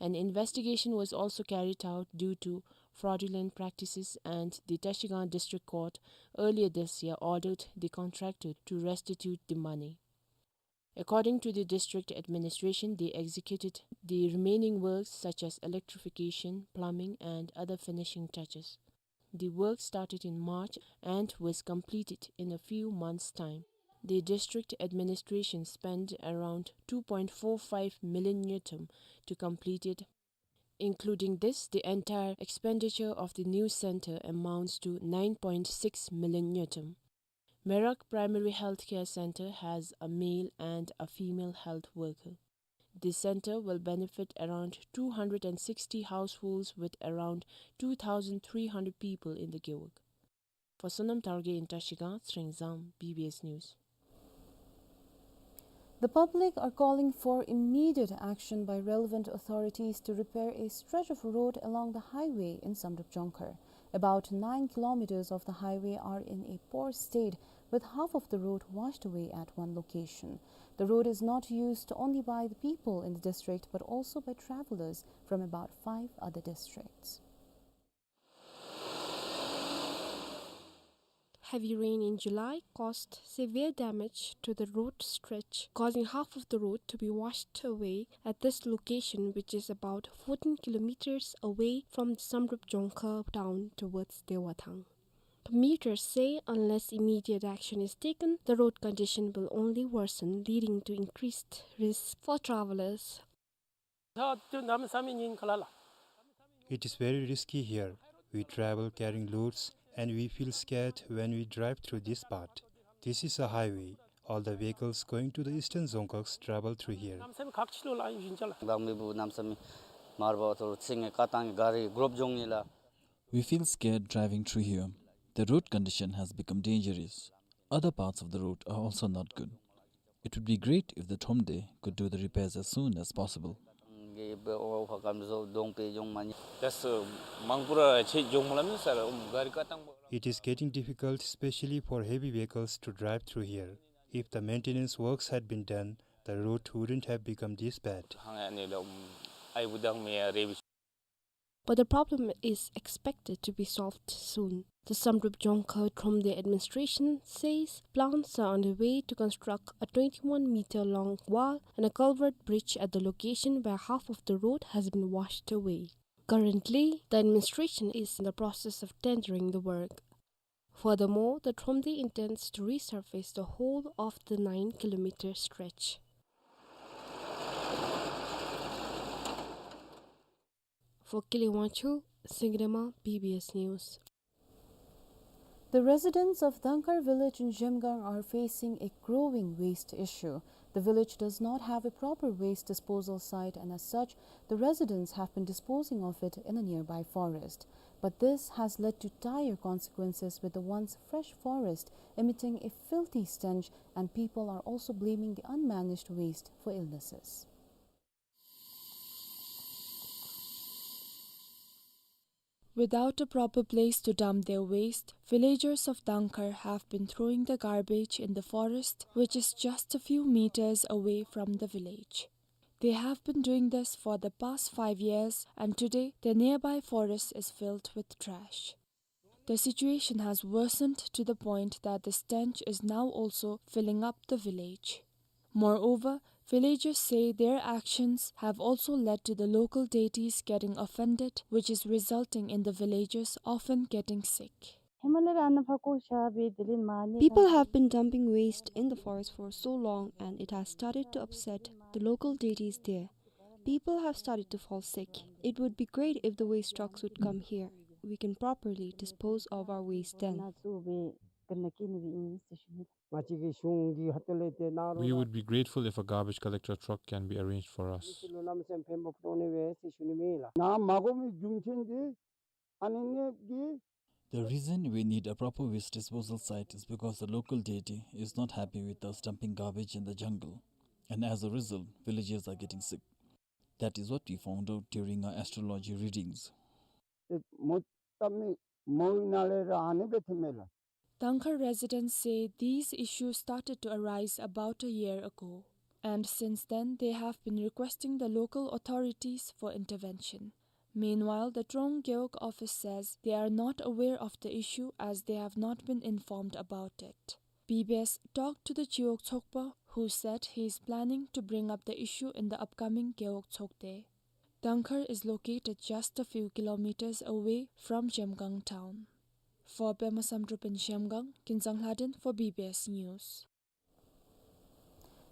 An investigation was also carried out due to fraudulent practices, and the Trashigang District Court earlier this year ordered the contractor to restitute the money. According to the district administration, they executed the remaining works such as electrification, plumbing, and other finishing touches. The work started in March and was completed in a few months' time. The district administration spent around two point four five million ngultrum to complete it. Including this, the entire expenditure of the new center amounts to nine point six million ngultrum. Merak Primary Healthcare Center has a male and a female health worker. The center will benefit around two hundred and sixty households with around two thousand three hundred people in the Gewog. For Sonam Tharge in Trashigang, Tsering Zam, B B S News. The public are calling for immediate action by relevant authorities to repair a stretch of road along the highway in Samdrup Jongkhar. About nine kilometers of the highway are in a poor state, with half of the road washed away at one location. The road is not used only by the people in the district, but also by travelers from about five other districts. Heavy rain in July caused severe damage to the road stretch, causing half of the road to be washed away at this location, which is about fourteen kilometers away from the Samdrup Jongkhar town towards Dewathang. Commuters say unless immediate action is taken, the road condition will only worsen, leading to increased risks for travelers. It is very risky here. We travel carrying loads and we feel scared when we drive through this part. This is a highway. All the vehicles going to the eastern Dzongkhag travel through here. We feel scared driving through here. The road condition has become dangerous. Other parts of the road are also not good. It would be great if the Thromde could do the repairs as soon as possible. It is getting difficult, especially for heavy vehicles, to drive through here. If the maintenance works had been done, the road wouldn't have become this bad. But the problem is expected to be solved soon. The Samdrup Jongkhar Thromde administration says plans are underway to construct a twenty-one meter long wall and a culvert bridge at the location where half of the road has been washed away. Currently, the administration is in the process of tendering the work. Furthermore, the Thromde intends to resurface the whole of the nine kilometer stretch. For Kile Wangchuk, Singirama, B B S News. The residents of Dangkar village in Zhemgang are facing a growing waste issue. The village does not have a proper waste disposal site, and as such, the residents have been disposing of it in a nearby forest. But this has led to dire consequences, with the once fresh forest emitting a filthy stench, and people are also blaming the unmanaged waste for illnesses. Without a proper place to dump their waste, villagers of Dangkhar have been throwing the garbage in the forest, which is just a few meters away from the village. They have been doing this for the past five years, and today the nearby forest is filled with trash. The situation has worsened to the point that the stench is now also filling up the village. Moreover, villagers say their actions have also led to the local deities getting offended, which is resulting in the villagers often getting sick. People have been dumping waste in the forest for so long, and it has started to upset the local deities there. People have started to fall sick. It would be great if the waste trucks would come here. We can properly dispose of our waste then. We would be grateful if a garbage collector truck can be arranged for us. The reason we need a proper waste disposal site is because the local deity is not happy with us dumping garbage in the jungle, and as a result, villagers are getting sick. That is what we found out during our astrology readings. Dangkhar residents say these issues started to arise about a year ago, and since then they have been requesting the local authorities for intervention. Meanwhile, the Trong Gewog office says they are not aware of the issue as they have not been informed about it. B B S talked to the Chiwog Tshogpa, who said he is planning to bring up the issue in the upcoming Gewog Tshogde. Dangkhar is located just a few kilometers away from Zhemgang town. For Pema Samdrup in Zhemgang, Kinzang Lhaden for B B S News.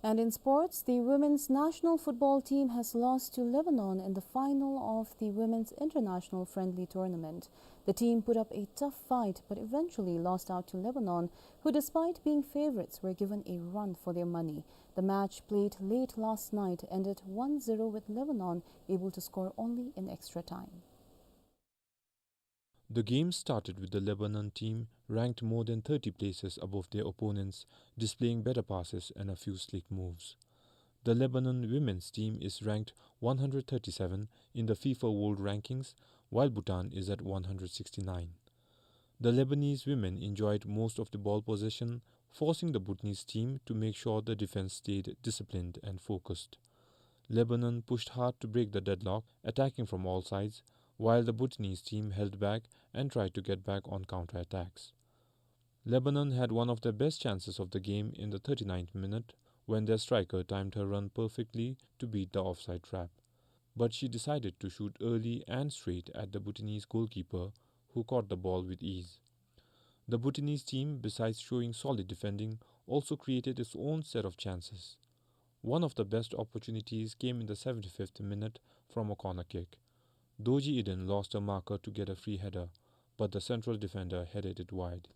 And in sports, the women's national football team has lost to Lebanon in the final of the women's international friendly tournament. The team put up a tough fight but eventually lost out to Lebanon, who, despite being favorites, were given a run for their money. The match, played late last night, ended one zero, with Lebanon able to score only in extra time. The game started with the Lebanon team ranked more than thirty places above their opponents, displaying better passes and a few slick moves. The Lebanon women's team is ranked one hundred thirty-seven in the FIFA World Rankings, while Bhutan is at one hundred sixty-nine. The Lebanese women enjoyed most of the ball possession, forcing the Bhutanese team to make sure the defense stayed disciplined and focused. Lebanon pushed hard to break the deadlock, attacking from all sides, while the Bhutanese team held back and tried to get back on counterattacks. Lebanon had one of their best chances of the game in the thirty-ninth minute, when their striker timed her run perfectly to beat the offside trap. But she decided to shoot early and straight at the Bhutanese goalkeeper, who caught the ball with ease. The Bhutanese team, besides showing solid defending, also created its own set of chances. One of the best opportunities came in the seventy-fifth minute from a corner kick. Dorji Eden lost her marker to get a free header, but the central defender headed it wide.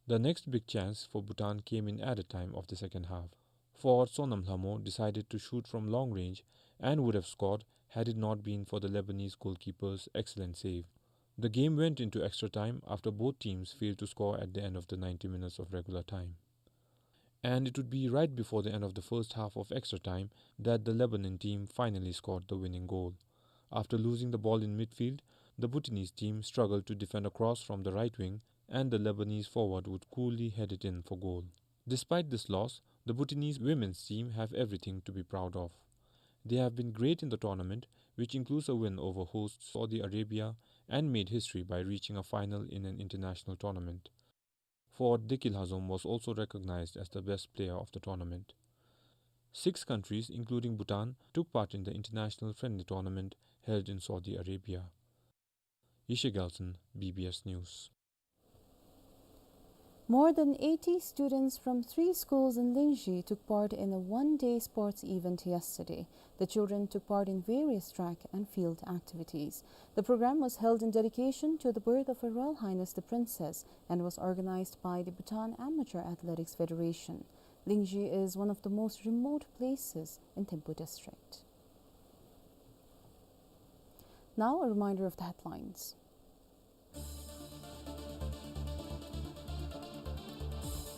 The next big chance for Bhutan came in added time of the second half. Forward Sonam Lhamo decided to shoot from long range and would have scored had it not been for the Lebanese goalkeeper's excellent save. The game went into extra time after both teams failed to score at the end of the ninety minutes of regular time. And it would be right before the end of the first half of extra time that the Lebanon team finally scored the winning goal. After losing the ball in midfield, the Bhutanese team struggled to defend a cross from the right wing, and the Lebanese forward would coolly head it in for goal. Despite this loss, the Bhutanese women's team have everything to be proud of. They have been great in the tournament, which includes a win over host Saudi Arabia, and made history by reaching a final in an international tournament. Forward Deki Lhazom was also recognized as the best player of the tournament. Six countries, including Bhutan, took part in the international friendly tournament held in Saudi Arabia. Yeshe Gelson, B B S News. More than eighty students from three schools in Lingzhi took part in a one-day sports event yesterday. The children took part in various track and field activities. The program was held in dedication to the birth of Her Royal Highness the Princess and was organized by the Bhutan Amateur Athletics Federation. Lingzhi is one of the most remote places in Thimphu district. Now, a reminder of the headlines.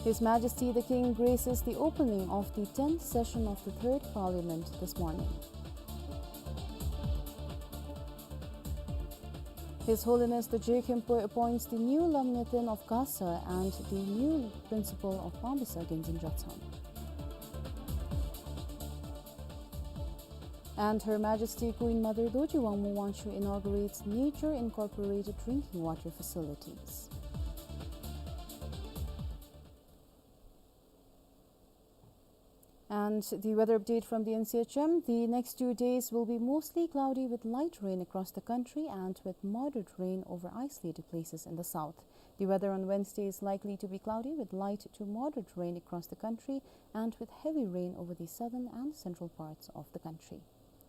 His Majesty the King graces the opening of the tenth session of the Third Parliament this morning. His Holiness the Je Khenpo appoints the new Lamnyaten of Gasa and the new principal of Pambisa Genzin Dratshang. And Her Majesty Queen Mother Dorji Wangmo Wangchuck inaugurates Nature Incorporated drinking water facilities. And the weather update from the N C H M. The next two days will be mostly cloudy with light rain across the country and with moderate rain over isolated places in the south. The weather on Wednesday is likely to be cloudy with light to moderate rain across the country and with heavy rain over the southern and central parts of the country.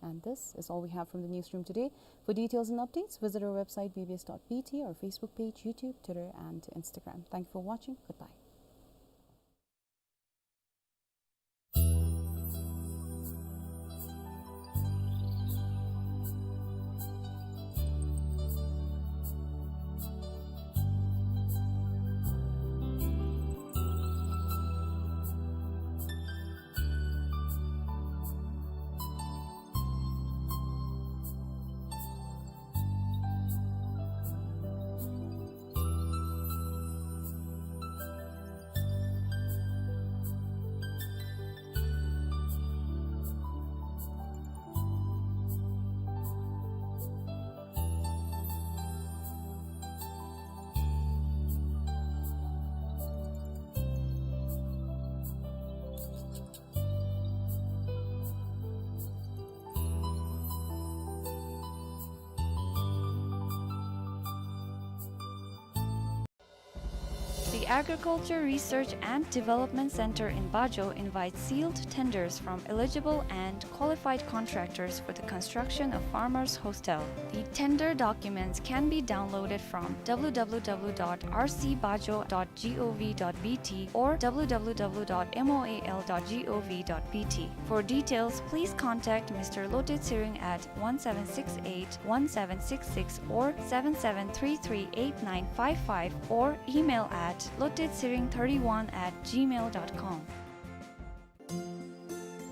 And this is all we have from the newsroom today. For details and updates, visit our website B B S dot B T, our Facebook page, YouTube, Twitter, and Instagram. Thank you for watching. Goodbye. The Agriculture Research and Development Center in Bajo invites sealed tenders from eligible and qualified contractors for the construction of Farmers Hostel. The tender documents can be downloaded from W W W dot R C bajo dot gov dot B T or W W W dot moal dot gov dot B T. For details, please contact Mister Lote Tshering at one seven six eight, one seven six six or seven seven three three eight nine five five or email at lote tshering thirty-one at gmail dot com.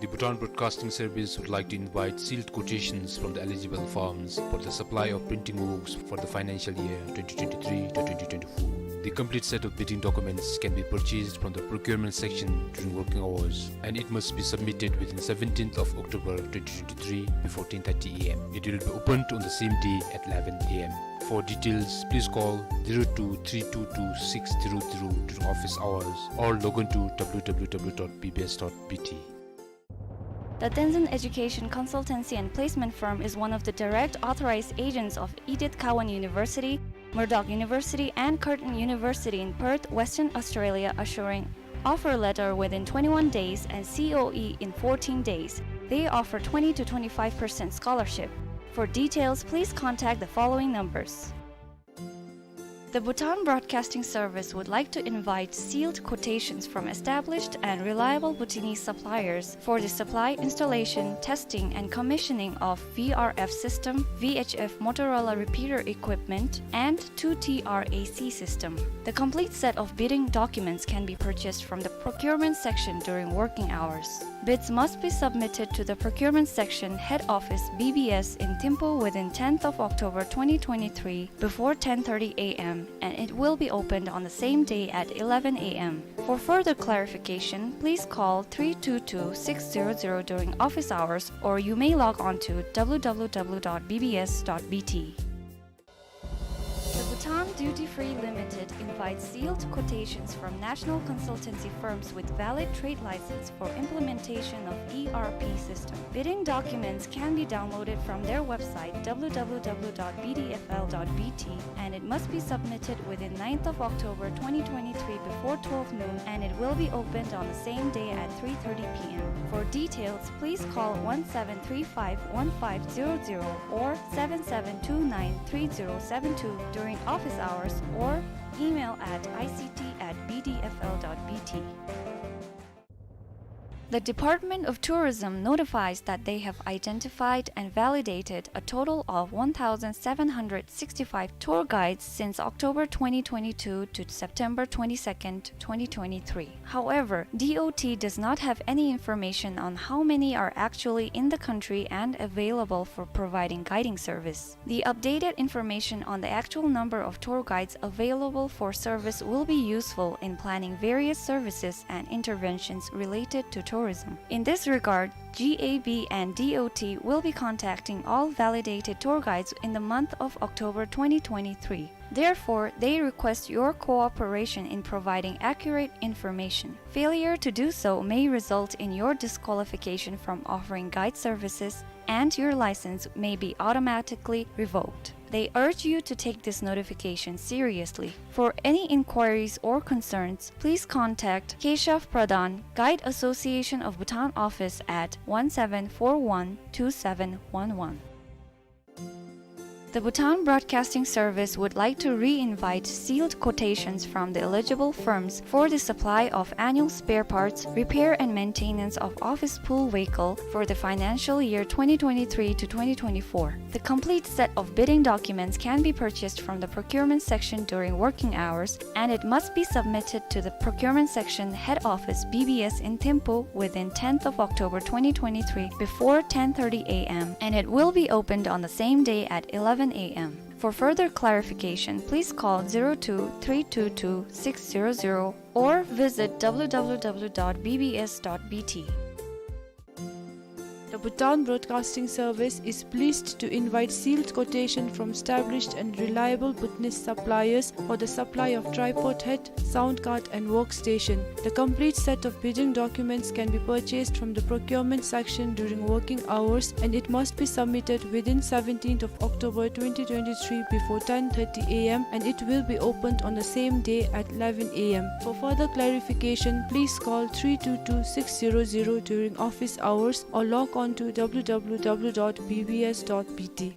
The Bhutan Broadcasting Service would like to invite sealed quotations from the eligible firms for the supply of printing works for the financial year twenty twenty-three to twenty twenty-four. The complete set of bidding documents can be purchased from the procurement section during working hours, and it must be submitted within seventeenth of October twenty twenty-three before ten thirty A M. It will be opened on the same day at eleven A M. For details, please call zero two three two two six zero zero during office hours or log on to W W W dot B B S dot B T. The Tenzin Education Consultancy and Placement Firm is one of the direct authorized agents of Edith Cowan University, Murdoch University, and Curtin University in Perth, Western Australia, assuring offer letter within twenty-one days and C O E in fourteen days. They offer twenty to twenty-five percent scholarship. For details, please contact the following numbers. The Bhutan Broadcasting Service would like to invite sealed quotations from established and reliable Bhutanese suppliers for the supply, installation, testing, and commissioning of V R F system, V H F Motorola repeater equipment, and two T R A C system. The complete set of bidding documents can be purchased from the procurement section during working hours. Bids must be submitted to the procurement section, head office, B B S in Thimphu within tenth of October twenty twenty-three before ten thirty A M, and it will be opened on the same day at eleven A M. For further clarification, please call three two two six zero zero during office hours, or you may log on to W W W dot B B S dot B T. The Bhutan Duty Free Limited invites sealed quotations from national consultancy firms with valid trade license for implementation of E R P system. Bidding documents can be downloaded from their website, W W W dot B D F L dot B T, and it must be submitted within ninth of October twenty twenty-three before twelve noon, and it will be opened on the same day at three thirty P M. For details, please call one seven three five one five zero zero or seven seven two nine three zero seven two during office hours or email at I C T at B D F L dot B T. The Department of Tourism notifies that they have identified and validated a total of one thousand seven hundred sixty-five tour guides since October twenty twenty-two to September twenty-second, twenty twenty-three. However, D O T does not have any information on how many are actually in the country and available for providing guiding service. The updated information on the actual number of tour guides available for service will be useful in planning various services and interventions related to tourism. In this regard, G A B and D O T will be contacting all validated tour guides in the month of October twenty twenty-three. Therefore, they request your cooperation in providing accurate information. Failure to do so may result in your disqualification from offering guide services, and your license may be automatically revoked. They urge you to take this notification seriously. For any inquiries or concerns, please contact Keshav Pradhan, Guide Association of Bhutan office, at one seven four one two seven one one. The Bhutan Broadcasting Service would like to re-invite sealed quotations from the eligible firms for the supply of annual spare parts, repair and maintenance of office pool vehicle for the financial year twenty twenty-three to twenty twenty-four. The complete set of bidding documents can be purchased from the procurement section during working hours, and it must be submitted to the procurement section head office, B B S, in Thimphu within tenth of October twenty twenty-three before ten thirty A M, and it will be opened on the same day at eleven A M. For further clarification, please call zero two three two two six zero zero or visit W W W dot B B S dot B T. The Bhutan Broadcasting Service is pleased to invite sealed quotation from established and reliable Bhutanese suppliers for the supply of tripod head, sound card and workstation. The complete set of bidding documents can be purchased from the procurement section during working hours, and it must be submitted within seventeenth of October twenty twenty-three before ten thirty A M, and it will be opened on the same day at eleven A M. For further clarification, please call three two two six zero zero during office hours or log on to W W W dot B B S dot B T.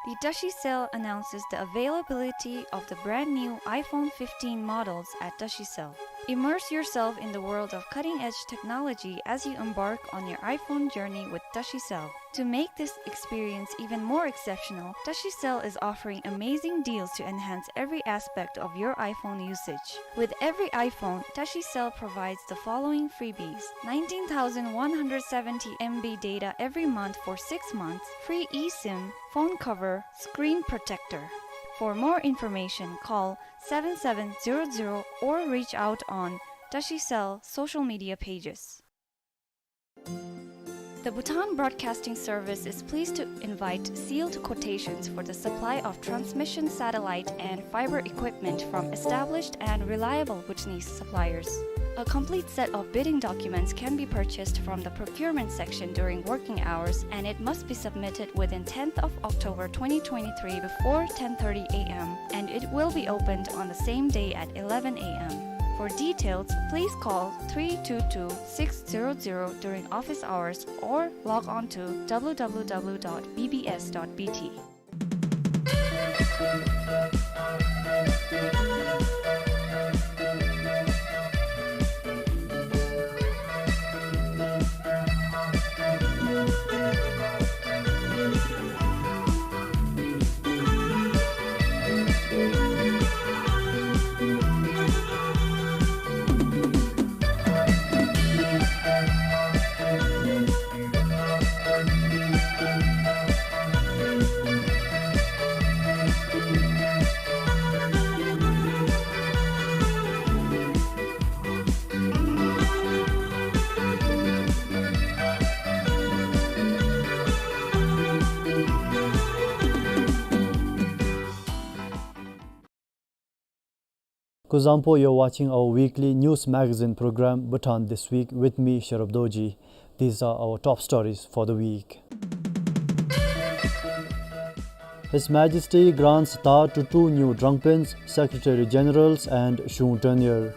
The Tashicell announces the availability of the brand new iPhone fifteen models at Tashicell. Immerse yourself in the world of cutting-edge technology as you embark on your iPhone journey with Tashicell. To make this experience even more exceptional, Tashicell is offering amazing deals to enhance every aspect of your iPhone usage. With every iPhone, Tashicell provides the following freebies: nineteen thousand one hundred seventy M B data every month for six months, free eSIM, phone cover, screen protector. For more information, call seven seven zero zero or reach out on Tashicell social media pages. The Bhutan Broadcasting Service is pleased to invite sealed quotations for the supply of transmission satellite and fiber equipment from established and reliable Bhutanese suppliers. A complete set of bidding documents can be purchased from the procurement section during working hours, and it must be submitted within tenth of October twenty twenty-three before ten thirty A M, and it will be opened on the same day at eleven A M. For details, please call three two two six zero zero during office hours or log on to W W W dot B B S dot B T. Kuzuzangpo, you're watching our weekly news magazine program, Bhutan This Week, with me, Sherab Dorji. These are our top stories for the week. His Majesty grants Tha to two new Drangpens, Secretary Generals and Shung Tenure.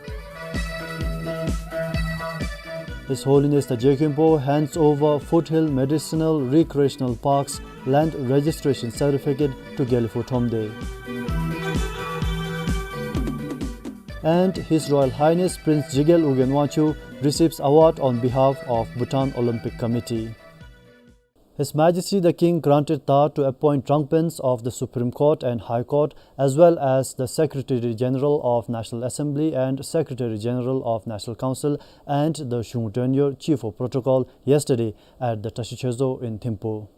His Holiness the Je Khenpo hands over Foothill Medicinal Recreational Park's land registration certificate to Gelugpo Thromde. And His Royal Highness Prince Jigel Ugyen Wangchuck receives award on behalf of Bhutan Olympic Committee. His Majesty the King granted Dhar to appoint Drangpens of the Supreme Court and High Court, as well as the Secretary General of National Assembly and Secretary General of National Council and the Shungdrönnyor Chief of Protocol yesterday at the Tashi Choezo in Thimphu.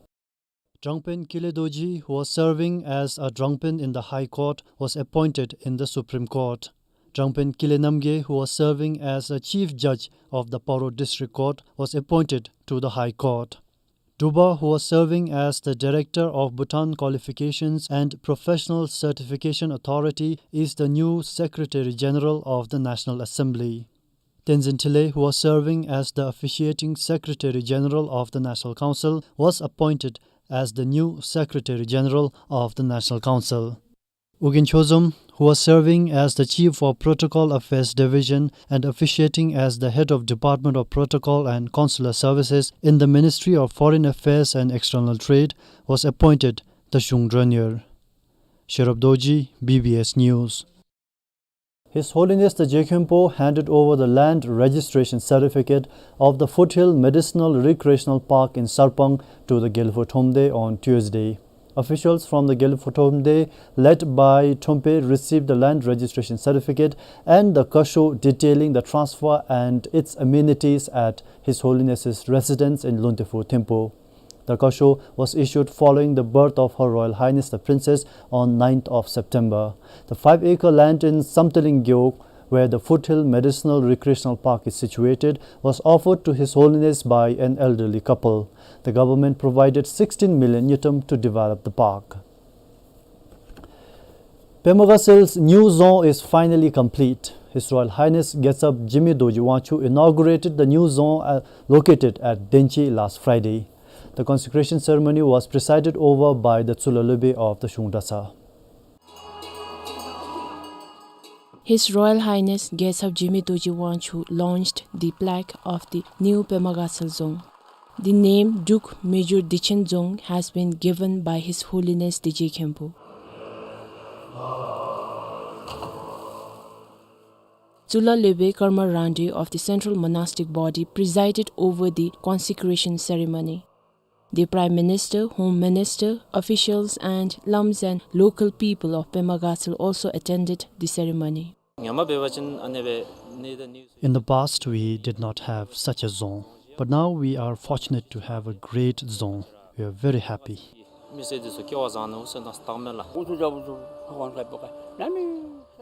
Drangpen Kile Dorji, who was serving as a Drangpen in the High Court, was appointed in the Supreme Court. Drangpen Kile Namgay, who was serving as a Chief Judge of the Paro District Court, was appointed to the High Court. Duba, who was serving as the Director of Bhutan Qualifications and Professional Certification Authority, is the new Secretary General of the National Assembly. Tenzin Trile, who was serving as the Officiating Secretary General of the National Council, was appointed as the new Secretary General of the National Council. Ugyen Chozom, who was serving as the Chief of Protocol Affairs Division and officiating as the Head of Department of Protocol and Consular Services in the Ministry of Foreign Affairs and External Trade, was appointed the Shungdrönnyor. Sherab Dorji, B B S News. His Holiness the Je Khenpo handed over the land registration certificate of the Foothill Medicinal Recreational Park in Sarpang to the Gelphu Thromde on Tuesday. Officials from the Gelphu Thromde, led by Thrompe, received the land registration certificate and the kasho detailing the transfer and its amenities at His Holiness's residence in Luntephu Thimphu. The kasho was issued following the birth of Her Royal Highness the Princess on ninth of September. The five-acre land in Samtaling Gewog, where the Foothill Medicinal Recreational Park is situated, was offered to His Holiness by an elderly couple. The government provided sixteen million ngultrum to develop the park. Pema Gasel's new zong is finally complete. His Royal Highness Gyaltsab Jigme Dorji Wangchuck inaugurated the new zong, uh, located at Denchi last Friday. The consecration ceremony was presided over by the Tsulalope of the Shungdratsa. His Royal Highness Gyaltsab Jigme Dorji Wangchuck launched the plaque of the new Pema Gasel zong. The name Druk Mejur Dechen Dzong has been given by His Holiness the Je Khenpo. Tsulalope Karma Rangde of the Central Monastic Body presided over the consecration ceremony. The Prime Minister, Home Minister, officials and lams and local people of Pema Gasel also attended the ceremony. In the past, we did not have such a zong, but now we are fortunate to have a great zong. We are very happy.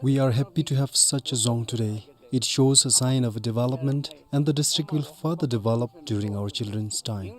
We are happy to have such a zong today. It shows a sign of development, and the district will further develop during our children's time.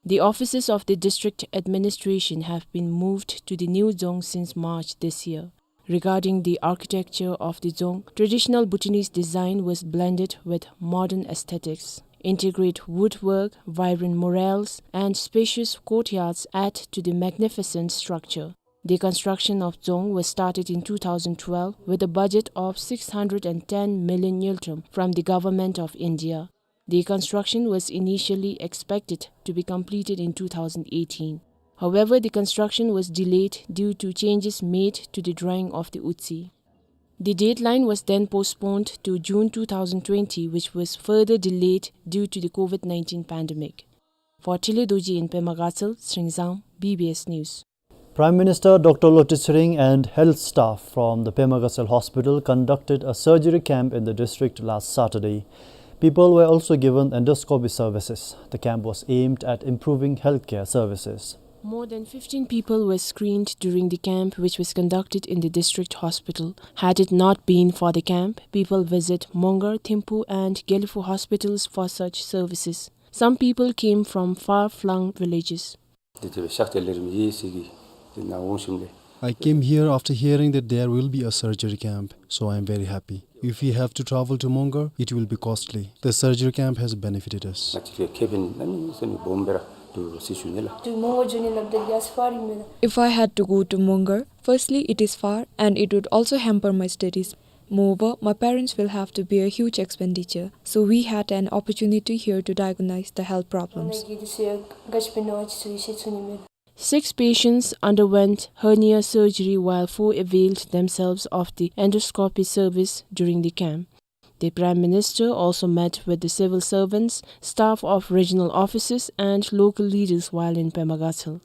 The offices of the district administration have been moved to the new zong since March this year. Regarding the architecture of the zong, traditional Bhutanese design was blended with modern aesthetics. Intricate woodwork, vibrant murals, and spacious courtyards add to the magnificent structure. The construction of zong was started in two thousand twelve with a budget of six hundred and ten million ngultrum from the Government of India. The construction was initially expected to be completed in two thousand eighteen. However, the construction was delayed due to changes made to the drawing of the utsi. The deadline was then postponed to June two thousand twenty, which was further delayed due to the COVID nineteen pandemic. For Trile Dorji in Pema Gasel, Sringzang, B B S News. Prime Minister Doctor Lotay Tshering and health staff from the Pema Gasel Hospital conducted a surgery camp in the district last Saturday. People were also given endoscopy services. The camp was aimed at improving healthcare services. More than fifteen people were screened during the camp, which was conducted in the district hospital. Had it not been for the camp, people visit Mongar, Thimphu and Gelephu hospitals for such services. Some people came from far-flung villages. I came here after hearing that there will be a surgery camp, so I am very happy. If we have to travel to Mongar, it will be costly. The surgery camp has benefited us. If I had to go to Mongar, firstly, it is far and it would also hamper my studies. Moreover, my parents will have to bear huge expenditure, so we had an opportunity here to diagnose the health problems. Six patients underwent hernia surgery, while four availed themselves of the endoscopy service during the camp. The Prime Minister also met with the civil servants, staff of regional offices, and local leaders while in Pema Gatshel.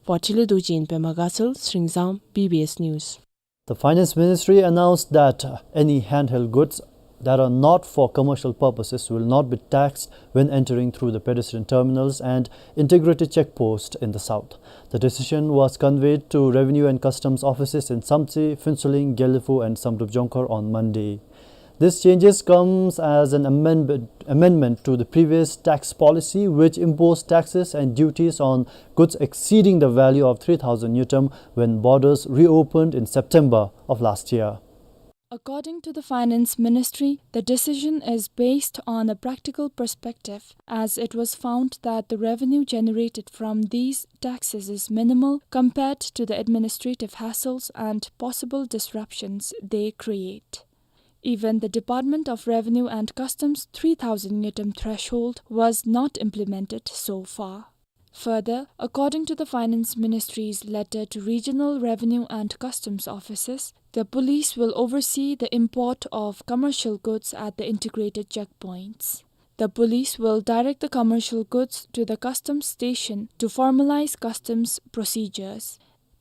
For Tshilidrung Dorji in Pema Gatshel, Shringsang, B B S News. The Finance Ministry announced that any handheld goods that are not for commercial purposes will not be taxed when entering through the pedestrian terminals and integrated check post in the south. The decision was conveyed to Revenue and Customs offices in Samtse, Phuentsholing, Gelephu and Samdrup Jongkhar on Monday. This changes comes as an amendment, amendment to the previous tax policy, which imposed taxes and duties on goods exceeding the value of three thousand ngultrum when borders reopened in September of last year. According to the Finance Ministry, the decision is based on a practical perspective, as it was found that the revenue generated from these taxes is minimal compared to the administrative hassles and possible disruptions they create. Even the Department of Revenue and Customs three thousand ngultrum threshold was not implemented so far. Further, according to the Finance Ministry's letter to regional revenue and customs offices, the police will oversee the import of commercial goods at the integrated checkpoints. The police will direct the commercial goods to the customs station to formalize customs procedures.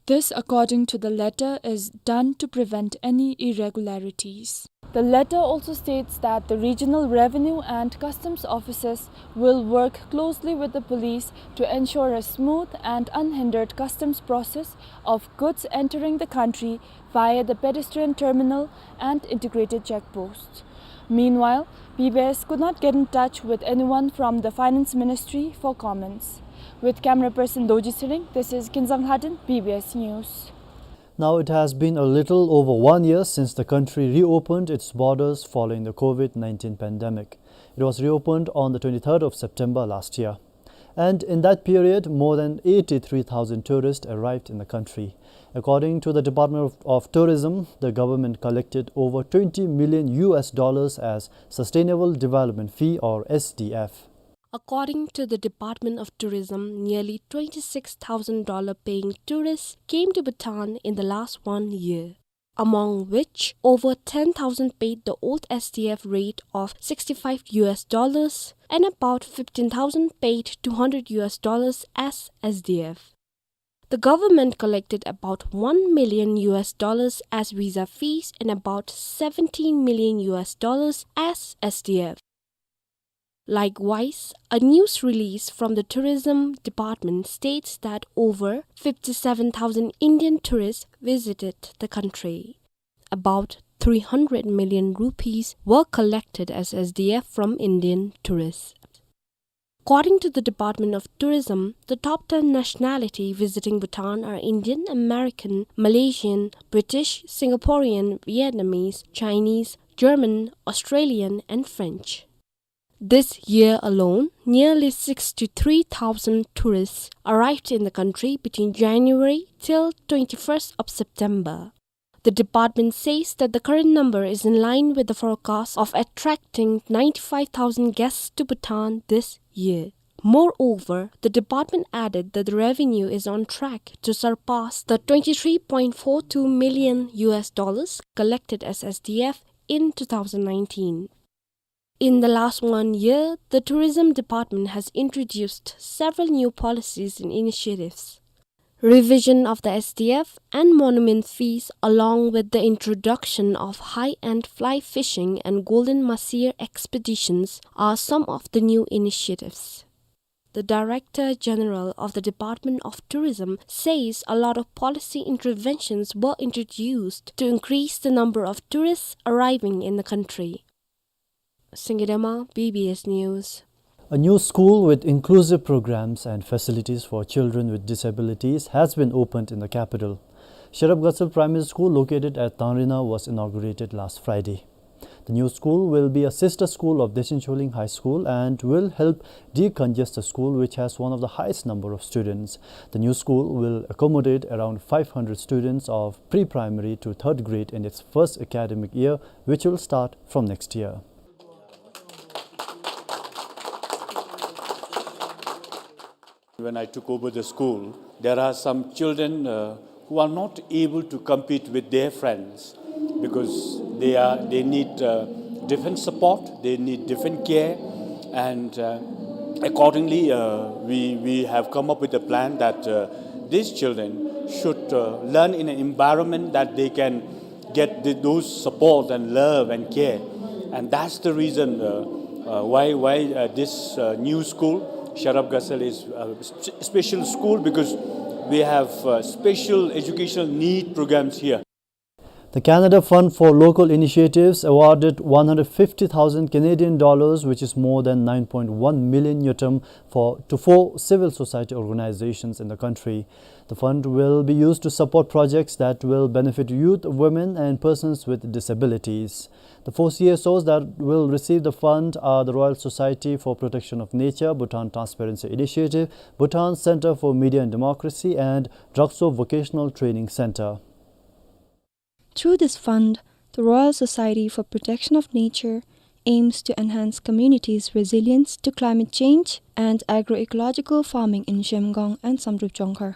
This, according to the letter, is done to prevent any irregularities. The letter also states that the regional revenue and customs officers will work closely with the police to ensure a smooth and unhindered customs process of goods entering the country via the pedestrian terminal and integrated check posts. Meanwhile, B B S could not get in touch with anyone from the Finance Ministry for comments. With camera person Dorji Tshering, this is Kinzang Lhaden, B B S News. Now, it has been a little over one year since the country reopened its borders following the COVID nineteen pandemic. It was reopened on the twenty-third of September last year. And in that period, more than eighty-three thousand tourists arrived in the country. According to the Department of, of Tourism, the government collected over twenty million U S dollars as Sustainable Development Fee, or S D F. According to the Department of Tourism, nearly twenty-six thousand dollar paying tourists came to Bhutan in the last one year, among which over ten thousand paid the old S D F rate of sixty-five U S dollars and about fifteen thousand paid two hundred U S dollars as S D F. The government collected about one million U S dollars as visa fees and about seventeen million U S dollars as S D F. Likewise, a news release from the Tourism Department states that over fifty-seven thousand Indian tourists visited the country. About three hundred million rupees were collected as S D F from Indian tourists. According to the Department of Tourism, the top ten nationality visiting Bhutan are Indian, American, Malaysian, British, Singaporean, Vietnamese, Chinese, German, Australian, and French. This year alone, nearly sixty-three thousand tourists arrived in the country between January till twenty-first of September. The department says that the current number is in line with the forecast of attracting ninety-five thousand guests to Bhutan this year. Moreover, the department added that the revenue is on track to surpass the twenty-three point four two million U S dollars collected as S D F in two thousand nineteen. In the last one year, the Tourism Department has introduced several new policies and initiatives. Revision of the S D F and monument fees, along with the introduction of high-end fly fishing and golden mahseer expeditions, are some of the new initiatives. The Director General of the Department of Tourism says a lot of policy interventions were introduced to increase the number of tourists arriving in the country. Singye Dema, B B S News. A new school with inclusive programs and facilities for children with disabilities has been opened in the capital. Sherab Gatshel Primary School, located at Tangrena, was inaugurated last Friday. The new school will be a sister school of Dechen Choling High School and will help decongest the school, which has one of the highest number of students. The new school will accommodate around five hundred students of pre-primary to third grade in its first academic year, which will start from next year. When I took over the school, there are some children, uh, who are not able to compete with their friends because they are, they need, uh, different support, they need different care, and, uh, accordingly, uh, we, we have come up with a plan that, uh, these children should, uh, learn in an environment that they can get th-, those support and love and care. And that's the reason, uh, uh, why, why, uh, this, uh, new school, Sharaf Ghasel, is a sp-, special school because we have, uh, special educational need programs here. The Canada Fund for Local Initiatives awarded one hundred fifty thousand Canadian dollars, which is more than nine point one million ngultrum, for, to four civil society organizations in the country. The fund will be used to support projects that will benefit youth, women, and persons with disabilities. The four C S Os that will receive the fund are the Royal Society for Protection of Nature, Bhutan Transparency Initiative, Bhutan Center for Media and Democracy, and Drokso Vocational Training Center. Through this fund, the Royal Society for Protection of Nature aims to enhance communities' resilience to climate change and agroecological farming in Zhemgang and Samdrup Jongkhar.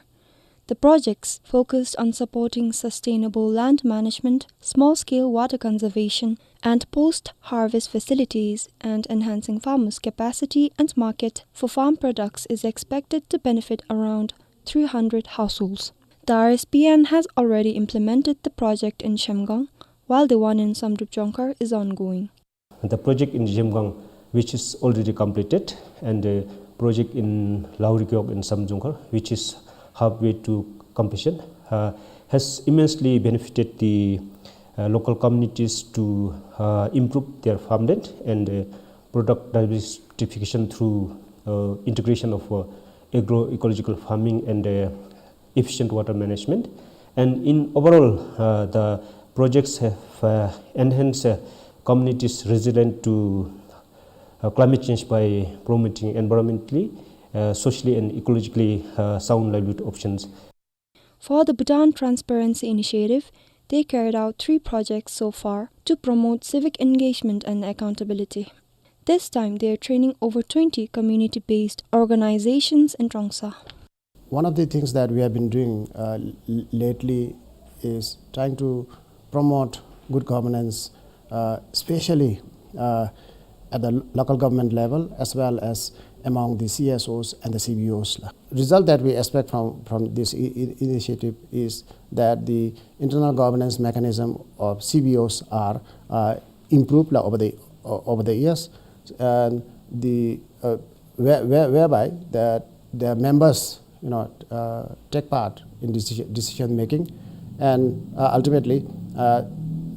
The projects focused on supporting sustainable land management, small-scale water conservation, and post-harvest facilities, and enhancing farmers' capacity and market for farm products is expected to benefit around three hundred households. The R S P N has already implemented the project in Zhemgang, while the one in Samdrup Jongkhar is ongoing. The project in Zhemgang, which is already completed, and the project in Lauri Kyok in Samdrup Jongkhar, which is halfway to completion, uh, has immensely benefited the, uh, local communities to, uh, improve their farmland and, uh, product diversification through, uh, integration of, uh, agroecological farming and, uh, efficient water management. And in overall, uh, the projects have, uh, enhanced, uh, communities' resilience to, uh, climate change by promoting environmentally, uh, socially and ecologically, uh, sound livelihood options. For the Bhutan Transparency Initiative, they carried out three projects so far to promote civic engagement and accountability. This time, they are training over twenty community-based organizations in Trongsa. One of the things that we have been doing, uh, l-, lately is trying to promote good governance, uh, especially, uh, at the lo-, local government level as well as among the C S Os and the C B Os la. Result that we expect from, from this i-, i-, initiative is that the internal governance mechanism of C B Os are, uh, improved la over the, o-, over the years, and the, uh, where-, where-, whereby the, the members, you know, uh, take part in decision, decision making, and, uh, ultimately, uh,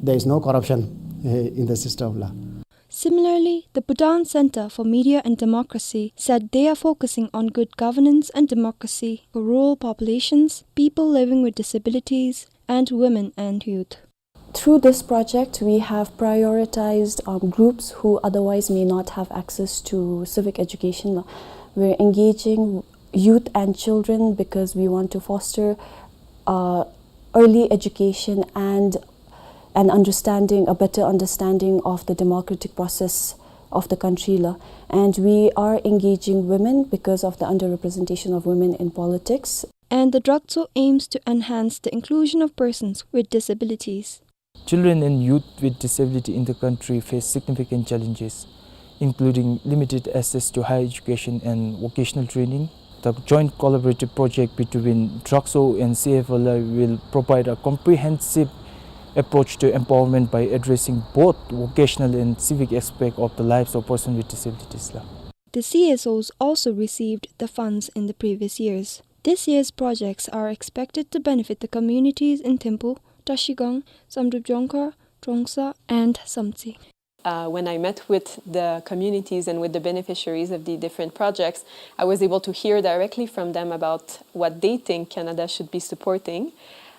there is no corruption, uh, in the system la. Similarly, the Bhutan Center for Media and Democracy said they are focusing on good governance and democracy for rural populations, people living with disabilities, and women and youth. Through this project, we have prioritized, um, groups who otherwise may not have access to civic education. We're engaging youth and children because we want to foster, uh, early education and an understanding, a better understanding of the democratic process of the country la. And we are engaging women because of the underrepresentation of women in politics. And the Drokso aims to enhance the inclusion of persons with disabilities. Children and youth with disability in the country face significant challenges, including limited access to higher education and vocational training. The joint collaborative project between Drokso and C F L I will provide a comprehensive approach to empowerment by addressing both vocational and civic aspect of the lives of persons with disabilities la. The C S Os also received the funds in the previous years. This year's projects are expected to benefit the communities in Thimphu, Trashigang, Samdrup Jongkhar, Trongsa, and Samtse. Uh, when I met with the communities and with the beneficiaries of the different projects, I was able to hear directly from them about what they think Canada should be supporting.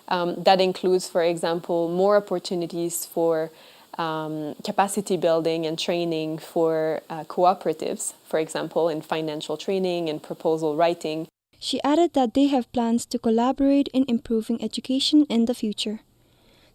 Um, that includes, for example, more opportunities for, um, capacity building and training for, uh, cooperatives, for example, in financial training and proposal writing. She added that they have plans to collaborate in improving education in the future.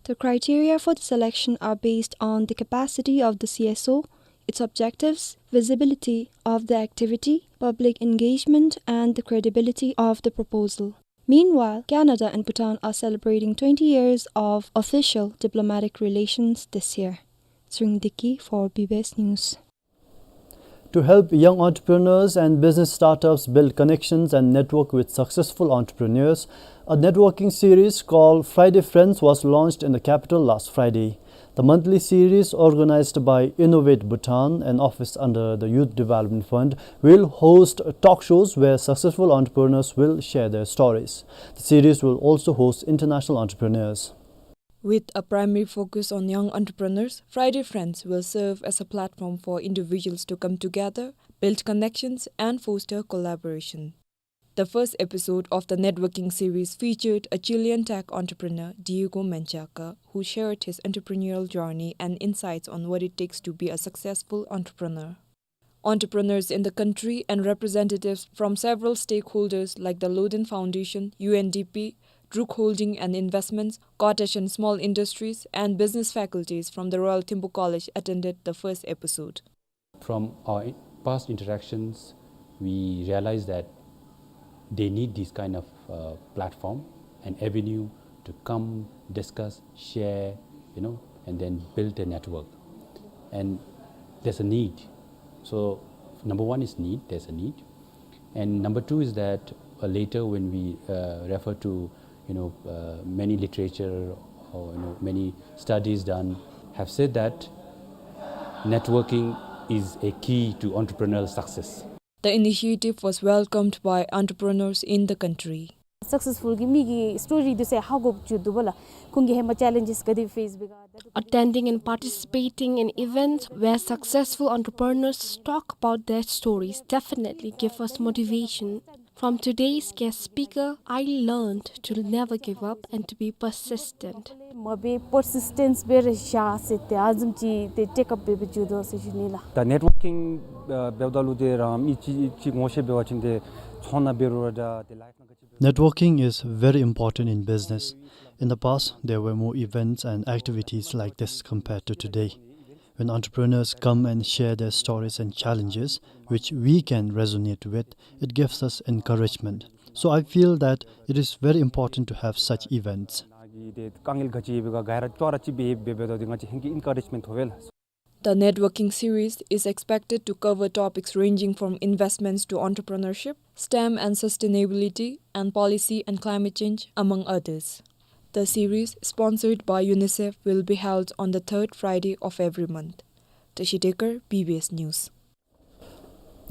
The criteria for the selection are based on the capacity of the C S O, its objectives, visibility of the activity, public engagement, and the credibility of the proposal. Meanwhile, Canada and Bhutan are celebrating twenty years of official diplomatic relations this year. Tshering Deki for B B S News. To help young entrepreneurs and business startups build connections and network with successful entrepreneurs, a networking series called Friday Friends was launched in the capital last Friday. The monthly series, organized by Innovate Bhutan, an office under the Youth Development Fund, will host talk shows where successful entrepreneurs will share their stories. The series will also host international entrepreneurs. With a primary focus on young entrepreneurs, Friday Friends will serve as a platform for individuals to come together, build connections, and foster collaboration. The first episode of the networking series featured a Chilean tech entrepreneur, Diego Menchaca, who shared his entrepreneurial journey and insights on what it takes to be a successful entrepreneur. Entrepreneurs in the country and representatives from several stakeholders like the Loden Foundation, U N D P, Druk Holding and Investments, Cottage and Small Industries, and business faculties from the Royal Thimphu College attended the first episode. From our i-, past interactions, we realized that they need this kind of, uh, platform, an avenue to come, discuss, share, you know, and then build a network. And there's a need. So, number one is need, there's a need. And number two is that, uh, later when we, uh, refer to, you know, uh, many literature or, you know, many studies done have said that networking is a key to entrepreneurial success. The initiative was welcomed by entrepreneurs in the country. Successful གི་མི་གི་སི་ཊོ་རི་འདི་ཚུ་ཧ་གོ་བཅུག་འདུག་པ་ལགས། ཁོང་གིས་ཧེ་མ་ཅེ་ལེན་ཇེས་ག་དེ་ཕེསི་བྱས་ག་ད། Attending and participating in events where successful entrepreneurs talk about their stories definitely give us motivation. From today's guest speaker, I learned to never give up and to be persistent. མ་འབད་པར་སི་སི་ཊེནསི་འབད་རུང་བཞག་ཟེར་ཏེ་ཨ་ནི་བཟུམ་ཅིག་ཏེ་ཊེཀ་ཨཔ་འབད་འབད་བཅུག་འདུག་ཟེར་ཞུ་ནི་ལགས། ད་ནེཊ་ཝར་ཀིང་འབདཝ་ད་ལུ་ཏེ་རང་མི་གཅིག་གཅིག་ངོ་ཤེས་འབད་བ་ཅིན་ཏེ་ཚོང་ནང་འབད་རུང་ར་ཏེ་ལའིཕ་ནང་ག་ཅི་འབད་རུང་། Networking is very important in business. In the past, there were more events and activities like this compared to today, when entrepreneurs come and share their stories and challenges, which we can resonate with, it gives us encouragement. So I feel that it is very important to have such events. ཏེ་དཀའ་ངལ་ག་ཅི་ཡོད་པའི་ག་ག་ར་ཅོག་ར་གཅིག་སྦེ་འབད་འབདཝ་ད་ཏེ་ང་བཅས་ཧེང་གི་ཨེན་ཀ་རེཇ་མེནཊ་ཐོབ་པས་ལགས། The networking series is expected to cover topics ranging from investments to entrepreneurship, STEM and sustainability, and policy and climate change, among others. The series, sponsored by UNICEF, will be held on the third Friday of every month. Tashi Dekar, B B S News.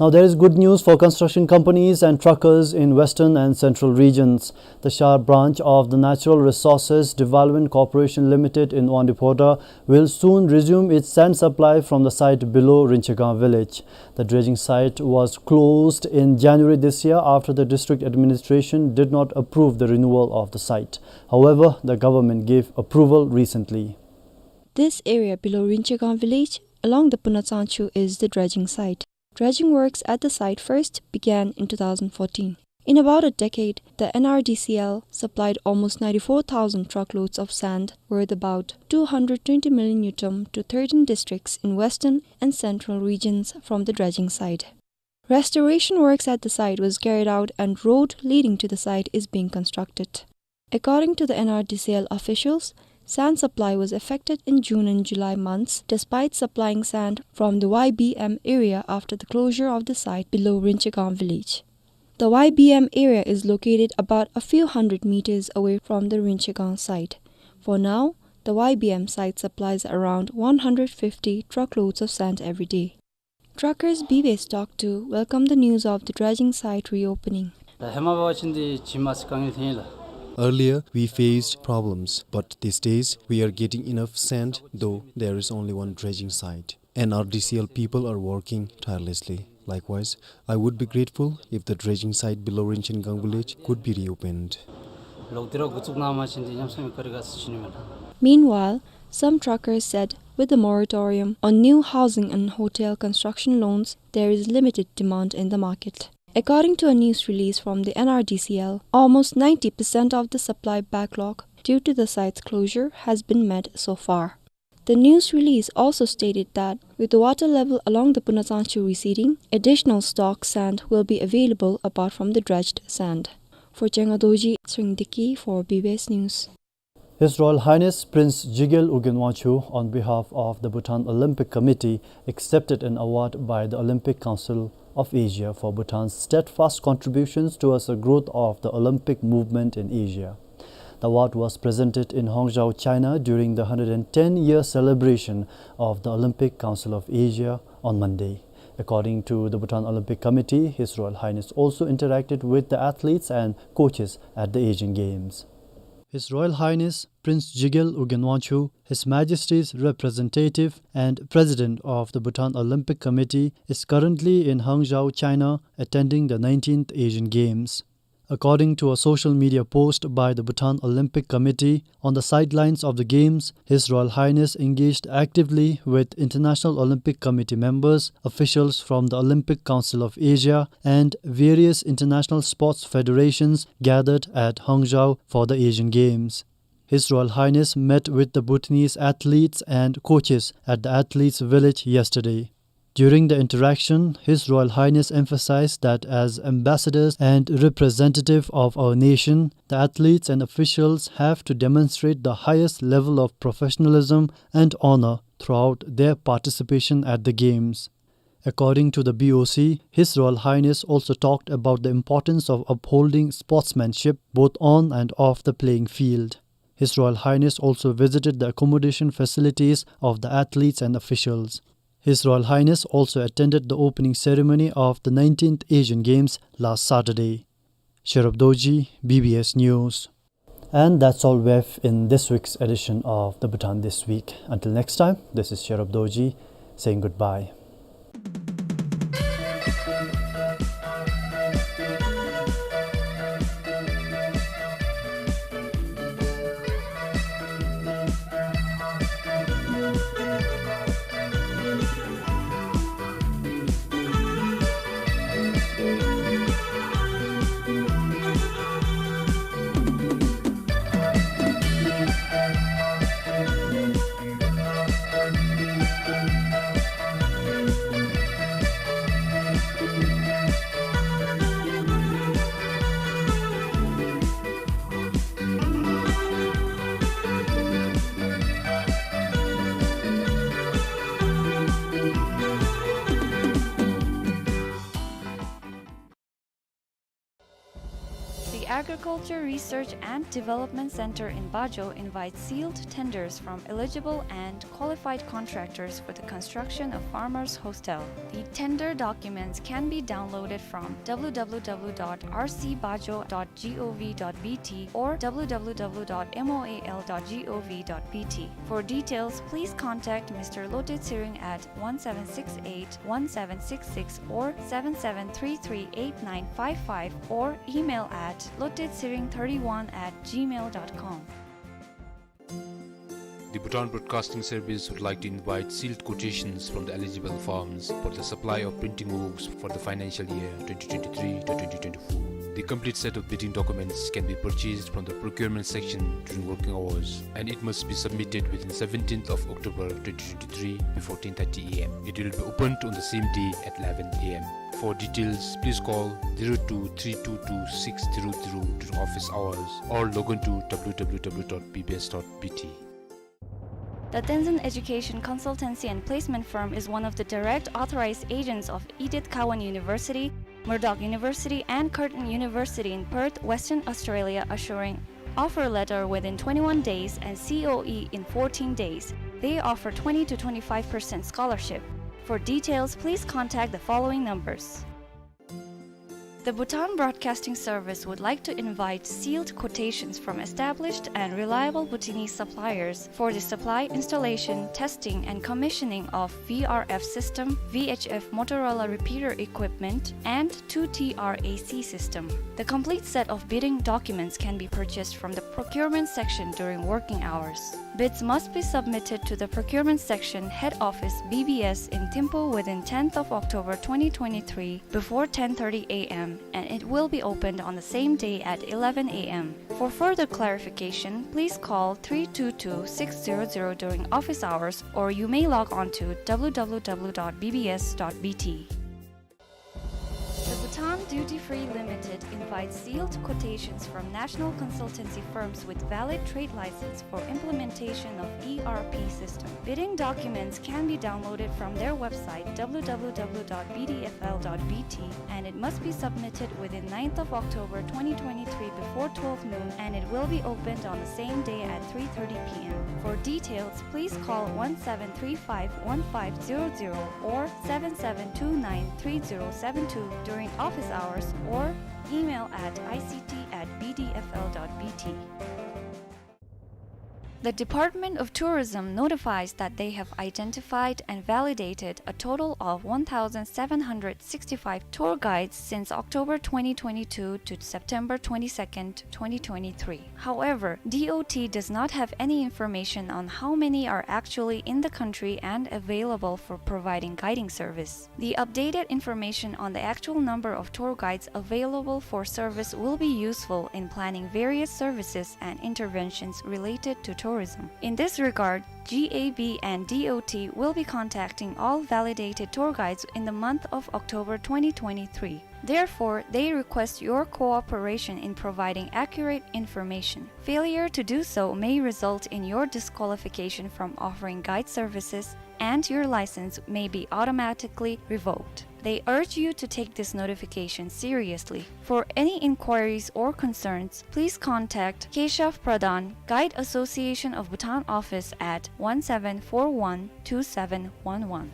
Now there is good news for construction companies and truckers in western and central regions. The Shar branch of the Natural Resources Development Corporation Limited in Wangdue Phodrang will soon resume its sand supply from the site below Rinchegang village. The dredging site was closed in January this year after the district administration did not approve the renewal of the site. However, the government gave approval recently. This area below Rinchegang village, along the Puna Tsangchu, is the dredging site. Dredging works at the site first began in two thousand fourteen. In about a decade, the N R D C L supplied almost ninety-four thousand truckloads of sand, worth about two hundred twenty million ngultrum, to thirteen districts in western and central regions from the dredging site. Restoration works at the site was carried out and road leading to the site is being constructed. According to the N R D C L officials, sand supply was affected in June and July months, despite supplying sand from the Y B M area after the closure of the site below Rinchegang village. The Y B M area is located about a few hundred meters away from the Rinchegang site. For now, the Y B M site supplies around one hundred fifty truckloads of sand every day. Truckers B B S talked to welcome the news of the dredging site reopening. ད་ཧེ་མ་འབད་བ་ཅིན་འདི་ཇི་མ་སི་དཀའ་ངལ་ཐོན་ཡི་ལགས། Earlier, we faced problems, but these days, we are getting enough sand, though there is only one dredging site. N R D C L people are working tirelessly. Likewise, I would be grateful if the dredging site below Rinchegang village could be reopened. ལོག་སྟེ་ར་འགོ་བཙུགས་གནང་བ་ཅིན་འདི་ཉམས་སུ་མི་དཀའ་རིགས་ག་ཟེར་ཞུ་ནི་མས་ལགས། Meanwhile, some truckers said with the moratorium on new housing and hotel construction loans, there is limited demand in the market. According to a news release from the N R D C L, almost ninety percent of the supply backlog due to the site's closure has been met so far. The news release also stated that with the water level along the Bhuntsangchu receding, additional stock sand will be available apart from the dredged sand. For Changa Dorji, Tshering Deki for B B S News. His Royal Highness Prince Jigel Ugyen Wangchuck, on behalf of the Bhutan Olympic Committee, accepted an award by the Olympic Council of Asia for Bhutan's steadfast contributions towards the growth of the Olympic movement in Asia. The award was presented in Hangzhou, China, during the hundred and ten year celebration of the Olympic Council of Asia on Monday. According to the Bhutan Olympic Committee, His Royal Highness also interacted with the athletes and coaches at the Asian Games. His Royal Highness Prince Jigel Ugyen Wangchuck, His Majesty's representative and President of the Bhutan Olympic Committee, is currently in Hangzhou, China, attending the nineteenth Asian Games. According to a social media post by the Bhutan Olympic Committee, on the sidelines of the Games, His Royal Highness engaged actively with International Olympic Committee members, officials from the Olympic Council of Asia, and various international sports federations gathered at Hangzhou for the Asian Games. His Royal Highness met with the Bhutanese athletes and coaches at the Athletes' Village yesterday. During the interaction, His Royal Highness emphasized that as ambassadors and representative of our nation, the athletes and officials have to demonstrate the highest level of professionalism and honor throughout their participation at the Games. According to the B O C, His Royal Highness also talked about the importance of upholding sportsmanship both on and off the playing field. His Royal Highness also visited the accommodation facilities of the athletes and officials. His Royal Highness also attended the opening ceremony of the nineteenth Asian Games last Saturday. Sherub Dorji, B B S News. And that's all we have in this week's edition of the Bhutan This Week. Until next time, this is Sherub Dorji saying goodbye. The Agriculture Research and Development Center in Bajo invites sealed tenders from eligible and qualified contractors for the construction of Farmers Hostel. The tender documents can be downloaded from w w w dot r c bajo dot g o v dot b t or w w w dot m o a l dot g o v dot b t. For details, please contact Mister Lote Tshering at one seven six eight, one seven six six or seven seven three three eight nine five five or email at lotetshering thirty-one at gmail dot com. The Bhutan Broadcasting Service would like to invite sealed quotations from the eligible firms for the supply of printing works for the financial year twenty twenty-three to twenty twenty-four. The complete set of bidding documents can be purchased from the procurement section during working hours, and it must be submitted within seventeenth of October twenty twenty-three before ten thirty a m. It will be opened on the same day at eleven a m. For details, please call zero two three two two six zero zero during office hours or log on to w w w dot b b s dot b t. The Tenzin Education Consultancy and Placement Firm is one of the direct authorized agents of Edith Cowan University, Murdoch University, and Curtin University in Perth, Western Australia, assuring offer letter within twenty-one days and C O E in fourteen days. They offer twenty to twenty-five percent scholarship. For details, please contact the following numbers. The Bhutan Broadcasting Service would like to invite sealed quotations from established and reliable Bhutanese suppliers for the supply, installation, testing, and commissioning of V R F system, V H F Motorola repeater equipment, and two T R A C system. The complete set of bidding documents can be purchased from the procurement section during working hours. Bids must be submitted to the procurement section, head office, B B S, in Thimphu within tenth of October twenty twenty-three before ten thirty A M, and it will be opened on the same day at eleven A M. For further clarification, please call three two two six zero zero during office hours, or you may log on to W W W dot B B S dot B T. The Bhutan Duty Free Limited invites sealed quotations from national consultancy firms with valid trade license for implementation of E R P system. Bidding documents can be downloaded from their website, W W W dot B D F L dot B T, and it must be submitted within ninth of October twenty twenty-three before twelve noon, and it will be opened on the same day at three thirty P M. For details, please call one seven three five one five zero zero or seven seven two nine three zero seven two during office hours or email at I C T at B D F L dot B T. The Department of Tourism notifies that they have identified and validated a total of one thousand seven hundred sixty-five tour guides since October twenty twenty-two to September twenty-second, twenty twenty-three. However, D O T does not have any information on how many are actually in the country and available for providing guiding service. The updated information on the actual number of tour guides available for service will be useful in planning various services and interventions related to tourism. In this regard, G A B and D O T will be contacting all validated tour guides in the month of October twenty twenty-three. Therefore, they request your cooperation in providing accurate information. Failure to do so may result in your disqualification from offering guide services, and your license may be automatically revoked. They urge you to take this notification seriously. For any inquiries or concerns, please contact Keshav Pradhan, Guide Association of Bhutan office at one seven four one two seven one one.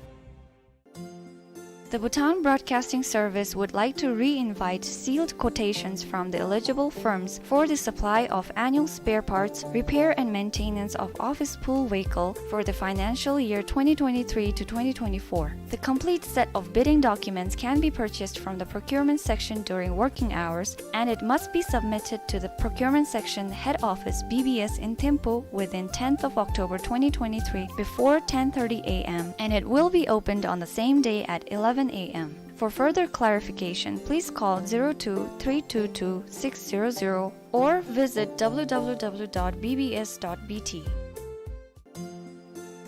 The Bhutan Broadcasting Service would like to re-invite sealed quotations from the eligible firms for the supply of annual spare parts, repair and maintenance of office pool vehicle for the financial year twenty twenty-three to twenty twenty-four. The complete set of bidding documents can be purchased from the procurement section during working hours, and it must be submitted to the procurement section, head office, B B S in Thimphu within tenth of October twenty twenty-three before ten thirty A M, and it will be opened on the same day at eleven A M. For further clarification, please call zero two three two two six zero zero or visit W W W dot B B S dot B T.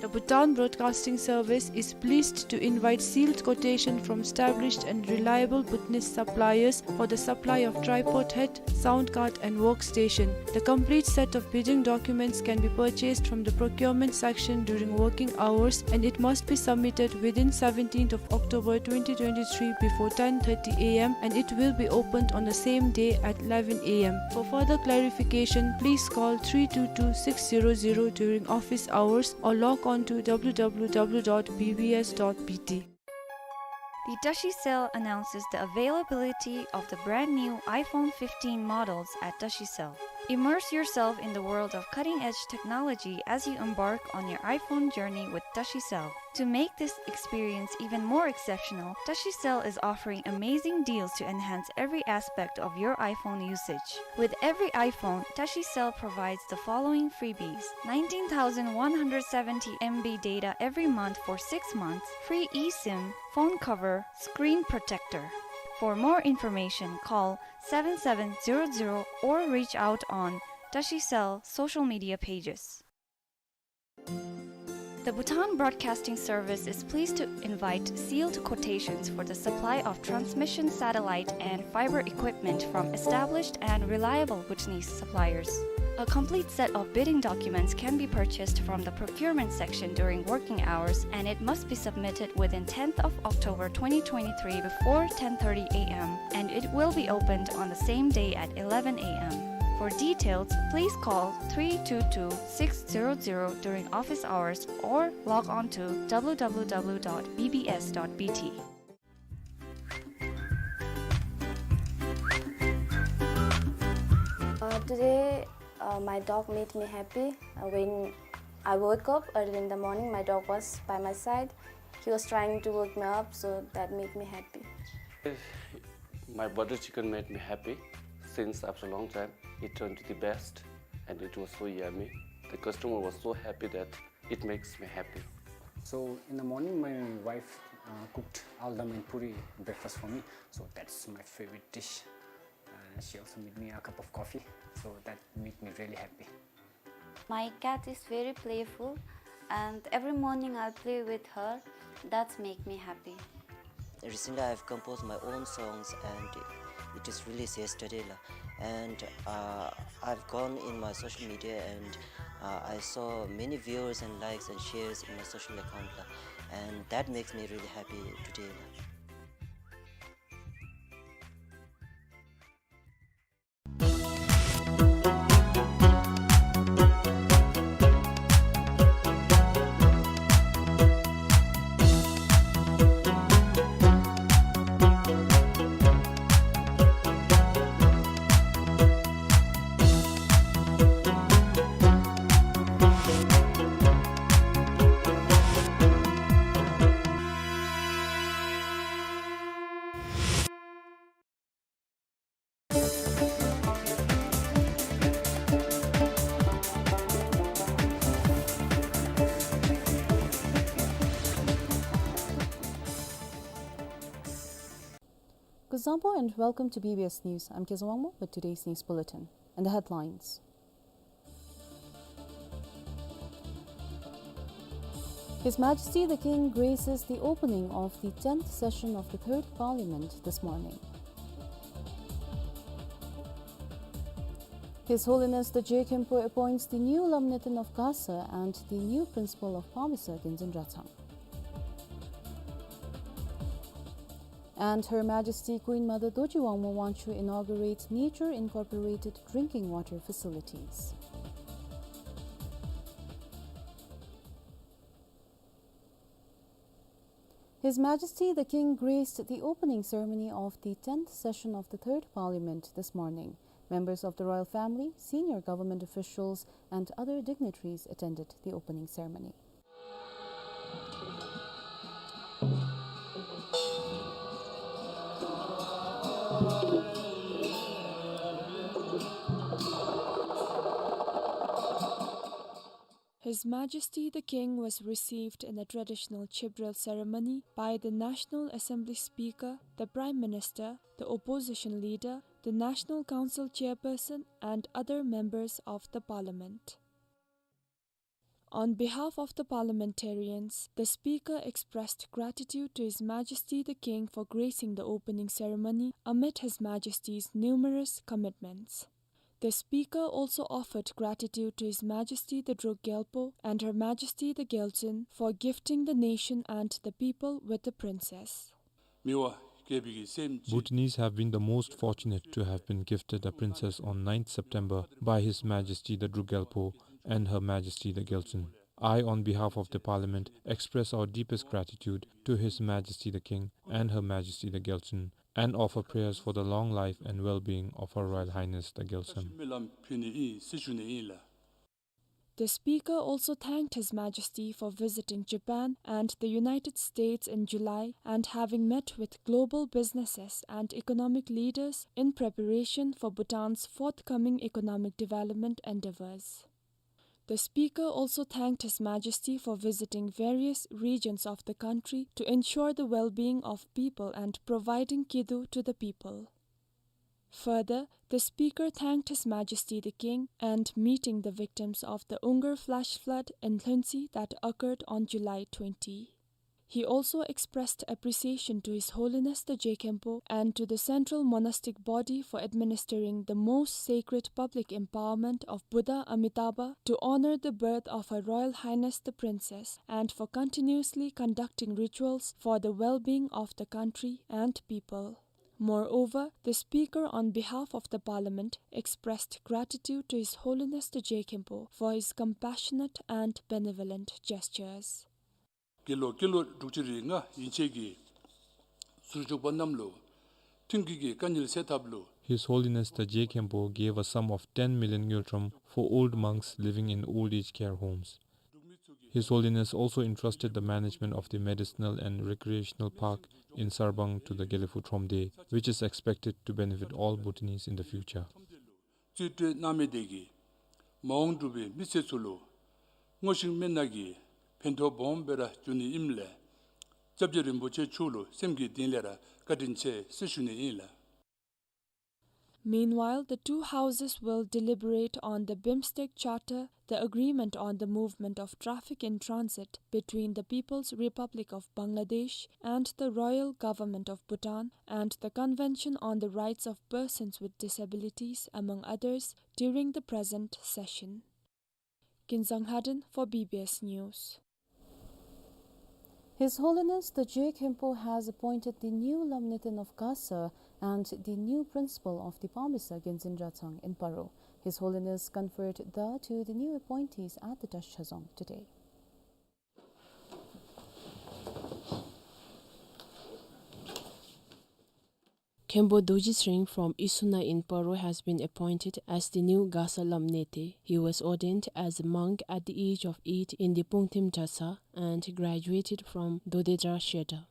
The Bhutan Broadcasting Service is pleased to invite sealed quotation from established and reliable Bhutanese suppliers for the supply of tripod head, sound card and workstation. The complete set of bidding documents can be purchased from the procurement section during working hours, and it must be submitted within seventeenth of October twenty twenty-three before ten thirty A M, and it will be opened on the same day at eleven A M. For further clarification, please call three two two six zero zero during office hours or log on to W W W dot B B S dot B T. The Tashicell announces the availability of the brand new iPhone fifteen models at Tashicell. Immerse yourself in the world of cutting-edge technology as you embark on your iPhone journey with Tashicell. To make this experience even more exceptional, Tashicell is offering amazing deals to enhance every aspect of your iPhone usage. With every iPhone, Tashicell provides the following freebies: nineteen thousand one hundred seventy M B data every month for six months, free eSIM, phone cover, screen protector. For more information, call seven seven zero zero or reach out on Tashicell social media pages. The Bhutan Broadcasting Service is pleased to invite sealed quotations for the supply of transmission satellite and fiber equipment from established and reliable Bhutanese suppliers. A complete set of bidding documents can be purchased from the procurement section during working hours, and it must be submitted within tenth of October twenty twenty-three before ten thirty A M, and it will be opened on the same day at eleven A M. For details, please call three two two six zero zero during office hours or log on to W W W dot B B S dot B T. Uh, today, uh, my dog made me happy. Uh, when I woke up early in the morning, my dog was by my side. He was trying to wake me up, so that made me happy. My butter chicken made me happy since after a long time. It turned to the best and it was so yummy. The customer was so happy that it makes me happy. So in the morning, my wife, uh, cooked aldam and puri breakfast for me. So that's my favorite dish. Uh, she also made me a cup of coffee. So that made me really happy. My cat is very playful, and every morning I play with her. That's make me happy. Recently, I've composed my own songs, and it is released yesterday, la. And, uh, I've gone in my social media, and, uh, I saw many viewers and likes and shares in my social account, la. And that makes me really happy today, la. Kuzuzangpo and welcome to B B S News. I'm Kezang Wangmo with today's news bulletin. And the headlines. His Majesty the King graces the opening of the tenth session of the Third Parliament this morning. His Holiness the Je Khenpo appoints the new Lamneten of Gasa and the new Principal of Pamisa, Genten Dratshang. And Her Majesty Queen Mother Dorji Wangmo Wangchuck inaugurates Nature Incorporated drinking water facilities. His Majesty the King graced the opening ceremony of the tenth session of the Third Parliament this morning. Members of the royal family, senior government officials, and other dignitaries attended the opening ceremony. His Majesty the King was received in a traditional Chibrel ceremony by the National Assembly Speaker, the Prime Minister, the Opposition Leader, the National Council Chairperson, and other members of the Parliament. On behalf of the parliamentarians, the Speaker expressed gratitude to His Majesty the King for gracing the opening ceremony amid His Majesty's numerous commitments. The Speaker also offered gratitude to His Majesty the Druk Gyalpo and Her Majesty the Gyaltsuen for gifting the nation and the people with the princess. Bhutanese have been the most fortunate to have been gifted a princess on ninth September by His Majesty the Druk Gyalpo and Her Majesty the Gyaltsuen. I, on behalf of the Parliament, express our deepest gratitude to His Majesty the King and Her Majesty the Gyaltsuen and offer prayers for the long life and well-being of Her Royal Highness the Gyaltsuen. The Speaker also thanked His Majesty for visiting Japan and the United States in July and having met with global businesses and economic leaders in preparation for Bhutan's forthcoming economic development endeavors. The Speaker also thanked His Majesty for visiting various regions of the country to ensure the well-being of people and providing kiddu to the people. Further, the Speaker thanked His Majesty the King and meeting the victims of the Ungar flash flood in Lhuentse that occurred on July twenty. He also expressed appreciation to His Holiness the Je Khenpo and to the Central Monastic Body for administering the most sacred public empowerment of Buddha Amitabha to honor the birth of Her Royal Highness the Princess and for continuously conducting rituals for the well-being of the country and people. Moreover, the Speaker, on behalf of the Parliament, expressed gratitude to His Holiness the Je Khenpo for his compassionate and benevolent gestures. དགེ་སློང་དགེ་སློང་དྲུག་ཅུ་རེ་ལྔ་ཡན་ཆད་ཀྱི་ཟུར་འཇུག་པ་རྣམས་ལུ་མཐུན་རྐྱེན་གྱི་དཀའ་ངལ་སེལ་ཐབས་ལུ། His Holiness the Je Khenpo gave a sum of ten million ngultrum for old monks living in old age care homes. His Holiness also entrusted the management of the medicinal and recreational park in Sarbang to the Gelephu Thromde, which is expected to benefit all Bhutanese in the future. རྩིས་སྤྲོད་གནང་མི་དེ་གིས་ མ་འོངས་འབྲུག་པའི་མི་སེར་ཚུ་ལུ་སྔོ་ཤིང་སྨན་སྣ་གི་ཕན་ཐོགས་སྦོམ་སྦེ་ར་འབྱུང་ནི་ཨིནམ་ལས་སྐྱབས་རྗེ་རིན་པོ་ཆེ་མཆོག་ལུ་སེམས་ཀྱི་གཏིང་ལས་ར་བཀའ་དྲིན་ཆེ་ཟེར་ཞུ་ནི་ཨིན་ལགས། Meanwhile, the two houses will deliberate on the BIMSTEC Charter, the Agreement on the Movement of Traffic in Transit between the People's Republic of Bangladesh and the Royal Government of Bhutan, and the Convention on the Rights of Persons with Disabilities, among others, during the present session. Kinzang Haden for B B S News. His Holiness the Je Khenpo has appointed the new Lamneten of Gasa and the new principal of the Pamisa Genzin Dratshang in Paro. His Holiness conferred the to the new appointees at the Dashi Chazong today. Khenpo Dorji Tshering from Isuna in Paro has been appointed as the new Gasa Lamnete. He was ordained as a monk at the age of eight in the Pungtim Dratshang and graduated from Dodedra Shedar.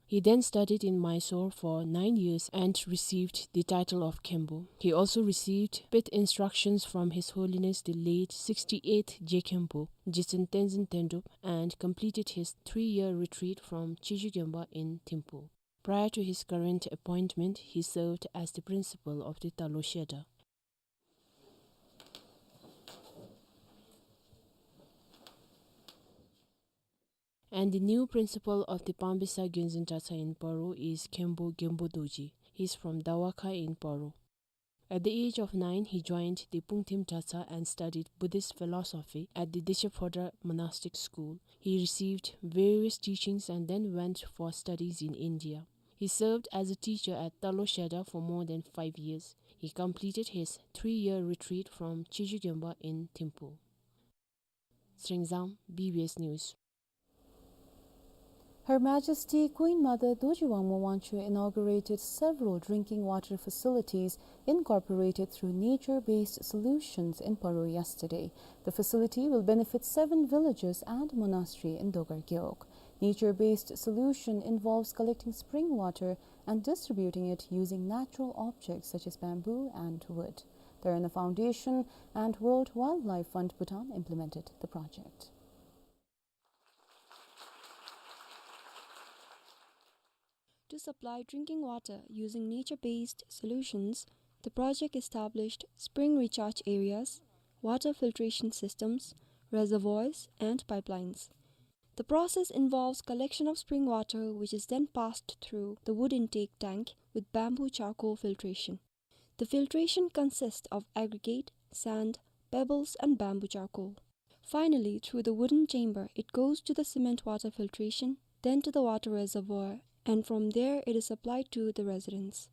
He then studied in Mysore for nine years and received the title of Khenpo. He also received pith instructions from His Holiness the late sixty-eighth Je Khenpo, Jigtsen Tenzin Tendup, and completed his three-year retreat from Chiju Genpa in Thimphu. Prior to his current appointment, he served as the principal of the Talo Shedar. And the new principal of the Pambisa Gyonzin Dratshang in Paro is Khenpo Genpo Dorji. He is from Dawakha in Paro. At the age of nine, he joined the Pungtim Dratshang and studied Buddhist philosophy at the Deshe Phodrang Monastic School. He received various teachings and then went for studies in India. He served as a teacher at Talo Shedar for more than five years. He completed his three-year retreat from Chiju Genpa in Thimphu. Sringzang, B B S News. Her Majesty Queen Mother Dorji Wangmo Wangchuck inaugurated several drinking water facilities incorporated through nature-based solutions in Paro yesterday. The facility will benefit seven villages and monastery in Dogar Gewog. Nature-based solution involves collecting spring water and distributing it using natural objects such as bamboo and wood. The Rana Foundation and World Wildlife Fund Bhutan implemented the project. To supply drinking water using nature-based solutions, the project established spring recharge areas, water filtration systems, reservoirs, and pipelines. The process involves collection of spring water, which is then passed through the wood intake tank with bamboo charcoal filtration. The filtration consists of aggregate, sand, pebbles, and bamboo charcoal. Finally, through the wooden chamber, it goes to the cement water filtration, then to the water reservoir, and from there it is supplied to the residents.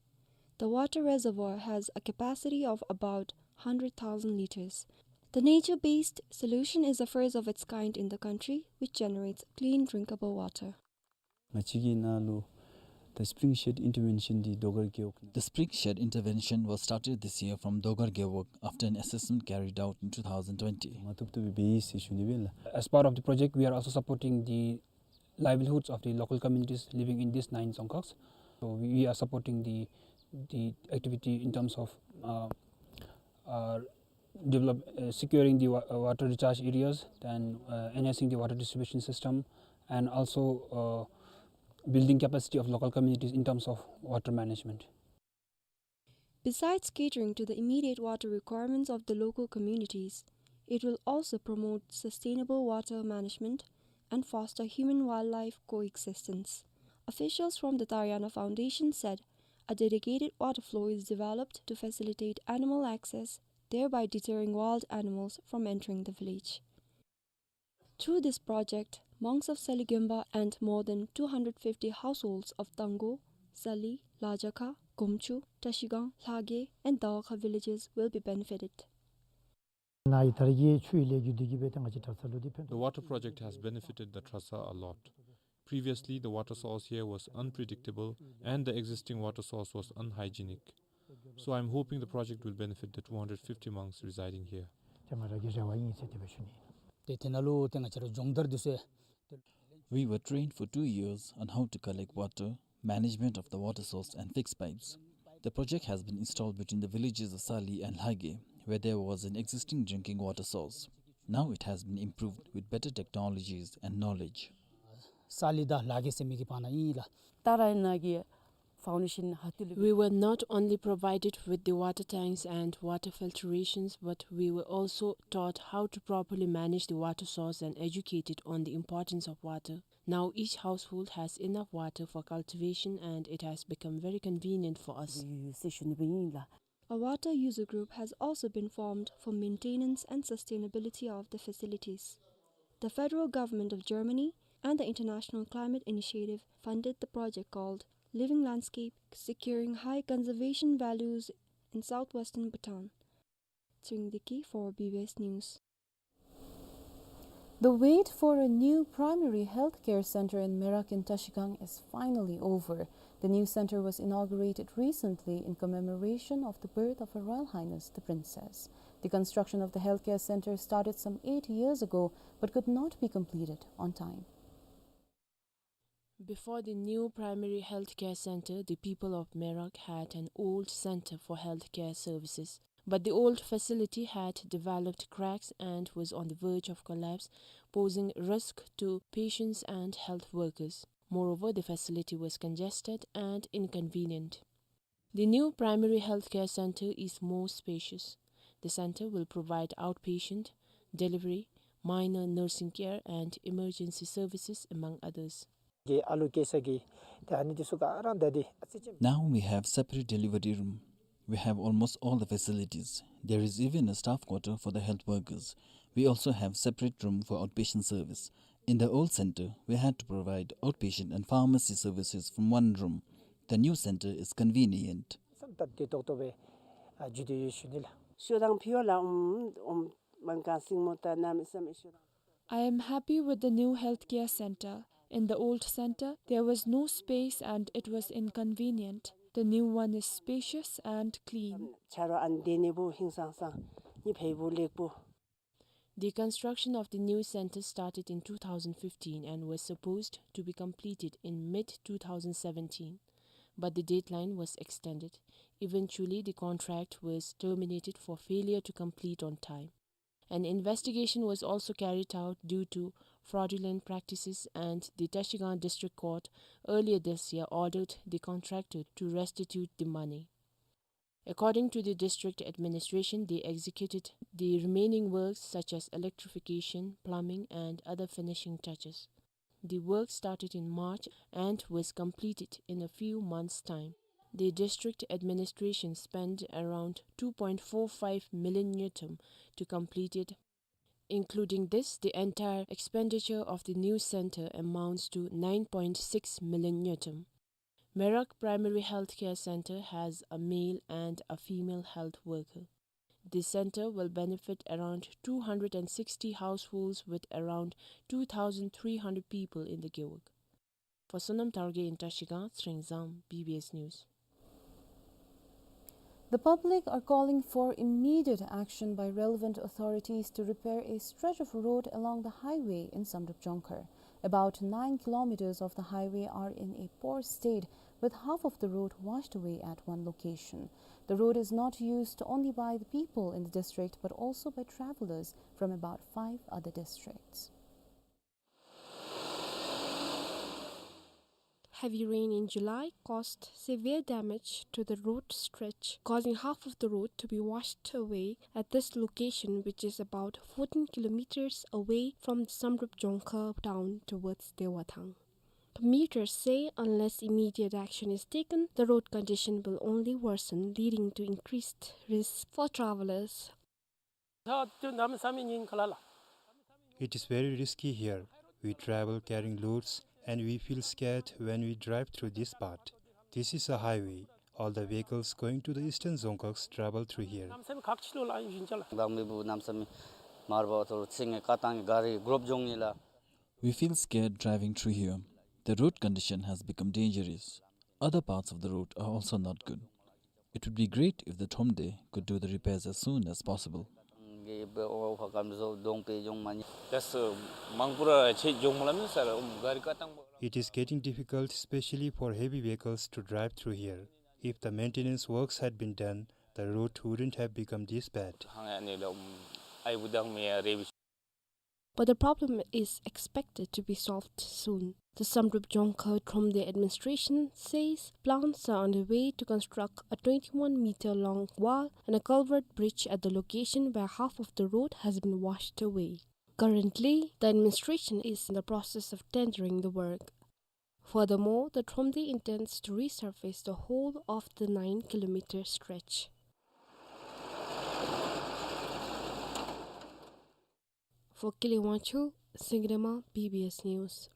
The water reservoir has a capacity of about hundred thousand liters. The nature-based solution is the first of its kind in the country, which generates clean drinkable water. ང་བཅས་ཀྱི་ནང་ལུ་the spring shed intervention འདི་དོ་གར་རྒེད་འོག། The spring shed intervention was started this year from Dogar Gewog after an assessment carried out in two thousand twenty. མ་ཐུབ་ཐུབ་སྦེ་འབད་ཡི་ཟེར་ཞུ་ནི་སྦེ་ལགས། As part of the project, we are also supporting the livelihoods of the local communities living in these nine dzongkhags. So we, we are supporting the, the activity in terms of, uh, uh, develop, uh, securing the wa-, uh, water recharge areas, then, uh, enhancing the water distribution system, and also, uh, building capacity of local communities in terms of water management. Besides catering to the immediate water requirements of the local communities, it will also promote sustainable water management and foster human-wildlife coexistence. Officials from the Tariana Foundation said a dedicated water flow is developed to facilitate animal access, thereby deterring wild animals from entering the village. Through this project, monks of Sali Genpa and more than two hundred fifty households of Tanggo, Sali, Lajakha, Gomchu, Trashigang, Lhage, and Dawakha villages will be benefited. ནཱ་ཡི་དར་གྱི་ཆུ་ཡི་ལས་རྒྱུ་འདི་གིས་འབད་ཏེ་ང་བཅས་དྲག་ཚ་ལུ་འདི་ཕན་ཐོགས། The water project has benefited the Trasa a lot. Previously, the water source here was unpredictable and the existing water source was unhygienic. So I'm hoping the project will benefit the two hundred fifty monks residing here. ཏེ་ང་ར་གི་རེ་བ་ཨིན་ཟེར་དེ་སྦེ་ཞུ་ནི། ཏེ་དེ་ནང་ལུ་ཏེ་ང་བཅས་ར་སྦྱོང་བརྡར་འདི་ཚུ། We were trained for two years on how to collect water, management of the water source and fix pipes. The project has been installed between the villages of Sali and Lhage. where there was an existing drinking water source. Now it has been improved with better technologies and knowledge. ས་ལི་དང་ལ་གེ་ཟེར་མི་གི་བར་ན་ཨིན་ལགས། ཏཱ་ར་ནཱ་གི་foundation ཧ་ཏུ་ལུ། We were not only provided with the water tanks and water filtrations, but we were also taught how to properly manage the water source and educated on the importance of water. Now each household has enough water for cultivation and it has become very convenient for us. ཟེར་ཞུ་ནི་སྦེ་ཨིན་ལགས། A water user group has also been formed for maintenance and sustainability of the facilities. The federal government of Germany and the International Climate Initiative funded the project called Living Landscape, securing high conservation values in southwestern Bhutan. Tshering Deki for B B S News. The wait for a new primary healthcare center in Merak in Trashigang is finally over. The new center was inaugurated recently in commemoration of the birth of Her Royal Highness the Princess. The construction of the healthcare center started some eight years ago but could not be completed on time. Before the new primary healthcare center, the people of Merak had an old center for healthcare services. But the old facility had developed cracks and was on the verge of collapse, posing risk to patients and health workers. Moreover, the facility was congested and inconvenient. The new primary healthcare center is more spacious. The center will provide outpatient, delivery, minor nursing care, and emergency services, among others. གི་ཨ་ལུ་སྐྱེ་ས་གི་ཏེ་ཨ་ནི་འདི་ཚུ་ག་ར་ད་འདི་ཨ་ཙི་ཅིག། Now we have separate delivery room. We have almost all the facilities. There is even a staff quarter for the health workers. We also have separate room for outpatient service. In the old center, we had to provide outpatient and pharmacy services from one room. The new center is convenient. བསམ་སྟབས་བདེ་ཏོག་ཏོ་སྦེ་ཨ་འགྱོ་དོ་ཡོད་ཞུ་ནི་ལགས། ཤོག་དང་ཕིའོ་ལ་ཨུམ་ཨུམ་མན་གང་སྲིང་མོ་ད་གནམ་མེད་ས་མེད་ཤོག་དང་། I am happy with the new healthcare center. In the old center, there was no space and it was inconvenient. The new one is spacious and clean. ཆ་རོགས་ཨ་ནི་བདེ་ནི་བུ་ཧིང་སང་སང་ནི་ཕེ་བུ་ལེགས་བུ། The construction of the new center started in two thousand fifteen and was supposed to be completed in mid two thousand seventeen, but the deadline was extended. Eventually, the contract was terminated for failure to complete on time. An investigation was also carried out due to fraudulent practices, and the Trashigang District Court earlier this year ordered the contractor to restitute the money. According to the district administration, they executed the remaining works such as electrification, plumbing, and other finishing touches. The work started in March and was completed in a few months' time. The district administration spent around two point four five million ngultrum to complete it. Including this, the entire expenditure of the new center amounts to nine point six million ngultrum. Merak Primary Healthcare Center has a male and a female health worker. The center will benefit around two hundred and sixty households with around two thousand three hundred people in the Gewog. For Sonam Tharge in Trashigang, Tshering Zam, B B S News. The public are calling for immediate action by relevant authorities to repair a stretch of road along the highway in Samdrup Jongkhar. About nine kilometers of the highway are in a poor state, with half of the road washed away at one location. The road is not used only by the people in the district, but also by travelers from about five other districts. Heavy rain in July caused severe damage to the road stretch, causing half of the road to be washed away at this location, which is about fourteen kilometers away from the Samdrup Jongkhar town towards Dewathang. Commuters say unless immediate action is taken, the road condition will only worsen, leading to increased risks for travelers. It is very risky here. We travel carrying loads and we feel scared when we drive through this part. This is a highway. All the vehicles going to the eastern Dzongkhag travel through here. We feel scared driving through here. The road condition has become dangerous. Other parts of the road are also not good. It would be great if the Thromde could do the repairs as soon as possible. It is getting difficult, especially for heavy vehicles, to drive through here. If the maintenance works had been done, the road wouldn't have become this bad. But the problem is expected to be solved soon. The Samdrup Jongkhar Thromde administration says plans are underway to construct a twenty-one meter long wall and a culvert bridge at the location where half of the road has been washed away. Currently, the administration is in the process of tendering the work. Furthermore, the Thromde intends to resurface the whole of the nine kilometer stretch. For Kile Wangchuk, Singirema, B B S News.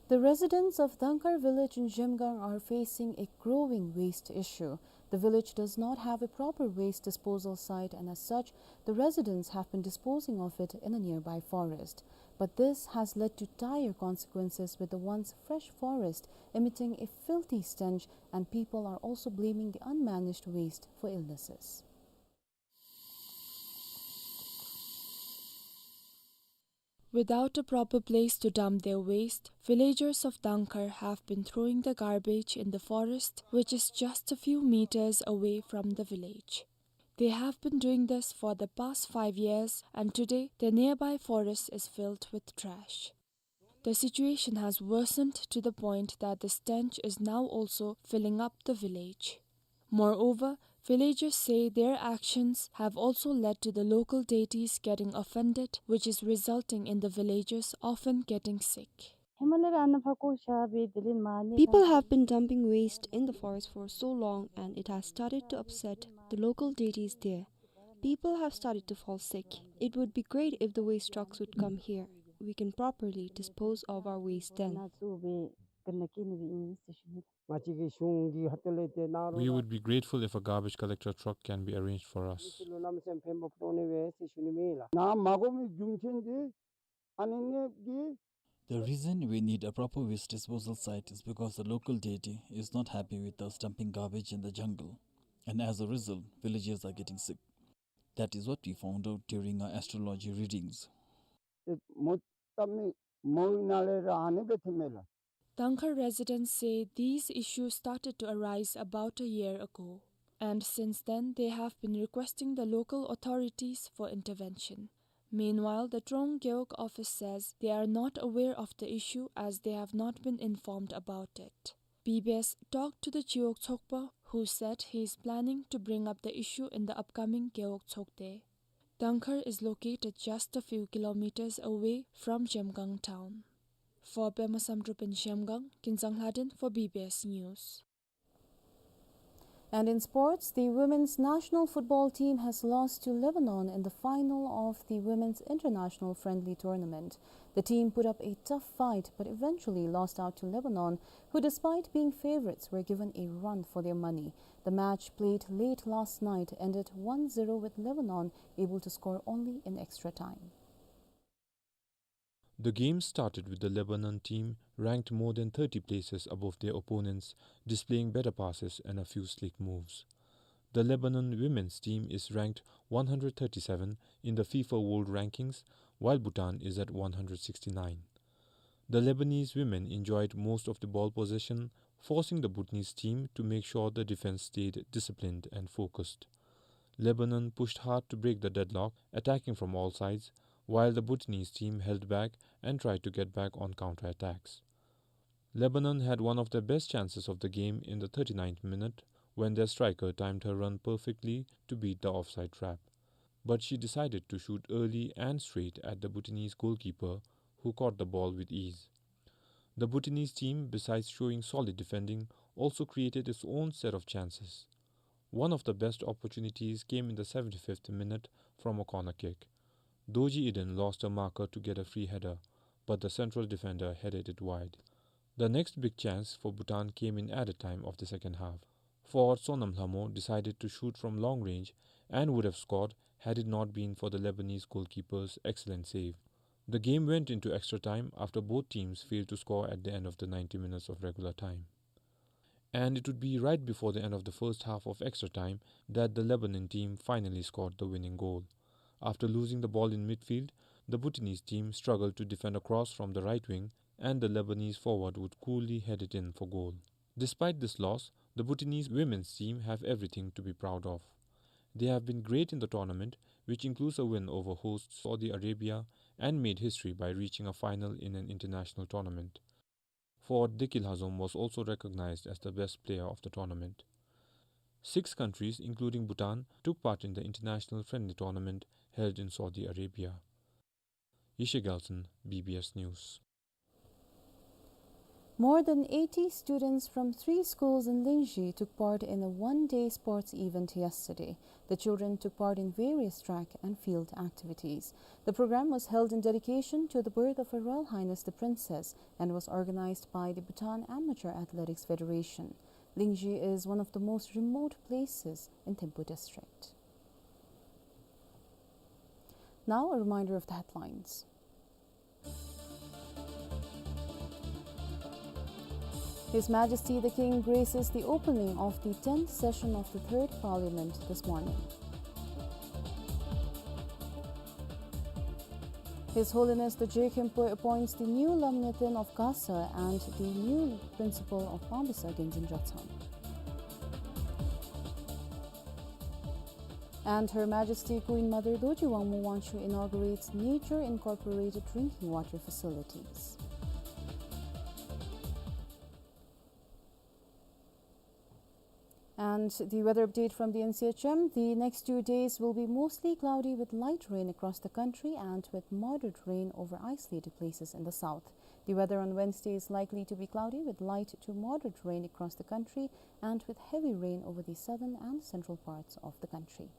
The residents of Dangkhar village in Zhemgang are facing a growing waste issue. The village does not have a proper waste disposal site, and as such, the residents have been disposing of it in a nearby forest. But this has led to dire consequences, with the once fresh forest emitting a filthy stench, and people are also blaming the unmanaged waste for illnesses. Without a proper place to dump their waste, villagers of Dangkhar have been throwing the garbage in the forest, which is just a few meters away from the village. They have been doing this for the past five years, and today the nearby forest is filled with trash. The situation has worsened to the point that the stench is now also filling up the village. Moreover, villagers say their actions have also led to the local deities getting offended, which is resulting in the villagers often getting sick. People have been dumping waste in the forest for so long, and it has started to upset the local deities there. People have started to fall sick. It would be great if the waste trucks would come here. We can properly dispose of our waste then. We would be grateful if a garbage collector truck can be arranged for us. The reason we need a proper waste disposal site is because the local deity is not happy with us dumping garbage in the jungle, and as a result, villagers are getting sick. That is what we found out during our astrology readings. Dangkhar residents say these issues started to arise about a year ago, and since then they have been requesting the local authorities for intervention. Meanwhile, the Trong Gewog office says they are not aware of the issue as they have not been informed about it. B B S talked to the Chiwog Tsokpa, who said he is planning to bring up the issue in the upcoming Gewog Tsokde. Dangkhar is located just a few kilometers away from Zhemgang town. For Pema Samdrup in Zhemgang, Kinsang Lhaden for B B S News. And in sports, the women's national football team has lost to Lebanon in the final of the women's international friendly tournament. The team put up a tough fight but eventually lost out to Lebanon, who, despite being favorites, were given a run for their money. The match, played late last night, ended one zero, with Lebanon able to score only in extra time. The game started with the Lebanon team ranked more than thirty places above their opponents, displaying better passes and a few slick moves. The Lebanon women's team is ranked one hundred thirty-seven in the FIFA World Rankings, while Bhutan is at one hundred sixty-nine. The Lebanese women enjoyed most of the ball possession, forcing the Bhutanese team to make sure the defense stayed disciplined and focused. Lebanon pushed hard to break the deadlock, attacking from all sides, while the Bhutanese team held back and tried to get back on counterattacks. Lebanon had one of their best chances of the game in the thirty-ninth minute, when their striker timed her run perfectly to beat the offside trap. But she decided to shoot early and straight at the Bhutanese goalkeeper, who caught the ball with ease. The Bhutanese team, besides showing solid defending, also created its own set of chances. One of the best opportunities came in the seventy-fifth minute from a corner kick. Dorji Eden lost her marker to get a free header, but the central defender headed it wide. The next big chance for Bhutan came in added time of the second half. Forward Sonam Lhamo decided to shoot from long range and would have scored had it not been for the Lebanese goalkeeper's excellent save. The game went into extra time after both teams failed to score at the end of the ninety minutes of regular time. And it would be right before the end of the first half of extra time that the Lebanon team finally scored the winning goal. After losing the ball in midfield, the Bhutanese team struggled to defend a cross from the right wing, and the Lebanese forward would coolly head it in for goal. Despite this loss, The Bhutanese women's team have everything to be proud of. They have been great in the tournament, which includes a win over host Saudi Arabia, and made history by reaching a final in an international tournament. Forward Deki Lhazom was also recognized as the best player of the tournament. Six countries, including Bhutan, took part in the international friendly tournament held in Saudi Arabia. Yeshe Gyaltshen, B B S News. More than eighty students from three schools in Lingzhi took part in a one-day sports event yesterday. The children took part in various track and field activities. The program was held in dedication to the birth of Her Royal Highness the Princess and was organized by the Bhutan Amateur Athletics Federation. Lingzhi is one of the most remote places in Thimphu District. Now, a reminder of the headlines. His Majesty the King graces the opening of the tenth session of the Third Parliament this morning. His Holiness the Je Khenpo appoints the new Lamnyaten of Gasa and the new Principal of Pambusa Genzin Ratsam. And Her Majesty Queen Mother Dorji Wangmo Wangchuck inaugurates Nature Incorporated drinking water facilities. And the weather update from the N C H M. The next two days will be mostly cloudy with light rain across the country and with moderate rain over isolated places in the south. The weather on Wednesday is likely to be cloudy with light to moderate rain across the country and with heavy rain over the southern and central parts of the country.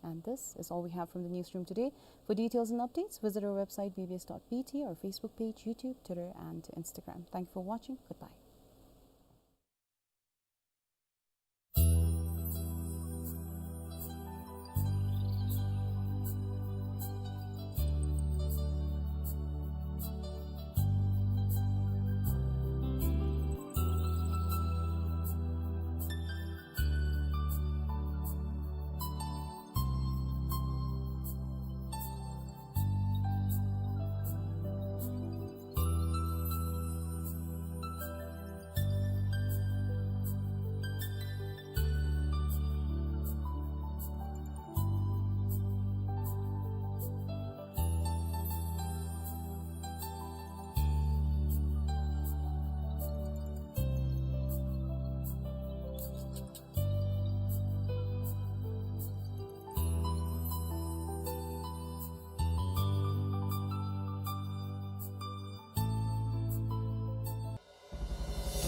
And this is all we have from the newsroom today. For details and updates, visit our website B B S dot B T, our Facebook page, YouTube, Twitter, and Instagram. Thank you for watching. Goodbye.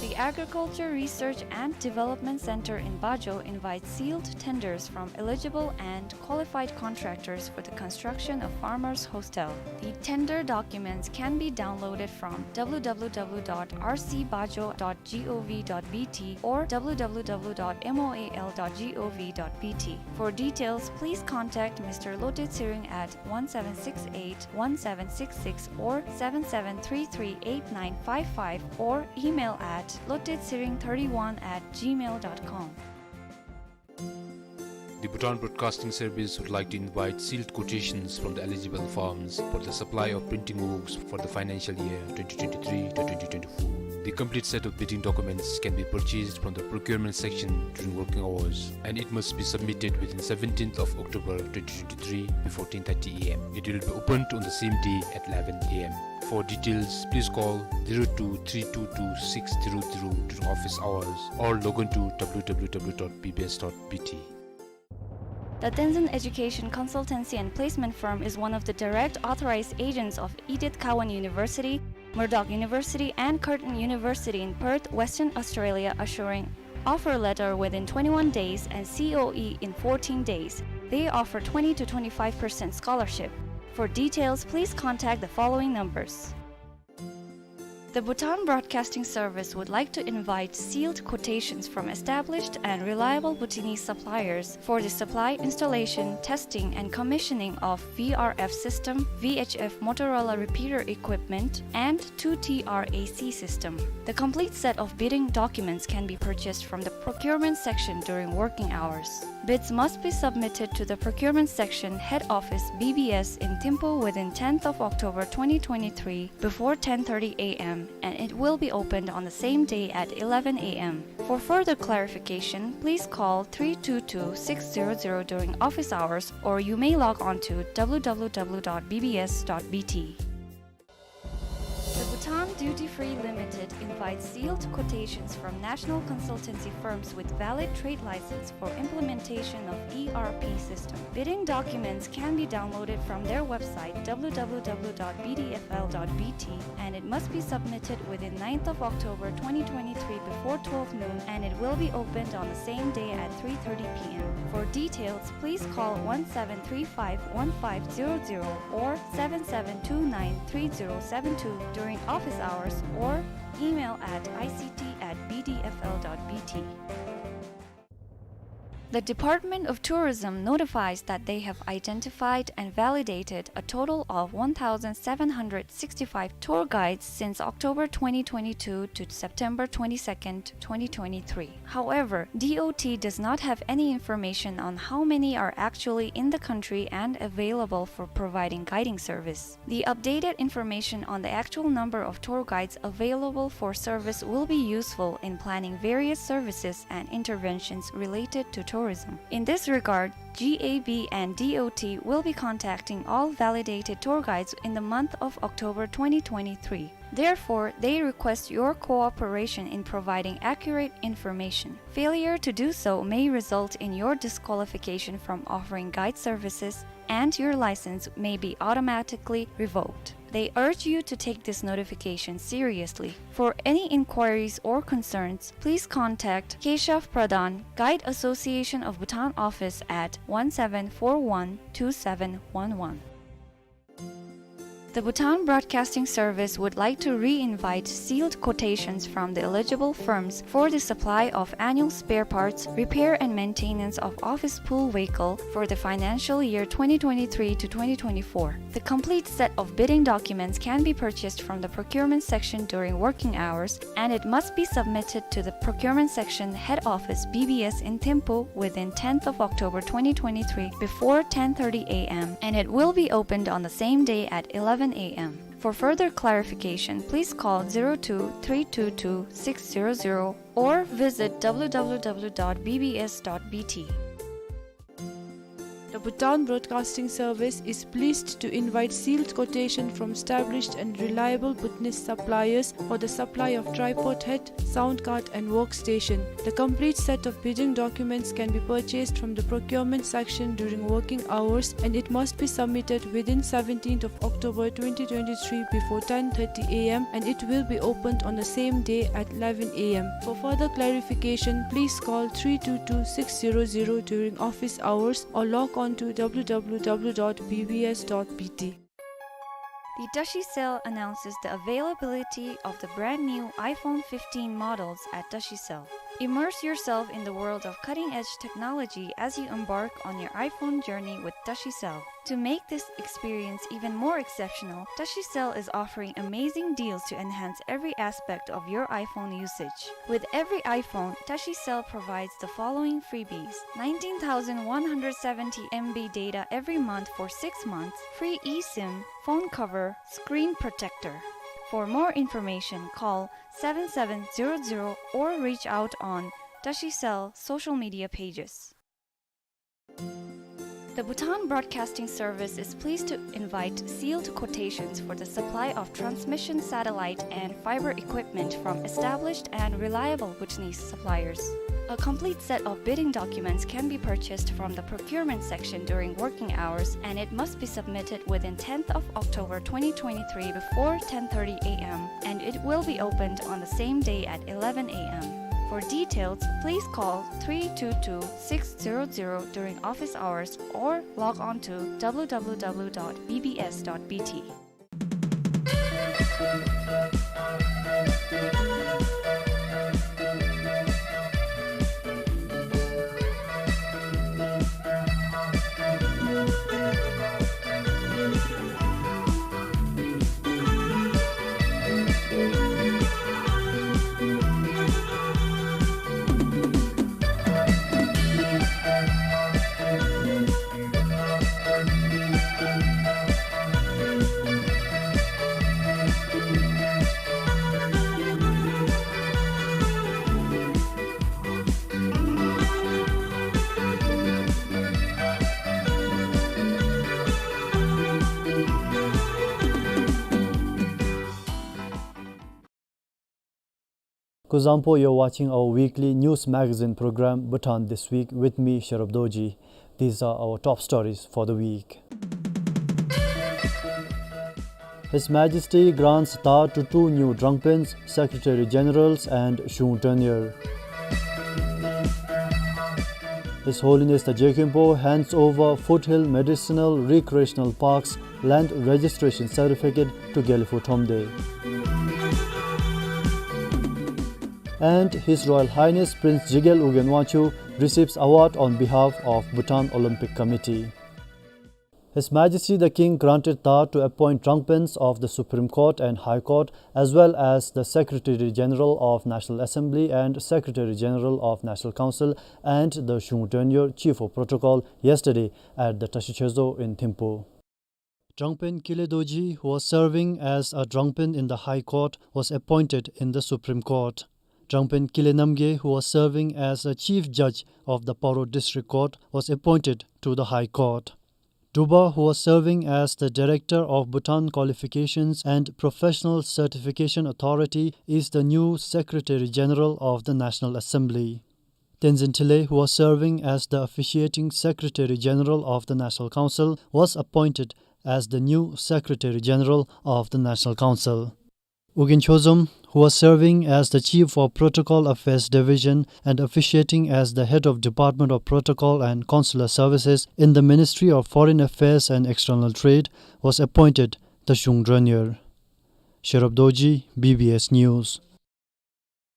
The Agriculture Research and Development Center in Bajo invites sealed tenders from eligible and qualified contractors for the construction of Farmers Hostel. The tender documents can be downloaded from W W W dot R C bajo dot gov dot B T or W W W dot moal dot gov dot B T. For details, please contact Mister Lote Tshering at one seven six eight, one seven six six or seven seven three three eight nine five five or email at lotetsiring thirty-one at gmail dot com. The Bhutan Broadcasting Service would like to invite sealed quotations from the eligible firms for the supply of printing works for the financial year twenty twenty-three to twenty twenty-four. The complete set of bidding documents can be purchased from the procurement section during working hours, and it must be submitted within seventeenth of October twenty twenty-three before ten thirty A M. It will be opened on the same day at eleven A M. For details, please call zero two three two two six zero zero during office hours or log on to W W W dot B B S dot B T. The Tenzin Education Consultancy and Placement Firm is one of the direct authorized agents of Edith Cowan University, Murdoch University, and Curtin University in Perth, Western Australia, assuring offer letter within twenty-one days and C O E in fourteen days. They offer twenty to twenty-five percent scholarship. For details, please contact the following numbers. The Bhutan Broadcasting Service would like to invite sealed quotations from established and reliable Bhutanese suppliers for the supply, installation, testing, and commissioning of V R F system, V H F Motorola repeater equipment, and two T R A C system. The complete set of bidding documents can be purchased from the procurement section during working hours. Bids must be submitted to the procurement section, head office, B B S in Thimphu within tenth of October twenty twenty-three before ten thirty A M, and it will be opened on the same day at eleven A M. For further clarification, please call three two two six zero zero during office hours, or you may log on to W W W dot B B S dot B T. The Bhutan Duty Free Limited invites sealed quotations from national consultancy firms with valid trade license for implementation of E R P system. Bidding documents can be downloaded from their website, W W W dot B D F L dot B T, and it must be submitted within ninth of October twenty twenty-three before twelve noon, and it will be opened on the same day at three thirty P M. For details, please call one seven three five one five zero zero or seven seven two nine three zero seven two during office hours or email at I C T at B D F L dot B T. The Department of Tourism notifies that they have identified and validated a total of one thousand seven hundred sixty-five tour guides since October twenty twenty-two to September twenty-second, twenty twenty-three. However, D O T does not have any information on how many are actually in the country and available for providing guiding service. The updated information on the actual number of tour guides available for service will be useful in planning various services and interventions related to tourism. In this regard, G A B and D O T will be contacting all validated tour guides in the month of October twenty twenty-three. Therefore, they request your cooperation in providing accurate information. Failure to do so may result in your disqualification from offering guide services, and your license may be automatically revoked. They urge you to take this notification seriously. For any inquiries or concerns, please contact Keshav Pradhan, Guide Association of Bhutan office at one seven four one two seven one one. The Bhutan Broadcasting Service would like to re-invite sealed quotations from the eligible firms for the supply of annual spare parts, repair and maintenance of office pool vehicle for the financial year twenty twenty-three to twenty twenty-four. The complete set of bidding documents can be purchased from the procurement section during working hours, and it must be submitted to the procurement section, head office, B B S in Thimphu within tenth of October twenty twenty-three before ten thirty A M, and it will be opened on the same day at eleven A M. For further clarification, please call zero two three two two six zero zero or visit W W W dot B B S dot B T. The Bhutan Broadcasting Service is pleased to invite sealed quotation from established and reliable Bhutanese suppliers for the supply of tripod head, sound card and workstation. The complete set of bidding documents can be purchased from the procurement section during working hours, and it must be submitted within seventeenth of October twenty twenty-three before ten thirty A M, and it will be opened on the same day at eleven A M. For further clarification, please call three two two six zero zero during office hours or log on to W W W dot B B S dot B T. The Tashicell announces the availability of the brand new iPhone fifteen models at Tashicell. Immerse yourself in the world of cutting-edge technology as you embark on your iPhone journey with Tashicell. To make this experience even more exceptional, Tashicell is offering amazing deals to enhance every aspect of your iPhone usage. With every iPhone, Tashicell provides the following freebies: nineteen thousand one hundred seventy M B data every month for six months, free eSIM, phone cover, screen protector. For more information, call seven seven zero zero or reach out on Tashicell social media pages. The Bhutan Broadcasting Service is pleased to invite sealed quotations for the supply of transmission satellite and fiber equipment from established and reliable Bhutanese suppliers. A complete set of bidding documents can be purchased from the procurement section during working hours, and it must be submitted within tenth of October twenty twenty-three before ten thirty A M, and it will be opened on the same day at eleven A M. For details, please call three two two six zero zero during office hours or log on to W W W dot B B S dot B T. Kuzuzangpo, you're watching our weekly news magazine program, Bhutan This Week, with me, Sherub Dorji. These are our top stories for the week. His Majesty grants tar to two new drangpens, Secretary Generals and Shung Drenyer. His Holiness the Je Khenpo hands over Foothill Medicinal Recreational Park's land registration certificate to Gelphu Thromde. And His Royal Highness Prince Jigel Ugyen Wangchuck receives award on behalf of Bhutan Olympic Committee. His Majesty the King granted tar to appoint drangpens of the Supreme Court and High Court, as well as the Secretary General of National Assembly and Secretary General of National Council and the Shung Drenyer, Chief of Protocol, yesterday at the Tashi Choezo in Thimphu. Drangpen Kile Dorji, who was serving as a drangpen in the High Court, was appointed in the Supreme Court. Drangpen Kile Namgay, who was serving as a Chief Judge of the Paro District Court, was appointed to the High Court. Druba, who was serving as the Director of Bhutan Qualifications and Professional Certification Authority, is the new Secretary General of the National Assembly. Tenzin Thinley, who was serving as the Officiating Secretary General of the National Council, was appointed as the new Secretary General of the National Council. Ugyen Chozom, who was serving as the Chief of Protocol Affairs Division and officiating as the Head of Department of Protocol and Consular Services in the Ministry of Foreign Affairs and External Trade, was appointed the Shung Drenyer. Sherub Dorji, B B S News.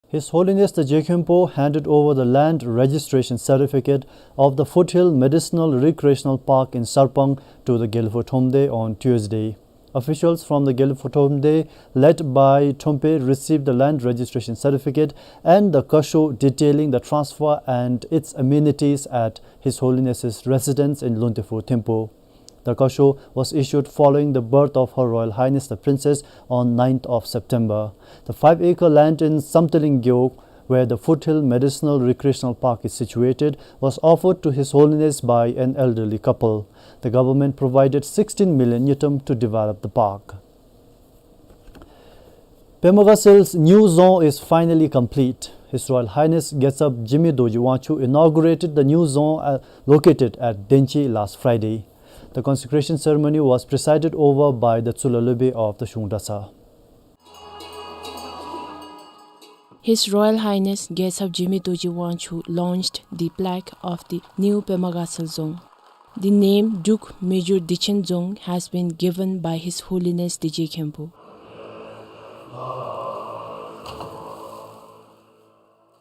His Holiness the Je Khenpo handed over the land registration certificate of the Foothill Medicinal Recreational Park in Sarpang to the Gelphu Thromde on Tuesday. Officials from the Gelphu Thromde, led by Trompe, received the land registration certificate and the kasho detailing the transfer and its amenities at His Holiness's residence in Luntephu, Thimphu. The kasho was issued following the birth of Her Royal Highness the Princess on ninth of September. The five-acre land in Samthaling Gewog, where the Foothill Medicinal Recreational Park is situated, was offered to His Holiness by an elderly couple. The government provided sixteen million ngultrum to develop the park. Pema Gatsel's new dzong is finally complete. His Royal Highness Getsab Jigme Dorji Wangchuck inaugurated the new dzong, uh, located at Denchi last Friday. The consecration ceremony was presided over by the Tsulalope of the Shungdrasa. His Royal Highness Getsab Jigme Dorji Wangchuck launched the plaque of the new Pema Gatsel dzong. The name Druk Mejur Dechen Dzong has been given by His Holiness the Je Khenpo.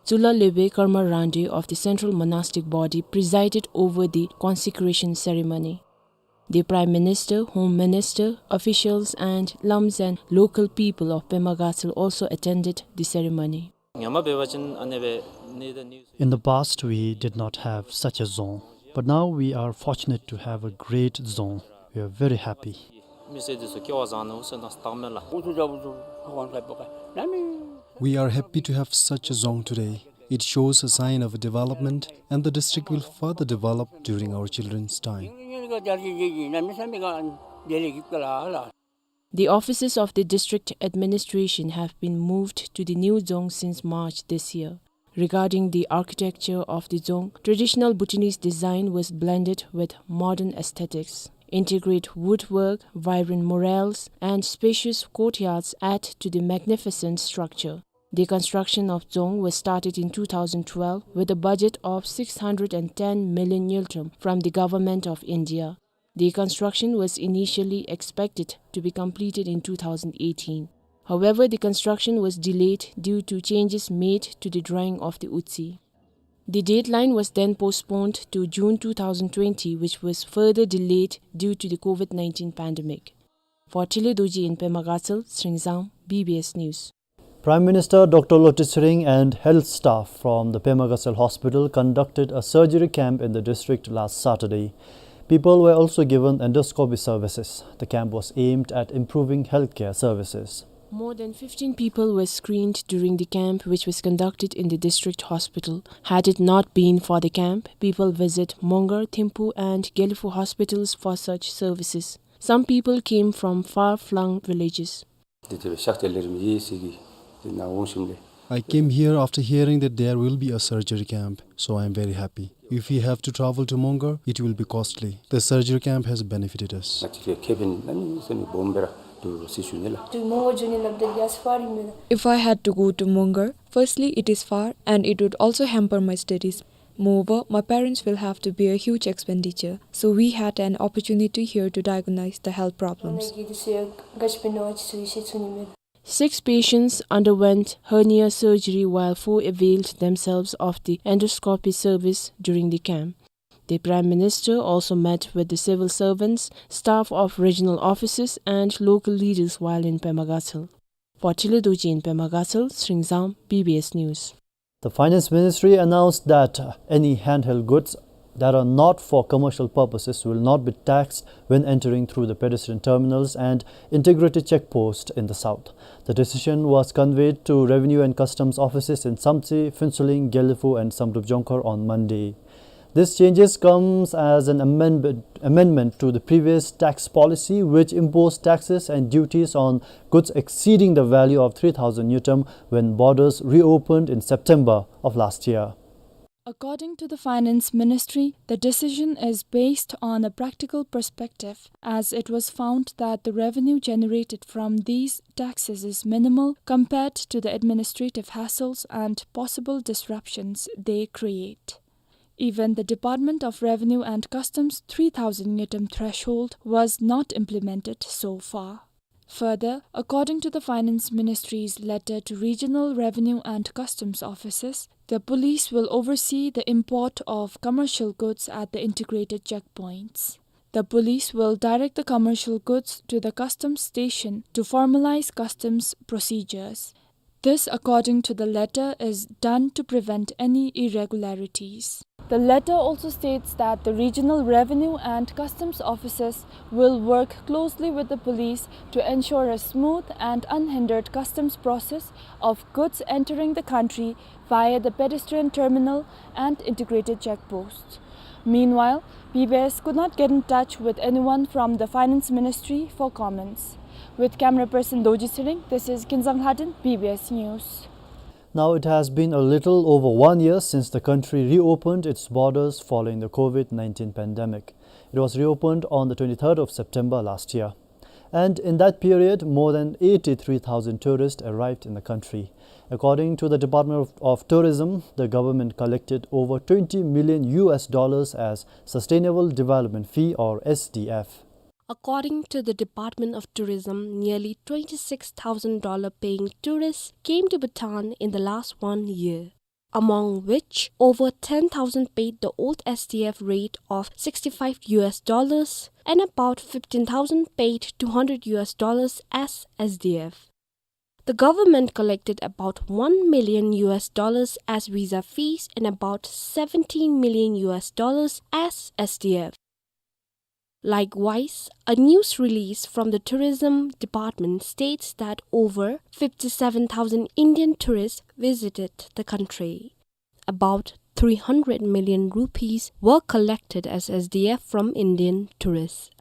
Tsulalope Karma Rangde of the Central Monastic Body presided over the consecration ceremony. The Prime Minister, Home Minister, officials and lams and local people of Pema Gatsel also attended the ceremony. In the past, we did not have such a dzong, but now we are fortunate to have a great dzong. We are very happy. We are happy to have such a dzong today. It shows a sign of development, and the district will further develop during our children's time. The offices of the district administration have been moved to the new dzong since March this year. Regarding the architecture of the dzong, traditional Bhutanese design was blended with modern aesthetics. Intricate woodwork, vibrant murals, and spacious courtyards add to the magnificent structure. The construction of dzong was started in two thousand twelve with a budget of six hundred and ten million ngultrum from the Government of India. The construction was initially expected to be completed in two thousand eighteen. However, the construction was delayed due to changes made to the drawing of the utsi. The deadline was then postponed to June two thousand twenty, which was further delayed due to the COVID nineteen pandemic. For Thinley Dorji in Pema Gatsel, Sringzang, B B S News. Prime Minister Doctor Lotay Tshering and health staff from the Pema Gatsel Hospital conducted a surgery camp in the district last Saturday. People were also given endoscopy services. The camp was aimed at improving healthcare services. More than fifteen people were screened during the camp, which was conducted in the district hospital. Had it not been for the camp, people visit Mongar, Thimphu, and Gelephu hospitals for such services. Some people came from far-flung villages. དེ་དེ་བས་ཤག་ཏེ་ལེ་རིམ་ཡེ་སི་གི་དེ་ནང་འོང་ཞིམ་ལེ། I came here after hearing that there will be a surgery camp, so I am very happy. If we have to travel to Mongar, it will be costly. The surgery camp has benefited us. ང་བཅས་ཀྱི་ཁེ་ཕན་གནམ་མེད་ས་མེད་སྦོམ་སྦེ་ར་འདུག་ཟེར་ཞུ་ནི་ལགས། To Mongar journey ལབ་ད་ཡ་ས་ཕར་ཨིན་མས་ལགས། If I had to go to Mongar, firstly, it is far and it would also hamper my studies. Moreover, my parents will have to bear huge expenditure, so we had an opportunity here to diagnose the health problems. Six patients underwent hernia surgery while four availed themselves of the endoscopy service during the camp. The Prime Minister also met with the civil servants, staff of regional offices and local leaders while in Pema Gatshel. For Thinley Dorji in Pema Gatshel, Sringzam, B B S News. The Finance Ministry announced that any handheld goods that are not for commercial purposes will not be taxed when entering through the pedestrian terminals and integrated checkpost in the south. The decision was conveyed to Revenue and Customs offices in Samtse, Phuentsholing, Gelephu and Samdrup Jongkhar on Monday. This changes comes as an amendment, amendment to the previous tax policy, which imposed taxes and duties on goods exceeding the value of three thousand ngultrum when borders reopened in September of last year. According to the Finance Ministry, the decision is based on a practical perspective, as it was found that the revenue generated from these taxes is minimal compared to the administrative hassles and possible disruptions they create. Even the Department of Revenue and Customs three thousand ngultrum threshold was not implemented so far. Further, according to the Finance Ministry's letter to regional revenue and customs offices, the police will oversee the import of commercial goods at the integrated checkpoints. The police will direct the commercial goods to the customs station to formalize customs procedures. This, according to the letter, is done to prevent any irregularities. The letter also states that the regional revenue and customs officers will work closely with the police to ensure a smooth and unhindered customs process of goods entering the country via the pedestrian terminal and integrated checkpost. Meanwhile, B B S could not get in touch with anyone from the Finance Ministry for comments. With camera person Dorji Tshering, this is Kinzang Lhaden, B B S News. Now, it has been a little over one year since the country reopened its borders following the COVID nineteen pandemic. It was reopened on the twenty-third of September last year. And in that period, more than eighty-three thousand tourists arrived in the country. According to the Department of, of Tourism, the government collected over twenty million U S dollars as Sustainable Development Fee, or S D F. According to the Department of Tourism, nearly twenty-six thousand dollar paying tourists came to Bhutan in the last one year, among which over ten thousand paid the old S D F rate of sixty-five U S dollars and about fifteen thousand paid two hundred U S dollars as S D F. The government collected about one million U S dollars as visa fees and about seventeen million U S dollars as S D F. Likewise, a news release from the Tourism Department states that over fifty-seven thousand Indian tourists visited the country. About three hundred million rupees were collected as S D F from Indian tourists.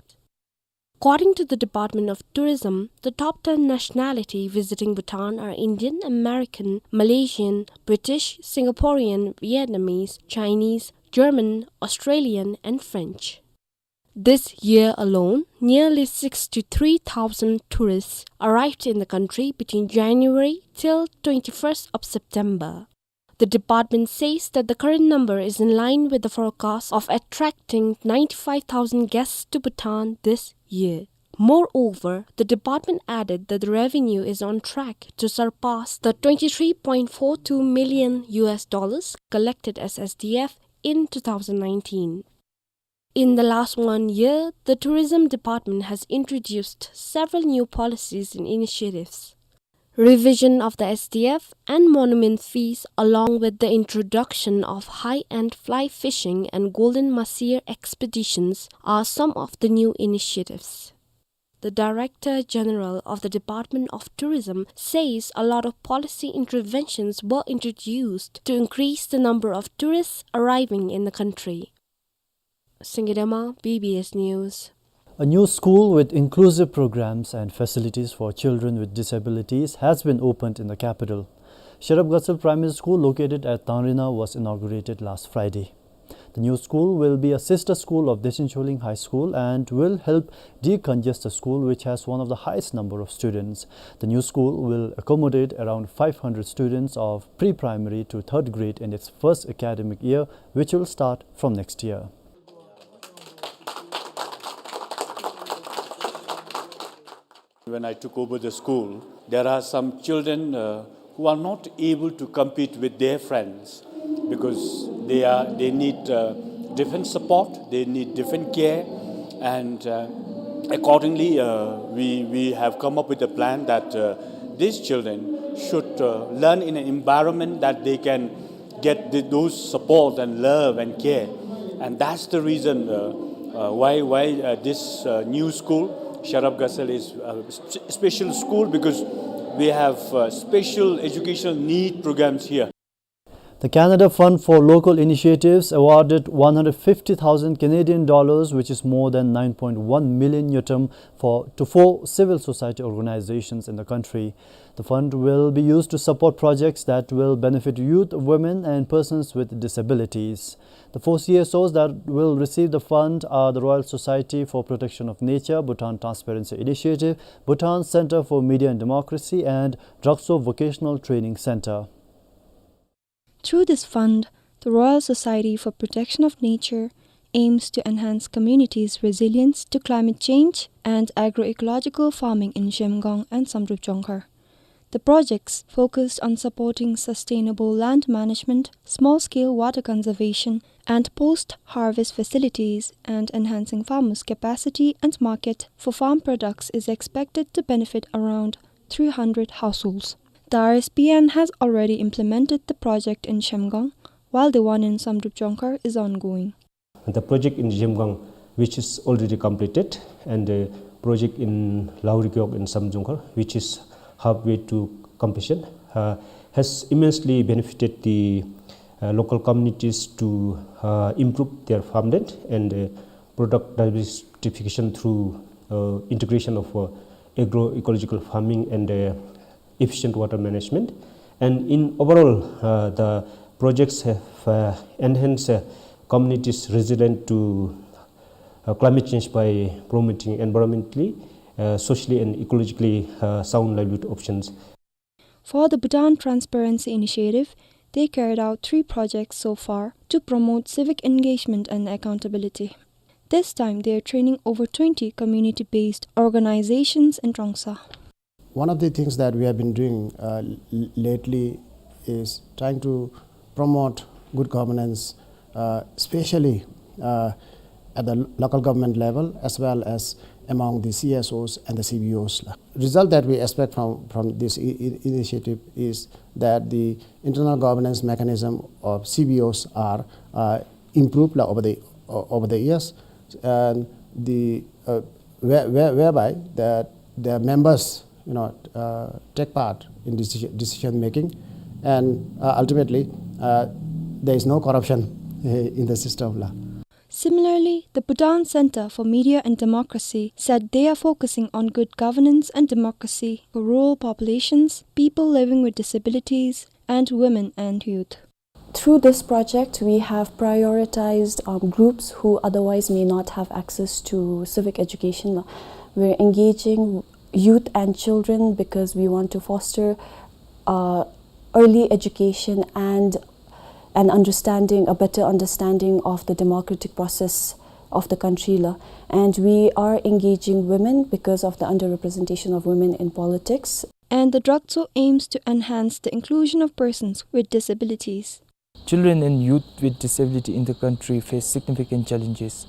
According to the Department of Tourism, the top ten nationality visiting Bhutan are Indian, American, Malaysian, British, Singaporean, Vietnamese, Chinese, German, Australian, and French. This year alone, nearly sixty-three thousand tourists arrived in the country between January till twenty-first of September. The department says that the current number is in line with the forecast of attracting ninety-five thousand guests to Bhutan this year. Moreover, the department added that the revenue is on track to surpass the twenty-three point four two million U S dollars collected as S D F in two thousand nineteen. In the last one year, the Tourism Department has introduced several new policies and initiatives. Revision of the S D F and monument fees, along with the introduction of high-end fly fishing and golden mahseer expeditions, are some of the new initiatives. The Director General of the Department of Tourism says a lot of policy interventions were introduced to increase the number of tourists arriving in the country. Singye Dema, B B S News. A new school with inclusive programs and facilities for children with disabilities has been opened in the capital. Sherab Gasal Primary School, located at Tangrina, was inaugurated last Friday. The new school will be a sister school of Dechen Choling High School and will help decongest the school, which has one of the highest number of students. The new school will accommodate around five hundred students of pre-primary to third grade in its first academic year, which will start from next year. When I took over the school, there are some children, uh, who are not able to compete with their friends because they are, they need, uh, different support, they need different care, and, uh, accordingly, uh, we, we have come up with a plan that, uh, these children should, uh, learn in an environment that they can get th-, those support and love and care. And that's the reason, uh, uh, why, why, uh, this, uh, new school, Sherab Gasal, is a sp-, special school because we have, uh, special educational need programs here. The Canada Fund for Local Initiatives awarded one hundred fifty thousand Canadian dollars, which is more than nine point one million ngultrum, for, to four civil society organizations in the country. The fund will be used to support projects that will benefit youth, women, and persons with disabilities. The four C S Os that will receive the fund are the Royal Society for Protection of Nature, Bhutan Transparency Initiative, Bhutan Center for Media and Democracy, and Drokso Vocational Training Center. Through this fund, the Royal Society for Protection of Nature aims to enhance communities' resilience to climate change and agroecological farming in Zhemgang and Samdrup Jongkhar. The projects focused on supporting sustainable land management, small-scale water conservation, and post-harvest facilities, and enhancing farmers' capacity and market for farm products is expected to benefit around three hundred households. The R S P N has already implemented the project in Zhemgang, while the one in Samdrup Jongkhar is ongoing. The project in Zhemgang, which is already completed, and the project in Laurikyok in Samdrup Jongkhar, which is halfway to completion, uh, has immensely benefited the, uh, local communities to, uh, improve their farmland and, uh, product diversification through, uh, integration of, uh, agroecological farming and, uh, efficient water management. And in overall, uh, the projects have, uh, enhanced, uh, communities' resilience to, uh, climate change by promoting environmentally, uh, socially and ecologically, uh, sound livelihood options. For the Bhutan Transparency Initiative, they carried out three projects so far to promote civic engagement and accountability. This time, they are training over twenty community-based organizations in Trongsa. One of the things that we have been doing, uh, l-, lately is trying to promote good governance, uh, especially, uh, at the lo-, local government level, as well as among the C S Os and the C B Os la. Result that we expect from, from this i-, i-, initiative is that the internal governance mechanism of C B Os are, uh, improved la over the, o-, over the years, and the, uh, where-, where-, whereby that their members, you know, uh, take part in decision, decision making, and, uh, ultimately, uh, there is no corruption, uh, in the system la. Similarly, the Bhutan Center for Media and Democracy said they are focusing on good governance and democracy for rural populations, people living with disabilities, and women and youth. Through this project, we have prioritized, um, groups who otherwise may not have access to civic education. We're engaging youth and children because we want to foster, uh, early education and an understanding, a better understanding of the democratic process of the country la. And we are engaging women because of the underrepresentation of women in politics. And the Drokso aims to enhance the inclusion of persons with disabilities. Children and youth with disability in the country face significant challenges,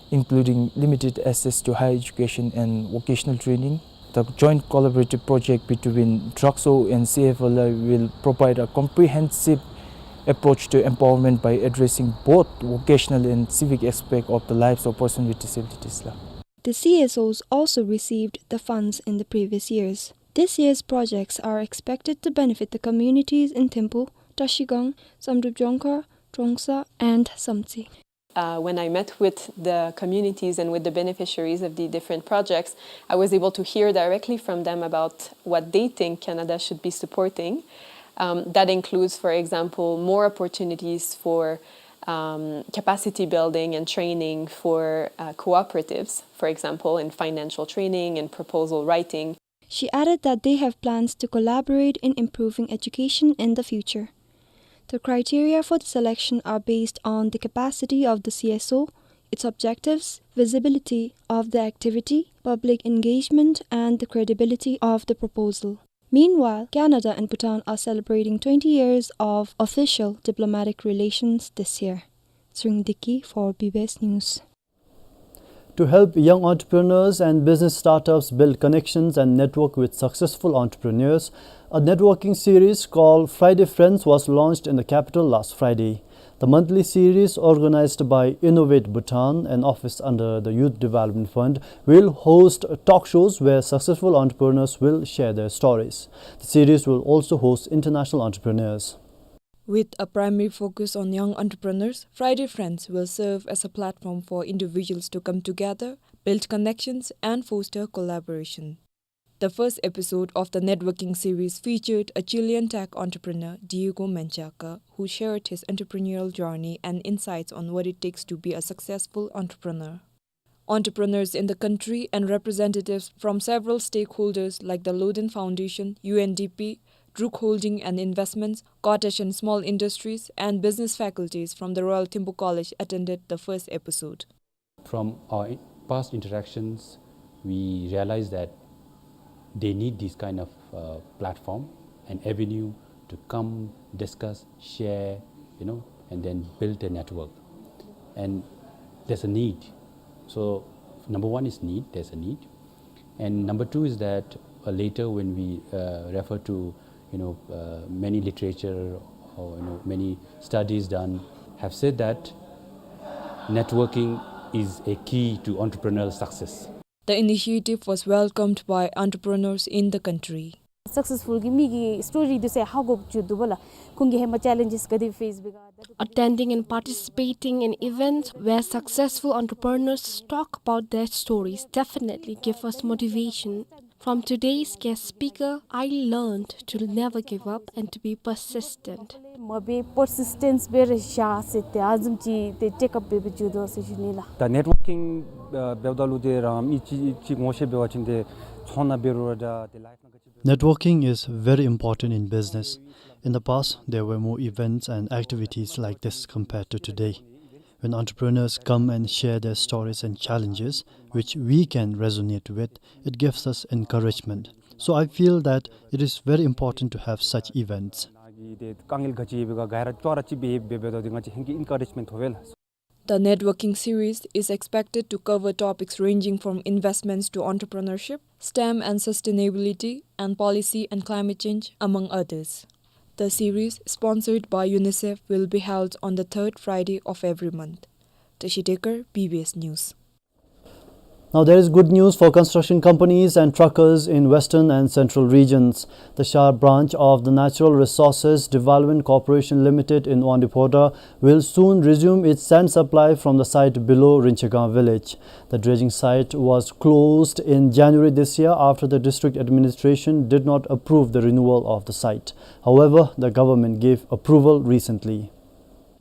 including limited access to higher education and vocational training. The joint collaborative project between Drokso and C F L I will provide a comprehensive approach to empowerment by addressing both vocational and civic aspect of the lives of persons with disabilities la. The C S Os also received the funds in the previous years. This year's projects are expected to benefit the communities in Thimphu, Trashigang, Samdrup Jongkhar, Trongsa, and Samtse. Uh, when I met with the communities and with the beneficiaries of the different projects, I was able to hear directly from them about what they think Canada should be supporting. Um, that includes, for example, more opportunities for um, capacity building and training for uh, cooperatives, for example, in financial training and proposal writing. She added that they have plans to collaborate in improving education in the future. The criteria for the selection are based on the capacity of the C S O, its objectives, visibility of the activity, public engagement, and the credibility of the proposal. Meanwhile, Canada and Bhutan are celebrating twenty years of official diplomatic relations this year. Tshering Deki for B B S News. To help young entrepreneurs and business startups build connections and network with successful entrepreneurs, a networking series called Friday Friends was launched in the capital last Friday. The monthly series, organized by Innovate Bhutan, an office under the Youth Development Fund, will host talk shows where successful entrepreneurs will share their stories. The series will also host international entrepreneurs. With a primary focus on young entrepreneurs, Friday Friends will serve as a platform for individuals to come together, build connections, and foster collaboration. The first episode of the networking series featured a Chilean tech entrepreneur, Diego Menchaca, who shared his entrepreneurial journey and insights on what it takes to be a successful entrepreneur. Entrepreneurs in the country and representatives from several stakeholders like the Loden Foundation, U N D P, Druk Holding and Investments, Cottage and Small Industries, and business faculties from the Royal Thimphu College attended the first episode. From our i-, past interactions, we realized that they need this kind of uh, platform, an avenue to come, discuss, share, you know, and then build a network. And there's a need. So, number one is need, there's a need. And number two is that uh, later when we uh, refer to, you know, uh, many literature or, you know, many studies done have said that networking is a key to entrepreneurial success. The initiative was welcomed by entrepreneurs in the country. Successful གི་མི་གི་སི་ཊོ་རི་འདི་ཚུ་ཧ་གོ་བཅུག་འདུག་པ་ལགས། ཁོང་གིས་ཧེ་མ་ཅེ་ལེན་ཇེས་ག་དེ་ཕེསི་བྱས་ག། Attending and participating in events where successful entrepreneurs talk about their stories definitely give us motivation. From today's guest speaker, I learned to never give up and to be persistent. མ་འབད་པར་སི་སི་ཊེནས་འབད་རུང་བཞག་ཟེར་ཏེ་ཨ་ནི་བཟུམ་ཅིག་ཏེ་ཊེག་ཨཔ་འབད་འབད་བཅུག་འདུག་ཟེར་ཞུ་ནི་ལགས། ད་ནེཊ་ཝར་ཀིང་འབདཝ་ད་ལུ་ཏེ་རང་མི་གཅིག་གཅིག་ངོ་ཤེས་འབད་བ་ཅིན་ཏེ་ཚོང་ནང་འབད་རུང་ར་ཏེ་ལའིཕ་ནང་ག་ཅི། Networking is very important in business. In the past, there were more events and activities like this compared to today. When entrepreneurs come and share their stories and challenges, which we can resonate with, it gives us encouragement. So I feel that it is very important to have such events. ཏེ་དཀའ་ངལ་ག་ཅི་འབད་ག་ག་ར་ཅོག་ར་གཅིགཔ་འབད་འབདཝ་ད་ཏེ་ང་བཅས་ཧེང་གི་ཨེན་ཀ་རེཇ་མེནཊ་ཐོབ་པས་ལགས། The networking series is expected to cover topics ranging from investments to entrepreneurship, STEM and sustainability, and policy and climate change, among others. The series, sponsored by UNICEF, will be held on the third Friday of every month. Tashi Dekar, B B S News. Now there is good news for construction companies and truckers in western and central regions. The Shar branch of the Natural Resources Development Corporation Limited in Wangdue Phodrang will soon resume its sand supply from the site below Rinchegang village. The dredging site was closed in January this year after the district administration did not approve the renewal of the site. However, the government gave approval recently.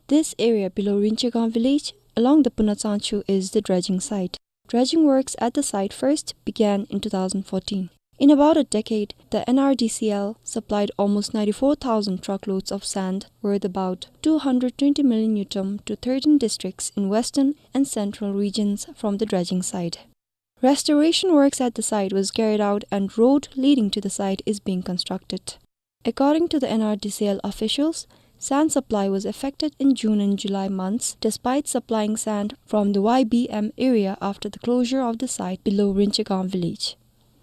This area below Rinchegang village along the Punna Tsangchu is the dredging site. Dredging works at the site first began in two thousand fourteen. In about a decade, the N R D C L supplied almost ninety-four thousand truckloads of sand, worth about two hundred twenty million ngultrum, to thirteen districts in western and central regions from the dredging site. Restoration works at the site was carried out and road leading to the site is being constructed. According to the N R D C L officials, sand supply was affected in June and July months despite supplying sand from the Y B M area after the closure of the site below Rinchegang village.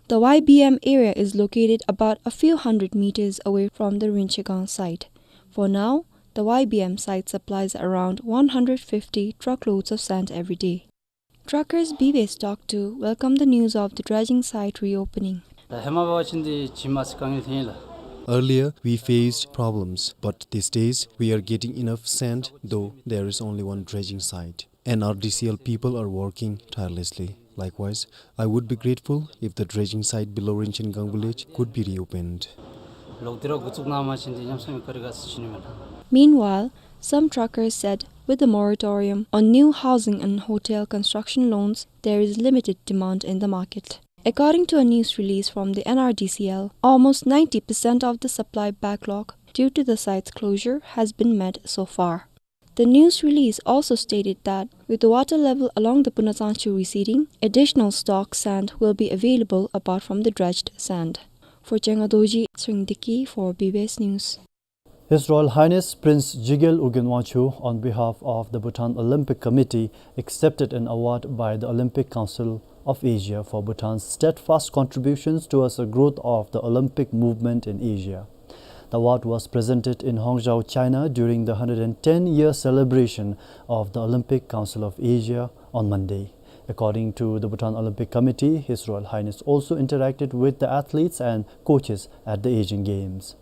The Y B M area is located about a few hundred meters away from the Rinchegang site. For now, the Y B M site supplies around one hundred fifty truckloads of sand every day. Truckers B B S talked to welcome the news of the dredging site reopening. ད་ཧེ་མ་འབད་བ་ཅིན་ཏེ་ཇི་མ་སི་དཀའ་ངལ་ཐོན་ཡི་ལགས། Earlier, we faced problems, but these days, we are getting enough sand, though there is only one dredging site. N R D C L people are working tirelessly. Likewise, I would be grateful if the dredging site below Rinchegang village could be reopened. ལོག་སྟེ་ར་འགོ་བཙུགས་གནང་བ་ཅིན་དེ་ཉམས་སོང་བའི་བཀའ་དྲིན་དགའ་ཚོར་ཞུ་ནི་མས་ལགས། Meanwhile, some truckers said with the moratorium on new housing and hotel construction loans, there is limited demand in the market. According to a news release from the N R D C L, almost ninety percent of the supply backlog due to the site's closure has been met so far. The news release also stated that with the water level along the Bunatsangchu receding, additional stock sand will be available apart from the dredged sand. For Chenga Dorji, Tshering Deki for B B S News. His Royal Highness Prince Jigel Ugyen Wangchuck, on behalf of the Bhutan Olympic Committee, accepted an award by the Olympic Council of Asia for Bhutan's steadfast contributions towards the growth of the Olympic movement in Asia. The award was presented in Hangzhou, China, during the hundred and ten year celebration of the Olympic Council of Asia on Monday. According to the Bhutan Olympic Committee, His Royal Highness also interacted with the athletes and coaches at the Asian Games.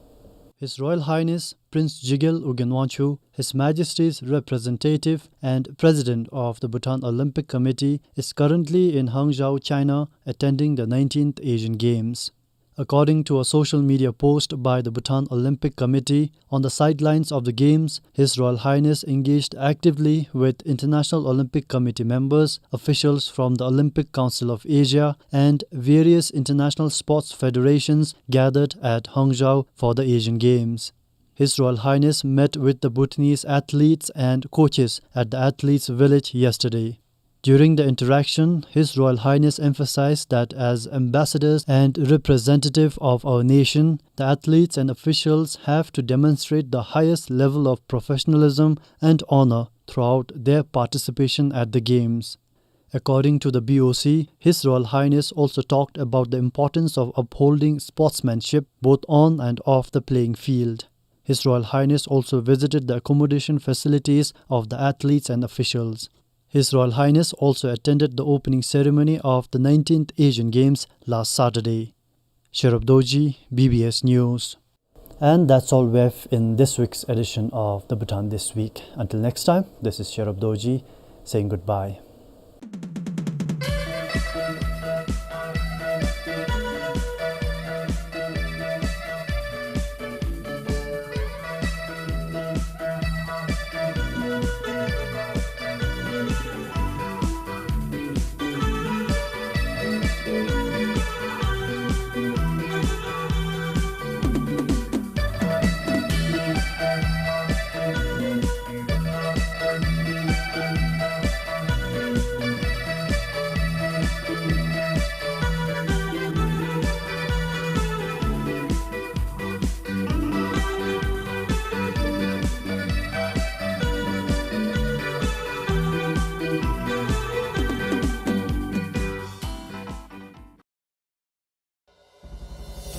His Royal Highness Prince Jigel Ugyen Wangchuck, His Majesty's representative and President of the Bhutan Olympic Committee, is currently in Hangzhou, China, attending the nineteenth Asian Games. According to a social media post by the Bhutan Olympic Committee, on the sidelines of the Games, His Royal Highness engaged actively with International Olympic Committee members, officials from the Olympic Council of Asia, and various international sports federations gathered at Hangzhou for the Asian Games. His Royal Highness met with the Bhutanese athletes and coaches at the Athletes' Village yesterday. During the interaction, His Royal Highness emphasized that as ambassadors and representative of our nation, the athletes and officials have to demonstrate the highest level of professionalism and honor throughout their participation at the Games. According to the B O C, His Royal Highness also talked about the importance of upholding sportsmanship both on and off the playing field. His Royal Highness also visited the accommodation facilities of the athletes and officials. His Royal Highness also attended the opening ceremony of the nineteenth Asian Games last Saturday. Sherub Dorji, B B S News. And that's all we have in this week's edition of the Bhutan This Week. Until next time, this is Sherub Dorji saying goodbye.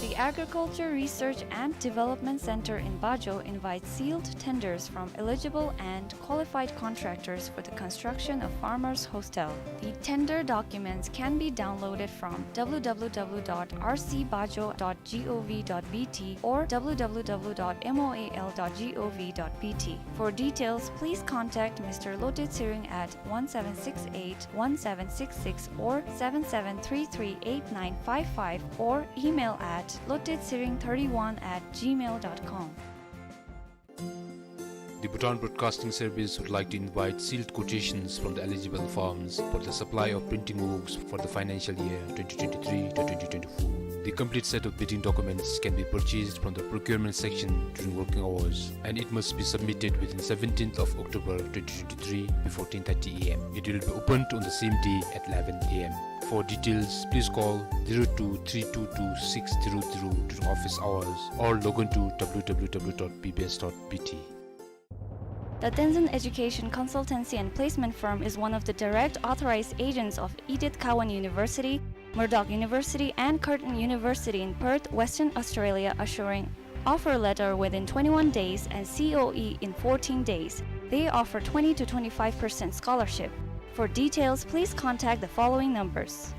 The Agriculture Research and Development Center in Bajo invites sealed tenders from eligible and qualified contractors for the construction of Farmers Hostel. The tender documents can be downloaded from w w w dot r c bajo dot g o v dot b t or w w w dot m o a l dot g o v dot b t. For details, please contact Mister Lote Tshering at one seven six eight, one seven six six or seven seven three three eight nine five five or email at lotetshering thirty-one at gmail dot com. The Bhutan Broadcasting Service would like to invite sealed quotations from the eligible firms for the supply of printing works for the financial year twenty twenty-three to twenty twenty-four. The complete set of bidding documents can be purchased from the procurement section during working hours, and it must be submitted within seventeenth of October twenty twenty-three before ten thirty a m. It will be opened on the same day at eleven a m. For details, please call zero two three two two six zero zero during office hours or log on to w w w dot b b s dot b t. The Tenzin Education Consultancy and Placement Firm is one of the direct authorized agents of Edith Cowan University, Murdoch University, and Curtin University in Perth, Western Australia, assuring offer letter within twenty-one days and C O E in fourteen days. They offer twenty to twenty-five percent scholarship. For details, please contact the following numbers.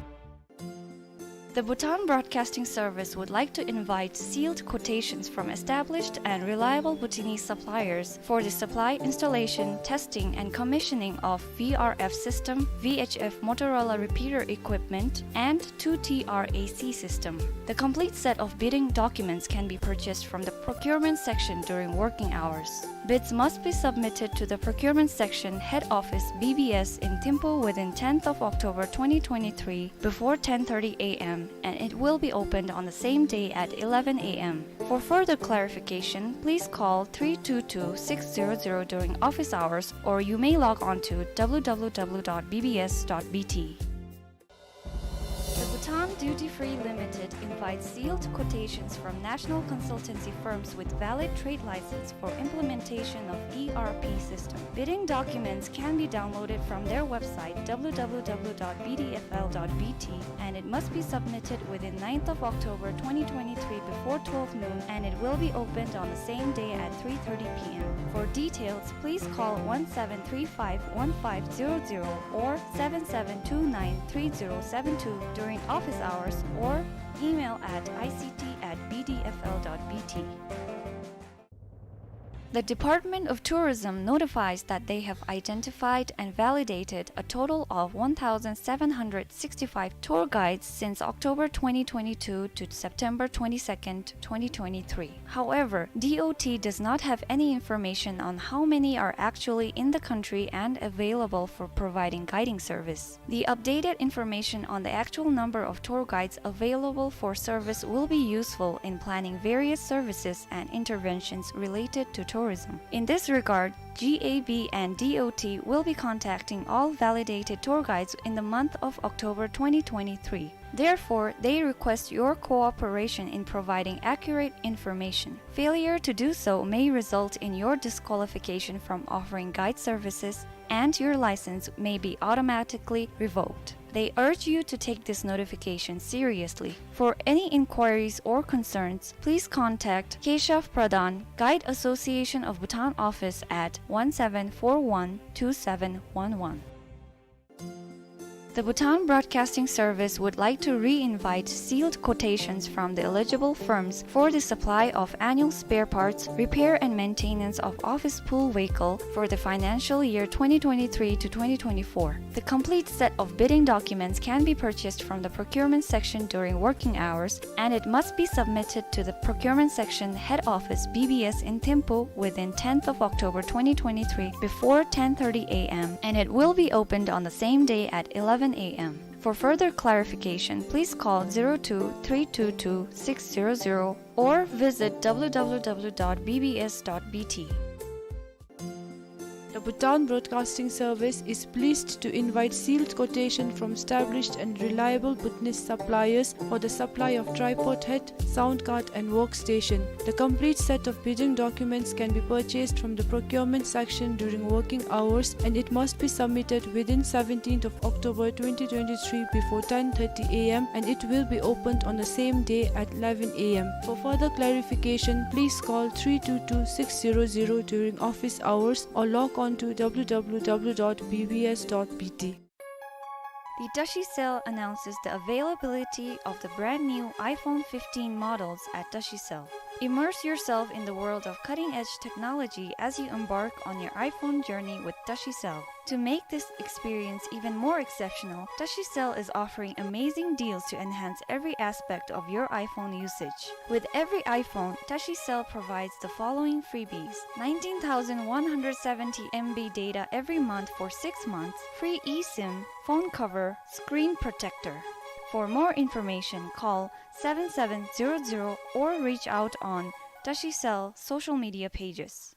The Bhutan Broadcasting Service would like to invite sealed quotations from established and reliable Bhutanese suppliers for the supply, installation, testing, and commissioning of V R F system, V H F Motorola repeater equipment, and two T R A C system. The complete set of bidding documents can be purchased from the procurement section during working hours. Bids must be submitted to the procurement section, head office, B B S, in Thimphu within tenth of October twenty twenty-three, before ten thirty A M, and it will be opened on the same day at eleven A M. For further clarification, please call three two two six zero zero during office hours, or you may log on to W W W dot B B S dot B T. The Bhutan Duty Free Limited invites sealed quotations from national consultancy firms with valid trade license for implementation of E R P system. Bidding documents can be downloaded from their website, W W W dot B D F L dot B T, and it must be submitted within ninth of October twenty twenty-three before twelve noon, and it will be opened on the same day at three thirty P M. For details, please call one seven three five one five zero zero or seven seven two nine three zero seven two during office hours or email at I C T at B D F L dot B T. The Department of Tourism notifies that they have identified and validated a total of one thousand seven hundred sixty-five tour guides since October twenty twenty-two to September twenty-second, twenty twenty-three. However, D O T does not have any information on how many are actually in the country and available for providing guiding service. The updated information on the actual number of tour guides available for service will be useful in planning various services and interventions related to tourism. In this regard, G A B and D O T will be contacting all validated tour guides in the month of October twenty twenty-three. Therefore, they request your cooperation in providing accurate information. Failure to do so may result in your disqualification from offering guide services, and your license may be automatically revoked. They urge you to take this notification seriously. For any inquiries or concerns, please contact Keshav Pradhan, Guide Association of Bhutan office at one seven four one two seven one one. The Bhutan Broadcasting Service would like to re-invite sealed quotations from the eligible firms for the supply of annual spare parts, repair and maintenance of office pool vehicle for the financial year twenty twenty-three to twenty twenty-four. The complete set of bidding documents can be purchased from the procurement section during working hours, and it must be submitted to the procurement section, head office, B B S, in Thimphu within tenth of October twenty twenty-three before ten thirty A M, and it will be opened on the same day at eleven A M. For further clarification, please call zero two three two two six zero zero or visit W W W dot B B S dot B T. The Bhutan Broadcasting Service is pleased to invite sealed quotation from established and reliable Bhutanese suppliers for the supply of tripod head, sound card and workstation. The complete set of bidding documents can be purchased from the procurement section during working hours, and it must be submitted within seventeenth of October twenty twenty-three before ten thirty A M, and it will be opened on the same day at eleven A M. For further clarification, please call three two two six zero zero during office hours or log on to W W W dot B B S dot B T. The Tashi Cell announces the availability of the brand new iPhone fifteen models at Tashi Cell. Immerse yourself in the world of cutting-edge technology as you embark on your iPhone journey with Tashi Cell. To make this experience even more exceptional, Tashi Cell is offering amazing deals to enhance every aspect of your iPhone usage. With every iPhone, Tashi Cell provides the following freebies: nineteen thousand one hundred seventy M B data every month for six months, free eSIM, phone cover, screen protector. For more information, call seven seven zero zero or reach out on Tashi Cell social media pages.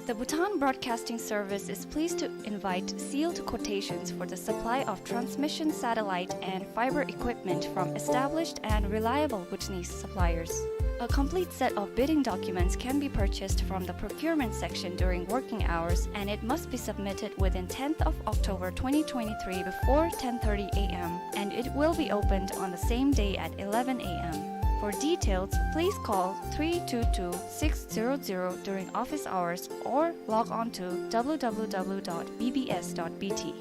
The Bhutan Broadcasting Service is pleased to invite sealed quotations for the supply of transmission satellite and fiber equipment from established and reliable Bhutanese suppliers. A complete set of bidding documents can be purchased from the procurement section during working hours, and it must be submitted within tenth of October twenty twenty-three before ten thirty A M, and it will be opened on the same day at eleven A M. For details, please call three two two six zero zero during office hours or log on to W W W dot B B S dot B T.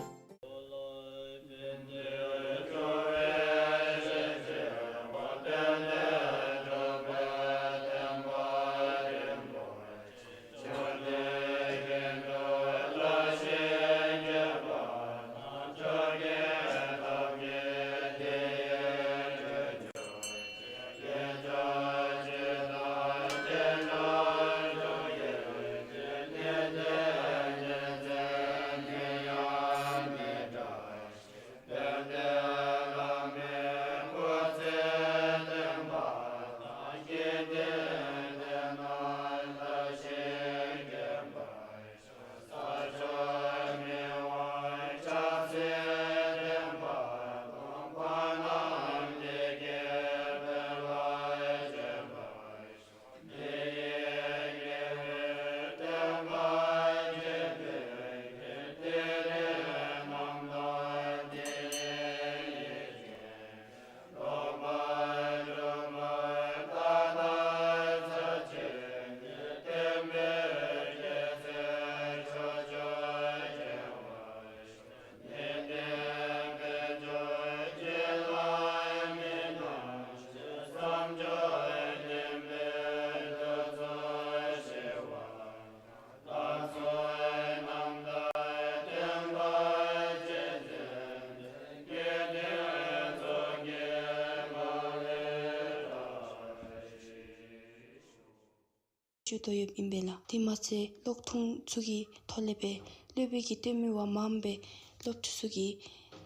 ཞུ་དོ་ཡོདཔ་ཨིན་པས་ལགས། དེ་མ་ཚད་གློག་ཐུང་ཚུ་གི་ཐོག་ལས་སྦེ་སློབ་དཔོན་གྱིས་སྟོན་མི་བ་མངམ་སྦེ་སློབ་ཕྲུག་ཚུ་གིས་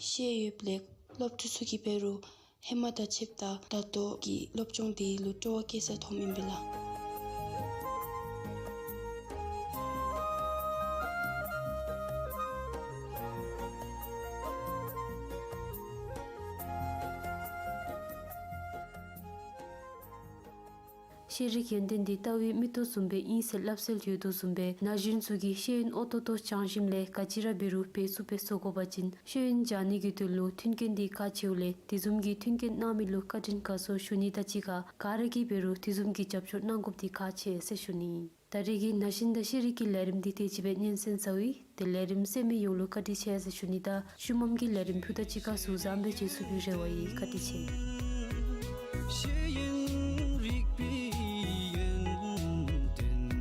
ཤེས་ཡོདཔ་ལས་སློབ་ཕྲུག་ཚུ་གིས་འབད་རུང་ཧེ་མ་དང་ཕྱདཔ་ད་ད་ལྟོ་གི་སློབ་སྦྱོང་དེ་ལུ་སྤྲོ་བ་སྐྱེ་ས་ཐོནམ་ཨིན་པས་ལགས། ཤེས་རིག་ཡོན་ཏན་འདི་རྟ་བའི་མིག་ཏོ་བཟུམ་སྦེ་ཨིན་ཟེར་སླབ་སྲོལ་ཡོད་དོ་བཟུམ་སྦེ་ན་གཞོན་ཚུ་གིས་ཤེས་ཡོན་ཨོ་ཏོ་ཏོ་སྦྱང་ཞིནམ་ལས་ག་ཅི་ར་འབད་རུང་འབད་ཚུགསཔ་སྦེ་བཟོ་དགོ་པ་ཅིན་ཤེས་ཡོན་སྦྱང་ནི་གི་དོན་ལུ་མཐུན་རྐྱེན་འདི་ཁག་ཆེཝ་ལས་དེ་བཟུམ་གྱི་མཐུན་རྐྱེན་གནང་མི་ལུ་བཀའ་དྲིན་དགའ་ཚོར་ཞུ་ནི་དང་གཅིག་ཁར་ག་ར་གིས་འབད་རུང་དེ་བཟུམ་གྱི་རྒྱབ་སྐྱོར་གནང་དགོཔ་འདི་ཁག་ཆེ་ཟེར་ཞུ་ནི། ད་རེས་ཀྱི་ན་གཞོན་དང་ཤེས་རིག་གི་ལས་རིམ་འདི་དེ་ཅིག་སྦེ་སྙན་གསན་ཚར་ཡི། ཏེ་ལས་རིམ་གསན་མི་ཡོངས་ལུ་བཀའ་དྲིན་ཆེ་ཟེར་ཞུ་ནི་དང་ཤུལ་མམ་གྱི་ལས་རིམ་ཕུལ་ད་གཅིག་ཁར་ཟུར་བཟང་སྦེ་མཇལ་ཚུགས་པའི་རེ་བ་ཡོད། བཀའ་དྲིན་ཆེ། ཤེས་ཡོན་རིག་པའི་ཡོན་ཏན།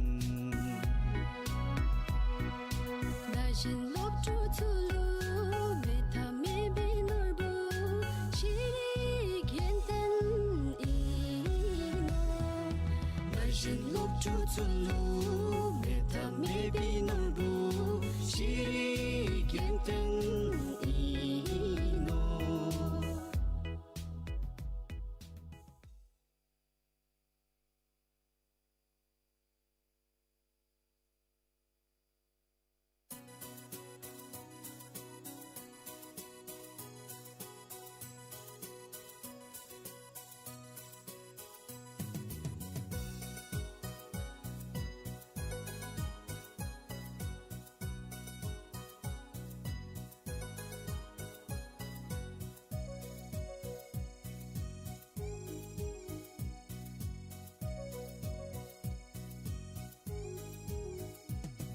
ན་གཞོན་སློབ་ཕྲུག་ཚུ་ལུ་མེད་ཐབས་མེད་པའི་ནོར་བུ་ཤེས་རིག་ཡོན་ཏན་ཨིན་ནོ། ན་གཞོན་སློབ་ཕྲུག་ཚུ་ལུ་མེད་ཐབས་མེད་པའི་ནོར་